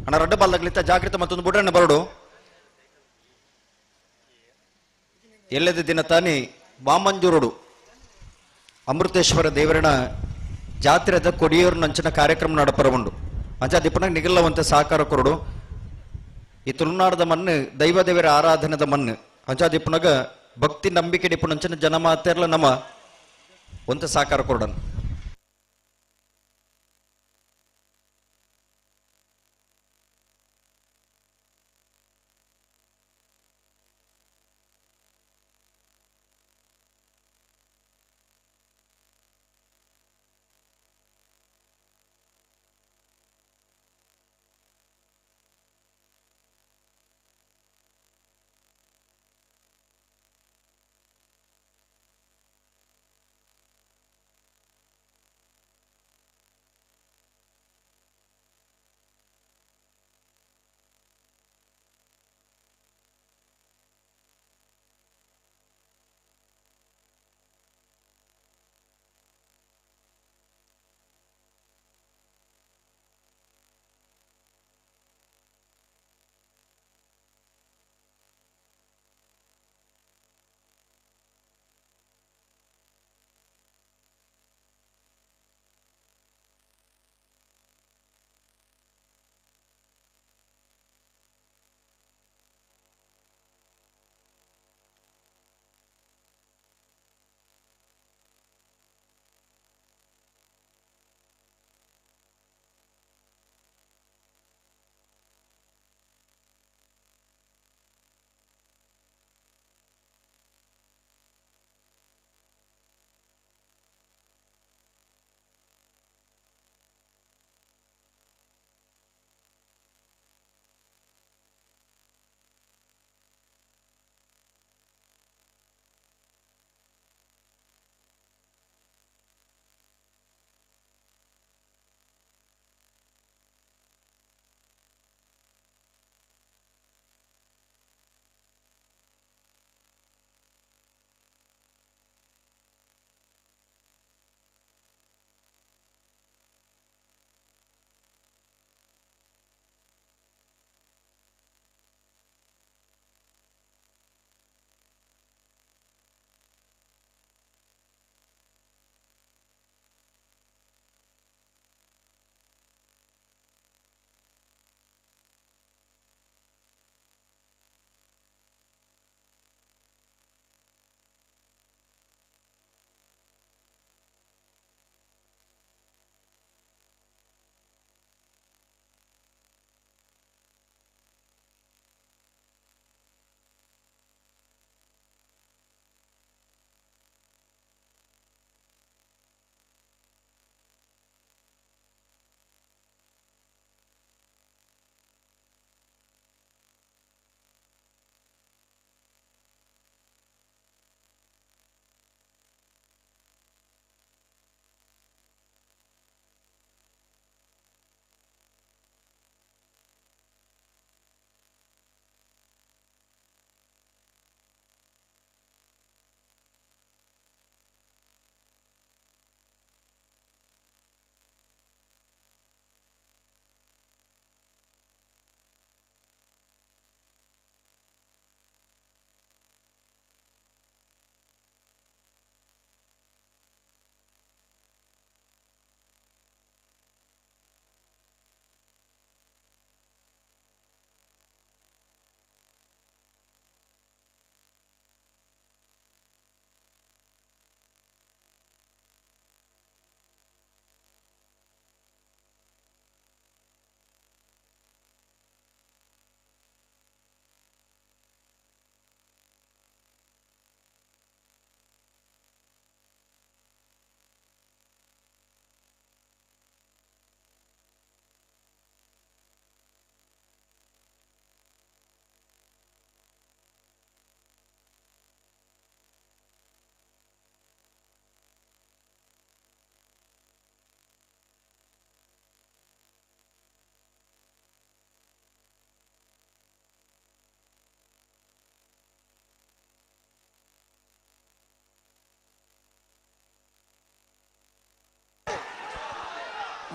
ಅಣ್ಣ ರಡ್ಡ ಬಾಲ್ದಾಗ್ಲಿತ್ತ ಜಾಗೃತ ಮತ್ತೊಂದು ಬುಡಣ್ಣ ಬರಡು. ಎಲ್ಲದ ದಿನ ತಾನಿ ವಾಮಂಜೂರುಡು ಅಮೃತೇಶ್ವರ ದೇವರನ ಜಾತ್ರೆದ ಕೊಡಿಯೂರಿನಂಚಿನ ಕಾರ್ಯಕ್ರಮ ನಡಪರವುಂಡು. ಅಂಚ ದಿಪ್ಪನ ನಿಗಲ್ಲವಂತ ಸಹಕಾರ ಕೊರಡು. ಈ ತುಳುನಾಡದ ಮಣ್ಣು ದೈವ ದೇವರ ಆರಾಧನೆದ ಮಣ್ಣು. ಅಂಚ ದಿಪ್ಪನಗ ಭಕ್ತಿ ನಂಬಿಕೆ ಡಿಪ್ಪನಂಚಿನ ಜನಮಾತೆರ್ಲ ನಮ್ಮ ಒಂತ ಸಹಕಾರ ಕೊರಡನ್.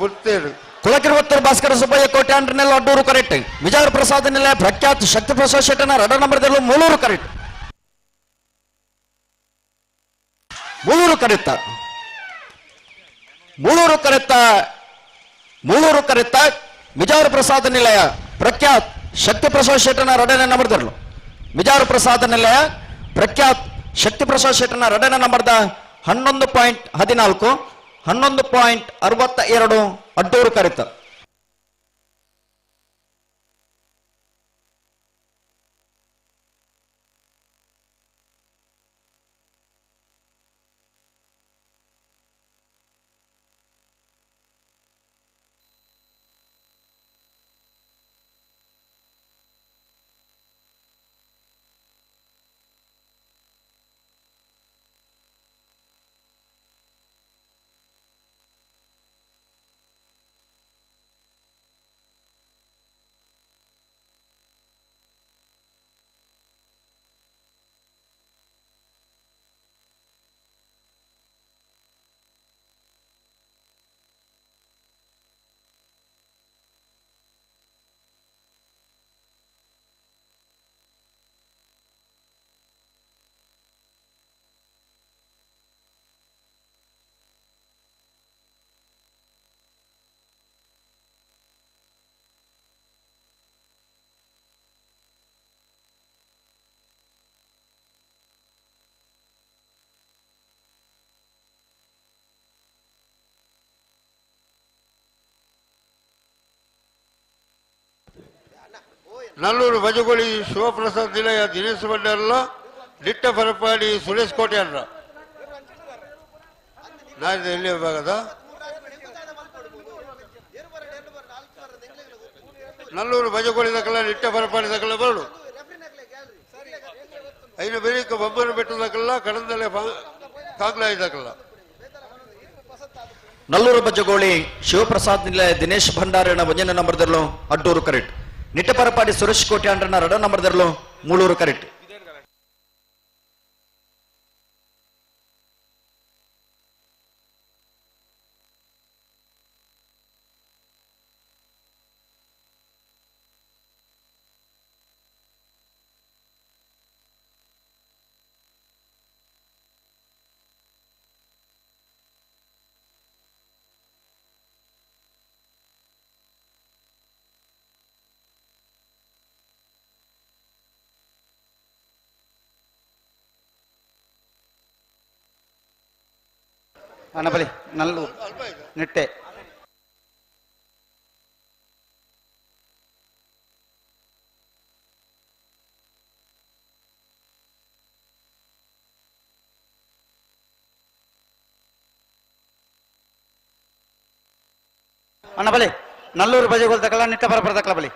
ಮುತ್ತೇರು ಕುಲಕಿರುವತ್ತೂರು ಭಾಸ್ಕರ ಸುಬ್ಬಯ್ಯ ಕೋಟೆ ಅಂಡ್ರನೆಲ್ಲ ಅಡ್ಡೂರು ಕರೆಕ್ಟ್. ವಿಜಯ ಪ್ರಸಾದ್ ನಿಲಯ ಪ್ರಖ್ಯಾತ್ ಶಕ್ತಿ ಪ್ರಸಾದ್ ಶೆಟ್ಟನ ರಡ ನಂಬರ್ದಲ್ಲೂ ಮೂಲೂರು ಕರೆಕ್ಟ್. ಮೂಲೂರು ಕರೆತ್ತ ಮೂಲೂರು ಕರೆತ್ತ ಮೂಲೂರು ಕರೆತ್ತ ವಿಜಯ ಪ್ರಸಾದ್ ನಿಲಯ ಪ್ರಖ್ಯಾತ್ ಶಕ್ತಿ ಪ್ರಸಾದ್ ಶೆಟ್ಟನ ರಡನೆ ನಂಬರ್ದರ್ಲು. ವಿಜಯ ಪ್ರಸಾದ್ ನಿಲಯ ಪ್ರಖ್ಯಾತ್ ಶಕ್ತಿ ಪ್ರಸಾದ್ ಶೆಟ್ಟನ ರಡನೆ ನಂಬರ್ದ 11.14 11.62 ಅಡ್ಡೂರು ಕರೆತ. ನಲ್ಲೂರು ಬಜಗೋಳಿ ಶಿವಪ್ರಸಾದ್ ನಿಲಯ ದಿನೇಶ್ ಭಂಡಾರಲ್ಲ ನಿಟ್ಟ ಪರಪಾಡಿ ಸುರೇಶ್ ಕೋಟೆ ಅಲ್ಲ ನಾಡಿದ ಎಲ್ಲಿ ವಿಭಾಗದ ನಲ್ಲೂರು ಬಜಗೋಳಿ ದಕ್ಕಲ ನಿಟ್ಟ ಪರಪಾಡಿ ದಕ್ಕಲ ಬರಡು ಐನು ಬೆಳಿಕ ಬೊಬ್ಬನ ಬೆಟ್ಟ ದಕ್ಕಲ್ಲ ಕಡಂದಲೆ ಕಾಗ್ಲಾಯಿ ದಕ್ಕಲ್ಲ. ನಲ್ಲೂರು ಬಜಗೋಳಿ ಶಿವಪ್ರಸಾದ್ ನಿಲಯ ದಿನೇಶ್ ಭಂಡಾರನ ಒಂಜನ ನಂಬರ್ದಲ್ಲೂ ಅಡ್ಡೂರು ಕರೆಕ್ಟ್. ನಿಟ್ಟಪರಪಾಡಿ ಸುರೇಶ್ ಕೋಟೆ ಅಂಡ್ರನ ರಡ ನಂಬರ್ದಲ್ಲೂ ಮೂಲೂರು ಕರೆಕ್ಟ್. ಅನಬಲಿ ನಲ್ಲೂರು ನಿಟ್ಟೆ. ಅಣ್ಣಬಲಿ ನಲ್ಲೂರು ಬಜೆಗೋಲ್ ತಕಲ ನಿಟ್ಟ ಬರಬರ ತಕಲ ಬಲಿ.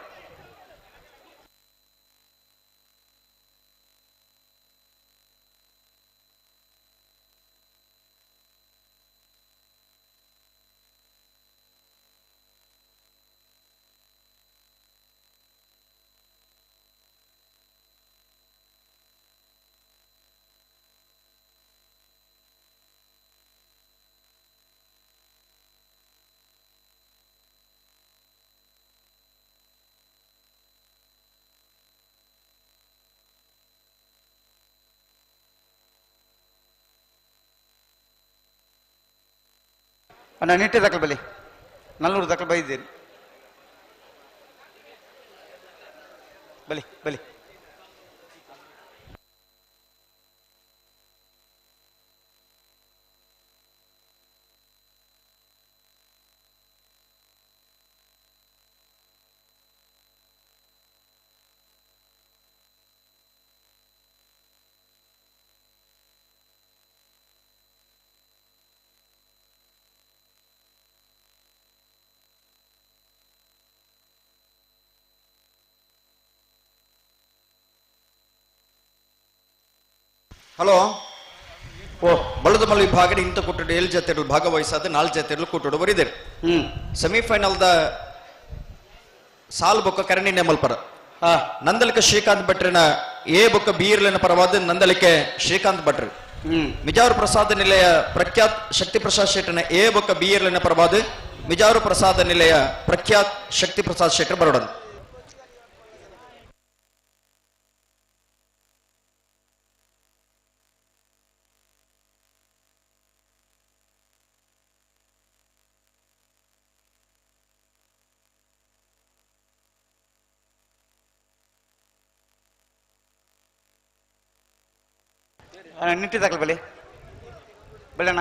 ಅಣ್ಣ ನಿಟ್ಟೆ ದಕ್ಕಲ ಬಲಿ ನಲ್ಲೂರು ದಕ್ಕಲ ಬೈದೇನೆ ಬಲಿ ಬಲಿ. ಹಲೋ ಓ ಬಳುದಮಲ್ ವಿಭಾಗದ ಇಂಥ ಕೂಟಡು ಏಳು ಜೊತೆಗಳು ಭಾಗವಹಿಸಾದ ನಾಲ್ಕು ಜೊತೆಗಳು ಕೂಟಡು ಬರಿದರು. ಸೆಮಿಫೈನಲ್ದ ಸಾಲ್ ಬೊಕ್ಕ ಕರಣಿ ನೇಮಲ್ಪರ ನಂದಲಿಕ ಶ್ರೀಕಾಂತ್ ಭಟ್ರಿನ ಎ ಬೊಕ್ಕ ಬಿ ಇರ್ಲಿನ ಪರವಾದ ನಂದಲಿಕೆ ಶ್ರೀಕಾಂತ್ ಭಟ್ರು. ಮಿಜಾವರ್ ಪ್ರಸಾದ್ ನಿಲಯ ಪ್ರಖ್ಯಾತ್ ಶಕ್ತಿ ಪ್ರಸಾದ್ ಶೆಟ್ಟನ ಎ ಬೊಕ್ಕ ಬಿ ಇರ್ಲಿನ ಪರವಾದ ಮಿಜಾರು ಪ್ರಸಾದ ನಿಲಯ ಪ್ರಖ್ಯಾತ್ ಶಕ್ತಿ ಪ್ರಸಾದ್ ಶೆಟ್ಟರ್ ಬರೋಡನ್. ನಿಟ್ಟಿದಾಗಲಿ ಬಲಿ ಬೆಳೆಣ್ಣ.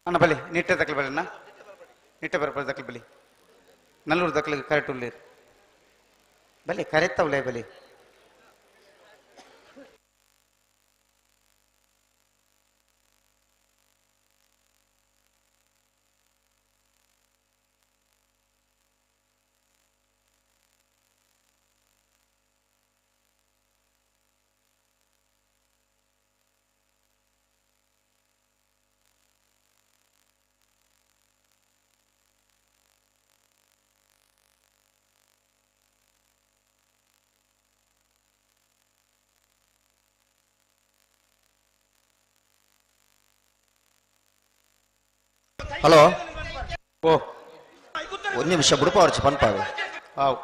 ಅಣ್ಣ ಬಲಿ ನಿಟ್ಟೆ ತಕಲಿ ಬಲಿ ಅಣ್ಣ, ನಿಟ್ಟೆ ಬರಪರ ತಕಲಿ ಬಲಿ, ನಲ್ಲೂರು ತಕಲಿ ಕರೆಕ್ಟ್ ಉಳ್ಳೇರು ಬಲಿ ಕರೆತ್ತವಲೇ ಬಲಿ. ಹಲೋ, ಓ ಒಂದು ನಿಮಿಷ ಬುಡಪ ಅವ್ರ ಪನ್ಪಾಗ. ಹಾವು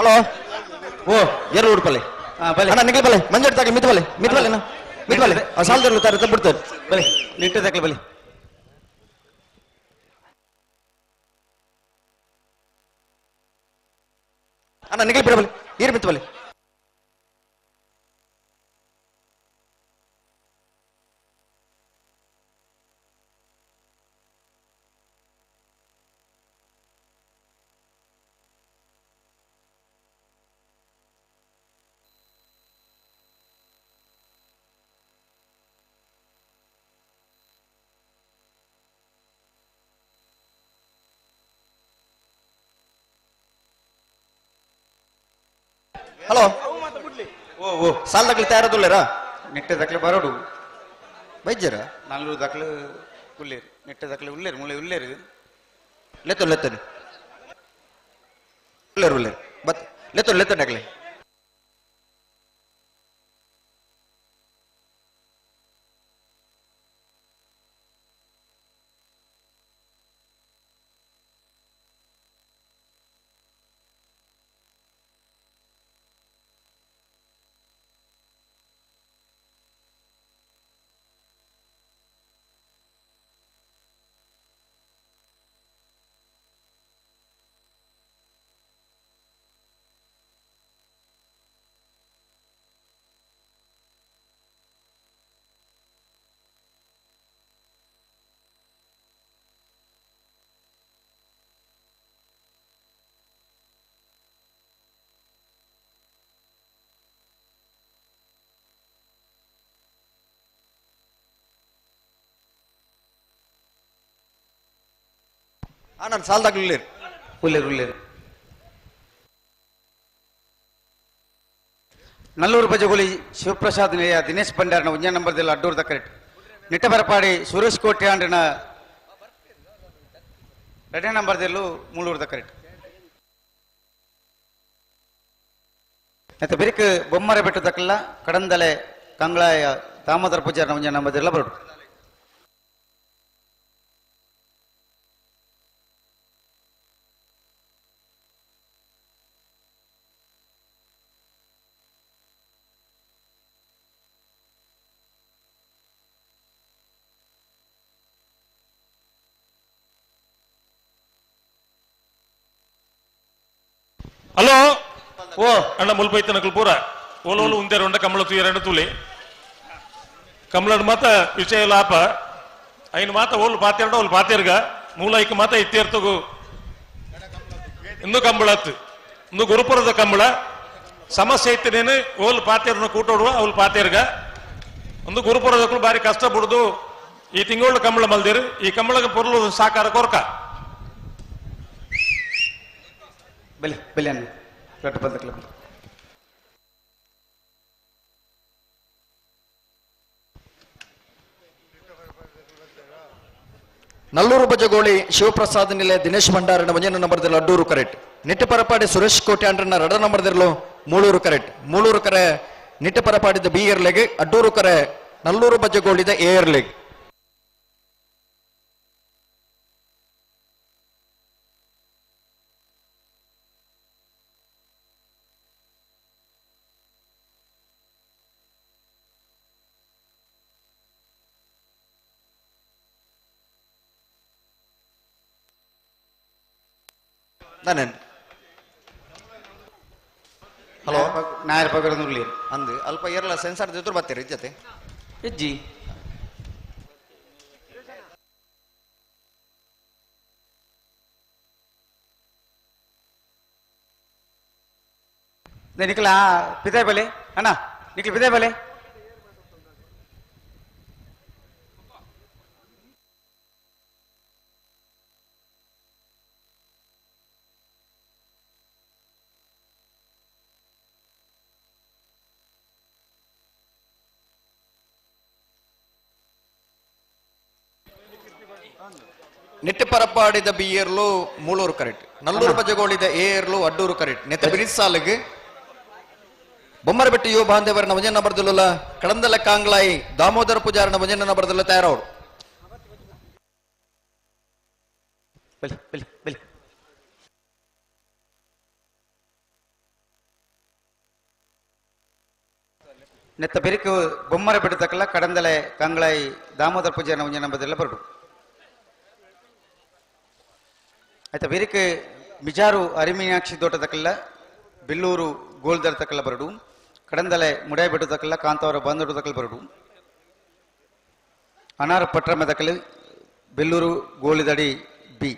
ಹಲೋ ಓ ಎರಡು ಉಡುಪಲ್ಲಿ ಅಣ್ಣ ನಿಖಿಲ್ ಬಲೆ ಮಂಜು ತಾಕಲಿ ಮಿತ್ ಬಲೆ ಮಿತ್ ಬಲೆ ಮಿತ್ ಬಲೆ ಸಾಲದಲ್ಲಿ ತಾರೆ ಬಿಡ್ತಾರೆ ಬಲೆ ನಿಟ್ಟೆ ತಾಕಲಿ ಬಲೆ ಅಣ್ಣ ನಿಖಿಲ್ ಬಿಡ ಬಲೆ ಈರು ಮಿತ್ ಬಲೆ ಹಲೋ ಓ ಓ ಸಾಲ ದಾಖಲೆ ತಯಾರದುಲ್ಲೇರಾ ನಿಟ್ಟೆ ದಾಖಲೆ ಬರೋಡು ವೈದ್ಯರ ನಾಲ್ನೂರು ದಾಖಲೆ ಉಳ್ಳೇರು ನಿಟ್ಟೆ ದಾಖಲೆ ಉಳ್ಳೇರು ಮೂಲೆ ಉಳ್ಳೇರು ಲೆತ್ತೋ ಲೆತ್ತನೆ ಉಳ್ಳೇರು ಉಳ್ಳೇರು ಬತ್ ಲೆತ್ತೋ ಲೆತ್ತೋ ದಾಖಲೆ ನಾನು ಸಾಲದಾಗ ಉಳ್ಳೇರು ಉಳ್ಳೇರು ಉಳ್ಳೇರು ನಲ್ಲೂರು ಬಜಗೋಳಿ ಶಿವಪ್ರಸಾದ್ ನಿಲಯ ದಿನೇಶ್ ಭಂಡಾರನ ಒಂಜೇ ನಂಬರ್ದಲ್ಲಿ ಅಡ್ಡೂರ್ದ ಕರೆಕ್ಟ್ ನಿಟ್ಟಬರಪಾಡಿ ಸುರೇಶ್ ಕೋಟೆ ಆಂಡ್ರನ ಎರಡನೇ ನಂಬರ್ದಲ್ಲೂ ಮೂಳೂರ್ದ ಕರೆಕ್ಟ್ ಮತ್ತೆ ಬಿರಿಕ್ ಬೊಮ್ಮರ ಬೆಟ್ಟದಕ್ಕೆಲ್ಲ ಕಡಂದಲೆ ಕಂಗ್ಳಾಯ ದಾಮೋದರ ಪೂಜಾರನ ಒಂಜೇ ನಂಬರ್ದೆಲ್ಲ ಬರೋಡು ಹಲೋ ಓ ಅಣ್ಣ ಮುಲ್ಪೈತನಕಲ್ ಪೂರ ಓಲೋಲು ಉಂದೇರು ಉಂಡ ಕಮಲ ತುಯರಣ್ಣ ತುಳಿ ಕಮಲಡ್ ಮಾತ ವಿಷಯ ಲಾಪ ಐನ್ ಮಾತ ಓಲ್ ಪಾತೆರಡ ಓಲ್ ಪಾತೆರ್ಗ ಮೂಲ ಐಕ್ ಮಾತ ಇತ್ತೇರ್ತಗು ಇಂದು ಕಂಬಳತ್ತು ಇಂದು ಗುರುಪುರದ ಕಂಬಳ ಸಮಸ್ಯೆ ಐತನೇನು ಓಲ್ ಪಾತೇರ್ನ ಕೂಟೋಡುವ ಅವ್ಲು ಪಾತೇರ್ಗ ಒಂದು ಗುರುಪುರದಕ್ಕೂ ಬಾರಿ ಕಷ್ಟ ಬಿಡುದು ಈ ತಿಂಗಳು ಕಂಬಳ ಮಲ್ದಿರು ಈ ಕಂಬಳಗೆ ಪೊರ್ಲು ಸಾಕಾರ ಕೊರ್ಕ ಬೆಲೆ ಬೆಲೆ ಅಣ್ಣ ರಟ್ಟು ಬಂದಕ್ಲ ಬೆಲೆ ನಲ್ಲೂರು ಬಜಗೋಳಿ ಶಿವಪ್ರಸಾದ್ ನಿಲೆ ದಿನೇಶ್ ಭಂಡಾರನ ಒಂಜನ ನಂಬರ್ದಿಲ್ಲ ಅಡ್ಡೂರು ಕರೆಕ್ಟ್ ನಿಟ್ಟಪರಪಾಡಿ ಸುರೇಶ್ ಕೋಟೆ ಅಂಡ್ರನ ರಡ ನಂಬರ್ದಿರಲು ಮೂಳೂರು ಕರೆಕ್ಟ್ ಮೂಳೂರು ಕರೆ ನಿಟ್ಟಪರಪಾಡಿದ ಬಿ ಲೆಗ್ ಅಡ್ಡೂರು ಕರೆ ನಲ್ಲೂರು ಬಜಗೋಳಿದ ಎ ಲೆಗ್ ನಾನೇನು ಹಲೋ ನಾಯರ್ ಪಗಡ ಉಳ್ಳೇರು ಅಂದು ಅಲ್ಪ ಏರ್ಲ ಸೆನ್ಸಾರ್ ಜೊತೆ ಬರ್ತೀರಿ ಜೊತೆ ಹೆಜ್ಜಿ ನಿಖಿಲ ಪಿದೆ ಬಲೆ ಅಣ್ಣ ನಿಖಿಲ್ ಪಿದೆ ಬಲೆ ನಿಟ್ಟಪರಪಾಡಿದ ಬಿ ಏರ್ಲು ಮೂಳೂರು ಕರೆಕ್ಟ್ ನಲ್ಲೂರು ಬಜಗೋಳಿದ ಎ ಏರ್ಲು ಅಡ್ಡೂರು ಕರೆಕ್ಟ್ ನೆತ್ತ ಬಿರಿಸಾಲಿಗೆ ಬೊಮ್ಮರಬೆಟ್ಟಿ ಯುವ ಬಾಂಧವರನ ಒಂಜನ ಬರ್ದಲ್ಲ ಕಡಂದಲ ಕಾಂಗ್ಲಾಯಿ ದಾಮೋದರ ಪೂಜಾರನ ಒಂಜನ ಬರ್ದಲ್ಲ ತಯಾರವರು ಬಲಿ ಬಲಿ ಬಲಿ ನೆತ್ತ ಬೆರಿಕು ಬೊಮ್ಮರ ಬಿಡತಕ್ಕಲ್ಲ ಕಡಂದಲೆ ಕಂಗಳಾಯಿ ದಾಮೋದರ ಪೂಜಾರಿನ ಒಂಜಿ ನಂಬದೆಲ್ಲ ಬರಡು. ಆಯ್ತಾ ಬೆರಿಕೆ ಮಿಜಾರು ಅರಿಮೀನಾಕ್ಷಿ ತೋಟದಕ್ಕೆಲ್ಲ ಬೆಲ್ಲೂರು ಗೋಲ್ದರ್ ತಕ್ಕಲ್ಲ ಬರಡು. ಕಡಂದಲೆ ಮುಡಾಯಿ ಬೆಟ್ಟದಕ್ಕೆಲ್ಲ ಕಾಂತಾವರ ಬಂದೊಡದಕ್ಕಲ್ಲ ಬರಡು. ಅನಾರ ಪಟ್ರಮದಕ್ಕಲು ಬೆಲ್ಲೂರು ಗೋಲಿದಡಿ ಬಿ.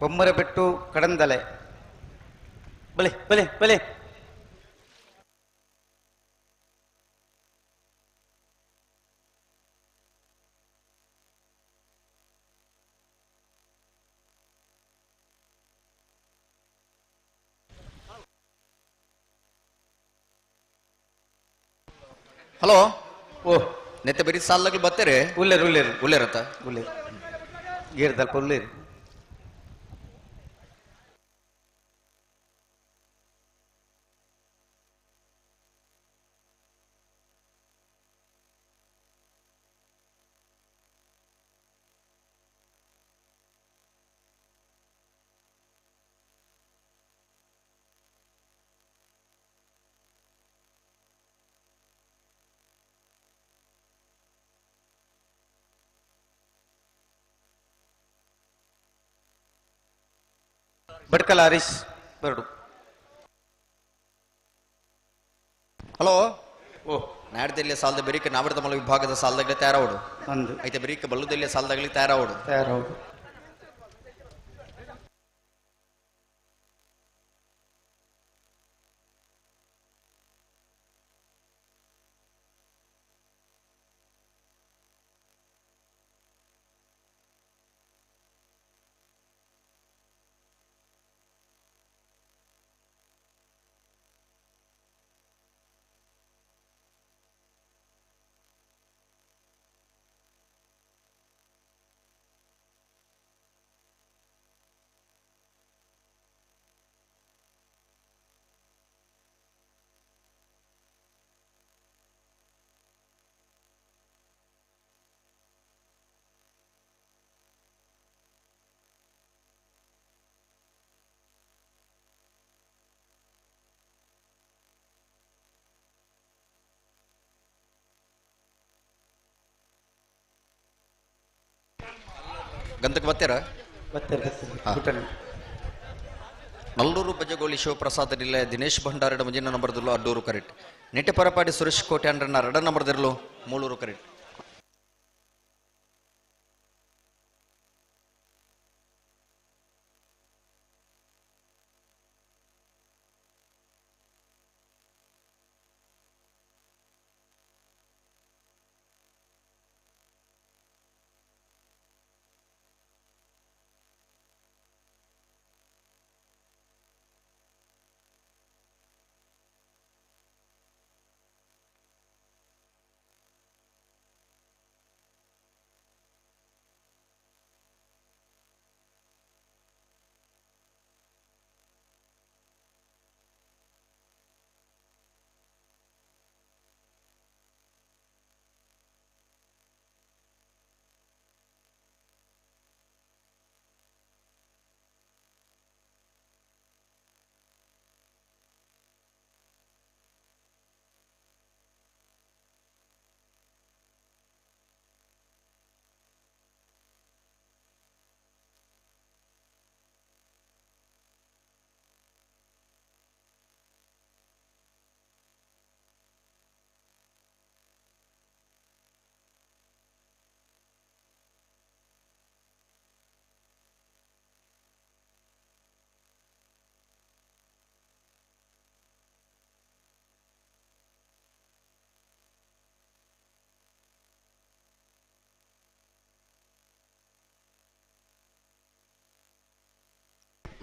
ಬೊಮ್ಮರ ಬೆಟ್ಟು ಕಡಂದಲೆ ಬಲೆ ಬಲೆ ಬಲೆ. ಹಲೋ ಓ ನೆತ್ತೆ ಬರೀ ಸಾಲಗಳು ಬರ್ತಾರೆ. ಉಲ್ಲೇರು ಉಲ್ಲೇರು ಉಲ್ಲೇರತ್ತ ಉಲ್ಲೇರು ಗೇರ್ದಲ್ಪ ಉಲ್ಲೇರು. ಬಡ್ಕಲ ಹರೀಶ್ ಬರಡು. ಹಲೋ ಓ ನಾಡ್ದೆಲ್ಲಿಯ ಸಾಲದ ಬೆರಿಕೆ ನಾವೃತಮಲ ವಿಭಾಗದ ಸಾಲದಾಗಲೇ ತಯಾರಾವಡು. ಒಂದು ಐತೆ ಬೆರಿಕೆ ಬಲ್ಲುದೆಲ್ಲಿಯ ಸಾಲದಾಗಲಿ ತಯಾರಾವಡು. ತಯಾರಾವಡು. ಗಂಧಕ್ಕೆ ಬರ್ತೀರಾ? ಬರ್ತಾರೆ. ನಲ್ಲೂರು ಬಜಗೋಳಿ ಶಿವಪ್ರಸಾದ ನಿಲಯ ದಿನೇಶ್ ಭಂಡಾರಡ ಮುಂಜಿನ ನಂಬರ್ದಿರಲು ಅಡ್ಡೂರು ಕರೆಕ್ಟ್. ನೆಟ್ಟೆಪರಪಾಡಿ ಸುರೇಶ್ ಕೋಟೆ ಅಂಡ್ರನ್ನ ರಡ ನಂಬರ್ದಿರಲು ಮೂಳೂರು ಕರೆಕ್ಟ್.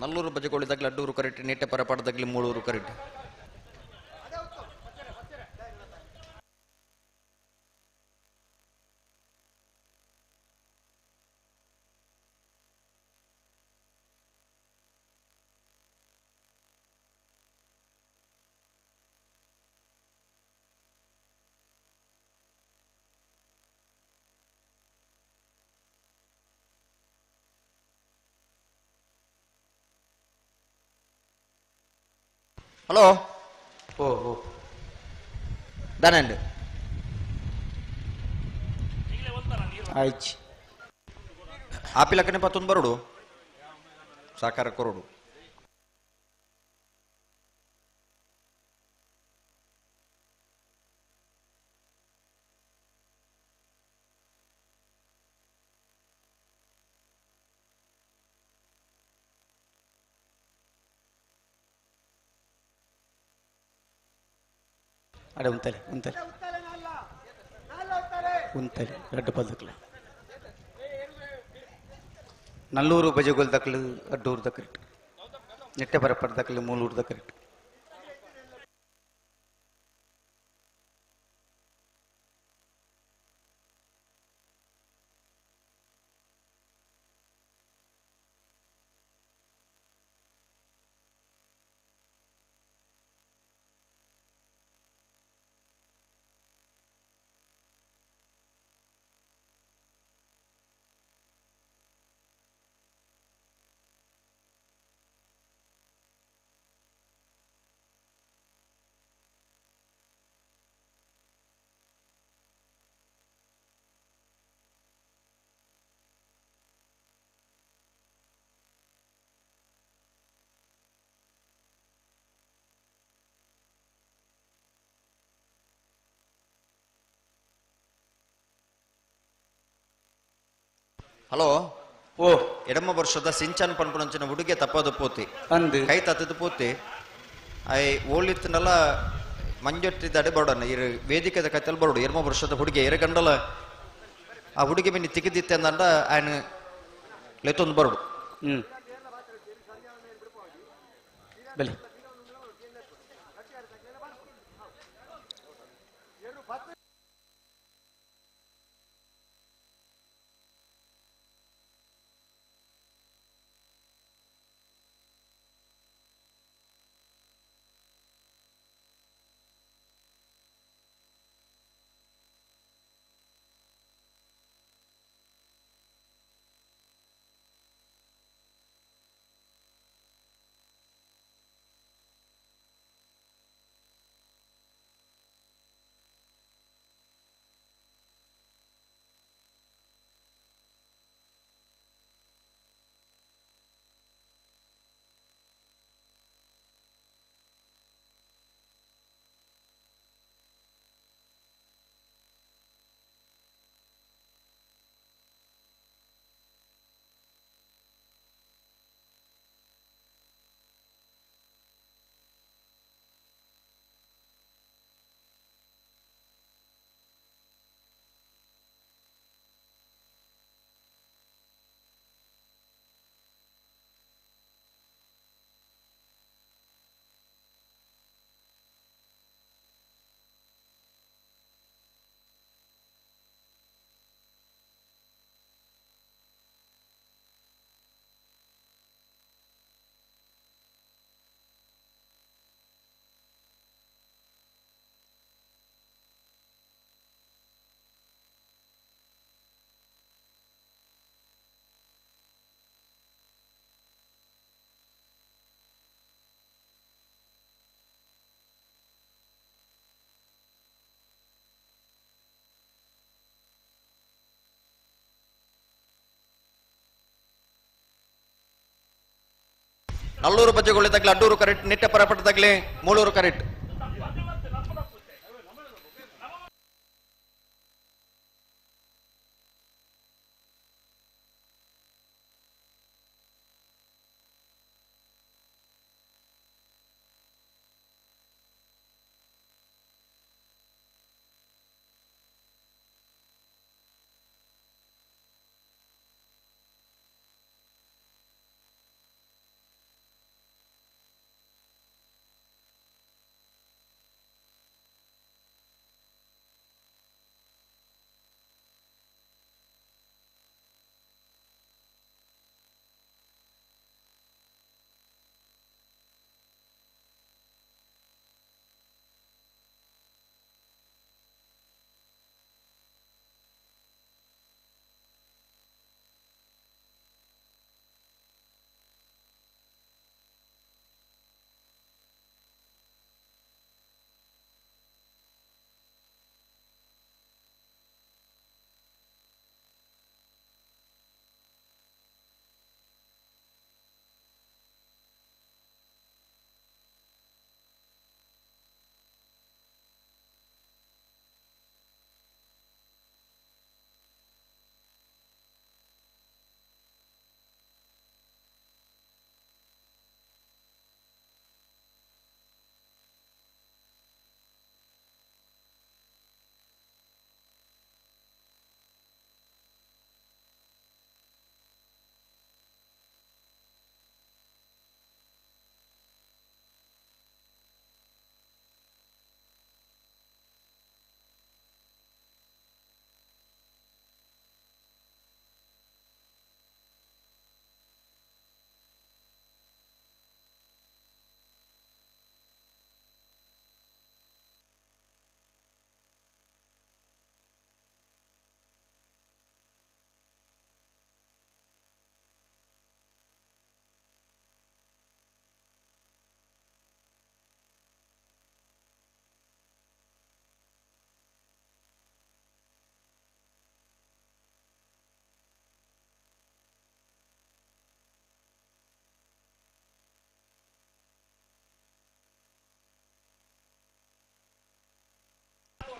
ನಲ್ಲೂರು ಬಜಗೋಳಿ ದಗ್ಲಿ ಅಡ್ಡೂರು ಕರೆಕ್ಟ್ ನಿಟ್ಟೆ ಪರಪಾಡದಗ್ಲಿ ಮೂಳೂರು ಕರೆಕ್ಟ್. ಹಲೋ ಓ ಓ ದಾನಂಡ್ ಆಯ್ತು. ಆಪಿಲಕ್ಕನೆ ಪತ್ತೊಂದು ಬರೋಡು ಸಾಕಾರ ಕೊರಡು. ಅಡೆ ಉಂತಲೆ ಉಂತಲೆ ಉಂತಲೆ ರಡ್ಡು ಪದಕ್ಲ ನಲ್ಲೂರು ಬಜಗೋಲ್ ದಕ್ಲು ಅಡ್ಡೂರು ದಕ್ರಿಟ್ ನೆಟ್ಟೆ ಬರಪಡ ದಕ್ಲು ಮೂಲೂರು ದಕ್ರಿಟ್. ಹಲೋ ಓ ಎಡಮ ವರ್ಷದ ಸಿಂಚನ್ ಪನ್ಪುನಂಚಿನ ಹುಡುಗೆ ತಪ್ಪದು ಪೋತಿ ಅಂದು ಕೈ ತತ್ತದು ಪೋತಿ I ಓಳಿತ್ತನಲ್ಲ ಮಂಜೊಟ್ಟಿದ್ದಾಡೆ ಬರೋಡಣ್ಣ ಇರು ವೇದಿಕೆದ ಕೈತಲ್ಲಿ ಬರೋಡು. ಎರ್ಮ ವರ್ಷದ ಹುಡುಗೆ ಎರ ಗಂಡಲ ಆ ಹುಡುಗಿ ಮಿನಿ ತಿಕ್ಕಿದಿತ್ತೆ ಅಂದಂಡ ಆಯ್ನ ಲೆತ್ತೊಂದು ಬರೋಡು. ಹ್ಮ್ ಬಲಿ ನಲ್ಲೂರು ಬಜ್ಜೆಗೊಳ್ಳಿ ತಗ್ಲಿ ಅಡ್ಡೂರು ಕರೆಕ್ಟ್, ನಿಟ್ಟೆ ಪರಪಟ್ಟ ತಗ್ಲಿ ಮೂಳೂರು ಕರೆಕ್ಟ್.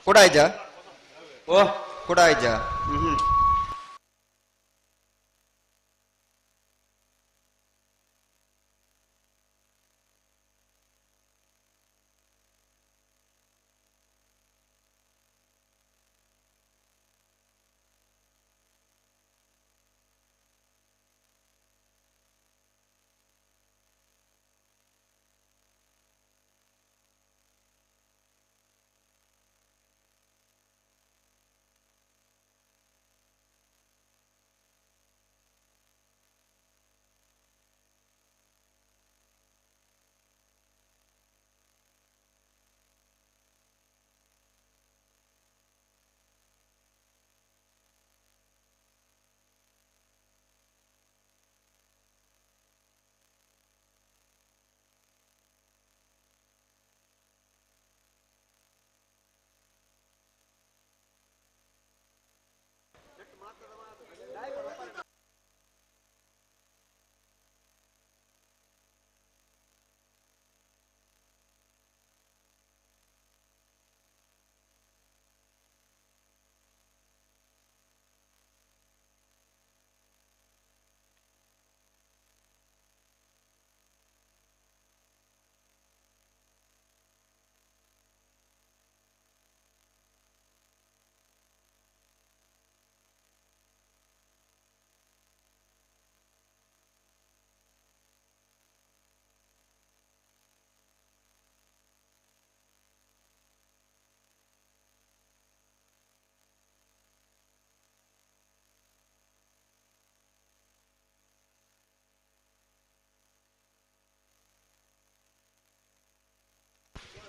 ಕೂಡ ಆಯ್ಜ ಓ ಕೂಡ ಆಯ್ಜ. ಹ್ಮ್.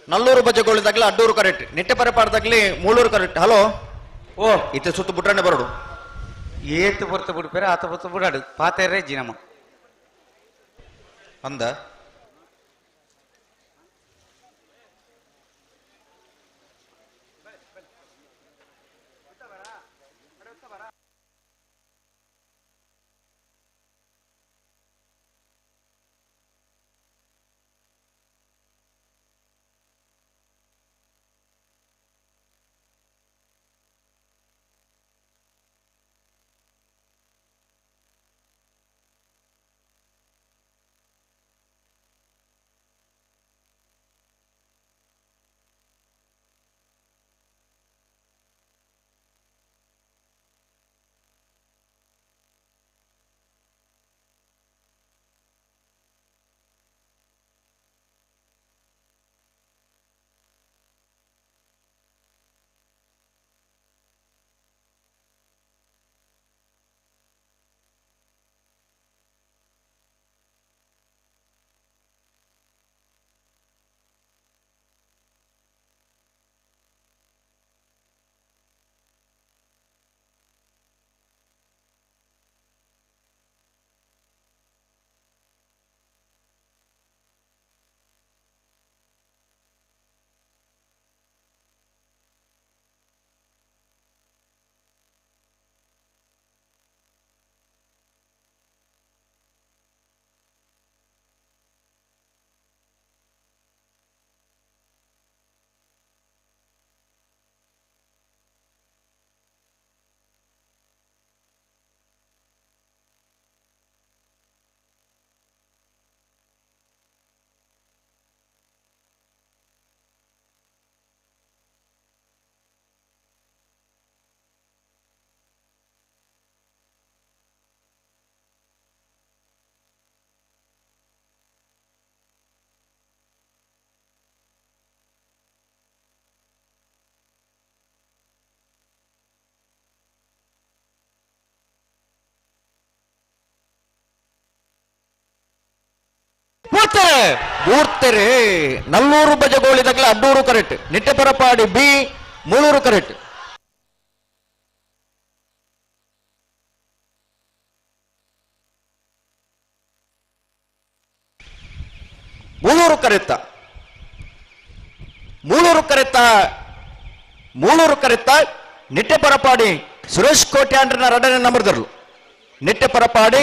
ನಲ್ಲೂರು ಬಜೆಗೋಳಿದಾಗ್ಲಿ ಅಡ್ಡೂರು ಕರೆಕ್ಟ್, ನಿಟ್ಟೆ ಪರಪಾಡ್ದಾಗ್ಲಿ ಮೂಳೂರು ಕರೆಕ್ಟ್. ಹಲೋ ಓ ಇತ್ತೆ ಸುತ್ತು ಬುಟ್ರನೆ ಬರೋಡು ಏತು ಪೊರ್ತು ಬಿಡ್ಪೇರೆ ಆತ ಪೊರ್ತು ಬಿಡಾಡು ಪಾತೆರೆ ಜಿನಮ ಅಂದ ಬೂರ್ತೆರೆ Nallur ಬಜಗೋಳಿದಾಗಲೇ Addur correct, Nitteparapadi B Mulur correct. Mulur ಕರೆತ್ತ, Mulur ಕರೆತ್ತ, Mulur ಕರೆತ್ತ ನಿಟ್ಟೆಪರಪಾಡಿ Suresh ಕೋಟ್ಯಾಂಡ್ರನ ಎರಡನೇ ನಂಬರ್ದರ್ಲು. ನಿಟ್ಟೆಪರಪಾಡಿ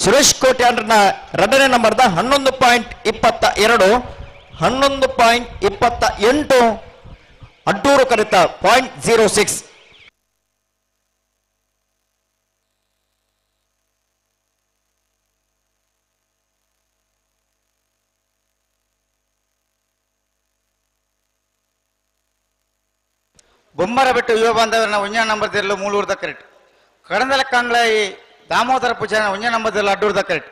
ಸುರೇಶ್ ಕೋಟ್ಯಾಂಡ್ರನ ಎರಡನೇ ನಂಬರ್ದ 11.22, 11.28. ಅಡ್ಡೂರು ಕರೆತ 0.06. ಬೊಮ್ಮರಬೆಟ್ಟು ಯುವ ಬಾಂಧವರನ್ನ ಒಂಜಾ ನಂಬರ್ ದಿರಲು ಮೂಲೂರ್ದ ಕರೆಕ್ಟ್. ಕಡಂದಲ ಕಾಂಗ್ಲಾಯಿ ದಾಮೋದರ ಪೂಜಾರಿನ ಒಂಜಾ ನಂಬರ್ ದಿರಲು ಅಡ್ಡೂರ್ದ ಕರೆಕ್ಟ್.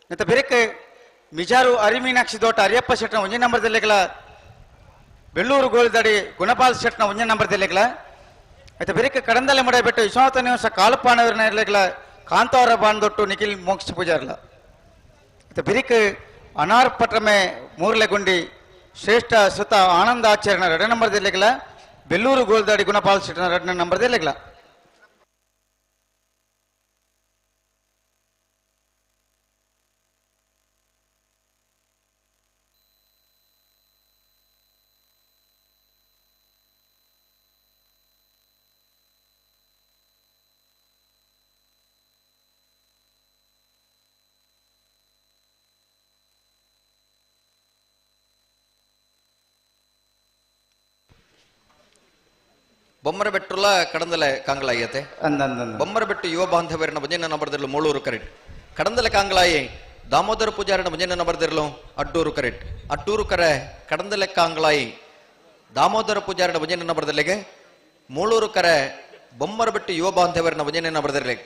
ಮತ್ತೆ ಬೆರಕೆ ಮಿಜಾರು ಅರಿಮೀನಾಕ್ಷಿ ದೋಟ ಅರಿಯಪ್ಪ ಶೆಟ್ನ ಒಂಜೇ ನಂಬರ್ ದಿಲ್ಲೆಗಳ ಬೆಳ್ಳೂರು ಗೋಳಿದಡಿ ಗುಣಪಾಲ್ ಶೆಟ್ನ ಒಂಜೇ ನಂಬರ್ ದಿಲ್ಲೆಗಳ. ಮತ್ತೆ ಬೆರಕೆ ಕಡಂದಲೆ ಮುಡಬಿಟ್ಟು ವಿಶ್ವನಾಥ ನಿವಾಸ ಕಾಲುಪಾಣವರನ್ನ ಇರಲೆಗಳ ಕಾಂತಾವರ ಬಾಂದೊಟ್ಟು ನಿಖಿಲ್ ಮೋಕ್ಷ ಪೂಜಾರ್ಲ. ಮತ್ತೆ ಬೆರಕೆ ಅನಾರ್ ಪಟ್ರಮೆ ಮೂರ್ಲೆಗುಂಡಿ ಶ್ರೇಷ್ಠ ಸುತ ಆನಂದ ಆಚರಣ ಎರಡನೇ ನಂಬರ್ ದಿಲ್ಲೆಗಳ ಬೆಳ್ಳೂರು ಗೋಲ್ದಾಡಿ ಗುಣಪಾಲ್ ಶೆಟ್ನ ಎರಡನೇ ನಂಬರ್ ದಿಲ್ಲೆಗಳ. ಬೊಮ್ಮರಬೆಟ್ಟುಲ ಕಡಂದಲೆ ಕಾಂಗ್ಲಾಯತೆ ಬೊಮ್ಮರಬೆಟ್ಟು ಯುವ ಬಾಂಧವರನ್ನ ಒಂಜನೇ ನಂಬರ್ದಿರಲು ಮೂಳೂರು ಕರೆಟ್. ಕಡಂದಲೆ ಕಾಂಗ್ಲಾಯಿ ದಾಮೋದರ ಪೂಜಾರನ ಒಂಜನೇ ನಂಬರ್ದಿರಲು ಅಡ್ಡೂರು ಕರೆಟ್. ಅಡ್ಡೂರು ಕರೆ ಕಡಂದಲೆ ಕಾಂಗ್ಲಾಯಿ ದಾಮೋದರ ಪೂಜಾರನ ಒಂಜನೇ ನಂಬರ್ದಿರಲಿಗೆ ಮೂಳೂರು ಕರೆ ಬೊಮ್ಮರಬೆಟ್ಟು ಯುವ ಬಾಂಧವರನ್ನ ಒಂಜನೇ ನಂಬರ್ದಿರಲಿಗೆ.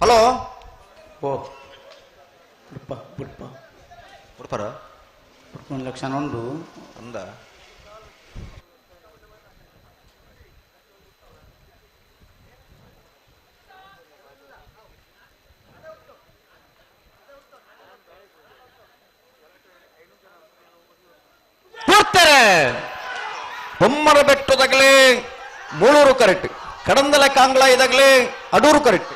ಹಲೋ ಓ ಬುಡ್ಪ ಬುಡ್ಪ ಬುಡ್ಪರ ಬುಡ್ಪ ಒಂದು ಲಕ್ಷ ಉಂಡು ಅಂದ ಬರ್ತಾರೆ. ಬೊಮ್ಮರ ಬೆಟ್ಟದಾಗಲೇ ಮೂಳೂರು ಕರೆಕ್ಟ್, ಕಡಂದಲ ಕಾಂಗ್ಲ ಇದಾಗಲೇ ಅಡೂರು ಕರೆಕ್ಟ್.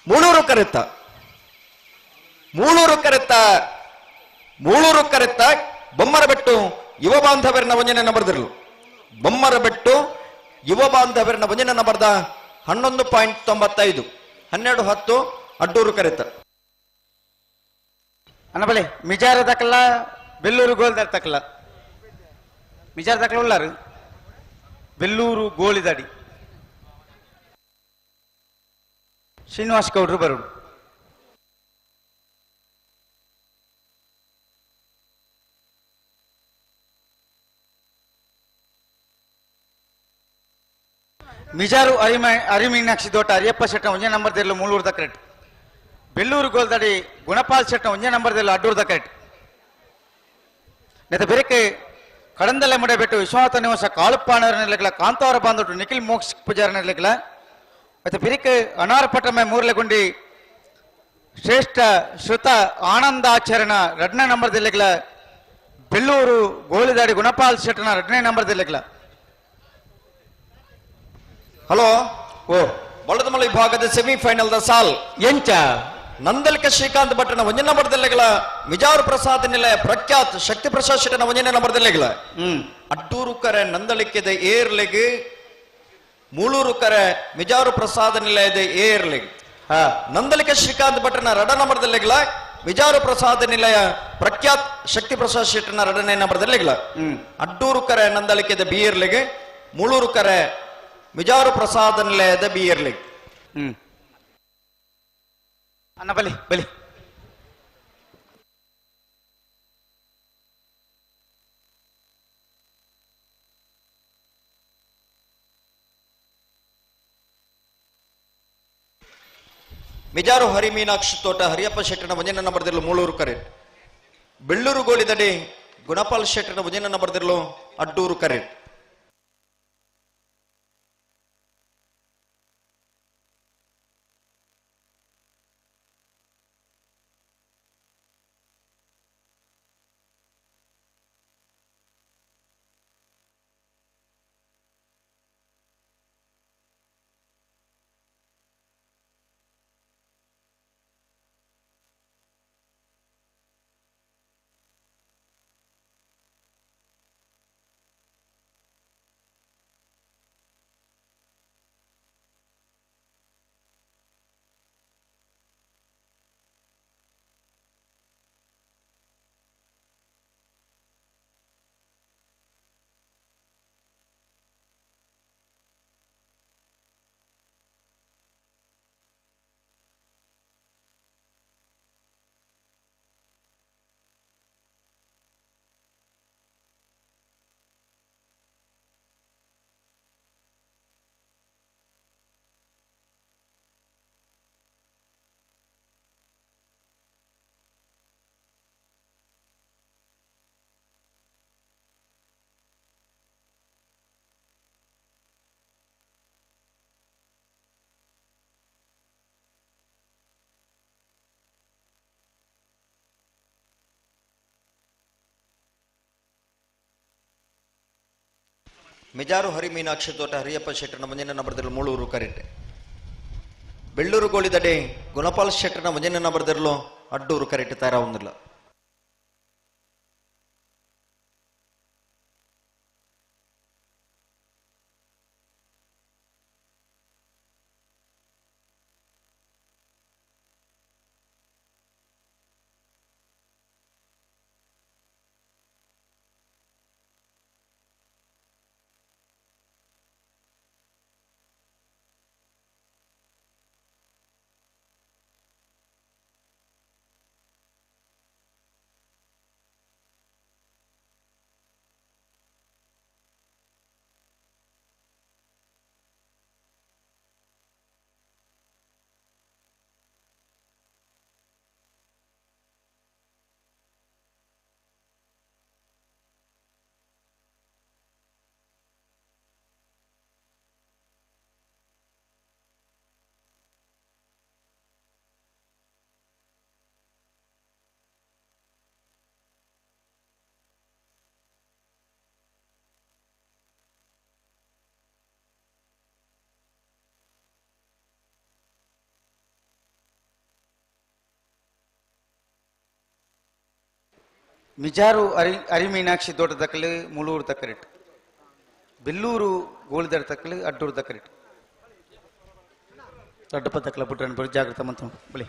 ಮೂಳೂರು ಕರೆತ ಮೂಳೂರು ಕರೆತ ಮೂಳೂರು ಕರೆತ ಬೊಮ್ಮರಬೆಟ್ಟು ಯುವ ಬಾಂಧವರನ್ನ ಒಂಜನೆ ಬರೆದಿರಲು ಬೊಮ್ಮರಬೆಟ್ಟು ಯುವ ಬಾಂಧವರನ್ನ ಒಂಜನೆ ಬರೆದ 11.95 12.10 ಅಡ್ಡೂರು ಕರೆತ. ಅನ್ನಬಲೆ ಮಿಜಾರ ದಕ್ಕಲ್ಲ ಬೆಲ್ಲೂರು ಗೋಲ್ದಾರ್ ತಕ್ಕಲ್ಲ ಮಿಜಾರ ದಕ್ಕಲ ಉಳ್ಳಾರು ಬೆಲ್ಲೂರು ಗೋಳಿದಡಿ ಶ್ರೀನಿವಾಸ್ ಗೌಡ್ರು ಬರುಡು. ಮಿಜಾರು ಅರಿಮೀನಾಕ್ಷಿ ದೋಟ ಅರಿಯಪ್ಪ ಶೆಟ್ಟ ಒಂಜೇ ನಂಬರ್ ದಿರಲು ಮೂಳೂರ್ದ ಕರೆಕ್ಟ್. ಬೆಳ್ಳೂರು ಗೋಲ್ದಡಿ ಗುಣಪಾಲ್ ಶೆಟ್ಟ ಒಂಜೇ ನಂಬರ್ ದಿರಲು ಅಡ್ಡೂರ್ದ ಕರೆಕ್ಟ್. ನೆತ ಬೆರಕೆ ಕಡಂದಲೆ ಮುಡಬಿಟ್ಟು ವಿಶ್ವನಾಥ ನಿವಾಸ ಕಾಳುಪ್ಪಾಣವರ ನೆಲೆಗಳ ಕಾಂತಾವರ ಬಾಂಧವರು ನಿಖಿಲ್ ಮೋಕ್ಷ ಪೂಜಾರ ನೆಲೆಗಳ ಮತ್ತೆ ಬಿರಿಕೆ ಅನಾರಪಟ್ಟಮೆ ಮೂರ್ಲೆಗುಂಡಿ ಶ್ರೇಷ್ಠ ಶ್ರುತ ಆನಂದಾಚರಣ ಎರಡನೇ ನಂಬರ್ ದಿಲ್ಲೆಗಳ ಬೆಳ್ಳೂರು ಗೋಳಿದಾಡಿ ಗುಣಪಾಲ್ ಶೆಟ್ಟನ ಎರಡನೇ ನಂಬರ್ ದಿಲ್ಲೆಗಳ. ಹಲೋ ಓ ಬಳ್ಳದಮಲ ವಿಭಾಗದ ಸೆಮಿಫೈನಲ್ the ಸಾಲ್ ಎಂಚ ನಂದಲ್ಕ ಶ್ರೀಕಾಂತ್ ಭಟ್ಟನ ಒಂಜನೇ ನಂಬರ್ ದಿಲ್ಲೆಗಳ ಮಿಜಾರು ಪ್ರಸಾದ್ ನಿಲಯ ಪ್ರಖ್ಯಾತ್ ಶಕ್ತಿ ಪ್ರಸಾದ್ ಶೆಟ್ಟನ ಒಂಜನೇ ನಂಬರ್ ದಿಲ್ಲೆಗಳ ಅಡ್ಡೂರು ಕರೆ ನಂದಳಿಕೆದ ಏರ್ಲೆಗ್ ಮೂಳೂರು ಕರೆ ಮಿಜಾರು ಪ್ರಸಾದ ನಿಲಯದ ಏರ್ಲೆಗ್ ನಂದಲಿಕ ಶ್ರೀಕಾಂತ್ ಭಟ್ಟನ ರಡ ನಂಬರ್ ದಿಲ್ಲೆಗಳ ಮಿಜಾರು ಪ್ರಸಾದ ನಿಲಯ ಪ್ರಖ್ಯಾತ್ ಶಕ್ತಿ ಪ್ರಸಾದ್ ಶೆಟ್ಟನ ರಡನೇ ನಂಬರ್ ದಿಲ್ಲೆಗಳ ಅಡ್ಡೂರು ಕರೆ ನಂದಳಿಕೆದ ಬಿಯರ್ಲೆಗ್ ಮೂಳೂರು ಕರೆ ಮಿಜಾರು ಪ್ರಸಾದ ನಿಲಯದ ಬಿಯರ್ಲಿ. ಅಣ್ಣ ಬಲಿ ಬಲಿ. ಮಿಜಾರು ಹರಿ ಮೀನಾಕ್ಷಿ ತೋಟ ಹರಿಯಪ್ಪ ಶೆಟ್ಟನ ಒಂಜನ ನಂಬರ್ದಿರಲು ಮೂಳೂರು ಕರೆಟ್. ಬೆಳ್ಳೂರು ಗೋಳಿದಡಿ ಗುಣಪಾಲ್ ಶೆಟ್ಟನ ಒಂಜನ ನಂಬರ್ದಿರಲು ಅಡ್ಡೂರು ಕರೆಟ್. ಮಿಜಾರು ಹರಿ ಮೀನಾಕ್ಷಿ ತೋಟ ಹರಿಯಪ್ಪ ಶೆಟ್ಟನ ಒಂಜನ ನಂಬರ್ದಿರಲು ಮೂಳೂರು ಕರೆಟ್. ಬೆಳ್ಳೂರು ಗೋಳಿದಡೆ ಗುಣಪಾಲ್ ಶೆಟ್ಟನ ಒಂಜನ ನಂಬರ್ದಿರಲು ಅಡ್ಡೂರು ಕರೆಟ್ ತಯಾರಾವುದಿಲ್ಲ. ಮಿಜಾರು ಅರಿ ಅರಿಮೀನಾಕ್ಷಿ ತೋಟದಕ್ಕಲು ಮುಳೂರು ತಕ್ಕರಿಟ್ಟು ಬೆಲ್ಲೂರು ಗೋಳಿದರ ತಕ್ಕಲು ಅಡ್ಡೂರು ತಕ್ಕರಿಟ್ಟು ದೊಡ್ಡಪ್ಪ ತಕ್ಕಲ ಪುಟ್ಟನ್ ಬರು ಜಾಗೃತ ಮಂತು ಬಳಿ.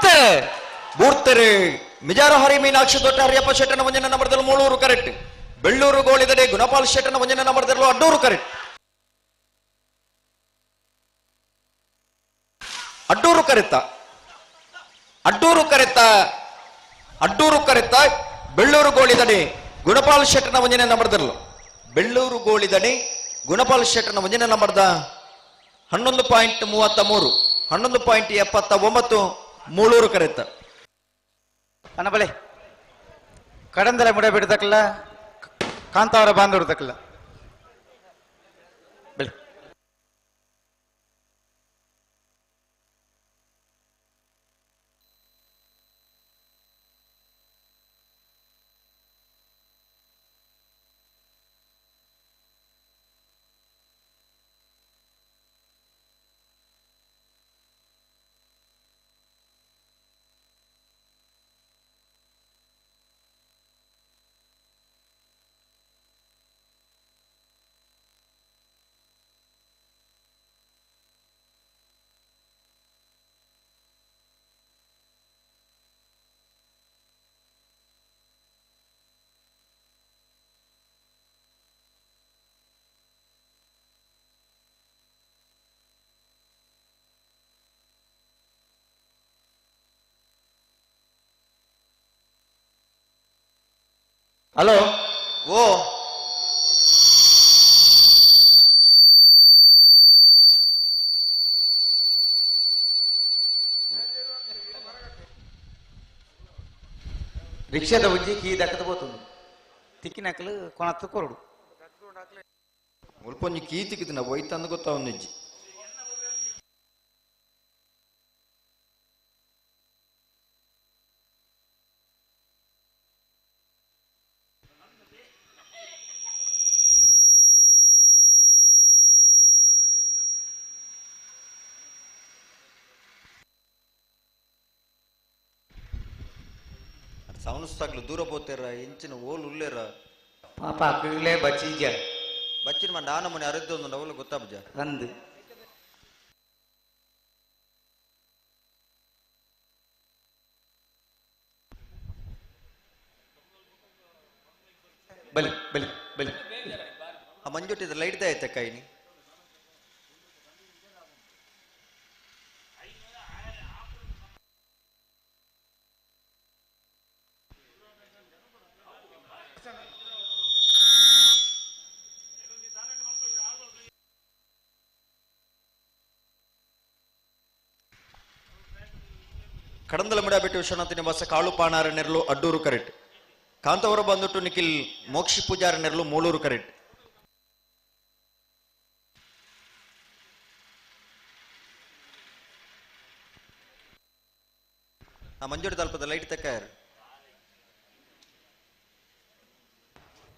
ಬೂರ್ತೆರೆ ಬೂರ್ತೆರೆ ಮಿಜಾರ ಹರಿ ಮೀನಾಕ್ಷಿ ದೊಡ್ಡ ಹರಿಯಪ್ಪ ಶೆಟ್ಟನ ಒಂಜನ ನಂಬರ್ದಲ್ಲಿ ಮೂಳೂರು ಕರೆಕ್ಟ್. ಬೆಳ್ಳೂರು ಗೋಳಿದಡೆ ಗುಣಪಾಲ್ ಶೆಟ್ಟನ ಒಂಜನ ನಂಬರ್ದಲ್ಲಿ ಅಡ್ಡೂರು ಕರೆಕ್ಟ್. ಅಡ್ಡೂರು ಕರೆತ ಅಡ್ಡೂರು ಕರೆತ ಅಡ್ಡೂರು ಕರೆತ ಬೆಳ್ಳೂರು ಗೋಳಿದಡೆ ಗುಣಪಾಲ್ ಶೆಟ್ಟನ ಒಂಜನ ನಂಬರ್ದಲ್ಲಿ ಬೆಳ್ಳೂರು ಗೋಳಿದಡೆ ಗುಣಪಾಲ್ ಶೆಟ್ಟನ ಒಂಜನ ನಂಬರ್ದ 11.33 11.79 ಮೂಳೂರು ಕರೆತ. ಅಣ್ಣ ಬಲೆ ಕಡಂದಲೆ ಮುಡ ಬಿಡದಕ್ಕಲ್ಲ ಕಾಂತಾವರ ಬಾಂಧವ್ರದಕ್ಕಲ್ಲ ಬೆಳೆ. ಹಲೋ ಓ ರಿಕ್ಷಾದ ಉಜ್ಜಿ ಕೀ ದಕ್ಕದ పోతుంది ತಿಕ್ಕಿನಕಲು ಕೊಣತ್ತು ಕೊರಡು ಮುಲ್ಪೊಂಜಿ ಕೀ ತಿಕ್ಕಿದಿನ ಒಯ್ತಂದು ಗೊತ್ತಾವೊಂದಿಜ್ಜಿ. ಸವನಸ್ತಾಗ್ಲು ದೂರ ಪೋತೇರ ಇಂಚಿನ ಓಲ್ ಉಲ್ಲೇರ ಪಾಪ ಅಕ್ಕಲೇ ಬಚ್ಚಿಜ ಬಚ್ಚಿನ ಮಂಡ ಆನ ಮನೆ ಅರದ್ದು ಒಂದು ನವಲು ಗೊತ್ತಾಬಜ ಅಂದು ಬಲಿ ಬಲಿ ಬಲಿ ಆ ಮಂಜುಟ್ಟಿದ ಲೈಟ್ ಆಯ್ತಾ ಕೈನಿ ಕಡಂದಲ ಮುಡಾಬೆಟ್ಟು ವಿಶ್ವನಾಥ ನಿವಾಸ ಕಾಳು ಪಾಣಾರ ನೆರಳು ಅಡ್ಡೂರು ಕರೆಕ್ಟ್. ಕಾಂತವರ ಬಂದುಟ್ಟು ನಿಖಿಲ್ ಮೋಕ್ಷಿ ಪೂಜಾರ ನೆರಳು ಮೂಳೂರು ಕರೆಕ್ಟ್. ಆ ಮಂಜೂರು ತಲುಪದ ಲೈಟ್ ತಕ್ಕಾಯರು.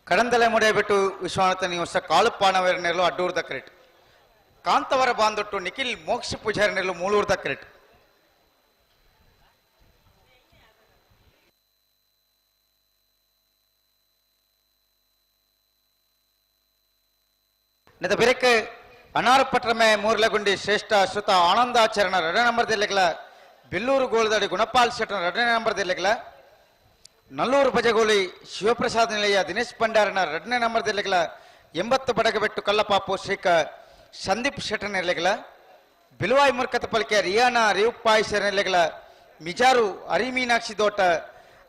ಕಡಂದಲೆ ಮುಡಿಯಬಿಟ್ಟು ವಿಶ್ವನಾಥ ನಿವಾಸ ಕಾಳು ಪಾಣವರ ನೆರಳು ಅಡ್ಡೂರ್ದ ಕರೆಕ್ಟ್. ಕಾಂತವರ ಬಾಂದೊಟ್ಟು ನಿಖಿಲ್ ಮೋಕ್ಷ ಪೂಜಾರ ನೆರಳು ಮೂಳೂರ್ದ ಕರೆಕ್ಟ್. ನೆದ ಬೆರಕೆ ಅನಾರಪಟ್ರಮೆ ಮೂರ್ಲಗುಂಡಿ ಶ್ರೇಷ್ಠ ಶ್ರುತ ಆನಂದಾಚರಣ ಎರಡನೇ ನಂಬರ್ ದಿಲ್ಲಗಲ ಬೆಲ್ಲೂರು ಗೋಳದಡಿ ಗುಣಪಾಲ್ ಶೆಟ್ಟನ ಎರಡನೇ ನಂಬರ್ ದಿಲ್ಲಗಲ ನಲ್ಲೂರು ಬಜಗೋಳಿ ಶಿವಪ್ರಸಾದ್ ನಿಲಯ ದಿನೇಶ್ ಭಂಡಾರನ ಎರಡನೇ ನಂಬರ್ ದಿಲ್ಲಗಲ 80 ಬಡಗಬೆಟ್ಟು ಕಲ್ಲಪಾಪು ಶ್ರೀಕ ಸಂದೀಪ್ ಶೆಟ್ಟನ ನಿಲಯಗಲ ಬಿಲುವಾಯಿ ಮುರ್ಕತ ಪಲಿಕೆ ರಿಯಾನಾ ರೇವುಪ್ಪಾಯಿ ನಿಲಯಗಲ ಮಿಜಾರು ಅರಿಮೀನಾಕ್ಷಿ ದೋಟ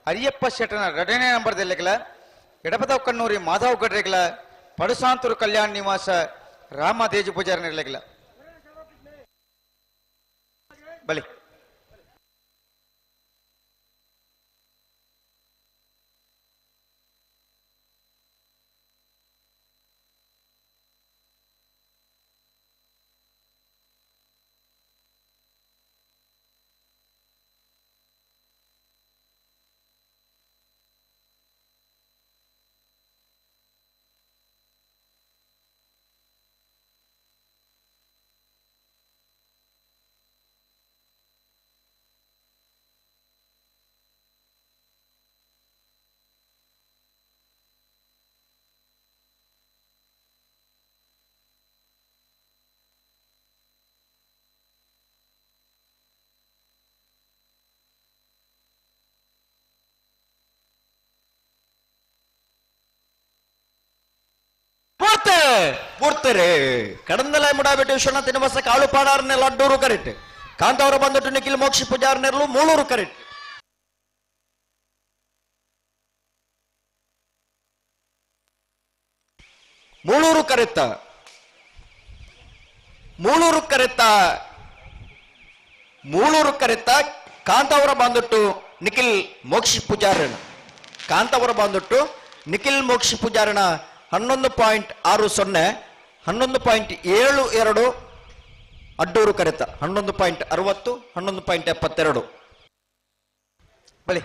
ಅರಿಯಪ್ಪ ಶೆಟ್ಟನ ಎರಡನೇ ನಂಬರ್ ದಿಲ್ಲಗಲ ಎಡಪದವ್ ಕಣ್ಣೂರಿ ಮಾಧವ್ ಗಡ್ರೆಗಳ ಪಡುಸಾಂತೂರು ಕಲ್ಯಾಣ ನಿವಾಸ ರಾಮ ದೇಜು ಪೂಜಾರಿ ನಿಲಯಗಲ ಬಲಿ. ಪೂರ್ತರೆ ಕಡಂದಲ ಮುಡಾಬೆಟ್ಟು ವಿಶ್ವನಾಥ ನಿವಾಸ ಕಾಳು ಪಾಡಾರ್ನೆಲ್ಲ ಅಡ್ಡೂರು ಕರೆಕ್ಟ್. ಕಾಂತಾವರ ಬಂದಟ್ಟು ನಿಖಿಲ್ ಮೋಕ್ಷ ಪೂಜಾರ್ನೆರ್ಲು ಮೂಳೂರು ಕರೆಕ್ಟ್. ಮೂಳೂರು ಕರೆತ್ತ ಮೂಳೂರು ಕರೆತ್ತ ಮೂಳೂರು ಕರೆತ್ತ ಕಾಂತಾವರ ಬಂದಟ್ಟು ನಿಖಿಲ್ ಮೋಕ್ಷ ಪೂಜಾರಣ ಕಾಂತಾವರ ಬಂದಟ್ಟು ನಿಖಿಲ್ ಮೋಕ್ಷ ಪೂಜಾರಣ 11.60 11.72 ಅಡ್ಡೂರು ಕರೆತ 11.60 11.72. ಬಲಿ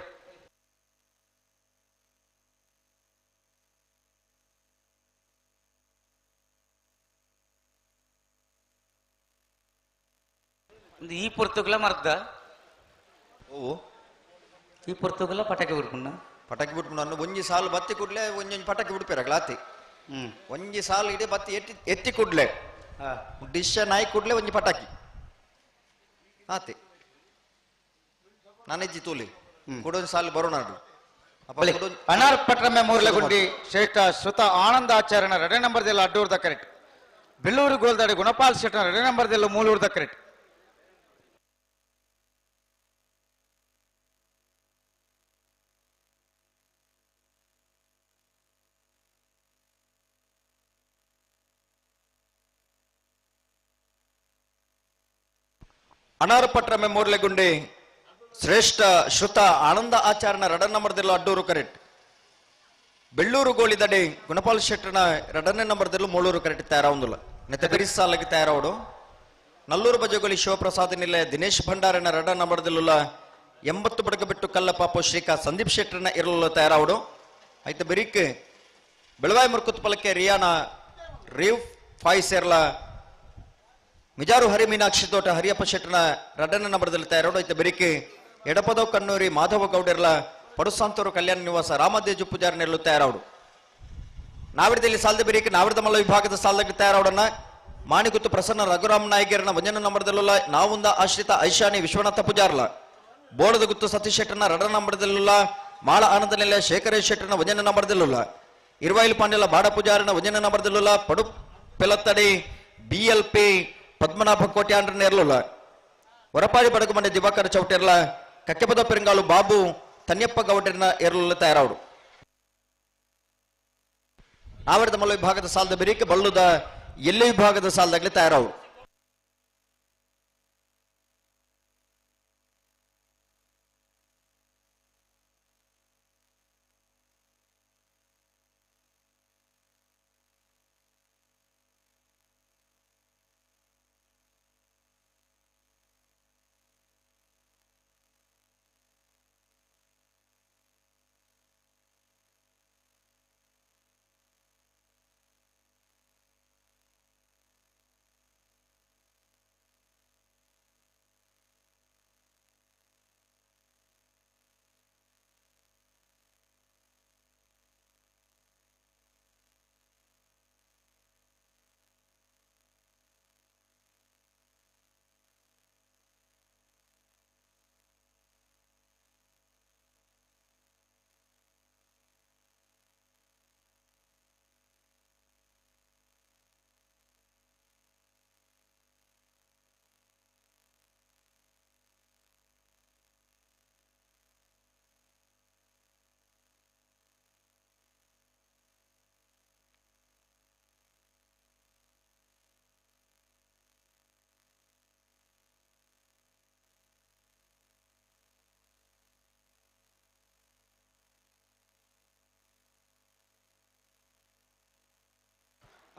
ಈ ಪುರ್ತುಗ್ಲ ಮರ್ದ ಓ ಈ ಪುರ್ತುಗ್ಲ ಪಟಾಕಿ ಬಿಡ್ಪುಣ್ಣ ಪಟಾಕಿ ಬಿಡ್ಪುಣ್ಣ ಒಂಜಿ ಸಾಲು ಬತ್ತಿ ಕೂಡ್ಲೆ ಒಂಜೊಂಜಿ ಪಟಾಕಿ ಬಿಡ್ಪೇರ ಗ್ಲಾತಿ ಒಂಜಿ ಸಾಲು ಇಡೀ ಬತ್ತಿ ಎತ್ತಿ ಎತ್ತಿ ಕೂಡ್ಲೆ ಡಿಶ್ ನಾಯಿ ಕೂಡ್ಲೆ ಒಂಜಿ ಪಟಾಕಿ ಆತಿ ನಾನೆಜ್ಜಿ ತೂಲಿ ಕುಡೊಂದು ಸಾಲು ಬರೋಣ ಅನಾರ್ ಪಟ್ರಮೆ ಮೂರ್ಲಗುಂಡಿ ಶ್ರೇಷ್ಠ ಶ್ರುತ ಆನಂದಾಚಾರ್ಯನ ಎರಡನೇ ನಂಬರ್ದೆಲ್ಲ ಅಡ್ಡೂರ್ದ ಕರೆಕ್ಟ್. ಬೆಳ್ಳೂರು ಗೋಲ್ದಾಡಿ ಗುಣಪಾಲ್ ಶೆಟ್ಟನ ಎರಡನೇ ನಂಬರ್ದೆಲ್ಲ ಮೂಲೂರ್ದ ಕರೆಕ್ಟ್. ಅನಾರಪಟ್ರ ಮೆಮೋರ್ಲೆಗುಂಡಿ ಶ್ರೇಷ್ಠ ಶ್ರುತ ಆನಂದ ಆಚಾರ್ಯನ ಎರಡನೇ ನಂಬರ್ದಲ್ಲೂ ಅಡ್ಡೂರು ಕರೆಕ್ಟ್. ಬೆಳ್ಳೂರು ಗೋಳಿದಡಿ ಗುಣಪಾಲ್ ಶೆಟ್ಟರ್ನ ಎರಡನೇ ನಂಬರ್ದಲ್ಲೂ ಮೂಳೂರು ಕರೆಕ್ಟ್ ತಯಾರಾವುದಿಲ್ಲ. ನೆತ್ತ ಬಿರಿಸಾಲಗೆ ತಯಾರಾವಡು. ನಲ್ಲೂರು ಬಜಗೋಲಿ ಶಿವಪ್ರಸಾದ ನಿಲಯ ದಿನೇಶ್ ಭಂಡಾರನ ಎರಡನೇ ನಂಬರ್ದಲ್ಲೂ 80 ಬಡಕ ಬಿಟ್ಟು ಕಲ್ಲಪಾಪು ಶ್ರೀಕಾ ಸಂದೀಪ್ ಶೆಟ್ಟರ್ನ ಇರಲು ತಯಾರಾವಡು. ಆಯ್ತು ಬಿರಿಕ್ ಬೆಳವಾಯಿ ಮುರ್ಕುತ್ ಪಲಕೆ ರಿಯಾನ ರೇವ್ ಫಾಯ್ ಸೇರ್ಲ ಮಿಜಾರು ಹರಿ ಮೀನಾಕ್ಷಿ ತೋಟ ಹರಿಯಪ್ಪ ಶೆಟ್ಟನ ಎರಡನೇ ನಂಬರ್ದಲ್ಲಿ ತಯಾರೋಡು. ಐತೆ ಬೆರಿಕೆ ಎಡಪದವ್ ಕಣ್ಣೂರಿ ಮಾಧವ ಗೌಡರ್ಲ ಪಡುಸಾಂತೂರು ಕಲ್ಯಾಣ ನಿವಾಸ ರಾಮದೇಜು ಪೂಜಾರನೆಲ್ಲೂ ತಯಾರಾವಡು. ನಾವಿಡದಲ್ಲಿ ಸಾಲದ ಬೆರಿಕೆ ನಾವಿಡದ ಮಲ್ಲ ವಿಭಾಗದ ಸಾಲಕ್ಕೆ ತಯಾರಾವಡನ್ನ ಮಾಣಿಗುತ್ತು ಪ್ರಸನ್ನ ರಘುರಾಮ್ ನಾಯಕರನ ಒಂದನೇ ನಂಬರ್ದಲ್ಲೂ ನಾವುಂದ ಆಶ್ರಿತ ಐಶಾನಿ ವಿಶ್ವನಾಥ ಪೂಜಾರ್ಲ ಬೋಳದ ಗುತ್ತು ಸತೀಶ್ ಶೆಟ್ಟನ ಎರಡನೇ ನಂಬರ್ದಲ್ಲೂ ಮಾಳ ಆನಂದ ನೆಲೆ ಶೇಖರೇಶ್ ಶೆಟ್ಟನ ಒಂದನೇ ನಂಬರ್ದಲ್ಲೂ ಇರುವಾಯಿಲ್ ಪಾಂಡೆಲ ಬಾಡ ಪೂಜಾರನ ಒಂದನೇ ನಂಬರ್ದಲ್ಲೂ ಪಡು ಪೆಲತ್ತಡಿ ಬಿಎಲ್ಪಿ ಪದ್ಮನಾಭ ಕೋಟ್ಯಾಂಡ್ರ ನೇರ್ಲುಲ್ಲ ಹೊರಪಾಡಿ ಬಡಗುಮಂಡೆ ದಿವಾಕರ ಚೌಟೆರ್ಲ ಕಕ್ಕೆಪದ ಪೆರಂಗಾಲು ಬಾಬು ತನ್ಯಪ್ಪ ಗೌಡರ್ನ ಏರ್ಲುಲ್ಲ ತಯಾರಾವಡು. ಆವರದ ಮಲ್ಲ ವಿಭಾಗದ ಸಾಲದ ಬೆರಿಕೆ ಬಳ್ಳುದ ಎಲ್ಲಿ ವಿಭಾಗದ ಸಾಲದಾಗಲಿ ತಯಾರಾವಡು.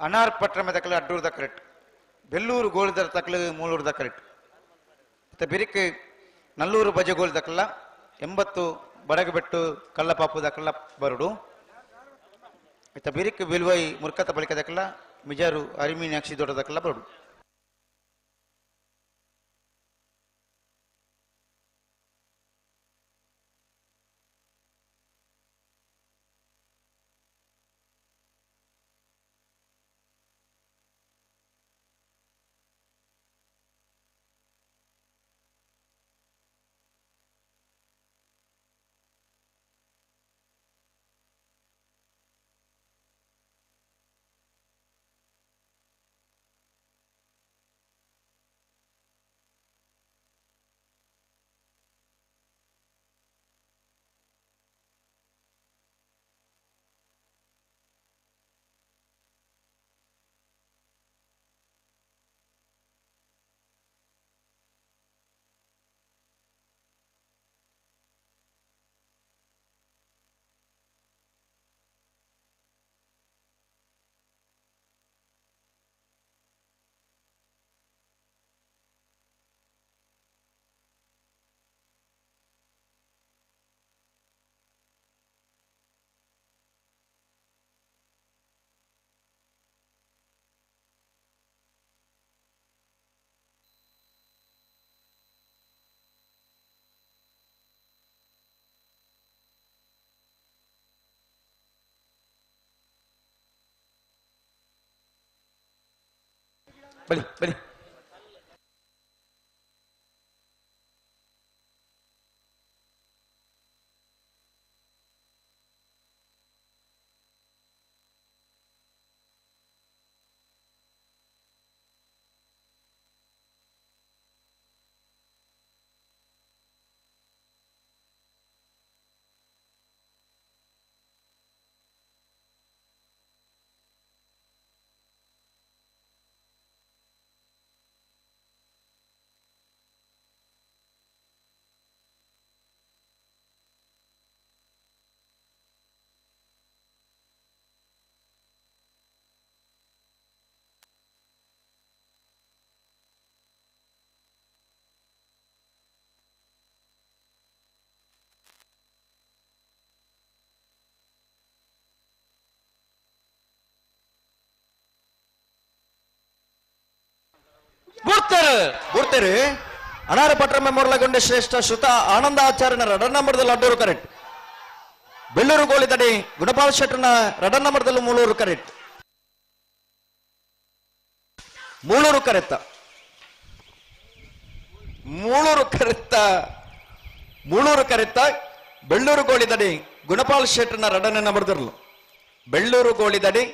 ಅನಾರ್ ಪಟ್ರಮೆ ತಕಲು ಅಡ್ಡೂರ್ದ ಕರೆಕ್ಟ್. ಬೆಲ್ಲೂರು ಗೋಳಿದರ ತಕಲು ಮೂಳೂರ್ದ ಕರೆಕ್ಟ್. ಮತ್ತೆ ಬಿರಿಕ್ ನಲ್ಲೂರು ಬಜಗೋಲ್ ದಕಲ್ಲ 80 ಬಡಗಬೆಟ್ಟು ಕಳ್ಳಪಾಪು ದಕಲ್ಲ ಬರುಡು. ಮತ್ತೆ ಬಿರಿಕ್ ಬಿಲ್ವೈ ಮುರ್ಕತ ಬಳಿಕ ದಕಲ್ಲ ಮಿಜಾರು ಅರಿಮೀನಾಕ್ಷಿ ದೊಡ್ಡ ದಕಲ್ಲ ಬರುಡು. ಬಲಿ ಬಲಿ ಬುಡ್ತೇರು ಅನಾರ ಪಟ್ರ ಮೆಮೋರ್ಲಗೊಂಡೆ ಶ್ರೇಷ್ಠ ಶ್ರುತ ಆನಂದ ಆಚಾರ್ಯನ ರಡನ್ ನಂಬರ್ದಲ್ಲಿ ಅಡ್ಡೂರು ಕರೆಕ್ಟ್. ಬೆಳ್ಳೂರು ಗೋಳಿತಡಿ ಗುಣಪಾಲ್ ಶೆಟ್ಟರ್ನ ರಡನ್ ನಂಬರ್ದಲ್ಲಿ ಮೂಳೂರು ಕರೆಕ್ಟ್. ಮೂಳೂರು ಕರೆತ್ತ ಮೂಳೂರು ಕರೆತ್ತ ಮೂಳೂರು ಕರೆತ್ತ ಬೆಳ್ಳೂರು ಗೋಳಿದಡಿ ಗುಣಪಾಲ್ ಶೆಟ್ಟರ್ನ ರಡನೆ ನಂಬರ್ದಿರಲು. ಬೆಳ್ಳೂರು ಗೋಳಿದಡಿ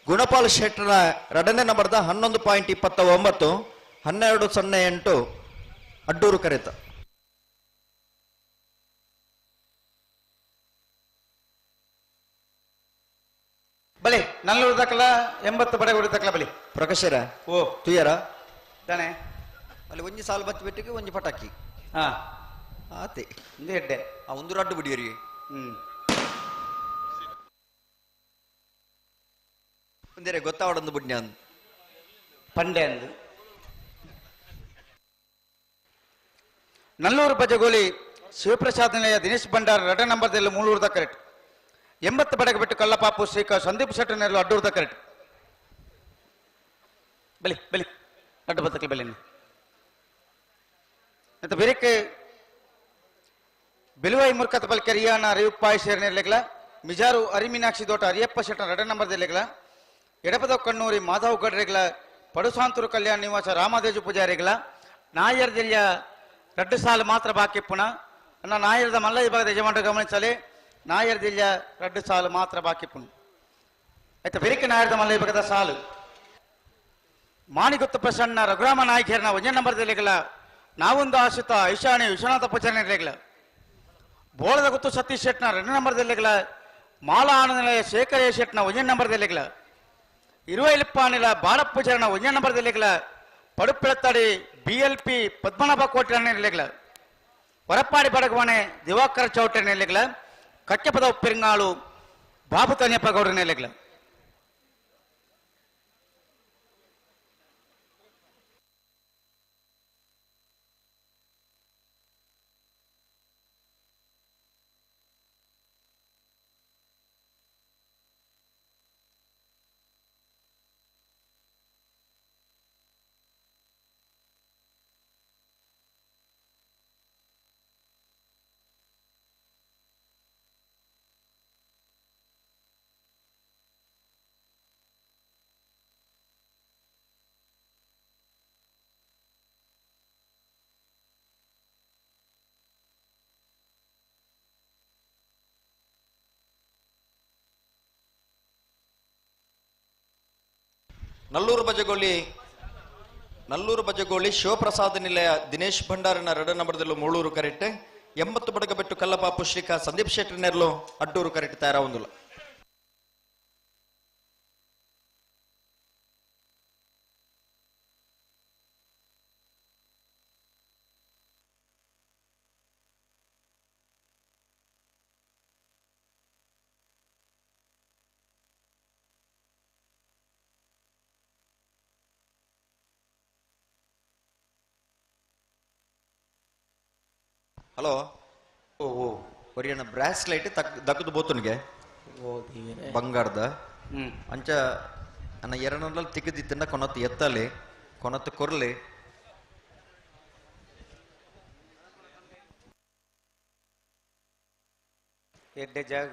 ಗುಣಪಾಲ್ ಶೆಟ್ಟರ್ನ ರಡನೆ ನಂಬರ್ದ 11.29 12.08 ಅಡ್ಡೂರು ಕರೆತ. ಬಲಿ ನಲ್ಲೂರು ತಕ್ಕಲ 80 ಬಡಗೂರು ತಕ್ಕಲ ಬಲಿ ಪ್ರಕಾಶರ ಓ ತುಯರ ತಾನೆ ಅಲ್ಲಿ ಒಂಜಿ ಸಾಲು ಬಚ್ಚಿ ಬೆಟ್ಟಿಗೆ ಒಂಜಿ ಪಟಾಕಿ ಹಾ ಆತೆ ಒಂದು ಎಡ್ಡೆ ಆ ಒಂದು ರಡ್ಡು ಬಿಡಿಯರಿ. ಒಂದೇರೆ ಗೊತ್ತಾವಡೊಂದು ಬುಡ್ನ್ಯ ಪಂಡೆ ಅಂದು ನಲ್ಲೂರು ಬಜಗೋಲಿ ಶಿವಪ್ರಸಾದ್ ನಿಲಯ ದಿನೇಶ್ ಭಂಡಾರ್ ರಡ ನಂಬರ್ದಲ್ಲಿ ಮೂಳೂರ್ದ ಕರೆಕ್ಟ್. 80 ಬಡಗ ಬಿಟ್ಟು ಕಳ್ಳಪಾಪು ಶ್ರೀಕ ಸಂದೀಪ್ ಶೆಟ್ಟರ್ನೆಲ್ಲ ಅಡ್ಡೂರ್ದ ಕರೆಕ್ಟ್. ಬಲಿ ಬಲಿ ಅಡ್ಡ ಬತ್ತಕ್ಕೆ ಬಲಿ ಮತ್ತು ಬೇರೆಕ್ಕೆ ಬೆಲುವಾಯಿ ಮುರ್ಕತ್ ಬಲ್ಕೆ ರಿಯಾನ ರಿಯುಪ್ಪಾಯಿ ಶೇರ್ನೆರ್ಲೆಗ್ಲ ಮಿಜಾರು ಅರಿಮೀನಾಕ್ಷಿ ದೋಟ ಅರಿಯಪ್ಪ ಶೆಟ್ಟರ್ ರಡ ನಂಬರ್ದೆಲ್ಲೆಗ್ಲ ಎಡಪದ ಕಣ್ಣೂರಿ ಮಾಧವ್ ಗಡ್ರೆಗ್ಲ ಪಡುಸಾಂತೂರು ಕಲ್ಯಾಣ ನಿವಾಸ ರಾಮದೇಜು ಪೂಜಾರಿಗಳ ನಾಯರ್ದೆಲ್ಯ ರಡ್ಡು ಸಾಲು ಮಾತ್ರ ಬಾಕಿ ಪುಣ ಅನ್ನ ನಾಯರ್ದ ಮಲ್ಲ ವಿಭಾಗದ ಯಜಮಾನರು ಗಮನಿಸಲಿ. ನಾಯರ್ದಿಲ್ಯ ರಡ್ಡು ಸಾಲು ಮಾತ್ರ ಬಾಕಿ ಪುಣ ಆಯ್ತಾ ಬೆರಿಕೆ ನಾಯರ್ದ ಮಲ್ಲ ವಿಭಾಗದ ಸಾಲು ಮಾಣಿಗುತ್ತ ಪ್ರಸನ್ನ ರಘುರಾಮ ನಾಯಕಿಯರ್ನ ಒಂದೇ ನಂಬರ್ದಲ್ಲಿಗಳ ನಾವೊಂದು ಆಶ್ರಿತ ಐಶಾಣಿ ವಿಶ್ವನಾಥ ಪೂಜಾರಿಗಳ ಬೋಳದ ಗುತ್ತು ಸತೀಶ್ ಶೆಟ್ನ 2 ನಂಬರ್ದಲ್ಲಿಗಳ ಮಾಲಾ ಆನಂದನಿಲಯ ಶೇಖರ ಶೆಟ್ನ ಒಂದೇ ನಂಬರ್ದಲ್ಲಿಗಳ ಇರುವೈಲಿಪ್ಪಾನಿಲ ಬಾಳಪ್ಪ ಪೂಜಾರನ ಒಂದೇ ನಂಬರ್ದಲ್ಲಿಗಳ ಪಡುಪಿಳತ್ತಾಡಿ BLP Padmanabha ಕೋಟೆಗಳ ಹೊರಪಾಡಿ ಬಡಗವಾಣೆ ದಿವಾಕರ ಚೌಟೆ ನೆಲೆಗಳ ಕಕ್ಕೆಪದ ಉಪ್ಪಿರಂಗಾಳು ಬಾಬು ತನಿಯಪ್ಪ ಗೌಡರ ನೆಲೆಗಳ. ನಲ್ಲೂರು ಬಜಗೋಳಿ ಶಿವಪ್ರಸಾದ ನಿಲಯ ದಿನೇಶ್ ಭಂಡಾರನ ರಡ ನಂಬರ್ದಲ್ಲೂ ಮೂಳೂರು ಕರೆಕ್ಟ್. 80 ಬಡಗಬೆಟ್ಟು ಕಲ್ಲಪಾಪು ಶ್ರೀಕಾ ಸಂದೀಪ್ ಶೆಟ್ಟರ್ ನೆರಳು ಅಡ್ಡೂರು ಕರೆಕ್ಟ್ ತಯಾರಾವಂದುಲ್ಲ. ಹಲೋ ಓ ಓ ಒರಿಯನ ಬ್ರಾಸ್ಲೈಟ್ ದಕ್ಕದು ಬೋತುನಿಗೆ ಬಂಗಾರದ ಅಂಚ ನನ್ನ ಎರಡನಲ್ಲಿ ತಿಕ್ಕದಿತ್ತನ್ನ ಕೊನತ್ತು ಎತ್ತಲಿ ಕೊನತ್ತು ಕೊರ್ಲಿ ಎಡ್ಡೆ ಜಾಗ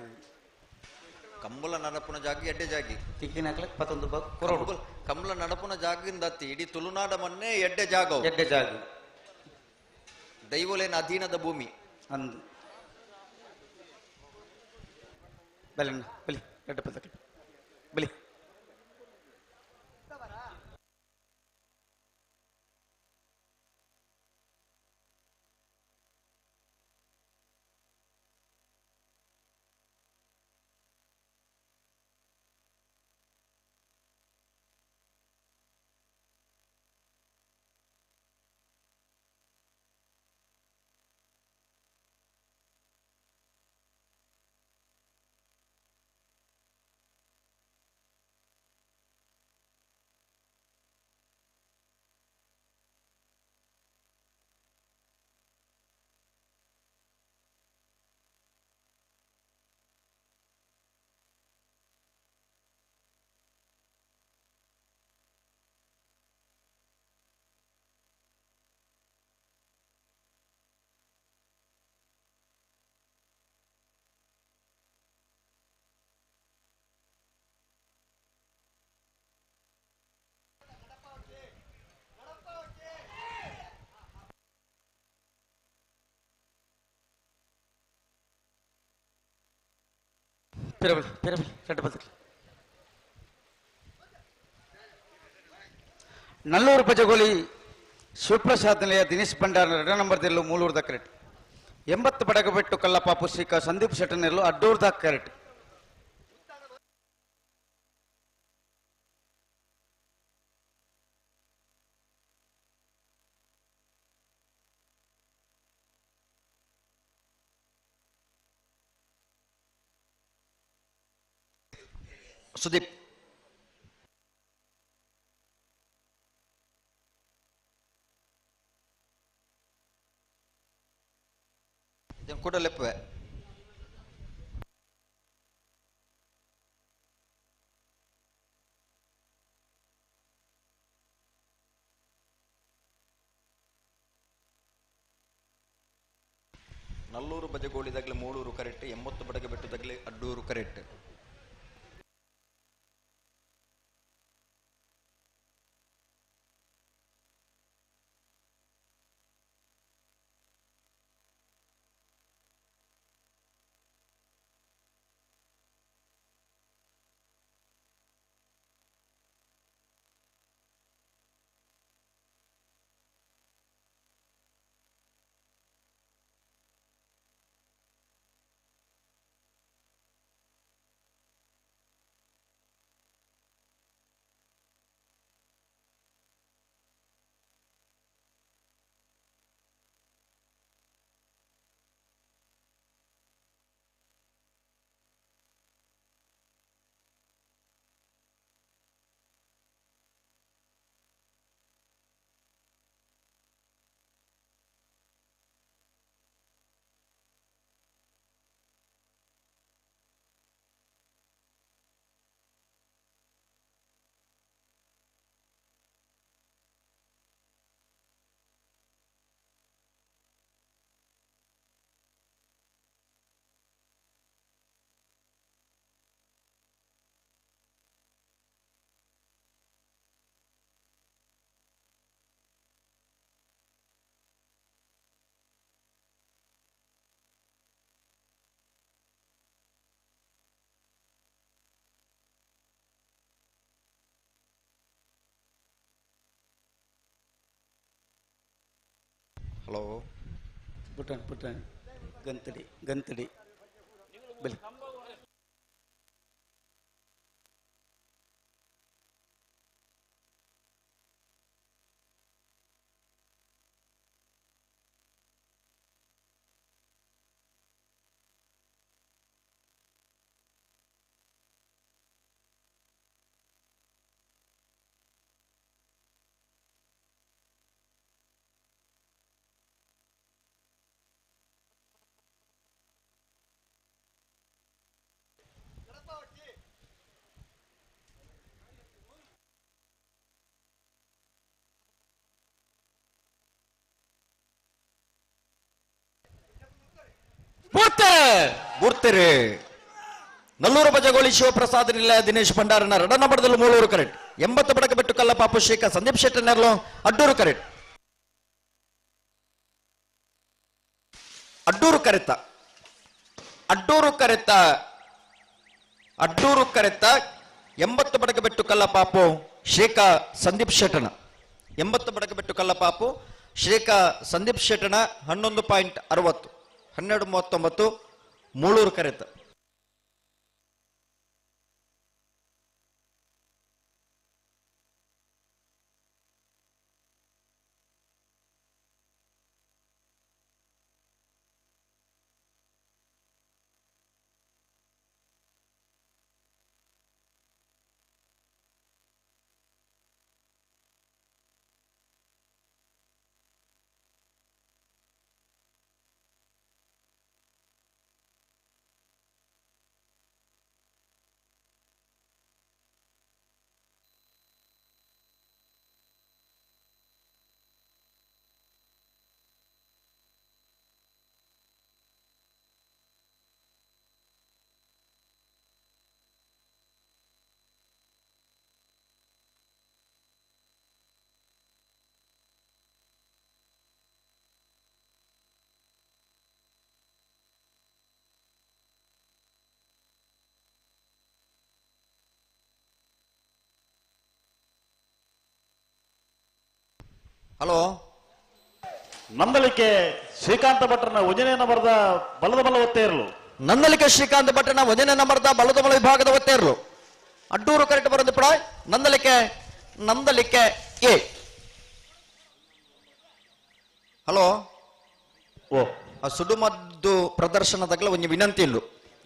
ಕಂಬಳ ನಡಪುನ ಜಾಗ ಎಡ್ಡೆ ಜಾಗಿ ತಿಕ್ಕಿನಾಕ್ಲೆ ಪತ್ತೊಂದು ರೂಪಾಯಿ ಕೊರೋಡು. ಕಂಬಳ ನಡಪುನ ಜಾಗಿಂದ ಅತ್ತಿ ಇಡೀ ತುಳುನಾಡ ಮೊನ್ನೆ ಎಡ್ಡೆ ಜಾಗ ಎಡ್ಡೆ ಜಾಗ ದೈವಲೇನ ಅಧೀನದ ಭೂಮಿ ಅಂದು ಬಲಿ ಬಲಿ ಎಡ್ಡೆ ಪದಕ್ಕೆ ಬಲಿ ಪಿರಬಲಿ ಪಿರಬಲಿ ரெண்டு பத்துக்கு ನಲ್ಲೂರು ಪಜಗೋಲಿ ಶಿವಪ್ರಸಾದ್ ನಿಲಯ ದಿನೇಶ್ ಭಂಡಾರ ಎರಡನೇ ನಂಬರ್ ದಿಲ್ಲು ಮೂಲೂರ್ದ ಕರೆಕ್ಟ್ 80 ಬಡಗಬೆಟ್ಟು ಕಲ್ಲಪ್ಪ ಪುಸ್ತಿಕ ಸಂದೀಪ್ ಶೆಟ್ಟನೆಲ್ಲು ಅಡ್ಡೂರ್ದ ಕರೆಕ್ಟ್ ಸುದೀಪ್ ಇದನ್ನು ಕೂಡ ಲೆಪ್ಪುವೆ ನಲ್ಲೂರು ಬಜಗೋಳಿದಾಗಲೇ ಮೂಳೂರು ಕರೆಕ್ಟ್ 80 ಬಡಗ ಬೆಟ್ಟದಾಗಲೇ ಅಡ್ಡೂರು ಕರೆಕ್ಟ್. ಹಲೋ ಪುಟ್ಟಣ ಪುಟ್ಟಣ ಗಂತಡಿ ಗಂತಡಿ ಬಲಿ ಬೂರ್ತಾರೆ. ನಲ್ಲೂರು ಬಜಗೋಳಿ ಶಿವಪ್ರಸಾದ್ ನಿಲಯ ದಿನೇಶ್ ಭಂಡಾರನ ರಡ ನಂಬರ್ದಲ್ಲಿ ಮೂಳೂರು ಕರೆಕ್ಟ್. 80 ಬಡಕ ಬೆಟ್ಟು ಕಲ್ಲಪಾಪು ಶೇಖ ಸಂದೀಪ್ ಶೆಟ್ಟರ್ನೆರ್ಲು ಅಡ್ಡೂರು ಕರೆಕ್ಟ್. ಅಡ್ಡೂರು ಕರೆತ ಅಡ್ಡೂರು ಕರೆತ ಅಡ್ಡೂರು ಕರೆತ 80 ಬಡಕ ಬೆಟ್ಟು ಕಲ್ಲಪಾಪು ಶೇಖ ಸಂದೀಪ್ ಶೆಟ್ಟಣ. 80 ಬಡಕ ಬೆಟ್ಟು ಕಲ್ಲಪಾಪು ಶ್ರೀಕ ಸಂದೀಪ್ ಶೆಟ್ಟಣ 11.60 12.39 ಮೂಳೂರು ಕರೆತ. ಹಲೋ ನಂದಲಿಕೆ ಶ್ರೀಕಾಂತ ಭಟ್ರನ ಒಂದನೇ ನಂಬರ್ದ ಬಲದ ಬಲ ಒತ್ತೇ ಇರಲು. ನಂದಲಿಕೆ ಶ್ರೀಕಾಂತ ಭಟ್ರನ ಒಂದನೇ ನಂಬರ್ದ ಬಲದ ಬಲ ವಿಭಾಗದ ಒತ್ತೇ ಇರಲು. ಅಡ್ಡೂರು ಕರೆಕ್ಟ್ ಬರೋದು ಪಡ ನಂದಲಿಕೆ ನಂದಲಿಕೆ ಎ. ಹಲೋ ಓ ಆ ಸುಡುಮದ್ದು ಪ್ರದರ್ಶನದಾಗಲ ಒಂದು ವಿನಂತಿ ಇಲ್ಲು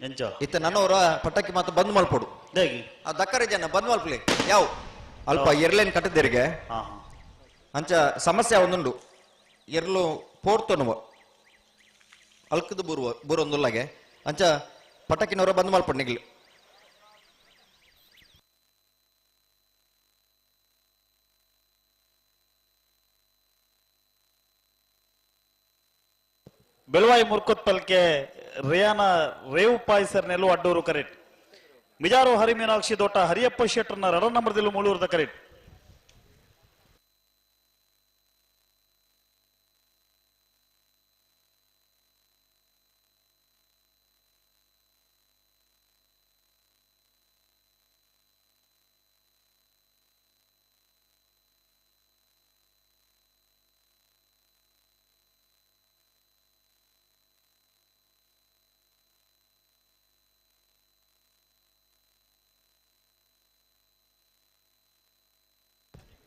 ಎಂಚ ಇತ್ತ ನನ್ನವರ ಪಟಾಕಿ ಮಾತ್ರ ಬಂದ್ ಮಲ್ಪೊಡು. ಆ ದಕ್ಕರೆ ಜನ ಬಂದ್ ಮಲ್ಪಲಿ ಯಾವ ಅಲ್ಪ ಎರ್ಲೇನ್ ಕಟ್ಟದಿರಿಗೆ ಅಂಚ ಸಮಸ್ಯೆ ಒಂದುಂಡು ಎರ್ಲು ಪೋರ್ತೊನುವ ಅಲ್ಕದ ಬೂರುವ ಬೂರೊಂದುಲ್ಲಾಗೆ ಅಂಚ ಪಟಾಕಿನವರ ಬಂದ್ ಮಲ್ಪೊಡು ನಿಗ್ಲು. ಬೆಳವಾಯಿ ಮುರ್ಕೊತ್ ಪಲ್ಕೆ ರಿಯಾನ ರೇವು ಪಾಯ್ಸರ್ ನೆಲು ಅಡ್ಡೂರು ಕರೆಕ್ಟ್. ಮಿಜಾರು ಹರಿಮೀನಾಕ್ಷಿ ದೋಟ ಹರಿಯಪ್ಪ ಶೆಟ್ಟರ್ನ ರಡ ನಂಬರ್ದಿಲ್ಲು ಮೂಳೂರದ ಕರೆಕ್ಟ್.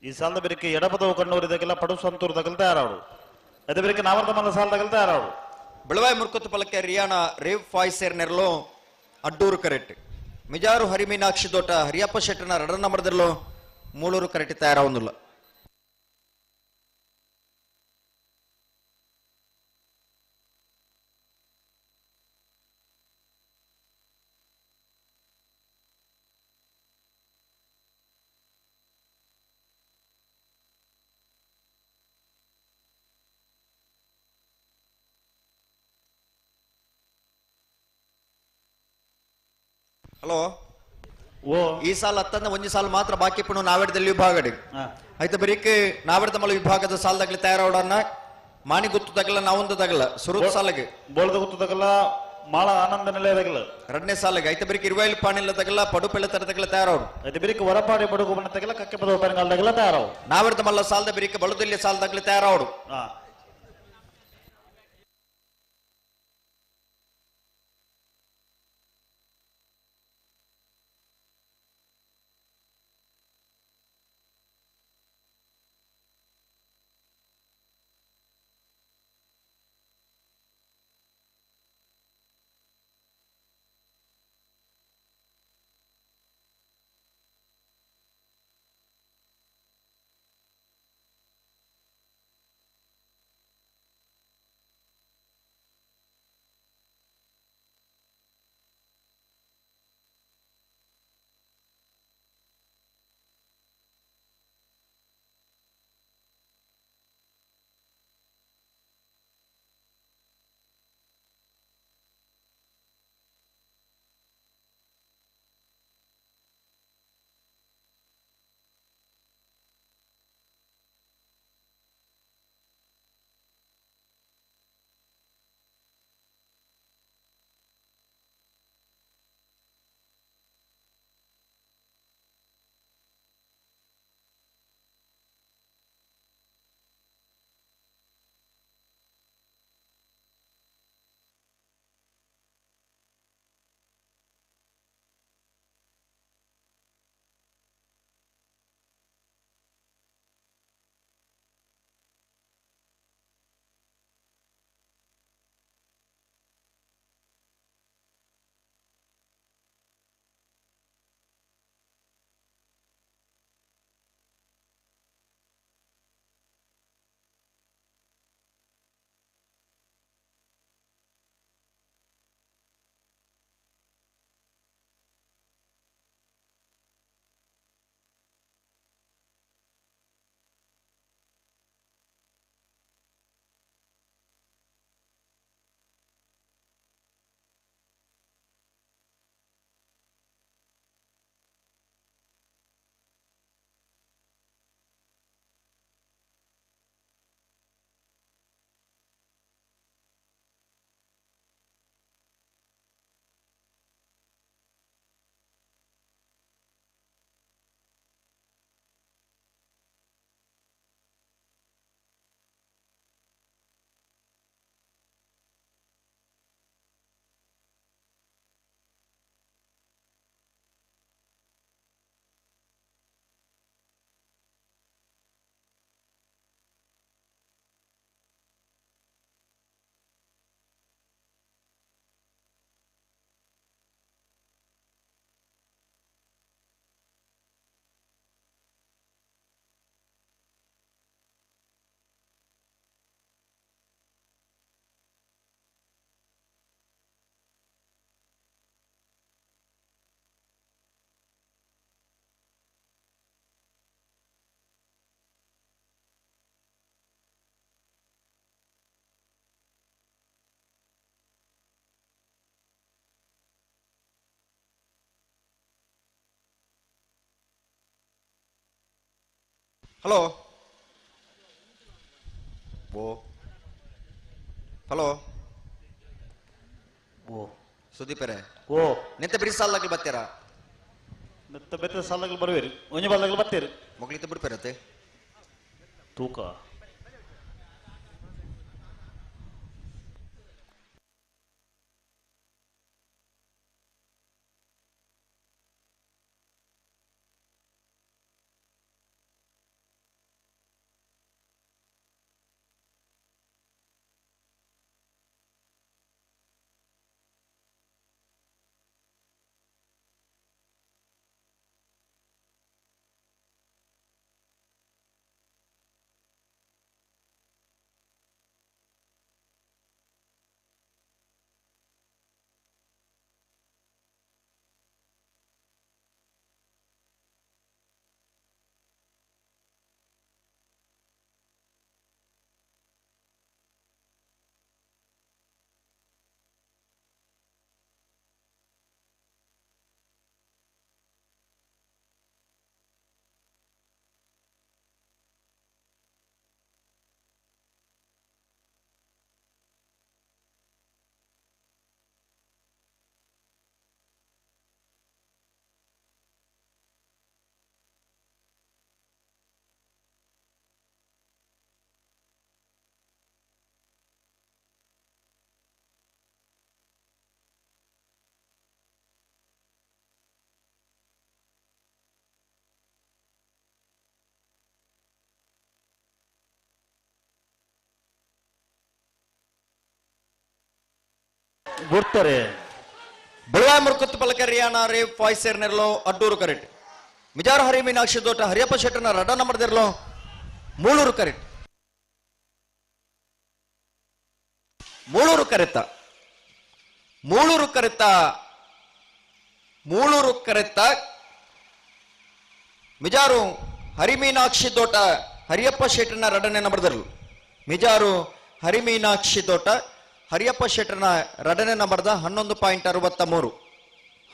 ಈ ಸಾಲದ ಬೆರಕೆ ಎಡಪದವು ಕಣ್ಣೂರಿದಾಗೆಲ್ಲ ಪಡು ಸಂತೂರು ತಗಲ್ ತಯಾರಾಡು. ಅದೇ ಬೆರಕೆ ನಾವರ್ದ ಮಲ್ಲ ಸಾಲ ತಗಲ್ ತಯಾರಾಡು. ಬೆಳವಾಯಿ ಮುರ್ಕೊತ್ತು ಪಲಕೆ ರಿಯಾನ ರೇವ್ ಫಾಯ್ಸೇರ್ ನೆರಲು ಅಡ್ಡೂರು ಕರೆಕ್ಟ್. ಮಿಜಾರು ಹರಿಮೀನಾಕ್ಷಿ ದೋಟ ಹರಿಯಪ್ಪ ಶೆಟ್ಟನ ರಡ ನಂಬರ್ದಲ್ಲೂ ಮೂಳೂರು ಕರೆಕ್ಟ್ ತಯಾರಾವೊಂದಿಲ್ಲ. ಹಲೋ ಓ ಈ ಸಾಲ ಹತ್ತಂದ ಒಂಜಿ ಸಾಲ ಮಾತ್ರ ಬಾಕಿ ಪುಣು ನಾವೆಡದಲ್ಲಿ ವಿಭಾಗಡಿ ಆಯ್ತು ಬರೀಕ್ ನಾವೆಡದ ಮಲ ವಿಭಾಗದ ಸಾಲದಾಗ್ಲಿ ತಯಾರಾವಡನ್ನ ಮಾಣಿ ಗುತ್ತು ತಗಲ ನಾವೊಂದು ತಗಲ ಸುರುತ್ ಸಾಲಗೆ ಬೋಳದ ಗುತ್ತು ತಗಲ ಮಾಳ ಆನಂದ ನಿಲಯದಗಲ ಎರಡನೇ ಸಾಲಿಗೆ ಐತ ಬರೀಕ್ ಇರುವೈಲ್ ಪಾಣಿಲ್ಲ ತಗಲ ಪಡುಪೆಲ್ಲ ತರ ತಗಲ ತಯಾರಾವಡು. ಐತ ಬರೀಕ್ ವರಪಾಡಿ ಬಡುಗು ಬಣ್ಣ ತಗಲ ಕಕ್ಕೆ ಪದ ಉಪರಂಗಾಲ ತಗಲ ತಯಾರಾವು. ನಾವೆಡದ ಮಲ್ಲ ಸಾಲದ ಬರೀಕ್ ಬಳುದಿಲ್ಲ ಸಾಲದಾಗ್ಲಿ ತಯಾರಾವಡು. ಹಲೋ ಓ ಹಲೋ ಓ ಸುದೀಪರೇ ಓ ನಿಂತ ಬಿಡಿ ಸಾಲಾಗ್ಲಿ ಬತ್ತೀರಾ ನೆತ್ತ ಬೆತ್ತ ಸಾಲಾಗ್ಲಿ ಬರುವೇರಿ ಒಂಜಿ ಬಾಲಾಗ್ಲಿ ಬತ್ತೀರಿ ಮೊಗ್ಲಿತ ಬಿಡ್ಪೇರತ್ತೆ ತೂಕ ಗುರ್ತಾರೆ ಬೆಳಗಾವಿ ಮುರ್ಕುತ್ತು ಪಲಕ ರಿಯಾನ ರೇ ಫಾಯ್ಸೇರ್ ನೆರ್ಲೋ ಅಡ್ಡೂರು ಕರೆಟ್ ಮಿಜಾರ್ ಹರಿ ಮೀನಾಕ್ಷಿ ದೋಟ ಹರಿಯಪ್ಪ ಶೆಟ್ಟರ್ನ ರಡ ನಂಬರ್ ದೆರ್ಲೋ ಮೂಳೂರು ಕರೆಟ್ ಮೂಳೂರು ಕರೆತ ಮೂಳೂರು ಕರೆತ ಮೂಳೂರು ಕರೆತ ಮಿಜಾರು ಹರಿಮೀನಾಕ್ಷಿ ತೋಟ ಹರಿಯಪ್ಪ ಶೆಟ್ಟರ್ನ ರಡನೆ ನಂಬರ್ದರ್ಲು ಮಿಜಾರು ಹರಿಮೀನಾಕ್ಷಿ ತೋಟ ಹರಿಯಪ್ಪ ಶೆಟ್ಟರ್ನ ರಡನೆ ನಂಬರ್ದ 11.63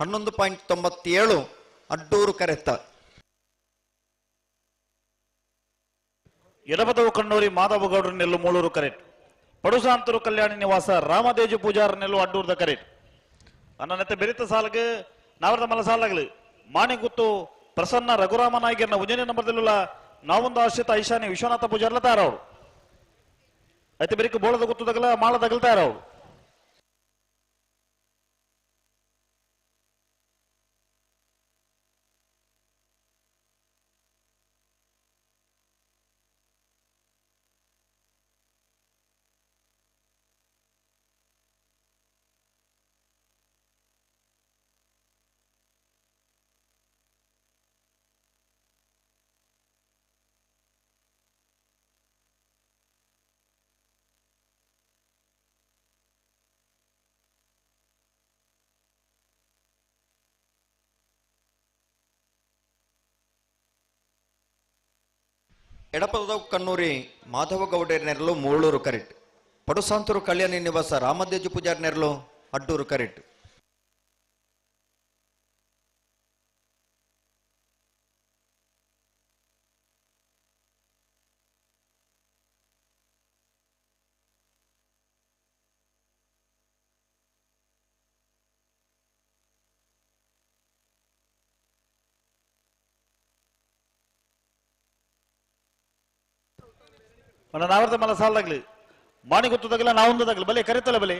11.97 ಅಡ್ಡೂರು ಕರೆತ. ಎಡಬದವು ಕಣ್ಣೂರಿ ಮಾಧವಗೌಡರ ನೆಲ್ಲು ಮೂಳೂರು ಕರೆಟ್. ಪಡುಸಾಂತರು ಕಲ್ಯಾಣಿ ನಿವಾಸ ರಾಮದೇಜು ಪೂಜಾರ ನೆಲ್ಲು ಅಡ್ಡೂರ್ದ ಕರೆಟ್. ಅನ್ನನತ್ತೆ ಬೆರಿತ ಸಾಲಗ ನಾವರದ ಮಲ ಸಾಲಗಲು ಮಾಣಿಗುತ್ತು ಪ್ರಸನ್ನ ರಘುರಾಮ ನಾಯ್ಕರ್ನ ಉಜ್ಜಯಿನಿ ನಂಬರ್ದಲ್ಲ ನಾವೊಂದು ಆಶ್ರಿತ ಐಶಾನಿ ವಿಶ್ವನಾಥ ಪೂಜಾರ್ಲ ತಾರವರು. ಐತೆ ಬೆರಿಕ ಬೋಳದ ಗುತ್ತದಗಲ ಮಾಳದಗಲ ತಾರವರು. ಎಡಪದ ಕಣ್ಣೂರಿ ಮಾಧವ ಗೌಡರ ನೆರಳು ಮೂಳೂರು ಕರೆಟ್. ಪಡುಸಾಂತೂರು ಕಲ್ಯಾಣಿ ನಿವಾಸ ರಾಮದೇಜು ಪೂಜಾರಿ ನೆರಳು ಅಡ್ಡೂರು ಕರೆಟ್. ನಾವರ್ತ ಮಲ ಸಾಲದಾಗ್ಲಿ ಮಾಣಿ ಗೊತ್ತದಾಗಲ್ಲ ನಾವೊಂದದಾಗ್ಲಿ ಬಲೆ ಕರಿತಲ್ಲ ಬಲೆ.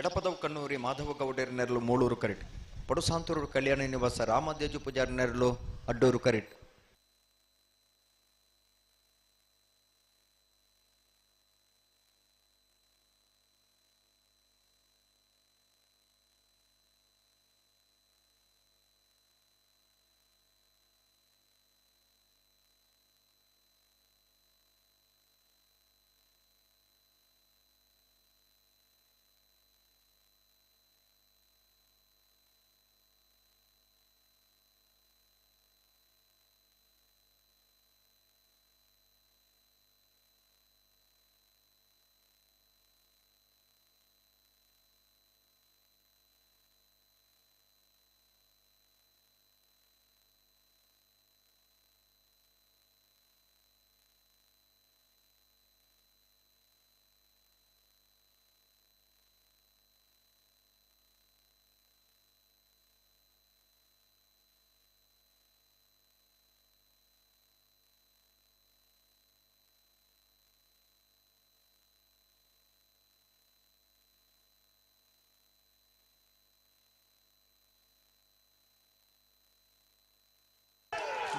ಎಡಪದವು ಕಣ್ಣೂರಿ ಮಾಧವ ಗೌಡರ ನೆರಳು ಮೂಳೂರು ಕರೆಟ್. ಪಡುಸಾಂತೂರು ಕಲ್ಯಾಣ ನಿವಾಸ ರಾಮದೇಜು ಪೂಜಾರಿ ನೆರಳು ಅಡ್ಡೂರು ಕರೆಟ್.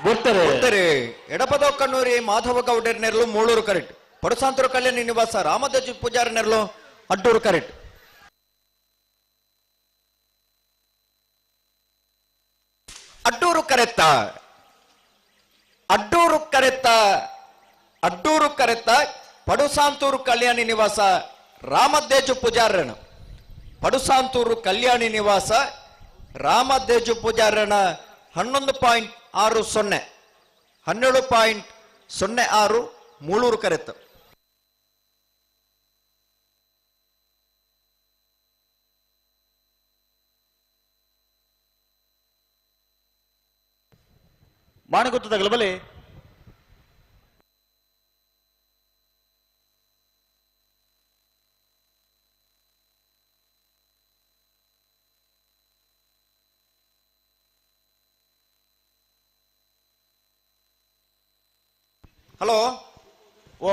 ಬುತ್ತರೆ ಎಡಪದವು ಕಣ್ಣೂರಿ ಮಾಧವ ಗೌಡರ ನೆರಳು ಮೂಳೂರು ಕರೆಕ್ಟ್. ಪಡುಸಾಂತೂರು ಕಲ್ಯಾಣ ನಿವಾಸ ರಾಮದೇಜು ಪೂಜಾರಿ ನೆರಳು ಅಡ್ಡೂರು ಕರೆಕ್ಟ್. ಅಡ್ಡೂರು ಕರೆತ್ತ ಅಡ್ಡೂರು ಕರೆತ್ತ ಅಡ್ಡೂರು ಕರೆತ್ತ ಪಡುಸಾಂತೂರು ಕಲ್ಯಾಣಿ ನಿವಾಸ ರಾಮದೇಜು ಪೂಜಾರನ. ಪಡುಸಾಂತೂರು ಕಲ್ಯಾಣಿ ನಿವಾಸ ರಾಮದೇಜು ಪೂಜಾರನ 11.60 12.06 ಮೂಳೂರು ಕರೆತ್ತ. ಮಾಣಿಗುತ್ತು ತಗಲಬಲಿ ಹಲೋ ಓ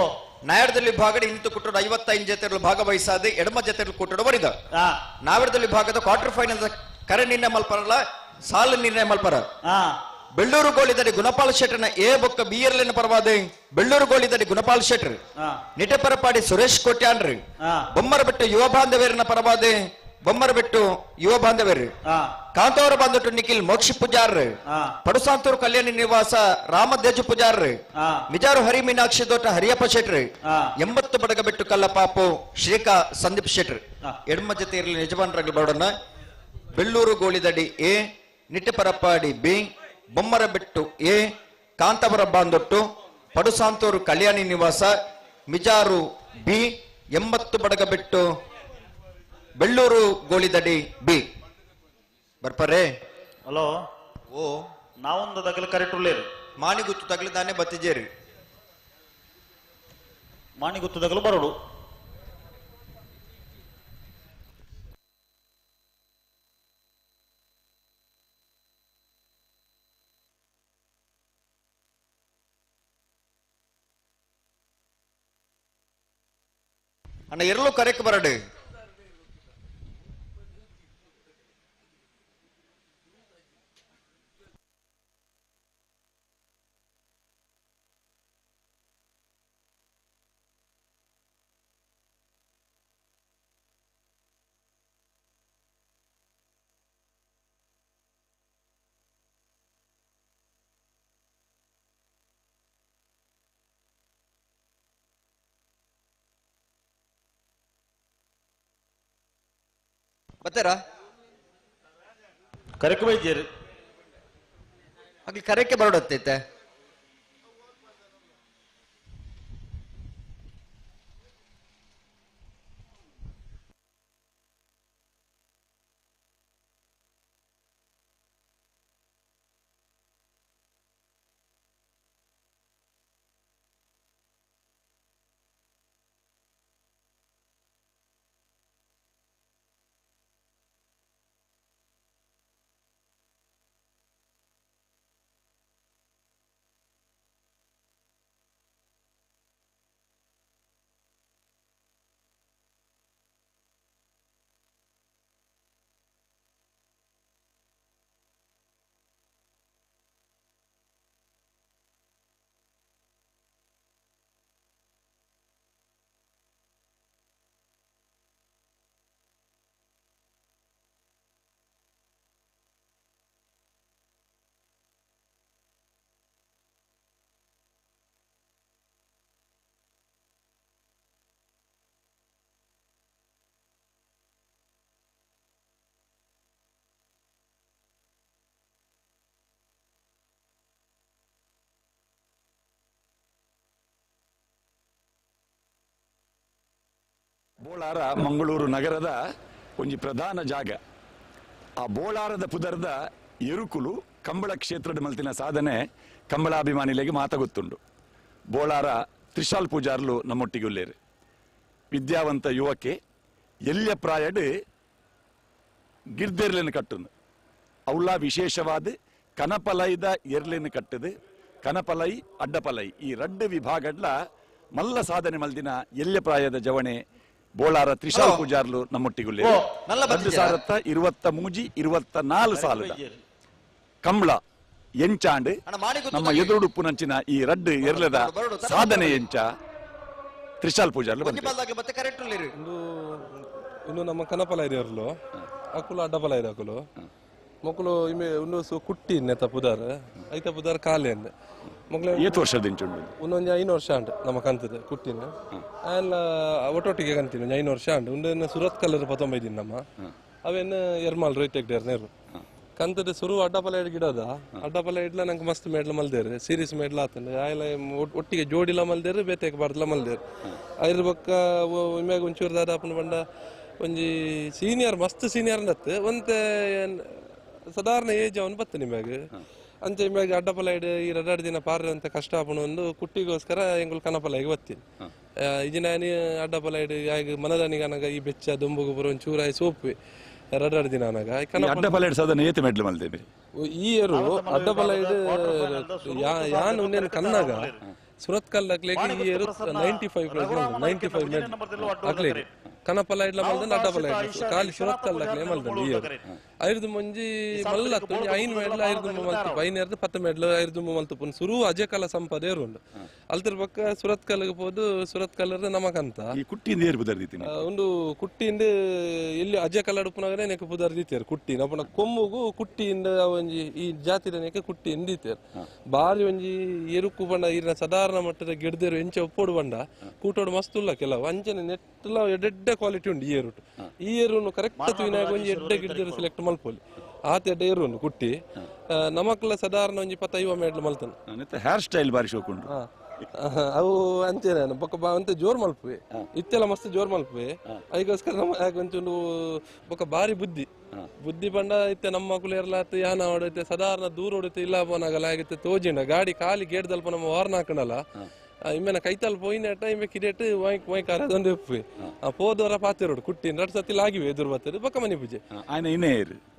ನಾಯರ್ದಲ್ಲಿ ಭಾಗಡಿ ಇಂತು ಕುಟ್ಟೋಡು 55 ಜೊತೆಗಳು ಭಾಗವಹಿಸಾದೆ ಎಡಮ ಜೊತೆಗಳು ಕುಟ್ಟೋಡು ಬರಿದ. ನಾವಿರದಲ್ಲಿ ಭಾಗದ ಕ್ವಾರ್ಟರ್ ಫೈನಲ್ ಕರೆ ನಿರ್ಣಯ ಮಲ್ಪರಲ್ಲ ಸಾಲು ನಿರ್ಣಯ ಮಲ್ಪರ. ಬೆಳ್ಳೂರು ಗೋಳಿದಡಿ ಗುಣಪಾಲ್ ಶೆಟ್ಟರ್ನ ಎ ಬೊಕ್ಕ ಬಿ ಎರ್ಲಿನ ಪರವಾದೆ ಬೆಳ್ಳೂರು ಗೋಳಿದಡಿ ಗುಣಪಾಲ್ ಶೆಟ್ಟರ್. ನಿಟಪರಪಾಡಿ ಸುರೇಶ್ ಕೋಟ್ಯಾನ್ರಿ. ಬೊಮ್ಮರಬೆಟ್ಟು ಯುವ ಬಾಂಧವ್ಯರನ್ನ ಪರವಾದೆ ಬೊಮ್ಮರಬೆಟ್ಟು ಯುವ ಬಾಂಧವ್ಯರು. ಕಾಂತವರ ಬಾಂಧಟ್ಟು ನಿಖಿಲ್ ಮೋಕ್ಷ ಪೂಜಾರ್. ಪಡುಸಾಂತೂರು ಕಲ್ಯಾಣಿ ನಿವಾಸ ರಾಮದೇಜು ಪೂಜಾರ್. ಮಿಜಾರು ಹರಿ ಮೀನಾಕ್ಷಿ ದೋಟ ಹರಿಯಪ್ಪ ಶೆಟ್ರಿ. 80 ಬಡಗಬೆಟ್ಟು ಕಲ್ಲಪಾಪು ಶ್ರೀಕಾ ಸಂದೀಪ್ ಶೆಟ್ರಿ. ಎಡಮ ಜೊತೆ ಇರಲಿ ಯಜಮಾನರಾಗಲಿ ಬರೋಣ. Bellur Golidadi A, Nitteparapadi B, Bommarabettu A, Kantavara Bandottu, Padusanthur Kalyani Nivasa, Mijaru B, 80 Badagabettu Bellur Golidadi B. ಬರ್ಪರೆ hello ಓ ನಾವೊಂದು ತಗಲು ಕರೆಕ್ಟ್ ಉಳ್ಳೇರು ಮಾಣಿಗುತ್ತು ತಗಲು ತಾನೇ ಬತ್ತಿಜೇರಿ ಮಾಣಿಗುತ್ತು ತಗಲು ಬರೋಡು. ಅಣ್ಣ ಎರಲು ಕರೆಕ್ಟ್ ಬರಡು. ಬತ್ತಾರಾ ಕರೆಕ್ ಬೈಜೇರಿ ಅಲ್ಲಿ ಕರೆಕ್ಕೆ ಬರೋಡತ್ತೈತೆ. ಬೋಳಾರ ಮಂಗಳೂರು ನಗರದ ಒಂಜಿ ಪ್ರಧಾನ ಜಾಗ. ಆ ಬೋಳಾರದ ಪುದರ್ದ ಎರುಕುಲು ಕಂಬಳ ಕ್ಷೇತ್ರದ ಮಲ್ತಿನ ಸಾಧನೆ ಕಂಬಳಾಭಿಮಾನಿಲೆಗೆ ಮಾತ ಗೊತ್ತುಂಡು. ಬೋಳಾರ ತ್ರಿಶಾಲ್ ಪೂಜಾರ್ಲು ನಮ್ಮೊಟ್ಟಿಗೆ ಉಲ್ಲೇರು. ವಿದ್ಯಾವಂತ ಯುವಕೆ ಎಲ್ಯ ಪ್ರಾಯಡ್ ಗಿರ್ದೆರ್ಲೆನ್ ಕಟ್ಟುಂಡು. ಅವಳ ವಿಶೇಷವಾದ ಕನಪಲೈದ ಎರ್ಲೆನ್ ಕಟ್ಟದು. ಕನಪಲೈ ಅಡ್ಡಪಲೈ ಈ ರಡ್ಡು ವಿಭಾಗಡ್ಲ ಮಲ್ಲ ಸಾಧನೆ ಮಲ್ದಿನ ಎಲ್ಯ ಪ್ರಾಯದ ಜವಣೆ ಬೋಳಾರ ತ್ರಿಶಾಲ್ ಪೂಜಾರ್ಲು ನಮ್ಮೊಟ್ಟಿಗುಲ್ಲೇರು. 2023 24 ಸಾಲದ ಕಂಬಳ ಎಂಚಾಂಡ್ ನಮ್ಮ ಎದುರುಡುಪ್ಪು ನಂಚಿನ ಈ ರಡ್ಡು ಎರ್ಲದ ಸಾಧನೆ ಎಂಚ ತ್ರಿಶಾಲ್ ಪೂಜಾರ್ಲು. ಇನ್ನು ನಮ್ಮ ಕನಪಲ ಎರ್ಲು ಅಕುಲು ಅಡ್ಡಪಲ ಅಕುಲು ಮೊಕುಲು ಇಮೆ ಉಂದು ಕುಟ್ಟಿ ನೆತ್ತ ಪುದಾರ್ ಐತ ಪುದಾರ್ ಕಾಲೆ ಮೊಗಲ ಏತ್ ವರ್ಷದ ಒಂದೊಂದು 5 ವರ್ಷ ಅಂಡ್ ನಮ್ಮ ಕಂತದ ಕುಟ್ಟಿನ ಆಯಲ್ಲ ಒಟ್ಟೊಟ್ಟಿಗೆ ಕಂತೀನಿ 5 ವರ್ಷ ಅಂಡ್ ಉಂದನ್ನು ಸುರತ್ ಕಲರ್ ಪತ್ತೊಂಬೈದಿನ ನಮ್ಮ ಅವೇನು ಎರ್ಮಾಲ್ ರೋಹಿತ್ ಹೆಗ್ಡೇರ್ ನೇರು ಕಂತದ ಸುರು ಅಡ್ಡಪಲ ಗಿಡದ ಅಡ್ಡಪಲ ಇಡ್ಲ ನಂಗೆ ಮಸ್ತ್ ಮೇಡ್ಲ ಮಲ್ದೇರು ಸೀರೀಸ್ ಮೇಡ್ಲ ಆತಂಡು ಆಯಲ್ಲ ಒಟ್ಟಿಗೆ ಜೋಡಿಲ ಮಲ್ದೇರು ಬೇತೆಗೆ ಬಾರ್ದಲ ಮಲ್ದೇರು ಐರ್ ಬೊಕ್ಕ ಇಮ್ಯಾಗ ಒಂಚೂರು ದಾದಾಪನ ಬಂಡ ಒಂಜಿ ಸೀನಿಯರ್ ಮಸ್ತ್ ಸೀನಿಯರ್ ಅಂದತ್ತು ಒಂತೆ ಸಾಧಾರಣ ಏಜ್ ಅವನು ಬತ್ತ ನಿಮ್ಯಾಗ ಅಂಚೆ ಇಮ್ಯಾಗ ಅಡ್ಡಪಲ ಇಡ್ ಈ ರಡ್ಡು ದಿನ ಪಾರ ಅಂತ ಕಷ್ಟ ಆಪಣ ಒಂದು ಕುಟ್ಟಿಗೋಸ್ಕರ ಎಂಗುಲ್ ಕನಪಲಾಗಿ ಬತ್ತೀನಿ ಇಜಿನ ಅಡ್ಡಪಲ ಇಡ್ ಆಗ ಮನದಾನಿಗೆ ಅನಗ ಈ ಬೆಚ್ಚ ದುಂಬುಗು ಬರೋ ಒಂಚೂರಾಯಿ ಸೋಪು ರಡ್ಡು ದಿನ ಅನಗ ಅಡ್ಡಪಲ ಇಡ್ ಸಾಧನೆ ಏತ್ ಮೆಡ್ಲು ಮಲ್ದೇವೆ ಈ ಏರು ಅಡ್ಡಪಲ ಇಡ್ ಯಾನ್ ಉನ್ನೇನು ಕನ್ನಾಗ ಸುರತ್ ಕಲ್ ಅಕ್ಲೇಗೆ ಈ ಏರು 95 ಪ್ರೈಸ್ 95 ಮೆಡ್ಲು ಅಕ್ಲೇಗೆ ಕನಪಲ ಇಡ್ಲ ಮಲ್ದನ್ ಅಡ್ಡಪಲ ಇಡ್ಲ ಖಾಲಿ ಸುರತ್ ಕಲ್ ಅಕ್ಲೆ ಮಲ್ದನ್ ಈ ಏರು ಐರ್ದು ಮುಂಜಿ ಮಲ್ಲತ್ತು 5 ಮೆಡ್ಲು ಐರ್ದು ಮಲ್ತು 5 10 ಮೆಡ್ಲು ಐರ್ದು ಮಲ್ತು ಸುರು ಅಜೆ ಕಲ ಸಂಪದ ಏರುಂಡು ಅಲ್ತರ ಪಕ್ಕ ಸುರತ್ ಕಲ್ಗೆ ಪೋದು ಸುರತ್ ಕಲ್ಲರ್ ನಮಕಂತ ಈ ಕುಟ್ಟಿಯಿಂದ ಏರು ಪುದರ್ ದೀತಿನಿ ಒಂದು ಕುಟ್ಟಿಯಿಂದ ಎಲ್ಲಿ ಅಜೆ ಕಲ್ಲ ಉಪ್ಪುನಾಗನೆ ನೆಕ್ ಪುದರ್ ದೀತೇರು ಕುಟ್ಟಿ ಅಪನ ಕೊಮ್ಮುಗು ಕುಟ್ಟಿಯಿಂದ ಒಂಜಿ ಈ ಜಾತಿದ ನೆಕ್ ಕುಟ್ಟಿಯಿಂದ ದೀತೇರು ಬಾರಿ ಒಂಜಿ ಎರುಕು ಬಂಡ ಇರ್ನ ಸಾಧಾರಣ ಮಟ್ಟದ ಗಿಡದೇರು ಎಂಚ ಒಪ್ಪೋಡು ಬಂಡ ಕೂಟೋಡು ಮಸ್ತ್ ಉಲ್ಲ ಕೆಲವು ಅಂಚನೆ ನೆಟ್ಟಲ ಎಡ್ಡೆ ಕ್ವಾಲಿಟಿ ಉಂಡು ಈ ಏರುಟು ಈ ಏರುನು ಕರೆಕ್ಟ್ ತೂಯಿನಾಗ ಒಂಜಿ ಎಡ್ಡೆ ಗಿಡದೇರು ಸೆಲೆಕ್ಟ್ ಮಲ್ಪೊಲಿ ಆತ ಎಡ್ಡೆ ಏರುನು ಕುಟ್ಟಿ ನಮಕ್ಲ ಸಾಧಾರಣ ಒಂಜಿ 25 ಮೆಡ್ಲು ಮಲ್ತನ ಹೇರ್ ಸ್ಟೈಲ್ ಬಾರಿ ಶೋಕುಂಡು ಅವು ಅಂಚೆನೆ ಬೊಕ್ಕ ಅಂತ ಜೋರ್ ಮಲ್ಪುವೆ ಇತ್ತೆಲ್ಲ ಮಸ್ತ್ ಜೋರ್ ಮಲ್ಪುವೆ ಅದಕ್ಕೋಸ್ಕರ ನಮ್ಮ ಒಂಚೂರು ಬೊಕ್ಕ ಬಾರಿ ಬುದ್ಧಿ ಬುದ್ಧಿ ಬಂಡ ಇತ್ತೆ ನಮ್ಮ ಮಕ್ಕಳು ಇರ್ಲಾತ್ ಯಾನ ಹೊಡೈತೆ ಸಾಧಾರಣ ದೂರ ಹೊಡೈತೆ ಇಲ್ಲ ಪೋನಾಗಲ್ಲ ಆಗಿತ್ತೆ ತೋಜಿಂಡ ಗಾಡಿ ಖಾಲಿ ಗೇಟ್ ದಲ್ಪ ನಮ್ಮ ವಾರ್ನ ಹಾಕಣಲ್ಲ ಇಮ್ಮೆನ ಕೈತಲ್ ಪೋಯಿನೇಟ ಇಮ್ಮೆ ಕಿರೇಟ್ ವಾಯ್ ವಾಯ್ ಕಾರದೊಂದು ಉಪ್ಪು ಪೋದವರ ಪಾತಿರೋಡು ಕುಟ್ಟಿ ರಡ್ ಸತಿ ಲಾಗಿವೆ ಎದುರು ಬರ್ತದೆ ಬೊಕ್ಕ ಮನೆ ಪೂಜೆ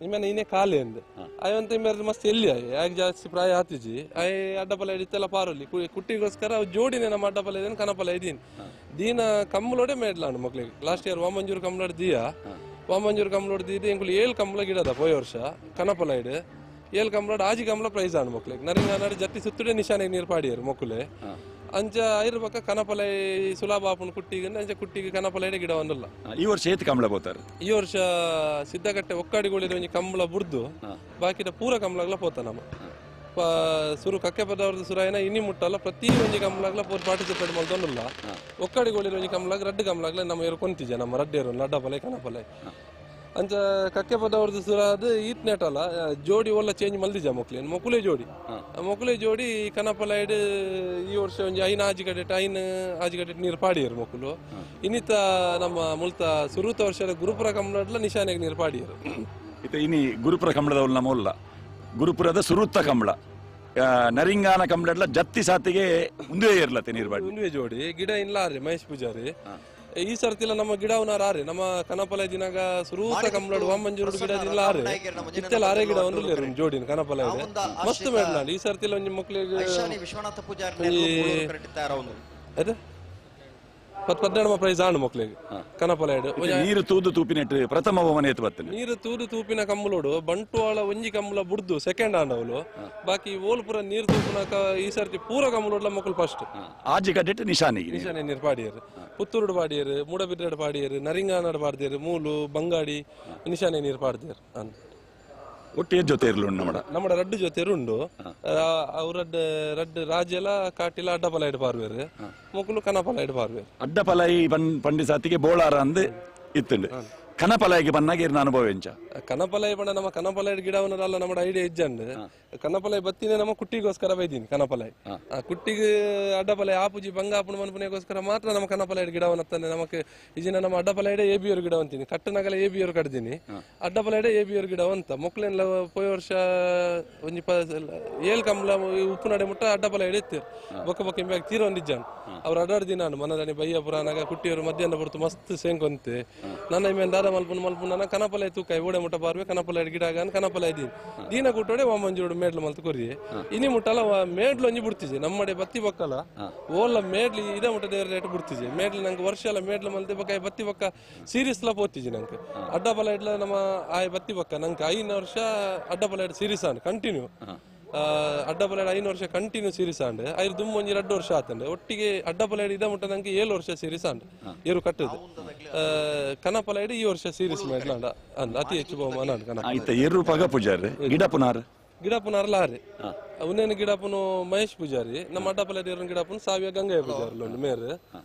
ಇಮ್ಮೆನ ಇನ್ನೇ ಕಾಲೆ ಅಂದ್ ಅಯ್ಯಂತ ಇಮ್ಮೆರ್ ಮಸ್ತ್ ಎಲ್ಲಿ ಆಯ್ ಜಾಸ್ತಿ ಪ್ರಾಯ ಆತಿಜಿ ಆಯ್ ಅಡ್ಡಪಲ ಹಿಡಿತೆಲ್ಲ ಪಾರೊಲಿ ಕುಟ್ಟಿಗೋಸ್ಕರ ಅವು ಜೋಡಿನೇ ನಮ್ಮ ಅಡ್ಡಪಲ ಇದೇನು ಕನಪಲ ಇದೀನಿ ದೀನ ಕಮ್ಮಲೋಡೆ ಮೇಡ್ಲಾಂಡು ಮಕ್ಳಿಗೆ ಲಾಸ್ಟ್ ಇಯರ್ ವಾಮಂಜೂರು ಕಮ್ಮಲೋಡ್ ದಿಯಾ ವಾಮಂಜೂರು ಕಮ್ಮಲೋಡ್ ದೀದಿ ಎಂಕುಲು 7 ಕಂಬಳ ಗಿಡದ ಪೋಯ ವರ್ಷ ಕನಪಲ ಇಡು 7 ಕಂಬಳ ಆಜಿ ಕಂಬಳ ಪ್ರೈಸ್ ಆಂಡು ಮಕ್ಳಿಗೆ ನರಿಂಗ ಜಟ್ಟಿ ಸುತ್ತುಡೆ ನಿಶಾನೆ ನೀರು ಪಾಡಿಯರು ಮಕ್ಕಳೇ ಅಂಚ ಐರು ಪಕ್ಕ ಕನಪಲೈ ಸುಲಭ ಆಪುನ ಕುಟ್ಟಿಗೆ ಅಂಚ ಕುಟ್ಟಿಗೆ ಕನಪಲೈಡೆ ಗಿಡ ಒಂದಲ್ಲ. ಈ ವರ್ಷ ಏತ್ ಕಂಬಳ ಪೋತಾರೆ? ಈ ವರ್ಷ ಸಿದ್ದಕಟ್ಟೆ ಒಕ್ಕಾಡಿಗಳಿರೋ ಒಂಜಿ ಕಂಬಳ ಬುಡ್ದು ಬಾಕಿದ ಪೂರ ಕಂಬಳಗ್ಲ ಪೋತ ನಮ್ಮ ಸುರು ಕಕ್ಕೆ ಪದವ್ರದ್ದು ಸುರಾಯನ ಇನ್ನಿ ಮುಟ್ಟಲ್ಲ ಪ್ರತಿ ಒಂಜಿ ಕಂಬಳಗ್ಲ ಪೂರ ಪಾರ್ಟಿಸಿಪೇಟ್ ಮಲ್ತೊಂದುಲ್ಲ. ಒಕ್ಕಾಡಿಗಳಿರೋ ಒಂಜಿ ಕಂಬಳಗ್ ರಡ್ಡು ಕಂಬಳಗ್ಲ ನಮ್ಮ ಏರು ಕೊಂತಿಜ ನಮ್ಮ ರಡ್ಡೇರು ಅಡ್ಡಪಲೈ ಕನಪಲೈ ಅಂಚ ಕಕ್ಕೆ ಪದವ್ರದ್ದು ಸುರಾದ ಈತ್ ನೆಟಲ್ಲ ಜೋಡಿ ಒಲ್ಲ ಚೇಂಜ್ ಮಲ್ದಿಜ ಮೊಕ್ಲೆ ಮೊಕುಲೆ ಜೋಡಿ ಮೊಕುಲೆ ಜೋಡಿ ಕನಪಲೈಡ್ ಈ ವರ್ಷ ಒಂಜಿ ಐನ ಆಜಿಗಡೆ ಐನ್ ಆಜಿಗಡೆ ನೀರು ಪಾಡಿಯರು ಮೊಕುಲು ಇನ್ನಿತ ನಮ್ಮ ಮುಲ್ತ ಸುರುತ ವರ್ಷದ ಗುರುಪುರ ಕಂಬಳಡ್ಲ ನಿಶಾನೆಗೆ ನೀರು ಪಾಡಿಯರು. ಇತ್ತ ಇನಿ ಗುರುಪುರ ಕಂಬಳದವಲ್ಲ ನಮ್ಮ ಒಲ್ಲ ಗುರುಪುರದ ಸುರುತ್ತ ಕಂಬಳ ನರಿಂಗಾನ ಕಂಬಳಡ್ಲ ಜತ್ತಿ ಸಾತಿಗೆ ಒಂದೇ ಇರ್ಲತ್ತೆ ನೀರು ಪಾಡಿ ಒಂದೇ ಜೋಡಿ ಗಿಡ ಇಲ್ಲ ಆರೆ ಮಹೇಶ್ ಪೂಜಾರಿ ಈ ಸರ್ತಿಲ್ಲ ನಮ್ಮ ಗಿಡ ಆರೆ ನಮ್ಮ ಕನಪಲ ದಿನಾಗ ಸುರೂತ ಕಂಬಳಡು ವಾಮಂಜೂರು ಗಿಡ ಇಲ್ಲ ಆರೆ ಇತ್ತೆಲ್ಲ ಆರೆ ಗಿಡ ಒಂದು ಜೋಡಿನ ಕನಪಲ ಇದೆ ಮಸ್ತ್ ಮೇಡ್ಲಾಂಡ್ ಈ ಸರ್ತಿಲ್ಲ ಒಂಜಿ ಮಕ್ಳಿಗೆ ವಿಶ್ವನಾಥ ಪೂಜಾರಿ ಅದೇ 18 ಪ್ರೈಸ್ ಆಂಡು ಮಕ್ಳಿಗೆ ಕನಪಲ ನೀರು ತೂದು ತೂಪಿನೆಟ್ಟು ಪ್ರಥಮ ಬಹುಮಾನ ಎತ್ತು ಬರ್ತದೆ. ನೀರು ತೂದು ತೂಪಿನ ಕಂಬಳೋಡು ಬಂಟ್ವಾಳ ಒಂಜಿ ಕಂಬಳ ಬುಡ್ದು ಸೆಕೆಂಡ್ ಆಂಡವಳು ಬಾಕಿ ಓಲ್ಪುರ ನೀರು ತೂಪಿನ ಈ ಸರ್ತಿ ಪೂರ ಕಂಬಳೋಡ್ಲ ಮಕ್ಕಳು ಫಸ್ಟ್ ಆಜಿ ಕಟ್ಟಿಟ್ಟು ನಿಶಾನಿಗೆ ನಿಶಾನೆ ನೀರು ಪಾಡಿಯರು ಪುತ್ತೂರುಡು ಪಾಡಿಯರು ಮೂಡಬಿದ್ರಡು ಪಾಡಿಯರು ನರಿಂಗಾನಡು ಪಾಡ್ದೇರು ಮೂಲು ಬಂಗಾಡಿ ನಿಶಾನೆ ನೀರು ಪಾಡ್ದೇರು ಅಂತ ಒಟ್ಟು ಏತ್ ಜೊತೆ ಇರಲು ನಮ್ಮಡ ನಮ್ಮಡ ರಡ್ಡು ಜೊತೆ ಉಂಡು ಅವ್ರ ರಡ್ಡು ರಾಜೆಲ ಕಾಟಿಲ ಅಡ್ಡಪಲ ಇಡ್ ಪಾರ್ವೇರು ಮೊಕುಲು ಕನಪಲ ಇಡ್ ಪಾರ್ವೇರು ಅಡ್ಡಪಲ ಈ ಪಂಡಿ ಸಾತಿಗೆ ಬೋಳಾರ ಅಂದ್ ಇತ್ತುಂಡು. ಕನಪಲಾಯಿಗೆ ಬನ್ನಾಗ ಇರ್ನ ಅನುಭವ ಎಂಚ? ಕನಪಲಾಯಿ ಬಣ್ಣ ನಮ್ಮ ಕನಪಲಾಯಿ ಗಿಡವನ್ನಲ್ಲ ನಮ್ಮ ಐಡಿಯಾ ಇಜ್ಜಂಡ್. ಕನಪಲಾಯಿ ಬತ್ತಿನೇ ನಮ್ಮ ಕುಟ್ಟಿಗೋಸ್ಕರ ಬೈದೀನಿ ಕನಪಲಾಯಿ. ಆ ಕುಟ್ಟಿಗೆ ಅಡ್ಡಪಲಾಯಿ ಆಪುಜಿ ಬಂಗ ಆಪುಣ ಮನ್ಪುನೆಗೋಸ್ಕರ ಮಾತ್ರ ನಮ್ಮ ಕನಪಲಾಯಿ ಗಿಡವನ್ನತ್ತಾನೆ. ನಮಕ್ ಇಜಿನ ನಮ್ಮ ಅಡ್ಡಪಲಾಯಿಡೆ ಎ ಬಿಯವರು ಗಿಡ ಅಂತೀನಿ, ಕಟ್ಟನಗಲ ಎ ಬಿಯವರು ಕಡ್ದೀನಿ, ಅಡ್ಡಪಲಾಯಿಡೆ ಎ ಬಿಯವರು ಗಿಡ ಅಂತ ಮೊಕ್ಲೆಲ್ಲ ಪೋಯ ವರ್ಷ ಒಂಜಿ ಏಳ್ ಕಂಬಳ ಉಪ್ಪು ನಡೆ ಮುಟ್ಟ ಅಡ್ಡಪಲಾಯಿಡೆ ಇತ್ತು. ಬೊಕ್ಕ ಬೊಕ್ಕ ಇಂಬ್ಯಾಗ ತೀರ ಒಂದಿಜ್ಜಾನ್ ಅವ್ರು ಅಡ್ಡಾಡ್ ದಿನ ಮನದಾನಿ ಬಯ್ಯ ಪುರಾನಾಗ ಕುಟ್ಟಿಯವರು ಮಧ್ಯಾಹ್ನ ಬರ್ತು ಮಸ್ತ್ ಸೇಂಕೊಂತೆ. ನನ್ನ ಇಮೇನ್ ದಾದ ಮಲ್ಪುನ ಮಲ್ಪುನ ನನ್ನ ಕನಪಲಾಯಿ ತೂಕಾಯಿ ಓಡೆ ಮುಟ್ಟ ಬಾರ್ವೆ ಕನಪಲಾಯಿ ಗಿಡ ಕನಪಲಾಯಿ ದೀನ್ ದೀನ ಕೂಟೋಡೆ ವಾಮಂಜೋಡು ಮೇಡ್ಲು ಮಲ್ತು ಕೊರಿ ಇನಿ ಮುಟ್ಟಲ ಮೇಡ್ಲು ಒಂಜಿ ಬಿಡ್ತಿಜೆ ನಮ್ಮಡೆ ಬತ್ತಿ ಬೊಕ್ಕಲ ಓಲ್ಲ ಮೇಡ್ಲಿ ಇದ ಮುಟ್ಟ ದೇವರ ರೇಟ್ ಬಿಡ್ತಿಜೆ ಮೇಡ್ಲು ನಂಗೆ ವರ್ಷ ಎಲ್ಲ ಮೇಡ್ಲು ಮಲ್ತೆ ಬೊಕ್ಕ ಬತ್ತಿ ಬೊಕ್ಕ ಸೀರೀಸ್ ಲ ಪೋತಿಜೆ ನಂಗೆ ಅಡ್ಡಪಲ ಇಡ್ಲ ನಮ್ಮ ಆಯ್ ಬತ್ತಿ ಬೊಕ್ಕ ನಂಗೆ 5 ವರ್ಷ ಅಡ್ಡಪಲ ಇಡ್ ಸೀರೀಸ್ ಆನ್ ಕಂಟಿನ್ಯೂ ಅಡ್ಡಪಲಾಯ್ಡ್ 5 ವರ್ಷ ಕಂಟಿನ್ಯೂ ಸೀರೀಸ್ ಆಂಡ್ ಐದು ದುಮ್ಮ ಒಂಜಿ 2 ವರ್ಷ ಆತಂಡೆ ಒಟ್ಟಿಗೆ ಅಡ್ಡಪಲಾಯ್ಡ್ ಇದ ಮುಟ್ಟ ನಂಗೆ 7 ವರ್ಷ ಸೀರೀಸ್ ಆಂಡ್ ಏರು ಕಟ್ಟದು. ಕನಪಲಾಯ್ಡ್ ಈ ವರ್ಷ ಸೀರೀಸ್ ಮಾಡ್ಲಾಂಡ ಅಂದ್ ಅತಿ ಹೆಚ್ಚು ಬಹುಮಾನ ಕನ. ಏರು ಪಗ ಪೂಜಾರಿ ಗಿಡಪುನಾರ್ ಗಿಡಪುನಾರ್ಲ ಆರೆ ಉನ್ನೇನು ಗಿಡಪುನು ಮಹೇಶ್ ಪೂಜಾರಿ ನಮ್ಮ ಅಡ್ಡಪಲಾಯ್ಡ್ ಏರು ಗಿಡಪುನು ಸಾವಿಯ ಗಂಗಯ್ಯ ಪೂಜಾರಿ ಉಂಡು ಮೇರು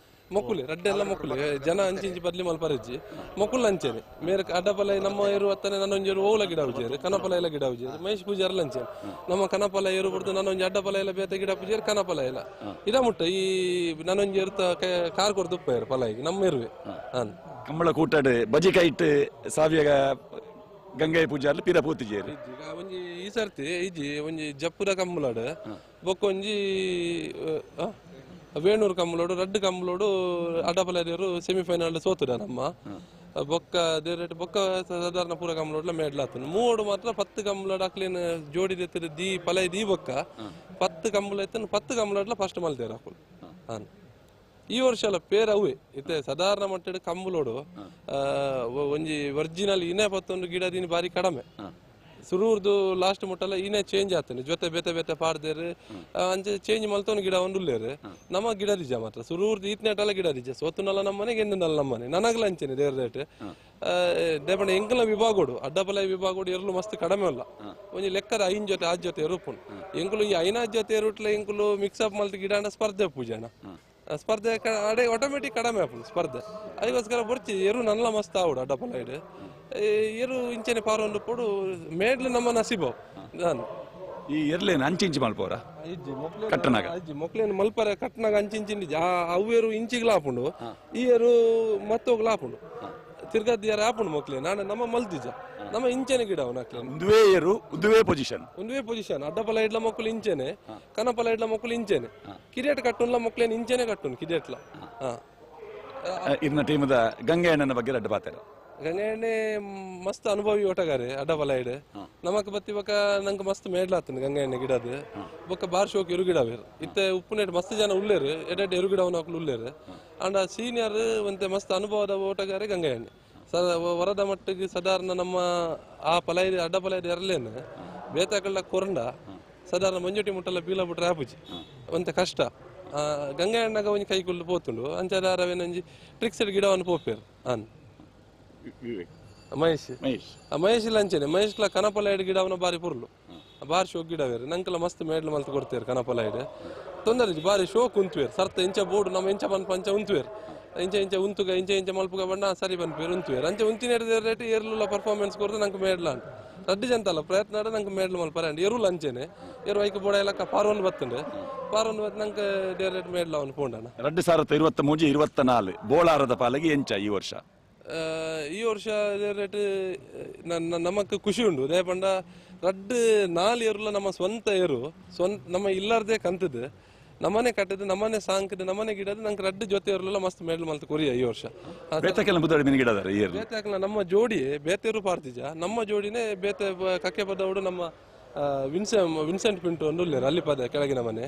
ಮೊಕ್ಕುಲಿ ರಡ್ಡೆಲ್ಲ ಮೊಕ್ಕುಲಿ ಜನ ಅಂಚಿಂಚಿ ಬದ್ಲಿ ಮಲ್ಪರಜ್ಜಿ ಮೊಕ್ಕುಲ್ ಅಂಚೇನೆ ಮೇರೆ ಅಡ್ಡಪಲೈ ನಮ್ಮ ಏರು ಅತ್ತನೆ ನನ್ನೊಂಜಿ ಓಲ ಗಿಡ ಪೂಜಾರಿ ಕನಪಲ ಎಲ್ಲ ಗಿಡ ಪೂಜಾರಿ ಮಹೇಶ್ ಪೂಜಾರಿ ಅಂಚೇನೆ ನಮ್ಮ ಕನಪಲ ಏರು ಬಿಡ್ದು ನನ್ನೊಂಜಿ ಅಡ್ಡಪಲ ಎಲ್ಲ ಬೇತೆ ಗಿಡ ಪೂಜಾರಿ ಕನಪಲ ಇಲ್ಲ ಇದ ಮುಟ್ಟ ಈ ನನ್ನೊಂಜಿ ಇರ್ತ ಕಾರ್ ಕೊಡ್ದು ಉಪ್ಪ ಪಲಾಯಿಗೆ ನಮ್ಮ ಇರುವೆ. ಕಂಬಳ ಕೂಟಾಡು ಬಜಿ ಕೈಟ್ ಸಾವಿಯ ಗಂಗಯ್ಯ ಪೂಜಾರಿ ಪೀರ ಪೂತಿಜೇರಿ ಒಂಜಿ ಈ ಸರ್ತಿ ಇಜ್ಜಿ ಒಂಜಿ ಜಪ್ಪುದ ಕಂಬಳಾಡು ಬೊಕ್ಕ ಒಂಜಿ ವೇಣೂರು ಕಂಬಳೋಡು ರಡ್ಡು ಕಂಬಳೋಡು ಅಡ್ಡಪಲಾದಿಯವರು ಸೆಮಿಫೈನಲ್ ಸೋತುದ ನಮ್ಮ ಬೊಕ್ಕ ದೇರೇಟ್ ಬೊಕ್ಕ ಸಾಧಾರಣ ಪೂರ ಕಂಬಳೋಡ್ಲ ಮೇಡ್ಲಾತನು ಮೂವೋಡು ಮಾತ್ರ 10 ಕಂಬಳೋಡು ಅಕ್ಲೇನ್ ಜೋಡಿ ದೆತ್ತದ ದೀ ಪಲೈ ದೀ ಬೊಕ್ಕ 10 ಕಂಬಳ ಎತ್ತನ 10 ಕಂಬಳೋಡ್ಲ ಫಸ್ಟ್ ಮಲ್ತೇರು ಅಕುಲು. ಹಾಂ ಈ ವರ್ಷ ಅಲ್ಲ ಪೇರ್ ಅವೇ ಇತ್ತೆ ಸಾಧಾರಣ ಮಟ್ಟದ ಕಂಬಳೋಡು ಒಂಜಿ ಒರಿಜಿನಲ್ ಇನೇ ಪತ್ತೊಂದು ಗಿಡ ದಿನ ಬಾರಿ ಕಡಿಮೆ ಸುರೂರ್ದು ಲಾಸ್ಟ್ ಮುಟ್ಟಲ್ಲ ಇನ್ನೇ ಚೇಂಜ್ ಆಗ್ತಾನೆ ಜೊತೆ ಬೇತೆ ಬೇತೆ ಪಾಡ್ದೇರು ಅಂಚೆ ಚೇಂಜ್ ಮಲ್ತೋನ್ ಗಿಡ ಒಂದು ಉಲ್ಲೇರು ನಮ್ಮ ಗಿಡ ದಿಜ ಮಾತ್ರ ಸುರೂರ್ದು ಈತ್ನೇಟಲ್ಲ ಗಿಡ ದಿಜ ಸೋತುನಲ್ಲ ನಮ್ಮನೆ ಗೆಂದನಲ್ಲ ನಮ್ಮನೆ ನನಗಲ ಅಂಚೆನೆ ದೇವ್ರ ರೇಟ್ ದೇಪಂಡ ಎಂಕಲ ವಿಭಾಗೋಡು ಅಡ್ಡಪಲ ವಿಭಾಗೋಡು ಎರಲು ಮಸ್ತ್ ಕಡಿಮೆ ಅಲ್ಲ ಒಂಜಿ ಲೆಕ್ಕದ 5 ಜೊತೆ 6 ಜೊತೆ ರೂಪುನ್ ಎಂಕುಲು ಈ 5 ಜೊತೆ ರೂಟ್ಲೆ ಎಂಕುಲು ಮಿಕ್ಸ್ ಅಪ್ ಮಲ್ತ್ ಗಿಡ ಸ್ಪರ್ಧೆ ಪೂಜಾನ ಸ್ಪರ್ಧೆ ಅಡೆ ಆಟೋಮೆಟಿಕ್ ಕಡಿಮೆ ಆಪುಂಡು ಸ್ಪರ್ಧೆ ಅದಕ್ಕೋಸ್ಕರ ಬೊರ್ಚಿ ಎರು ನಲ್ಲ ಮಸ್ತ್ ಆವಡು ಅಡ್ಡಪಲ ಇಡು ಎರು ಇಂಚೆನೆ ಪಾರೊಂದು ಪೋಡು ಮೇಡ್ಲು ನಮ್ಮ ನಸೀಬು. ನಾನು ಈ ಎರ್ಲೇನು ಅಂಚಿಂಚಿ ಮಲ್ಪೋರ ಕಟ್ಟನಾಗ ಇಜ್ಜಿ ಮೊಕ್ಲೇನು ಮಲ್ಪರೆ ಕಟ್ಟನಾಗ ಅಂಚಿಂಚಿ ಅವು ಎರು ಇಂಚಿಗ್ಲ ಆಪುಂಡು ಈ ಎರು ಮತ್ತೋಗ್ಲ ಆಪುಂಡು ತಿರ್ಗದ್ದು ಯಾರು ಆಪುಂಡು ಮೊಕ್ಲೆ ನಾನು ನಮ್ಮ ಮಲ್ತಿಜ ನಮ್ಮ ಇಂಚೆನೆ ಗಿಡ ಅವನ ಒಂದುವೇ ಏರು ಒಂದುವೇ ಪೊಸಿಷನ್ ಒಂದುವೇ ಪೊಸಿಷನ್ ಅಡ್ಡಪಲ ಇಡ್ಲ ಮೊಕ್ಕಲು ಇಂಚೆನೆ ಕನಪಲ ಇಡ್ಲ ಮೊಕ್ಕಲು ಇಂಚೆನೆ ಕಿರಿಯಟ್ ಕಟ್ಟುನ್ಲ ಮೊಕ್ಲೇನು ಇಂಚೆನೆ ಕಟ್ಟುನ್ ಕಿರಿಯಟ್ಲ. ಇರ್ನ ಟೀಮದ ಗಂಗೆಯಣ್ಣನ ಬಗ್ಗೆ ರಡ್ಡು ಪಾತ್ರ. ಗಂಗೆಯಣ್ಣೆ ಮಸ್ತ್ ಅನುಭವಿ ಓಟಗಾರೆ ಅಡ್ಡಪಲ ಇಡು ನಮಕ್ ಬತ್ತಿ ಬೊಕ್ಕ ನಂಗೆ ಮಸ್ತ್ ಮೇಡ್ಲಾತನ ಗಂಗೆಯಣ್ಣೆ ಗಿಡದು ಬೊಕ್ಕ ಬಾರ್ ಶೋಕ್ ಎರು ಗಿಡ ಬೇರೆ ಇತ್ತೆ ಉಪ್ಪುನೇಟ್ ಮಸ್ತ್ ಜನ ಉಲ್ಲೇರು ಎಡೆಡ್ ಎರು ಗಿಡವನ್ನ ಹಾಕಲು ಉಲ್ಲೇರು ಅಂಡ ಸೀನಿಯರ್ ಒಂತೆ ಮಸ್ತ್ ಅನುಭವದ ಓಟಗಾರೆ ಗಂಗೆಯಣ್ಣೆ. ವರದ ಮಟ್ಟಿಗೆ ಸಾಧಾರಣ ನಮ್ಮ ಆ ಪಲೈ ಅಡ್ಡ ಪಲೈದ ಎರಲೇನು ಬೇತಾಕಳ್ಳ ಕೊರಂಡ ಸಾಧಾರಣ ಮಂಜುಟಿ ಮುಟ್ಟಲ್ಲ ಬೀಲ ಬಿಟ್ರೆ ಆಪುಜಿ ಒಂತೆ ಕಷ್ಟ. ಗಂಗೆಯಣ್ಣಗ ಒಂಜಿ ಕೈ ಕುಲ್ಲು ಪೋತುಂಡು ಅಂಚಾದಾರವೇನೊಂಜಿ ಟ್ರಿಕ್ಸ್ ಗಿಡವನ್ನು ಪೋಪೇರು ಅನ್ ಮಹೇಶ್ ಮಹೇಶ್ ಇಲ್ಲ ಅಂಚೆನೆ ಮಹೇಶ್ಲ ಕನಪಲ ಇಡ್ ಗಿಡವನ ಬಾರಿ ಪುರ್ಲು ಬಾರಿ ಶೋಕ್ ಗಿಡ ಬೇರೆ ನಂಕಲ ಮಸ್ತ್ ಮೇಡ್ಲು ಮಲ್ತು ಕೊಡ್ತೇರು ಕನಪಲ ಇಡ್ ತೊಂದರೆ ಬಾರಿ ಶೋಕ್ ಉಂತುವೇರು ಸರ್ತ ಇಂಚ ಬೋರ್ಡು ನಮ್ಮ ಇಂಚ ಪನ್ಪ ಅಂಚ ಉಂತುವೇರು ಇಂಚ ಇಂಚ ಉಂತುಗ ಇಂಚ ಇಂಚ ಮಲ್ಪುಗ ಬಣ್ಣ ಸರಿ ಬನ್ಪೇರು ಉಂತುವೇರು ಅಂಚೆ ಉಂತಿನ ರೇಟ್ ಏರ್ಲುಲ್ಲ ಪರ್ಫಾರ್ಮೆನ್ಸ್ ಕೊರ್ದು ನಂಗೆ ಮೇಡ್ಲ ಅಂಟು ರಡ್ಡು ಜಂತಲ್ಲ ಪ್ರಯತ್ನ ನಂಗೆ ಮೇಡ್ಲು ಮಲ್ಪರೆ ಅಂಡ್ ಎರುಲ್ ಅಂಚೆನೆ ಎರು ಐಕ್ ಬೋಡ ಎಲ್ಲ ಪಾರ್ವನ್ ಬತ್ತುಂಡು ಪಾರ್ವನ್ ಬತ್ತು ನಂಗೆ ಡೇರ್ ಮೇಡ್ಲ ಅವನು ಪೋಂಡಣ. 2023 24 ಬೋಳಾರದ ಪಾಲಿಗೆ ಎಂಚ ಈ ವರ್ಷ ಈ ವರ್ಷ ರೇಟ್ ನಮಕ್ ಖುಷಿ ಉಂಡು ದೇಪಂಡ ರಡ್ಡು 4 ಏರುಲ ನಮ್ಮ ಸ್ವಂತ ಏರು ಸ್ವಂತ ನಮ್ಮ ಇಲ್ಲಾರ್ದೆ ಕಂತದ್ದು ನಮ್ಮನೆ ಕಟ್ಟದು ನಮ್ಮನೆ ಸಾಂಕದ ನಮ್ಮನೆ ಗಿಡದ ನಂಗೆ ರಡ್ಡು ಜೊತೆ ಏರ್ಲೆಲ್ಲ ಮಸ್ತ್ ಮೇಡ್ಲು ಮಲ್ತು ಕೊರಿಯ ಈ ವರ್ಷ. ಬೇತಾಕಲ ನಮ್ಮ ಜೋಡಿ ಬೇತೆರು ಪಾರ್ತಿಜ ನಮ್ಮ ಜೋಡಿನೇ ಬೇತೆ ಕಕ್ಕೆ ಪದವಡು ನಮ್ಮ ವಿನ್ಸೆಂಟ್ ಪಿಂಟು ಒಂದು ಉಲ್ಲೇರು ಅಲ್ಲಿ ಪದ ಕೆಳಗಿನ ಮನೆ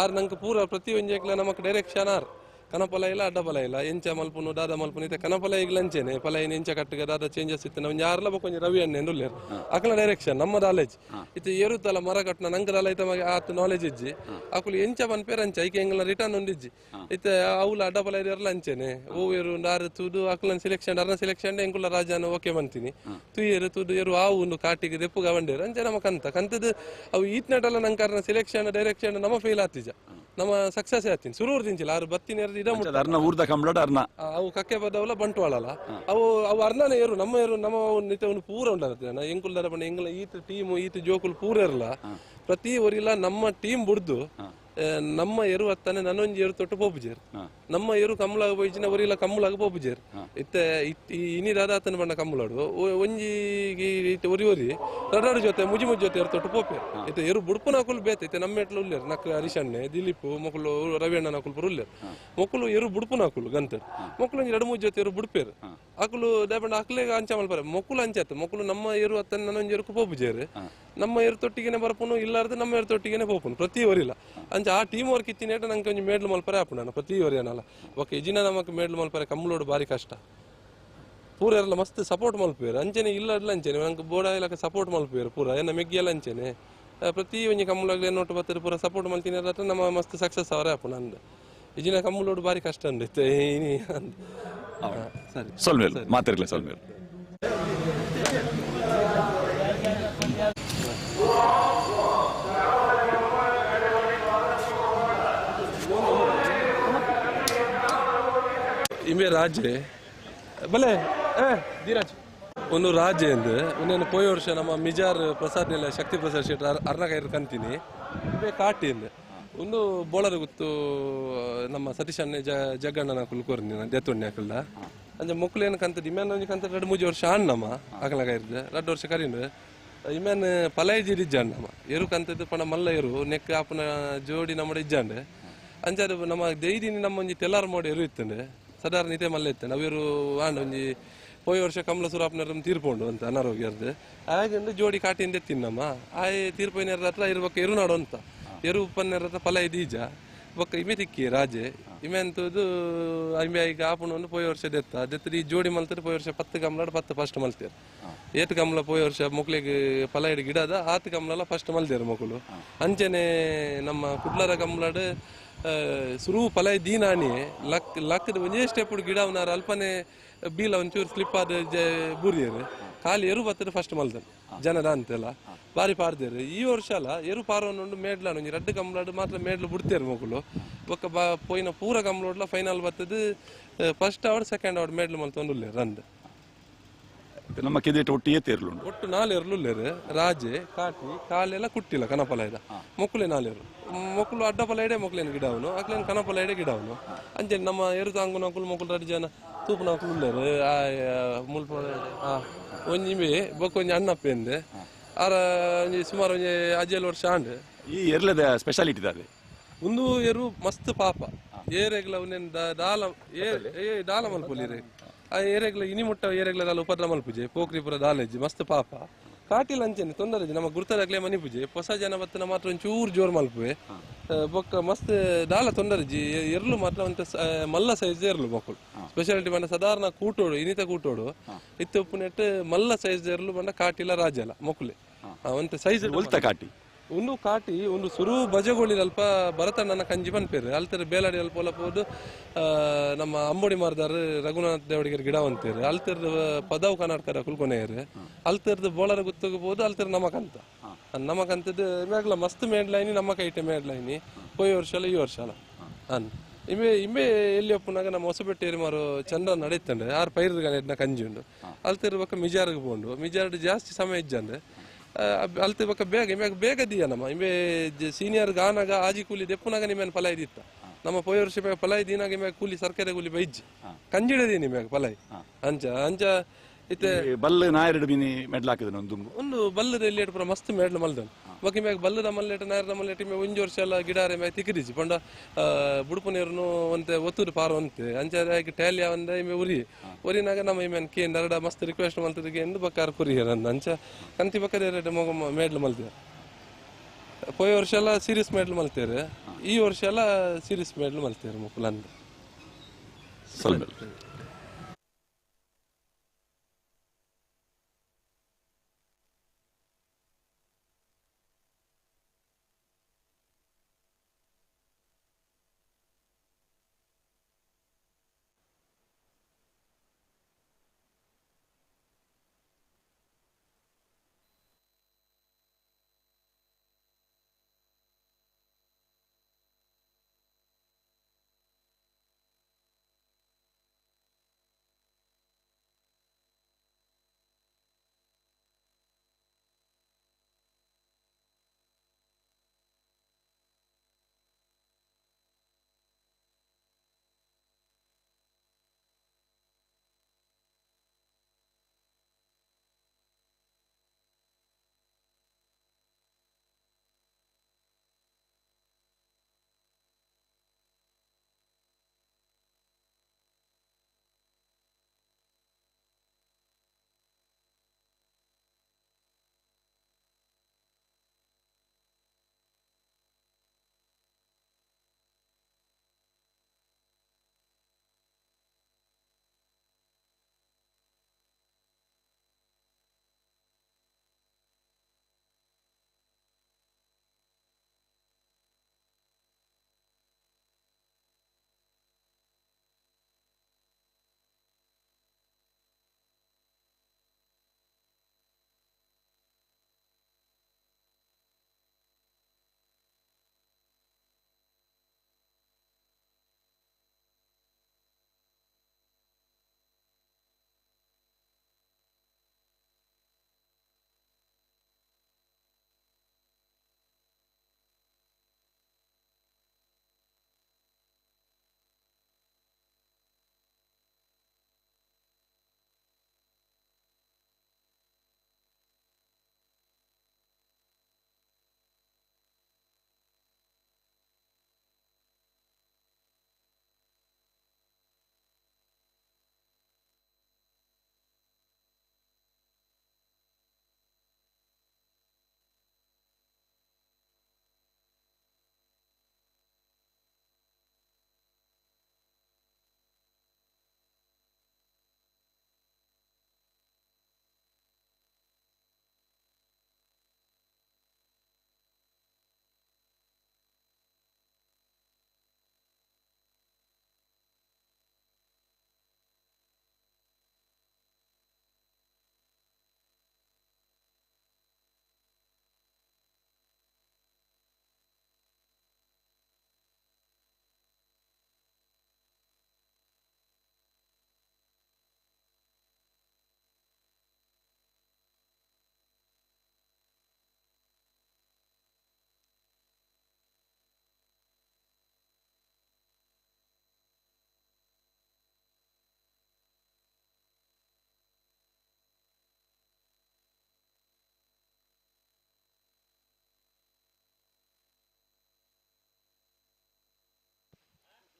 ಆರ್ ನಂಗೆ ಪೂರ ಪ್ರತಿ ಒಂಜಿ ನಮಕ್ ಡೈರೆಕ್ಷನ್ ಆರ್ ಕನಪಲ ಇಲ್ಲ ಅಡ್ಡಪಲ ಇಲ್ಲ ಎಂಚ ಮಲ್ಪುನು ದಾದ ಮಲ್ಪುನು ಇತ್ತೆ ಕನಪಲ ಈಗಲ ಅಂಚೆನೆ ಪಲೈನ್ ಎಂಚ ಕಟ್ಟುಗ ದಾದ ಚೇಂಜಸ್ ಇತ್ತು ಒಂಜಿ ಯಾರ್ಲ ಬೊಕ್ಕ ಒಂಜಿ ರವಿ ಅಣ್ಣೆ ಉಲ್ಲೇರು ಅಕಲ ಡೈರೆಕ್ಷನ್ ನಮ್ಮ ನಾಲೆಜ್ ಇತ್ತೆ ಏರುತ್ತಲ್ಲ ಮರ ಕಟ್ಟುನ ನಂಗೆ ದಾಲ ಐತ ಆತ ನಾಲೆಜ್ ಇಜ್ಜಿ ಅಕುಲು ಎಂಚ ಪನ್ಪೇರ್ ಅಂಚ ಐಕೆ ಎಂಗಲ ರಿಟರ್ನ್ ಒಂದಿಜ್ಜಿ ಇತ್ತೆ ಅವುಲ ಅಡ್ಡಪಲ ಏರ್ಲ ಅಂಚೆನೆ ಓ ಏರು ನಾರು ತೂದು ಅಕುಲನ್ ಸೆಲೆಕ್ಷನ್ ಅರ್ನ ಸೆಲೆಕ್ಷನ್ ಎಂಕುಲ ರಾಜನ ಓಕೆ ಮಂತೀನಿ ತುಯೇರು ತೂದು ಏರು ಆವು ಒಂದು ಕಾಟಿಗೆ ದೆಪ್ಪುಗ ಬಂಡೇರು ಅಂಚೆ ನಮ್ಮ ಕಂತ ಕಂತದ್ದು ಅವು ಈತ್ನಟಲ್ಲ ನಂಗೆ ಅರ್ನ ಸೆಲೆಕ್ಷನ್ ಡೈರೆಕ್ಷನ್ ನಮ್ಮ ಫೇಲ್ ಆತಿಜ. ನಮ್ಮ ಸಕ್ಸಸ್ ಆತೀನಿ ಸುರೂರ್ ದಿಂಚಿಲ್ಲ ಆರು ಬತ್ತಿನ ಇಡ ಮುಟ್ಟ ಅರ್ನ ಊರ್ದ ಕಂಬಳಡ್ ಅರ್ನ ಅವು ಕಕ್ಕೆ ಬದವಲ ಬಂಟ್ವಾಳಲ್ಲ ಅವು ಅವು ಅರ್ನನೇ ಏರು ನಮ್ಮ ಏರು ನಮ್ಮ ನಿತ್ಯ ಒಂದು ಪೂರ ಉಂಡಾರ ಎಂಕುಲ್ದಾರ ಪಂಡ ಎಂಗ್ಲ ಈತ ಟೀಮ್ ಈತ ಜೋಕುಲು ಪೂರ ಇರಲ್ಲ ಪ್ರತಿ ಒರಿಲ ನಮ್ಮ ಟೀಮ್ ಬುಡ್ದು ನಮ್ಮ ಎರು ಅತ್ತಾನೆ ನನ್ನೊಂಜಿ ಎರು ತೊಟ್ಟು ಪೋಪುಜೇರ್ ನಮ್ಮ ಎರು ಕಮ್ಮಲಾಗ ಪೋಯಿಚಿನ ಒರಿಲ ಕಮ್ಮಲಾಗ ಪೋಪುಜೇರ್ ಇತ್ತೆ ಇನಿ ದಾದಾತನ ಬಣ್ಣ ಕಮ್ಮಲಾಡು ಒಂಜಿ ಇತ್ತೆ ಒರಿ ಒರಿ ರಡಾಡು ಜೊತೆ ಮುಜಿ ಮುಜಿ ಜೊತೆ ಎರು ತೊಟ್ಟು ಪೋಪೆ ಇತ್ತೆ ಎರು ಬುಡ್ಪುನ ಅಕುಲು ಬೇತೆ ಇತ್ತೆ ನಮ್ಮ ಎಟ್ಲ ಉಲ್ಲೇರ್ ನಕ್ ಹರೀಶಣ್ಣೆ ದಿಲೀಪ್ ಮೊಕಲು ರವಿ ಅಣ್ಣನ ಅಕುಲು ಪೂರ ಉಲ್ಲೇರ್ ಮೊಕಲು ಎರು ಬುಡ್ಪುನ ಅಕುಲು ಗಂತರ್ ಮೊಕಲು ಒಂಜಿ ಎರಡು ಮೂಜಿ ಜೊತೆ ಎರು ಬುಡ್ಪೇರು ಅಕುಲು ದಾಪಂಡ ಅಕ್ಲೆಗ್ ಅಂಚ ಮಲ್ಪರೆ ಮೊಕುಲು ಅಂಚಾತ ಮೊಕಲು ನಮ್ಮ ಎರು ಅತ್ತನ ನನ್ನೊಂಜಿ ಎರುಕು ಪೋಪುಜೇರ್ ನಮ್ಮ ಎರು ತೊಟ್ಟಿಗೆನೆ ಬರಪುನು ಇಲ್ಲಾರ್ದು ನಮ್ಮ ಎರು ತೊಟ್ಟಿಗೆನೆ ಪೋಪುನು ಪ್ರತಿ ಒರಿಲ ಅಂಚ ಆ ಟೀಮ್ ವರ್ಕ್ ಇತ್ತಿನೇಟ ನಂಗೆ ಒಂಜಿ ಮೇಡ್ಲು ಮಲ್ಪರೆ ಆಪುಂಡು ಪ್ರತಿ ಒರಿ ಅನ್ನಲ್ಲ ಓಕೆ ಇಜಿನ ನಮಕ್ ಮೇಡ್ಲು ಮಲ್ಪರೆ ಕಮ್ಮಲೋಡು ಬಾರಿ ಕಷ್ಟ ಪೂರ ಎಲ್ಲ ಮಸ್ತ್ ಸಪೋರ್ಟ್ ಮಲ್ಪೇರು ಅಂಚನೆ ಇಲ್ಲ ಅಂಚನೆ ನಂಗೆ ಬೋಡ ಇಲಾಖೆ ಸಪೋರ್ಟ್ ಮಲ್ಪೇರು ಪೂರ ಏನ ಮೆಗ್ಗಿ ಎಲ್ಲ ಅಂಚನೆ ಪ್ರತಿ ಒಂಜಿ ಕಮ್ಮಲಾಗ್ಲಿ ನೋಟು ಬತ್ತರು ಪೂರ ಸಪೋರ್ಟ್ ಮಲ್ತೀನಿ ನಮ್ಮ ಮಸ್ತ್ ಸಕ್ಸಸ್ ಅವರೇ ಆಪುಂಡು ಅಂದ ಇಜಿನ ಕಮ್ಮಲೋಡು ಬಾರಿ ಕಷ್ಟ ಅಂದ ಸರಿ ಸೊಲ್ಮೇಲ್ ಮಾತಿರ್ಲಿ ಸೊಲ್ಮೇಲ್. ಇಂಬೆ ರಾಜೆ ಬಲೆ ಧೀರಾಜ್ ಒಂದು ರಾಜೆ ಎಂದು ಇನ್ನೇನು ಪೋಯ ವರ್ಷ ನಮ್ಮ ಮಿಜಾರ್ ಪ್ರಸಾದ್ ನೆಲ ಶಕ್ತಿ ಪ್ರಸಾದ್ ಶೆಟ್ಟಿ ಅರ್ನಕೈರ್ ಕಂತೀನಿ ಇಂಬೆ ಕಾಟಿ ಎಂದು ಒಂದು ಬೋಳರ ಗುತ್ತು ನಮ್ಮ ಸತೀಶ್ ಅಣ್ಣೆ ಜಗ್ಗಣ್ಣನ ಕುಲ್ಕೋರ್ನಿ ದೇತೊಣ್ಣೆ ಅಕಲ್ದ ಅಂಚೆ ಮೊಕ್ಕಲೇನು ಕಂತದ್ದು ಇಮ್ಯಾನ್ ಒಂಜಿ ಕಂತ ರಡ್ಡು ಮೂಜಿ ವರ್ಷ ಅಣ್ಣಮ್ಮ ಅಕಲಗ ಇರ್ದು ರಡ್ಡು ವರ್ಷ ಕರೀನು ಇಮ್ಯಾನ್ ಪಲೈಜಿ ಇಜ್ಜಾಂಡ್ ನಮ್ಮ ಎರು ಕಂತದ್ದು ಪಣ ಮಲ್ಲ ಎರು ನೆಕ್ ಆಪನ ಜೋಡಿ ನಮ್ಮ ಇಜ್ಜಾಂಡ್ ಅಂಚೆ ಅದು ನಮ್ಮ ದೈದಿನಿ ನಮ್ಮ ಒಂಜಿ ತೆಲ್ಲಾರ್ ಮೋಡಿ ಎರು ಇತ್ತಂಡೆ ಸಾಧಾರಣ ಇದೇ ಮಲ್ಲ ಇತ್ತು ನಾವೇರು ಆಂಡ ಒಂಜಿ ಪೋಯ ವರ್ಷ ಕಮಲ ಸುರಾಪ್ನರ ತೀರ್ಪೋಂಡು ಅಂತ ಅನಾರೋಗ್ಯರ್ದು ಹಾಗೆಂದು ಜೋಡಿ ಕಾಟಿಂದ ತಿನ್ನಮ್ಮ ಆಯ್ ತೀರ್ಪೋಯಿನ ಹತ್ರ ಇರ್ಬೇಕು ಎರು ನಾಡು ಅಂತ ಎರು ಉಪ್ಪನ್ನೆರ ಹತ್ರ ಫಲ ಇದೀಜ ಬೊಕ್ಕ ಇಮೆ ತಿಕ್ಕಿ ರಾಜೆ ಇಮೆ ಅಂತದ್ದು ಇಮೆ ಈಗ ಆಪುಣ ಪೋಯ ವರ್ಷ ದೆತ್ತ ದೆತ್ತದ ಈ ಜೋಡಿ ಮಲ್ತದ ಪೋಯ ವರ್ಷ 10 ಗಮಲಾಡ್ 10 ಫಸ್ಟ್ ಮಲ್ತೇರು ಏತ್ ಗಮಲ ಪೋಯ ವರ್ಷ ಮೊಕ್ಲಿಗೆ ಫಲ ಇಡು ಗಿಡದ ಆತ್ ಗಮಲಲ್ಲ ಫಸ್ಟ್ ಮಲ್ತೇರು ಮೊಕಲು ಅಂಚನೆ ನಮ್ಮ ಕುಡ್ಲರ ಗಮಲಾಡ್ ಸುರು ಫಲ ದೀನಾನಿ ಲಕ್ ಲಕ್ಕದ ಒಂದೇ ಸ್ಟೆಪ್ ಗಿಡ ಅವನಾರ ಅಲ್ಪನೆ ಬೀಲ ಒಂಚೂರು ಸ್ಲಿಪ್ ಆದ ಬೂರಿಯರು ಖಾಲಿ ಎರು ಬತ್ತದ ಫಸ್ಟ್ ಮಲ್ದನ್ ಜನದ ಅಂತೆಲ್ಲ ಬಾರಿ ಪಾರ್ದೇರು ಈ ವರ್ಷ ಅಲ್ಲ ಎರು ಪಾರವನ್ನುಂಡು ಮೇಡ್ಲಾನು ಒಂಜಿ ರಡ್ಡು ಗಮಲಾಡು ಮಾತ್ರ ಮೇಡ್ಲು ಬಿಡ್ತೇರು ಮೊಕಲು ಬೊಕ್ಕ ಬಾ ಪೋಯಿನ ಪೂರ ಗಮಲೋಡ್ಲ ಫೈನಲ್ ಬತ್ತದ ಫಸ್ಟ್ ಅವರ್ ಸೆಕೆಂಡ್ ಅವರ್ ಮೇಡ್ಲು ಮಲ್ತೊಂದು ಉಲ್ಲೇರು ರಂದ್ ನಮ್ಮ ಕೆದೇಟ ಒಟ್ಟು ಏತೇರ್ಲು ಒಟ್ಟು ನಾಲೇರ್ಲು ಉಲ್ಲೇರು ರಾಜೆ ಕಾಟಿ ಕಾಲೆಲ್ಲ ಕುಟ್ಟಿಲ್ಲ ಕನಪಲ ಇದ ಮೊಕ್ಕುಲೆ ನಾಲೇರು ಮೊಕ್ಕಲು ಅಡ್ಡ ಪಲ ಇಡೆ ಮೊಕ್ಲೇನು ಗಿಡ ಅವನು ಅಕ್ಲೇನು ಕನಪಲ ಇಡೆ ಗಿಡ ಅವನು ಅಂಚೆ ನಮ್ಮ ಎರು ತಾಂಗುನ ಅಕುಲು ಮೊಕ್ಕಲು ರಡ್ಡು ಜನ ತೂಪುನ ಅಕುಲು ಉಲ್ಲೇರು ಮುಲ್ಪ ಒಂಜಿ ಇಂಬೆ ಬೊಕ್ಕ ಒಂಜಿ ಅಣ್ಣಪ್ಪ ಎಂದೆ ಆರ ಒಂಜಿ ಸುಮಾರು ಒಂಜಿ ಅಜ್ಜೇಳು ವರ್ಷ ಆಂಡ್ ಈ ಎರ್ಲದ ಸ್ಪೆಷಾಲಿಟಿ ದಾದೆ ಒಂದು ಎರು ಮಸ್ತ್ ಪಾಪ ಏರೆಗ್ಲ ಒಂದೇನು ದಾಲ ಏ ದಾಲ ಮಲ್ಪೊಲಿ ಆ ಏರೆಗ್ಲ ಇನಿ ಮುಟ್ಟ ಏರೆಗ್ಲ ದಾಲ ಉಪದ್ರ ಮಲ್ಪುಜೆ ಪೋಕ್ರಿಪುರ ದಾಲೇಜಿ ಮಸ್ತ್ ಪಾಪ ಕಾಟಿಲ್ ಅಂಚೆನೆ ತೊಂದರೆ ನಮ್ಮ ಗುರ್ತದಾಗ್ಲೇ ಮನಿ ಪೂಜೆ ಹೊಸ ಜನ ಬತ್ತನ ಮಾತ್ರ ಒಂಚೂರು ಜೋರು ಮಲ್ಪುವೆ ಬೊಕ್ಕ ಮಸ್ತ್ ದಾಲ ತೊಂದರೆ ಎರ್ಲು ಮಾತ್ರ ಒಂತ ಮಲ್ಲ ಸೈಜ್ ಎರ್ಲು ಮಕ್ಕಳು ಸ್ಪೆಷಾಲಿಟಿ ಬಂಡ ಸಾಧಾರಣ ಕೂಟೋಡು ಇನಿತ ಕೂಟೋಡು ಇತ್ತ ಉಪ್ಪು ನೆಟ್ಟು ಮಲ್ಲ ಸೈಜ್ ಎರ್ಲು ಬಂಡ ಕಾಟಿಲ ರಾಜಲ ಮೊಕ್ಕುಲೆ ಒಂತ ಸೈಜ್ ಒಲ್ತ ಕಾಟಿ ಒಂದು ಕಾಟಿ ಒಂದು ಸುರು ಬಜಗೋಳಿ ಅಲ್ಪ ಭರತಣ್ಣನ ಕಂಜಿ ಪನ್ಪೇರು ಅಲ್ತರ ಬೇಲಾಡಿ ಅಲ್ಪ ಒಲಪೋದು ನಮ್ಮ ಅಂಬೋಡಿ ಮಾರ್ದಾರ್ ರಘುನಾಥ್ ದೇವಡಿಗರ್ ಗಿಡ ಅಂತೀರು ಅಲ್ತರ್ದು ಪದವು ಕರ್ನಾಟಕದ ಕುಲ್ಕೊನೆಯರು ಅಲ್ತರ್ದು ಬೋಳರ ಗುತ್ತಗೋದು ಅಲ್ತರ ನಮಕಂತ ನಮಕಂತದ್ದು ಇಮ್ಯಾಗ್ಲ ಮಸ್ತ್ ಮೇಡ್ಲೈನಿ ನಮ್ಮ ಕೈಟೆ ಮೇಡ್ಲೈನಿ ಪೋಯಿ ವರ್ಷ ಅಲ್ಲ ಈ ವರ್ಷ ಅಲ್ಲ ಅನ್ ಇಂಬೆ ಇಂಬೆ ಎಲ್ಲಿ ಒಪ್ಪುನಾಗ ನಮ್ಮ ಹೊಸಬೆಟ್ಟೇರಿ ಮಾರು ಚಂದ್ರ ನಡೀತಂಡೆ ಆರು ಪೈರ್ದ ಕಂಜಿ ಉಂಡು ಅಲ್ತಿರ್ ಬೊಕ್ಕ ಮಿಜಾರ್ಗೆ ಪೋಂಡು ಮಿಜಾರ್ಡ್ ಜಾಸ್ತಿ ಸಮಯ ಇಜ್ಜಂಡೆ ಅಲ್ತೆ ಬೊಕ್ಕ ಬೇಗ ಇಮ್ಯಾಗ ಬೇಗ ದಿಯ ನಮ್ಮ ಇಂಬೆ ಸೀನಿಯರ್ ಗಾನಾಗ ಆಜಿ ಕೂಲಿ ದೆಪ್ಪುನಾಗ ನಿಮ್ಮೇನ್ ಫಲ ಇದ್ದಿತ್ತ ನಮ್ಮ ಪೋಯ ವರ್ಷ ಫಲ ದಿನಾಗ ಇಮ್ಯಾಗ ಕೂಲಿ ಸರ್ಕಾರಿ ಕೂಲಿ ಬೈಜ್ ಕಂಜಿಡದೀನಿ ಇಮ್ಯಾಗ ಫಲ ಅಂಚ ಅಂಚ ಇತ್ತೆ ಬಲ್ಲು ನಾಯರಡು ಮೀನಿ ಮೆಡ್ಲ್ ಹಾಕಿದನು ಒಂದು ಒಂದು ಬಲ್ಲದ ಎಲ್ಲಿ ಪೂರ ಮಸ್ತ್ ಮೇಡ್ಲು ಮಲ್ದನ್ ಬೊಕ್ಕ ಇಮ್ಯಾಗ ಬಲ್ಲದ ಮಲ್ಲೇಟ ನಾಯರದ ಮಲ್ಲೇಟ ಇಮ್ಯಾಗ ಒಂಜಿ ವರ್ಷ ಎಲ್ಲ ಗಿಡಾರೆ ಮ್ಯಾಗ ತಿಕ್ಕಿರಿಜಿ ಪಂಡ ಬುಡುಪು ನೀರುನು ಒಂತೆ ಒತ್ತುದು ಪಾರ ಒಂತೆ ಅಂಚ ಟ್ಯಾಲಿ ಒಂದ ಇಮೆ ಉರಿ ಉರಿನಾಗ ನಮ್ಮ ಇಮ್ಯಾನ್ ಕೇಂದ್ರ ಅರಡ ಮಸ್ತ್ ರಿಕ್ವೆಸ್ಟ್ ಮಲ್ತದ ಕೇಂದ್ರ ಬಕ್ಕಾರ ಕುರಿ ಅಂದ ಅಂಚ ಕಂತಿ ಬಕ್ಕದ ಎರಡು ಮೊಗ ಮೇಡ್ಲು ಮಲ್ತೇವೆ ಪೋಯ ವರ್ಷ ಎಲ್ಲ ಸೀರಿಯಸ್ ಮೇಡ್ಲು ಮಲ್ತೇವೆ ಈ ವರ್ಷ ಎಲ್ಲ ಸೀರಿಯಸ್ ಮೇಡ್ಲು ಮಲ್ತೇವೆ ಮುಕ್ಕುಲ ಅಂದ ಸ್ವಲ್ಪ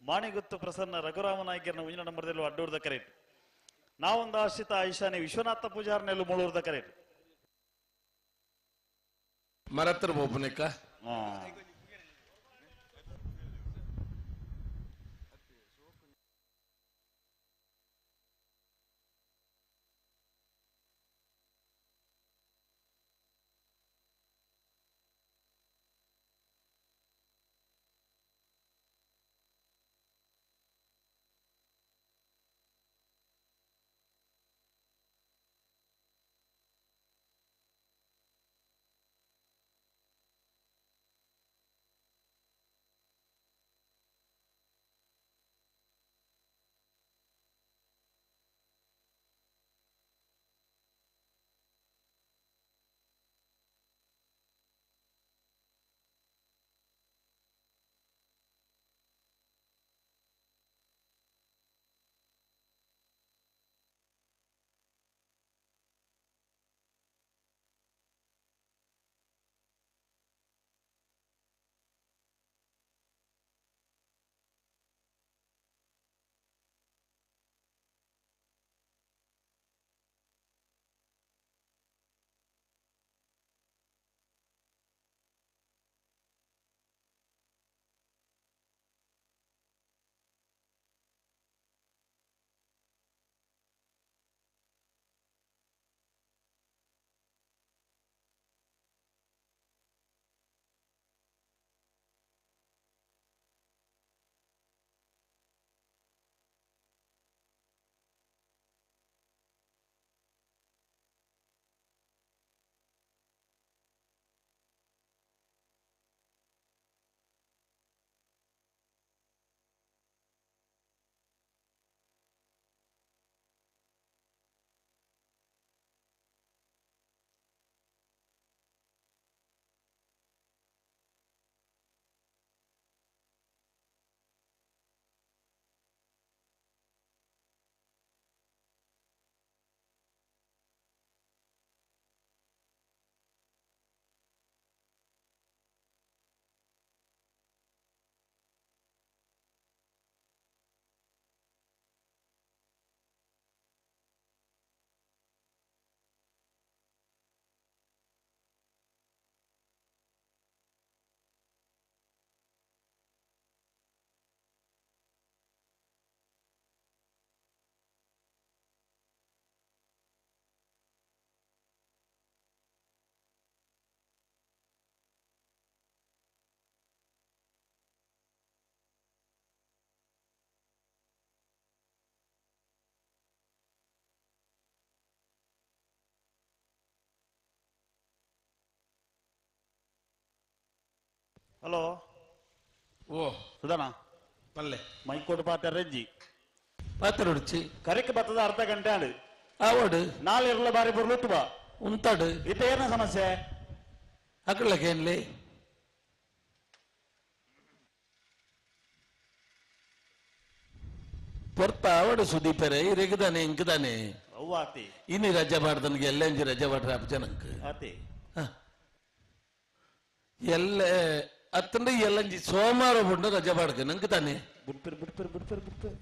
ಮಾಣಿಗುತ್ತು ಪ್ರಸನ್ನ ರಘುರಾಮ ನಾಯ್ಕರ್ನ ಒಂಜಿನ ನಂಬರ್ದಲ್ಲೂ ಅಡ್ಡೂರ್ದ ಕರೆಟ್. ನಾವೊಂದು ಆಶ್ರಿತ ಐಶಾನಿ ವಿಶ್ವನಾಥ ಪೂಜಾರ್ನೆಲ್ಲು ಮೂಳೂರ್ದ ಕರೆಟ್. ಮರತ್ರ ಬೋಪನಿಕ ಹಲೋ ಓ ಸುಧಾನ ಪಲ್ಲೆ ಮೈಕೋಟ್ ಪಾತ್ರ ರೆಜ್ಜಿ ಪಾತ್ರ ಉಡ್ಚಿ ಕರೆಕ್ ಬತ್ತದ ಅರ್ಧ ಗಂಟೆ ಆಡು ಆವಡು ನಾಳೆ ಇರಲ ಬಾರಿ ಬರ್ಲುತ್ತು ಬಾ ಉಂತಾಡು ಇತ್ತ ಏನ ಸಮಸ್ಯೆ ಅಕಲಕೇನ್ಲಿ ಪೊರ್ತ ಆವಡು ಸುದೀಪರೆ ಇರೆಗದಾನೆ ಇಂಕದಾನೆ ಅವ್ವ ಆತಿ ಇನ್ನು ರಜೆ ಮಾಡ್ದನ್ಗೆ ಎಲ್ಲಂಜಿ ರಜೆ ಮಾಡ್ರೆ ಅಪ್ಜನಂಕ್ ಆತಿ ಎಲ್ಲ ಅತ್ತಂಡ ಎಲ್ಲಂಜಿ ಸೋಮವಾರ ಬುಂಡು ರಜೆ ಮಾಡ್ಕ ನಂಗೆ ತಾನೆ ಬಿಡ್ಪಿರ್ ಬಿಡ್ಪಿರ್ ಬಿಡ್ಪಿರ್ ಬಿಡ್ಪಿರ್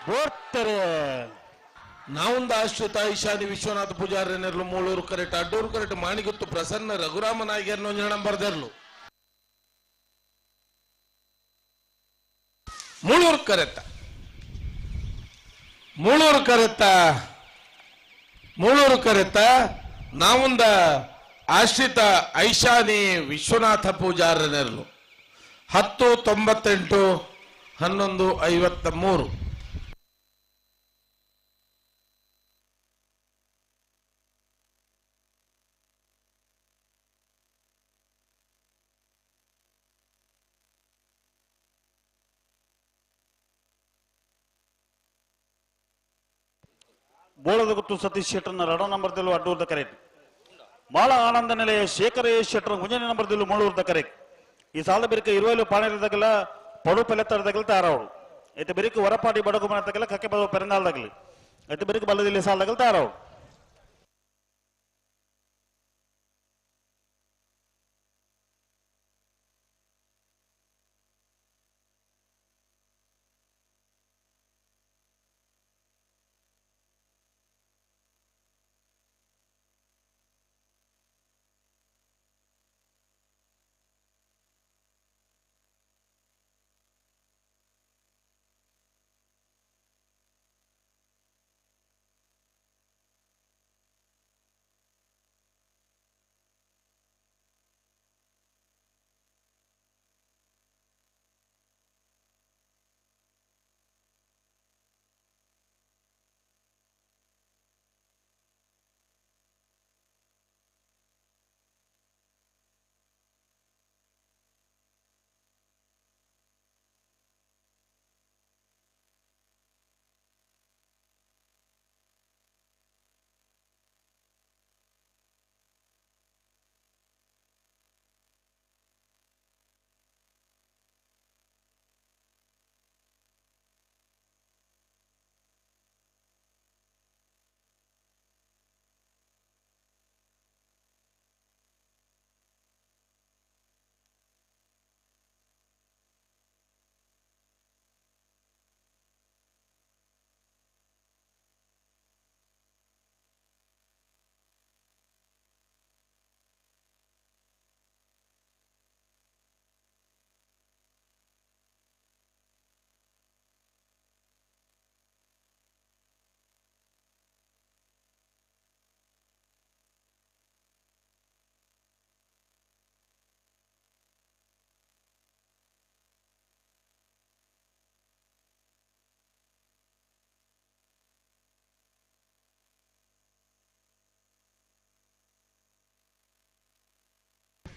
ಬೋರ್ತಾರೆ. ನಾವೊಂದು ಆಶ್ರಿತ ಈಶಾನಿ ವಿಶ್ವನಾಥ ಪೂಜಾರಿ ನೆರಳು ಮೂಳೂರು ಕರೆಟ್ ಅಡ್ಡೂರು ಕರೆಟ್ ಮಾಣಿಗುತ್ತು ಪ್ರಸನ್ನ ರಘುರಾಮ ನಾಯ್ಕರ್ನ ಒಂಜಿ ನಂಬರ್ ದೆರ್ಲು. ಮೂಳೂರು ಕರೆತ್ತ ಮೂಳೂರು ಕರೆತ್ತ ಮೂಳೂರು ಕರೆತ್ತ ನಾವೊಂದ ಆಶ್ರಿತ ಐಶಾನಿ ವಿಶ್ವನಾಥ ಪೂಜಾರ ನೆರಳು 10 98 11 53. ಬೋಳದ ಗುತ್ತು ಸತೀಶ್ ಶೆಟ್ಟರ್ನ ರಡ ನಂಬರ್ ದಿಲ್ಲು ಅಡ್ಡೂರ್ದ ಕರೆ. ಮಾಳ ಆನಂದ ನೆಲೆಯ ಶೇಖರ ಎ ಶೆಟ್ಟರ್ ಮುಂಜಾನೆ ನಂಬರ್ ದಿಲ್ಲು ಮೂಳೂರ್ದ ಕರೆ. ಈ ಸಾಲ ಬೆರಿಕ ಇರುವೈಲು ಪಾಣೆದಗಲ ಪಡು ಪೆಲೆತ್ತರದಗಲ ತಯಾರಾವಡು. అయితే ಬೆರಿಕ ವರಪಾಟಿ ಬಡಗು ಮನತಗಲ ಕಕ್ಕೆ ಬದವ ಪೆರಂಗಾಲದಗಲಿ. అయితే ಬೆರಿಕ ಬಲ್ಲದಿಲ್ಲಿ ಸಾಲದಗಲ ತಯಾರಾವಡು.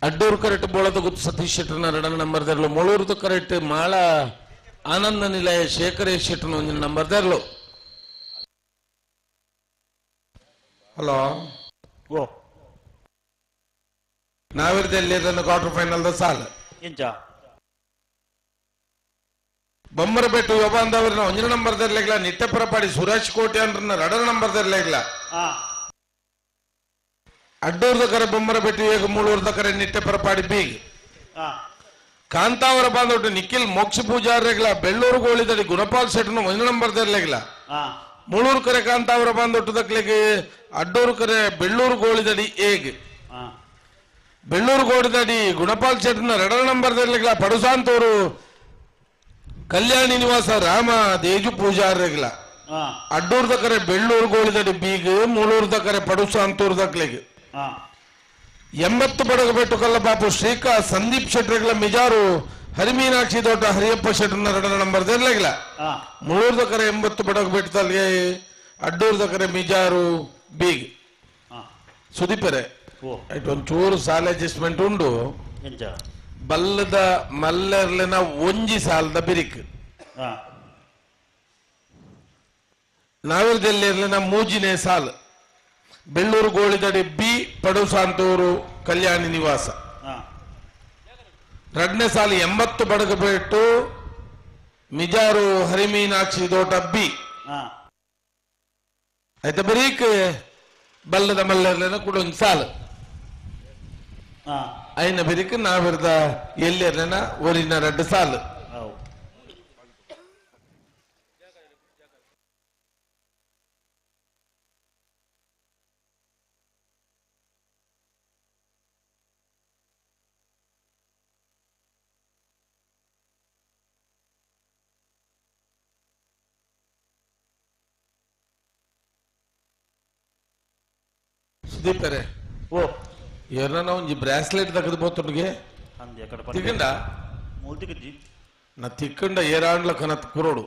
ಅಡ್ಡೂರು ಕರೆಕ್ಟ್ ಬೋಳದ ಗುತ್ತು ಸತೀಶ್ ಶೆಟ್ಟರ್ನ ಎರಡನೇ ನಂಬರ್ ದರ್ಲು. ಮೊಳೂರ್ದು ಕರೆಕ್ಟ್ ಮಾಳ ಆನಂದ ನಿಲಯ ಶೇಖರ ಶೆಟ್ಟರ್ನ ಒಂದಿನ ನಂಬರ್ ದರ್ಲು. ಹಲೋ ಓ ನಾವಿರದಲ್ಲಿ ಕ್ವಾರ್ಟರ್ ಫೈನಲ್ the ಸಾಲ ಇಂಚ ಬೊಮ್ಮರಪೇಟೆ ಯೋಬಾಂದವರನ್ನ ಒಂಜನ ನಂಬರ್ ದರ್ಲೆಗ್ಲ ನಿಟ್ಟೆಪುರಪಾಡಿ ಸುರೇಶ್ ಕೋಟೆ ಅಂದ್ರನ್ನ ಎರಡನೇ ನಂಬರ್ ದರ್ಲೆಗ್ಲ. ಅಡ್ಡೂರ್ದ ಕರೆ ಬೊಮ್ಮರಪೇಟೆ ಏಕ ಮೂಳೂರ್ದ ಕರೆ ನಿಟ್ಟೆಪುರಪಾಡಿ ಬೀಗ್. ಕಾಂತಾವರ ಬಾಂಧವಟ್ಟು ನಿಖಿಲ್ ಮೋಕ್ಷ ಪೂಜಾರ್ರೆಗ್ಲ ಬೆಳ್ಳೂರು ಗೋಳಿದಡಿ ಗುಣಪಾಲ್ ಶೆಟ್ಟರ್ನ ಒಂಜನ ನಂಬರ್ ದರ್ಲೆಗ್ಲ. ಮೂಳೂರು ಕರೆ ಕಾಂತಾವರ ಬಾಂಧವಟ್ಟು ದಕ್ಲೆಗೆ ಅಡ್ಡೂರು ಕರೆ ಬೆಳ್ಳೂರು ಗೋಳಿದಡಿ ಏಗ್. ಬೆಳ್ಳೂರು ಗೋಳಿದಡಿ ಗುಣಪಾಲ್ ಶೆಟ್ಟರ್ನ ಎರಡನೇ ನಂಬರ್ ದರ್ಲೆಗ್ಲ ಪಡುಸಾಂತೂರು ಕಲ್ಯಾಣಿ ನಿವಾಸ ರಾಮ ದೇಜು ಪೂಜಾರ್ರೆಗ್ಲ. ಅಡ್ಡೂರ್ದ ಕರೆ ಬೆಳ್ಳೂರು ಗೋಳಿದಡಿ ಬೀಗ್ ಮೂಳೂರ್ದ ಕರೆ ಪಡುಸಾಂತೂರು ದಕ್ಲೆಗೆ. 80 ಬಡಗಬೆಟ್ಟು ಕಲ್ಲಬಾಪು ಶ್ರೀಕಾ ಸಂದೀಪ್ ಶೆಟ್ಟರ್ಗಳ ಮಿಜಾರು ಹರಿಮೀನಾಕ್ಷಿ ದೊಡ್ಡ ಹರಿಯಪ್ಪ ಶೆಟ್ಟರ್ನ ಎರಡನೇ ನಂಬರ್ ದರ್ಲೆಗ್ಲ. ಮೂಳೂರ್ದ ಕರೆ 80 ಬಡಗಬೆಟ್ಟದಲ್ಲಿ ಅಡ್ಡೂರ್ದ ಕರೆ ಮಿಜಾರು ಬೀಗ್. ಸುದೀಪರೆ ಒಂಚೂರು ಸಾಲ ಅಡ್ಜಸ್ಟ್ಮೆಂಟ್ ಉಂಡು. ಬಲ್ಲದ ಮಲ್ಲರ್ಲಿನ ಒಂಜಿ ಸಾಲದ ಬಿರಿಕ್ ನಾವಿರದಲ್ಲಿರ್ಲಿನ ಮೂಜಿನೇ ಸಾಲು. ಬೆಳ್ಳೂರು ಗೋಳಿದಡಿ ಬಿ ಪಡುಸಾಂತೂರು ಕಲ್ಯಾಣಿ ನಿವಾಸ. ಎರಡನೇ ಸಾಲು 80 ಬಡಗಬೇಟು ಮಿಜಾರು ಹರಿಮೀನಾಕ್ಷಿ ದೋಟ ಬಿ. ಆಯ್ತಾ ಬರೀಕ್ ಬಲ್ಲದ ಮಲ್ಲರ್ಲಿನ ಕೂಡ ಒಂದು ಸಾಲು ಐನ ಬಿರಿಕ್ ನಾವಿರದ ಎಲ್ಲಿರ್ಲಿನ ಒರಿನ ಎರಡು ಸಾಲು. ಸುದೀಪರೆ ಓ ಏರ್ನ ಒಂಜಿ ಬ್ರಾಸ್ಲೆಟ್ ತಗದು ಪೋತುಂಡುಗೆ ತಿಕ್ಕಂಡ ಮೂಲ್ತಿಕಜ್ಜಿ ನಾ ತಿಕ್ಕಂಡ ಏರಾಂಡ್ಲ ಕನತ್ ಕುರೋಡು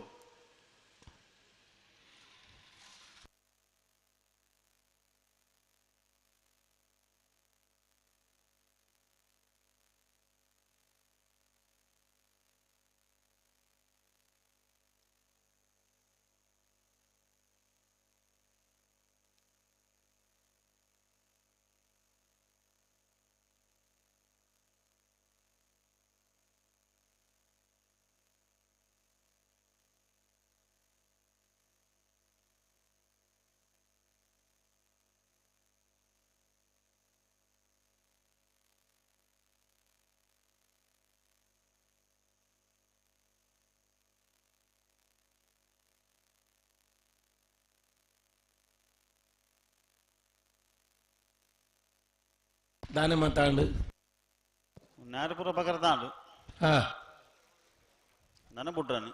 ದಾನೆ ಮಾತಾಂಡು ನಾರಪುರ ಬಗರ್ದಾಂಡು ಹಾ ನನ್ನ ಬುಡ್ರಾನಿ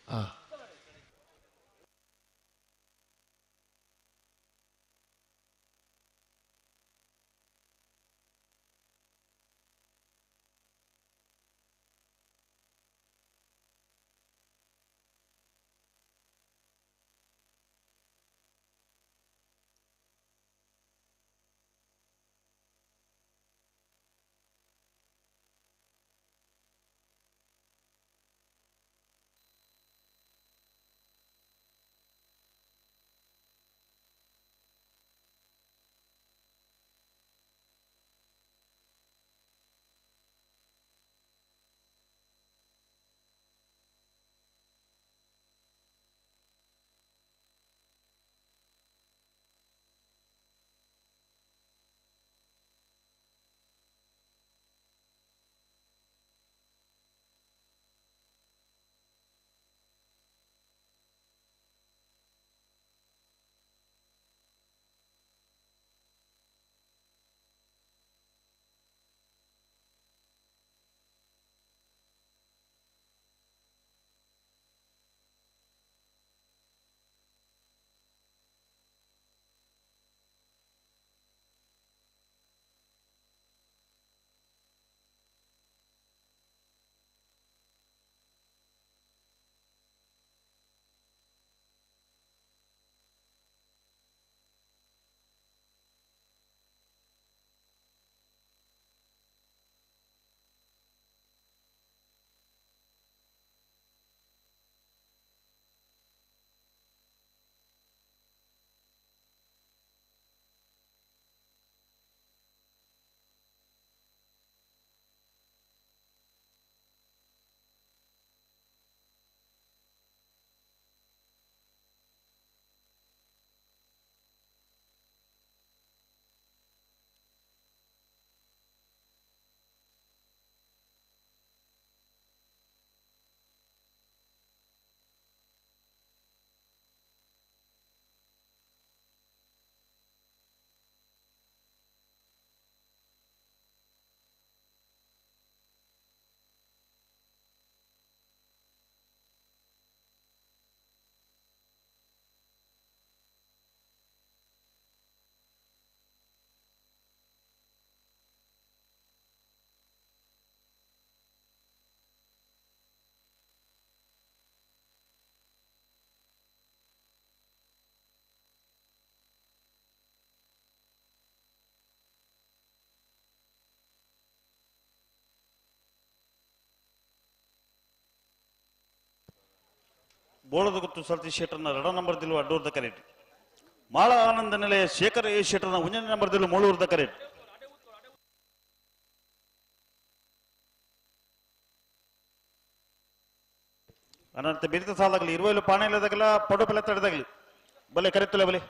ಹಾ ಬೋಳದ ಗುತ್ತು ಸತೀಶ್ ಶೆಟ್ಟರ್ನ ಎರಡ ನಂಬರ್ ದಿಲ್ವ ಅಡ್ಡೂರ್ದ ಕರೆಟ್ ಮಾಳ ಆನಂದ ನೆಲೆಯ ಶೇಖರ್ ಎ ಶೆಟ್ಟರ್ನ ಒಂದನೇ ನಂಬರ್ ದಿಲ್ವ ಮೂಳೂರ್ದ ಕರೆಟ್ ಅನಂತ ಬಿರಿತ ಸಾಲಾಗಲಿ ಇರುವೈಲು ಪಾಣೆಲದಾಗಲ ಪಡು ಪೆಲೆ ತಡೆದಾಗಲಿ ಬಲೆ ಕರೆತ್ತಲೆ ಬಲೆ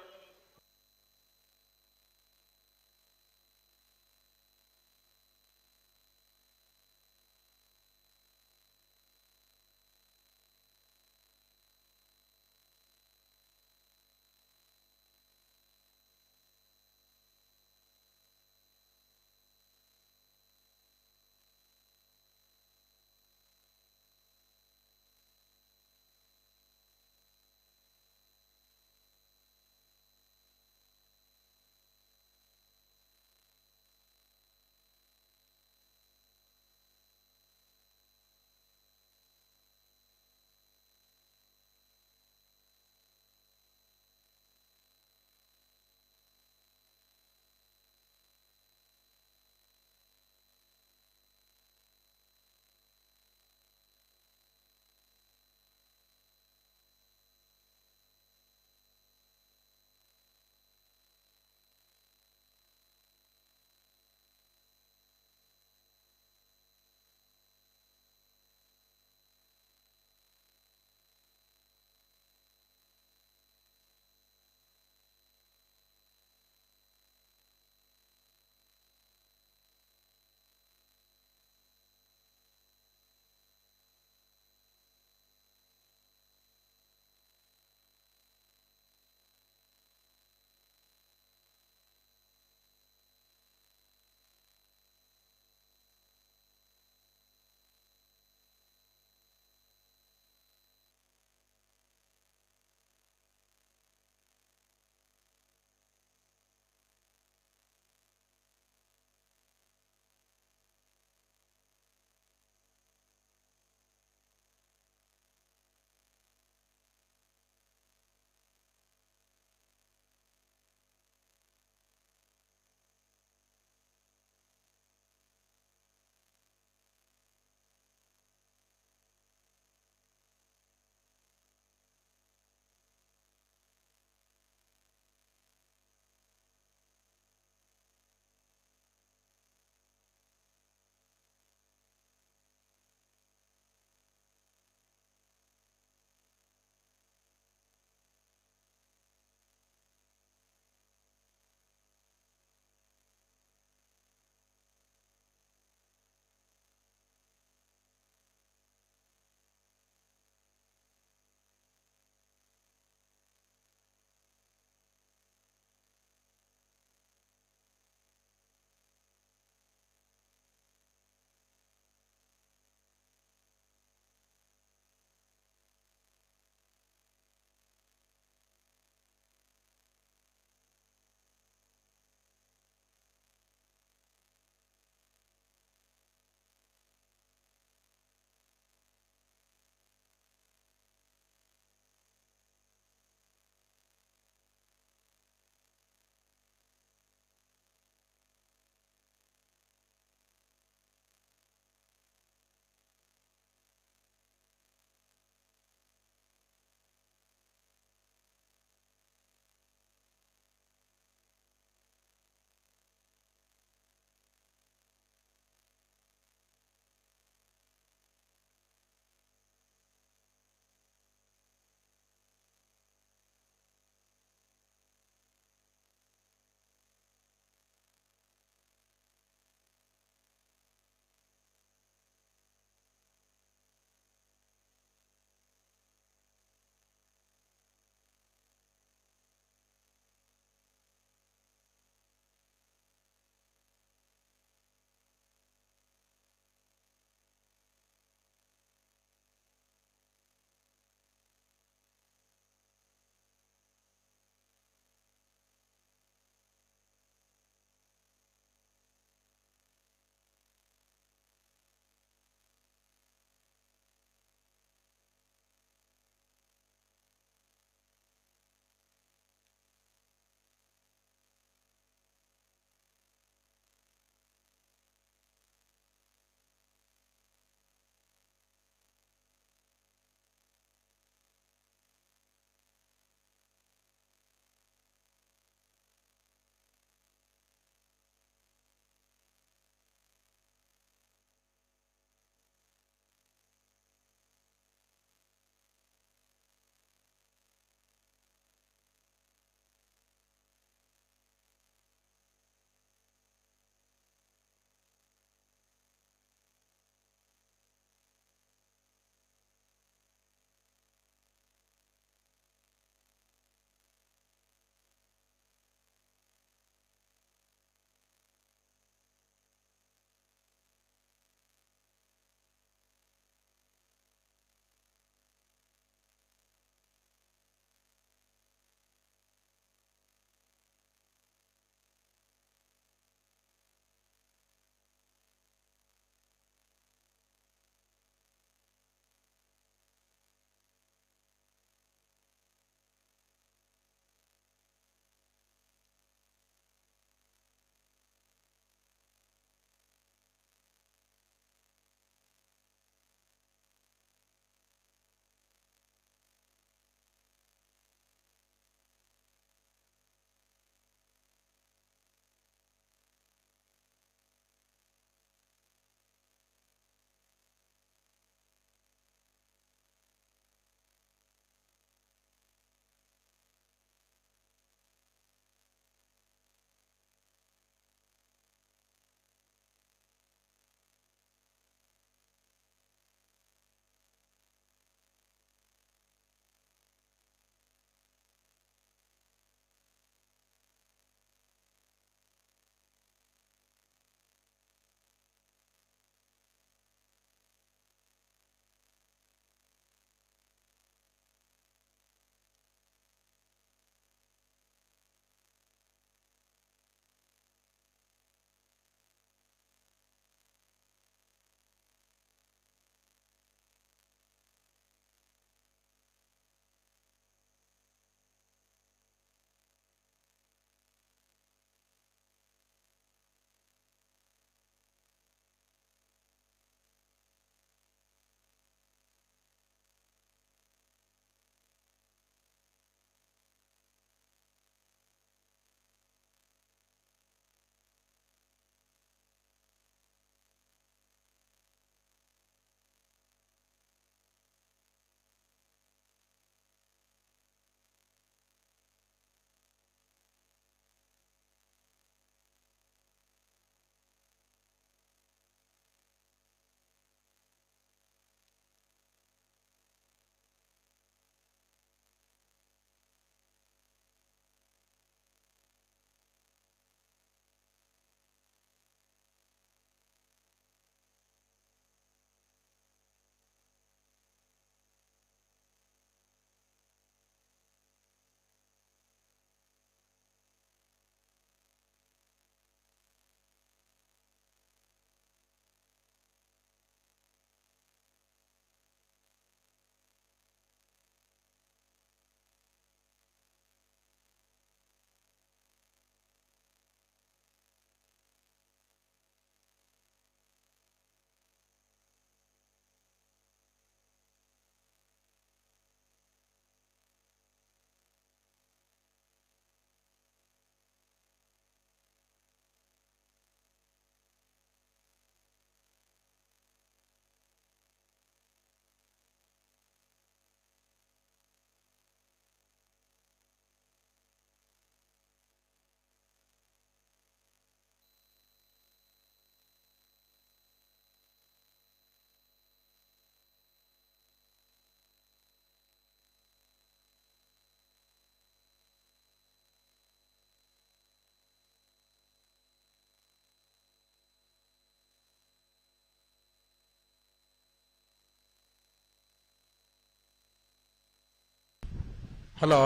ಹಲೋ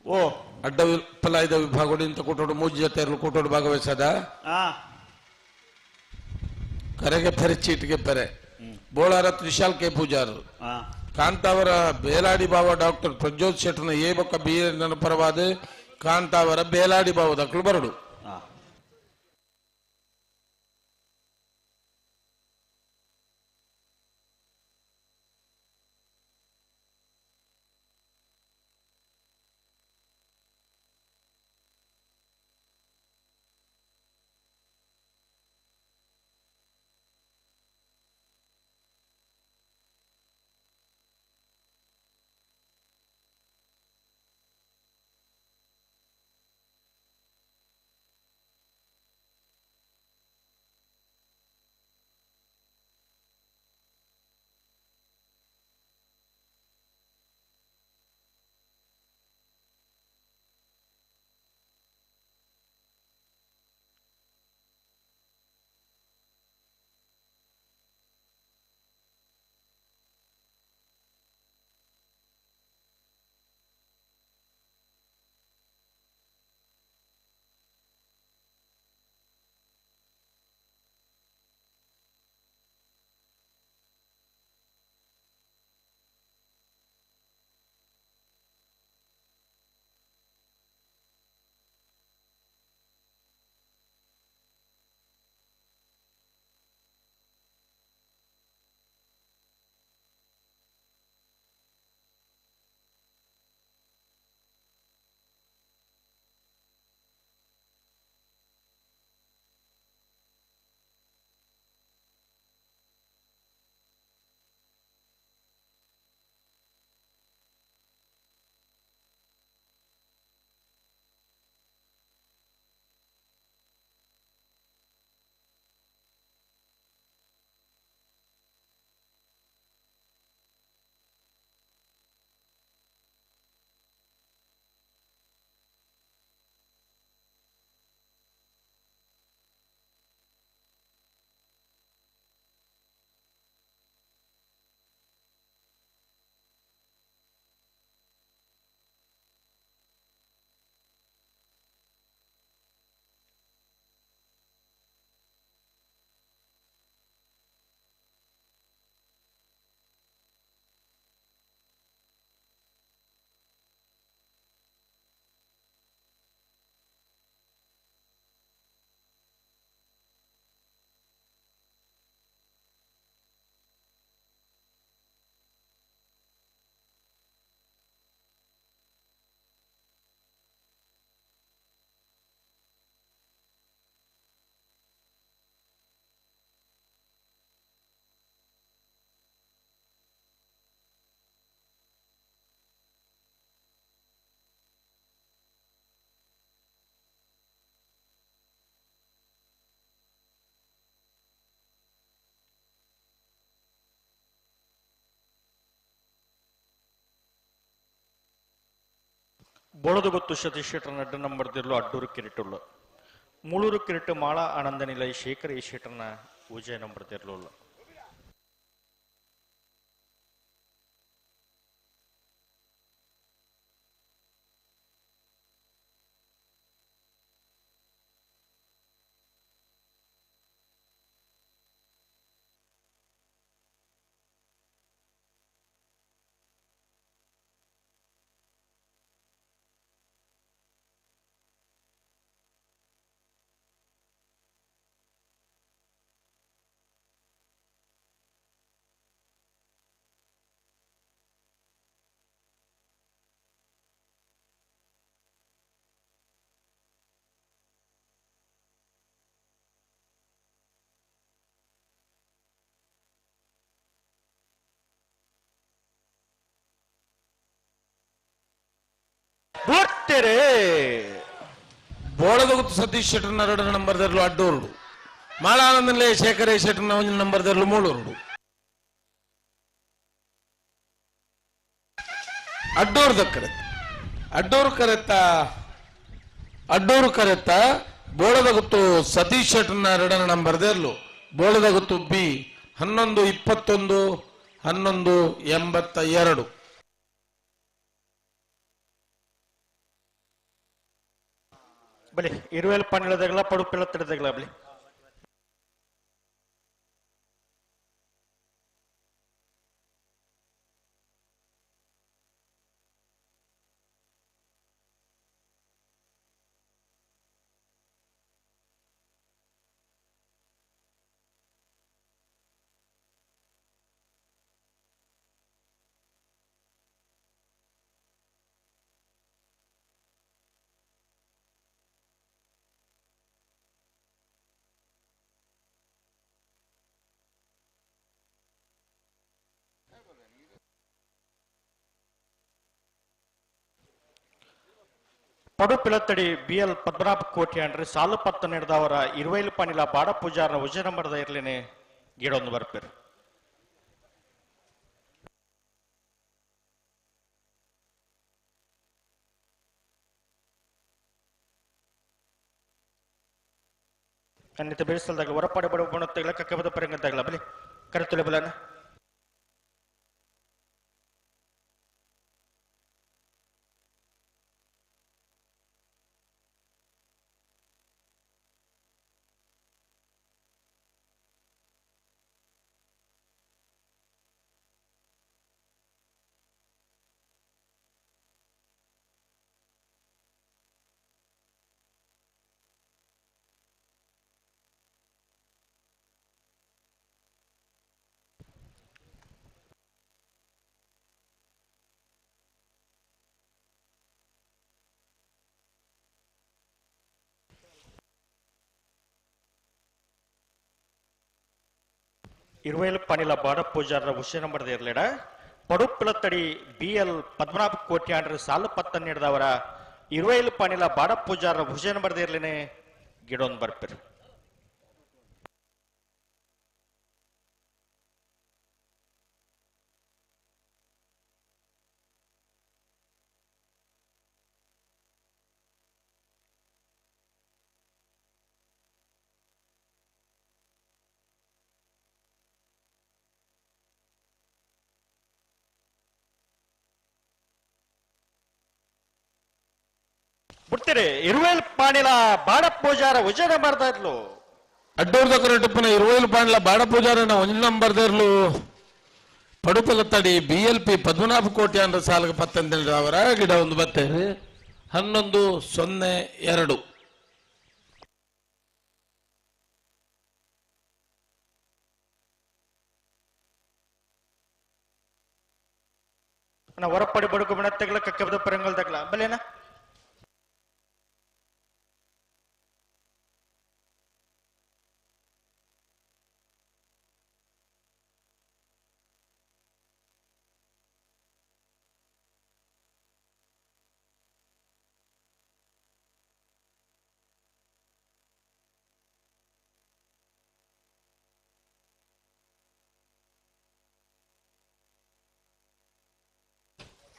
ಓ ಅಡ್ಡ ಪಲಾಯದ ವಿಭಾಗ ಇಂತ ಕೂಟೋಡು ಮೂಜಿ ಜೊತೆ ಕೂಟೋಡು ಭಾಗವಹಿಸದ ಕರೆಗೆ ಪೆರೆ ಚೀಟಿಗೆ ಪೆರೆ ಬೋಳಾರ ತ್ರಿಶಾಲ್ ಕೆ ಪೂಜಾರು ಕಾಂತಾವರ ಬೇಲಾಡಿ ಬಾವ ಡಾಕ್ಟರ್ ಪ್ರಜ್ಯೋತ್ ಶೆಟ್ಟರ್ನ ಎ ಬೊಕ್ಕ ಬಿ ನನ್ನ ಪರವಾದ ಕಾಂತಾವರ ಬೇಲಾಡಿ ಬಾವ ದಕ್ಕಲು ಬರಡು. ಬೋಳದಗೊತ್ತು ಸತೀಶ್ ಶೆಟ್ಟರ್ ನಡ್ಡ ನಂಬರ್ ದಿರ್ಲು ಅಡ್ಡೂರು ಕಿರಿಟುಳ್ಳು ಮೂಳೂರು ಕಿರಿಟು ಮಾಳ ಆನಂದ ನಿಲಯ ಶೇಖರ್ ಎ ಶೆಟ್ಟರ್ನ ವಿಜಯ ನಂಬರ್ ದಿರ್ಲುಳ್ಳು. ಬೋಳದಗುತ್ತು ಸತೀಶ್ ಶೆಟ್ಟರ್ನ ಎರಡನೇ ನಂಬರ್ ದರ್ಲು ಅಡ್ಡೋರುಡು ಮಾಳಾನಂದನ್ಲೇ ಶೇಖರ ಶೆಟ್ಟರ್ನ ಒಂಜಿ ನಂಬರ್ ದರ್ಲು ಮೂಳೂರುಡು ಅಡ್ಡೋರು ದಕ್ಕರೆತ್ತ ಅಡ್ಡೋರು ಕರೆತ್ತ ಅಡ್ಡೋರು ಕರೆತ್ತ ಬೋಳದಗುತ್ತು ಸತೀಶ್ ಶೆಟ್ಟರ್ನ ಎರಡನೇ ನಂಬರ್ ದರ್ಲು ಬೋಳದಗುತ್ತು ಬಿ 11 21 11 82. ಬಲಿ ಇರುವೆಲ್ ಪನ್ನಿಲದಗಲ ಪಡುಪಿಲ ತಿಡದಗಲ ಬಲಿ ಪಡುಪಿಲತ್ತಡಿ ಬಿ ಎಲ್ ಪದ್ಮನಾಭ ಕೋಟಿ ಅಂದ್ರೆ ಸಾಲು ಪತ್ತು ನಡೆದವರ ಇರುವೈಲು ಪನಿಲ ಬಾಡ ಪೂಜಾರನ ಉಜನಂಬರದ ಇರ್ಲಿನೇ ಗೀಡೊಂದು ಬರ್ಪೇರು. ಅನ್ನಿತ ಬೇಯಿಸಲ್ದಾಗ ಹೊರಪಾಡಿ ಬಡ ಬಣತ್ತಗಲ ಕಕ್ಕಬದ ಪರಂಗತ್ತಾಗಲ ಬಲಿ ಕರೆತುಲೆ ಬಲನ ಇರುವೇಲು ಪನಿಲ ಬಾಡ ಪೂಜಾರರ ಹುಷೇನಂಬರದ ಇರಲಿಡ ಪಡುಪಿಲತ್ತಡಿ ಬಿ ಎಲ್ ಪದ್ಮನಾಭ ಕೋಟ್ಯಾಂಡ್ರ ಸಾಲು ಪತ್ತ ನೀಡಿದವರ ಇರುವೇಲು ಪನಿಲ ಬಾಡ ಪೂಜಾರರ ಹುಷೇನಂಬರದ ಇರಲಿನೇ ಗಿಡೊಂದು ಬರ್ಪಿರು. ಬಿಡ್ತೀರಿ ಇರುವೇಲ್ ಪಾಣಿಲ ಬಾಡ ಪೂಜಾರ ಉಜನ ಮಾಡ್ತಾ ಇದ್ಲು ಅಡ್ಡೂರ್ದ ಕರೆಟಪ್ಪನ ಇರುವೇಲ್ ಪಾಣಿಲ ಬಾಡ ಪೂಜಾರನ ಒಂಜಿ ನಂಬರ್ ದೇರ್ಲು ಪಡುಪಲತ್ತಡಿ ಬಿ ಎಲ್ ಪಿ ಪದ್ಮನಾಭ ಕೋಟಿ ಅಂದ್ರೆ ಸಾಲಗ ಪತ್ತೊಂದೆರಡು ಅವರ ಗಿಡ ಒಂದು ಬತ್ತೇರಿ 11-02. ಹೊರಪಡಿ ಬಡುಕು ಬಿಣತ್ತೆಗಳ ಕಕ್ಕಬದ ಪರಂಗಲ್ ತಗಲ ಬಲೇನಾ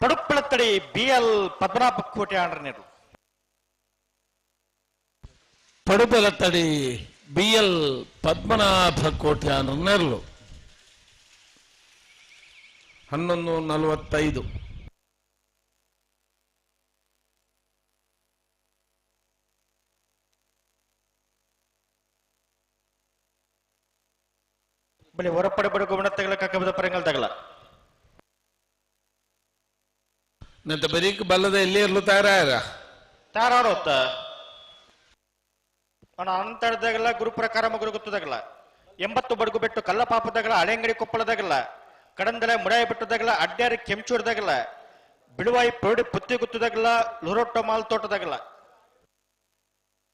ಪಡುಪಿಳತ್ತಡಿ ಬಿ ಎಲ್ ಪದ್ಮನಾಭ ಕೋಟೆ ಆಂಡ್ರನೇರು ಪಡುಪಲತ್ತಡಿ ಬಿ ಎಲ್ ಪದ್ಮನಾಭ ಕೋಟೆ ಆಂಡ್ರನೇರ್ಲು 11:45. ಬಲಿ ಹೊರಪಡೆ ಬಡುಕು ಬಣತ್ತಗಲ ಕಕ್ಕಬದ ಪರಂಗಲ್ ತಗಲ ನಂತ ಬರೀಕ್ ಬಲ್ಲದ ಎಲ್ಲಿ ಇರ್ಲು ತಯಾರ ತಯಾರಾಡೋತ್ತ ಅಂತರದಾಗಲ್ಲ ಗುರು ಪ್ರಕಾರ ಮಗುರು ಗೊತ್ತದಾಗಲ್ಲ 80 ಬಡಗು ಬೆಟ್ಟು ಕಲ್ಲ ಪಾಪದಾಗಲ್ಲ ಹಳೆಂಗಡಿ ಕೊಪ್ಪಳದಾಗಲ್ಲ ಕಡಂದಲೆ ಮುಡಾಯಿ ಬೆಟ್ಟದಾಗಲ್ಲ ಅಡ್ಡ್ಯಾರಿ ಕೆಂಚೂರ್ದಾಗಲ್ಲ ಬಿಳುವಾಯಿ ಪೌಡಿ ಪುತ್ತಿ ಗುತ್ತದಾಗಲ್ಲ ಲುರೊಟ್ಟೊ ಮಾಲ್ ತೋಟದಾಗಲ್ಲ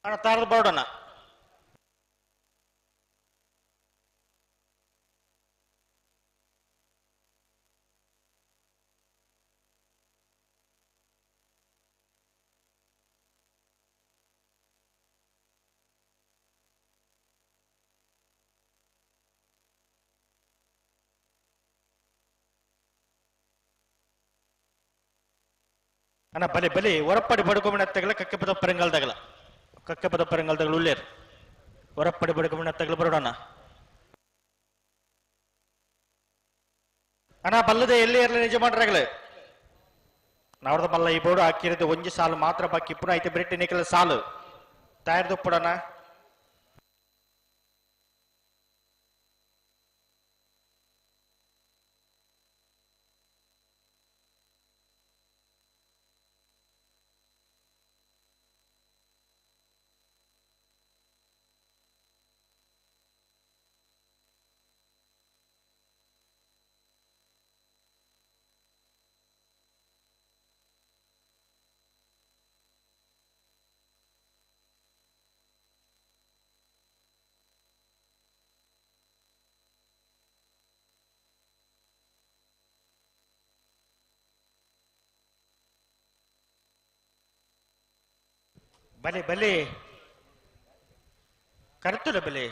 ಅಣ್ಣ ತಾರದ ಬೋರ್ಡಣ್ಣ ಅಣ್ಣ ಬಲಿ ಬಲಿ ಹೊರಪಡಿ ಬಡ್ಕೊಮಣ ತಗಲ ಕಕ್ಕೆಪದ ಪರಂಗಲ್ದಾಗಲ ಕಕ್ಕೆಪದ ಪರಂಗಲ್ದಾಗಲ ಉಲ್ಲೇರ್ ಹೊರಪಡಿ ಬಡ್ಕೊಮಣ ತಗಲ ಬರೋಣ ಅಣ್ಣ ಬಲ್ಲದೆ ಎಲ್ಲಿ ಇರಲಿ ನಿಜ ಮಾಡ್ರಾಗಲೇ ನಾವ್ರದ ಬಲ್ಲ ಈ ಬೋರ್ಡು ಹಾಕಿರೋದು ಒಂಜಿ ಸಾಲು ಮಾತ್ರ ಬಾಕಿ ಪುನಃ ಐತೆ ಬ್ರಿಟನ್ ಸಾಲು. ತಯಾರ್ದುಪ್ಪಡಣ. ಬಲೆ ಬಲೆ ಕರ್ತುಲ ಬಲೆ.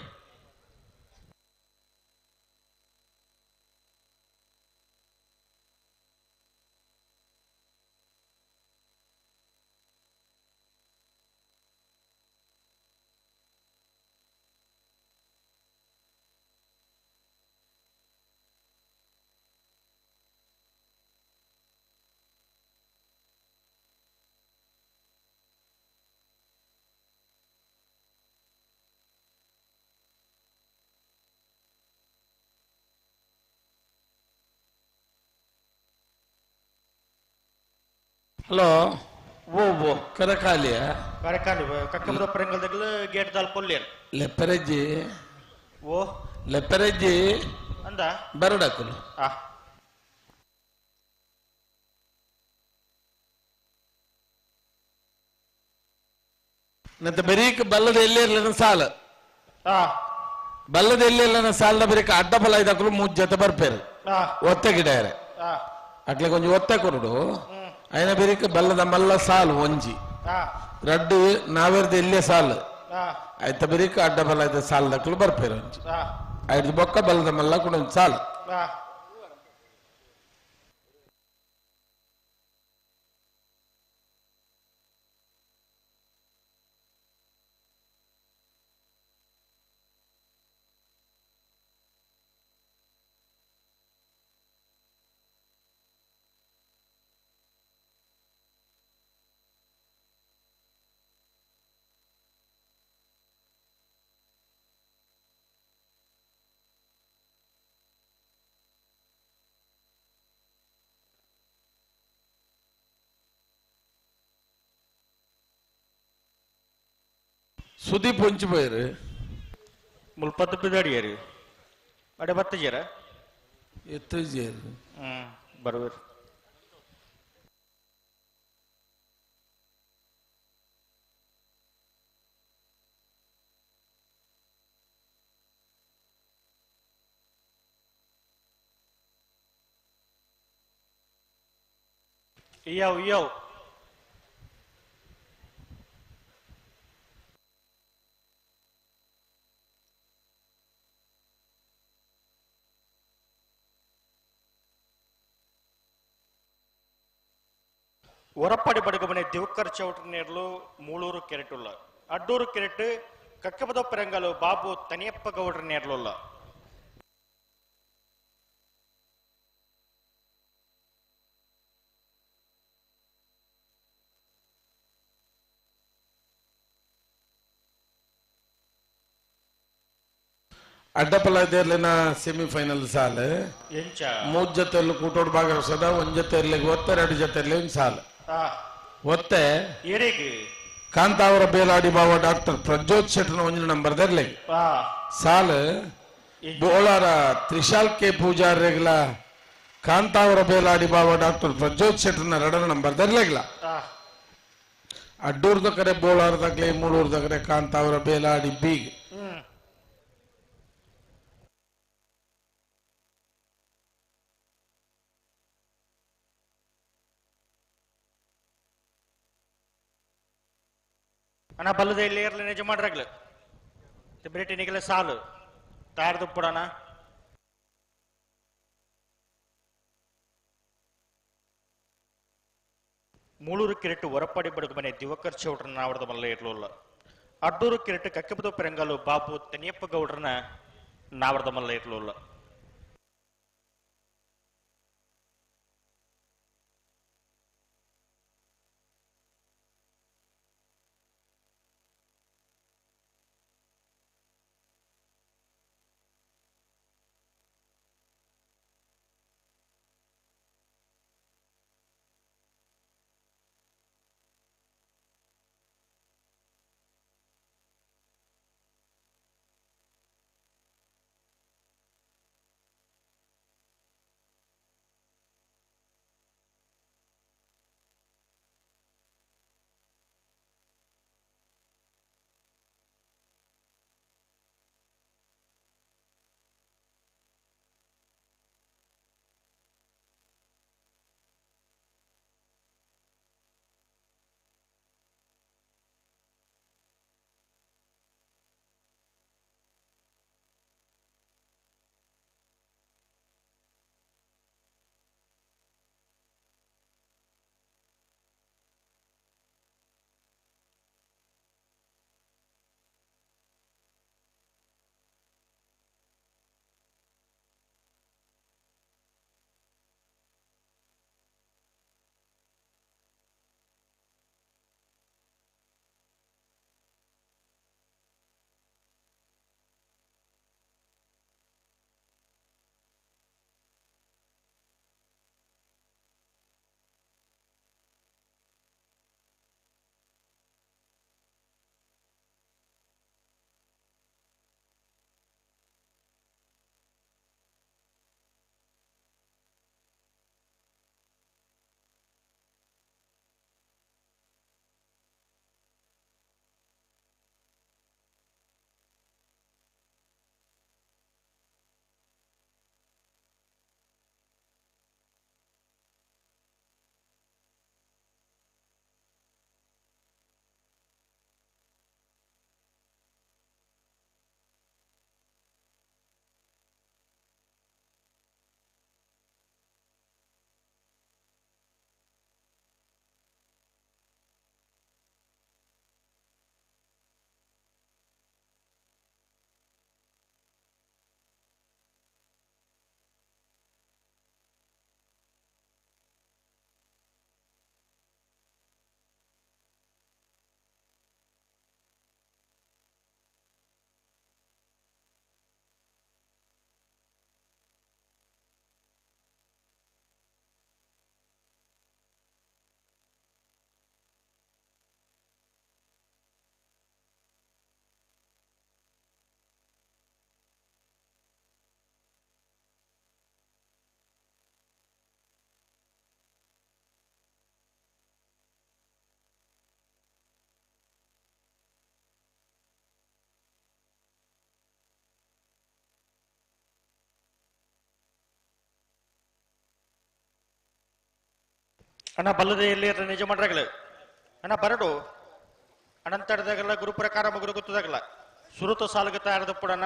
ಹಲೋ ಓ ಓ ಕರಕಾಲಿಯ ಕರಕಾಲಿ ಕಕ್ಕಬದ ಪರಂಗಲ್ದಗ್ಲ ಗೇಟ್ ದಾಲ್ ಪೊಲ್ಲೇರ್ ಲೆಪ್ಪರೆಜ್ಜಿ ಓ ಲೆಪ್ಪರೆಜ್ಜಿ ಅಂದ ಬರಡಕುಲು ಆ ನಂತ ಬರೀಕ್ ಬಲ್ಲದ ಎಲ್ಲೇ ಇರ್ಲಿನ ಸಾಲ ಬಲ್ಲದ ಎಲ್ಲೇ ಇರ್ಲಿನ ಸಾಲದ ಬರೀಕ್ ಅಡ್ಡ ಬಲ ಇದಕ್ಕಲು ಮೂಜ್ ಜೊತೆ ಬರ್ಪೇರು ಒತ್ತೆ ಗಿಡಾರೆ ಅಟ್ಲೆ ಕೊಂಚ ಒತ್ತೆ ಕೊರಡು ಅಯ್ಯನ ಬೆರಿಕ್ ಬಲ್ಲದ ಮಲ್ಲ ಸಾಲು ಒಂಜಿ ರಡ್ಡು ನಾವೆರ್ದ ಎಲ್ಲೇ ಸಾಲು ಆಯ್ತ ಬೆರಿಕ್ ಅಡ್ಡ ಬಲ ಇದ್ದ ಸಾಲದಕ್ಕಲು ಬರ್ಪೇರು ಒಂಜಿ ಐದು ಬೊಕ್ಕ ಬಲ್ಲದ ಮಲ್ಲ ಕೂಡ ಒಂಜಿ ಸಾಲು. ಸುದೀಪ್ ಒಂಚಿ ಪೋಯರು ಮುಲ್ಪತ್ತು ಬಿದಾಡಿಯರು ಅಡೆ ಬತ್ತಜರ ಎತ್ತಜಿಯರು ಬರುವರು. ಇಯಾವ್ ಇಯಾವ್ ಹೊರಪಾಡಿ ಬಡಗಮನೆ ದಿವಕರ್ ಚೌಟನೇರ್ಲು ಮೂಳೂರು ಕೆರೆಟುಲ್ಲ ಅಡ್ಡೂರು ಕೆರೆಟ್ ಕಕ್ಕಬದ ಪೆರಂಗಲು ಬಾಬು ತನಿಯಪ್ಪ ಗೌಡ್ರ ನೇರ್ಲುಲ್ಲ. ಅಡ್ಡಪಲ ದೇರ್ಲಿನ ಸೆಮಿಫೈನಲ್ ಸಾಲು ಎಂಚ ಮೂರ್ ಜೊತೆಯಲ್ಲಿ ಕೂಟೋಡ್ ಭಾಗವಹಿಸದ ಒಂದ್ ಜೊತೆ ಇರ್ಲಿಕ್ಕೆ ಒತ್ತೆ ಎರಡು ಜೊತೆ ಇರ್ಲಿ ಒಂದ್ ಸಾಲು ಒತ್ತೆ ಏರಿಗೆ ಕಾಂತಾವರ ಬೇಲಾಡಿ ಬಾವ ಡಾಕ್ಟರ್ ಪ್ರಜ್ಯೋತ್ ಶೆಟ್ಟನ ಒಂಜಿ ನಂಬರ್ ದರ್ಲಿ ಸಾಲು ಬೋಳಾರ ತ್ರಿಶಾಲ್ ಕೆ ಪೂಜಾರ್ರೆಗ್ಲ ಕಾಂತಾವರ ಬೇಲಾಡಿ ಬಾವ ಡಾಕ್ಟರ್ ಪ್ರಜ್ಯೋತ್ ಶೆಟ್ಟನ ಎರಡನ ನಂಬರ್ ದರ್ಲೆಗ್ಲ ಅಡ್ಡೂರ್ದ ಕರೆ ಬೋಳಾರದಾಗ್ಲೆ ಮೂಳೂರ್ದ ಕರೆ ಕಾಂತಾವರ ಬೇಲಾಡಿ ಬೀಗ್. ಅಣ್ಣ ಬಲ್ಲದ ಇಲ್ಲಿ ಇರ್ಲಿ ನಿಜ ಮಾಡ್ರಾಗ್ಲು ಬ್ರಿಟನಿಗೆಲ್ಲ ಸಾಲು ತಯಾರ್ದು ಪುಡಣ. ಮೂಳೂರು ಕಿರೆಟ್ಟು ಹೊರಪಾಡಿ ಬಡಗು ಮನೆ ದಿವಕರ್ ಚೌಡ್ರನ ನಾವರದ ಮಲ್ಲ ಇರ್ಲುಲ್ಲ ಅಡ್ಡೂರು ಕಿರೆಟ್ಟು ಕಕ್ಕೆಬದ ಪೆರಂಗಲು ಬಾಬು ತನಿಯಪ್ಪ ಗೌಡ್ರನ ನಾವರದ ಮಲ್ಲ ಇರ್ಲುಲ್ಲ. ಅಣ್ಣ ಬಲ್ಲದೆ ಎಲ್ಲಿ ಯಜಮಾನರಾಗಲಿ ಅಣ್ಣ ಬರಡು ಅನಂತರದಾಗಲ್ಲ ಗುರುಪ್ರಕಾರ ಮಗುರು ಗೊತ್ತದಾಗಲ್ಲ ಸುರುತ ಸಾಲುಗ ತಯಾರದ ಪುಡಣ.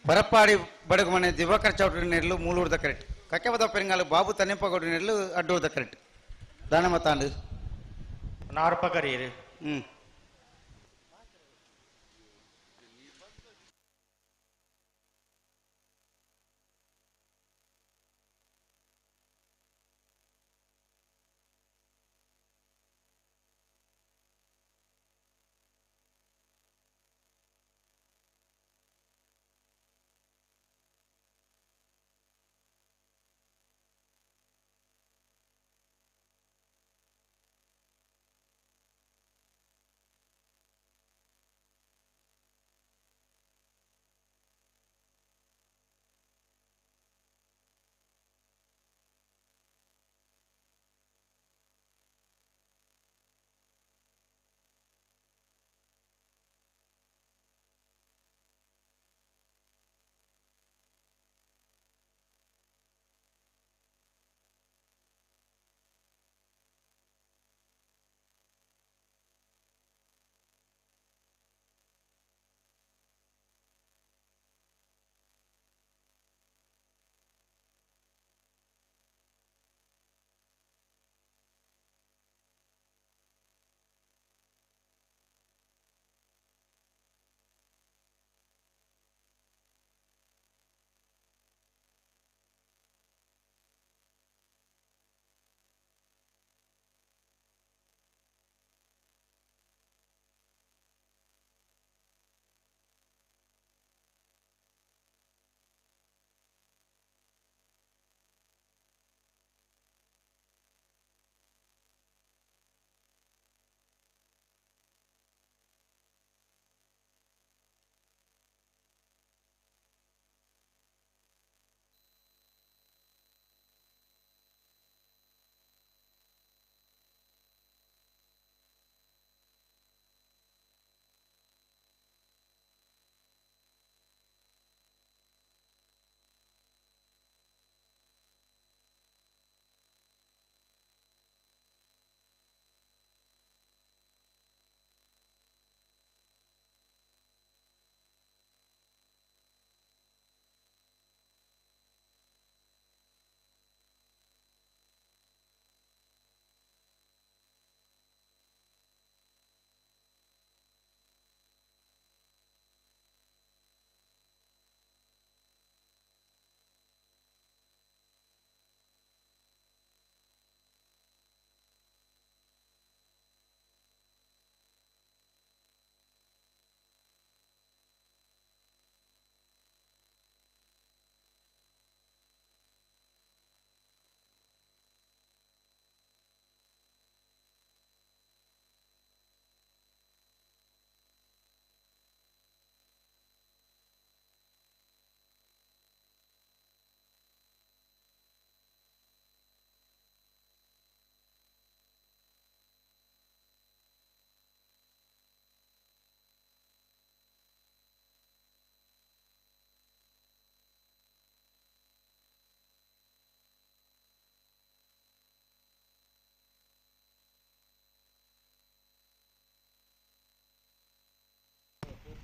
ಬರಪಾಡಿ ಬಡಗುಮನೆ ದಿವಾಕರ್ ಚೌಟ್ರಿ ನೆರಳು ಮೂಲೂರ್ದ ಕರೆಕ್ಟ್ ಕಕ್ಕೆಬದ ಪೆರಿಂಗಾಲು ಬಾಬು ತನ್ನಿಪ್ಪಗೌಡ ನೆರಳು ಅಡ್ಡೂರ್ದ ಕರೆಕ್ಟ್ ದಾನ ಮತ್ತಾಂಡು ನಾರ್ಪ ಕರೀರಿ. ಹ್ಮ್.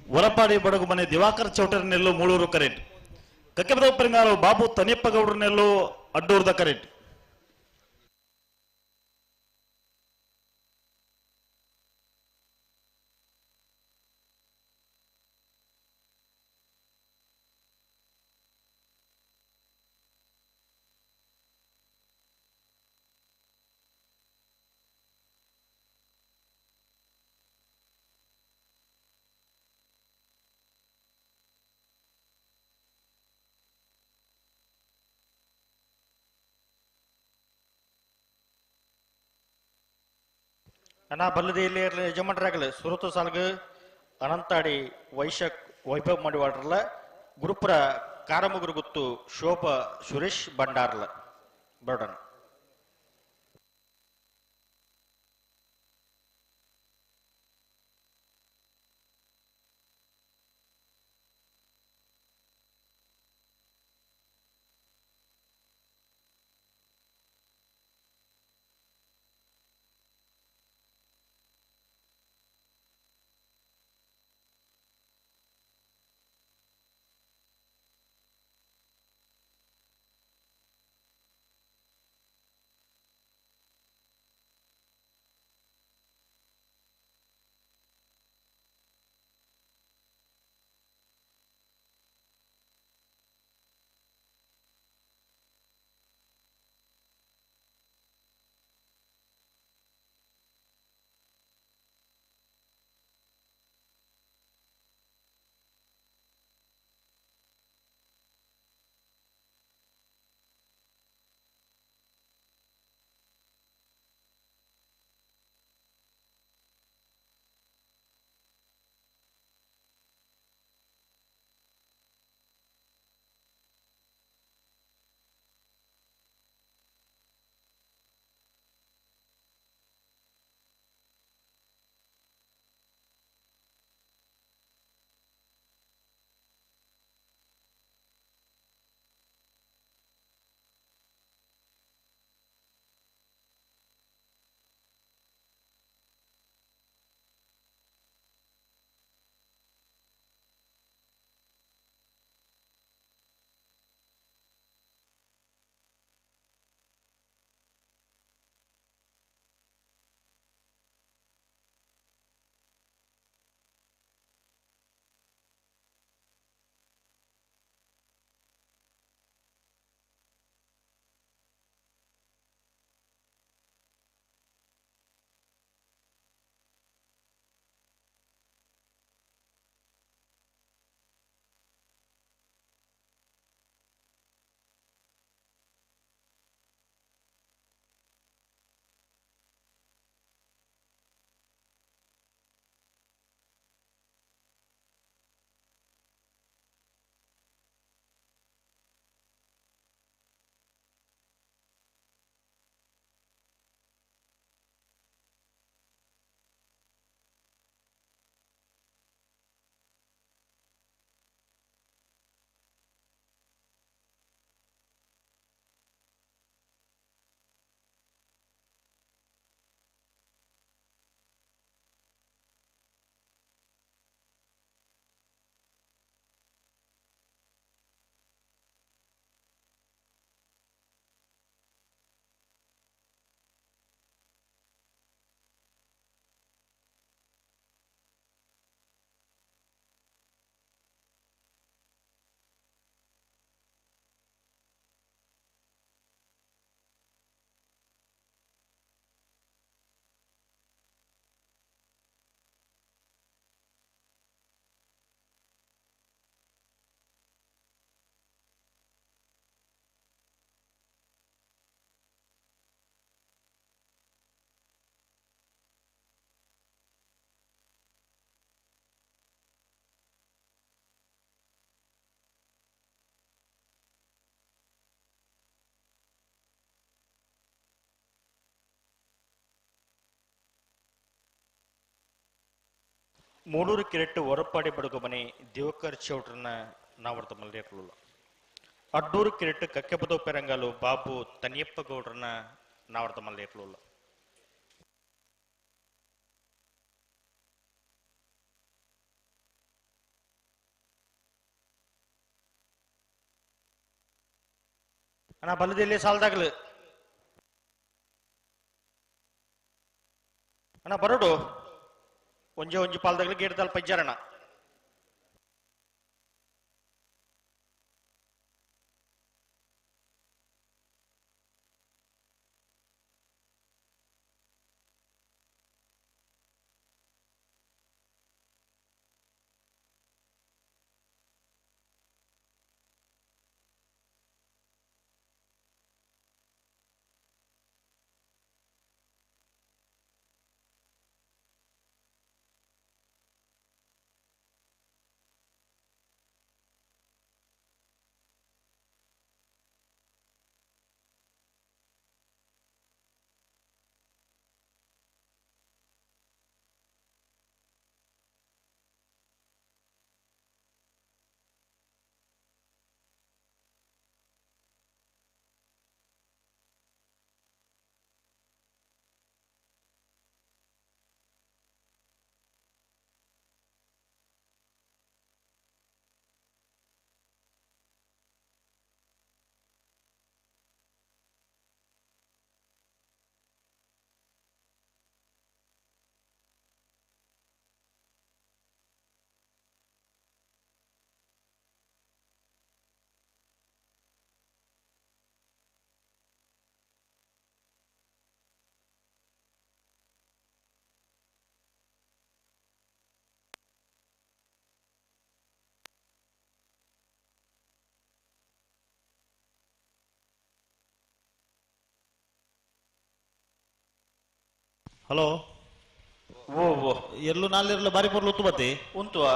ವರಪಾಡಿ ಬಡಗು ಮನೆ ದಿವಾಕರ್ ಚೌಟರ್ ನೆಲ್ಲು ಮೂಳೂರು ಕರೆಂಟ್ ಕಕ್ಕೆಬದ ಪರಿಂಗಾರು ಬಾಬು ತನಿಯಪ್ಪಗೌಡರ ನೆಲ್ಲು ಅಡ್ಡೂರ್ದ ಕರೆಂಟ್. ಅಣ್ಣ ಬಲ್ಲದೆ ಇಲ್ಲಿ ಇರಲಿ ಯಜಮಾನರಾಗಲಿ ಸುರುತ ಸಾಲ್ಗು ಅನಂತಾಡಿ ವೈಶಕ್ ವೈಭವ್ ಮಡಿವಾಡ್ರಲ್ಲ ಗುರುಪುರ ಕಾರಮುಗುರು ಗುತ್ತು ಶೋಭಾ ಸುರೇಶ್ ಭಂಡಾರ್ಲ ಬರೋಣ. ಮೂಡೂರು ಕಿರೆಟ್ಟು ಹೊರಪಾಡಿ ಬಡುಗಮನೆ ದಿವಕರ್ ಚೌಟ್ರನ್ನ ನಾವರ್ತ ಮಲ್ಲೇರ್ಲುಲ್ಲ. ಅಡ್ಡೂರು ಕಿರೆಟ್ಟು ಕಕ್ಕೆಬದೋ ಪೆರಂಗಾಲು ಬಾಬು ತನಿಯಪ್ಪ ಗೌಡ್ರನ್ನ ನಾವರ್ತ ಮಲ್ಲೇರ್ಲುಲ್ಲ. ಅಣ್ಣ ಬಲದಲ್ಲಿ ಸಾಲದಾಗ್ಲು ಅಣ್ಣ ಬರೋಡು ಒಂಜೆ ಒಂಜಿ ಪಾಲ್ದಾಗ್ಲು ಗೇಡ್ದಲ್ ಪಜ್ಜಾರಣ. ಹಲೋ. ಓ ಓ. ಎಲ್ಲು ನಾಲೆರ್ಲು ಬಾರಿ ಪೊರ್ಲು ಉತ್ತು ಬತ್ತಿ. ಉಂತುವಾ?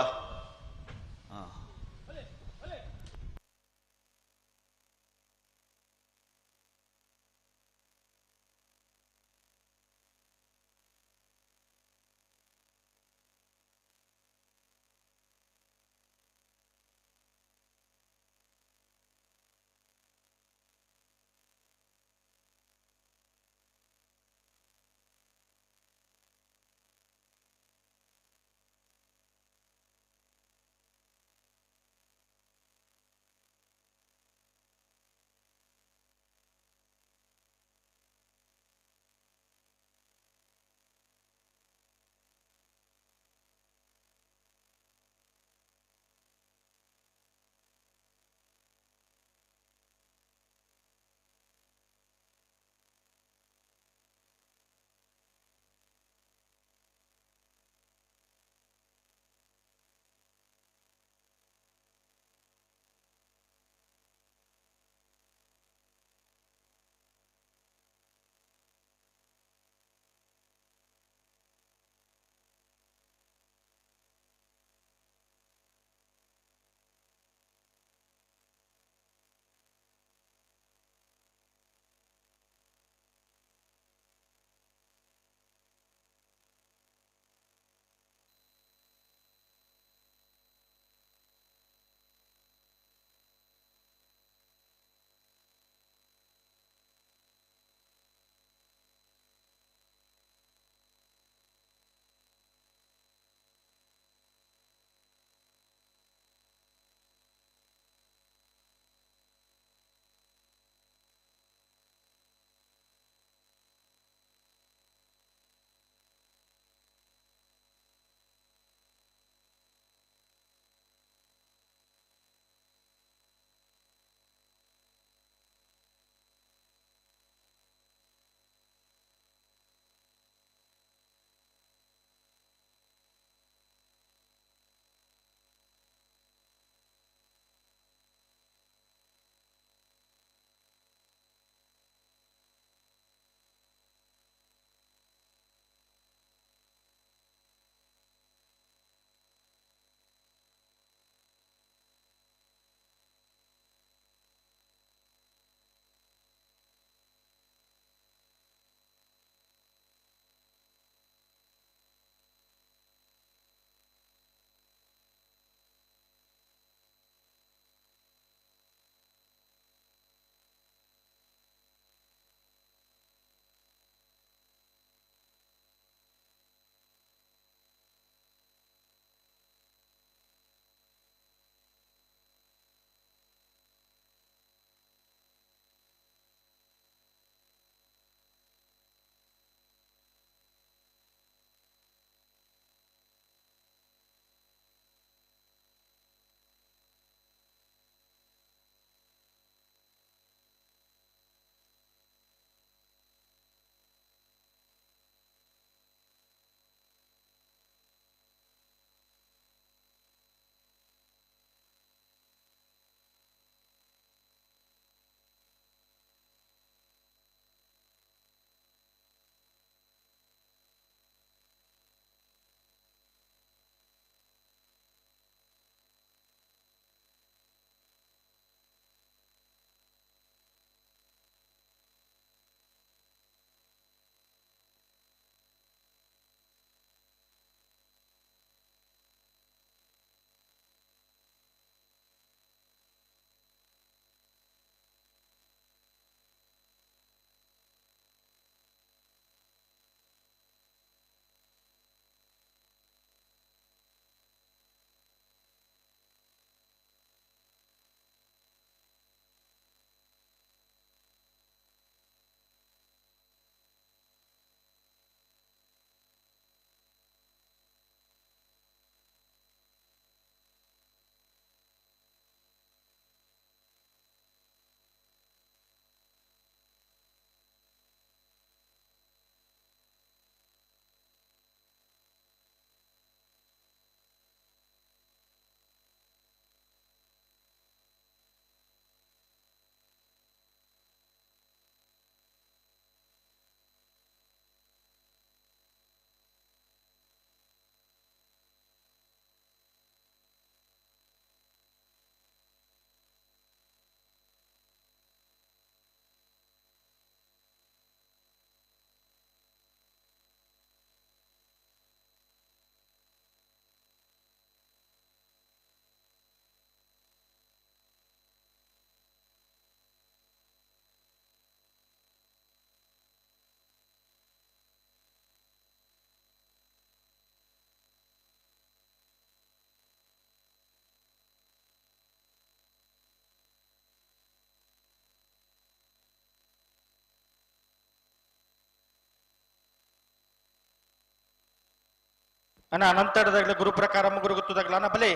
ಅಣ್ಣ ಅನಂತರದಾಗಲೇ ಗುರು ಪ್ರಕಾರ ಮುಗುರು ಗೊತ್ತದಾಗಲ ಅಣ್ಣ ಬಲೆ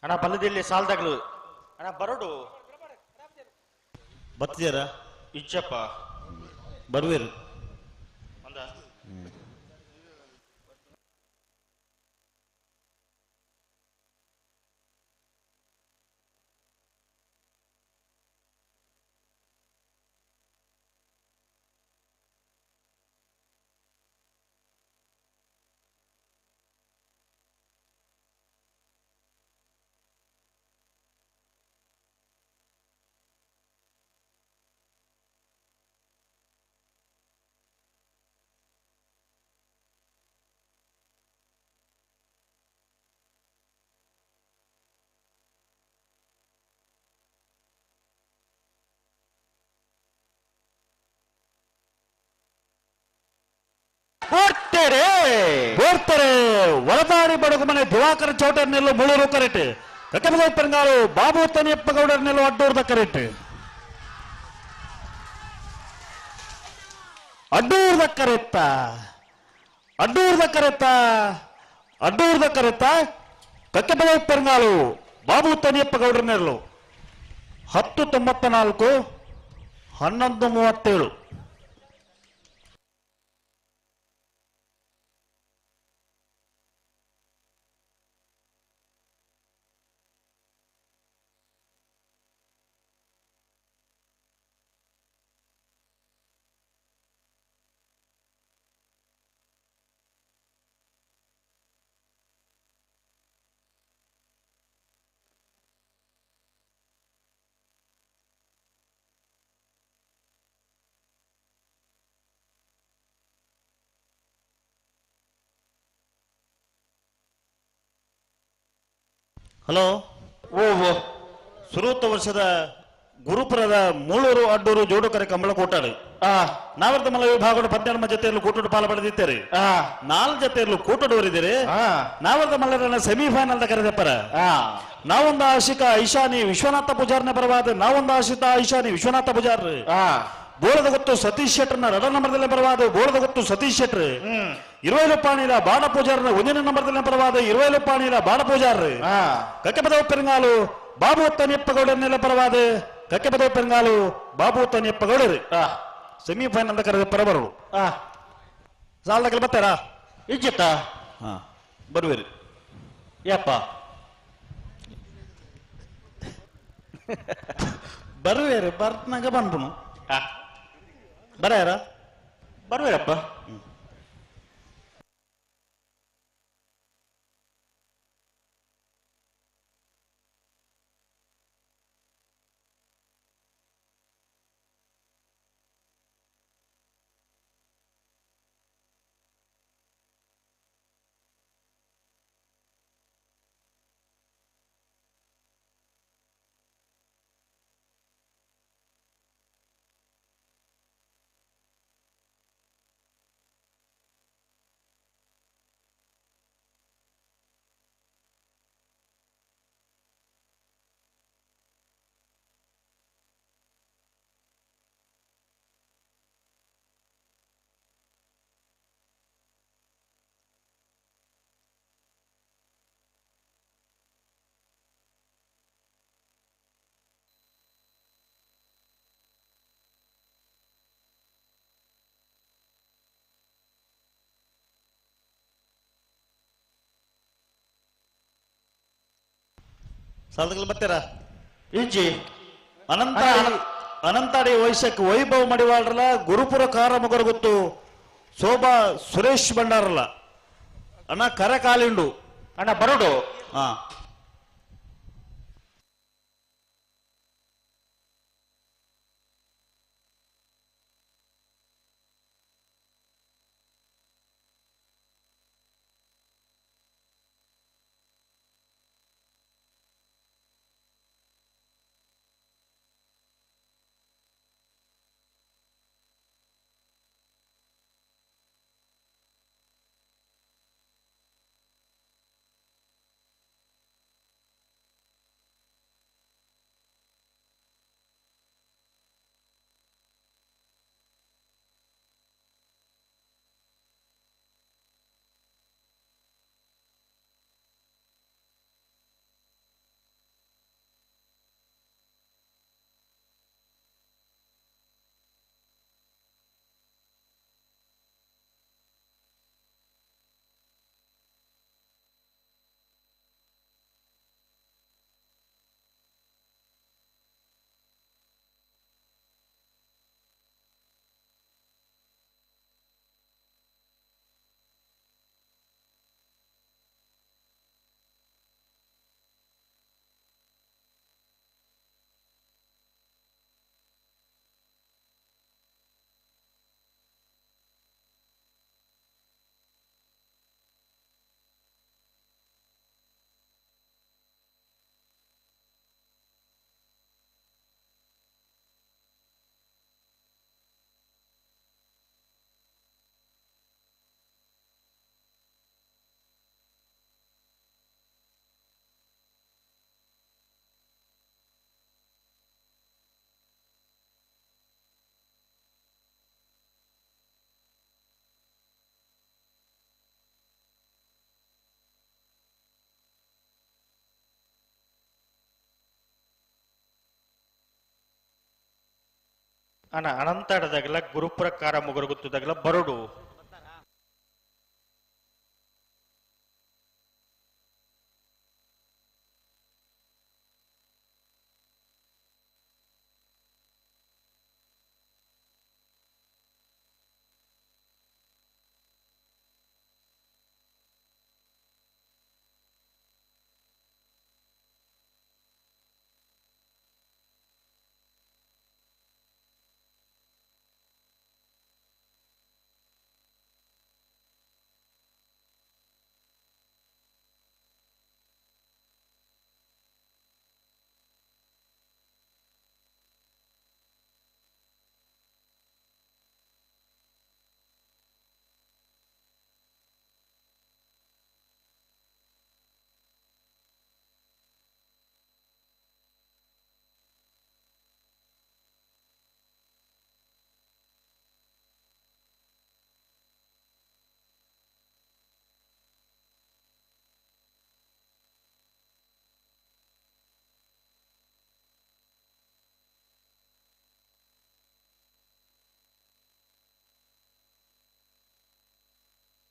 ಅಣ್ಣ ಬಲದಲ್ಲಿ ಸಾಲದಾಗಲು ಅಣ್ಣ ಬರೋಡು ಬತ್ತಿದಾರ ಇಚ್ಚಪ್ಪ ಬರುವೇರು ಒಂದ ಬೋರ್ತಾರೆ ಒಳದಾರಿ ಬಡಗುಮನೆ ದಿವಾಕರ ಚೌಟರ್ ನೆಲ್ಲು ಮುಳೂರು ಕರೆಟ್ ಕಕ್ಕಮಗೌ ಪೆರಂಗಾರು ಬಾಬು ತನಿಯಪ್ಪ ಗೌಡರ್ ನೆಲ್ಲು ಅಡ್ಡೂರ್ದ ಕರೆಟ್ ಅಡ್ಡೂರ್ದ ಕರೆತ್ತ ಅಡ್ಡೂರ್ದ ಕರೆತ್ತ ಅಡ್ಡೂರ್ದ ಕರೆತ್ತ ಕಕ್ಕಮಗೌ ಪೆರಂಗಾಲು ಬಾಬು ತನಿಯಪ್ಪ ಗೌಡರ್ ನೆಲ್ಲು 10:94 11:37. ಹಲೋ ಓ ಓ ಸುರೂತ ವರ್ಷದ ಗುರುಪುರದ ಮೂಳೂರು ಅಡ್ಡೂರು ಜೋಡುಕರೆ ಕಂಬಳ ಕೂಟಾಡು. ನಾವರ್ದ ಮಲ್ಲ ವಿಭಾಗದ 12 ಜೊತೆಯಲ್ಲೂ ಕೂಟೋಡು ಪಾಲ ಪಡೆದಿದ್ದಾರೆ. 4 ಜೊತೆಯಲ್ಲೂ ಕೂಟೋಡು ನಾವರ್ದ ಮಲ್ಲರನ್ನ ಸೆಮಿಫೈನಲ್ the ಕರೆದಪ್ಪರ. ನಾವೊಂದು ಆಶಿಕ ಐಶಾನಿ ವಿಶ್ವನಾಥ ಪೂಜಾರ್ನ ಪರವಾದ, ನಾವೊಂದು ಆಶಿತ ಐಶಾನಿ ವಿಶ್ವನಾಥ ಪೂಜಾರ್. ಬೋಳದ ಗೊತ್ತು ಸತೀಶ್ ಶೆಟ್ಟರ್ನ 2 ನಂಬರ್ದಲ್ಲಿ ಪರವಾದ, ಬೋಳದ ಗೊತ್ತು ಸತೀಶ್ ಶೆಟ್ಟರ್. 20 ಪಾಣಿಲ ಬಾಣ ಪೂಜಾರ್ನ 1 ನಂಬರ್ದಲ್ಲಿ ಪರವಾದ, 20 ಪಾಣಿಲ ಬಾಣ ಪೂಜಾರ್. ಕಕ್ಕೆಪದವ ಪೆರಂಗಾಲು ಬಾಬು ತನಿಯಪ್ಪಗೌಡರನ್ನೆಲ್ಲ ಪರವಾದ, ಕಕ್ಕೆಪದವ ಪೆರಂಗಾಲು ಬಾಬು ತನಿಯಪ್ಪಗೌಡರು. ಸೆಮಿಫೈನಲ್ ಕರೆದ ಪರಬರು. ಸಾಲದಾಗಲಿ ಬರ್ತಾರಾ? ಇಜ್ಜಿತ್ತ ಬರುವಿರಿ. ಯಪ್ಪ ಬರುವೇರು, ಬರ್ತ್ನಾಗ ಬಂದ್ಬುನು. ಬರಾರ ಬರುವೇರಪ್ಪ. ಸಾಲದಗಳು ಬರ್ತೀರಾ? ಇಜ್ಜಿ. ಅನಂತ ಅನಂತಾಡಿ ವೈಶಕ್ ವೈಭವ್ ಮಡಿವಾಳ್ರಲ್ಲ, ಗುರುಪುರ ಕಾರ ಗೊತ್ತು ಶೋಭಾ ಸುರೇಶ್ ಭಂಡಾರಲ್ಲ. ಅಣ್ಣ ಕರೆ ಕಾಲಿಂಡು ಅಣ್ಣ ಬರೋಡು. ಹಾ. ಅಣ್ಣ ಅನಂತಾಡದಾಗಲ ಗುರುಪುರ ಕಾರ ಮುಗುರುಗುತ್ತದಾಗಲ ಬರೋಡು.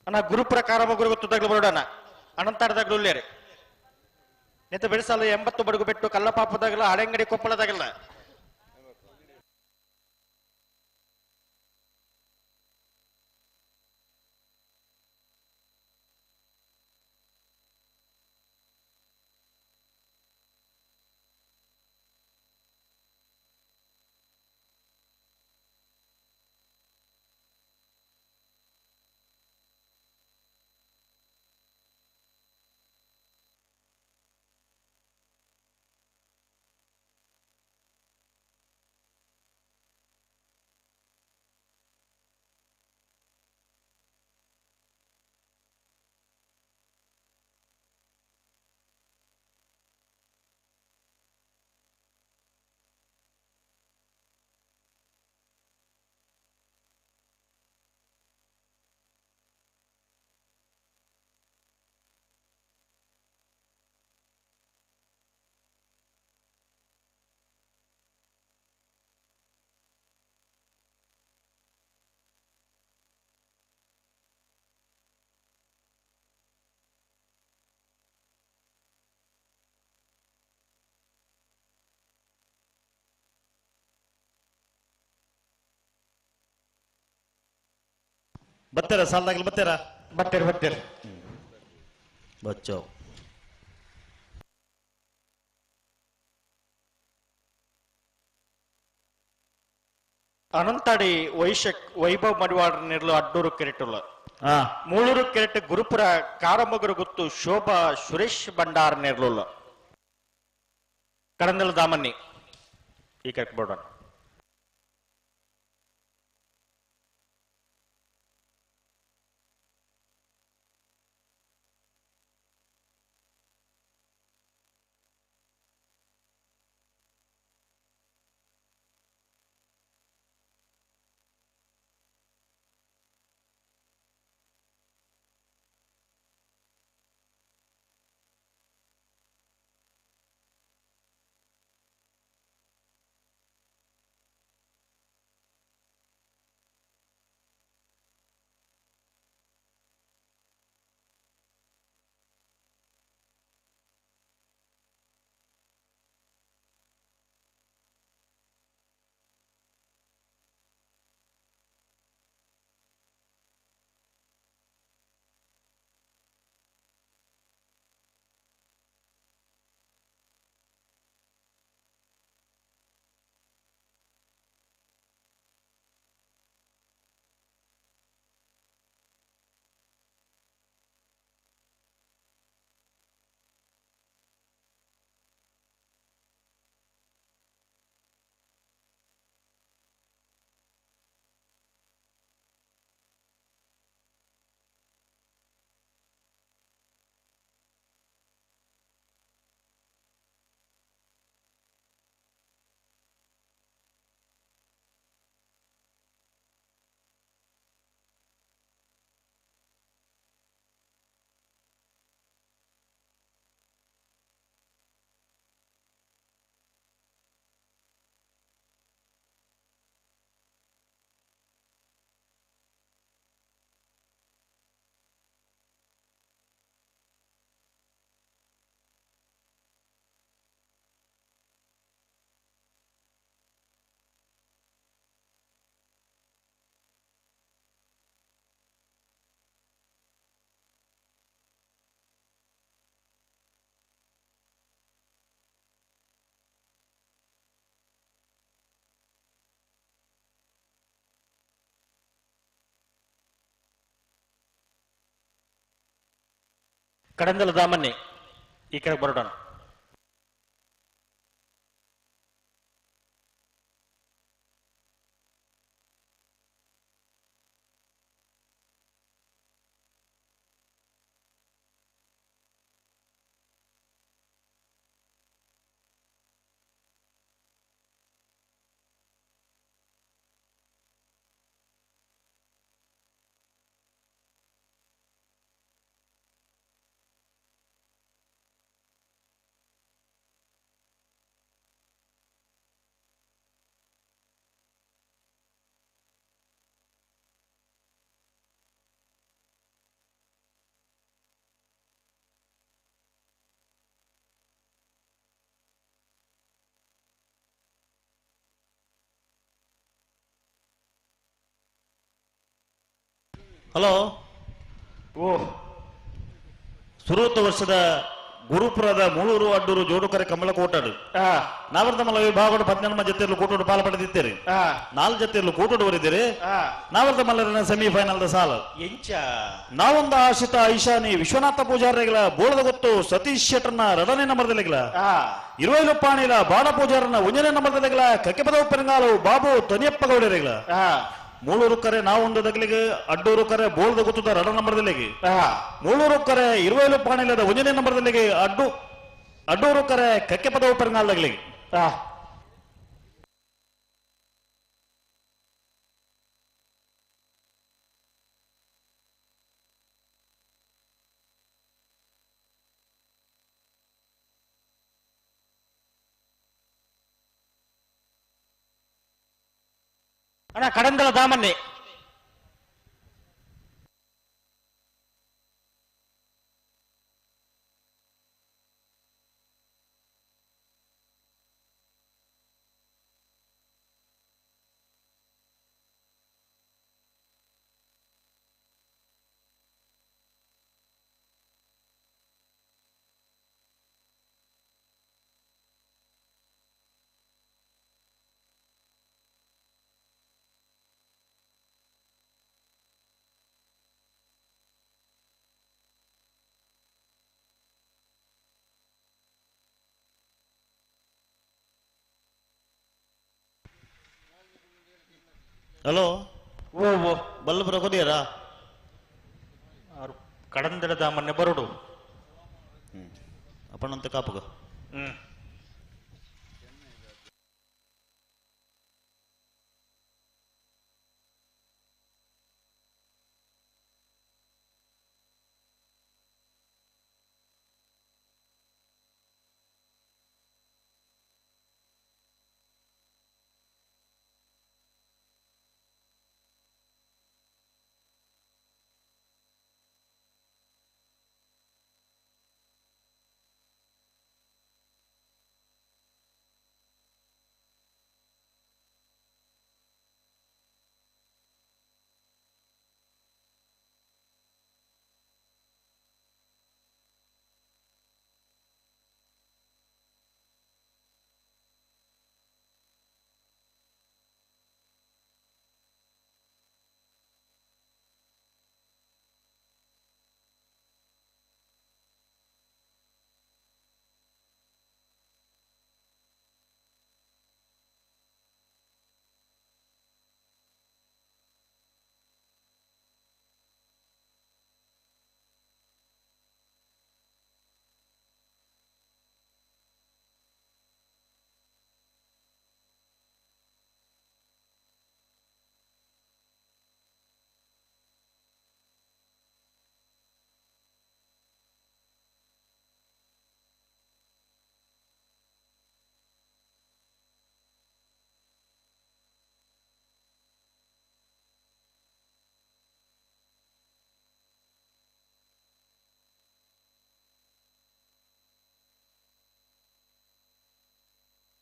ಅಣ್ಣ ಗುರುಪುರ ಕಾರಮಗುರು ಗೊತ್ತು ಬರೋಡಣ ಅನಂತಾರದಾಗಲು ಉಳ್ಳೇರಿ ನಿತ ಬೆಳೆಸಲು 80 ಬಡಗು ಬೆಟ್ಟು ಕಲ್ಲಪಾಪದಾಗಲ ಹಳೆಂಗಡಿ ಕೊಪ್ಪಳದಾಗಲ್ಲ. ಬತ್ತೀರ ಸಾಲದಾಗಲಿ ಬತ್ತೀರ? ಬತ್ತೀರ ಬತ್ತೀರ. ಬಚ್ಚೋ. ಅನಂತಾಡಿ ವೈಶಕ್ ವೈಭವ್ ಮಡಿವಾಡ ನಿರ್ಲು ಅಡ್ಡೂರು ಕೆರೆಟುಲ್ಲ. ಮೂಳೂರು ಕೆರೆಟ್ ಗುರುಪುರ ಕಾರಮಗುರು ಗುತ್ತು ಶೋಭಾ ಸುರೇಶ್ ಭಂಡಾರ್ ನೆರ್ಲುಲ್ಲ. ಕರಂದಲ ದಾಮನ್ನಿ ಈ ಕರೆಕ್ಟ್ ಬೋರ್ಡ್. ಕಡಂದಲ ದಾಮನ್ನಿ ಈ ಕಡೆ ಬರೋಣ. ಹಲೋ ಓ ಸುರೂತ ವರ್ಷದ ಗುರುಪುರದ ಮೂಳೂರು ಅಡ್ಡೂರು ಜೋಡುಕರೆ ಕಮಲ ಕೋಟಾಡು ನಾವರ್ದಮಲ ವಿಭಾಗಡು 18 ಜೊತೆಯಲ್ಲೂ ಕೂಟೋಡು ಪಾಲ ಪಡೆದಿದ್ದೀರಿ. 4 ಜೊತೆಯಲ್ಲೂ ಕೂಟೋಡು ಬರಿದ್ದೀರಿ. ನಾವರ್ದಮಲ್ಲರಿನ ಸೆಮಿಫೈನಲ್ the ಸಾಲ ಎಂಚ ನಾವೊಂದು ಆಶಿತ ಐಶಾನಿ ವಿಶ್ವನಾಥ ಪೂಜಾರಿಗಳ ಬೋಳದ ಗೊತ್ತು ಸತೀಶ್ ಶೆಟ್ಟರ್ನ ರಡನೆ ನಂಬರ್ದಲ್ಲಿಗಳ ಇರುವೈಲು ಪಾಣಿಲ ಬಾಡ ಪೂಜಾರನ ಒಂಜನೇ ನಂಬರ್ದಲ್ಲಿಗಳ ಕಕ್ಕೆಪದ ಉಪ್ಪರಿಂಗಾಲು ಬಾಬು ತನಿಯಪ್ಪ ಗೌಡರಿಗಳ ಮೂಳೂರು ಕರೆ ನಾವೊಂದು ದಗಲಿಗೆ ಅಡ್ಡೂರು ಕರೆ ಬೋಳದ ಗೊತ್ತದ ರಡ ನಂಬರ್ದಲ್ಲಿಗೆ ಮೂಳೂರು ಕರೆ ಇರುವೈಲು ಪಾಣಿಲದ ಒಂಜನೇ ನಂಬರ್ದಲ್ಲಿಗೆ ಅಡ್ಡೂರು ಕರೆ ಕಕ್ಕೆಪದ ಉಪ್ಪರಿಂಗಾಲದಗಲಿಗೆ. ಅಣ್ಣ ಕಡಂದಲ ದಾಮನ್ನೆ ಹಲೋ ಓ ಓ ಬಲ್ಲಪುರ ಕೊರಿಯರಾ ಕಡಂದಲ ದಾಮನ್ನೆ ಬರೋಡು ಅಪ್ಪಣಂತ ಕಾಪುಗ.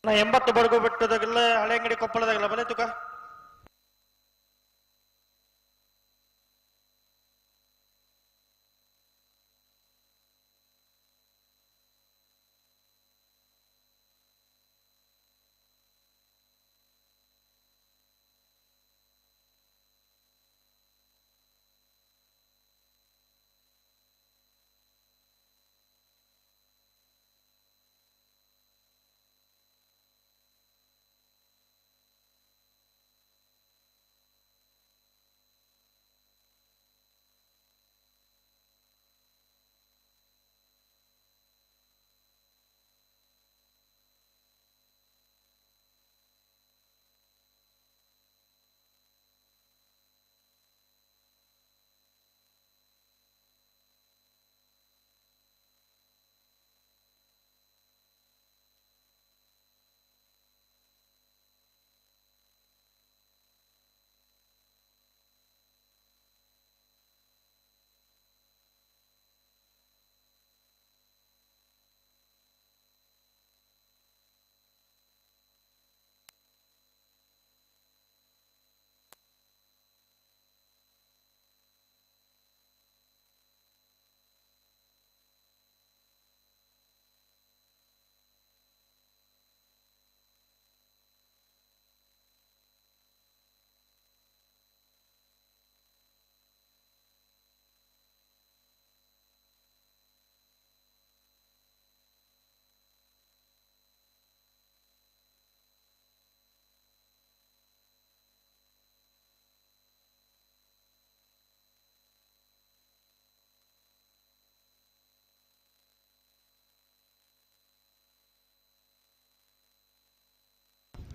80 ಬಡಗು ಬೆಟ್ಟದಾಗಲ್ಲ ಹಳೆಯಂಗಡಿ ಕೊಪ್ಪಳದಾಗಲ್ಲ ಬಲೆ ತುಕ.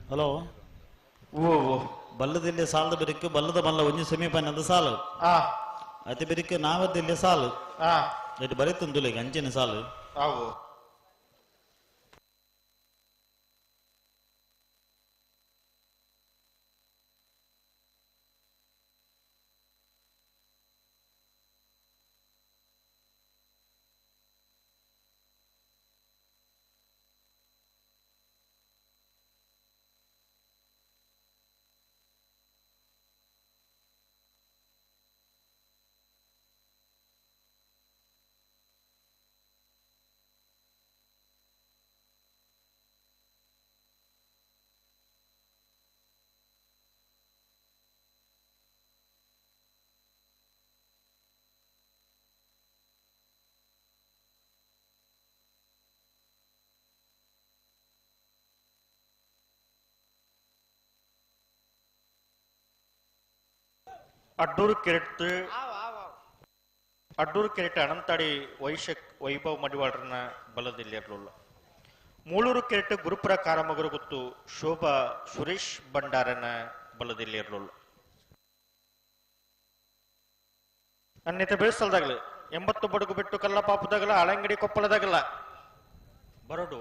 ಹಲೋ ಓ ಓ ಬಲ್ಲದಿಲ್ಲ ಸಾಲದ ಬಿರಿಕ್ ಬಲ್ಲದ ಮಲ್ಲ ಒಂಜಿ ಸಮೀಪನದ ಸಾಲು ಅತಿ ಬಿರಿಕ್ ನಾವದಿಲ್ಲ ಸಾಲು it ಬರೀತುಂದುಲೆ ಅಂಚಿನ ಸಾಲು ಆವು ಅಡ್ಡೂರು ಕೆರೆಟ್ ಅಡ್ಡೂರು ಕೆರೆಟ್ ಅನಂತಾಡಿ ವೈಶಕ್ ವೈಭವ್ ಮಡಿವಾಳರನ್ನ ಬಲದಲ್ಲಿರಲಿಲ್ಲ. ಮೂಳೂರು ಕೆರೆಟ್ ಗುರುಪುರ ಕಾರಮಗರು ಗೊತ್ತು ಶೋಭಾ ಸುರೇಶ್ ಭಂಡಾರನ ಬಲದಲ್ಲಿರಲಿಲ್ಲ. ಅನ್ಯತೆ ಬೆಳೆಸಲ್ದಾಗಲಿ 80 ಬಡಗು ಬಿಟ್ಟು ಕಲ್ಲಪಾಪದಾಗಲ ಹಳಂಗಡಿ ಕೊಪ್ಪಳದಾಗಲ್ಲ ಬರಡು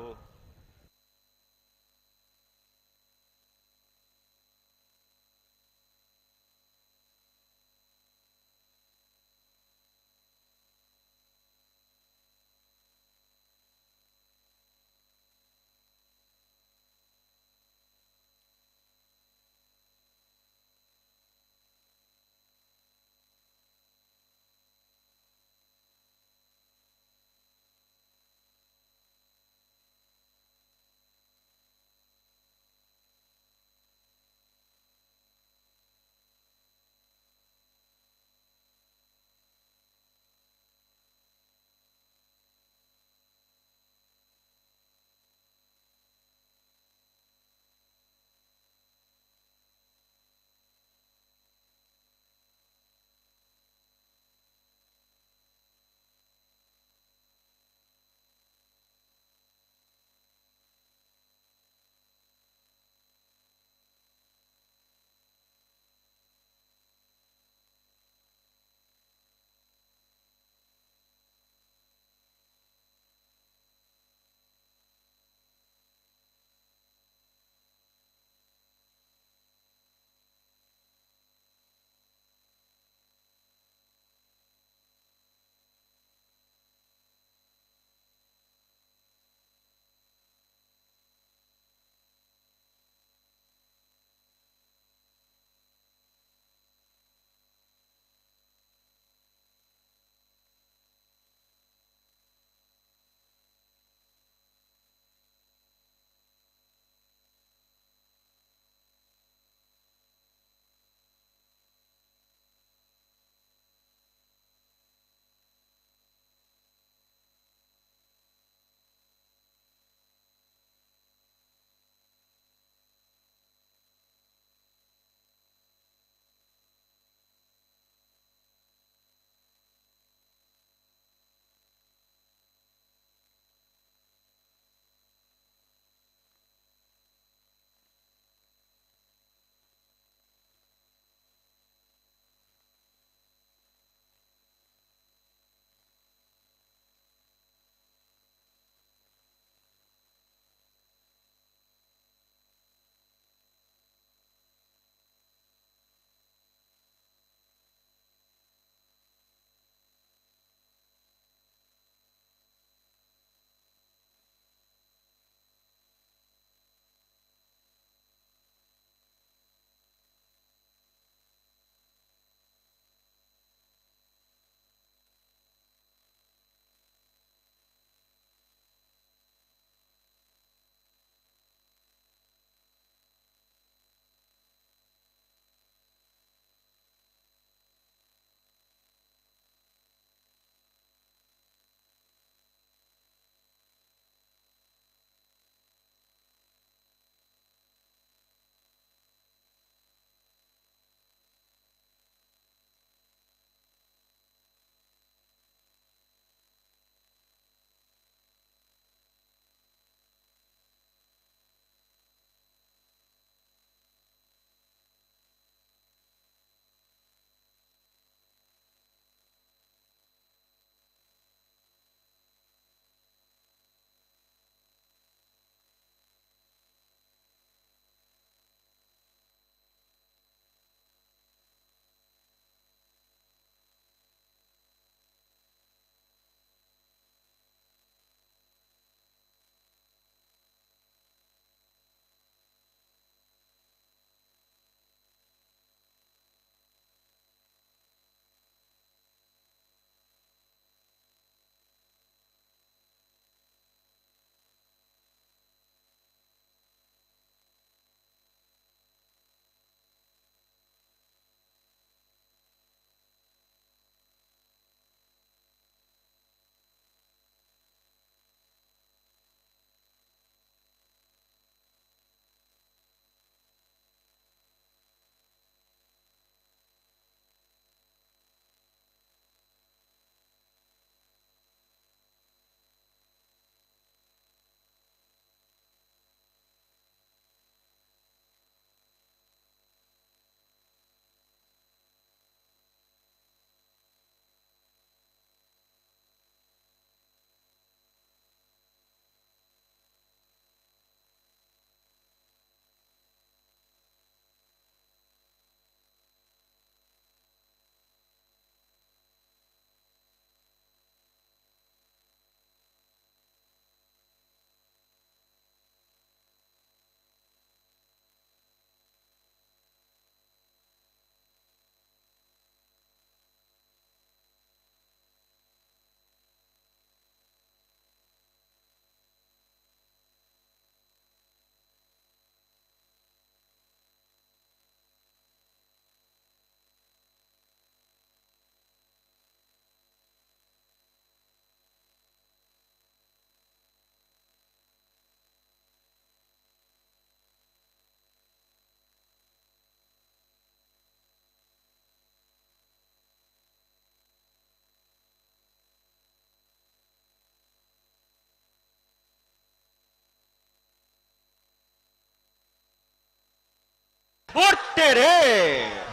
ಬುಡ್ತೇರೆ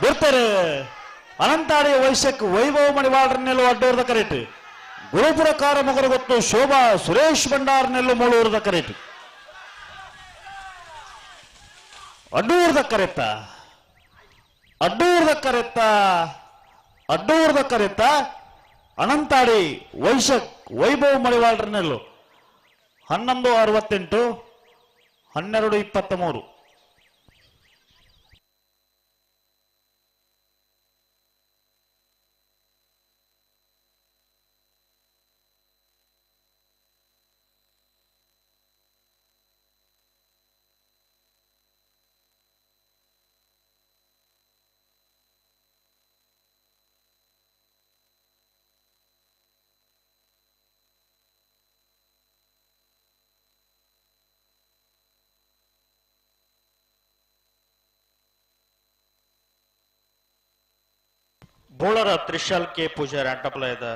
ಬುಡ್ತೇರೆ ಅನಂತಾಡಿ ವೈಶಕ್ ವೈಭವ ಮಡಿವಾಳರ ನೆಲ್ಲು ಅಡ್ಡೂರದ ಕರೆಟ್ ಗುರುಪುರ ಕಾರ ಮೊಗರು ಗೊತ್ತು ಶೋಭಾ ಸುರೇಶ್ ಭಂಡಾರ್ ನೆಲ್ಲು ಮೂಳೂರದ ಕರೆಟ್ ಅಡ್ಡೂರದ ಕರೆತ್ತ ಅಡ್ಡೂರದ ಕರೆತ್ತ ಅಡ್ಡೂರದ ಕರೆತ್ತ ಅನಂತಾಡಿ ವೈಶಕ್ ವೈಭವ ಮಡಿವಾಳರ ನೆಲ್ಲು 11:68 12:23. ಬೋಳರ ತ್ರಿಶಾಲ್ ಕೆ ಪೂಜಾರಿ ಅಡ್ಡಪಲಯದ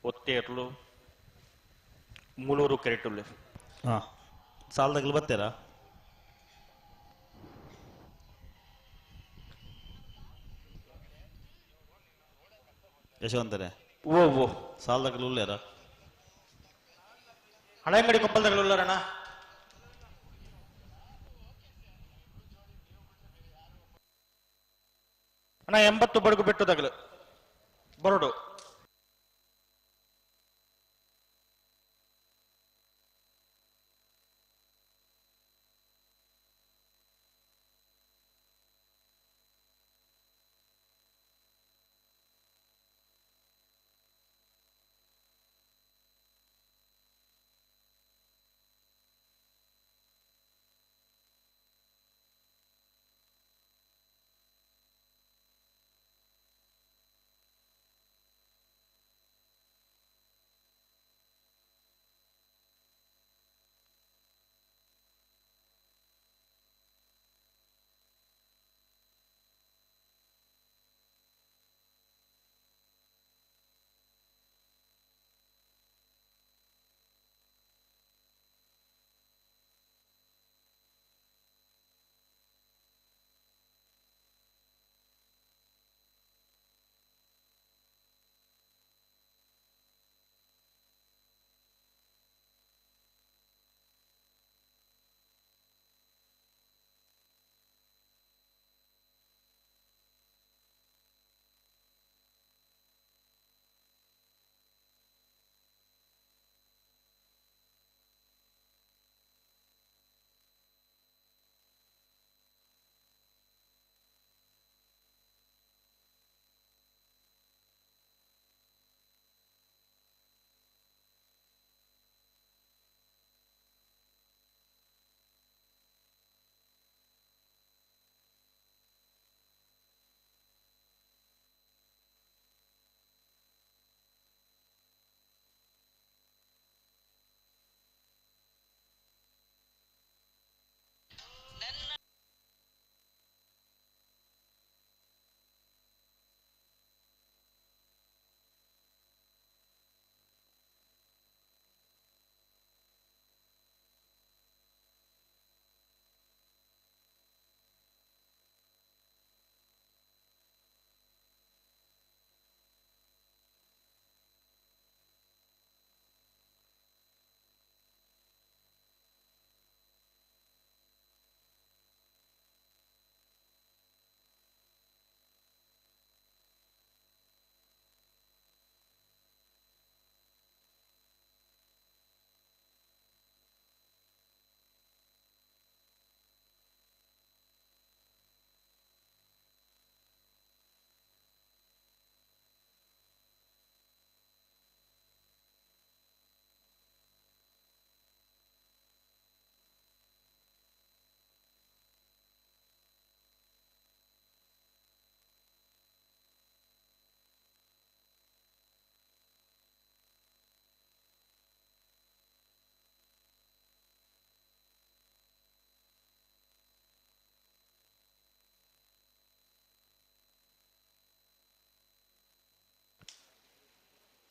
ಒತ್ತೇರ್ಲು ಮೂಳೂರು ಕೆರೆಟುಲ್ಲೆ. ಹಾಂ ಸಾಲದಾಗಲು ಬರ್ತೀರಾ? ಯಶವಂತರೇ ಓ ಓ ಸಾಲದಾಗಲು ಉಳ್ಳೇರ? ಹಳೆಂಗಡಿ ಕೊಪ್ಪಲ್ದಾಗಲು ಉಳ್ಳಾರಣ್ಣ. ಅಣ್ಣ 80 ಬಡಗು ಬೆಟ್ಟದಾಗಲು ಬರೋಡು.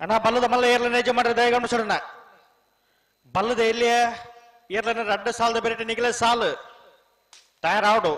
ಅಣ್ಣ ಬಲ್ಲದ ಮಲ್ಲ ಏರ್ಲನೆ ಯಜಮಾನ್ರ ದಯಗಮನಿಸೋಣ. ಬಲ್ಲದ ಎಲ್ಲಿಯ ಏರ್ಲನೆ ರಡ್ಡ ಸಾಲದ ಬೇರೆ ನಿಗಲೇ ಸಾಲು ತಯಾರಾವಡು.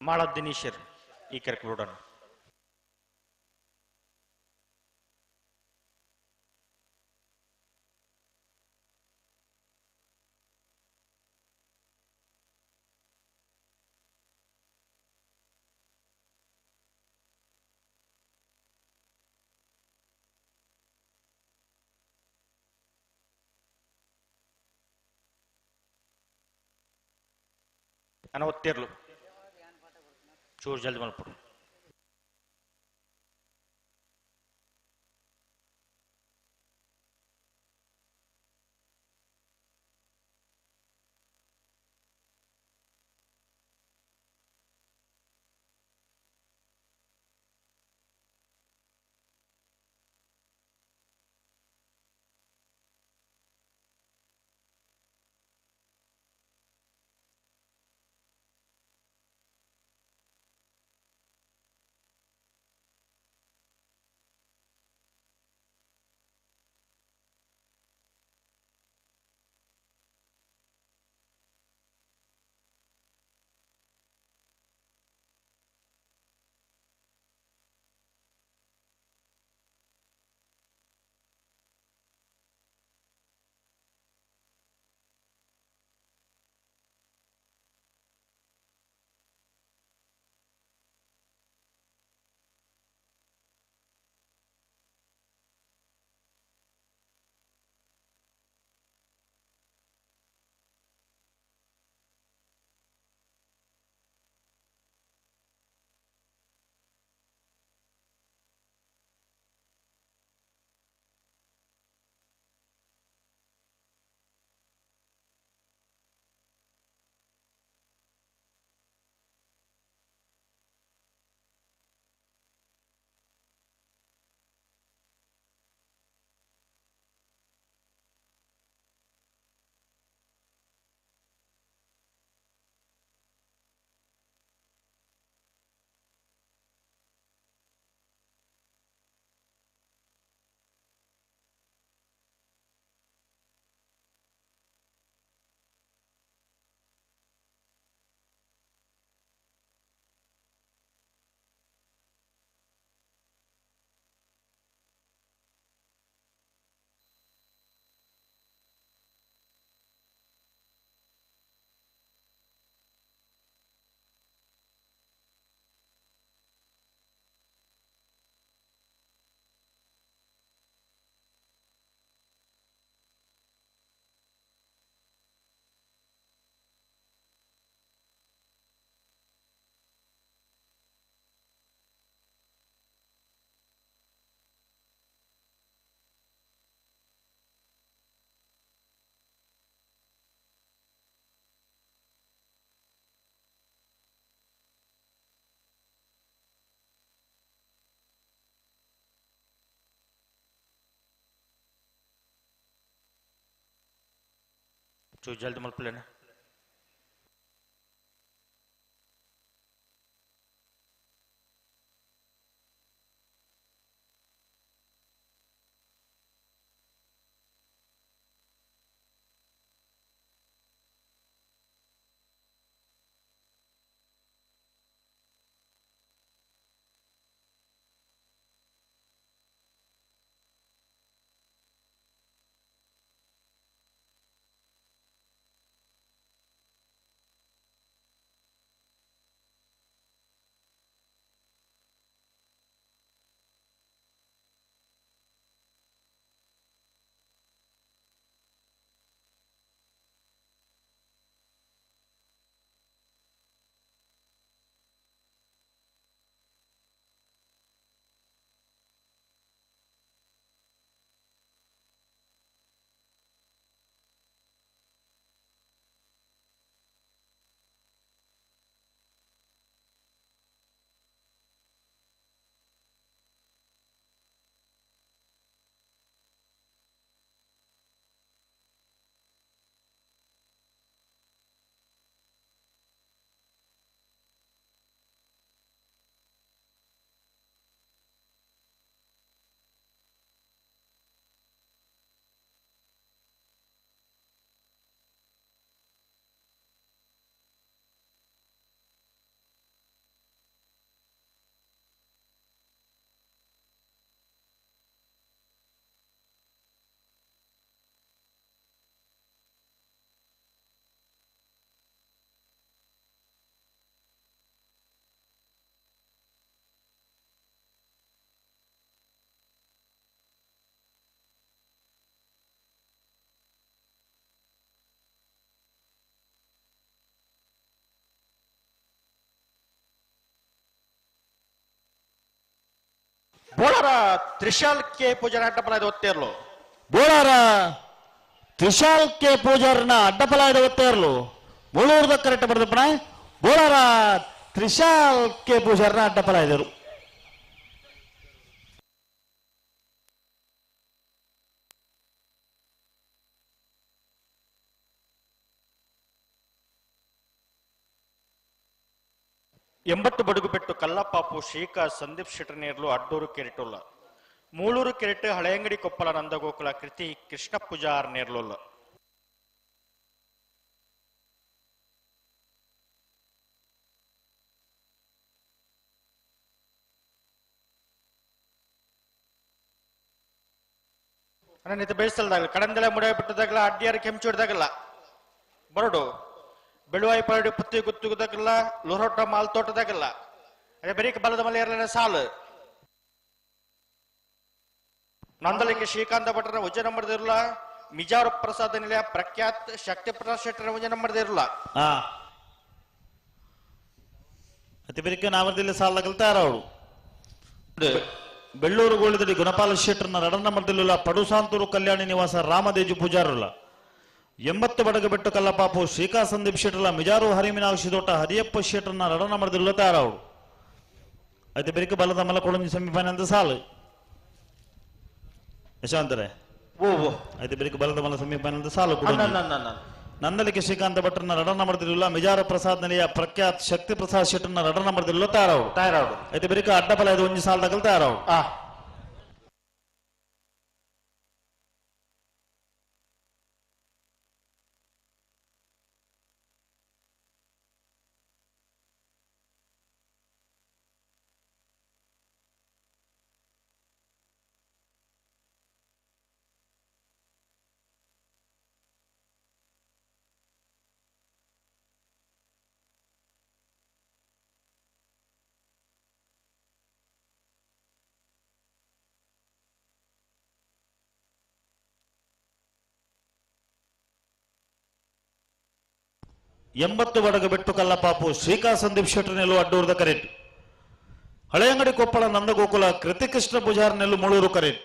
ಮಾಳ ದಿನೀಶರ್ ಈ ಕೆರೆಕ್ ಬಿಡೋಣ. ಅನವತ್ತೇರ್ಲು ಚೂರು ಜಲ್ದಿ ಮಲ್ಪಡು. ಚೂರು ಜಲ್ದಿ ಮಲ್ಪಲೇನ. ಬೋಳಾರ ತ್ರಿಶಾಲ್ ಕೆ ಪೂಜಾರಿ ಅಡ್ಡಪಲಾಯದ ಒತ್ತೇರ್ಲು. ಬೋಳಾರ ತ್ರಿಶಾಲ್ ಕೆ ಪೂಜಾರನ ಅಡ್ಡಪಲಾಯದ ಒತ್ತೇರ್ಲು ಮುಳೂರ್ದ ಕರೆಕ್ಟ್ ಬರೆದಪ್ಪಣ. ಬೋಳಾರ ತ್ರಿಶಾಲ್ ಕೆ ಪೂಜಾರನ ಅಡ್ಡಪಲಾಯದರು. 80 ಬಡುಗುಬೆಟ್ಟು ಕಲ್ಲಪಾಪು ಶ್ರೀಕಾ ಸಂದೀಪ್ ಶೆಟ್ಟನೇರ್ಲು ಅಡ್ಡೂರು ಕೆರೆಟುಲ್ಲ. ಮೂಳೂರು ಕೆರೆಟು ಹಳೆಯಂಗಡಿ ಕೊಪ್ಪಳ ನಂದಗೋಕುಲ ಕೃತಿ ಕೃಷ್ಣ ಪೂಜಾರ್ ನೇರ್ಲುಲ್ಲ. ಅಣ್ಣ ಬೇಯಿಸಲ್ದಾಗಲ್ಲ ಕಡಂದಲೆ ಮುಡೆ ಬಿಟ್ಟದಾಗಲ್ಲ ಅಡ್ಡಿಯಾರ ಕೆಂಚೂಡ್ದಾಗಲ್ಲ ಬರಡು ಬೆಳುವಾಯಿ ಪರಡಿ ಪುತ್ತಿ ಗುತ್ತುಗುದಾಗಲ್ಲ ಲೋರೋಟ ಮಾಲ್ ತೋಟದಾಗಲ್ಲ ಅದೇ ಬರೀಕ ಬಲದ ಮಲೆ ಇರಲಿಲ್ಲ ಸಾಲು. ನಂದಲಿಕ್ಕೆ ಶ್ರೀಕಾಂತ ಭಟ್ರ ಉಜ್ಜ ನಂಬರ್ದಿರಲ್ಲ. ಮಿಜಾರು ಪ್ರಸಾದ ನಿಲಯ ಪ್ರಖ್ಯಾತ್ ಶಕ್ತಿ ಪ್ರಸಾದ್ ಶೆಟ್ಟರ ಉಜ್ಜ ನಂಬರ್ದಿರಲ್ಲ. ಅತಿ ಬರೀಕ ನಾಮದಲ್ಲಿ ಸಾಲದಾಗಲ್ ತಯಾರವಳು. ಬೆಳ್ಳೂರು ಗೋಳಿದಡಿ ಗುಣಪಾಲ ಶೆಟ್ಟರ್ನ ರಡ ನಂಬರ್ದಿಲ್ಲ. ಪಡುಸಾಂತೂರು ಕಲ್ಯಾಣಿ ನಿವಾಸ ರಾಮದೇಜು ಪೂಜಾರುಲ್ಲ. 80 ಬಡಗಬೆಟ್ಟು ಕಲ್ಲಪಾಪು ಶ್ರೀಕಾ ಸಂದೀಪ್ ಶೆಟ್ಟರ್ಲ ಮಿಜಾರು ಹರಿಮೀನಾಕ್ಷಿ ತೋಟ ಹರಿಯಪ್ಪ ಶೆಟ್ಟರ್ನ ರಡ ನಂಬರ್ದಿಲ್ಲ ತಯಾರವಳು. అయితే ಬೆರಿಕ ಬಲದ ಮಲಕೊಳಂಜಿ ಸಮೀಪನಂದ ಸಾಲು ಯಶವಂತರೇ. అయితే ಬೆರಿಕ ಬಲದ ಮಲ ಸಮೀಪನಂದ ಸಾಲು ನಂದಲಿಕೆ ಶ್ರೀಕಾಂತ ಭಟ್ರನ ರಡ ನಂಬರ್ದಿಲ್ಲ. ಮಿಜಾರು ಪ್ರಸಾದ್ ನಿಲಯ ಪ್ರಖ್ಯಾತ್ ಶಕ್ತಿ ಪ್ರಸಾದ್ ಶೆಟ್ಟರ್ನ ರಡ ನಂಬರ್ದಿಲ್ಲ ತಯಾರವಳು. ತಯಾರವಳು. అయితే ಬೆರಿಕ ಅಡ್ಡಪಲ ಇದು ಒಂಜಿ ಸಾಲ ದಗಲ್ ತಯಾರವಳು. 80 ಬಡಗಬೆಟ್ಟು ಕಲ್ಲಪಾಪು ಶ್ರೀಕಾ ಸಂದೀಪ್ ಶೆಟ್ಟರ್ ನೆಲ್ಲು ಅಡ್ಡೂರ್ದ ಕರೆಟ್. ಹಳೆಯಂಗಡಿ ಕೊಪ್ಪಳ ನಂದಗೋಕುಲ ಕೃತಿಕೃಷ್ಣ ಪೂಜಾರ್ ನೆಲ್ಲು ಮುಳೂರು ಕರೆಟ್.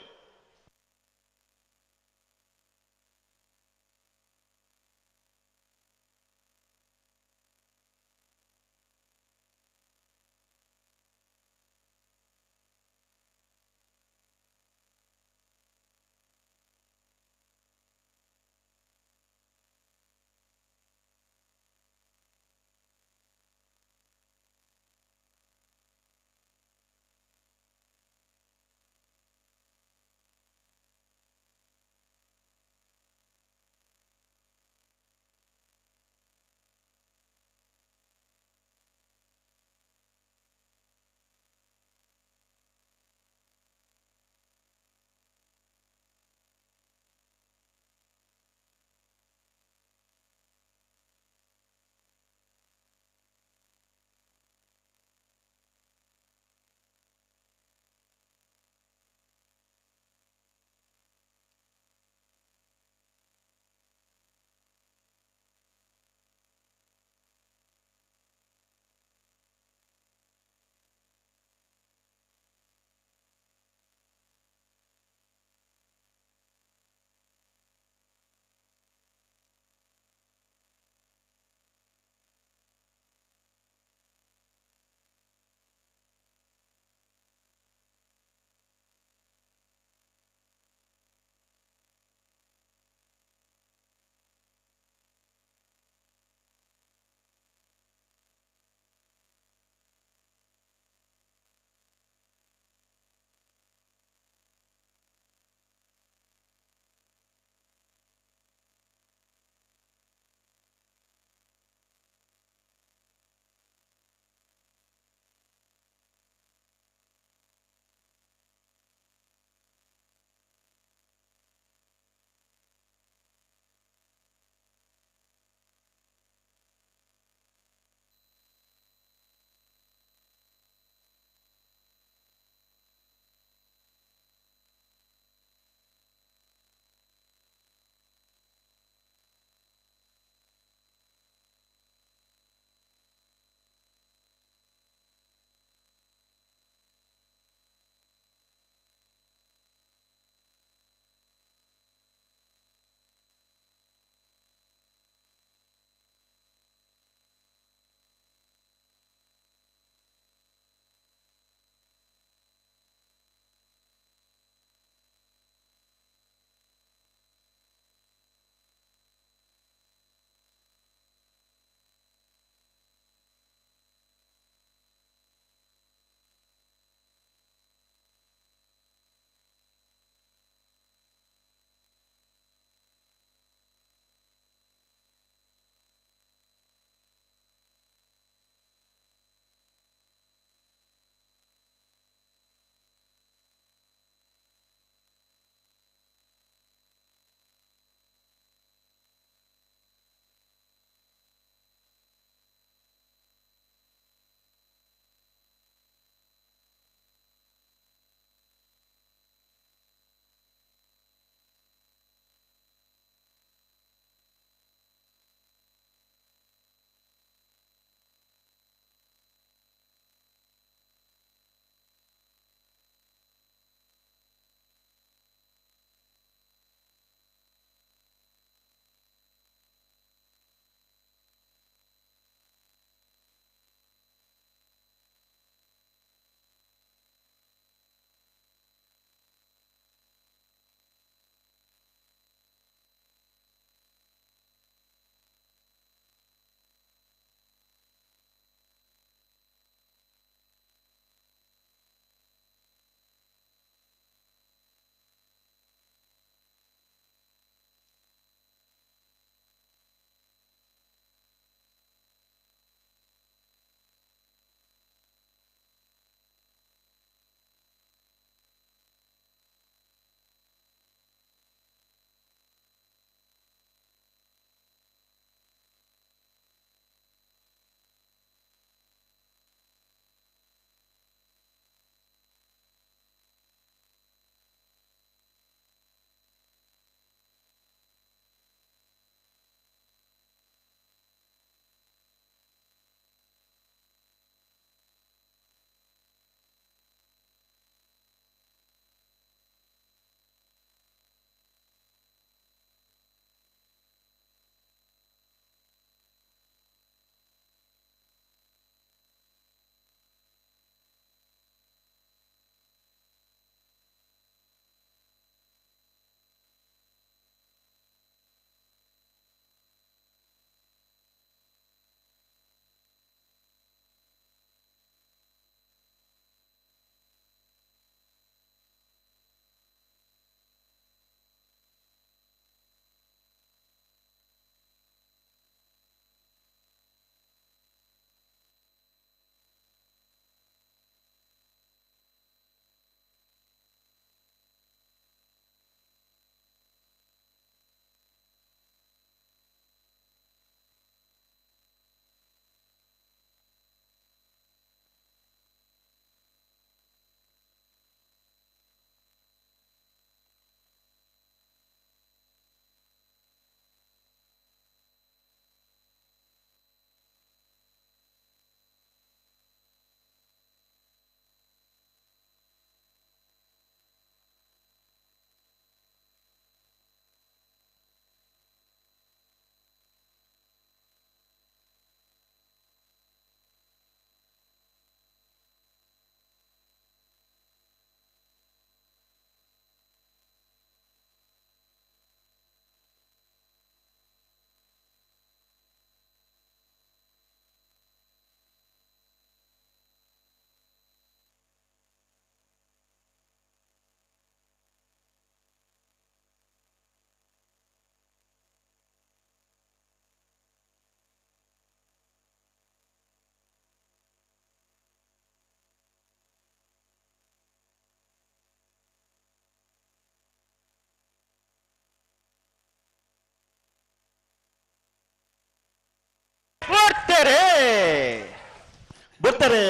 ಉಂತೆರೆ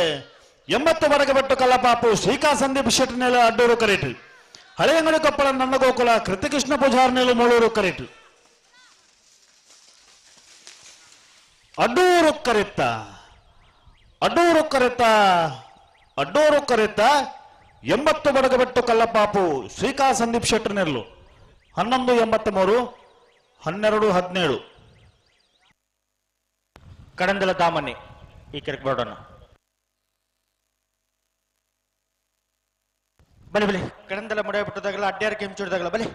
80 ಬಡಗಬೆಟ್ಟು ಕಲ್ಲಪಾಪು ಶ್ರೀಕಾ ಸಂದೀಪ್ ಶೆಟ್ಟಿನೆಲ ಅಡ್ಡೂರು ಕರೇಟ್ ಹಳೆಯಂಗಡಿ ಕೊಪ್ಪಳ ನಂದಗೋಕುಲ ಕೃತಿಕೃಷ್ಣ ಪೂಜಾರ್ನೆಲು ಮೂಳೂರು ಕರೇಟ್ ಅಡ್ಡೂರು ಕರೆತ್ತ ಅಡ್ಡೂರು ಕರೆತ್ತ ಅಡ್ಡೂರು ಕರೆತ್ತ 80 ಬಡಗಬೆಟ್ಟು ಕಲ್ಲಪಾಪು ಶ್ರೀಕಾ ಸಂದೀಪ್ ಶೆಟ್ಟರ್ನೆಲ್ಲು 11:83 12:17 ಕಡಂದಲ ದಾಮನಿ ಈ ಕೆರೆಗೆ ಬರೋಣ ಬಲಿ ಬಲಿ ಕಡಂದಲ ಮುಡಿಯ ಬಿಟ್ಟದಾಗಲ್ಲ ಅಡ್ಡಾರ ಕೆಂಚುಡ್ದಾಗಲ್ಲ ಬಲಿ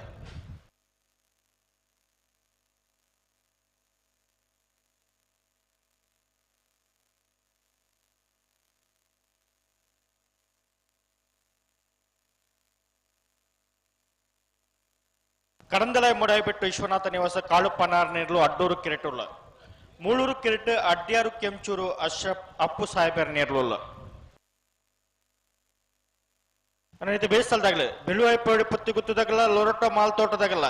ಕಡಂದಲ ಮುಡಾಯ್ಬಿಟ್ಟು ವಿಶ್ವನಾಥ ನಿವಾಸ ಕಾಳುಪ್ಪನಾರ್ ನೀರ್ಲು ಅಡ್ಡೂರು ಕಿರೆಟುಲ್ಲ ಮೂಳೂರು ಕಿರೆಟ್ ಅಡ್ಯಾರು ಕೆಂಚೂರು ಅಶ್ರಫ್ ಅಪ್ಪು ಸಾಹೇಬರ್ ನೀರ್ಲುಲ್ಲ ಇದು ಬೇಸಲ್ದಾಗಲಿ ಬೆಳುವಾಯಿ ಪೋಡಿ ಪತ್ತಿ ಗುತ್ತದಾಗಲ್ಲ ಲೊರಟೋ ಮಾಲ್ ತೋಟದಾಗಲ್ಲ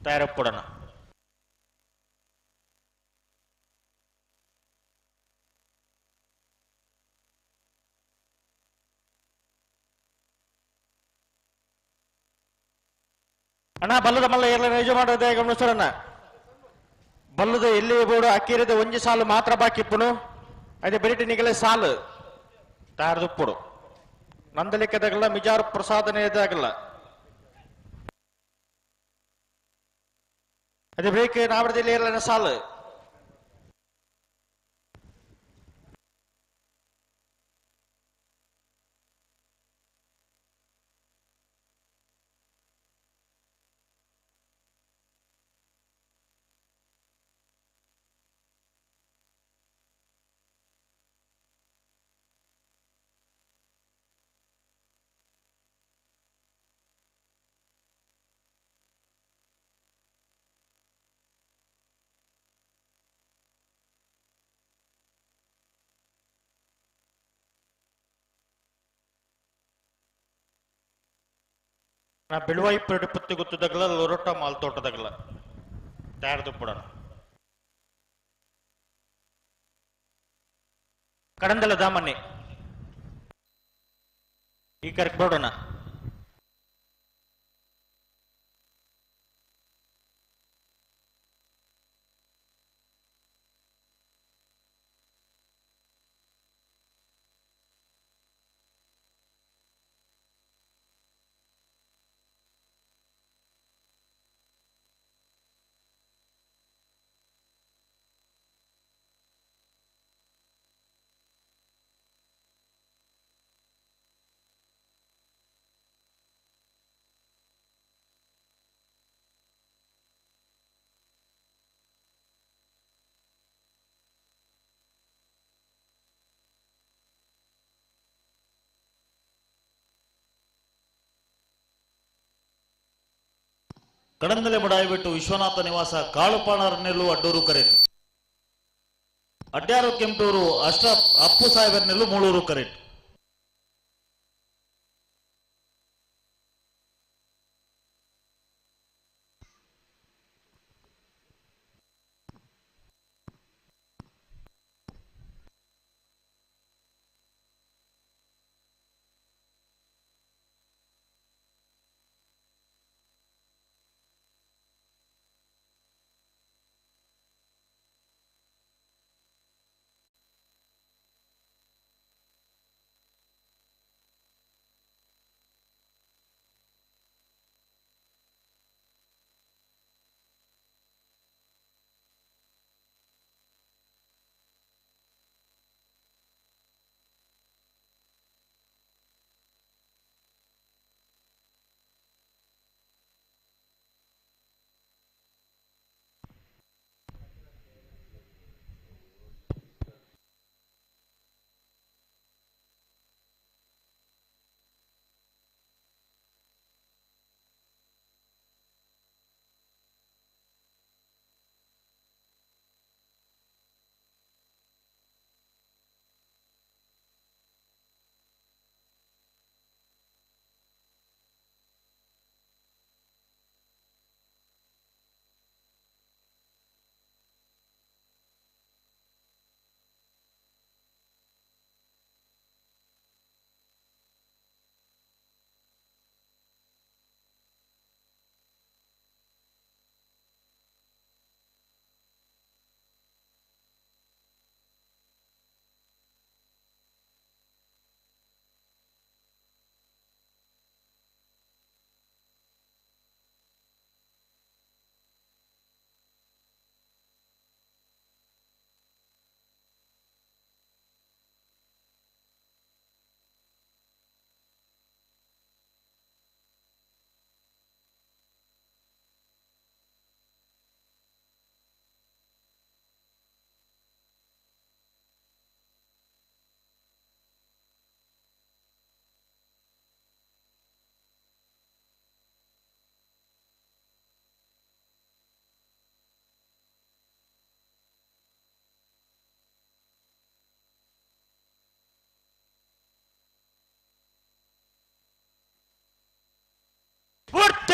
ತಯಾರಪ್ಪುಡನ ಅಣ್ಣ ಬಲ್ಲದ ಮಲ್ಲ ಎಲ್ಲ ನಿಜ ಮಾಡೋದೇ ಗಮನಿಸೋಣ ಬಲ್ಲದ ಎಲ್ಲಿ ಬೋಡು ಅಕ್ಕಿರದ ಒಂಜಿ ಸಾಲು ಮಾತ್ರ ಬಾಕಿ ಇಪ್ಪುನು ಅದೇ ಬೆರಿಟಿ ನಿಗಲೆ ಸಾಲು ತಯಾರದುಪ್ಪುಡು ನಂದಲಿಕ್ಕದಾಗಲ್ಲ ಮಿಜಾರು ಪ್ರಸಾದನೆ ಇದಾಗಲ್ಲ ಅದೇ ಬ್ರೇಕ್ ನಾವಡದಲ್ಲಿ ಇರಲ್ಲ ಸಾಲು ನಾ ಬೆಳುವಾಯಿ ಪುರಡಿ ಪತ್ತಿ ಗೊತ್ತದಾಗಲ್ಲ ಲೊರೊಟ್ಟ ಮಾಲ್ ತೋಟದಾಗಲ್ಲ ತಯಾರದು ಕಡಂದಲ ದಾಮನ್ನಿ ಈ ಕರೆಕ್ ಬೋಡೋಣ ಕಡಂದಲೆ ಮುಡಾಯಿಬಿಟ್ಟು ವಿಶ್ವನಾಥ ನಿವಾಸ ಕಾಳುಪಾಣರ್ನೆಲ್ಲು ಅಡ್ಡೂರು ಕರೆಟ್ ಅಡ್ಯಾರು ಕೆಂಟೂರು ಅಶ್ರಫ್ ಅಪ್ಪು ಸಾಹೇಬರ್ನೆಲ್ಲು ಮೂಳೂರು ಕರೆಟ್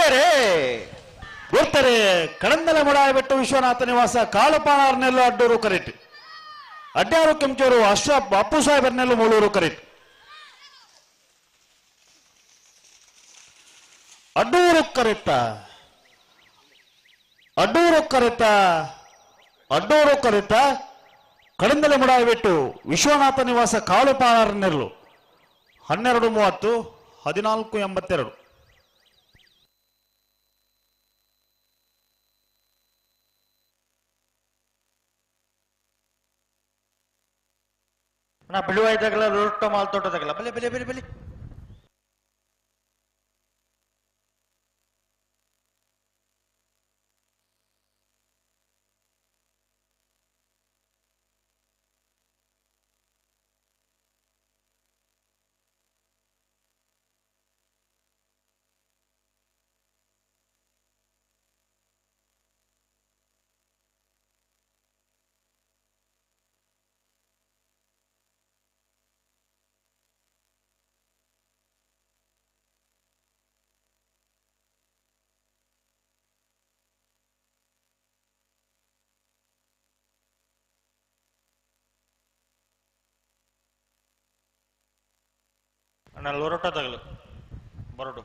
ಗುರ್ತೆರೆ ಗುರ್ತೆರೆ ಕಡಂದಲೆ ಮುಡಾಯಬೆಟ್ಟು ವಿಶ್ವನಾಥ ನಿವಾಸ ಕಾಳುಪಾನಾರ್ನೆಲ್ಲು ಅಡ್ಡೂರು ಕರೆಟ್ ಅಡ್ಡಾರು ಕೆಂಚೂರು ಅಶ್ರಫ್ ಅಪ್ಪು ಸಾಹೇಬರ್ನೆಲ್ಲು ಮೂಳೂರು ಕರೆಟ್ ಅಡ್ಡೂರು ಕರೆತ್ತ ಅಡ್ಡೂರು ಕರೆತ್ತ ಅಡ್ಡೂರು ಕರೆತ್ತ ಕಡಂದಲೆ ಮುಡಾಯಬೆಟ್ಟು ವಿಶ್ವನಾಥ ನಿವಾಸ ಕಾಳುಪಾನಾರ್ನೆಲ್ಲು 12:30 14:82. ನಾ ಬಿಳುವಾಯ್ದಾಗಲ ರೊಟ್ಟ ಮಾಲ್ ತೋಟದಾಗಲ ಬಲೆ ಬಲೆ ಬಲೆ ಬಲೆ ಅಣ್ಣ ಲೊರೊಟ್ಟದಾಗಲು ಬರೋಡು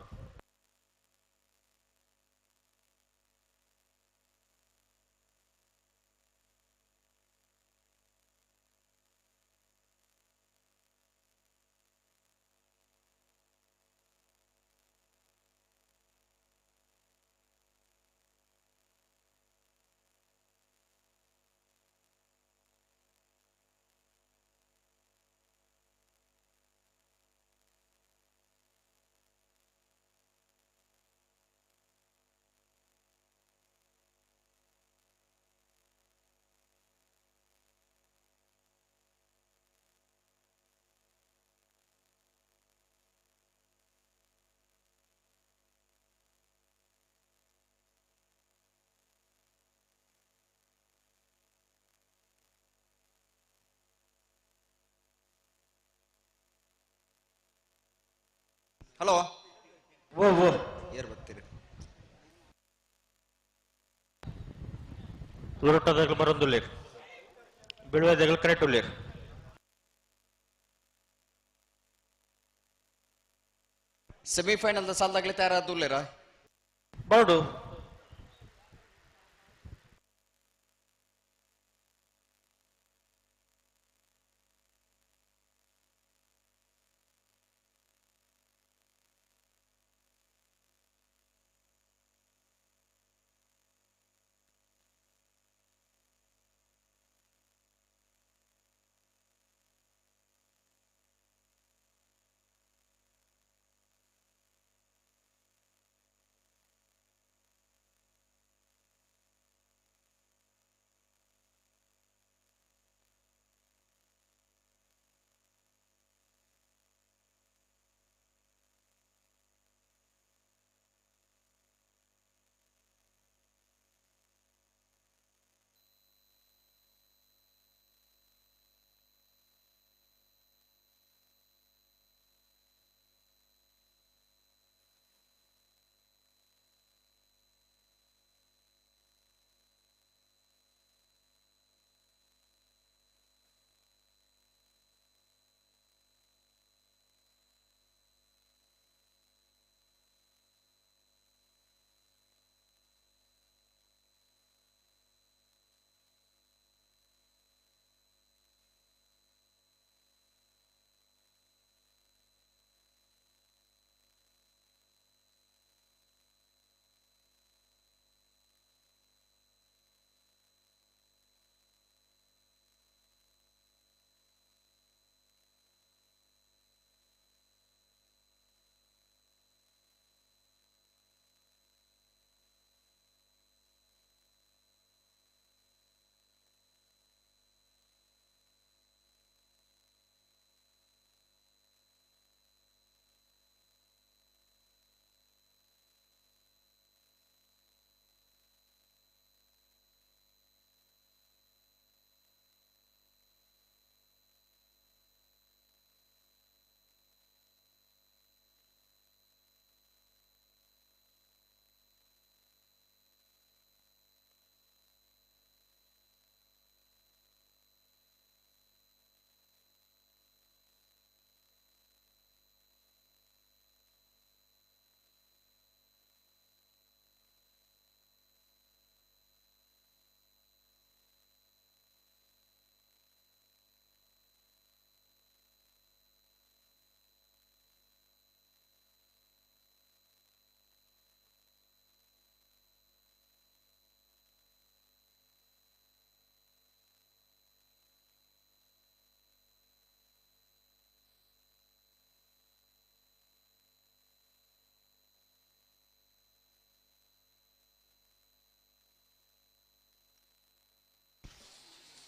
ಹಲೋ ಓ ಓ ಏರ್ ಬರ್ತೀರಿ ಲೊರೊಟ್ಟದಾಗಲು ಬರೋದುಲ್ಲೇರ್ ಬಿಳುವಾಯ್ದಾಗಲು ಕರೆಕ್ಟ್ ಉಲ್ಲೇರ್ ಸೆಮಿಫೈನಲ್ the ಸಾಲದಾಗಲೇ ತಯಾರಾದುಲ್ಲೇರ ಬರೋಡು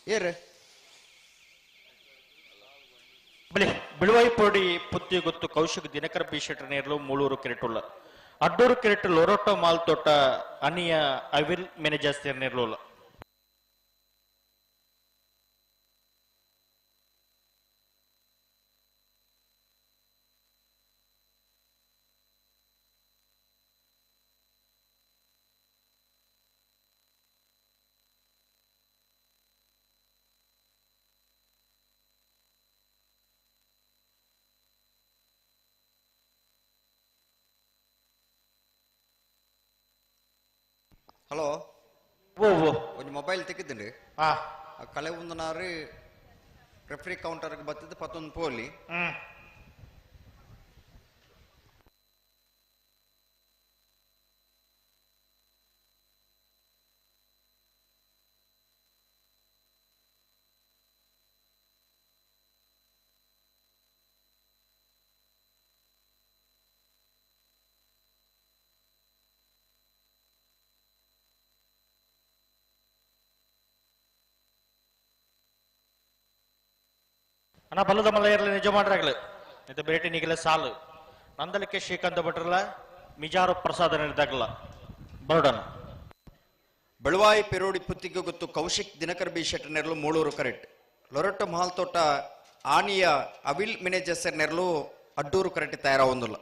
ಏರ್ ಬಲಿ ಬಿಳುವೈಪೊಡಿ ಪುತ್ತಿ ಗೊತ್ತು ಕೌಶಿಕ್ ದಿನಕರ ಬಿ ಶೆಟ್ಟರ್ ನೇರ್ಲು ಮೂಳೂರು ಕೆರೆಟುಲ್ಲ ಅಡ್ಡೂರು ಕೆರೆಟ್ ಲೊರೋಟೋ ಮಾಲ್ ತೋಟ ಅನಿಯ ಅವಿಲ್ ಮ್ಯಾನೇಜರ್ಸ್ ನೇರ್ಲುಲ್ಲ. ಹಲೋ ಓ ಓ ಒಂಜಿ ಮೊಬೈಲ್ ತೆಗೆದುಂಡು ಕಳೆ ಒಂದನಾರು ರೆಫ್ರಿ ಕೌಂಟರ್ಗೆ ಬತ್ತಿದ್ದು ಪತ್ತೊಂದು ಪೋಲಿ. ಅಣ್ಣ ಬಲ್ಲದ ಮಲ್ಲ ನಿಜ ಮಾಡ್ರಾಗಲು ಇದು ಬೇಟಿ ನಿಗಲ ಸಾಲು ನಂದಲಿಕೆ ಶ್ರೀಕಾಂತ ಭಟ್ರಲ್ಲ ಮಿಜಾರು ಪ್ರಸಾದ ನೀಡಿದಾಗಲ್ಲ ಬರೋಡಣ. ಬೆಳವಾಯಿ ಪೆರೋಡಿ ಪುತ್ತಿಗೆ ಗೊತ್ತು ಕೌಶಿಕ್ ದಿನಕರ್ ಬಿ ಶೆಟ್ಟರ್ ನೆರಳು ಮೂಳೂರು ಕರೆಕ್ಟ್. ಲೊರೊಟ್ಟ ಮಹಾಲ್ ತೋಟ ಆನಿಯ ಅವಿಲ್ ಮ್ಯಾನೇಜರ್ಸ್ ನೆರಳು ಅಡ್ಡೂರು ಕರೆಕ್ಟ್ ತಯಾರಾವೊಂದುಲ್ಲ.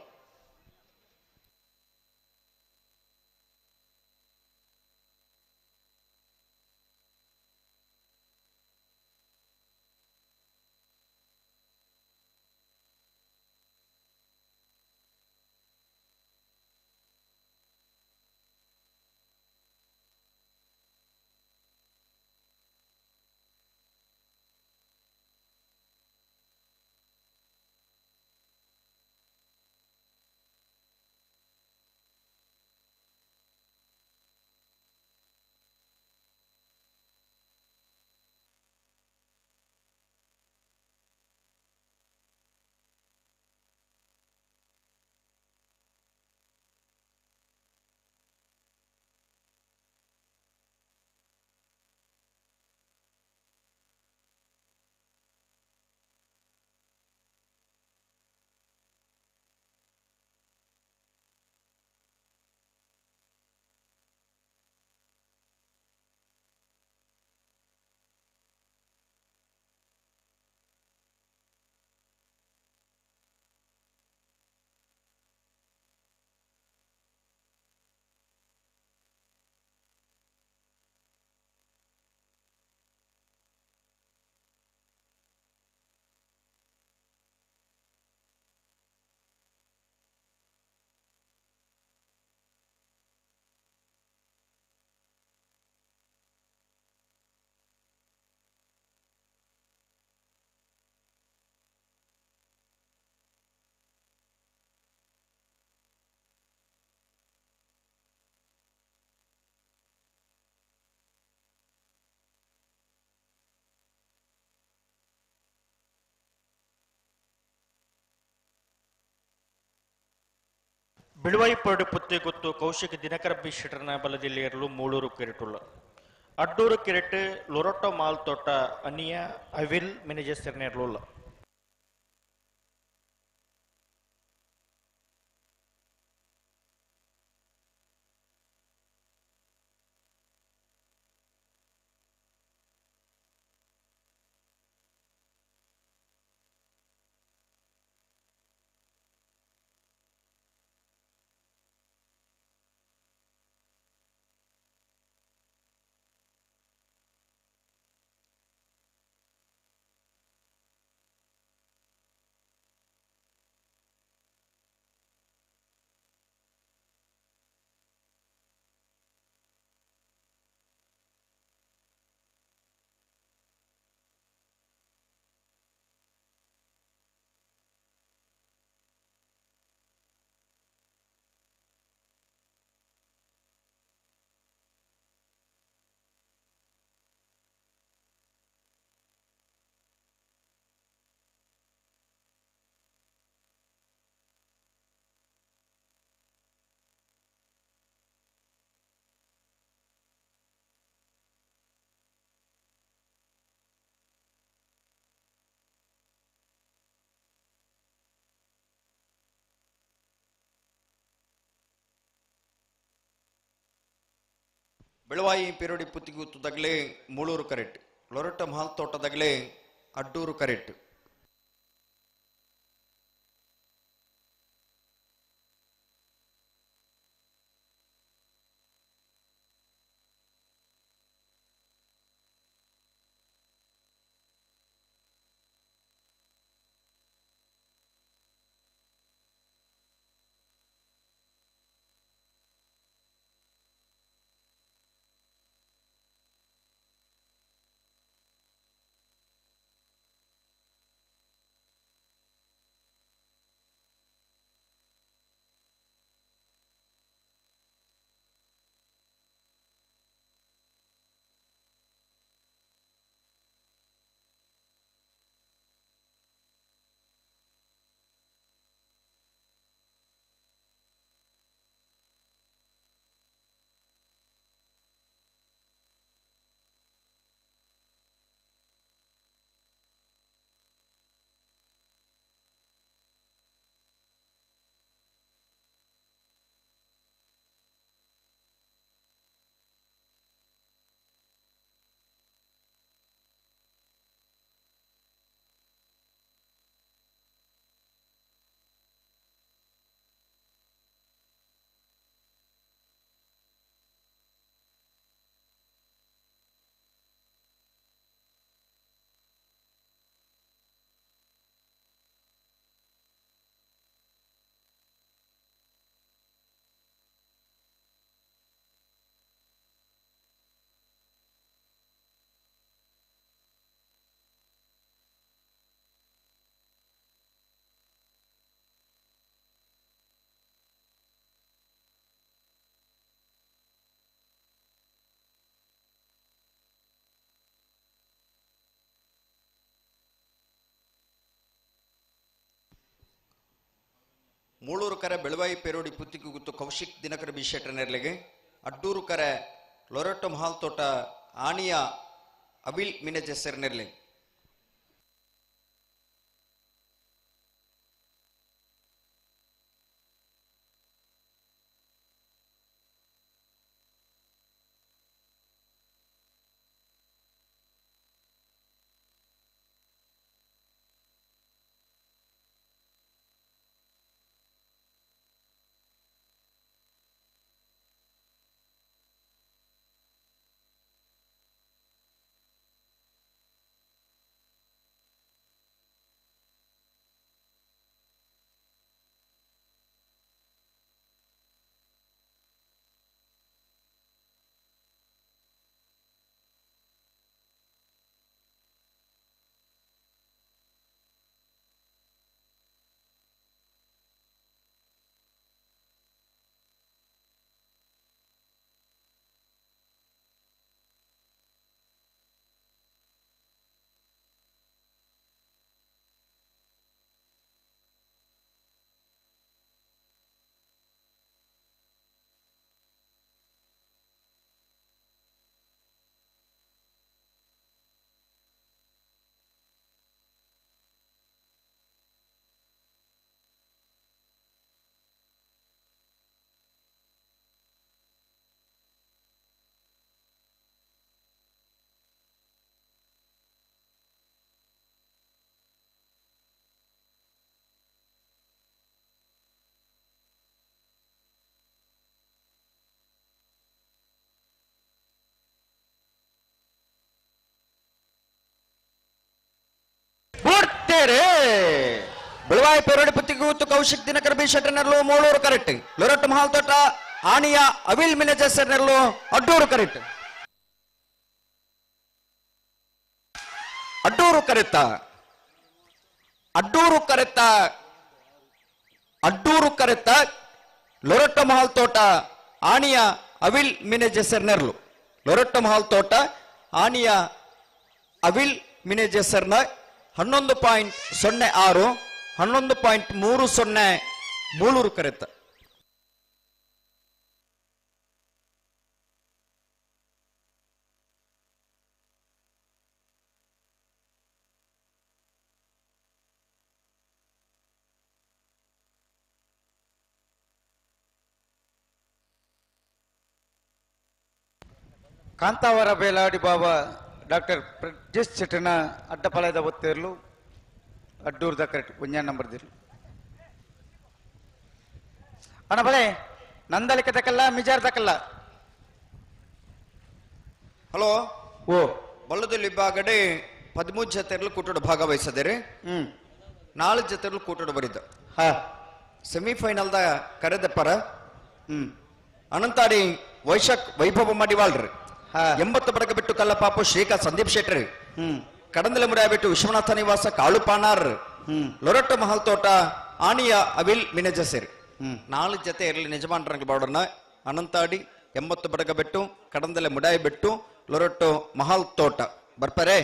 ಬಿಳುವೈಪೊಡಿ ಪುತ್ತಿ ಗೊತ್ತು ಕೌಶಿಕ್ ದಿನಕರ ಬಿ ಶೆಟ್ಟರ್ನ ಬಲದಲ್ಲಿ ಇರಲು ಮೂಳೂರು ಕೆರೆಟುಲ್ಲ ಅಡ್ಡೂರು ಕೆರೆಟ್ ಲೊರೊಟ್ಟೊ ಮಾಲ್ ತೋಟ ಅನಿಯ evil managers ನೇರ್ಲುಲ್ಲ. Belvai ಪಿರೋಡಿ ಪುತ್ತಿಗುತ್ತದಗಲೇ Mulur correct ಲೊರಟ ಮಹಲ್ ತೋಟದಗಲೇ ಅಡ್ಡೂರು ಕರೆಕ್ಟ್. ಮೂಳೂರು ಕರೆ ಬೆಳವಾಯಿ ಪೇರೋಡಿ ಪುತ್ತಿಗುತ್ತು ಕೌಶಿಕ್ ದಿನಕರ ಬಿ ಶೆಟ್ಟರ್ನೆರ್ಲಿಗೆ ಅಡ್ಡೂರು ಕರೆ ಲೊರೆಟೊ ಮಹಾಲ್ ತೋಟ ಆಣಿಯ evil ಮಿನಜೆಸರ್ನೆರ್ಲಿ. Belvai ಪೇರೋಡಿ ಪುತ್ತಿಗೂತು Kaushik Dinakar B ಶೆಟ್ಟರ್ನೆರ್ಲು Mulur correct. ಲೊರಟ್ ಮಹಾಲ್ ತೋಟ ಆಣಿಯ ಅವಿಲ್ ಮಿನಜೆಸರ್ನೆರ್ಲು ಅಡ್ಡೂರು ಕರೆಕ್ಟ್. ಅಡ್ಡೂರು ಕರೆತ್ತ ಅಡ್ಡೂರು ಕರೆತ್ತ ಅಡ್ಡೂರು ಕರೆತ್ತ ಲೊರಟ್ಟ ಮಹಾಲ್ ತೋಟ ಆಣಿಯ ಅವಿಲ್ ಮಿನಜೆಸರ್ನೆರ್ಲು ಲೊರಟ್ಟ ಮಹಾಲ್ ತೋಟ ಆಣಿಯ ಅವಿಲ್ ಮಿನಜೆಸರ್ನ 11.06 11.30 ಮೂಳೂರು ಕರೆತ. ಕಾಂತಾವರ ಬೇಲಾಡಿ ಬಾಬಾ ಡಾಕ್ಟರ್ ಪ್ರಜ್ಜಿಶ್ ಶೆಟ್ಟನ ಅಡ್ಡಪಾಳ್ಯದ ಒತ್ತೇರ್ಲು ಅಡ್ಡೂರ್ದ ಕರೆಕ್ಟ್ ಒಂಜಾ ನಂಬರ್ ದಿರ್ಲು. ಅಣ್ಣ ಬಲೆ ನಂದಲಿಕ ದಕಲ್ಲ ಮಿಜಾರ್ ದಕಲ್ಲ. ಹಲೋ ಓ ಬಲ್ಲದಲ್ಲಿ ವಿಭಾಗಡೆ 13 ಜತೆರ್ಲು ಕೂಟೋಡು ಭಾಗವಹಿಸದಿರಿ. 4 ಜತೆರ್ಲು ಕೂಟೋಡು ಬರಿದ್ದ ಸೆಮಿಫೈನಲ್ದ ಕರೆದ ಪರ ಅನಂತಾಡಿ ವೈಶಾಖ್ ವೈಭವ ಮಡಿವಾಳ್ರಿ 80 ಬಡಗ ಬಿಟ್ಟು ಕಲ್ಲಪಾಪು ಶ್ರೀಕಾಂತ್ ಸಂದೀಪ್ ಶೆಟ್ಟರ್ ಕಡಂದಲೆ ಮುರಾಬಿಟ್ಟು ವಿಶ್ವನಾಥ ನಿವಾಸ ಕಾಳು ಪಾನಾರ್ ಲೊರಟ್ಟು ಮಹಲ್ ತೋಟ ಆಣಿಯ ಅವಿಲ್ ಮಿನಜಸೇರ್ 4 ಜತೆ ಇರಲಿ ನಿಜಮಾನ್ರಂಗ್ ಬಾಡೋಣ. ಅನಂತಾಡಿ 80 ಬಡಗ ಬೆಟ್ಟು ಕಡಂದಲೆ ಮುಡಾಯಿ ಬೆಟ್ಟು ಲೊರಟ್ಟು ಮಹಲ್ ತೋಟ ಬರ್ತಾರೆ.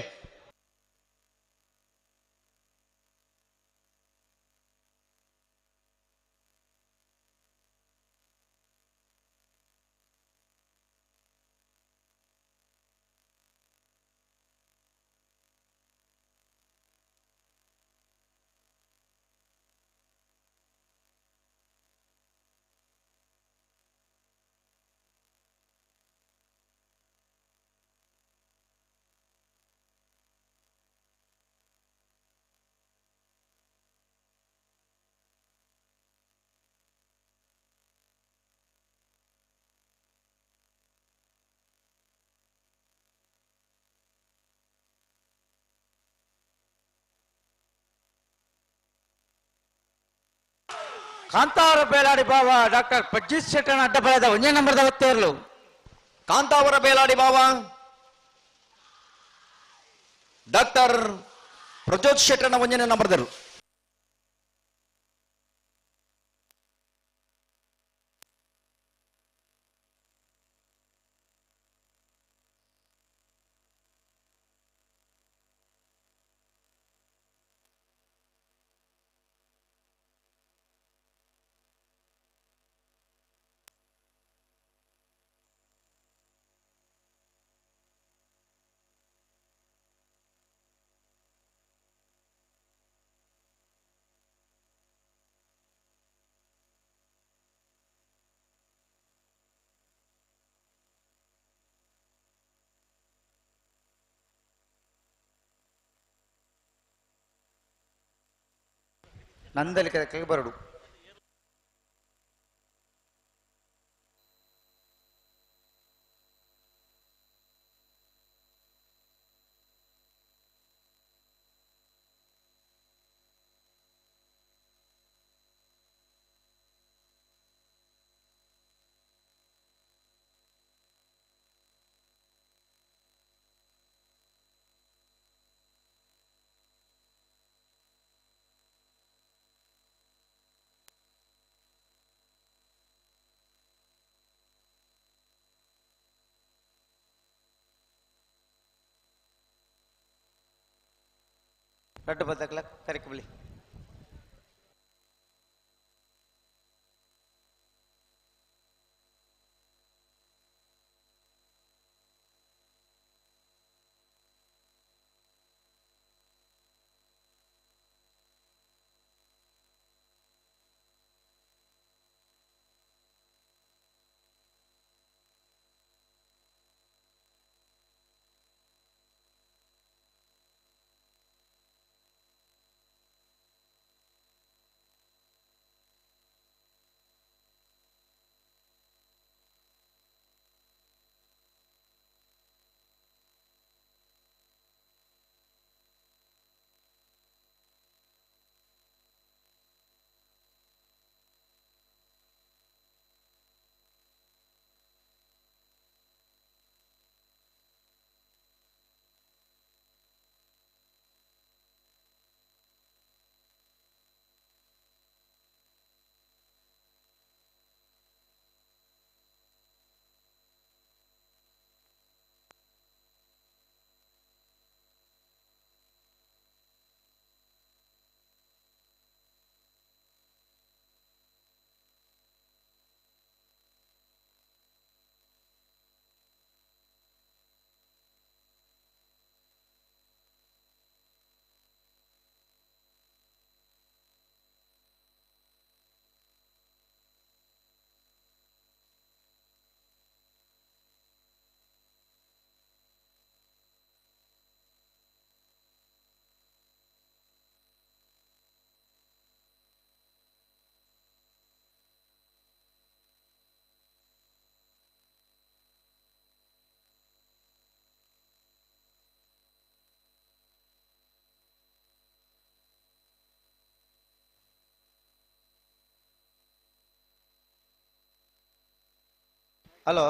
ಕಾಂತಾವರ ಬೇಲಾಡಿ ಬಾಬಾ ಡಾಕ್ಟರ್ ಪಜ್ಜಿತ್ ಶೆಟ್ಟನ ಅಡ್ಡಪಾಳ್ಯದ ಒಂದೇ ನಂಬರ್ದ ಒತ್ತೇರ್ಲು. ಕಾಂತಾವರ ಬೇಲಾಡಿ ಬಾಬಾ ಡಾಕ್ಟರ್ ಪ್ರಜ್ಯೋತ್ ಶೆಟ್ಟನ ಒಂದನೇ ನಂಬರ್ದರು. ನಂದಲಿಕ ಬರಡು ರಡ್ಡು ಬದಕ್ಲ ಕರಿಕಬಲಿ. ಹಲೋ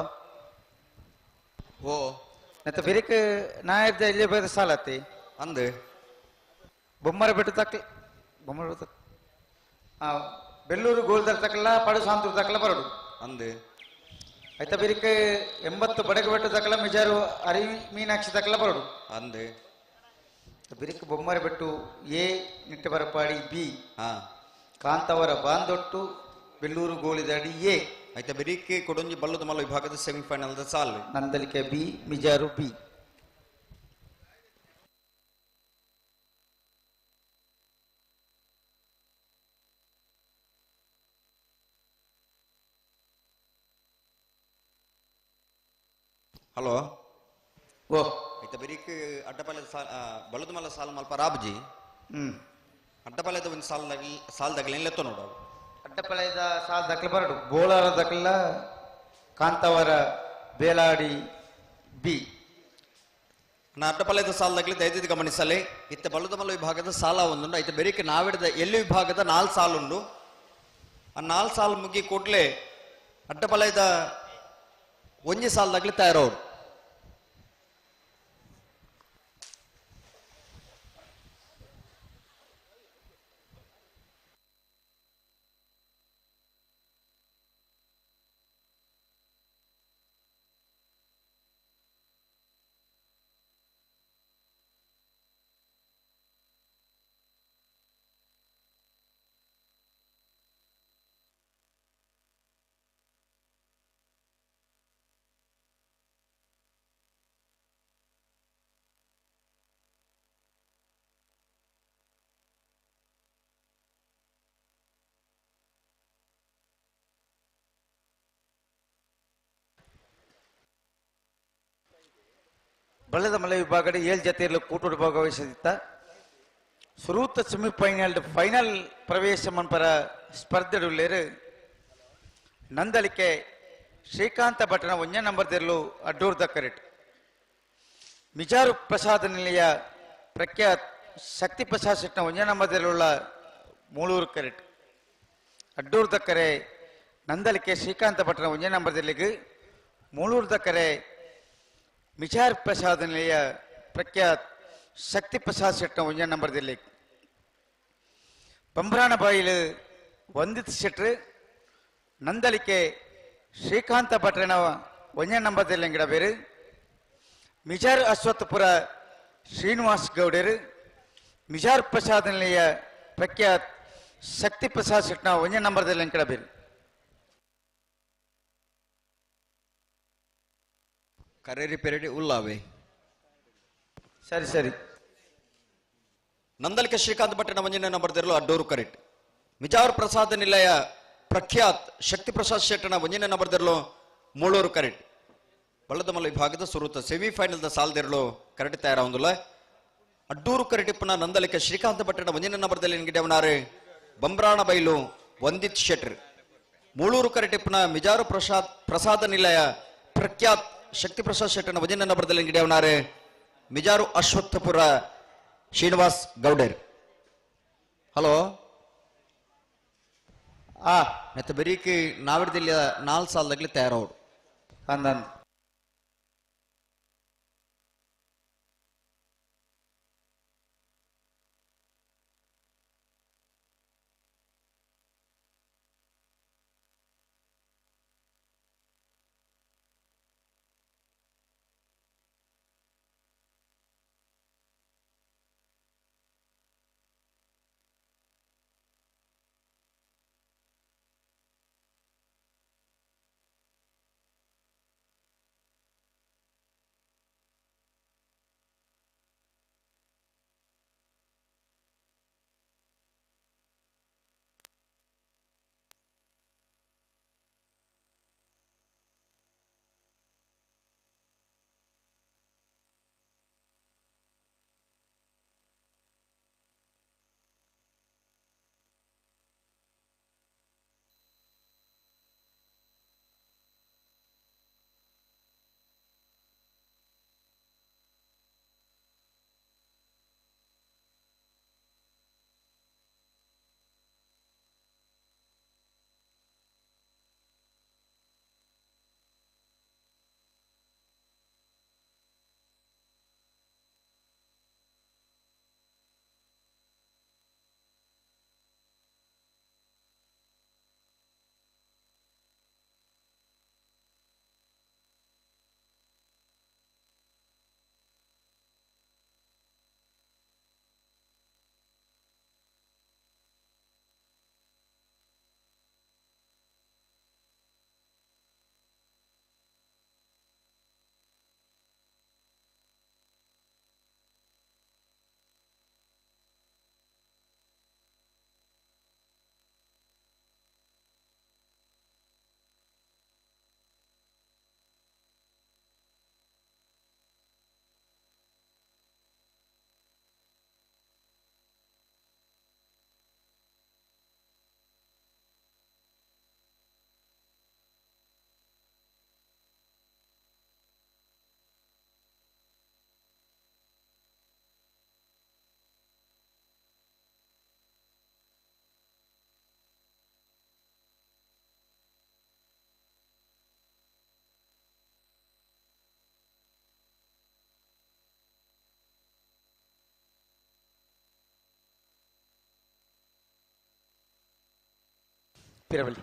ಓ ನೆತ್ತ ಬಿರಿಕ್ ನಾಯರ್ದ ಇಲ್ಲಿ ಬೇರೆ ಸಾಲತ್ತಿ ಅಂದು ಬೊಮ್ಮರ ಬೆಟ್ಟು ತಕ್ಕ ಬೊಮ್ಮರ ಬೆಟ್ಟು ಆ ಬೆಳ್ಳೂರು ಗೋಲ್ದರ್ ತಕ್ಕಲ್ಲ ಪಡು ಸಾಂತೂರು ತಕ್ಕಲ್ಲ ಬರಡು ಅಂದು ಐತ ಬಿರಿಕ್ 80 ಬಡಗ ಬೆಟ್ಟು ತಕ್ಕಲ್ಲ ಮಿಜಾರು ಅರಿ ಮೀನಾಕ್ಷಿ ತಕ್ಕಲ್ಲ ಬರಡು ಅಂದು ಬಿರಿಕ್ ಬೊಮ್ಮರ ಬೆಟ್ಟು ಎ ನಿಟ್ಟಬರಪಾಡಿ ಬಿ ಹಾ ಕಾಂತವರ ಬಾಂದೊಟ್ಟು ಬೆಳ್ಳೂರು ಗೋಳಿದಡಿ ಎ ಐತ ಬಿರಿಕ್ ಕೊಡೊಂಜಿ ಬಲ್ಲದ ಮಲ್ಲ ವಿಭಾಗದ ಸೆಮಿಫೈನಲ್ the ಸಾಲು Nandalike B Mijaru B hello ಓ ಐತ ಬಿರಿಕ್ ಅಡ್ಡಪಲ್ಲೆ ಸಾಲ್ ಬಲ್ಲದ ಮಲ್ಲ ಸಾಲ್ ಮಲ್ಪ ರಾಬ್ಜಿ ಅಡ್ಡಪಲ್ಲೆದ ಒಂದು ಸಾಲ್ ಸಾಲ್ ದಗಲೇನ್ ಲೆತ್ತ ನೋಡು ಅಡ್ಡಪಳೆದ ಸಾಲ್ ದಕ್ಕಲ ಬರಡು ಬೋಳಾರ ದಕ್ಕಲ ಕಾಂತವರ ಬೇಲಾಡಿ ಬಿ ನಾ ಅಡ್ಡಪಲ್ಲೆದ ಸಾಲದಾಗಲಿ ದಯದಿದ್ದು ಗಮನಿಸಲಿ ಇತ್ತ ಬಲ್ಲದಮಲ್ಲ ವಿಭಾಗದ ಸಾಲ ಒಂದುಂಡು ಐತ ಬೆರಿಕೆ ನಾವಿಡದ ಎಲ್ಲಿ ವಿಭಾಗದ ನಾಲ್ ಸಾಲುಂಡು ಆ ನಾಲ್ ಸಾಲು ಮುಗಿ ಕೂಡ್ಲೆ ಅಡ್ಡಪಲ್ಲೆದ ಒಂಜಿ ಸಾಲದಾಗಲಿ ತಯಾರವ್ರು ಬಳ್ಳದ ಮಲೆ ವಿಭಾಗದ ಏಳು ಜತೆಯಲ್ಲಿ ಕೂಟೋಡು ಭಾಗವಹಿಸಿದ್ದ ಸುರೂತ ಸೆಮಿಫೈನಲ್ ಫೈನಲ್ ಪ್ರವೇಶ ಮನ್ಪರ ಸ್ಪರ್ಧೆಡುಳ್ಳೇರು ನಂದಳಿಕೆ ಶ್ರೀಕಾಂತ ಭಟ್ಟನ ಒಂಜ ನಂಬರ್ ದೆರ್ಲು ಅಡ್ಡೂರ್ದ ಕರೆಟ್ ಮಿಜಾರು ಪ್ರಸಾದ ನಿಲಯ ಪ್ರಖ್ಯಾತ್ ಶಕ್ತಿ ಪ್ರಸಾದ್ ಶೆಟ್ನ ಒಂಜ ನಂಬರ್ ದೆರ್ಲುಳ್ಳ ಮೂಳೂರು ಕರೆಟ್ ಅಡ್ಡೂರ್ದ ಕರೆ ನಂದಳಿಕೆ ಶ್ರೀಕಾಂತ ಭಟ್ಟನ ಒಂಜ ನಂಬರ್ ದೆರ್ಲಿಗೆ ಮೂಳೂರ್ದ ಕರೆ ಮಿಜಾರ್ ಪ್ರಸಾದ ನಿಲಯ ಪ್ರಖ್ಯಾತ್ ಶಕ್ತಿ ಪ್ರಸಾದ್ ಶೆಟ್ನ ಒಂಜ ನಂಬರ್ ದಿಲ್ಲಿ ಪಂಬ್ರಾಣ ಬಾಯಿಲು ವಂದಿತ್ ಶೆಟ್ರು ನಂದಳಿಕೆ ಶ್ರೀಕಾಂತ ಭಟ್ರನ ಒಂಜ ನಂಬರ್ ದಿಲ್ಲಂಗಿಡ ಬೇರು ಮಿಜಾರ್ ಅಶ್ವತ್ಥಪುರ ಶ್ರೀನಿವಾಸ್ ಗೌಡರು ಮಿಜಾರ್ ಪ್ರಸಾದ ನಿಲಯ ಪ್ರಖ್ಯಾತ್ ಶಕ್ತಿ ಪ್ರಸಾದ್ ಶೆಟ್ನ ಒಂಜ ನಂಬರ್ ದಿಲ್ಲಂಗಿಡ ಬೇರು ಕರೇರಿ ಪೆರಡಿ ಉಲ್ಲಾವೆ ಸರಿ ಸರಿ ನಂದಲಿಕ ಶ್ರೀಕಾಂತ್ ಭಟ್ಟನ ಮಂಜಿನ ನಂಬರ್ ತೆರಲು ಅಡ್ಡೂರು ಕರೆಕ್ಟ್ ಮಿಜಾವರ್ ಪ್ರಸಾದ ನಿಲಯ ಪ್ರಖ್ಯಾತ್ ಶಕ್ತಿ ಪ್ರಸಾದ್ ಶೆಟ್ಟನ ಒಂಜಿನ ನಂಬರ್ ತೆರಲು ಮೂಳೂರು ಕರೆಕ್ಟ್ ಬಳ್ಳದಮಲ್ಲ ವಿಭಾಗದ ಸುರುತ ಸೆಮಿಫೈನಲ್ದ ಸಾಲ್ದೆರಲು ಕರೆಕ್ಟ್ ತಯಾರಾವಂದುಲ್ಲ ಅಡ್ಡೂರು ಕರೆಟಿಪ್ಪನ ನಂದಲಿಕ ಶ್ರೀಕಾಂತ್ ಭಟ್ಟನ ಒಂಜಿನ ನಂಬರ್ದಲ್ಲಿ ಗಿಡವನಾರು ಬಂಬ್ರಾಣ ಬೈಲು ವಂದಿತ್ ಶೆಟ್ರ್ ಮೂಳೂರು ಕರೆಟಿಪ್ಪನ ಮಿಜಾರು ಪ್ರಸಾದ್ ಪ್ರಸಾದ ನಿಲಯ ಪ್ರಖ್ಯಾತ್ ಶಕ್ತಿ ಪ್ರಸಾದ್ ಶೆಟ್ಟನ ವಜನ ನಂಬರ್ದಲ್ಲಿ ಗಿಡವನಾರು ಮಿಜಾರು ಅಶ್ವತ್ಥಪುರ ಶ್ರೀನಿವಾಸ್ ಗೌಡರ್ ಹಲೋ ಆ ನೆತ್ತ ಬೆರೀಕ್ ನಾವಿಡ್ದಿಲ್ಲ ನಾಲ್ ಸಾಲದಾಗ್ಲಿ ತಯಾರವ್ರು ಅಂದಂದು ಪಿರವಲಿ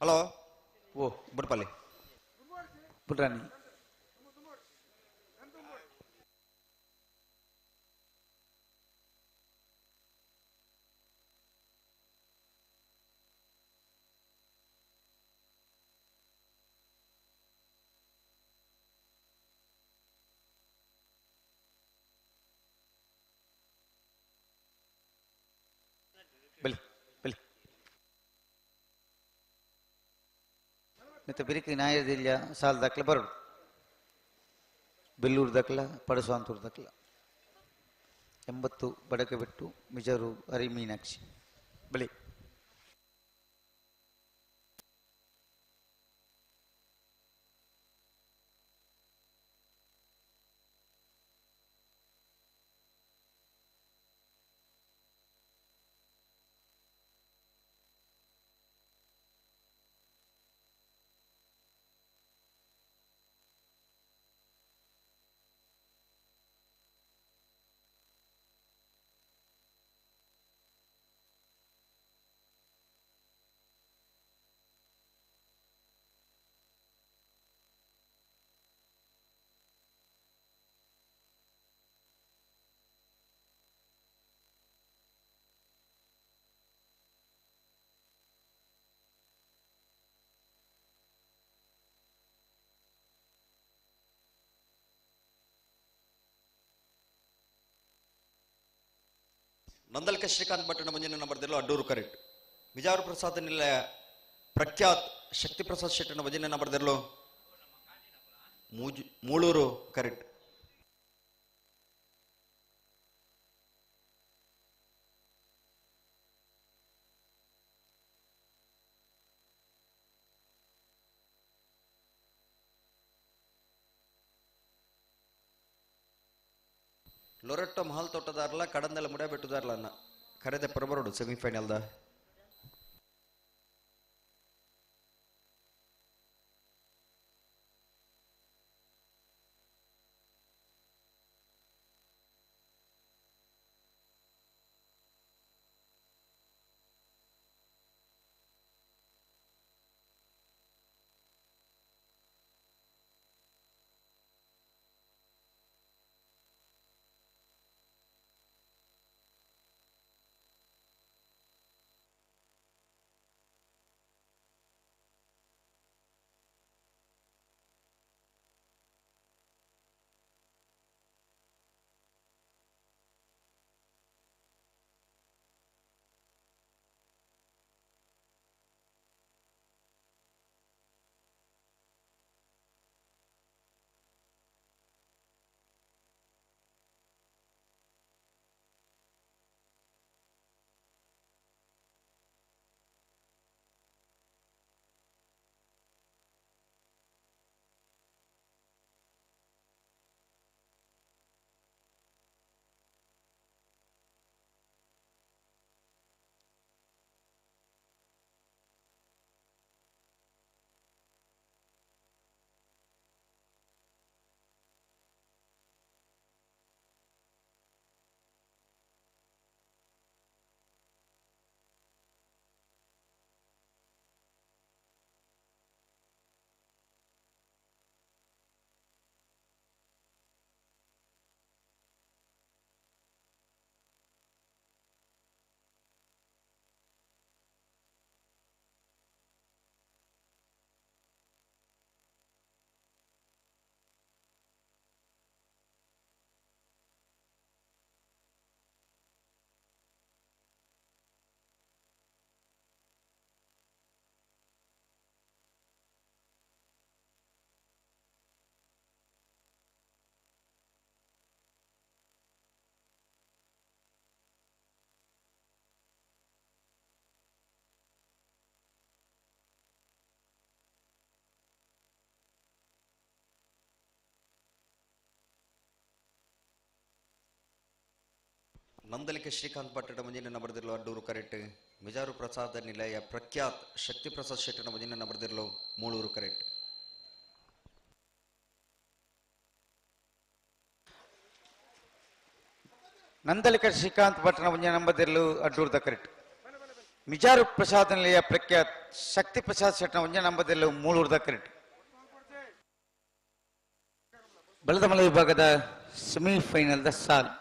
ಹಲೋ ಓ ಬುಡ್ಪಲ್ಲಿ ಪುಟ್ರಾಣಿ ಬಲಿ ಬಲಿ ಮತ್ತು ಬಿರಿಕಿ ನಾಯದಿಲ್ಲ ಸಾಲ ದಾಖಲೆ ಬರೋಡು ಬೆಲ್ಲೂರು ದಾಖಲ ಪಡಸ್ವಾಂತೂರು ದಾಖಲ 80 ಬಡಕಬೆಟ್ಟು ಮಿಜಾರು ಹರಿ ಮೀನಾಕ್ಷಿ ಬಲಿ ನಂದಲ್ಕ ಶ್ರೀಕಾಂತ್ ಭಟ್ಟನ ಮುಂದಿನ ನಂಬರ್ದಲ್ಲೂ ಅಡ್ಡೂರು ಕರೆಕ್ಟ್ ಬಿಜಾರು ಪ್ರಸಾದ್ ನಿಲಯ ಪ್ರಖ್ಯಾತ್ ಶಕ್ತಿ ಪ್ರಸಾದ್ ಶೆಟ್ಟನ ಮುಂದಿನ ನಂಬರ್ದಲ್ಲೂ ಮೂಳೂರು ಕರೆಕ್ಟ್ ಲೊರೆಟ್ಟೊ ಮಹಲ್ ತೋಟದಾರಲ ಕಡಂದಲ ಮುಡಬೆಟ್ಟುದಾರಲ ಅನ್ನ ಕರೆದ ಪರಬರೋಡು ಸೆಮಿಫೈನಲ್ದ ನಂದಲಿಕೆ ಶ್ರೀಕಾಂತ್ ಭಟ್ಟಡ ಮುಂಜಿನ ನಂಬರ್ದಿರ್ಲು ಅಡ್ಡೂರು ಕರೆಕ್ಟ್. ಮಿಜಾರು ಪ್ರಸಾದ ನಿಲಯ ಪ್ರಖ್ಯಾತ್ ಶಕ್ತಿ ಪ್ರಸಾದ್ ಶೆಟ್ಟನ ಮುಂಜಿನ ನಂಬರ್ದಿರ್ಲು ಮೂಳೂರು ಕರೆಕ್ಟ್. ನಂದಲಿಕ ಶ್ರೀಕಾಂತ್ ಭಟ್ನ ಒಂಜಿ ನಂಬದಿರ್ಲು ಅಡ್ಡೂರ್ದ ಕರೆಕ್ಟ್. ಮಿಜಾರು ಪ್ರಸಾದ ನಿಲಯ ಪ್ರಖ್ಯಾತ್ ಶಕ್ತಿ ಪ್ರಸಾದ್ ಶೆಟ್ಟನ ಒಂಜಿ ನಂಬದಿರ್ಲು ಮೂಳೂರ್ದ ಕರೆಕ್ಟ್. ಬೆಳದಮಲ ವಿಭಾಗದ ಸೆಮಿಫೈನಲ್ದ ಸಾಲ್.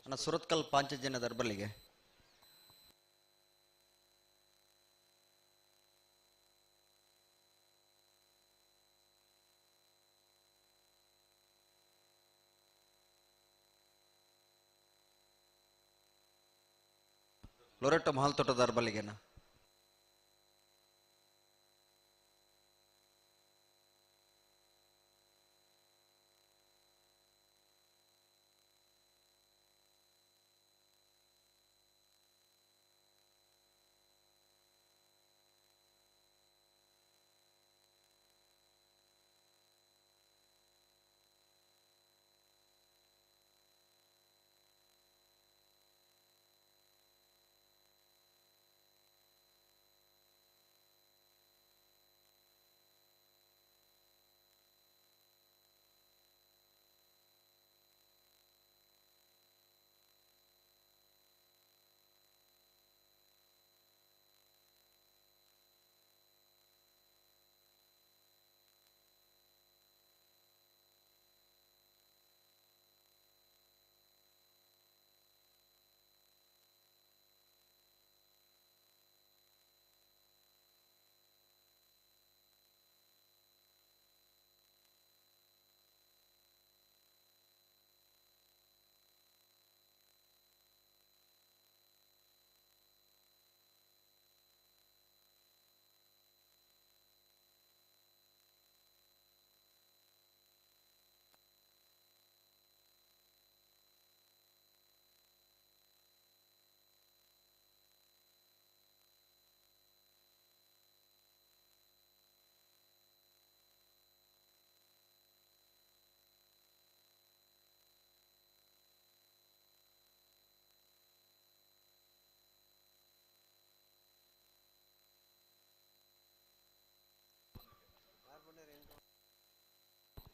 ಅನ್ನ ಸುರತ್ಕಲ್ ಪಾಂಚಜನ್ಯ ದರ್ಬಲ್ಲಿಗೆ ಲೊರೆಟ್ಟೊ ಮಹಲ್ ತೋಟದಾರ್ ಬಲ್ಲಿಗೆನ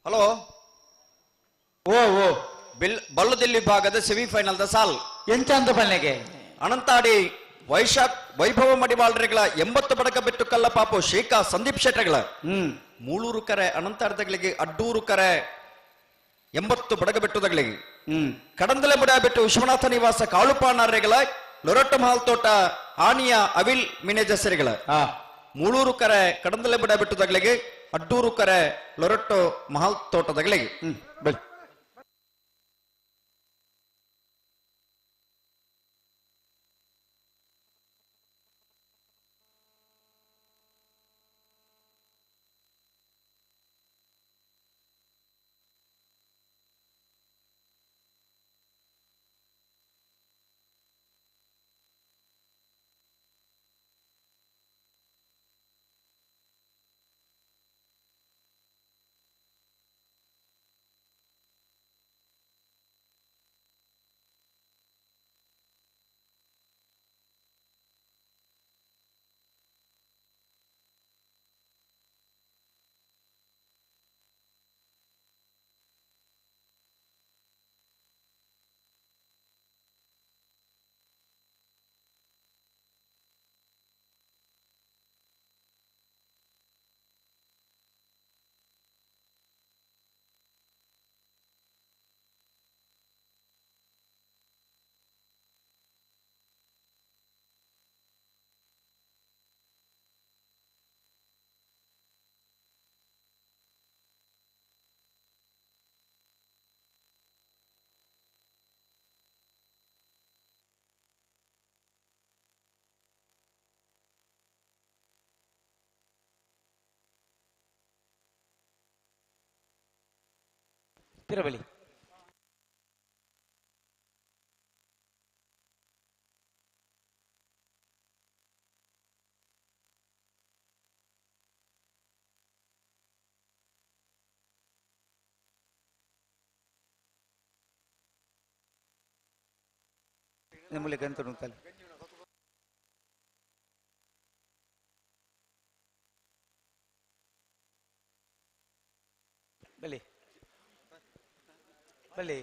ಹಲೋ ಓ ಓ ಬಿಲ್ ಬಲ್ಲುದಿಲ್ಲಿ ಭಾಗದ ಸೆಮಿಫೈನಲ್ the ಸಾಲ್ ಎಂಚ ಅಂತ ಪನ್ನೆಗೆ ಅನಂತಾಡಿ ವೈಶಾಖ್ ವೈಭವ ಮಡಿವಾಳ್ರೆಗಳ 80 ಬಡಕ ಬೆಟ್ಟು ಕಲ್ಲಪಾಪು ಶೇಖಾ ಸಂದೀಪ್ ಶೆಟ್ಟರ್ಗಳ ಮೂಳೂರು ಕರೆ ಅನಂತಾರ್ದಗಳಿಗೆ ಅಡ್ಡೂರು ಕರೆ 80 ಬಡಗ ಬೆಟ್ಟುದಗಳಿಗೆ ಕಡಂದಲೆ ಬುಡ ಬೆಟ್ಟು ವಿಶ್ವನಾಥ ನಿವಾಸ ಕಾಳುಪಾನಾರ್ರೆಗಳ ಲೊರಟ್ಟ ಮಹಲ್ ತೋಟ ಆನಿಯ ಅವಿಲ್ ಮಿನೇಜಸರಿಗಳ ಮೂಳೂರು ಕರೆ ಕಡಂದಲೆ ಬುಡ ಬೆಟ್ಟುದಗಳಿಗೆ ಅಡ್ಡೂರು ಕರೆ ಲೊರಟ್ಟೋ ಮಹಲ್ ತೋಟದಗಳಿಗೆ. ತಿರಬಲಿ ನಿಮ್ಮಲ್ಲಿ ಗಂತು ನುಗ್ತಲ್ಲ. ಬಲಿ ಬಲಿ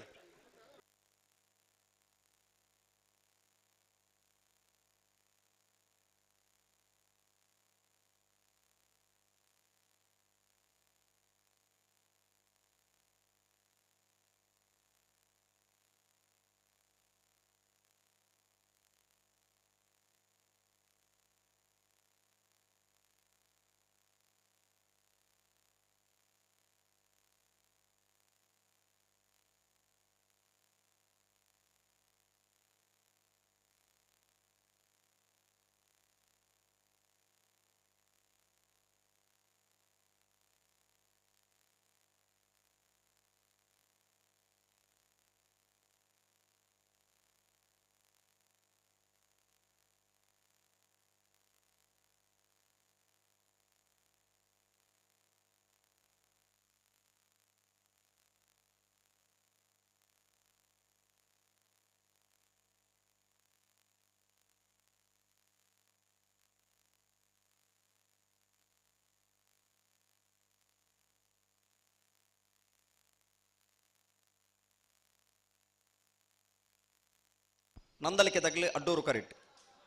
ನಂದಳಿಕೆ ತಗಲು ಅಡ್ಡೂರು ಕರೆಟ್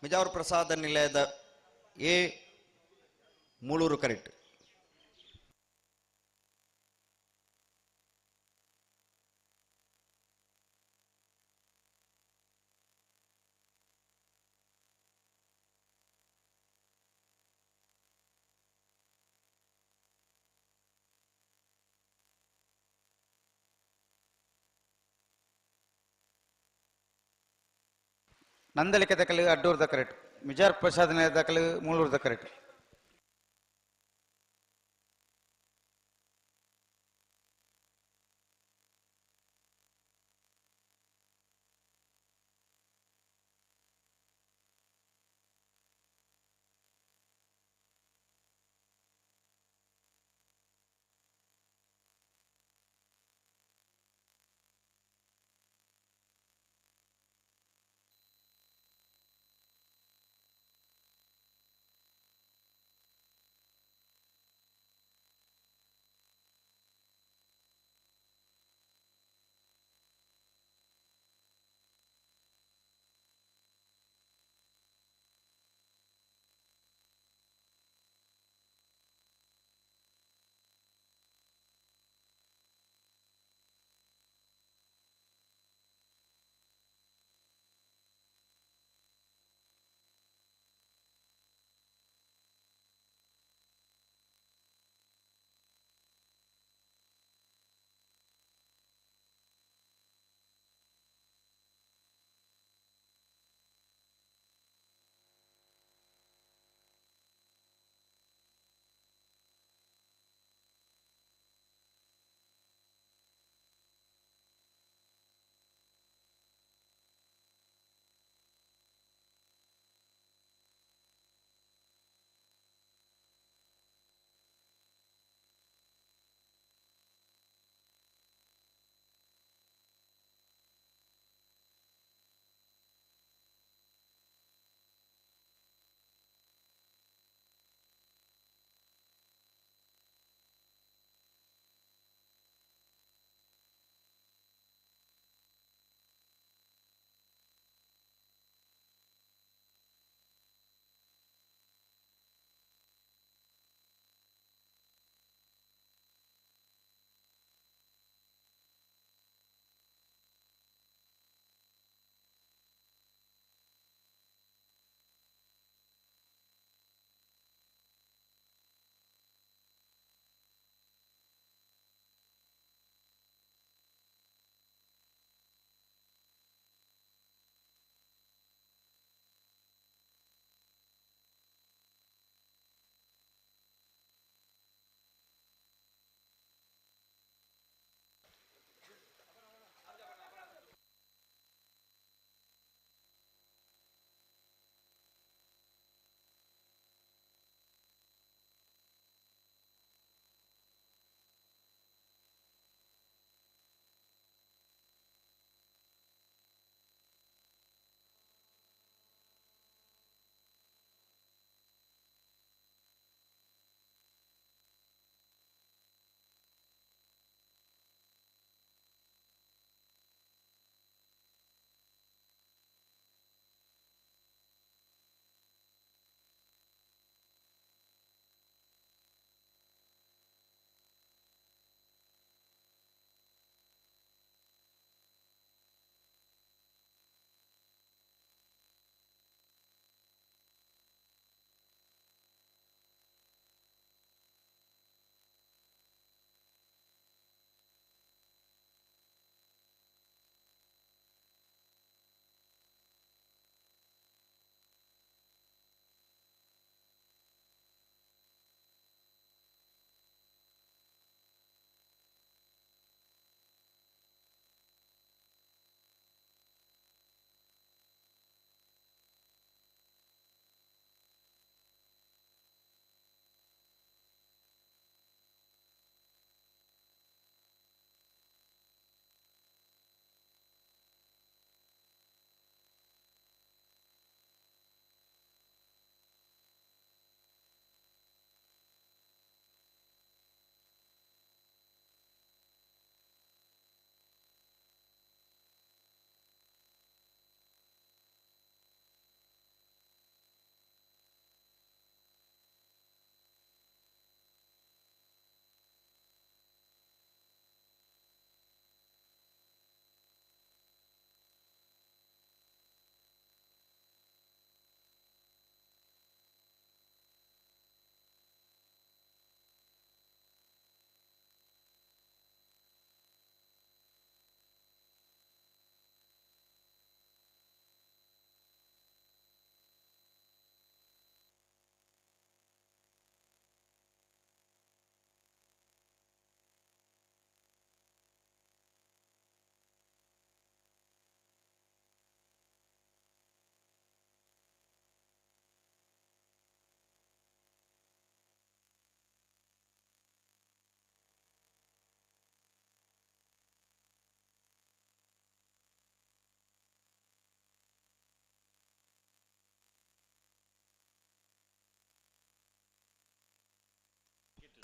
ಮಿಜಾವೂರು ಪ್ರಸಾದ ನಿಲಯದ ಎ ಮೂಳೂರು ಕರೆಟ್. ನಂದಳಿಕೆ ದಕಲು ಅಡ್ಡೂರು ದಕರೆಟ್ ಮಿಜಾರ್ ಪ್ರಸಾದ್ ದಕಲು ಮೂಳೂರು ದಕರೆಟ್.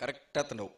ಕರೆಕ್ಟ್ ಆತಂಡವು.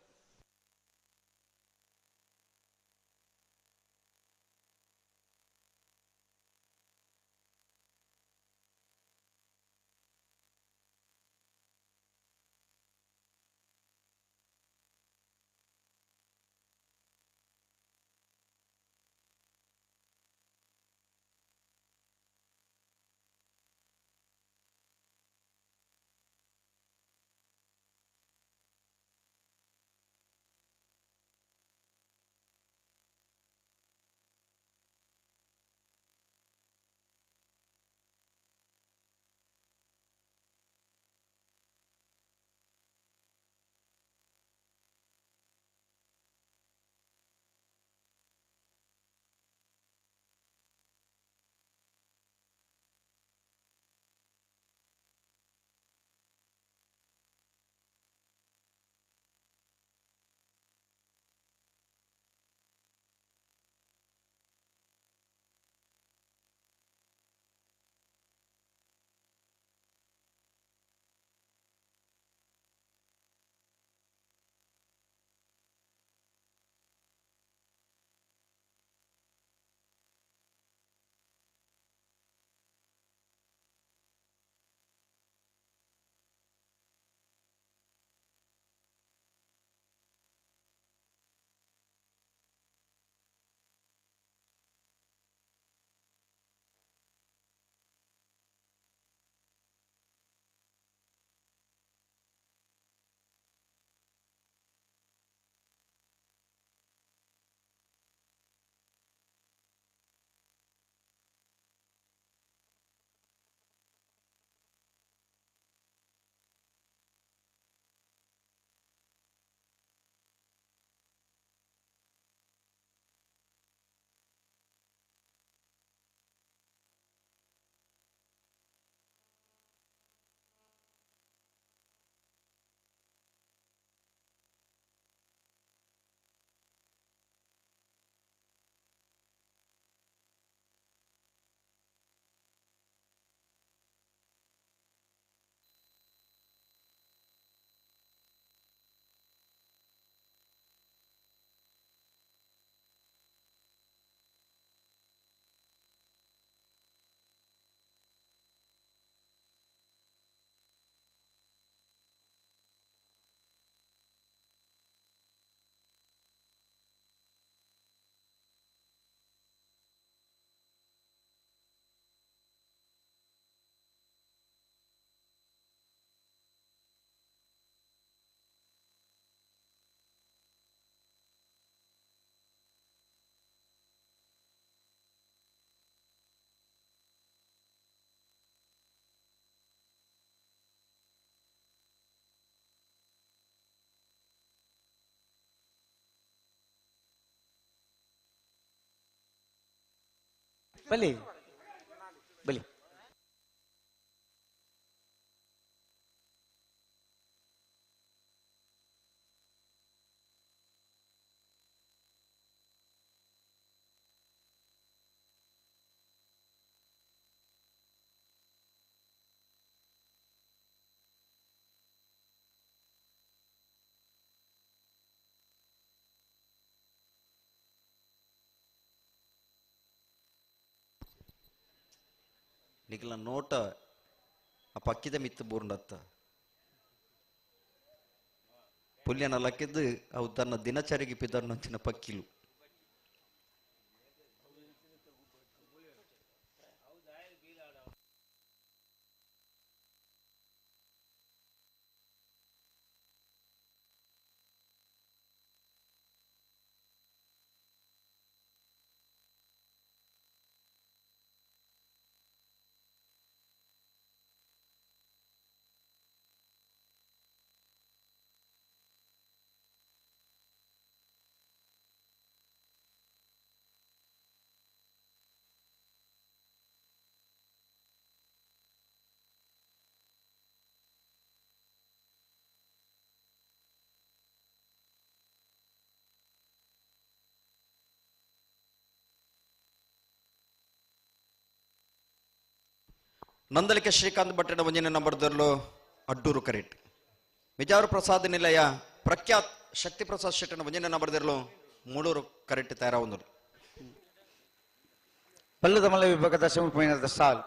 ಬಲಿ ಬಲಿ ನಿಖಲ ನೋಟ ಆ ಪಕ್ಕಿದ ಮಿತ್ತು ಬೂರ್ಂಡತ್ತ ಪುಲ್ಯನ ಲಕ್ಕಿದ್ದು ಅವು ತನ್ನ ದಿನಚರಿಗೆ ಪಿದರ್ನಂಚಿನ ಪಕ್ಕಿಲು. ನಂದಲಿಕೆ ಶ್ರೀಕಾಂತ್ ಭಟ್ಟನ ಒಂಜಿನ ನಂಬರ್ದಲ್ಲೂ ಅಡ್ಡೂರು ಕರೆಟ್ ಮಿಜಾರು ಪ್ರಸಾದ್ ನಿಲಯ ಪ್ರಖ್ಯಾತ್ ಶಕ್ತಿ ಪ್ರಸಾದ್ ಶೆಟ್ಟನ ಒಂಜನೇ ನಂಬರ್ದಿರಲು ಮೂಳೂರು ಕರೆಕ್ಟ್ ತಯಾರಾവുಂದು. ಪಲ್ಲದ ಮಲ್ಲ ವಿಭಾಗದ ಸೆಮಿಫೈನಲ್ ಸಾಲ್.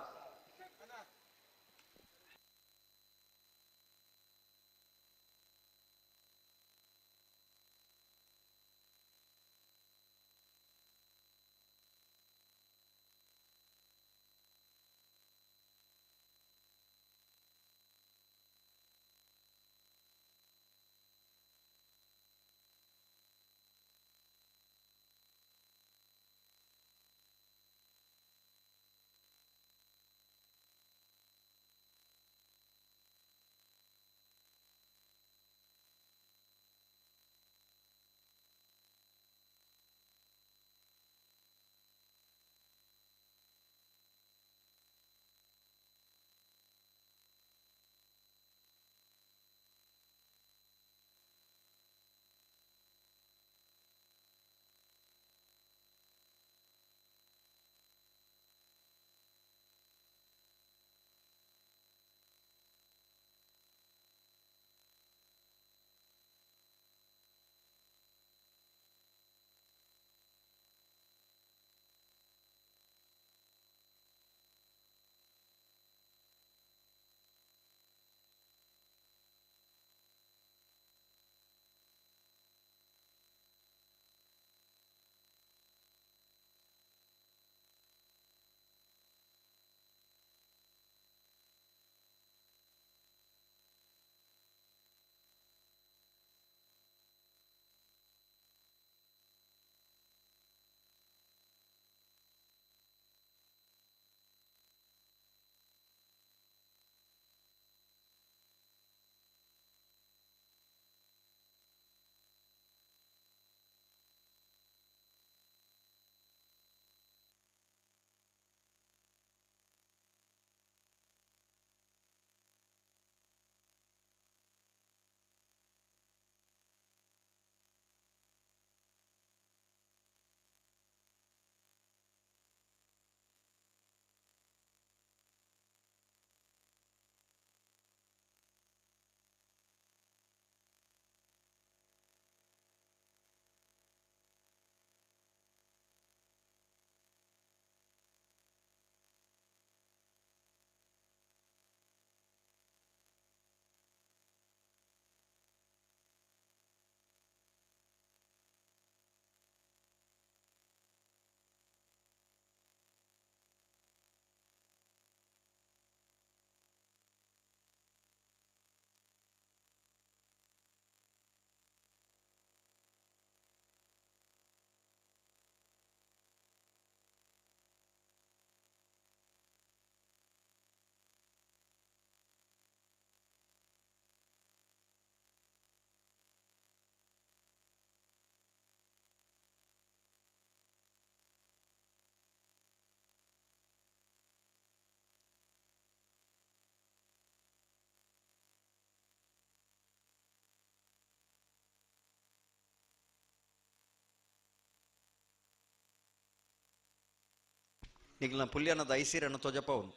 ನಿಗ್ಲ ಪುಲ್ಯನದ ಐಸಿರನ್ನು ತೋಜಪವನು.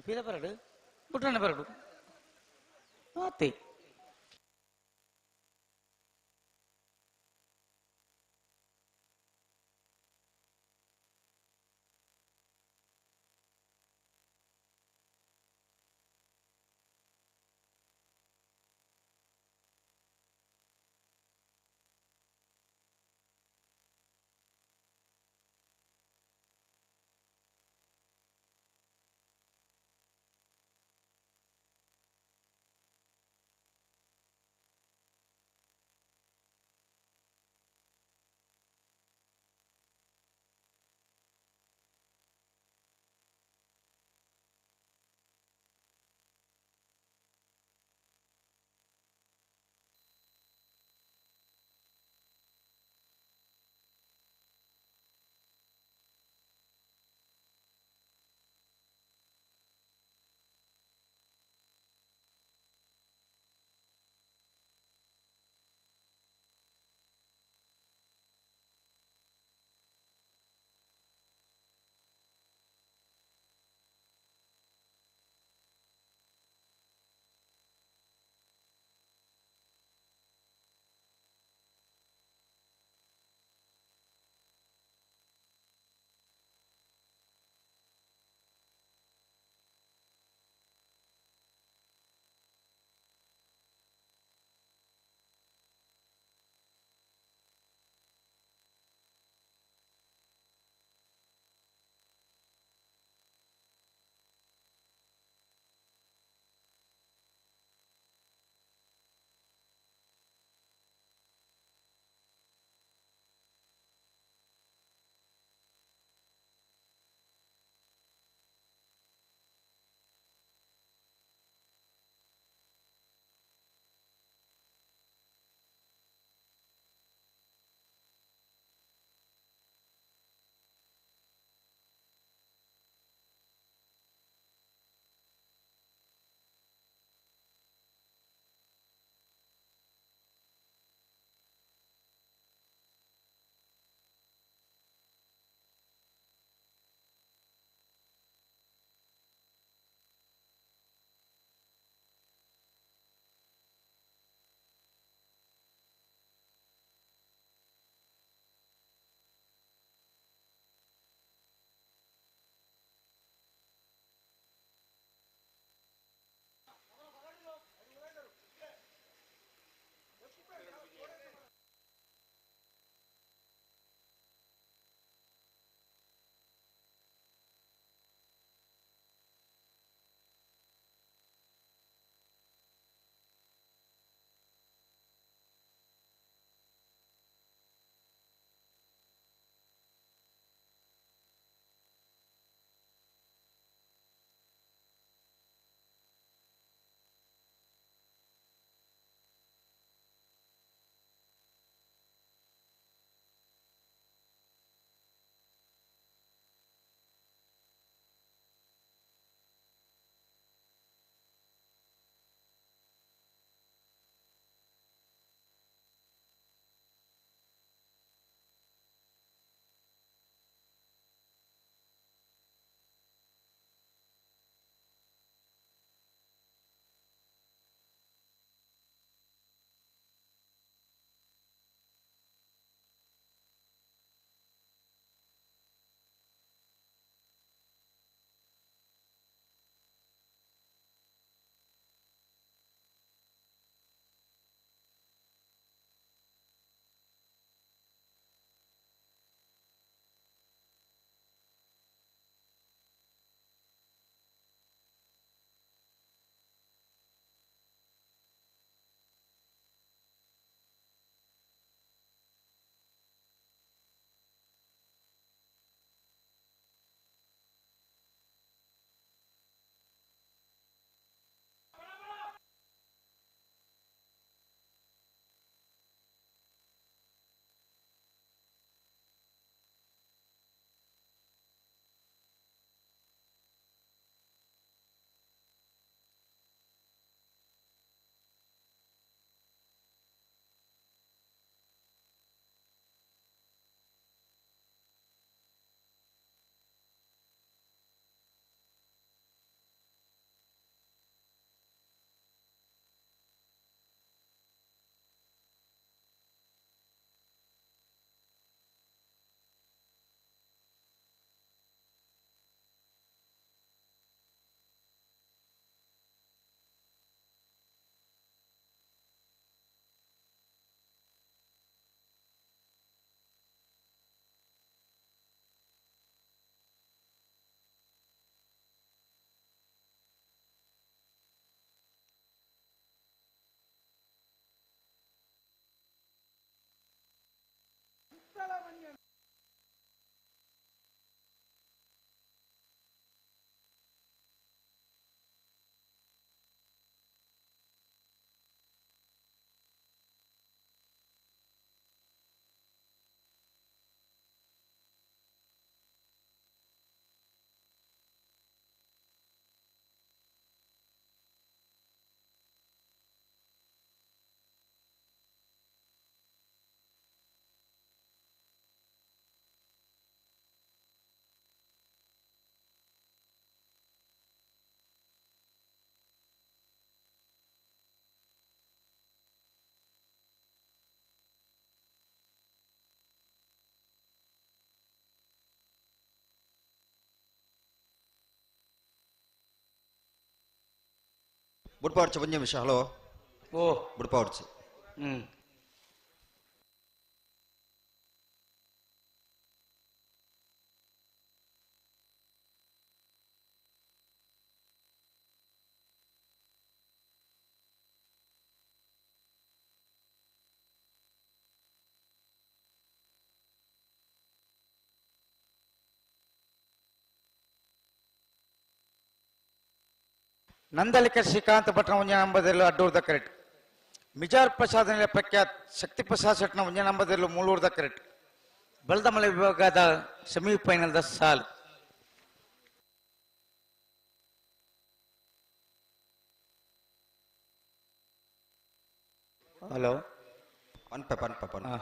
ಪೀಲ ಬರಡು ಬುಟ್ಟಣ್ಣ ಬರಡು ಆತೆ. ಬುಡ್ಪಾಡ್ಚು ಒಂಜಿ ನಿಮಿಷ ಹಲೋ ಓ ಬುಡ್ಪಾಡ್ಚು ಹ್ಮ್ ನಂದಲಿಕ ಶ್ರೀಕಾಂತ ಭಟ್ನ ಒಂಜಿ ನಂಬದಿರಲು ಅಡ್ಡೂರ್ದ ಕರೆಕ್ಟ್ ಮಿಜಾರ್ ಪ್ರಸಾದ್ ನಿಲ ಪ್ರಖ್ಯಾತ್ ಶಕ್ತಿ ಪ್ರಸಾದ್ ಶೆಟ್ನ ಒಂಜಿ ನಂಬದಿರಲು ಮೂಳೂರ್ದ ಕರೆಕ್ಟ್ ಬೆಳದಮಲೆ ವಿಭಾಗದ ಸೆಮಿಫೈನಲ್ದ ಸಾಲ್. ಹಲೋ ಪನ್ಪೆ ಪನ್ಪೆ ಪನ್ಪೆ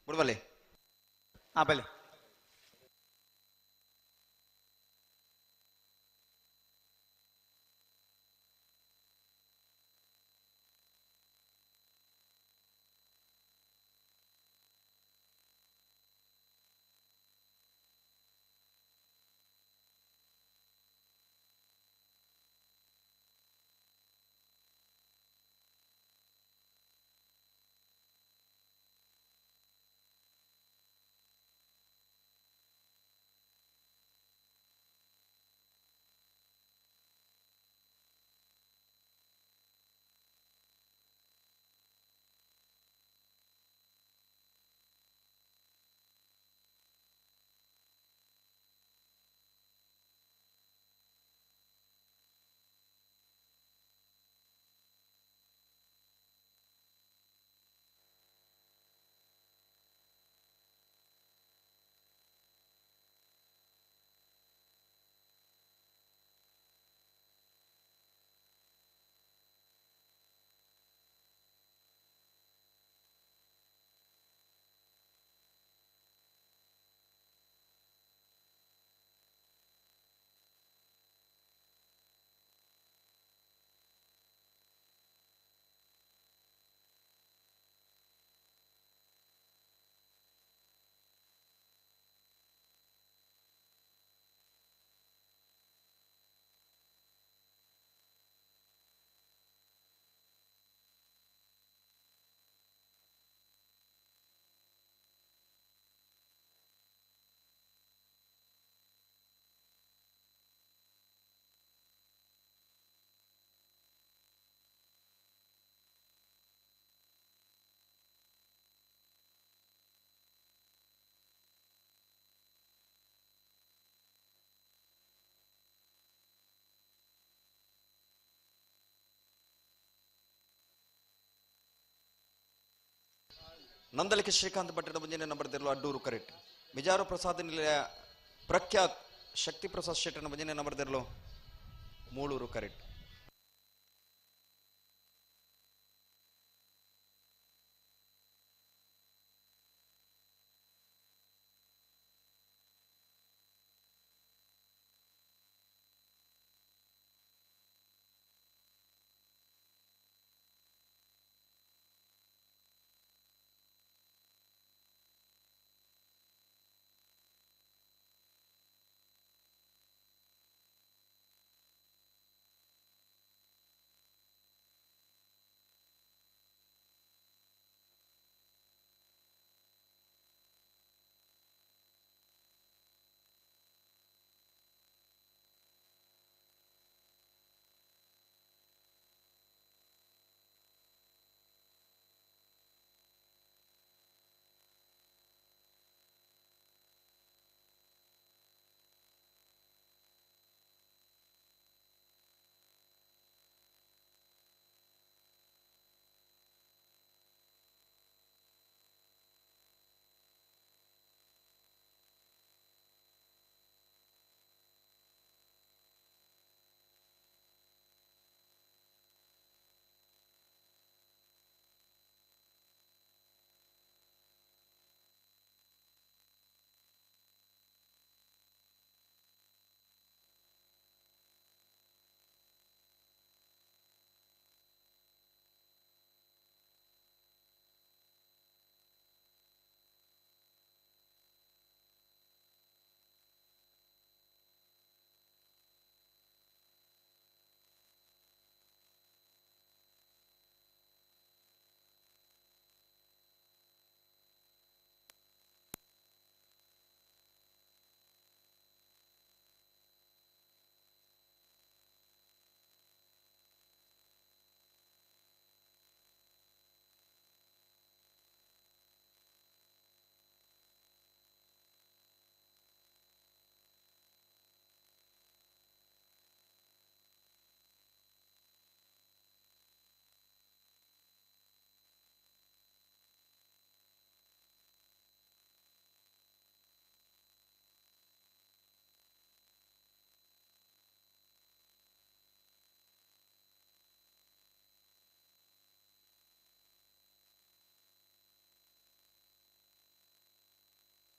ಬುಡ್ಬಲ್ಲಿ ಹಾ ಬಲೆ ನಂದಲಿಕೆ ಶ್ರೀಕಾಂತ್ ಭಟ್ಟನ ಒಂಜನೇ ನಂಬರ್ ದಿರ್ಲು ಅಡ್ಡೂರು ಕರೆಕ್ಟ್. ಮಿಜಾರು ಪ್ರಸಾದ್ ನಿಲಯ ಪ್ರಖ್ಯಾತ್ ಶಕ್ತಿ ಪ್ರಸಾದ್ ಶೆಟ್ಟನ ಒಂಜನೇ ನಂಬರ್ ದಿರ್ಲು ಮೂಳೂರು ಕರೆಕ್ಟ್.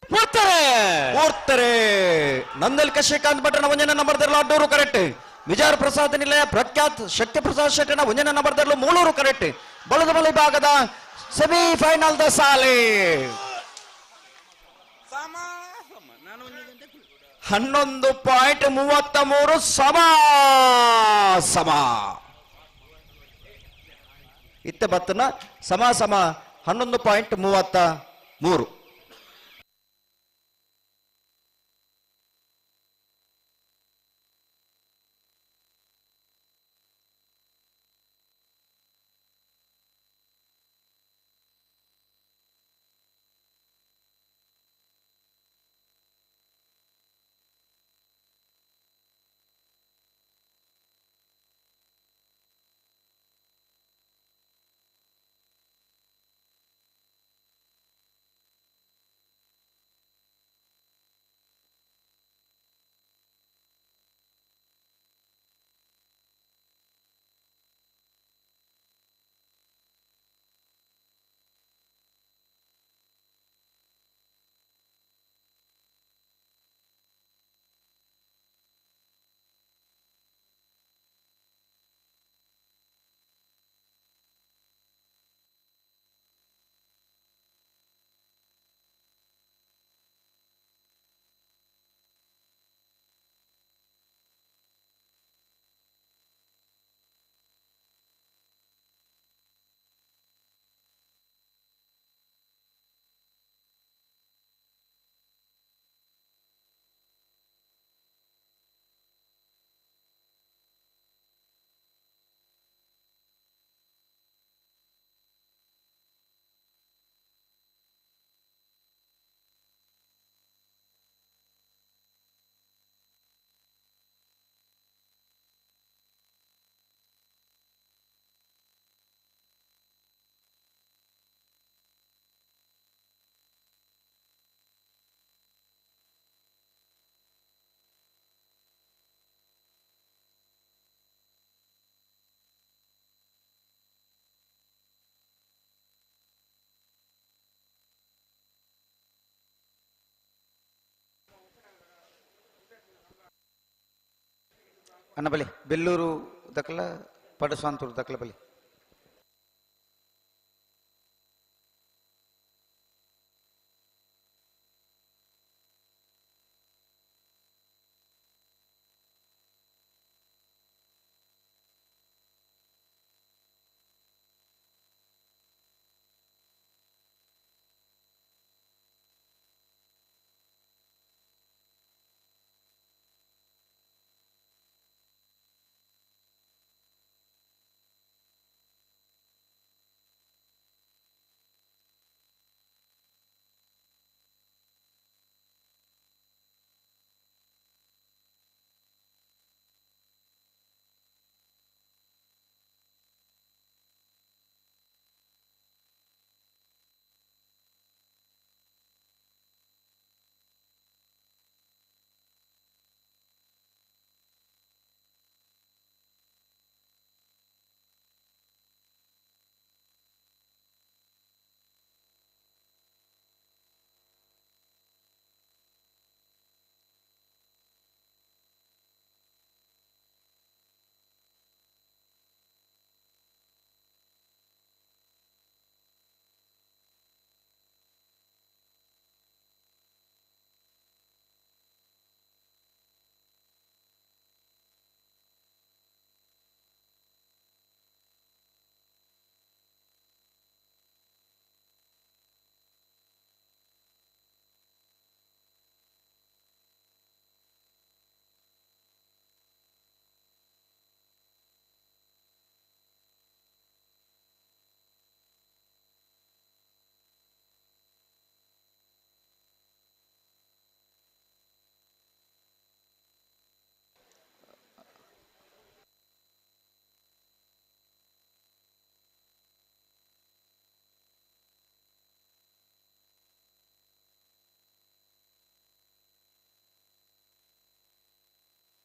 ಮೂರ್ತರೆ ನಂದಲ್ಕ ಶ್ರೀಕಾಂತ್ ಭಟ್ರನ ಒಂಜನ ನಂಬರ್ ದರ್ಲು ಅಡ್ಡೂರು ಕರೆಕ್ಟ್. ವಿಜಯ ಪ್ರಸಾದ್ ನಿಲಯ ಪ್ರಖ್ಯಾತ್ ಶಕ್ತಿ ಪ್ರಸಾದ್ ಶೆಟ್ಟನ ಒಂಜನ ನಂಬರ್ ದರ್ಲು ಮೂಳೂರು ಕರೆಕ್ಟ್. ಬಲದ ಭಾಗದ ಸೆಮಿಫೈನಲ್ the ಸಾಲೆ 11.33 ಸಮ ಸಮ ಇತ್ತ ಬತ್ತನ ಸಮ ಸಮ 11.33. ಅನ್ನ ಬಲೆ ಬೆಲ್ಲೂರು ದಕಲ ಪಡಸಾಂತೂರು ದಕಲ ಬಲೆ.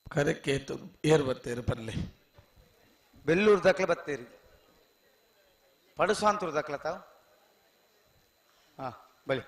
ಕರೆಕ್ಕೆ ಏರ್ ಬರ್ತೇರು ಪಲ್ಲೆ. ಬೆಲ್ಲೂರು ದಾಖಲೆ ಬತ್ತೀರಿ, ಪಡುಸಾಂತೂರು ದಾಖಲೆ ತಾವು. ಹಾ ಬಲಿ.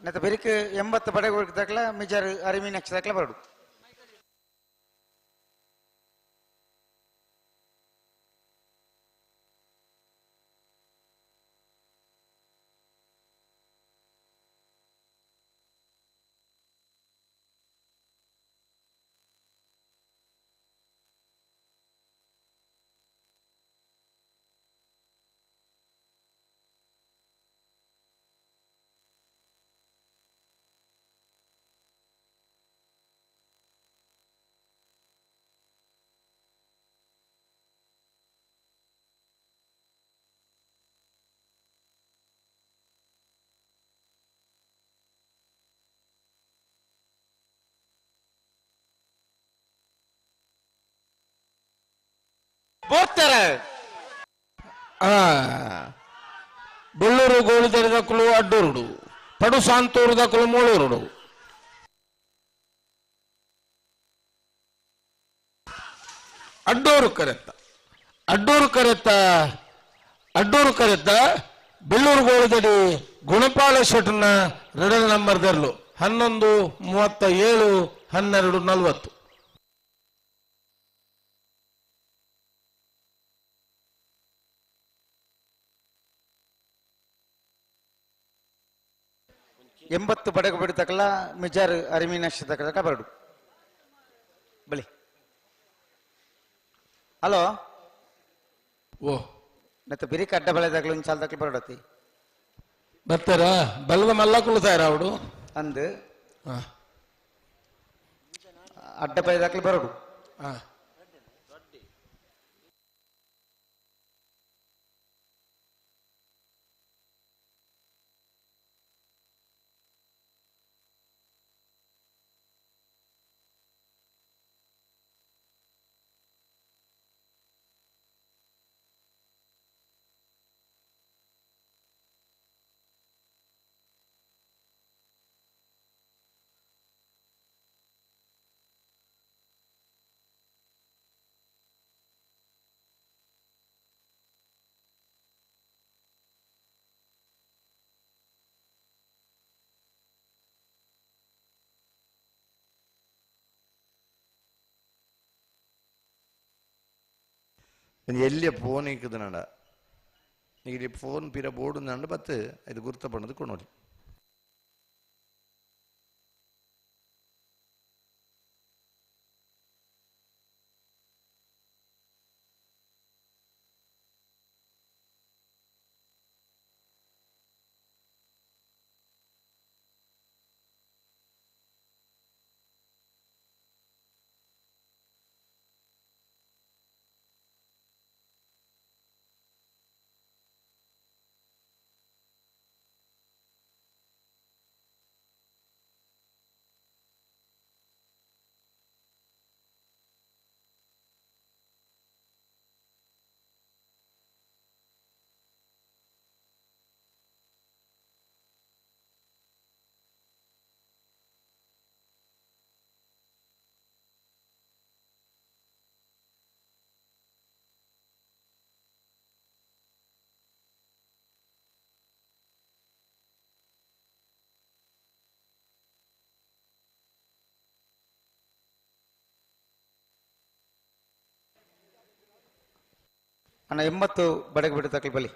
ನೆತ್ತ ಬೆರಿಕ್ 80 ಬಡಗ ದಾಖಲ ಮಿಜಾರು ಅರಿಮೀನಾಕ್ಷಿ ದಾಖಲೆ ಬರಡು. ಬೋರ್ತಾರೆ. ಬೆಳ್ಳೂರು ಗೋಳಿದರಿದ ಕುಲು ಅಡ್ಡೂರುಡು, ಪಡು ಸಾಂತೂರುದ ಕುಲು ಮೂಳೂರುಡು. ಅಡ್ಡೂರು ಕರೆತ್ತ, ಅಡ್ಡೂರು ಕರೆತ್ತ, ಅಡ್ಡೂರು ಕರೆತ್ತ ಬೆಳ್ಳೂರು ಗೋಳಿದಡಿ ಗುಣಪಾಲ ಶೆಟ್ನ ಎರಡನೇ ನಂಬರ್ ದರ್ಲು 11 37 12 40. 80 ಬಡಗ ಬಿಡ್ತಕ್ಕಲ್ಲ ಮಿಜಾರ್ ಅರಿಮೀನಾಕ್ಷಿ ತಕ್ಕಲಕ ಬರಡು ಬಲಿ. ಹಲೋ ಓ ನತ್ತ ಬಿರಿಕ ಅಡ್ಡ ಬಳೆದಾಗಲು ಒಂದು ಚಾಲ್ ತಕ್ಕಲು ಬರಡತಿ ಬರ್ತಾರ ಬಲದ ಮಲ್ಲ ಕುಳ್ತಾರ ಅವಡು ಅಂದು ಅಡ್ಡ ಬಳೆದಾಗಲು ಬರಡು. ಎಲ್ಲಿಯ ಫೋನ್ ಇಕ್ಕದನಡ ಈಗ ಫೋನ್ ಪಿರ ಬೋರ್ಡ್ ನಂಡ ಬತ್ತು ಇದು ಗುರ್ತ ಪಣ್ಣದು ಕೊಣೋಲಿ. ಅಣ್ಣ 80 ಬಡಗ ಬಿಡ್ತಕ್ಕಲು ಬಲಿ.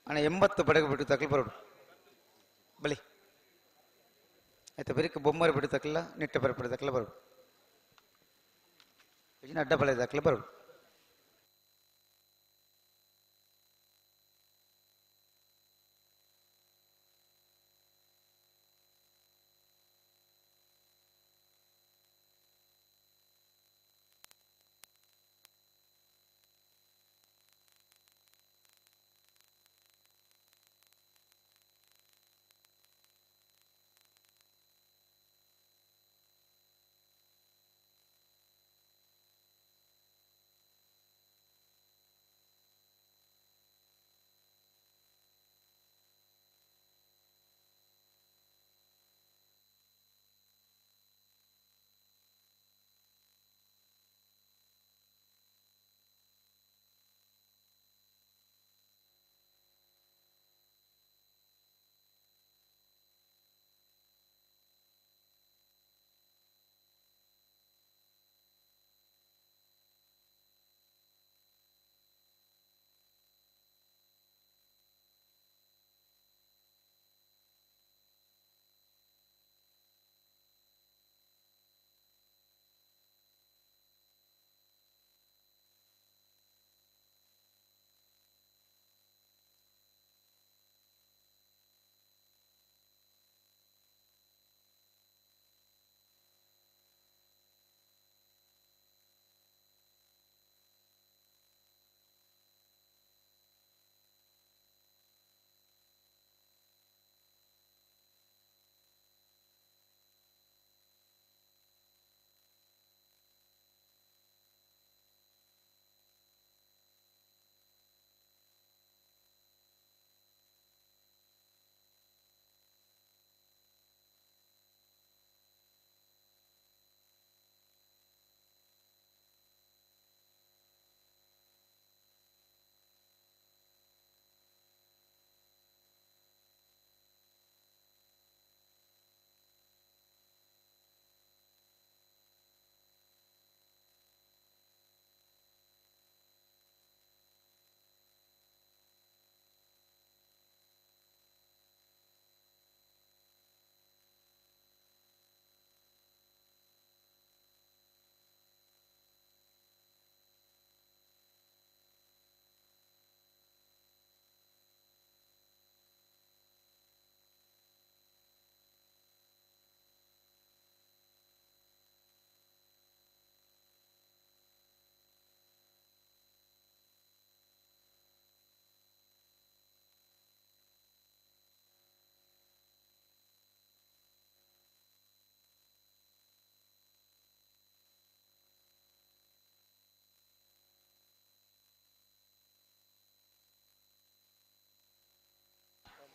ಅಣ್ಣ 80 ಬಡಗ ಬಿಟ್ಟು ತಕಲ್ ಬರೋಡು ಬಲಿ ಆಯ್ತಾ ಬೆರಿಕ ಬೊಮ್ಮರ ಬಿಟ್ಟು ತಕಲ್ಲ ನಿಟ್ಟ ಬರಪಡ ತಕಲ ಬರೋಡು ಅಡ್ಡ ಬಳೆ ದಾಖಲೆ ಬರೋಡು.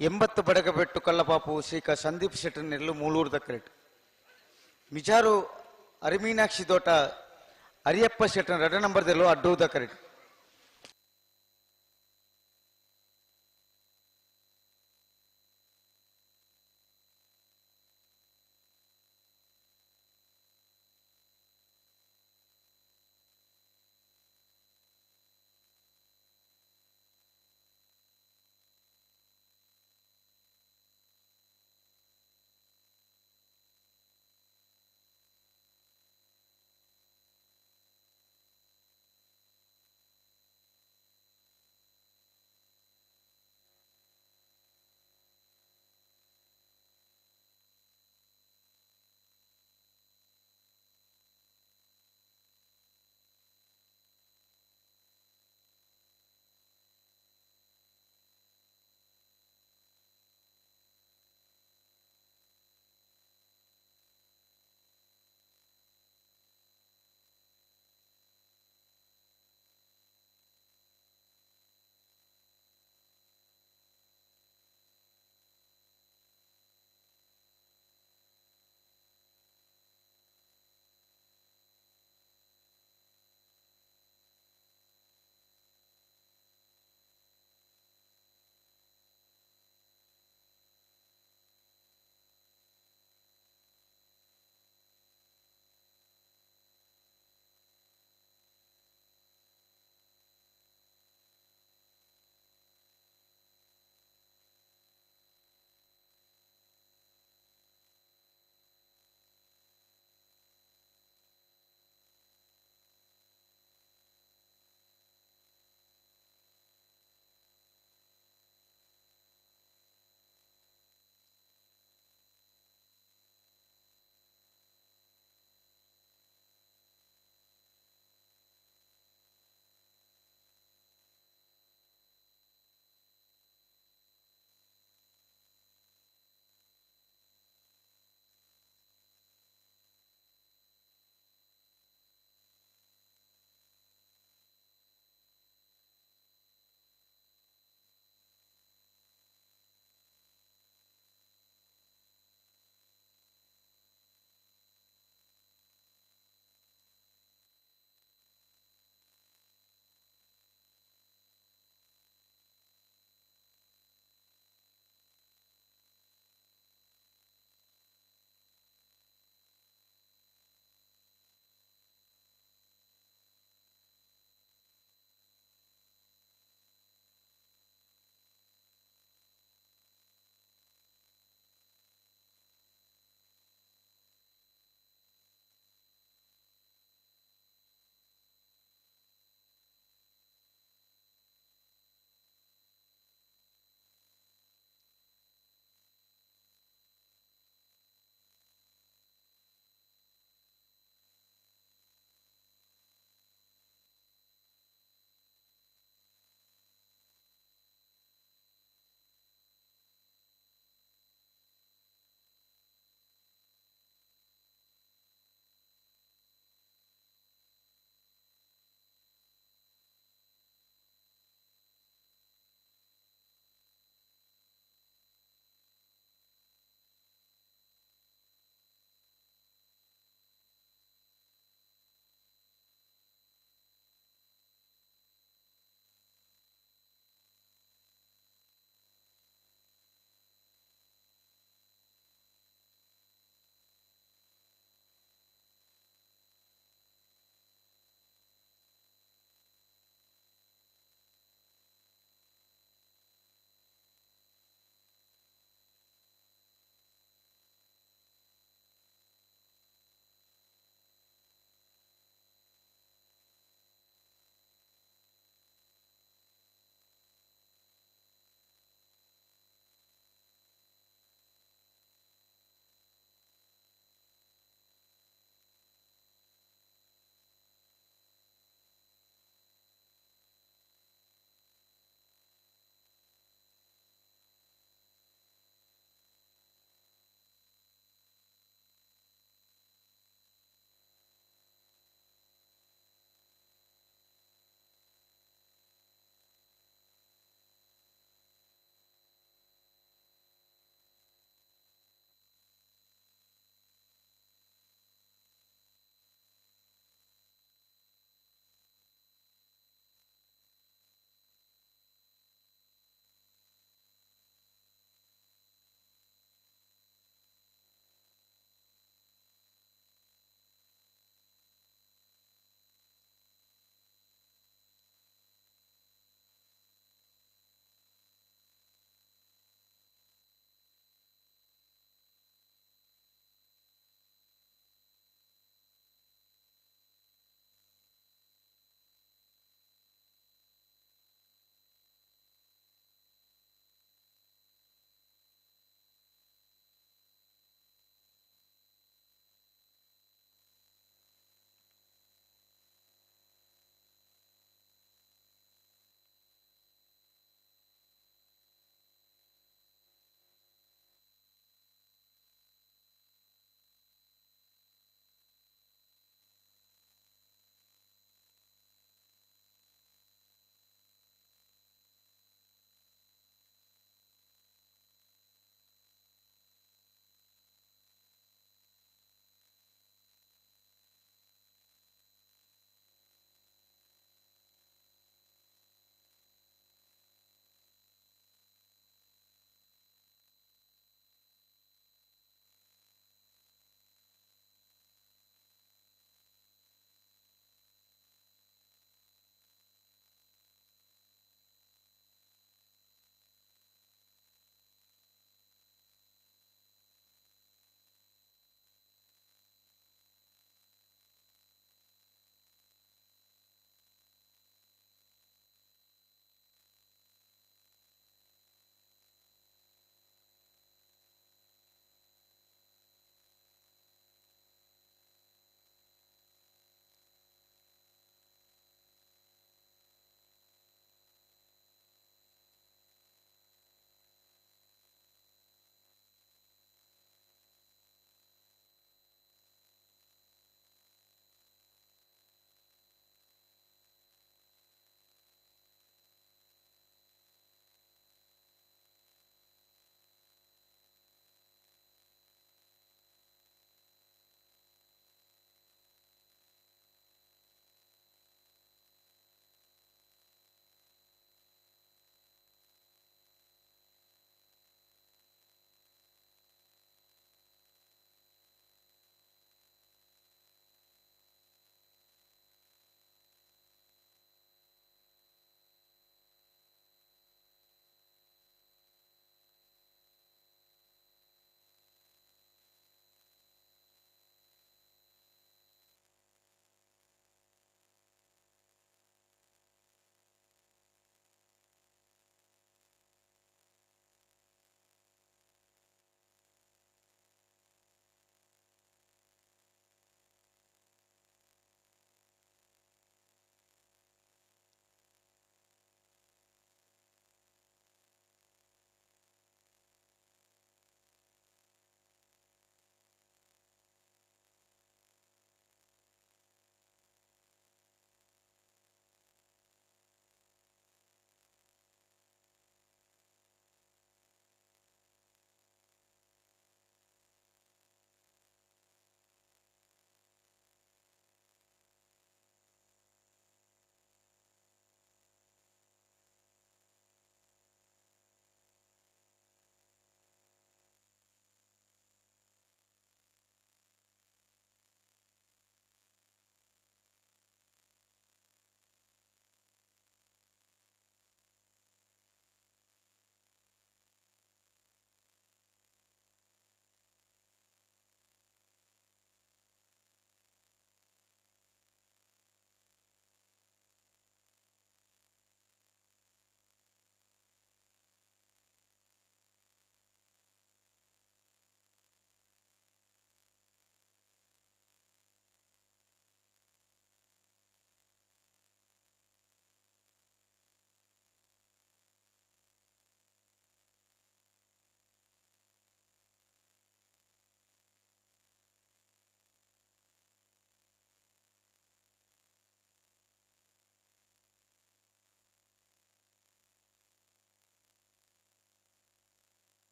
80 ಬಡಗಬೆಟ್ಟು ಕಲ್ಲಪಾಪು ಶ್ರೀಕ ಸಂದೀಪ್ ಶೆಟ್ಟರ್ನೆಲ್ಲು ಮೂಳೂರು ದಕ್ಕರೆಟ್ ಮಿಜಾರು ಅರಿಮೀನಾಕ್ಷಿ ದೋಟ ಅರಿಯಪ್ಪ ಶೆಟ್ಟರ್ ರಡ ನಂಬರ್ದಲ್ಲೂ ಅಡ್ಡೂರು ದಕ್ಕರೆಟ್.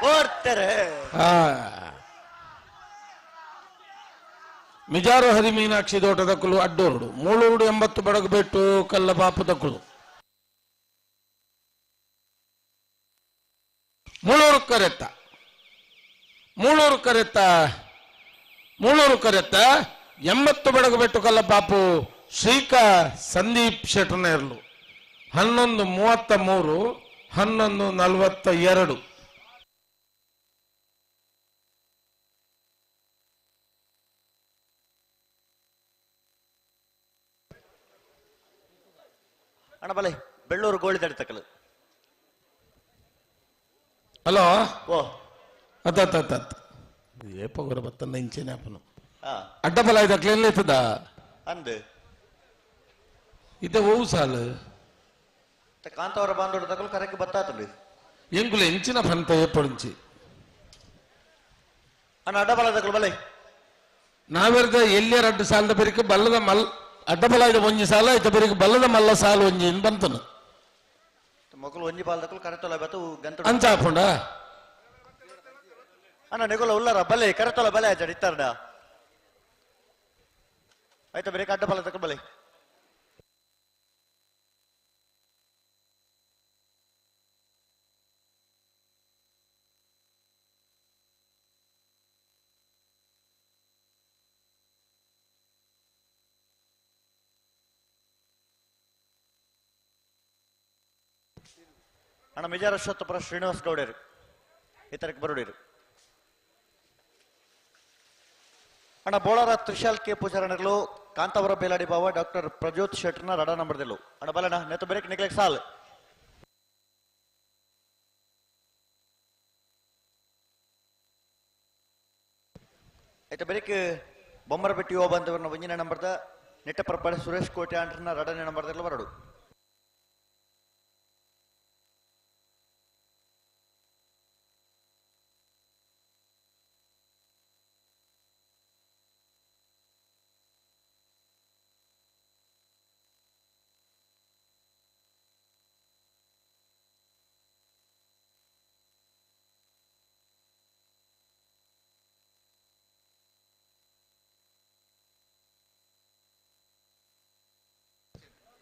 ಓಡ್ತಾರೆ. ಮಿಜಾರು ಹರಿ ಮೀನಾಕ್ಷಿ ತೋಟದಕ್ಕಲು ಅಡ್ಡೋರುಡು ಮೂಳೂರುಡು 80 ಬಡಗು ಬೆಟ್ಟು ಕಲ್ಲಬಾಪದಕ್ಕಲು ಮೂಳೂರು ಕರೆತ್ತ ಮೂಳೂರು ಕರೆತ್ತ ಮೂಳೂರು ಕರೆತ್ತ 80 ಬಡಗು ಬೆಟ್ಟು ಕಲ್ಲಬಾಪು ಶ್ರೀಕಾ ಸಂದೀಪ್ ಶೆಟ್ಟನೇರ್ಲು 11:33 11:42. ಅಣ್ಣ ಬಲೆ ಬೆಳ್ಳೂರು ಗೋಳಿ ತಡಿತಕ್ಕಲು. ಹಲೋ ಓ ಅತ್ತ ಅತ್ತ ಅತ್ತ ಅತ್ತ ಏಪಗೊರ ಬತ್ತನ್ನ ಇಂಚೆನೆ ಅಪ್ಪನು ಅಡ್ಡಬಲ ಇದಕ್ಲೆ ಎಲ್ಲಿತ್ತದ ಅಂದು ಇತ್ತೆ ಓವು ಸಾಲು ಕಾಂತವರ ಬಾಂಧವರು ತಕಲು ಕರೆಕ್ಟ್ ಬತ್ತಾತುಂಡು ಎಂಕುಲು ಎಂಚಿನ ಫಂತ ಏಪೊಂಚಿ ಅಣ್ಣ ಅಡ್ಡಬಲ ತಕಲು ಬಲೆ ನಾವೆರ್ದ ಎಲ್ಲಿಯ ರಡ್ಡು ಸಾಲದ ಬೆರಿಕೆ ಬಲ್ಲದ ಮಲ್ ಅಡ್ಡಬಲ ಇದು ಒಂಜಿ ಸಾಲ ಇತ್ತ ಬೆರಿಕೆ ಬಲ್ಲದ ಮಲ್ಲ ಸಾಲು ಒಂಜಿ ಬಂತನು ಮೊಕಲು ಒಂಜಿ ಬಾಲ್ ತಕಲು ಕರೆತೊಲ ಬತ್ತು ಗಂತ ಅಂಚ ಹಾಕೊಂಡ ಅಣ್ಣ ನೆಗುಲ ಉಲ್ಲರ ಬಲೆ ಕರೆತೊಲ ಬಲೆ ಆಚಡ ಇತ್ತಾರಡ ಆಯ್ತಾ ಬೆರಿಕೆ ಅಡ್ಡಬಲ ತಕಲು ಬಲೆ ಅಣ್ಣ ಮಿಜಾರ ಅಶ್ವತ್ಥಪುರ ಶ್ರೀನಿವಾಸ್ ಗೌಡರು ಇತರಕ್ಕೆ ಬರುಡೇರು. ಅಣ್ಣ ಬೋಳಾರ ತ್ರಿಶಾಲ್ ಕೆ ಪೂಜಾರಣಗಳು ಕಾಂತಾವರ ಬೇಲಾಡಿ ಬಾವ ಡಾಕ್ಟರ್ ಪ್ರಜ್ಯೋತ್ ಶೆಟ್ಟರ್ನ ರಡ ನಂಬರ್ದೆಲ್ಲು. ಅಣ್ಣ ಬಲಣ್ಣ ನೆತ್ತ ಬೆರಕ್ ನಿಕ್ಲೆಕ್ ಸಾಲ್. ಆಯ್ತಾ ಬೆರಕ್ ಬೊಮ್ಮರಬೆಟ್ಟಿ ಯುವ ಬಾಂಧವರನ್ನ ಒಂಜಿನ ನಂಬರ್ದ ನೆಟ್ಟ ಪರಪಾಡೆ ಸುರೇಶ್ ಕೋಟೆ ಆಂಟ್ರನ್ನ ರಡನೆ ನಂಬರ್ದೆಲ್ಲ ಬರಡು.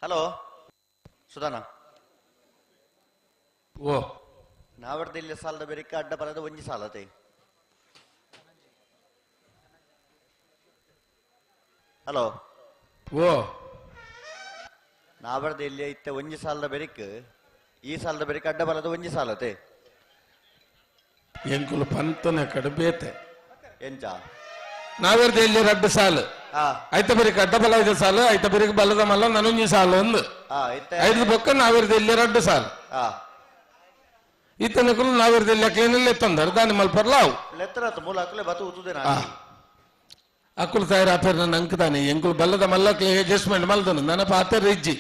ಹಲೋ ಸುಧಾನ ಓ ನಾವರ್ದ ಇಲ್ಲಿ ಸಾಲದ ಬೆರಿಕೆ ಅಡ್ಡ ಬರದ ಒಂಜಿ ಸಾಲತೆ. ಹಲೋ ಓ ನಾವರ್ದ ಇಲ್ಲಿ ಇತ್ತೆ ಒಂಜಿ ಸಾಲದ ಬೆರಿಕ್ ಈ ಸಾಲದ ಬೆರಿಕೆ ಅಡ್ಡ ಬರದ ಒಂಜಿ ಸಾಲತೆ. ಎಂಕುಲು ಪಂತನ ಕಡಬೇತೆ ಎಂಚ ನಾವೆರ್ದ ಇಲ್ಲಿ ರಡ್ಡು ಸಾಲು ಐತ ಬೆರಿಕೆ ಅಡ್ಡ ಬಲ ಐದು ಸಾಲು ಐತ ಬೆರಿಕೆ ಬಲದ ಮಲ್ಲ ನನೊಂಜಿ ಸಾಲು ಒಂದು ಐದು ಬೊಕ್ಕ ನಾವೆರ್ದ ಇಲ್ಲಿ ರಡ್ಡು ಸಾಲು ಇತ್ತನಕುಲು ನಾವೆರ್ದ ಇಲ್ಲಿ ಅಕ್ಲೇನಲ್ಲಿ ತಂದರು ದಾನಿ ಮಲ್ಪರ್ಲ ಅವು ಅಕ್ಕುಲು ತಯಾರು ಆಪೇರ್ ನನ್ನ ಅಂಕದಾನೆ ಎಂಕುಲು ಬಲ್ಲದ ಮಲ್ಲಕ್ಲೆ ಅಡ್ಜಸ್ಟ್ಮೆಂಟ್ ಮಲ್ದನು ನನ್ನ ಪಾತ್ರ ಇಜ್ಜಿ.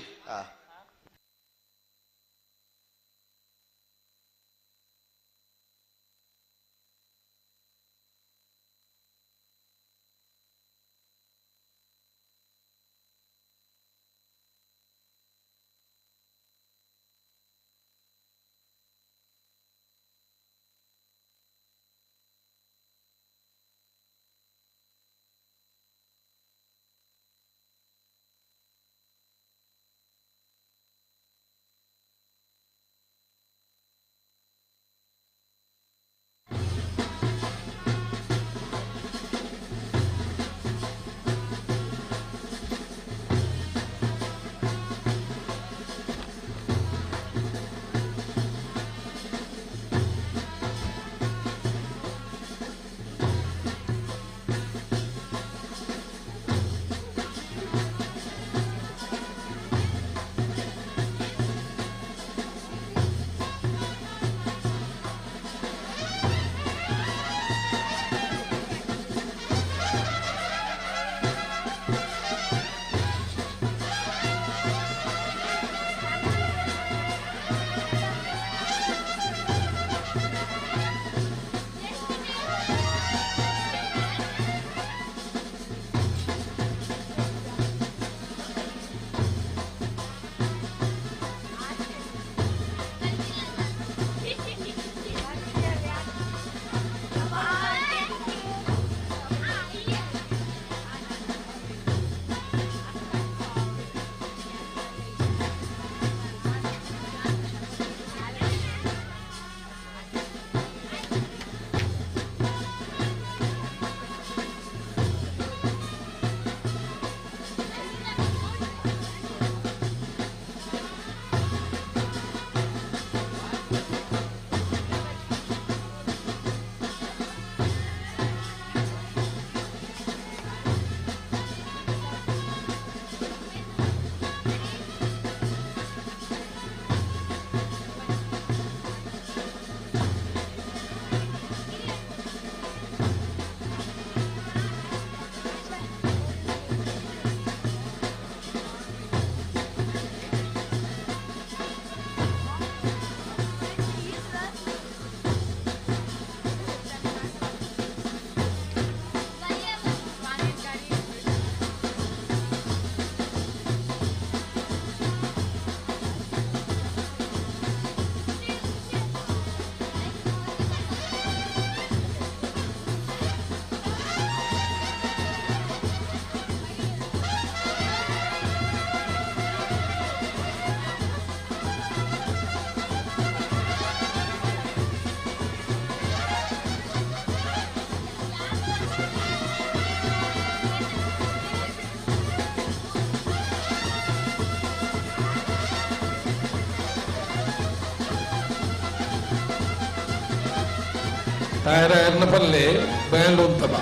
ತಾಯರ ಎರ್ನಪಲ್ಲಿ ಬ್ಯಾಂಡ್ ಉಂತಬ.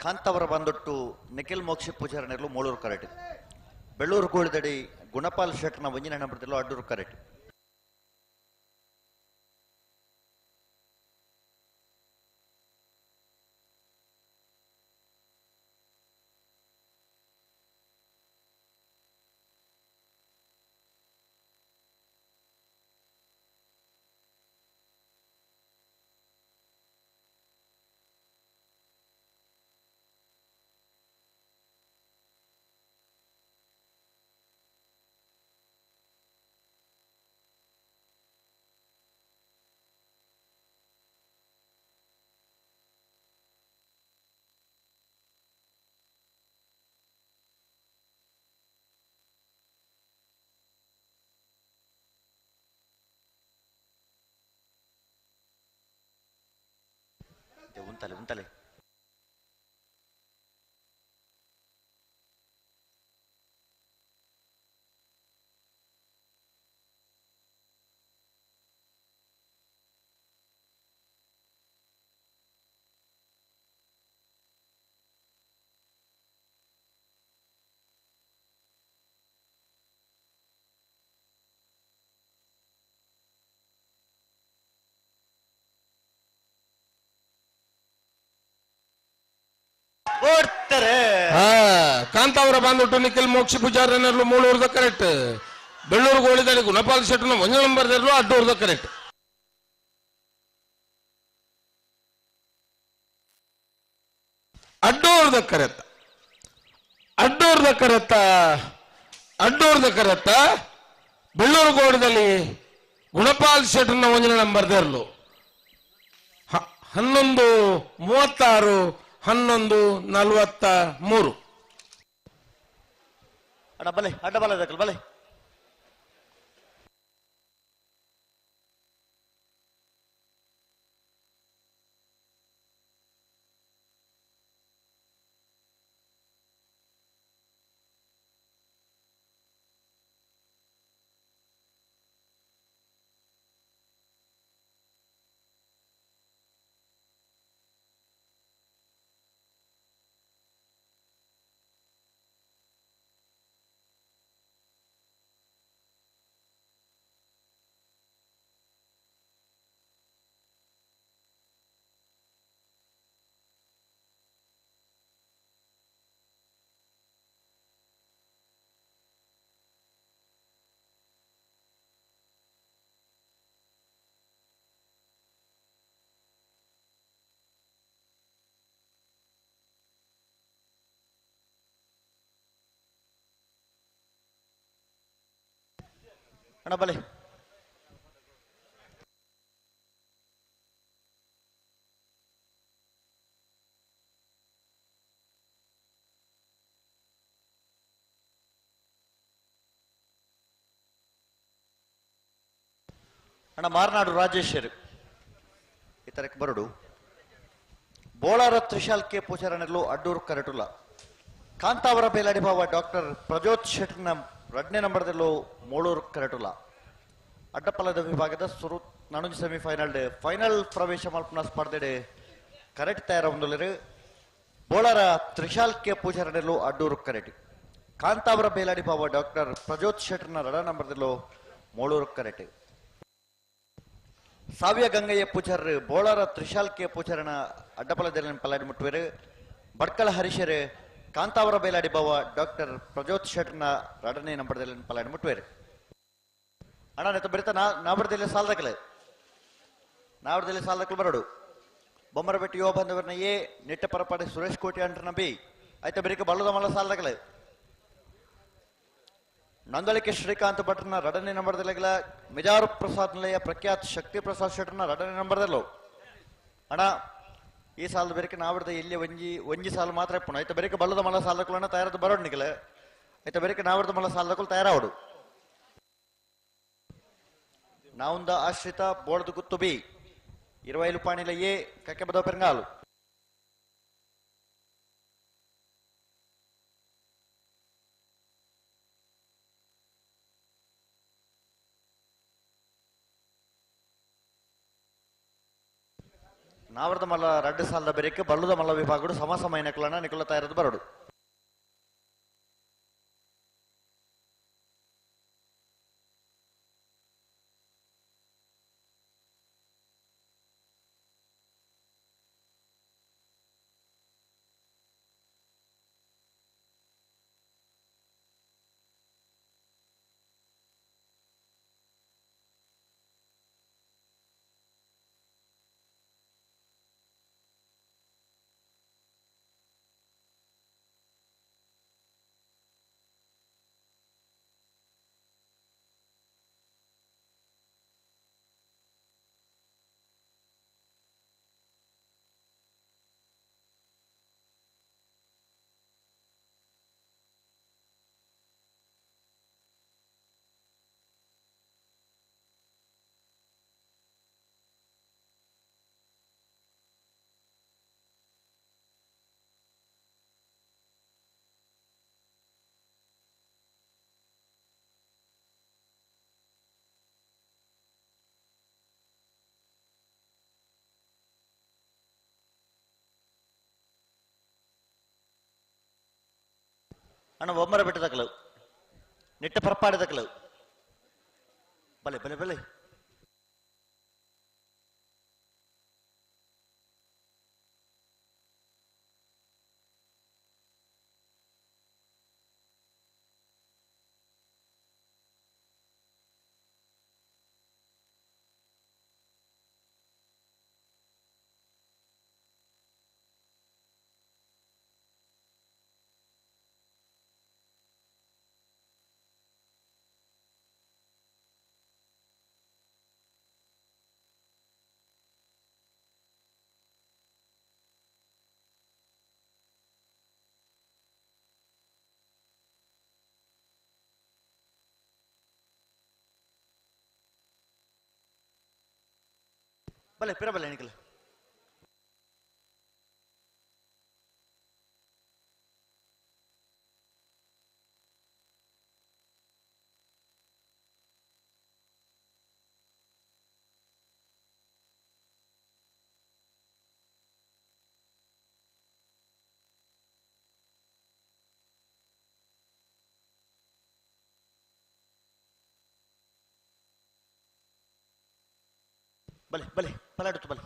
ಕಾಂತಾವರ ಬಂದೊಟ್ಟು ನಿಖಿಲ್ ಮೋಕ್ಷ ಪೂಜಾರನೆರ್ಲು ಮೂಳೂರು ಕರೆಟ್. ಬೆಳ್ಳೂರು ಗೋಳಿದಡಿ ಗುಣಪಾಲ್ ಶೆಟ್ನ ಒಂಜಿನ ನಂಬರ್ದಲ್ಲೂ ಅಡ್ಡೂರು ಕರೆಟ್. ಉಂತಲೆ ಉಂತಲೆ ಕಾಂತಾವರ ಬಂದ್ಬಿಟ್ಟು ನಿಖಿಲ್ ಮೋಕ್ಷ ಪೂಜಾರನರ್ಲು ಮೂಳೂರ್ದ ಕರೆಕ್ಟ್. ಬೆಳ್ಳೂರು ಗೋಳಿದಡಿ ಗುಣಪಾಲ್ ಶೆಟ್ಟನ ಒಂಜ ನಂಬರ್ ಅಡ್ಡೂರ್ದ ಕರೆಕ್ಟ್. ಅಡ್ಡೂರ್ದ ಕರೆತ್ತ ಅಡ್ಡೂರ್ದ ಕರೆತ್ತ ಅಡ್ಡೂರ್ದ ಕರೆತ್ತ ಬೆಳ್ಳೂರು ಗೋಡದಲ್ಲಿ ಗುಣಪಾಲ್ ಶೆಟ್ಟನ ಒಂಜ ನಂಬರ್ ದೇರ್ಲು 11:36 11:43. ಅಡ ಬಲೆ ಅಡ್ಡ ಬಲೆ ದಕ್ಕಲ್ ಬಲೆ. ಅಣ್ಣ ಬಲೆ. ಅಣ್ಣ ಮಾರ್ನಾಡು ರಾಜೇಶ್ವರಿ ಇತರಕ್ಕೆ ಬರಡು. ಬೋಳಾರ ತ್ರಿಶಾಲ್ ಕೆ ಪೂಜಾರನೆಲ್ಲು ಅಡ್ಡೂರು ಕರಟುಲ. ಕಾಂತಾವರ ಬೇಲಾಡಿ ಭಾವ ಡಾಕ್ಟರ್ ಪ್ರಜೋತ್ ಶೆಟ್ನ ಎರಡನೇ ನಂಬರ್ದಲ್ಲೂ ಮೂಳೂರು ಕರಟುಲ. ಅಡ್ಡಪಲ್ಲದ ವಿಭಾಗದ ಸುರು ನಾನೊಂದು ಸೆಮಿಫೈನಲ್ ಫೈನಲ್ ಪ್ರವೇಶ ಮಲ್ಪನ ಸ್ಪರ್ಧೆಡೆ ಕರೆಕ್ಟ್ ತಯಾರ. ಬೋಳಾರ ತ್ರಿಶಾಲ್ ಕೆ ಪೂಜಾರನೆಲ್ಲು ಅಡ್ಡೂರು ಕರೆಟಿ. ಕಾಂತಾವರ ಬೇಲಾಡಿ ಭಾವ ಡಾಕ್ಟರ್ ಪ್ರಜೋತ್ ಶೆಟ್ನ ಎರಡ ನಂಬರ್ದಲ್ಲೂ ಮೂಳೂರು ಕರೆಟಿ. ಸಾವಿಯ ಗಂಗಯ್ಯ ಪೂಜಾರ್ ಬೋಳಾರ ತ್ರಿಶಾಲ್ ಕೆ ಪೂಜಾರನ ಅಡ್ಡಪಲದಲ್ಲಿ ಪಲ್ಲಾಡಿ ಮುಟ್ಟುವರು. ಬಡ್ಕಳ ಹರೀಶರು ಕಾಂತಾವರ ಬೇಲಾಡಿ ಬಾವ ಡಾಕ್ಟರ್ ಪ್ರಜೋತ್ ಶೆಟ್ನ ಎರಡನೇ ನಂಬರ್ದಲ್ಲಿ ಪಲ್ಲಾಡಿ ಮುಟ್ಟುವರು. ಅಣ್ಣ ನೆತ್ತ ಬರಿತ ನಾವರದಲ್ಲಿ ಸಾಲದಕಲೆ ನಾವರದಲ್ಲಿ ಸಾಲದಕಲು ಬರೋಡು. ಬೊಮ್ಮರಬೆಟ್ಟಿ ಯುವ ಬಂಧುವರ್ನ ಎ ನಿಟ್ಟ ಪರಪಾಡಿ ಸುರೇಶ್ ಕೋಟಿ ಅಂಟ್ರನ ಬಿ ಆಯ್ತ ಬರಿಕ ಬಲ್ಲದ ಮಲ್ಲ ಸಾಲದಕಲೆ. ನಂದಳಿಕೆ ಶ್ರೀಕಾಂತ್ ಭಟ್ರನ ಎರಡನೇ ನಂಬರ್ದಲ್ಲಾಗಿಲ್ಲ. ಮಿಜಾರು ಪ್ರಸಾದ್ ನಿಲಯ ಪ್ರಖ್ಯಾತ್ ಶಕ್ತಿ ಪ್ರಸಾದ್ ಶೆಟ್ಟರ್ನ ಎರಡನೇ ನಂಬರ್ದಲ್ಲೋ. ಅಣ್ಣ ಈ ಸಾಲದ ಬೇರೆ ನಾವಿಡ್ದ ಎಲ್ಲಿ ಒಂಜಿ ಒಂಜಿ ಸಾಲು ಮಾತ್ರ ಇಪ್ಪಣ ಆಯ್ತ ಬೇರೆ ಬಲ್ಲದ ಮಲ್ಲ ಸಾಲದಕ್ಕೂ ತಯಾರದ ಬರೋಡು ನಿಕಲ ಆಯ್ತ ಬೇರೆ ನಾವಿಡ್ದ ಮಲ್ಲ ಸಾಲದಕ್ಕೂ ತಯಾರಾವಡು. ನಾವುಂದ ಆಶ್ರಿತ ಬೋಳದ ಗುತ್ತು ಬಿ 25 ಪಾಣಿಲ ಎ ಕಕ್ಕೆಬದ ಪೆರಂಗಾಲು. ನಾವರದ ಮಲ್ಲ ರಡ್ಡು ಸಾಲದ ಬೆರಕೆ ಬಲ್ಲದ ಮಲ್ಲ ವಿಭಾಗಡು ಸಮ ಸಮಯನಕಲನ ನಿಕಲ ತಯಾರದ ಬರಡು. ಅಣ್ಣ ಒಮ್ಮರ ಬೆಟ್ಟದ ಕಲವು ನಿಟ್ಟ ಪರಪಾಡಿದ ಕಲವು ಬಲೆ ಬಲೆ ಬಲೆ. ಬಲೆ ಪಿರ ಬಲೆ ನಿಖಿಲ್. ಬಲೆ ಬಲೆ ಪಲಾಡುತ್ತು ಬಲೆ.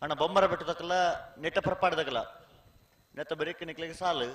ಅಣ್ಣ ಬೊಮ್ಮರ ಬೆಟ್ಟದಕ್ಕಲ್ಲ ನೆಟ್ಟ ಪರಪಾಡ್ದಕ್ಕಲ್ಲ ನೆತ್ತ ಬರೀಕ್ ನಿಕ್ಲಿಗೆ ಸಾಲು.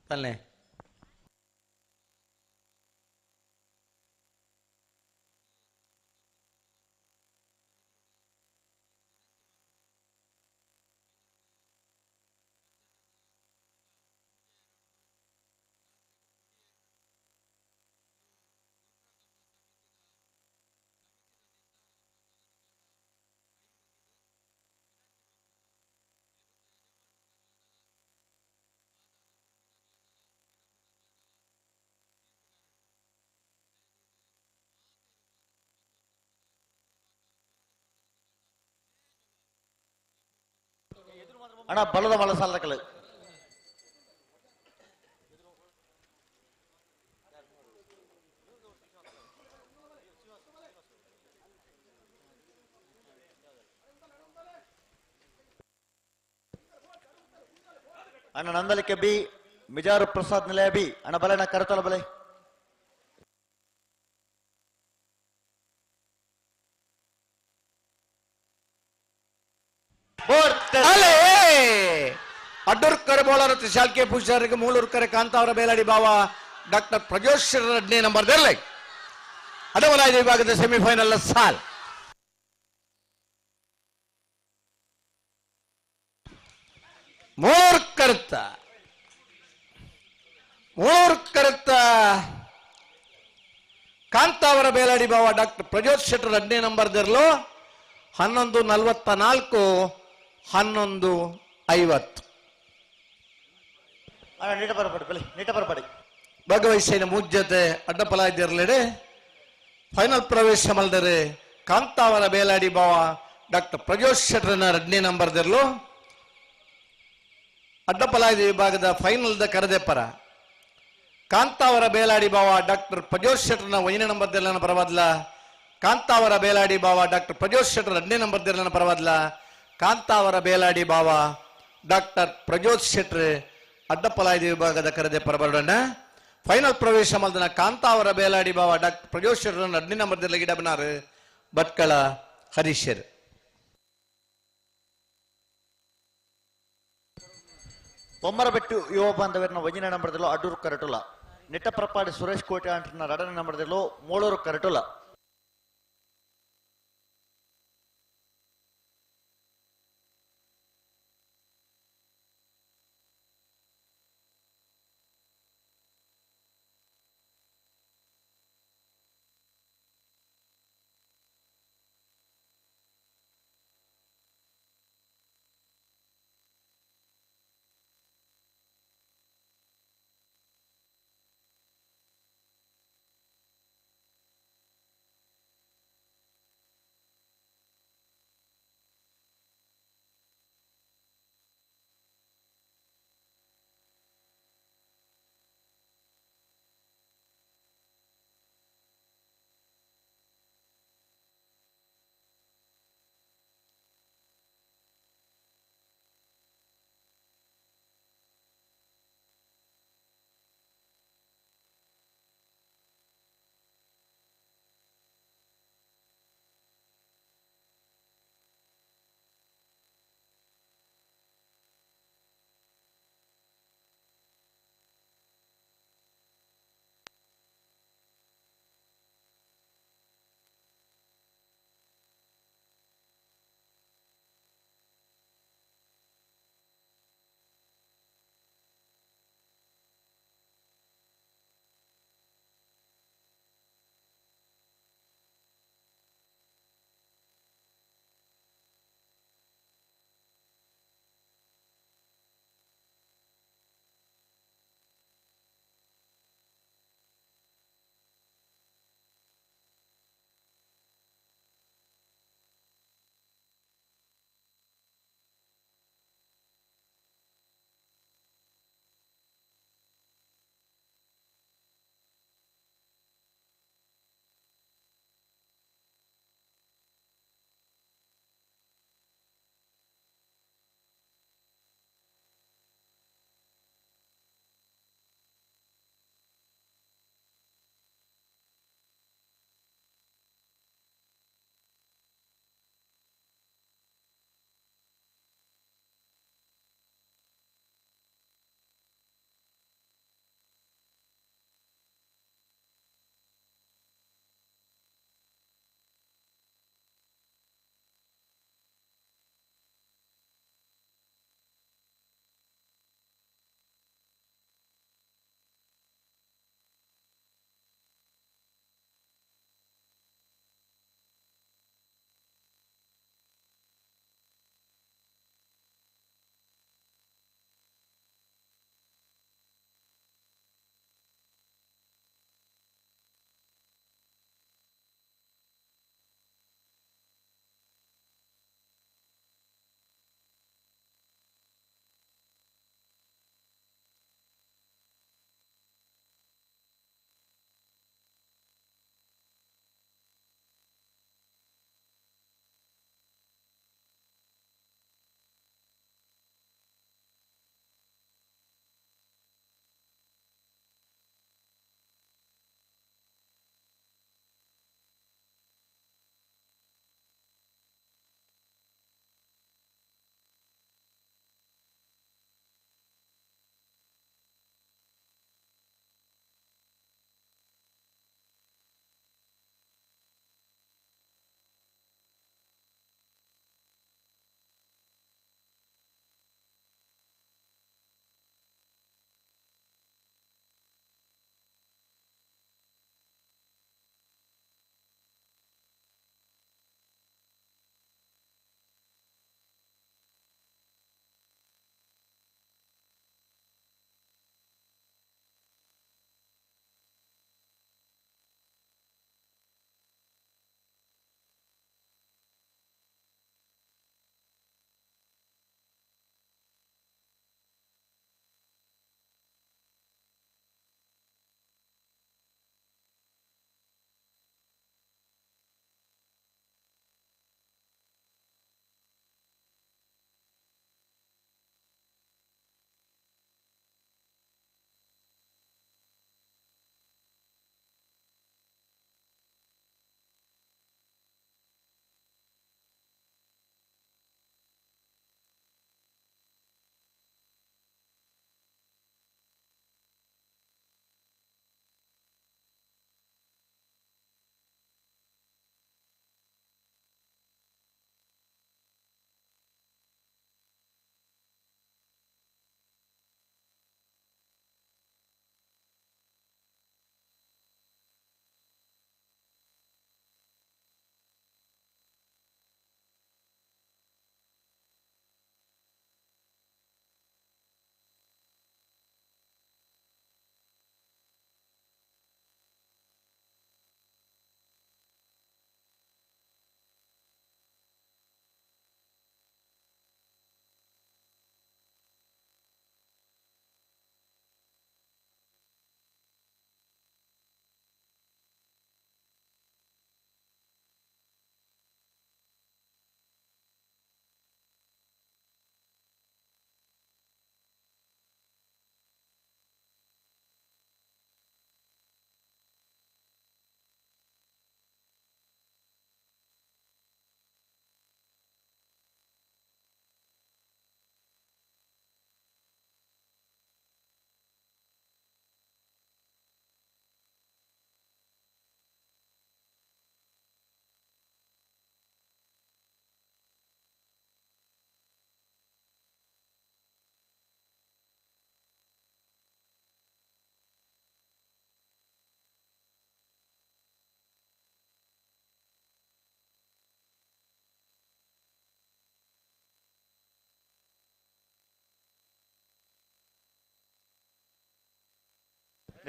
ಪಲ್ಲೆ ಅಣ್ಣ ಬಲದ ಮಲ ಸಾಲದಕಲು ಅಣ್ಣ ನಂದಲಿಕೆ ಬಿ ಮಿಜಾರು ಪ್ರಸಾದ್ ನಿಲಯ ಬಿ ಅಣ್ಣ ಬಲೆ ಅಣ್ಣ ಕರತಲ ಬಲೆ ಅಲೆ ಅಡ್ಡೂರ್ಕರೆ ಬೋಳರ ಶಾಲ್ಕೆ ಪೂಜಾರಿಗೆ ಮೂಳೂರ್ಕರೆ ಕಾಂತಾವರ ಬೇಲಾಡಿ ಬಾವ ಡಾಕ್ಟರ್ ಪ್ರಜೋಶ್ ರೆಡ್ಡಿ ನಂಬರ್ ದೆರ್ಲೈ ಅಡವಲಾಯ ವಿಭಾಗದ ಸೆಮಿಫೈನಲ್ ಸಾಲ್ ಮೂರ್ಕರ್ತ ಮೂರ್ಕರ್ತ ಕಾಂತಾವರ ಬೇಲಾಡಿ ಬಾವ ಡಾಕ್ಟರ್ ಪ್ರಜೋತ್ ಶೆಟ್ಟರ್ ಹದಿನೈದು ನಂಬರ್ ದೆರ್ಲು 11:44 11:50 ಅಣ್ಣ ನೀಟ ಬರಪಡಿ ಬಲೆ ನೀಟ ಬರಪಡಿ ಭಾಗವಹಿಸಿನ ಮೂಜ್ಜತೆ ಅಡ್ಡಪಲಾಯ್ದಿರಲಿಡೆ ಫೈನಲ್ ಪ್ರವೇಶ ಮಲ್ದರೆ ಕಾಂತಾವರ ಬೇಲಾಡಿ ಬಾವ ಡಾಕ್ಟರ್ ಪ್ರಜೋಶ್ ಶೆಟ್ಟರ್ನ ಎರಡನೇ ನಂಬರ್ ದೆರ್ಲು ಅಡ್ಡಪಲಾಯ್ದ ವಿಭಾಗದ ಫೈನಲ್ದ ಕರದೆಪ್ಪರ ಕಾಂತಾವರ ಬೇಲಾಡಿ ಬಾವ ಡಾಕ್ಟರ್ ಪ್ರಜೋಶ್ ಶೆಟ್ಟರ್ನ ಒಂದನೇ ನಂಬರ್ ದೆರ್ಲನ ಪರವಾದ್ಲ ಕಾಂತಾವರ ಬೇಲಾಡಿ ಬಾವ ಡಾಕ್ಟರ್ ಪ್ರಜೋಶ್ ಶೆಟ್ಟರ್ ಎರಡನೇ ನಂಬರ್ ದೆರ್ಲನ ಪರವಾದ್ಲ ಕಾಂತಾವರ ಬೇಲಾಡಿ ಬಾವ ಡಾಕ್ಟರ್ ಪ್ರಜೋತ್ ಶೆಟ್ರ್ ಅಡ್ಡಪಲಾಯ್ದ ವಿಭಾಗದ ಕರದೆ ಪರಬರಡಣ್ಣ ಫೈನಲ್ ಪ್ರವೇಶ ಮಲ್ದನ ಕಾಂತಾವರ ಬೇಲಾಡಿ ಬಾವ ಡಾಕ್ಟರ್ ಪ್ರಜೋತ್ ಶೆಟ್ಟರ್ ಎರಡನೇ ನಂಬರ್ ದೆರ್ಲ ಗಿಡಬನಾರ್ ಭಟ್ಕಳ ಹರೀಶರ್ ಬೊಮ್ಮರಬೆಟ್ಟು ಯುವ ಬಾಂಧವರನ್ನ ಒಂದನೇ ನಂಬರ್ದಲ್ಲೋ ಅಡ್ಡೂರು ಕರಟುಲ ನಿಟ್ಟಪ್ರಪಾಡಿ ಸುರೇಶ್ ಕೋಟೆ ಅಂಟನ ಎರಡನೇ ನಂಬರ್ದಲ್ಲೋ ಮೂಳೂರು ಕರಟುಲ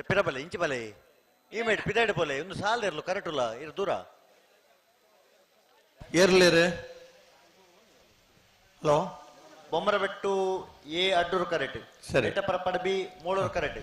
ಪಿರಬಲೆ ಇಂಚಿ ಬಲೆ ಈ ಮೇಟ್ ಪಿದಾಡಿ ಪೋಲೆ ಒಂದು ಸಾಲದಿರ್ಲು ಕರೆಕ್ಟ್ ಉಲ್ಲ ಇರು ದೂರ ಏರ್ಲೇರು ಹಲೋ ಬೊಮ್ಮರಬೆಟ್ಟು ಎ ಅಡ್ಡೂರು ಕರೆಕ್ಟ್ ಸರಿ. ಪರಪಡ ಬಿ ಮೂಳೂರು ಕರೆಕ್ಟ್.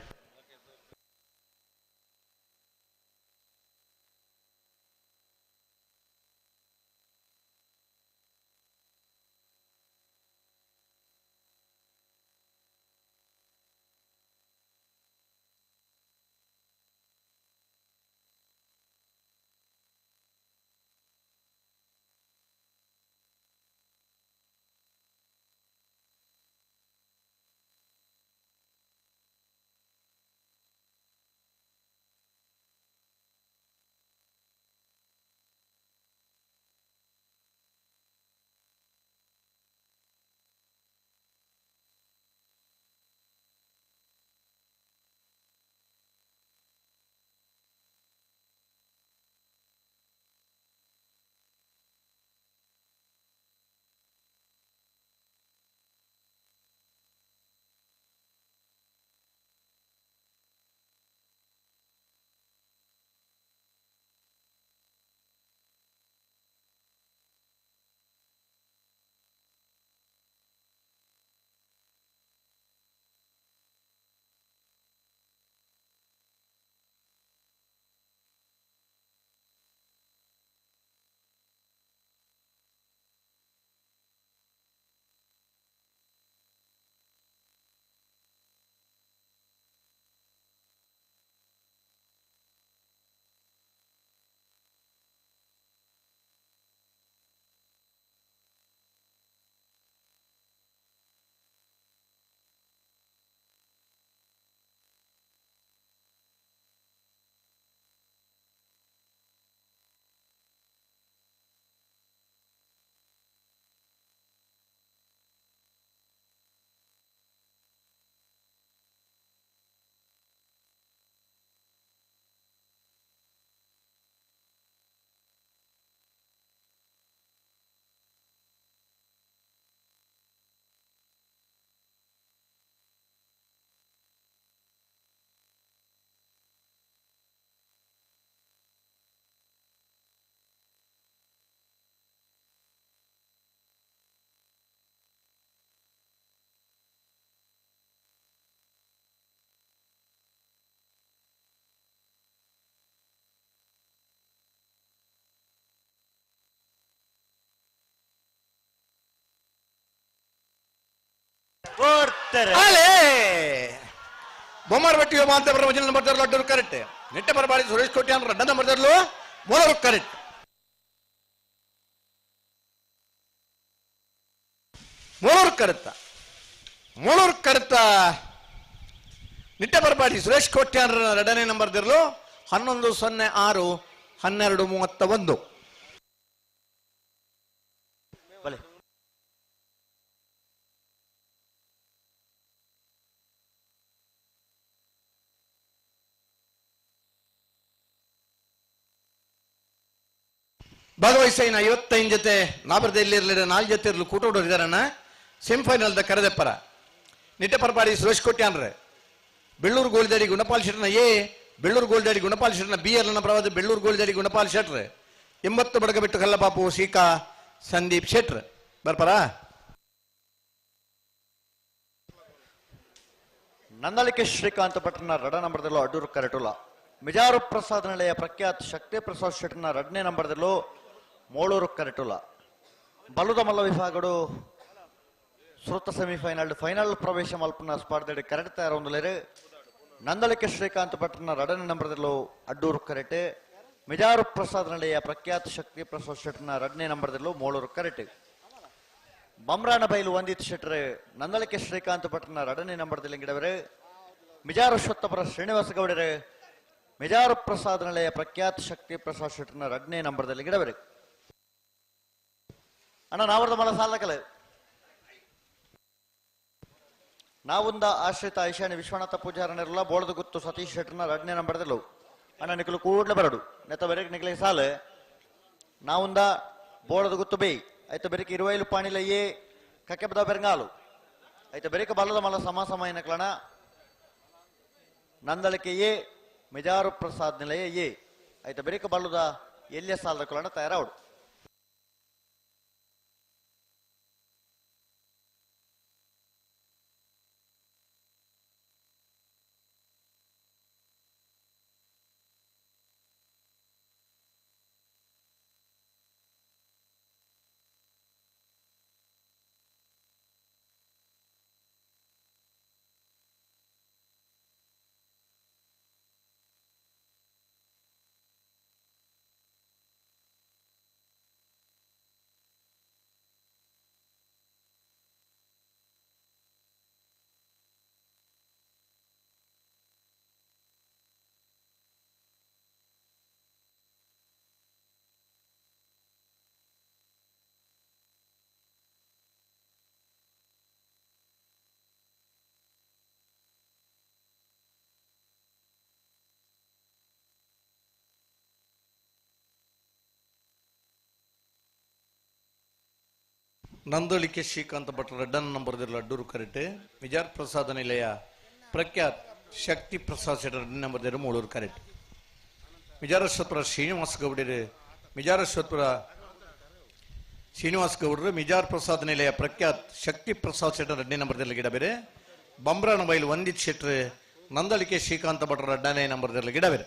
ಅಲೆ ಬೊಮ್ಮಾರ್ ಬಟ್ಟಿ ಮಾಂತ ಬರ ನಂಬರ್ ಅಡ್ಡೂರು ಕರೆಕ್ಟ್. ನೆಟ್ಟ ಬರಬಾಡಿ ಸುರೇಶ್ ಕೋಟ್ಯಾನ್ ರಡ್ಡ ನಂಬರ್ ಮೂರು ಕರೆಕ್ಟ್. ಮೂರು ಕರೆಕ್ತ ಮೂರು ಕರೆಕ್ತ ನಿಟ್ಟ ಬರಬಾಡಿ ಸುರೇಶ್ ಕೋಟ್ಯಾನ್ ಎರಡನೇ ನಂಬರ್ ದಿರ್ಲು 11:06 12:31. ಬಲೆ ಭಾಗವಹಿಸೈನ 55 ಜೊತೆ ನಾಬರ್ದ ಇಲ್ಲಿರಲಿಲ್ಲ 4 ಜೊತೆ ಇರಲು ಕೂಟೋಡೋರಿದಾರಣ್ಣ. ಸೆಮಿಫೈನಲ್ದ ಕರೆದೆಪ್ಪರ ನಿಟ್ಟೆ ಪರಪಾಡಿ ಸುರೇಶ್ ಕೋಟ್ಯಾನ್ರೆ ಬೆಳ್ಳೂರು ಗೋಲ್ದಡಿ ಗುಣಪಾಲ್ ಶೆಟ್ರನ ಎ ಬೆಳ್ಳೂರು ಗೋಲ್ದಡಿ ಗುಣಪಾಲ್ ಶೆಟ್ರನ ಬಿ ಎಲ್ ಪ್ರವಾದ ಬೆಳ್ಳೂರು ಗೋಲ್ದಡಿ ಗುಣಪಾಲ್ ಶೆಟ್ರೆ 80 ಬಡಗಬೆಟ್ಟು ಕಲ್ಲಪಾಪು ಸೀಕಾ ಸಂದೀಪ್ ಶೆಟ್ರ್ ಬರ್ಪರ. ನಂದಳಿಕೆ ಶ್ರೀಕಾಂತ ಭಟ್ರನ ರಡ ನಂಬರ್ದಲ್ಲೂ ಅಡ್ಡೂರು ಕರೆಟುಲ ಮಿಜಾರು ಪ್ರಸಾದ್ ನಿಲಯ ಪ್ರಖ್ಯಾತ್ ಶಕ್ತಿ ಪ್ರಸಾದ್ ಶೆಟ್ರನ ಎರಡನೇ ನಂಬರ್ದಲ್ಲೂ ಮೋಳೂರು ಕರೆಟುಲ ಬಲುದ ಮಲ್ಲ ವಿಭಾಗಡು ಸುರತ ಸೆಮಿಫೈನಲ್ ಫೈನಲ್ ಪ್ರವೇಶ ಮಲ್ಪನ ಸ್ಪರ್ಧೆ ಕರೆಕ್ಟ್ ತಯಾರೊಂದುಲೇರು ನಂದಳಿಕೆ ಶ್ರೀಕಾಂತ್ ಭಟ್ರನ ಎರಡನೇ ನಂಬರ್ದಲ್ಲೂ ಅಡ್ಡೂರು ಕರೆಟೆ ಮಿಜಾರು ಪ್ರಸಾದ್ ನಿಲಯ ಪ್ರಖ್ಯಾತ್ ಶಕ್ತಿ ಪ್ರಸಾದ್ ಶೆಟ್ರನ ಎರಡನೇ ನಂಬರ್ದಲ್ಲೂ ಮೋಳೂರು ಕರೆಟೆ ಬಮ್ರಾನ ಬೈಲು ವಂದಿತ್ ಶೆಟ್ರೆ ನಂದಳಿಕೆ ಶ್ರೀಕಾಂತ್ ಭಟ್ರನ ಎರಡನೇ ನಂಬರ್ದಲ್ಲಿ ಗಿಡವರು ಮಿಜಾರು ಶೊತ್ತಪುರ ಶ್ರೀನಿವಾಸ ಗೌಡರು ಮಿಜಾರು ಪ್ರಸಾದ್ ನಿಲಯ ಪ್ರಖ್ಯಾತ್ ಶಕ್ತಿ ಪ್ರಸಾದ್ ಶೆಟ್ರನ ಎರಡನೇ ನಂಬರ್ದಲ್ಲಿ ಗಿಡವರು. ಅಣ್ಣ ನಾವರ್ದ ಮಲ ಸಾಲಕಲ ನಾವುಂದ ಆಶ್ರಿತ ಐಶಾನಿ ವಿಶ್ವನಾಥ ಪೂಜಾರನಿರಲ್ಲ ಬೋಳದ ಗುತ್ತು ಸತೀಶ್ ಶೆಟ್ರನ ಎರಡನೇ ನಂಬರ್ದಲ್ಲೂ ಅಣ್ಣ ನಿಖಲು ಕೂಡ್ಲೆ ಬರಡು ನೆತ್ತ ಬೆರಕೆ ನಿಖಲೆ ಸಾಲ ನಾವುಂದ ಬೋಳದ ಗುತ್ತು ಬೇ ಐತ ಬೆರಕೆ ಇರುವೈಲು ಪಾಣಿಲ ಏ ಕಕ್ಕೆಬದ ಬೆರಂಗಾಲು ಐತ ಬೆರಕೆ ಬಲ್ಲದ ಮಲ್ಲ ಸಮ ಸಮ ಏನಕ್ಲಣ ನಂದಳಿಕೆ ಎ ಮಿಜಾರು ಪ್ರಸಾದ್ ನಿಲಯ ಎ ಆಯ್ತಾ ಬೆರಿಕ ಬಲ್ಲುದ ಎಲ್ಲಿಯ ಸಾಲದ ಕೊಲಣ ತಯಾರಾವಡು. ನಂದಳಿಕೆ ಶ್ರೀಕಾಂತ ಭಟ್ರ ರೆಡ್ಡನ್ ನಂಬರ್ ಅಡ್ಡೂರು ಕರೆಟೆ ವಿಜಾರ್ ಪ್ರಸಾದ ನಿಲಯ ಪ್ರಖ್ಯಾತ್ ಶಕ್ತಿ ಪ್ರಸಾದ್ ಶೆಟ್ಟರ್ ರೆಡ್ಡನ್ ನಂಬರ್ ಮೂಳೂರು ಕರೆಟ್ ಮಿಜಾರಶ್ವತ್ಪುರ ಶ್ರೀನಿವಾಸ ಗೌಡರು ಮಿಜಾರಶ್ವತ್ಪುರ ಶ್ರೀನಿವಾಸ ಗೌಡರು ಮಿಜಾರ್ ಪ್ರಸಾದ್ ನಿಲಯ ಪ್ರಖ್ಯಾತ್ ಶಕ್ತಿ ಪ್ರಸಾದ್ ಶೆಟ್ಟರ್ ರೆಡ್ಡಿ ನಂಬರ್ ಗಿಡಬೇರೆ ಬಂಬ್ರಾಣ ಬೈಲು ವಂದಿತ್ ಶೆಟ್ಟರ್ ನಂದಳಿಕೆ ಶ್ರೀಕಾಂತ ಭಟ್ರ ರೆಡ್ಡನೇ ನಂಬರ್ ಗಿಡಬೇರೆ.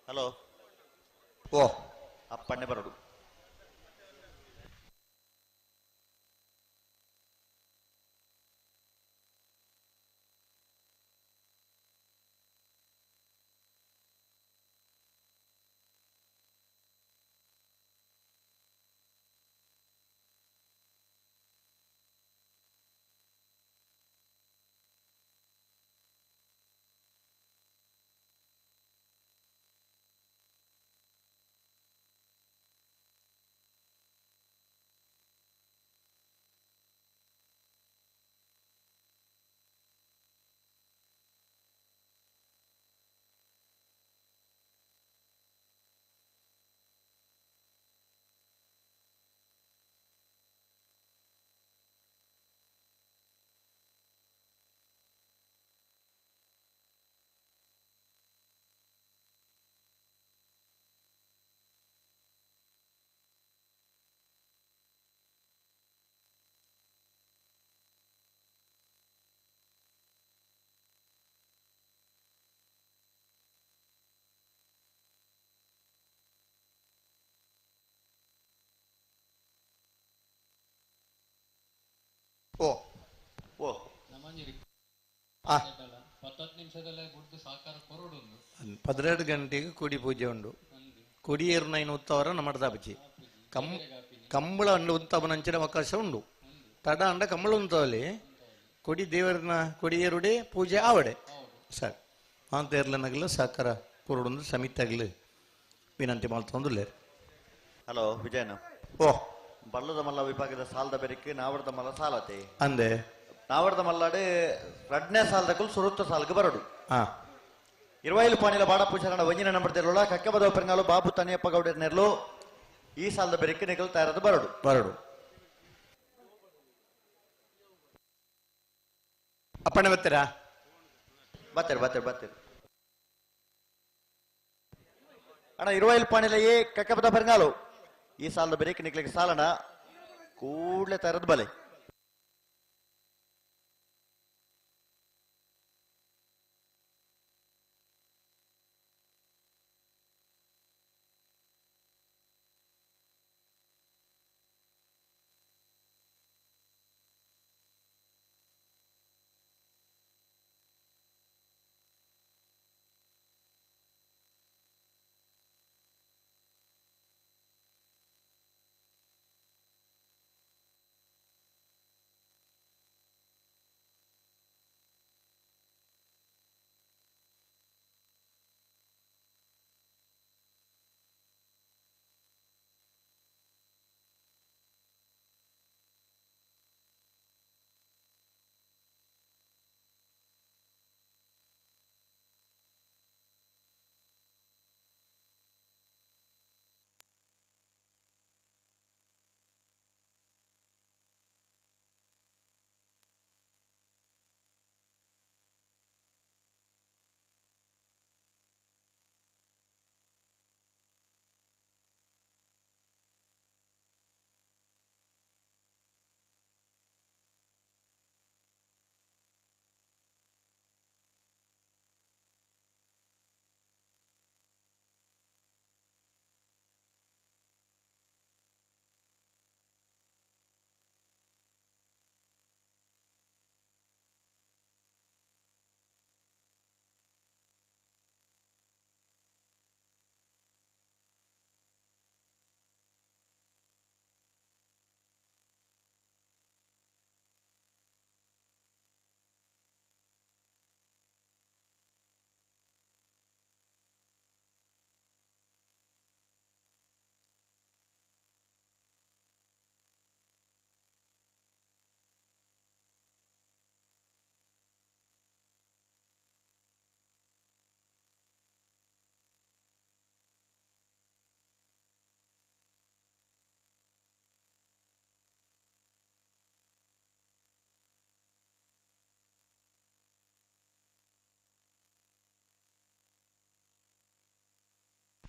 ಹಲೋ ಓ ಅಪ್ಪಣ್ಣೆ ಬರೋಡು. ಓ ಓ ಆ 10 ನಿಮಿಷದಲ್ಲೇ ಗುಡ್ದು ಸಾಕಾರ ಕೊರಡು 12 ಗಂಟೆಗೆ ಕೂಡಿ ಪೂಜೆ ಉಂಟು. ಕೊಡಿಯೇರು ನೈನ್ ಉತ್ತವರ ನಮ್ಮ ಕಂ ಕಂಬಳ ಅಂಡ ಉಂತಾವನಂಚಿನ ಅವಕಾಶ ಉಂಡು ತಡ ಅಂಡ ಕಂಬಳ ಉಂತಾವಲಿ ಕೊಡಿ ದೇವರನ ಕೊಡಿಯೇರುಡೆ ಪೂಜೆ ಆವಡೆ ಸರ್ ಮಾಂತೇರ್ಲನಗಲು ಸಹಕಾರ ಕೊರಡೊಂದು ಸಮಿತಿಯಾಗಲು ವಿನಂತಿ ಮಾಡ್ತೊಂದುಲ್ಲೇರು. ಹಲೋ ವಿಜಯನ. ಓ ಬಲ್ಲದ ಮಲ್ಲ ವಿಭಾಗದ ಸಾಲದ ಬೆರಕ್ಕೆ ನಾವರ್ದ ಮಲ್ಲ ಸಾಲತೆ ಅಂದೆ ನಾವರ್ದ ಮಲ್ಲಾಡೆ ರಡ್ನೇ ಸಾಲದಕ್ಕೂ ಸುರುತ್ತ ಸಾಲಕ್ಕೆ ಬರಡು. ಇರುವೈಲು ಪಾಣಿಲ ಬಾಡಪೂಜಾರಣ ಒಂಜಿನ ನಂಬರ್ ತೆರಳ ಕಕ್ಕಬದ ಪೆರಂಗಾಲು ಬಾಬು ತನಿಯಪ್ಪ ಗೌಡರ ನೆರಳು ಈ ಸಾಲದ ಬೆರಕ್ಕೆ ನಿಗಲು ತಯಾರದ ಬರಡು ಬರಡು. ಅಪ್ಪಣೆ ಬರ್ತೀರಾ? ಬರ್ತೀರಿ ಬರ್ತೀರಿ ಬರ್ತೀರಿ ಅಣ್ಣ. ಇರುವೈಲು ಪಾಣಿಲ ಏ ಕಕ್ಕಬದ ಪೆರಂಗಾಲು ಈ ಸಾಲದ ಬೆರಕ್ಕೆ ನಿಗ್ಲಿಕ್ಕೆ ಸಾಲಣ ಕೂಡಲೇ ತಯಾರದ ಬಲೆ.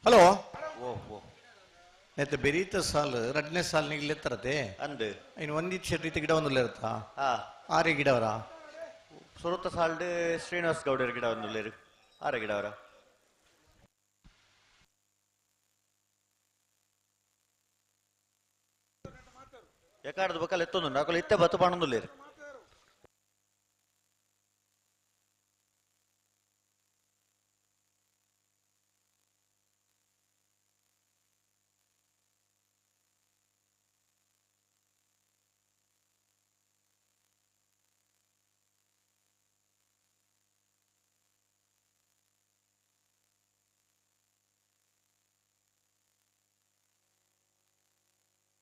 ಹಲೋ ನೆತ್ತ ಬೆರೀತ ಸಾಲ್ ರಡ್ನೇ ಸಾಲ್ ನಿಗ್ಲೆತ್ತರತೆ ಅಂದು ಇನ್ನು ಒಂದಿತ್ತು ರೀತಿ ಗಿಡ ಒಂದು ಇರುತ್ತಾ ಆರೆ ಗಿಡವರ ಸುರುತ್ತ ಸಾಲ್ಡ್ ಶ್ರೀನಿವಾಸ್ ಗೌಡರ ಗಿಡ ಒಂದು ಆರೆ ಗಿಡವರ ಎಕಾಡದ ಬಕ್ಕಲ್ ಎತ್ತೊಂದು ನಾಕಲ್ ಇತ್ತೆ ಬತ್ತು ಪಾಣೊಂದುಲ್ಲೇರು.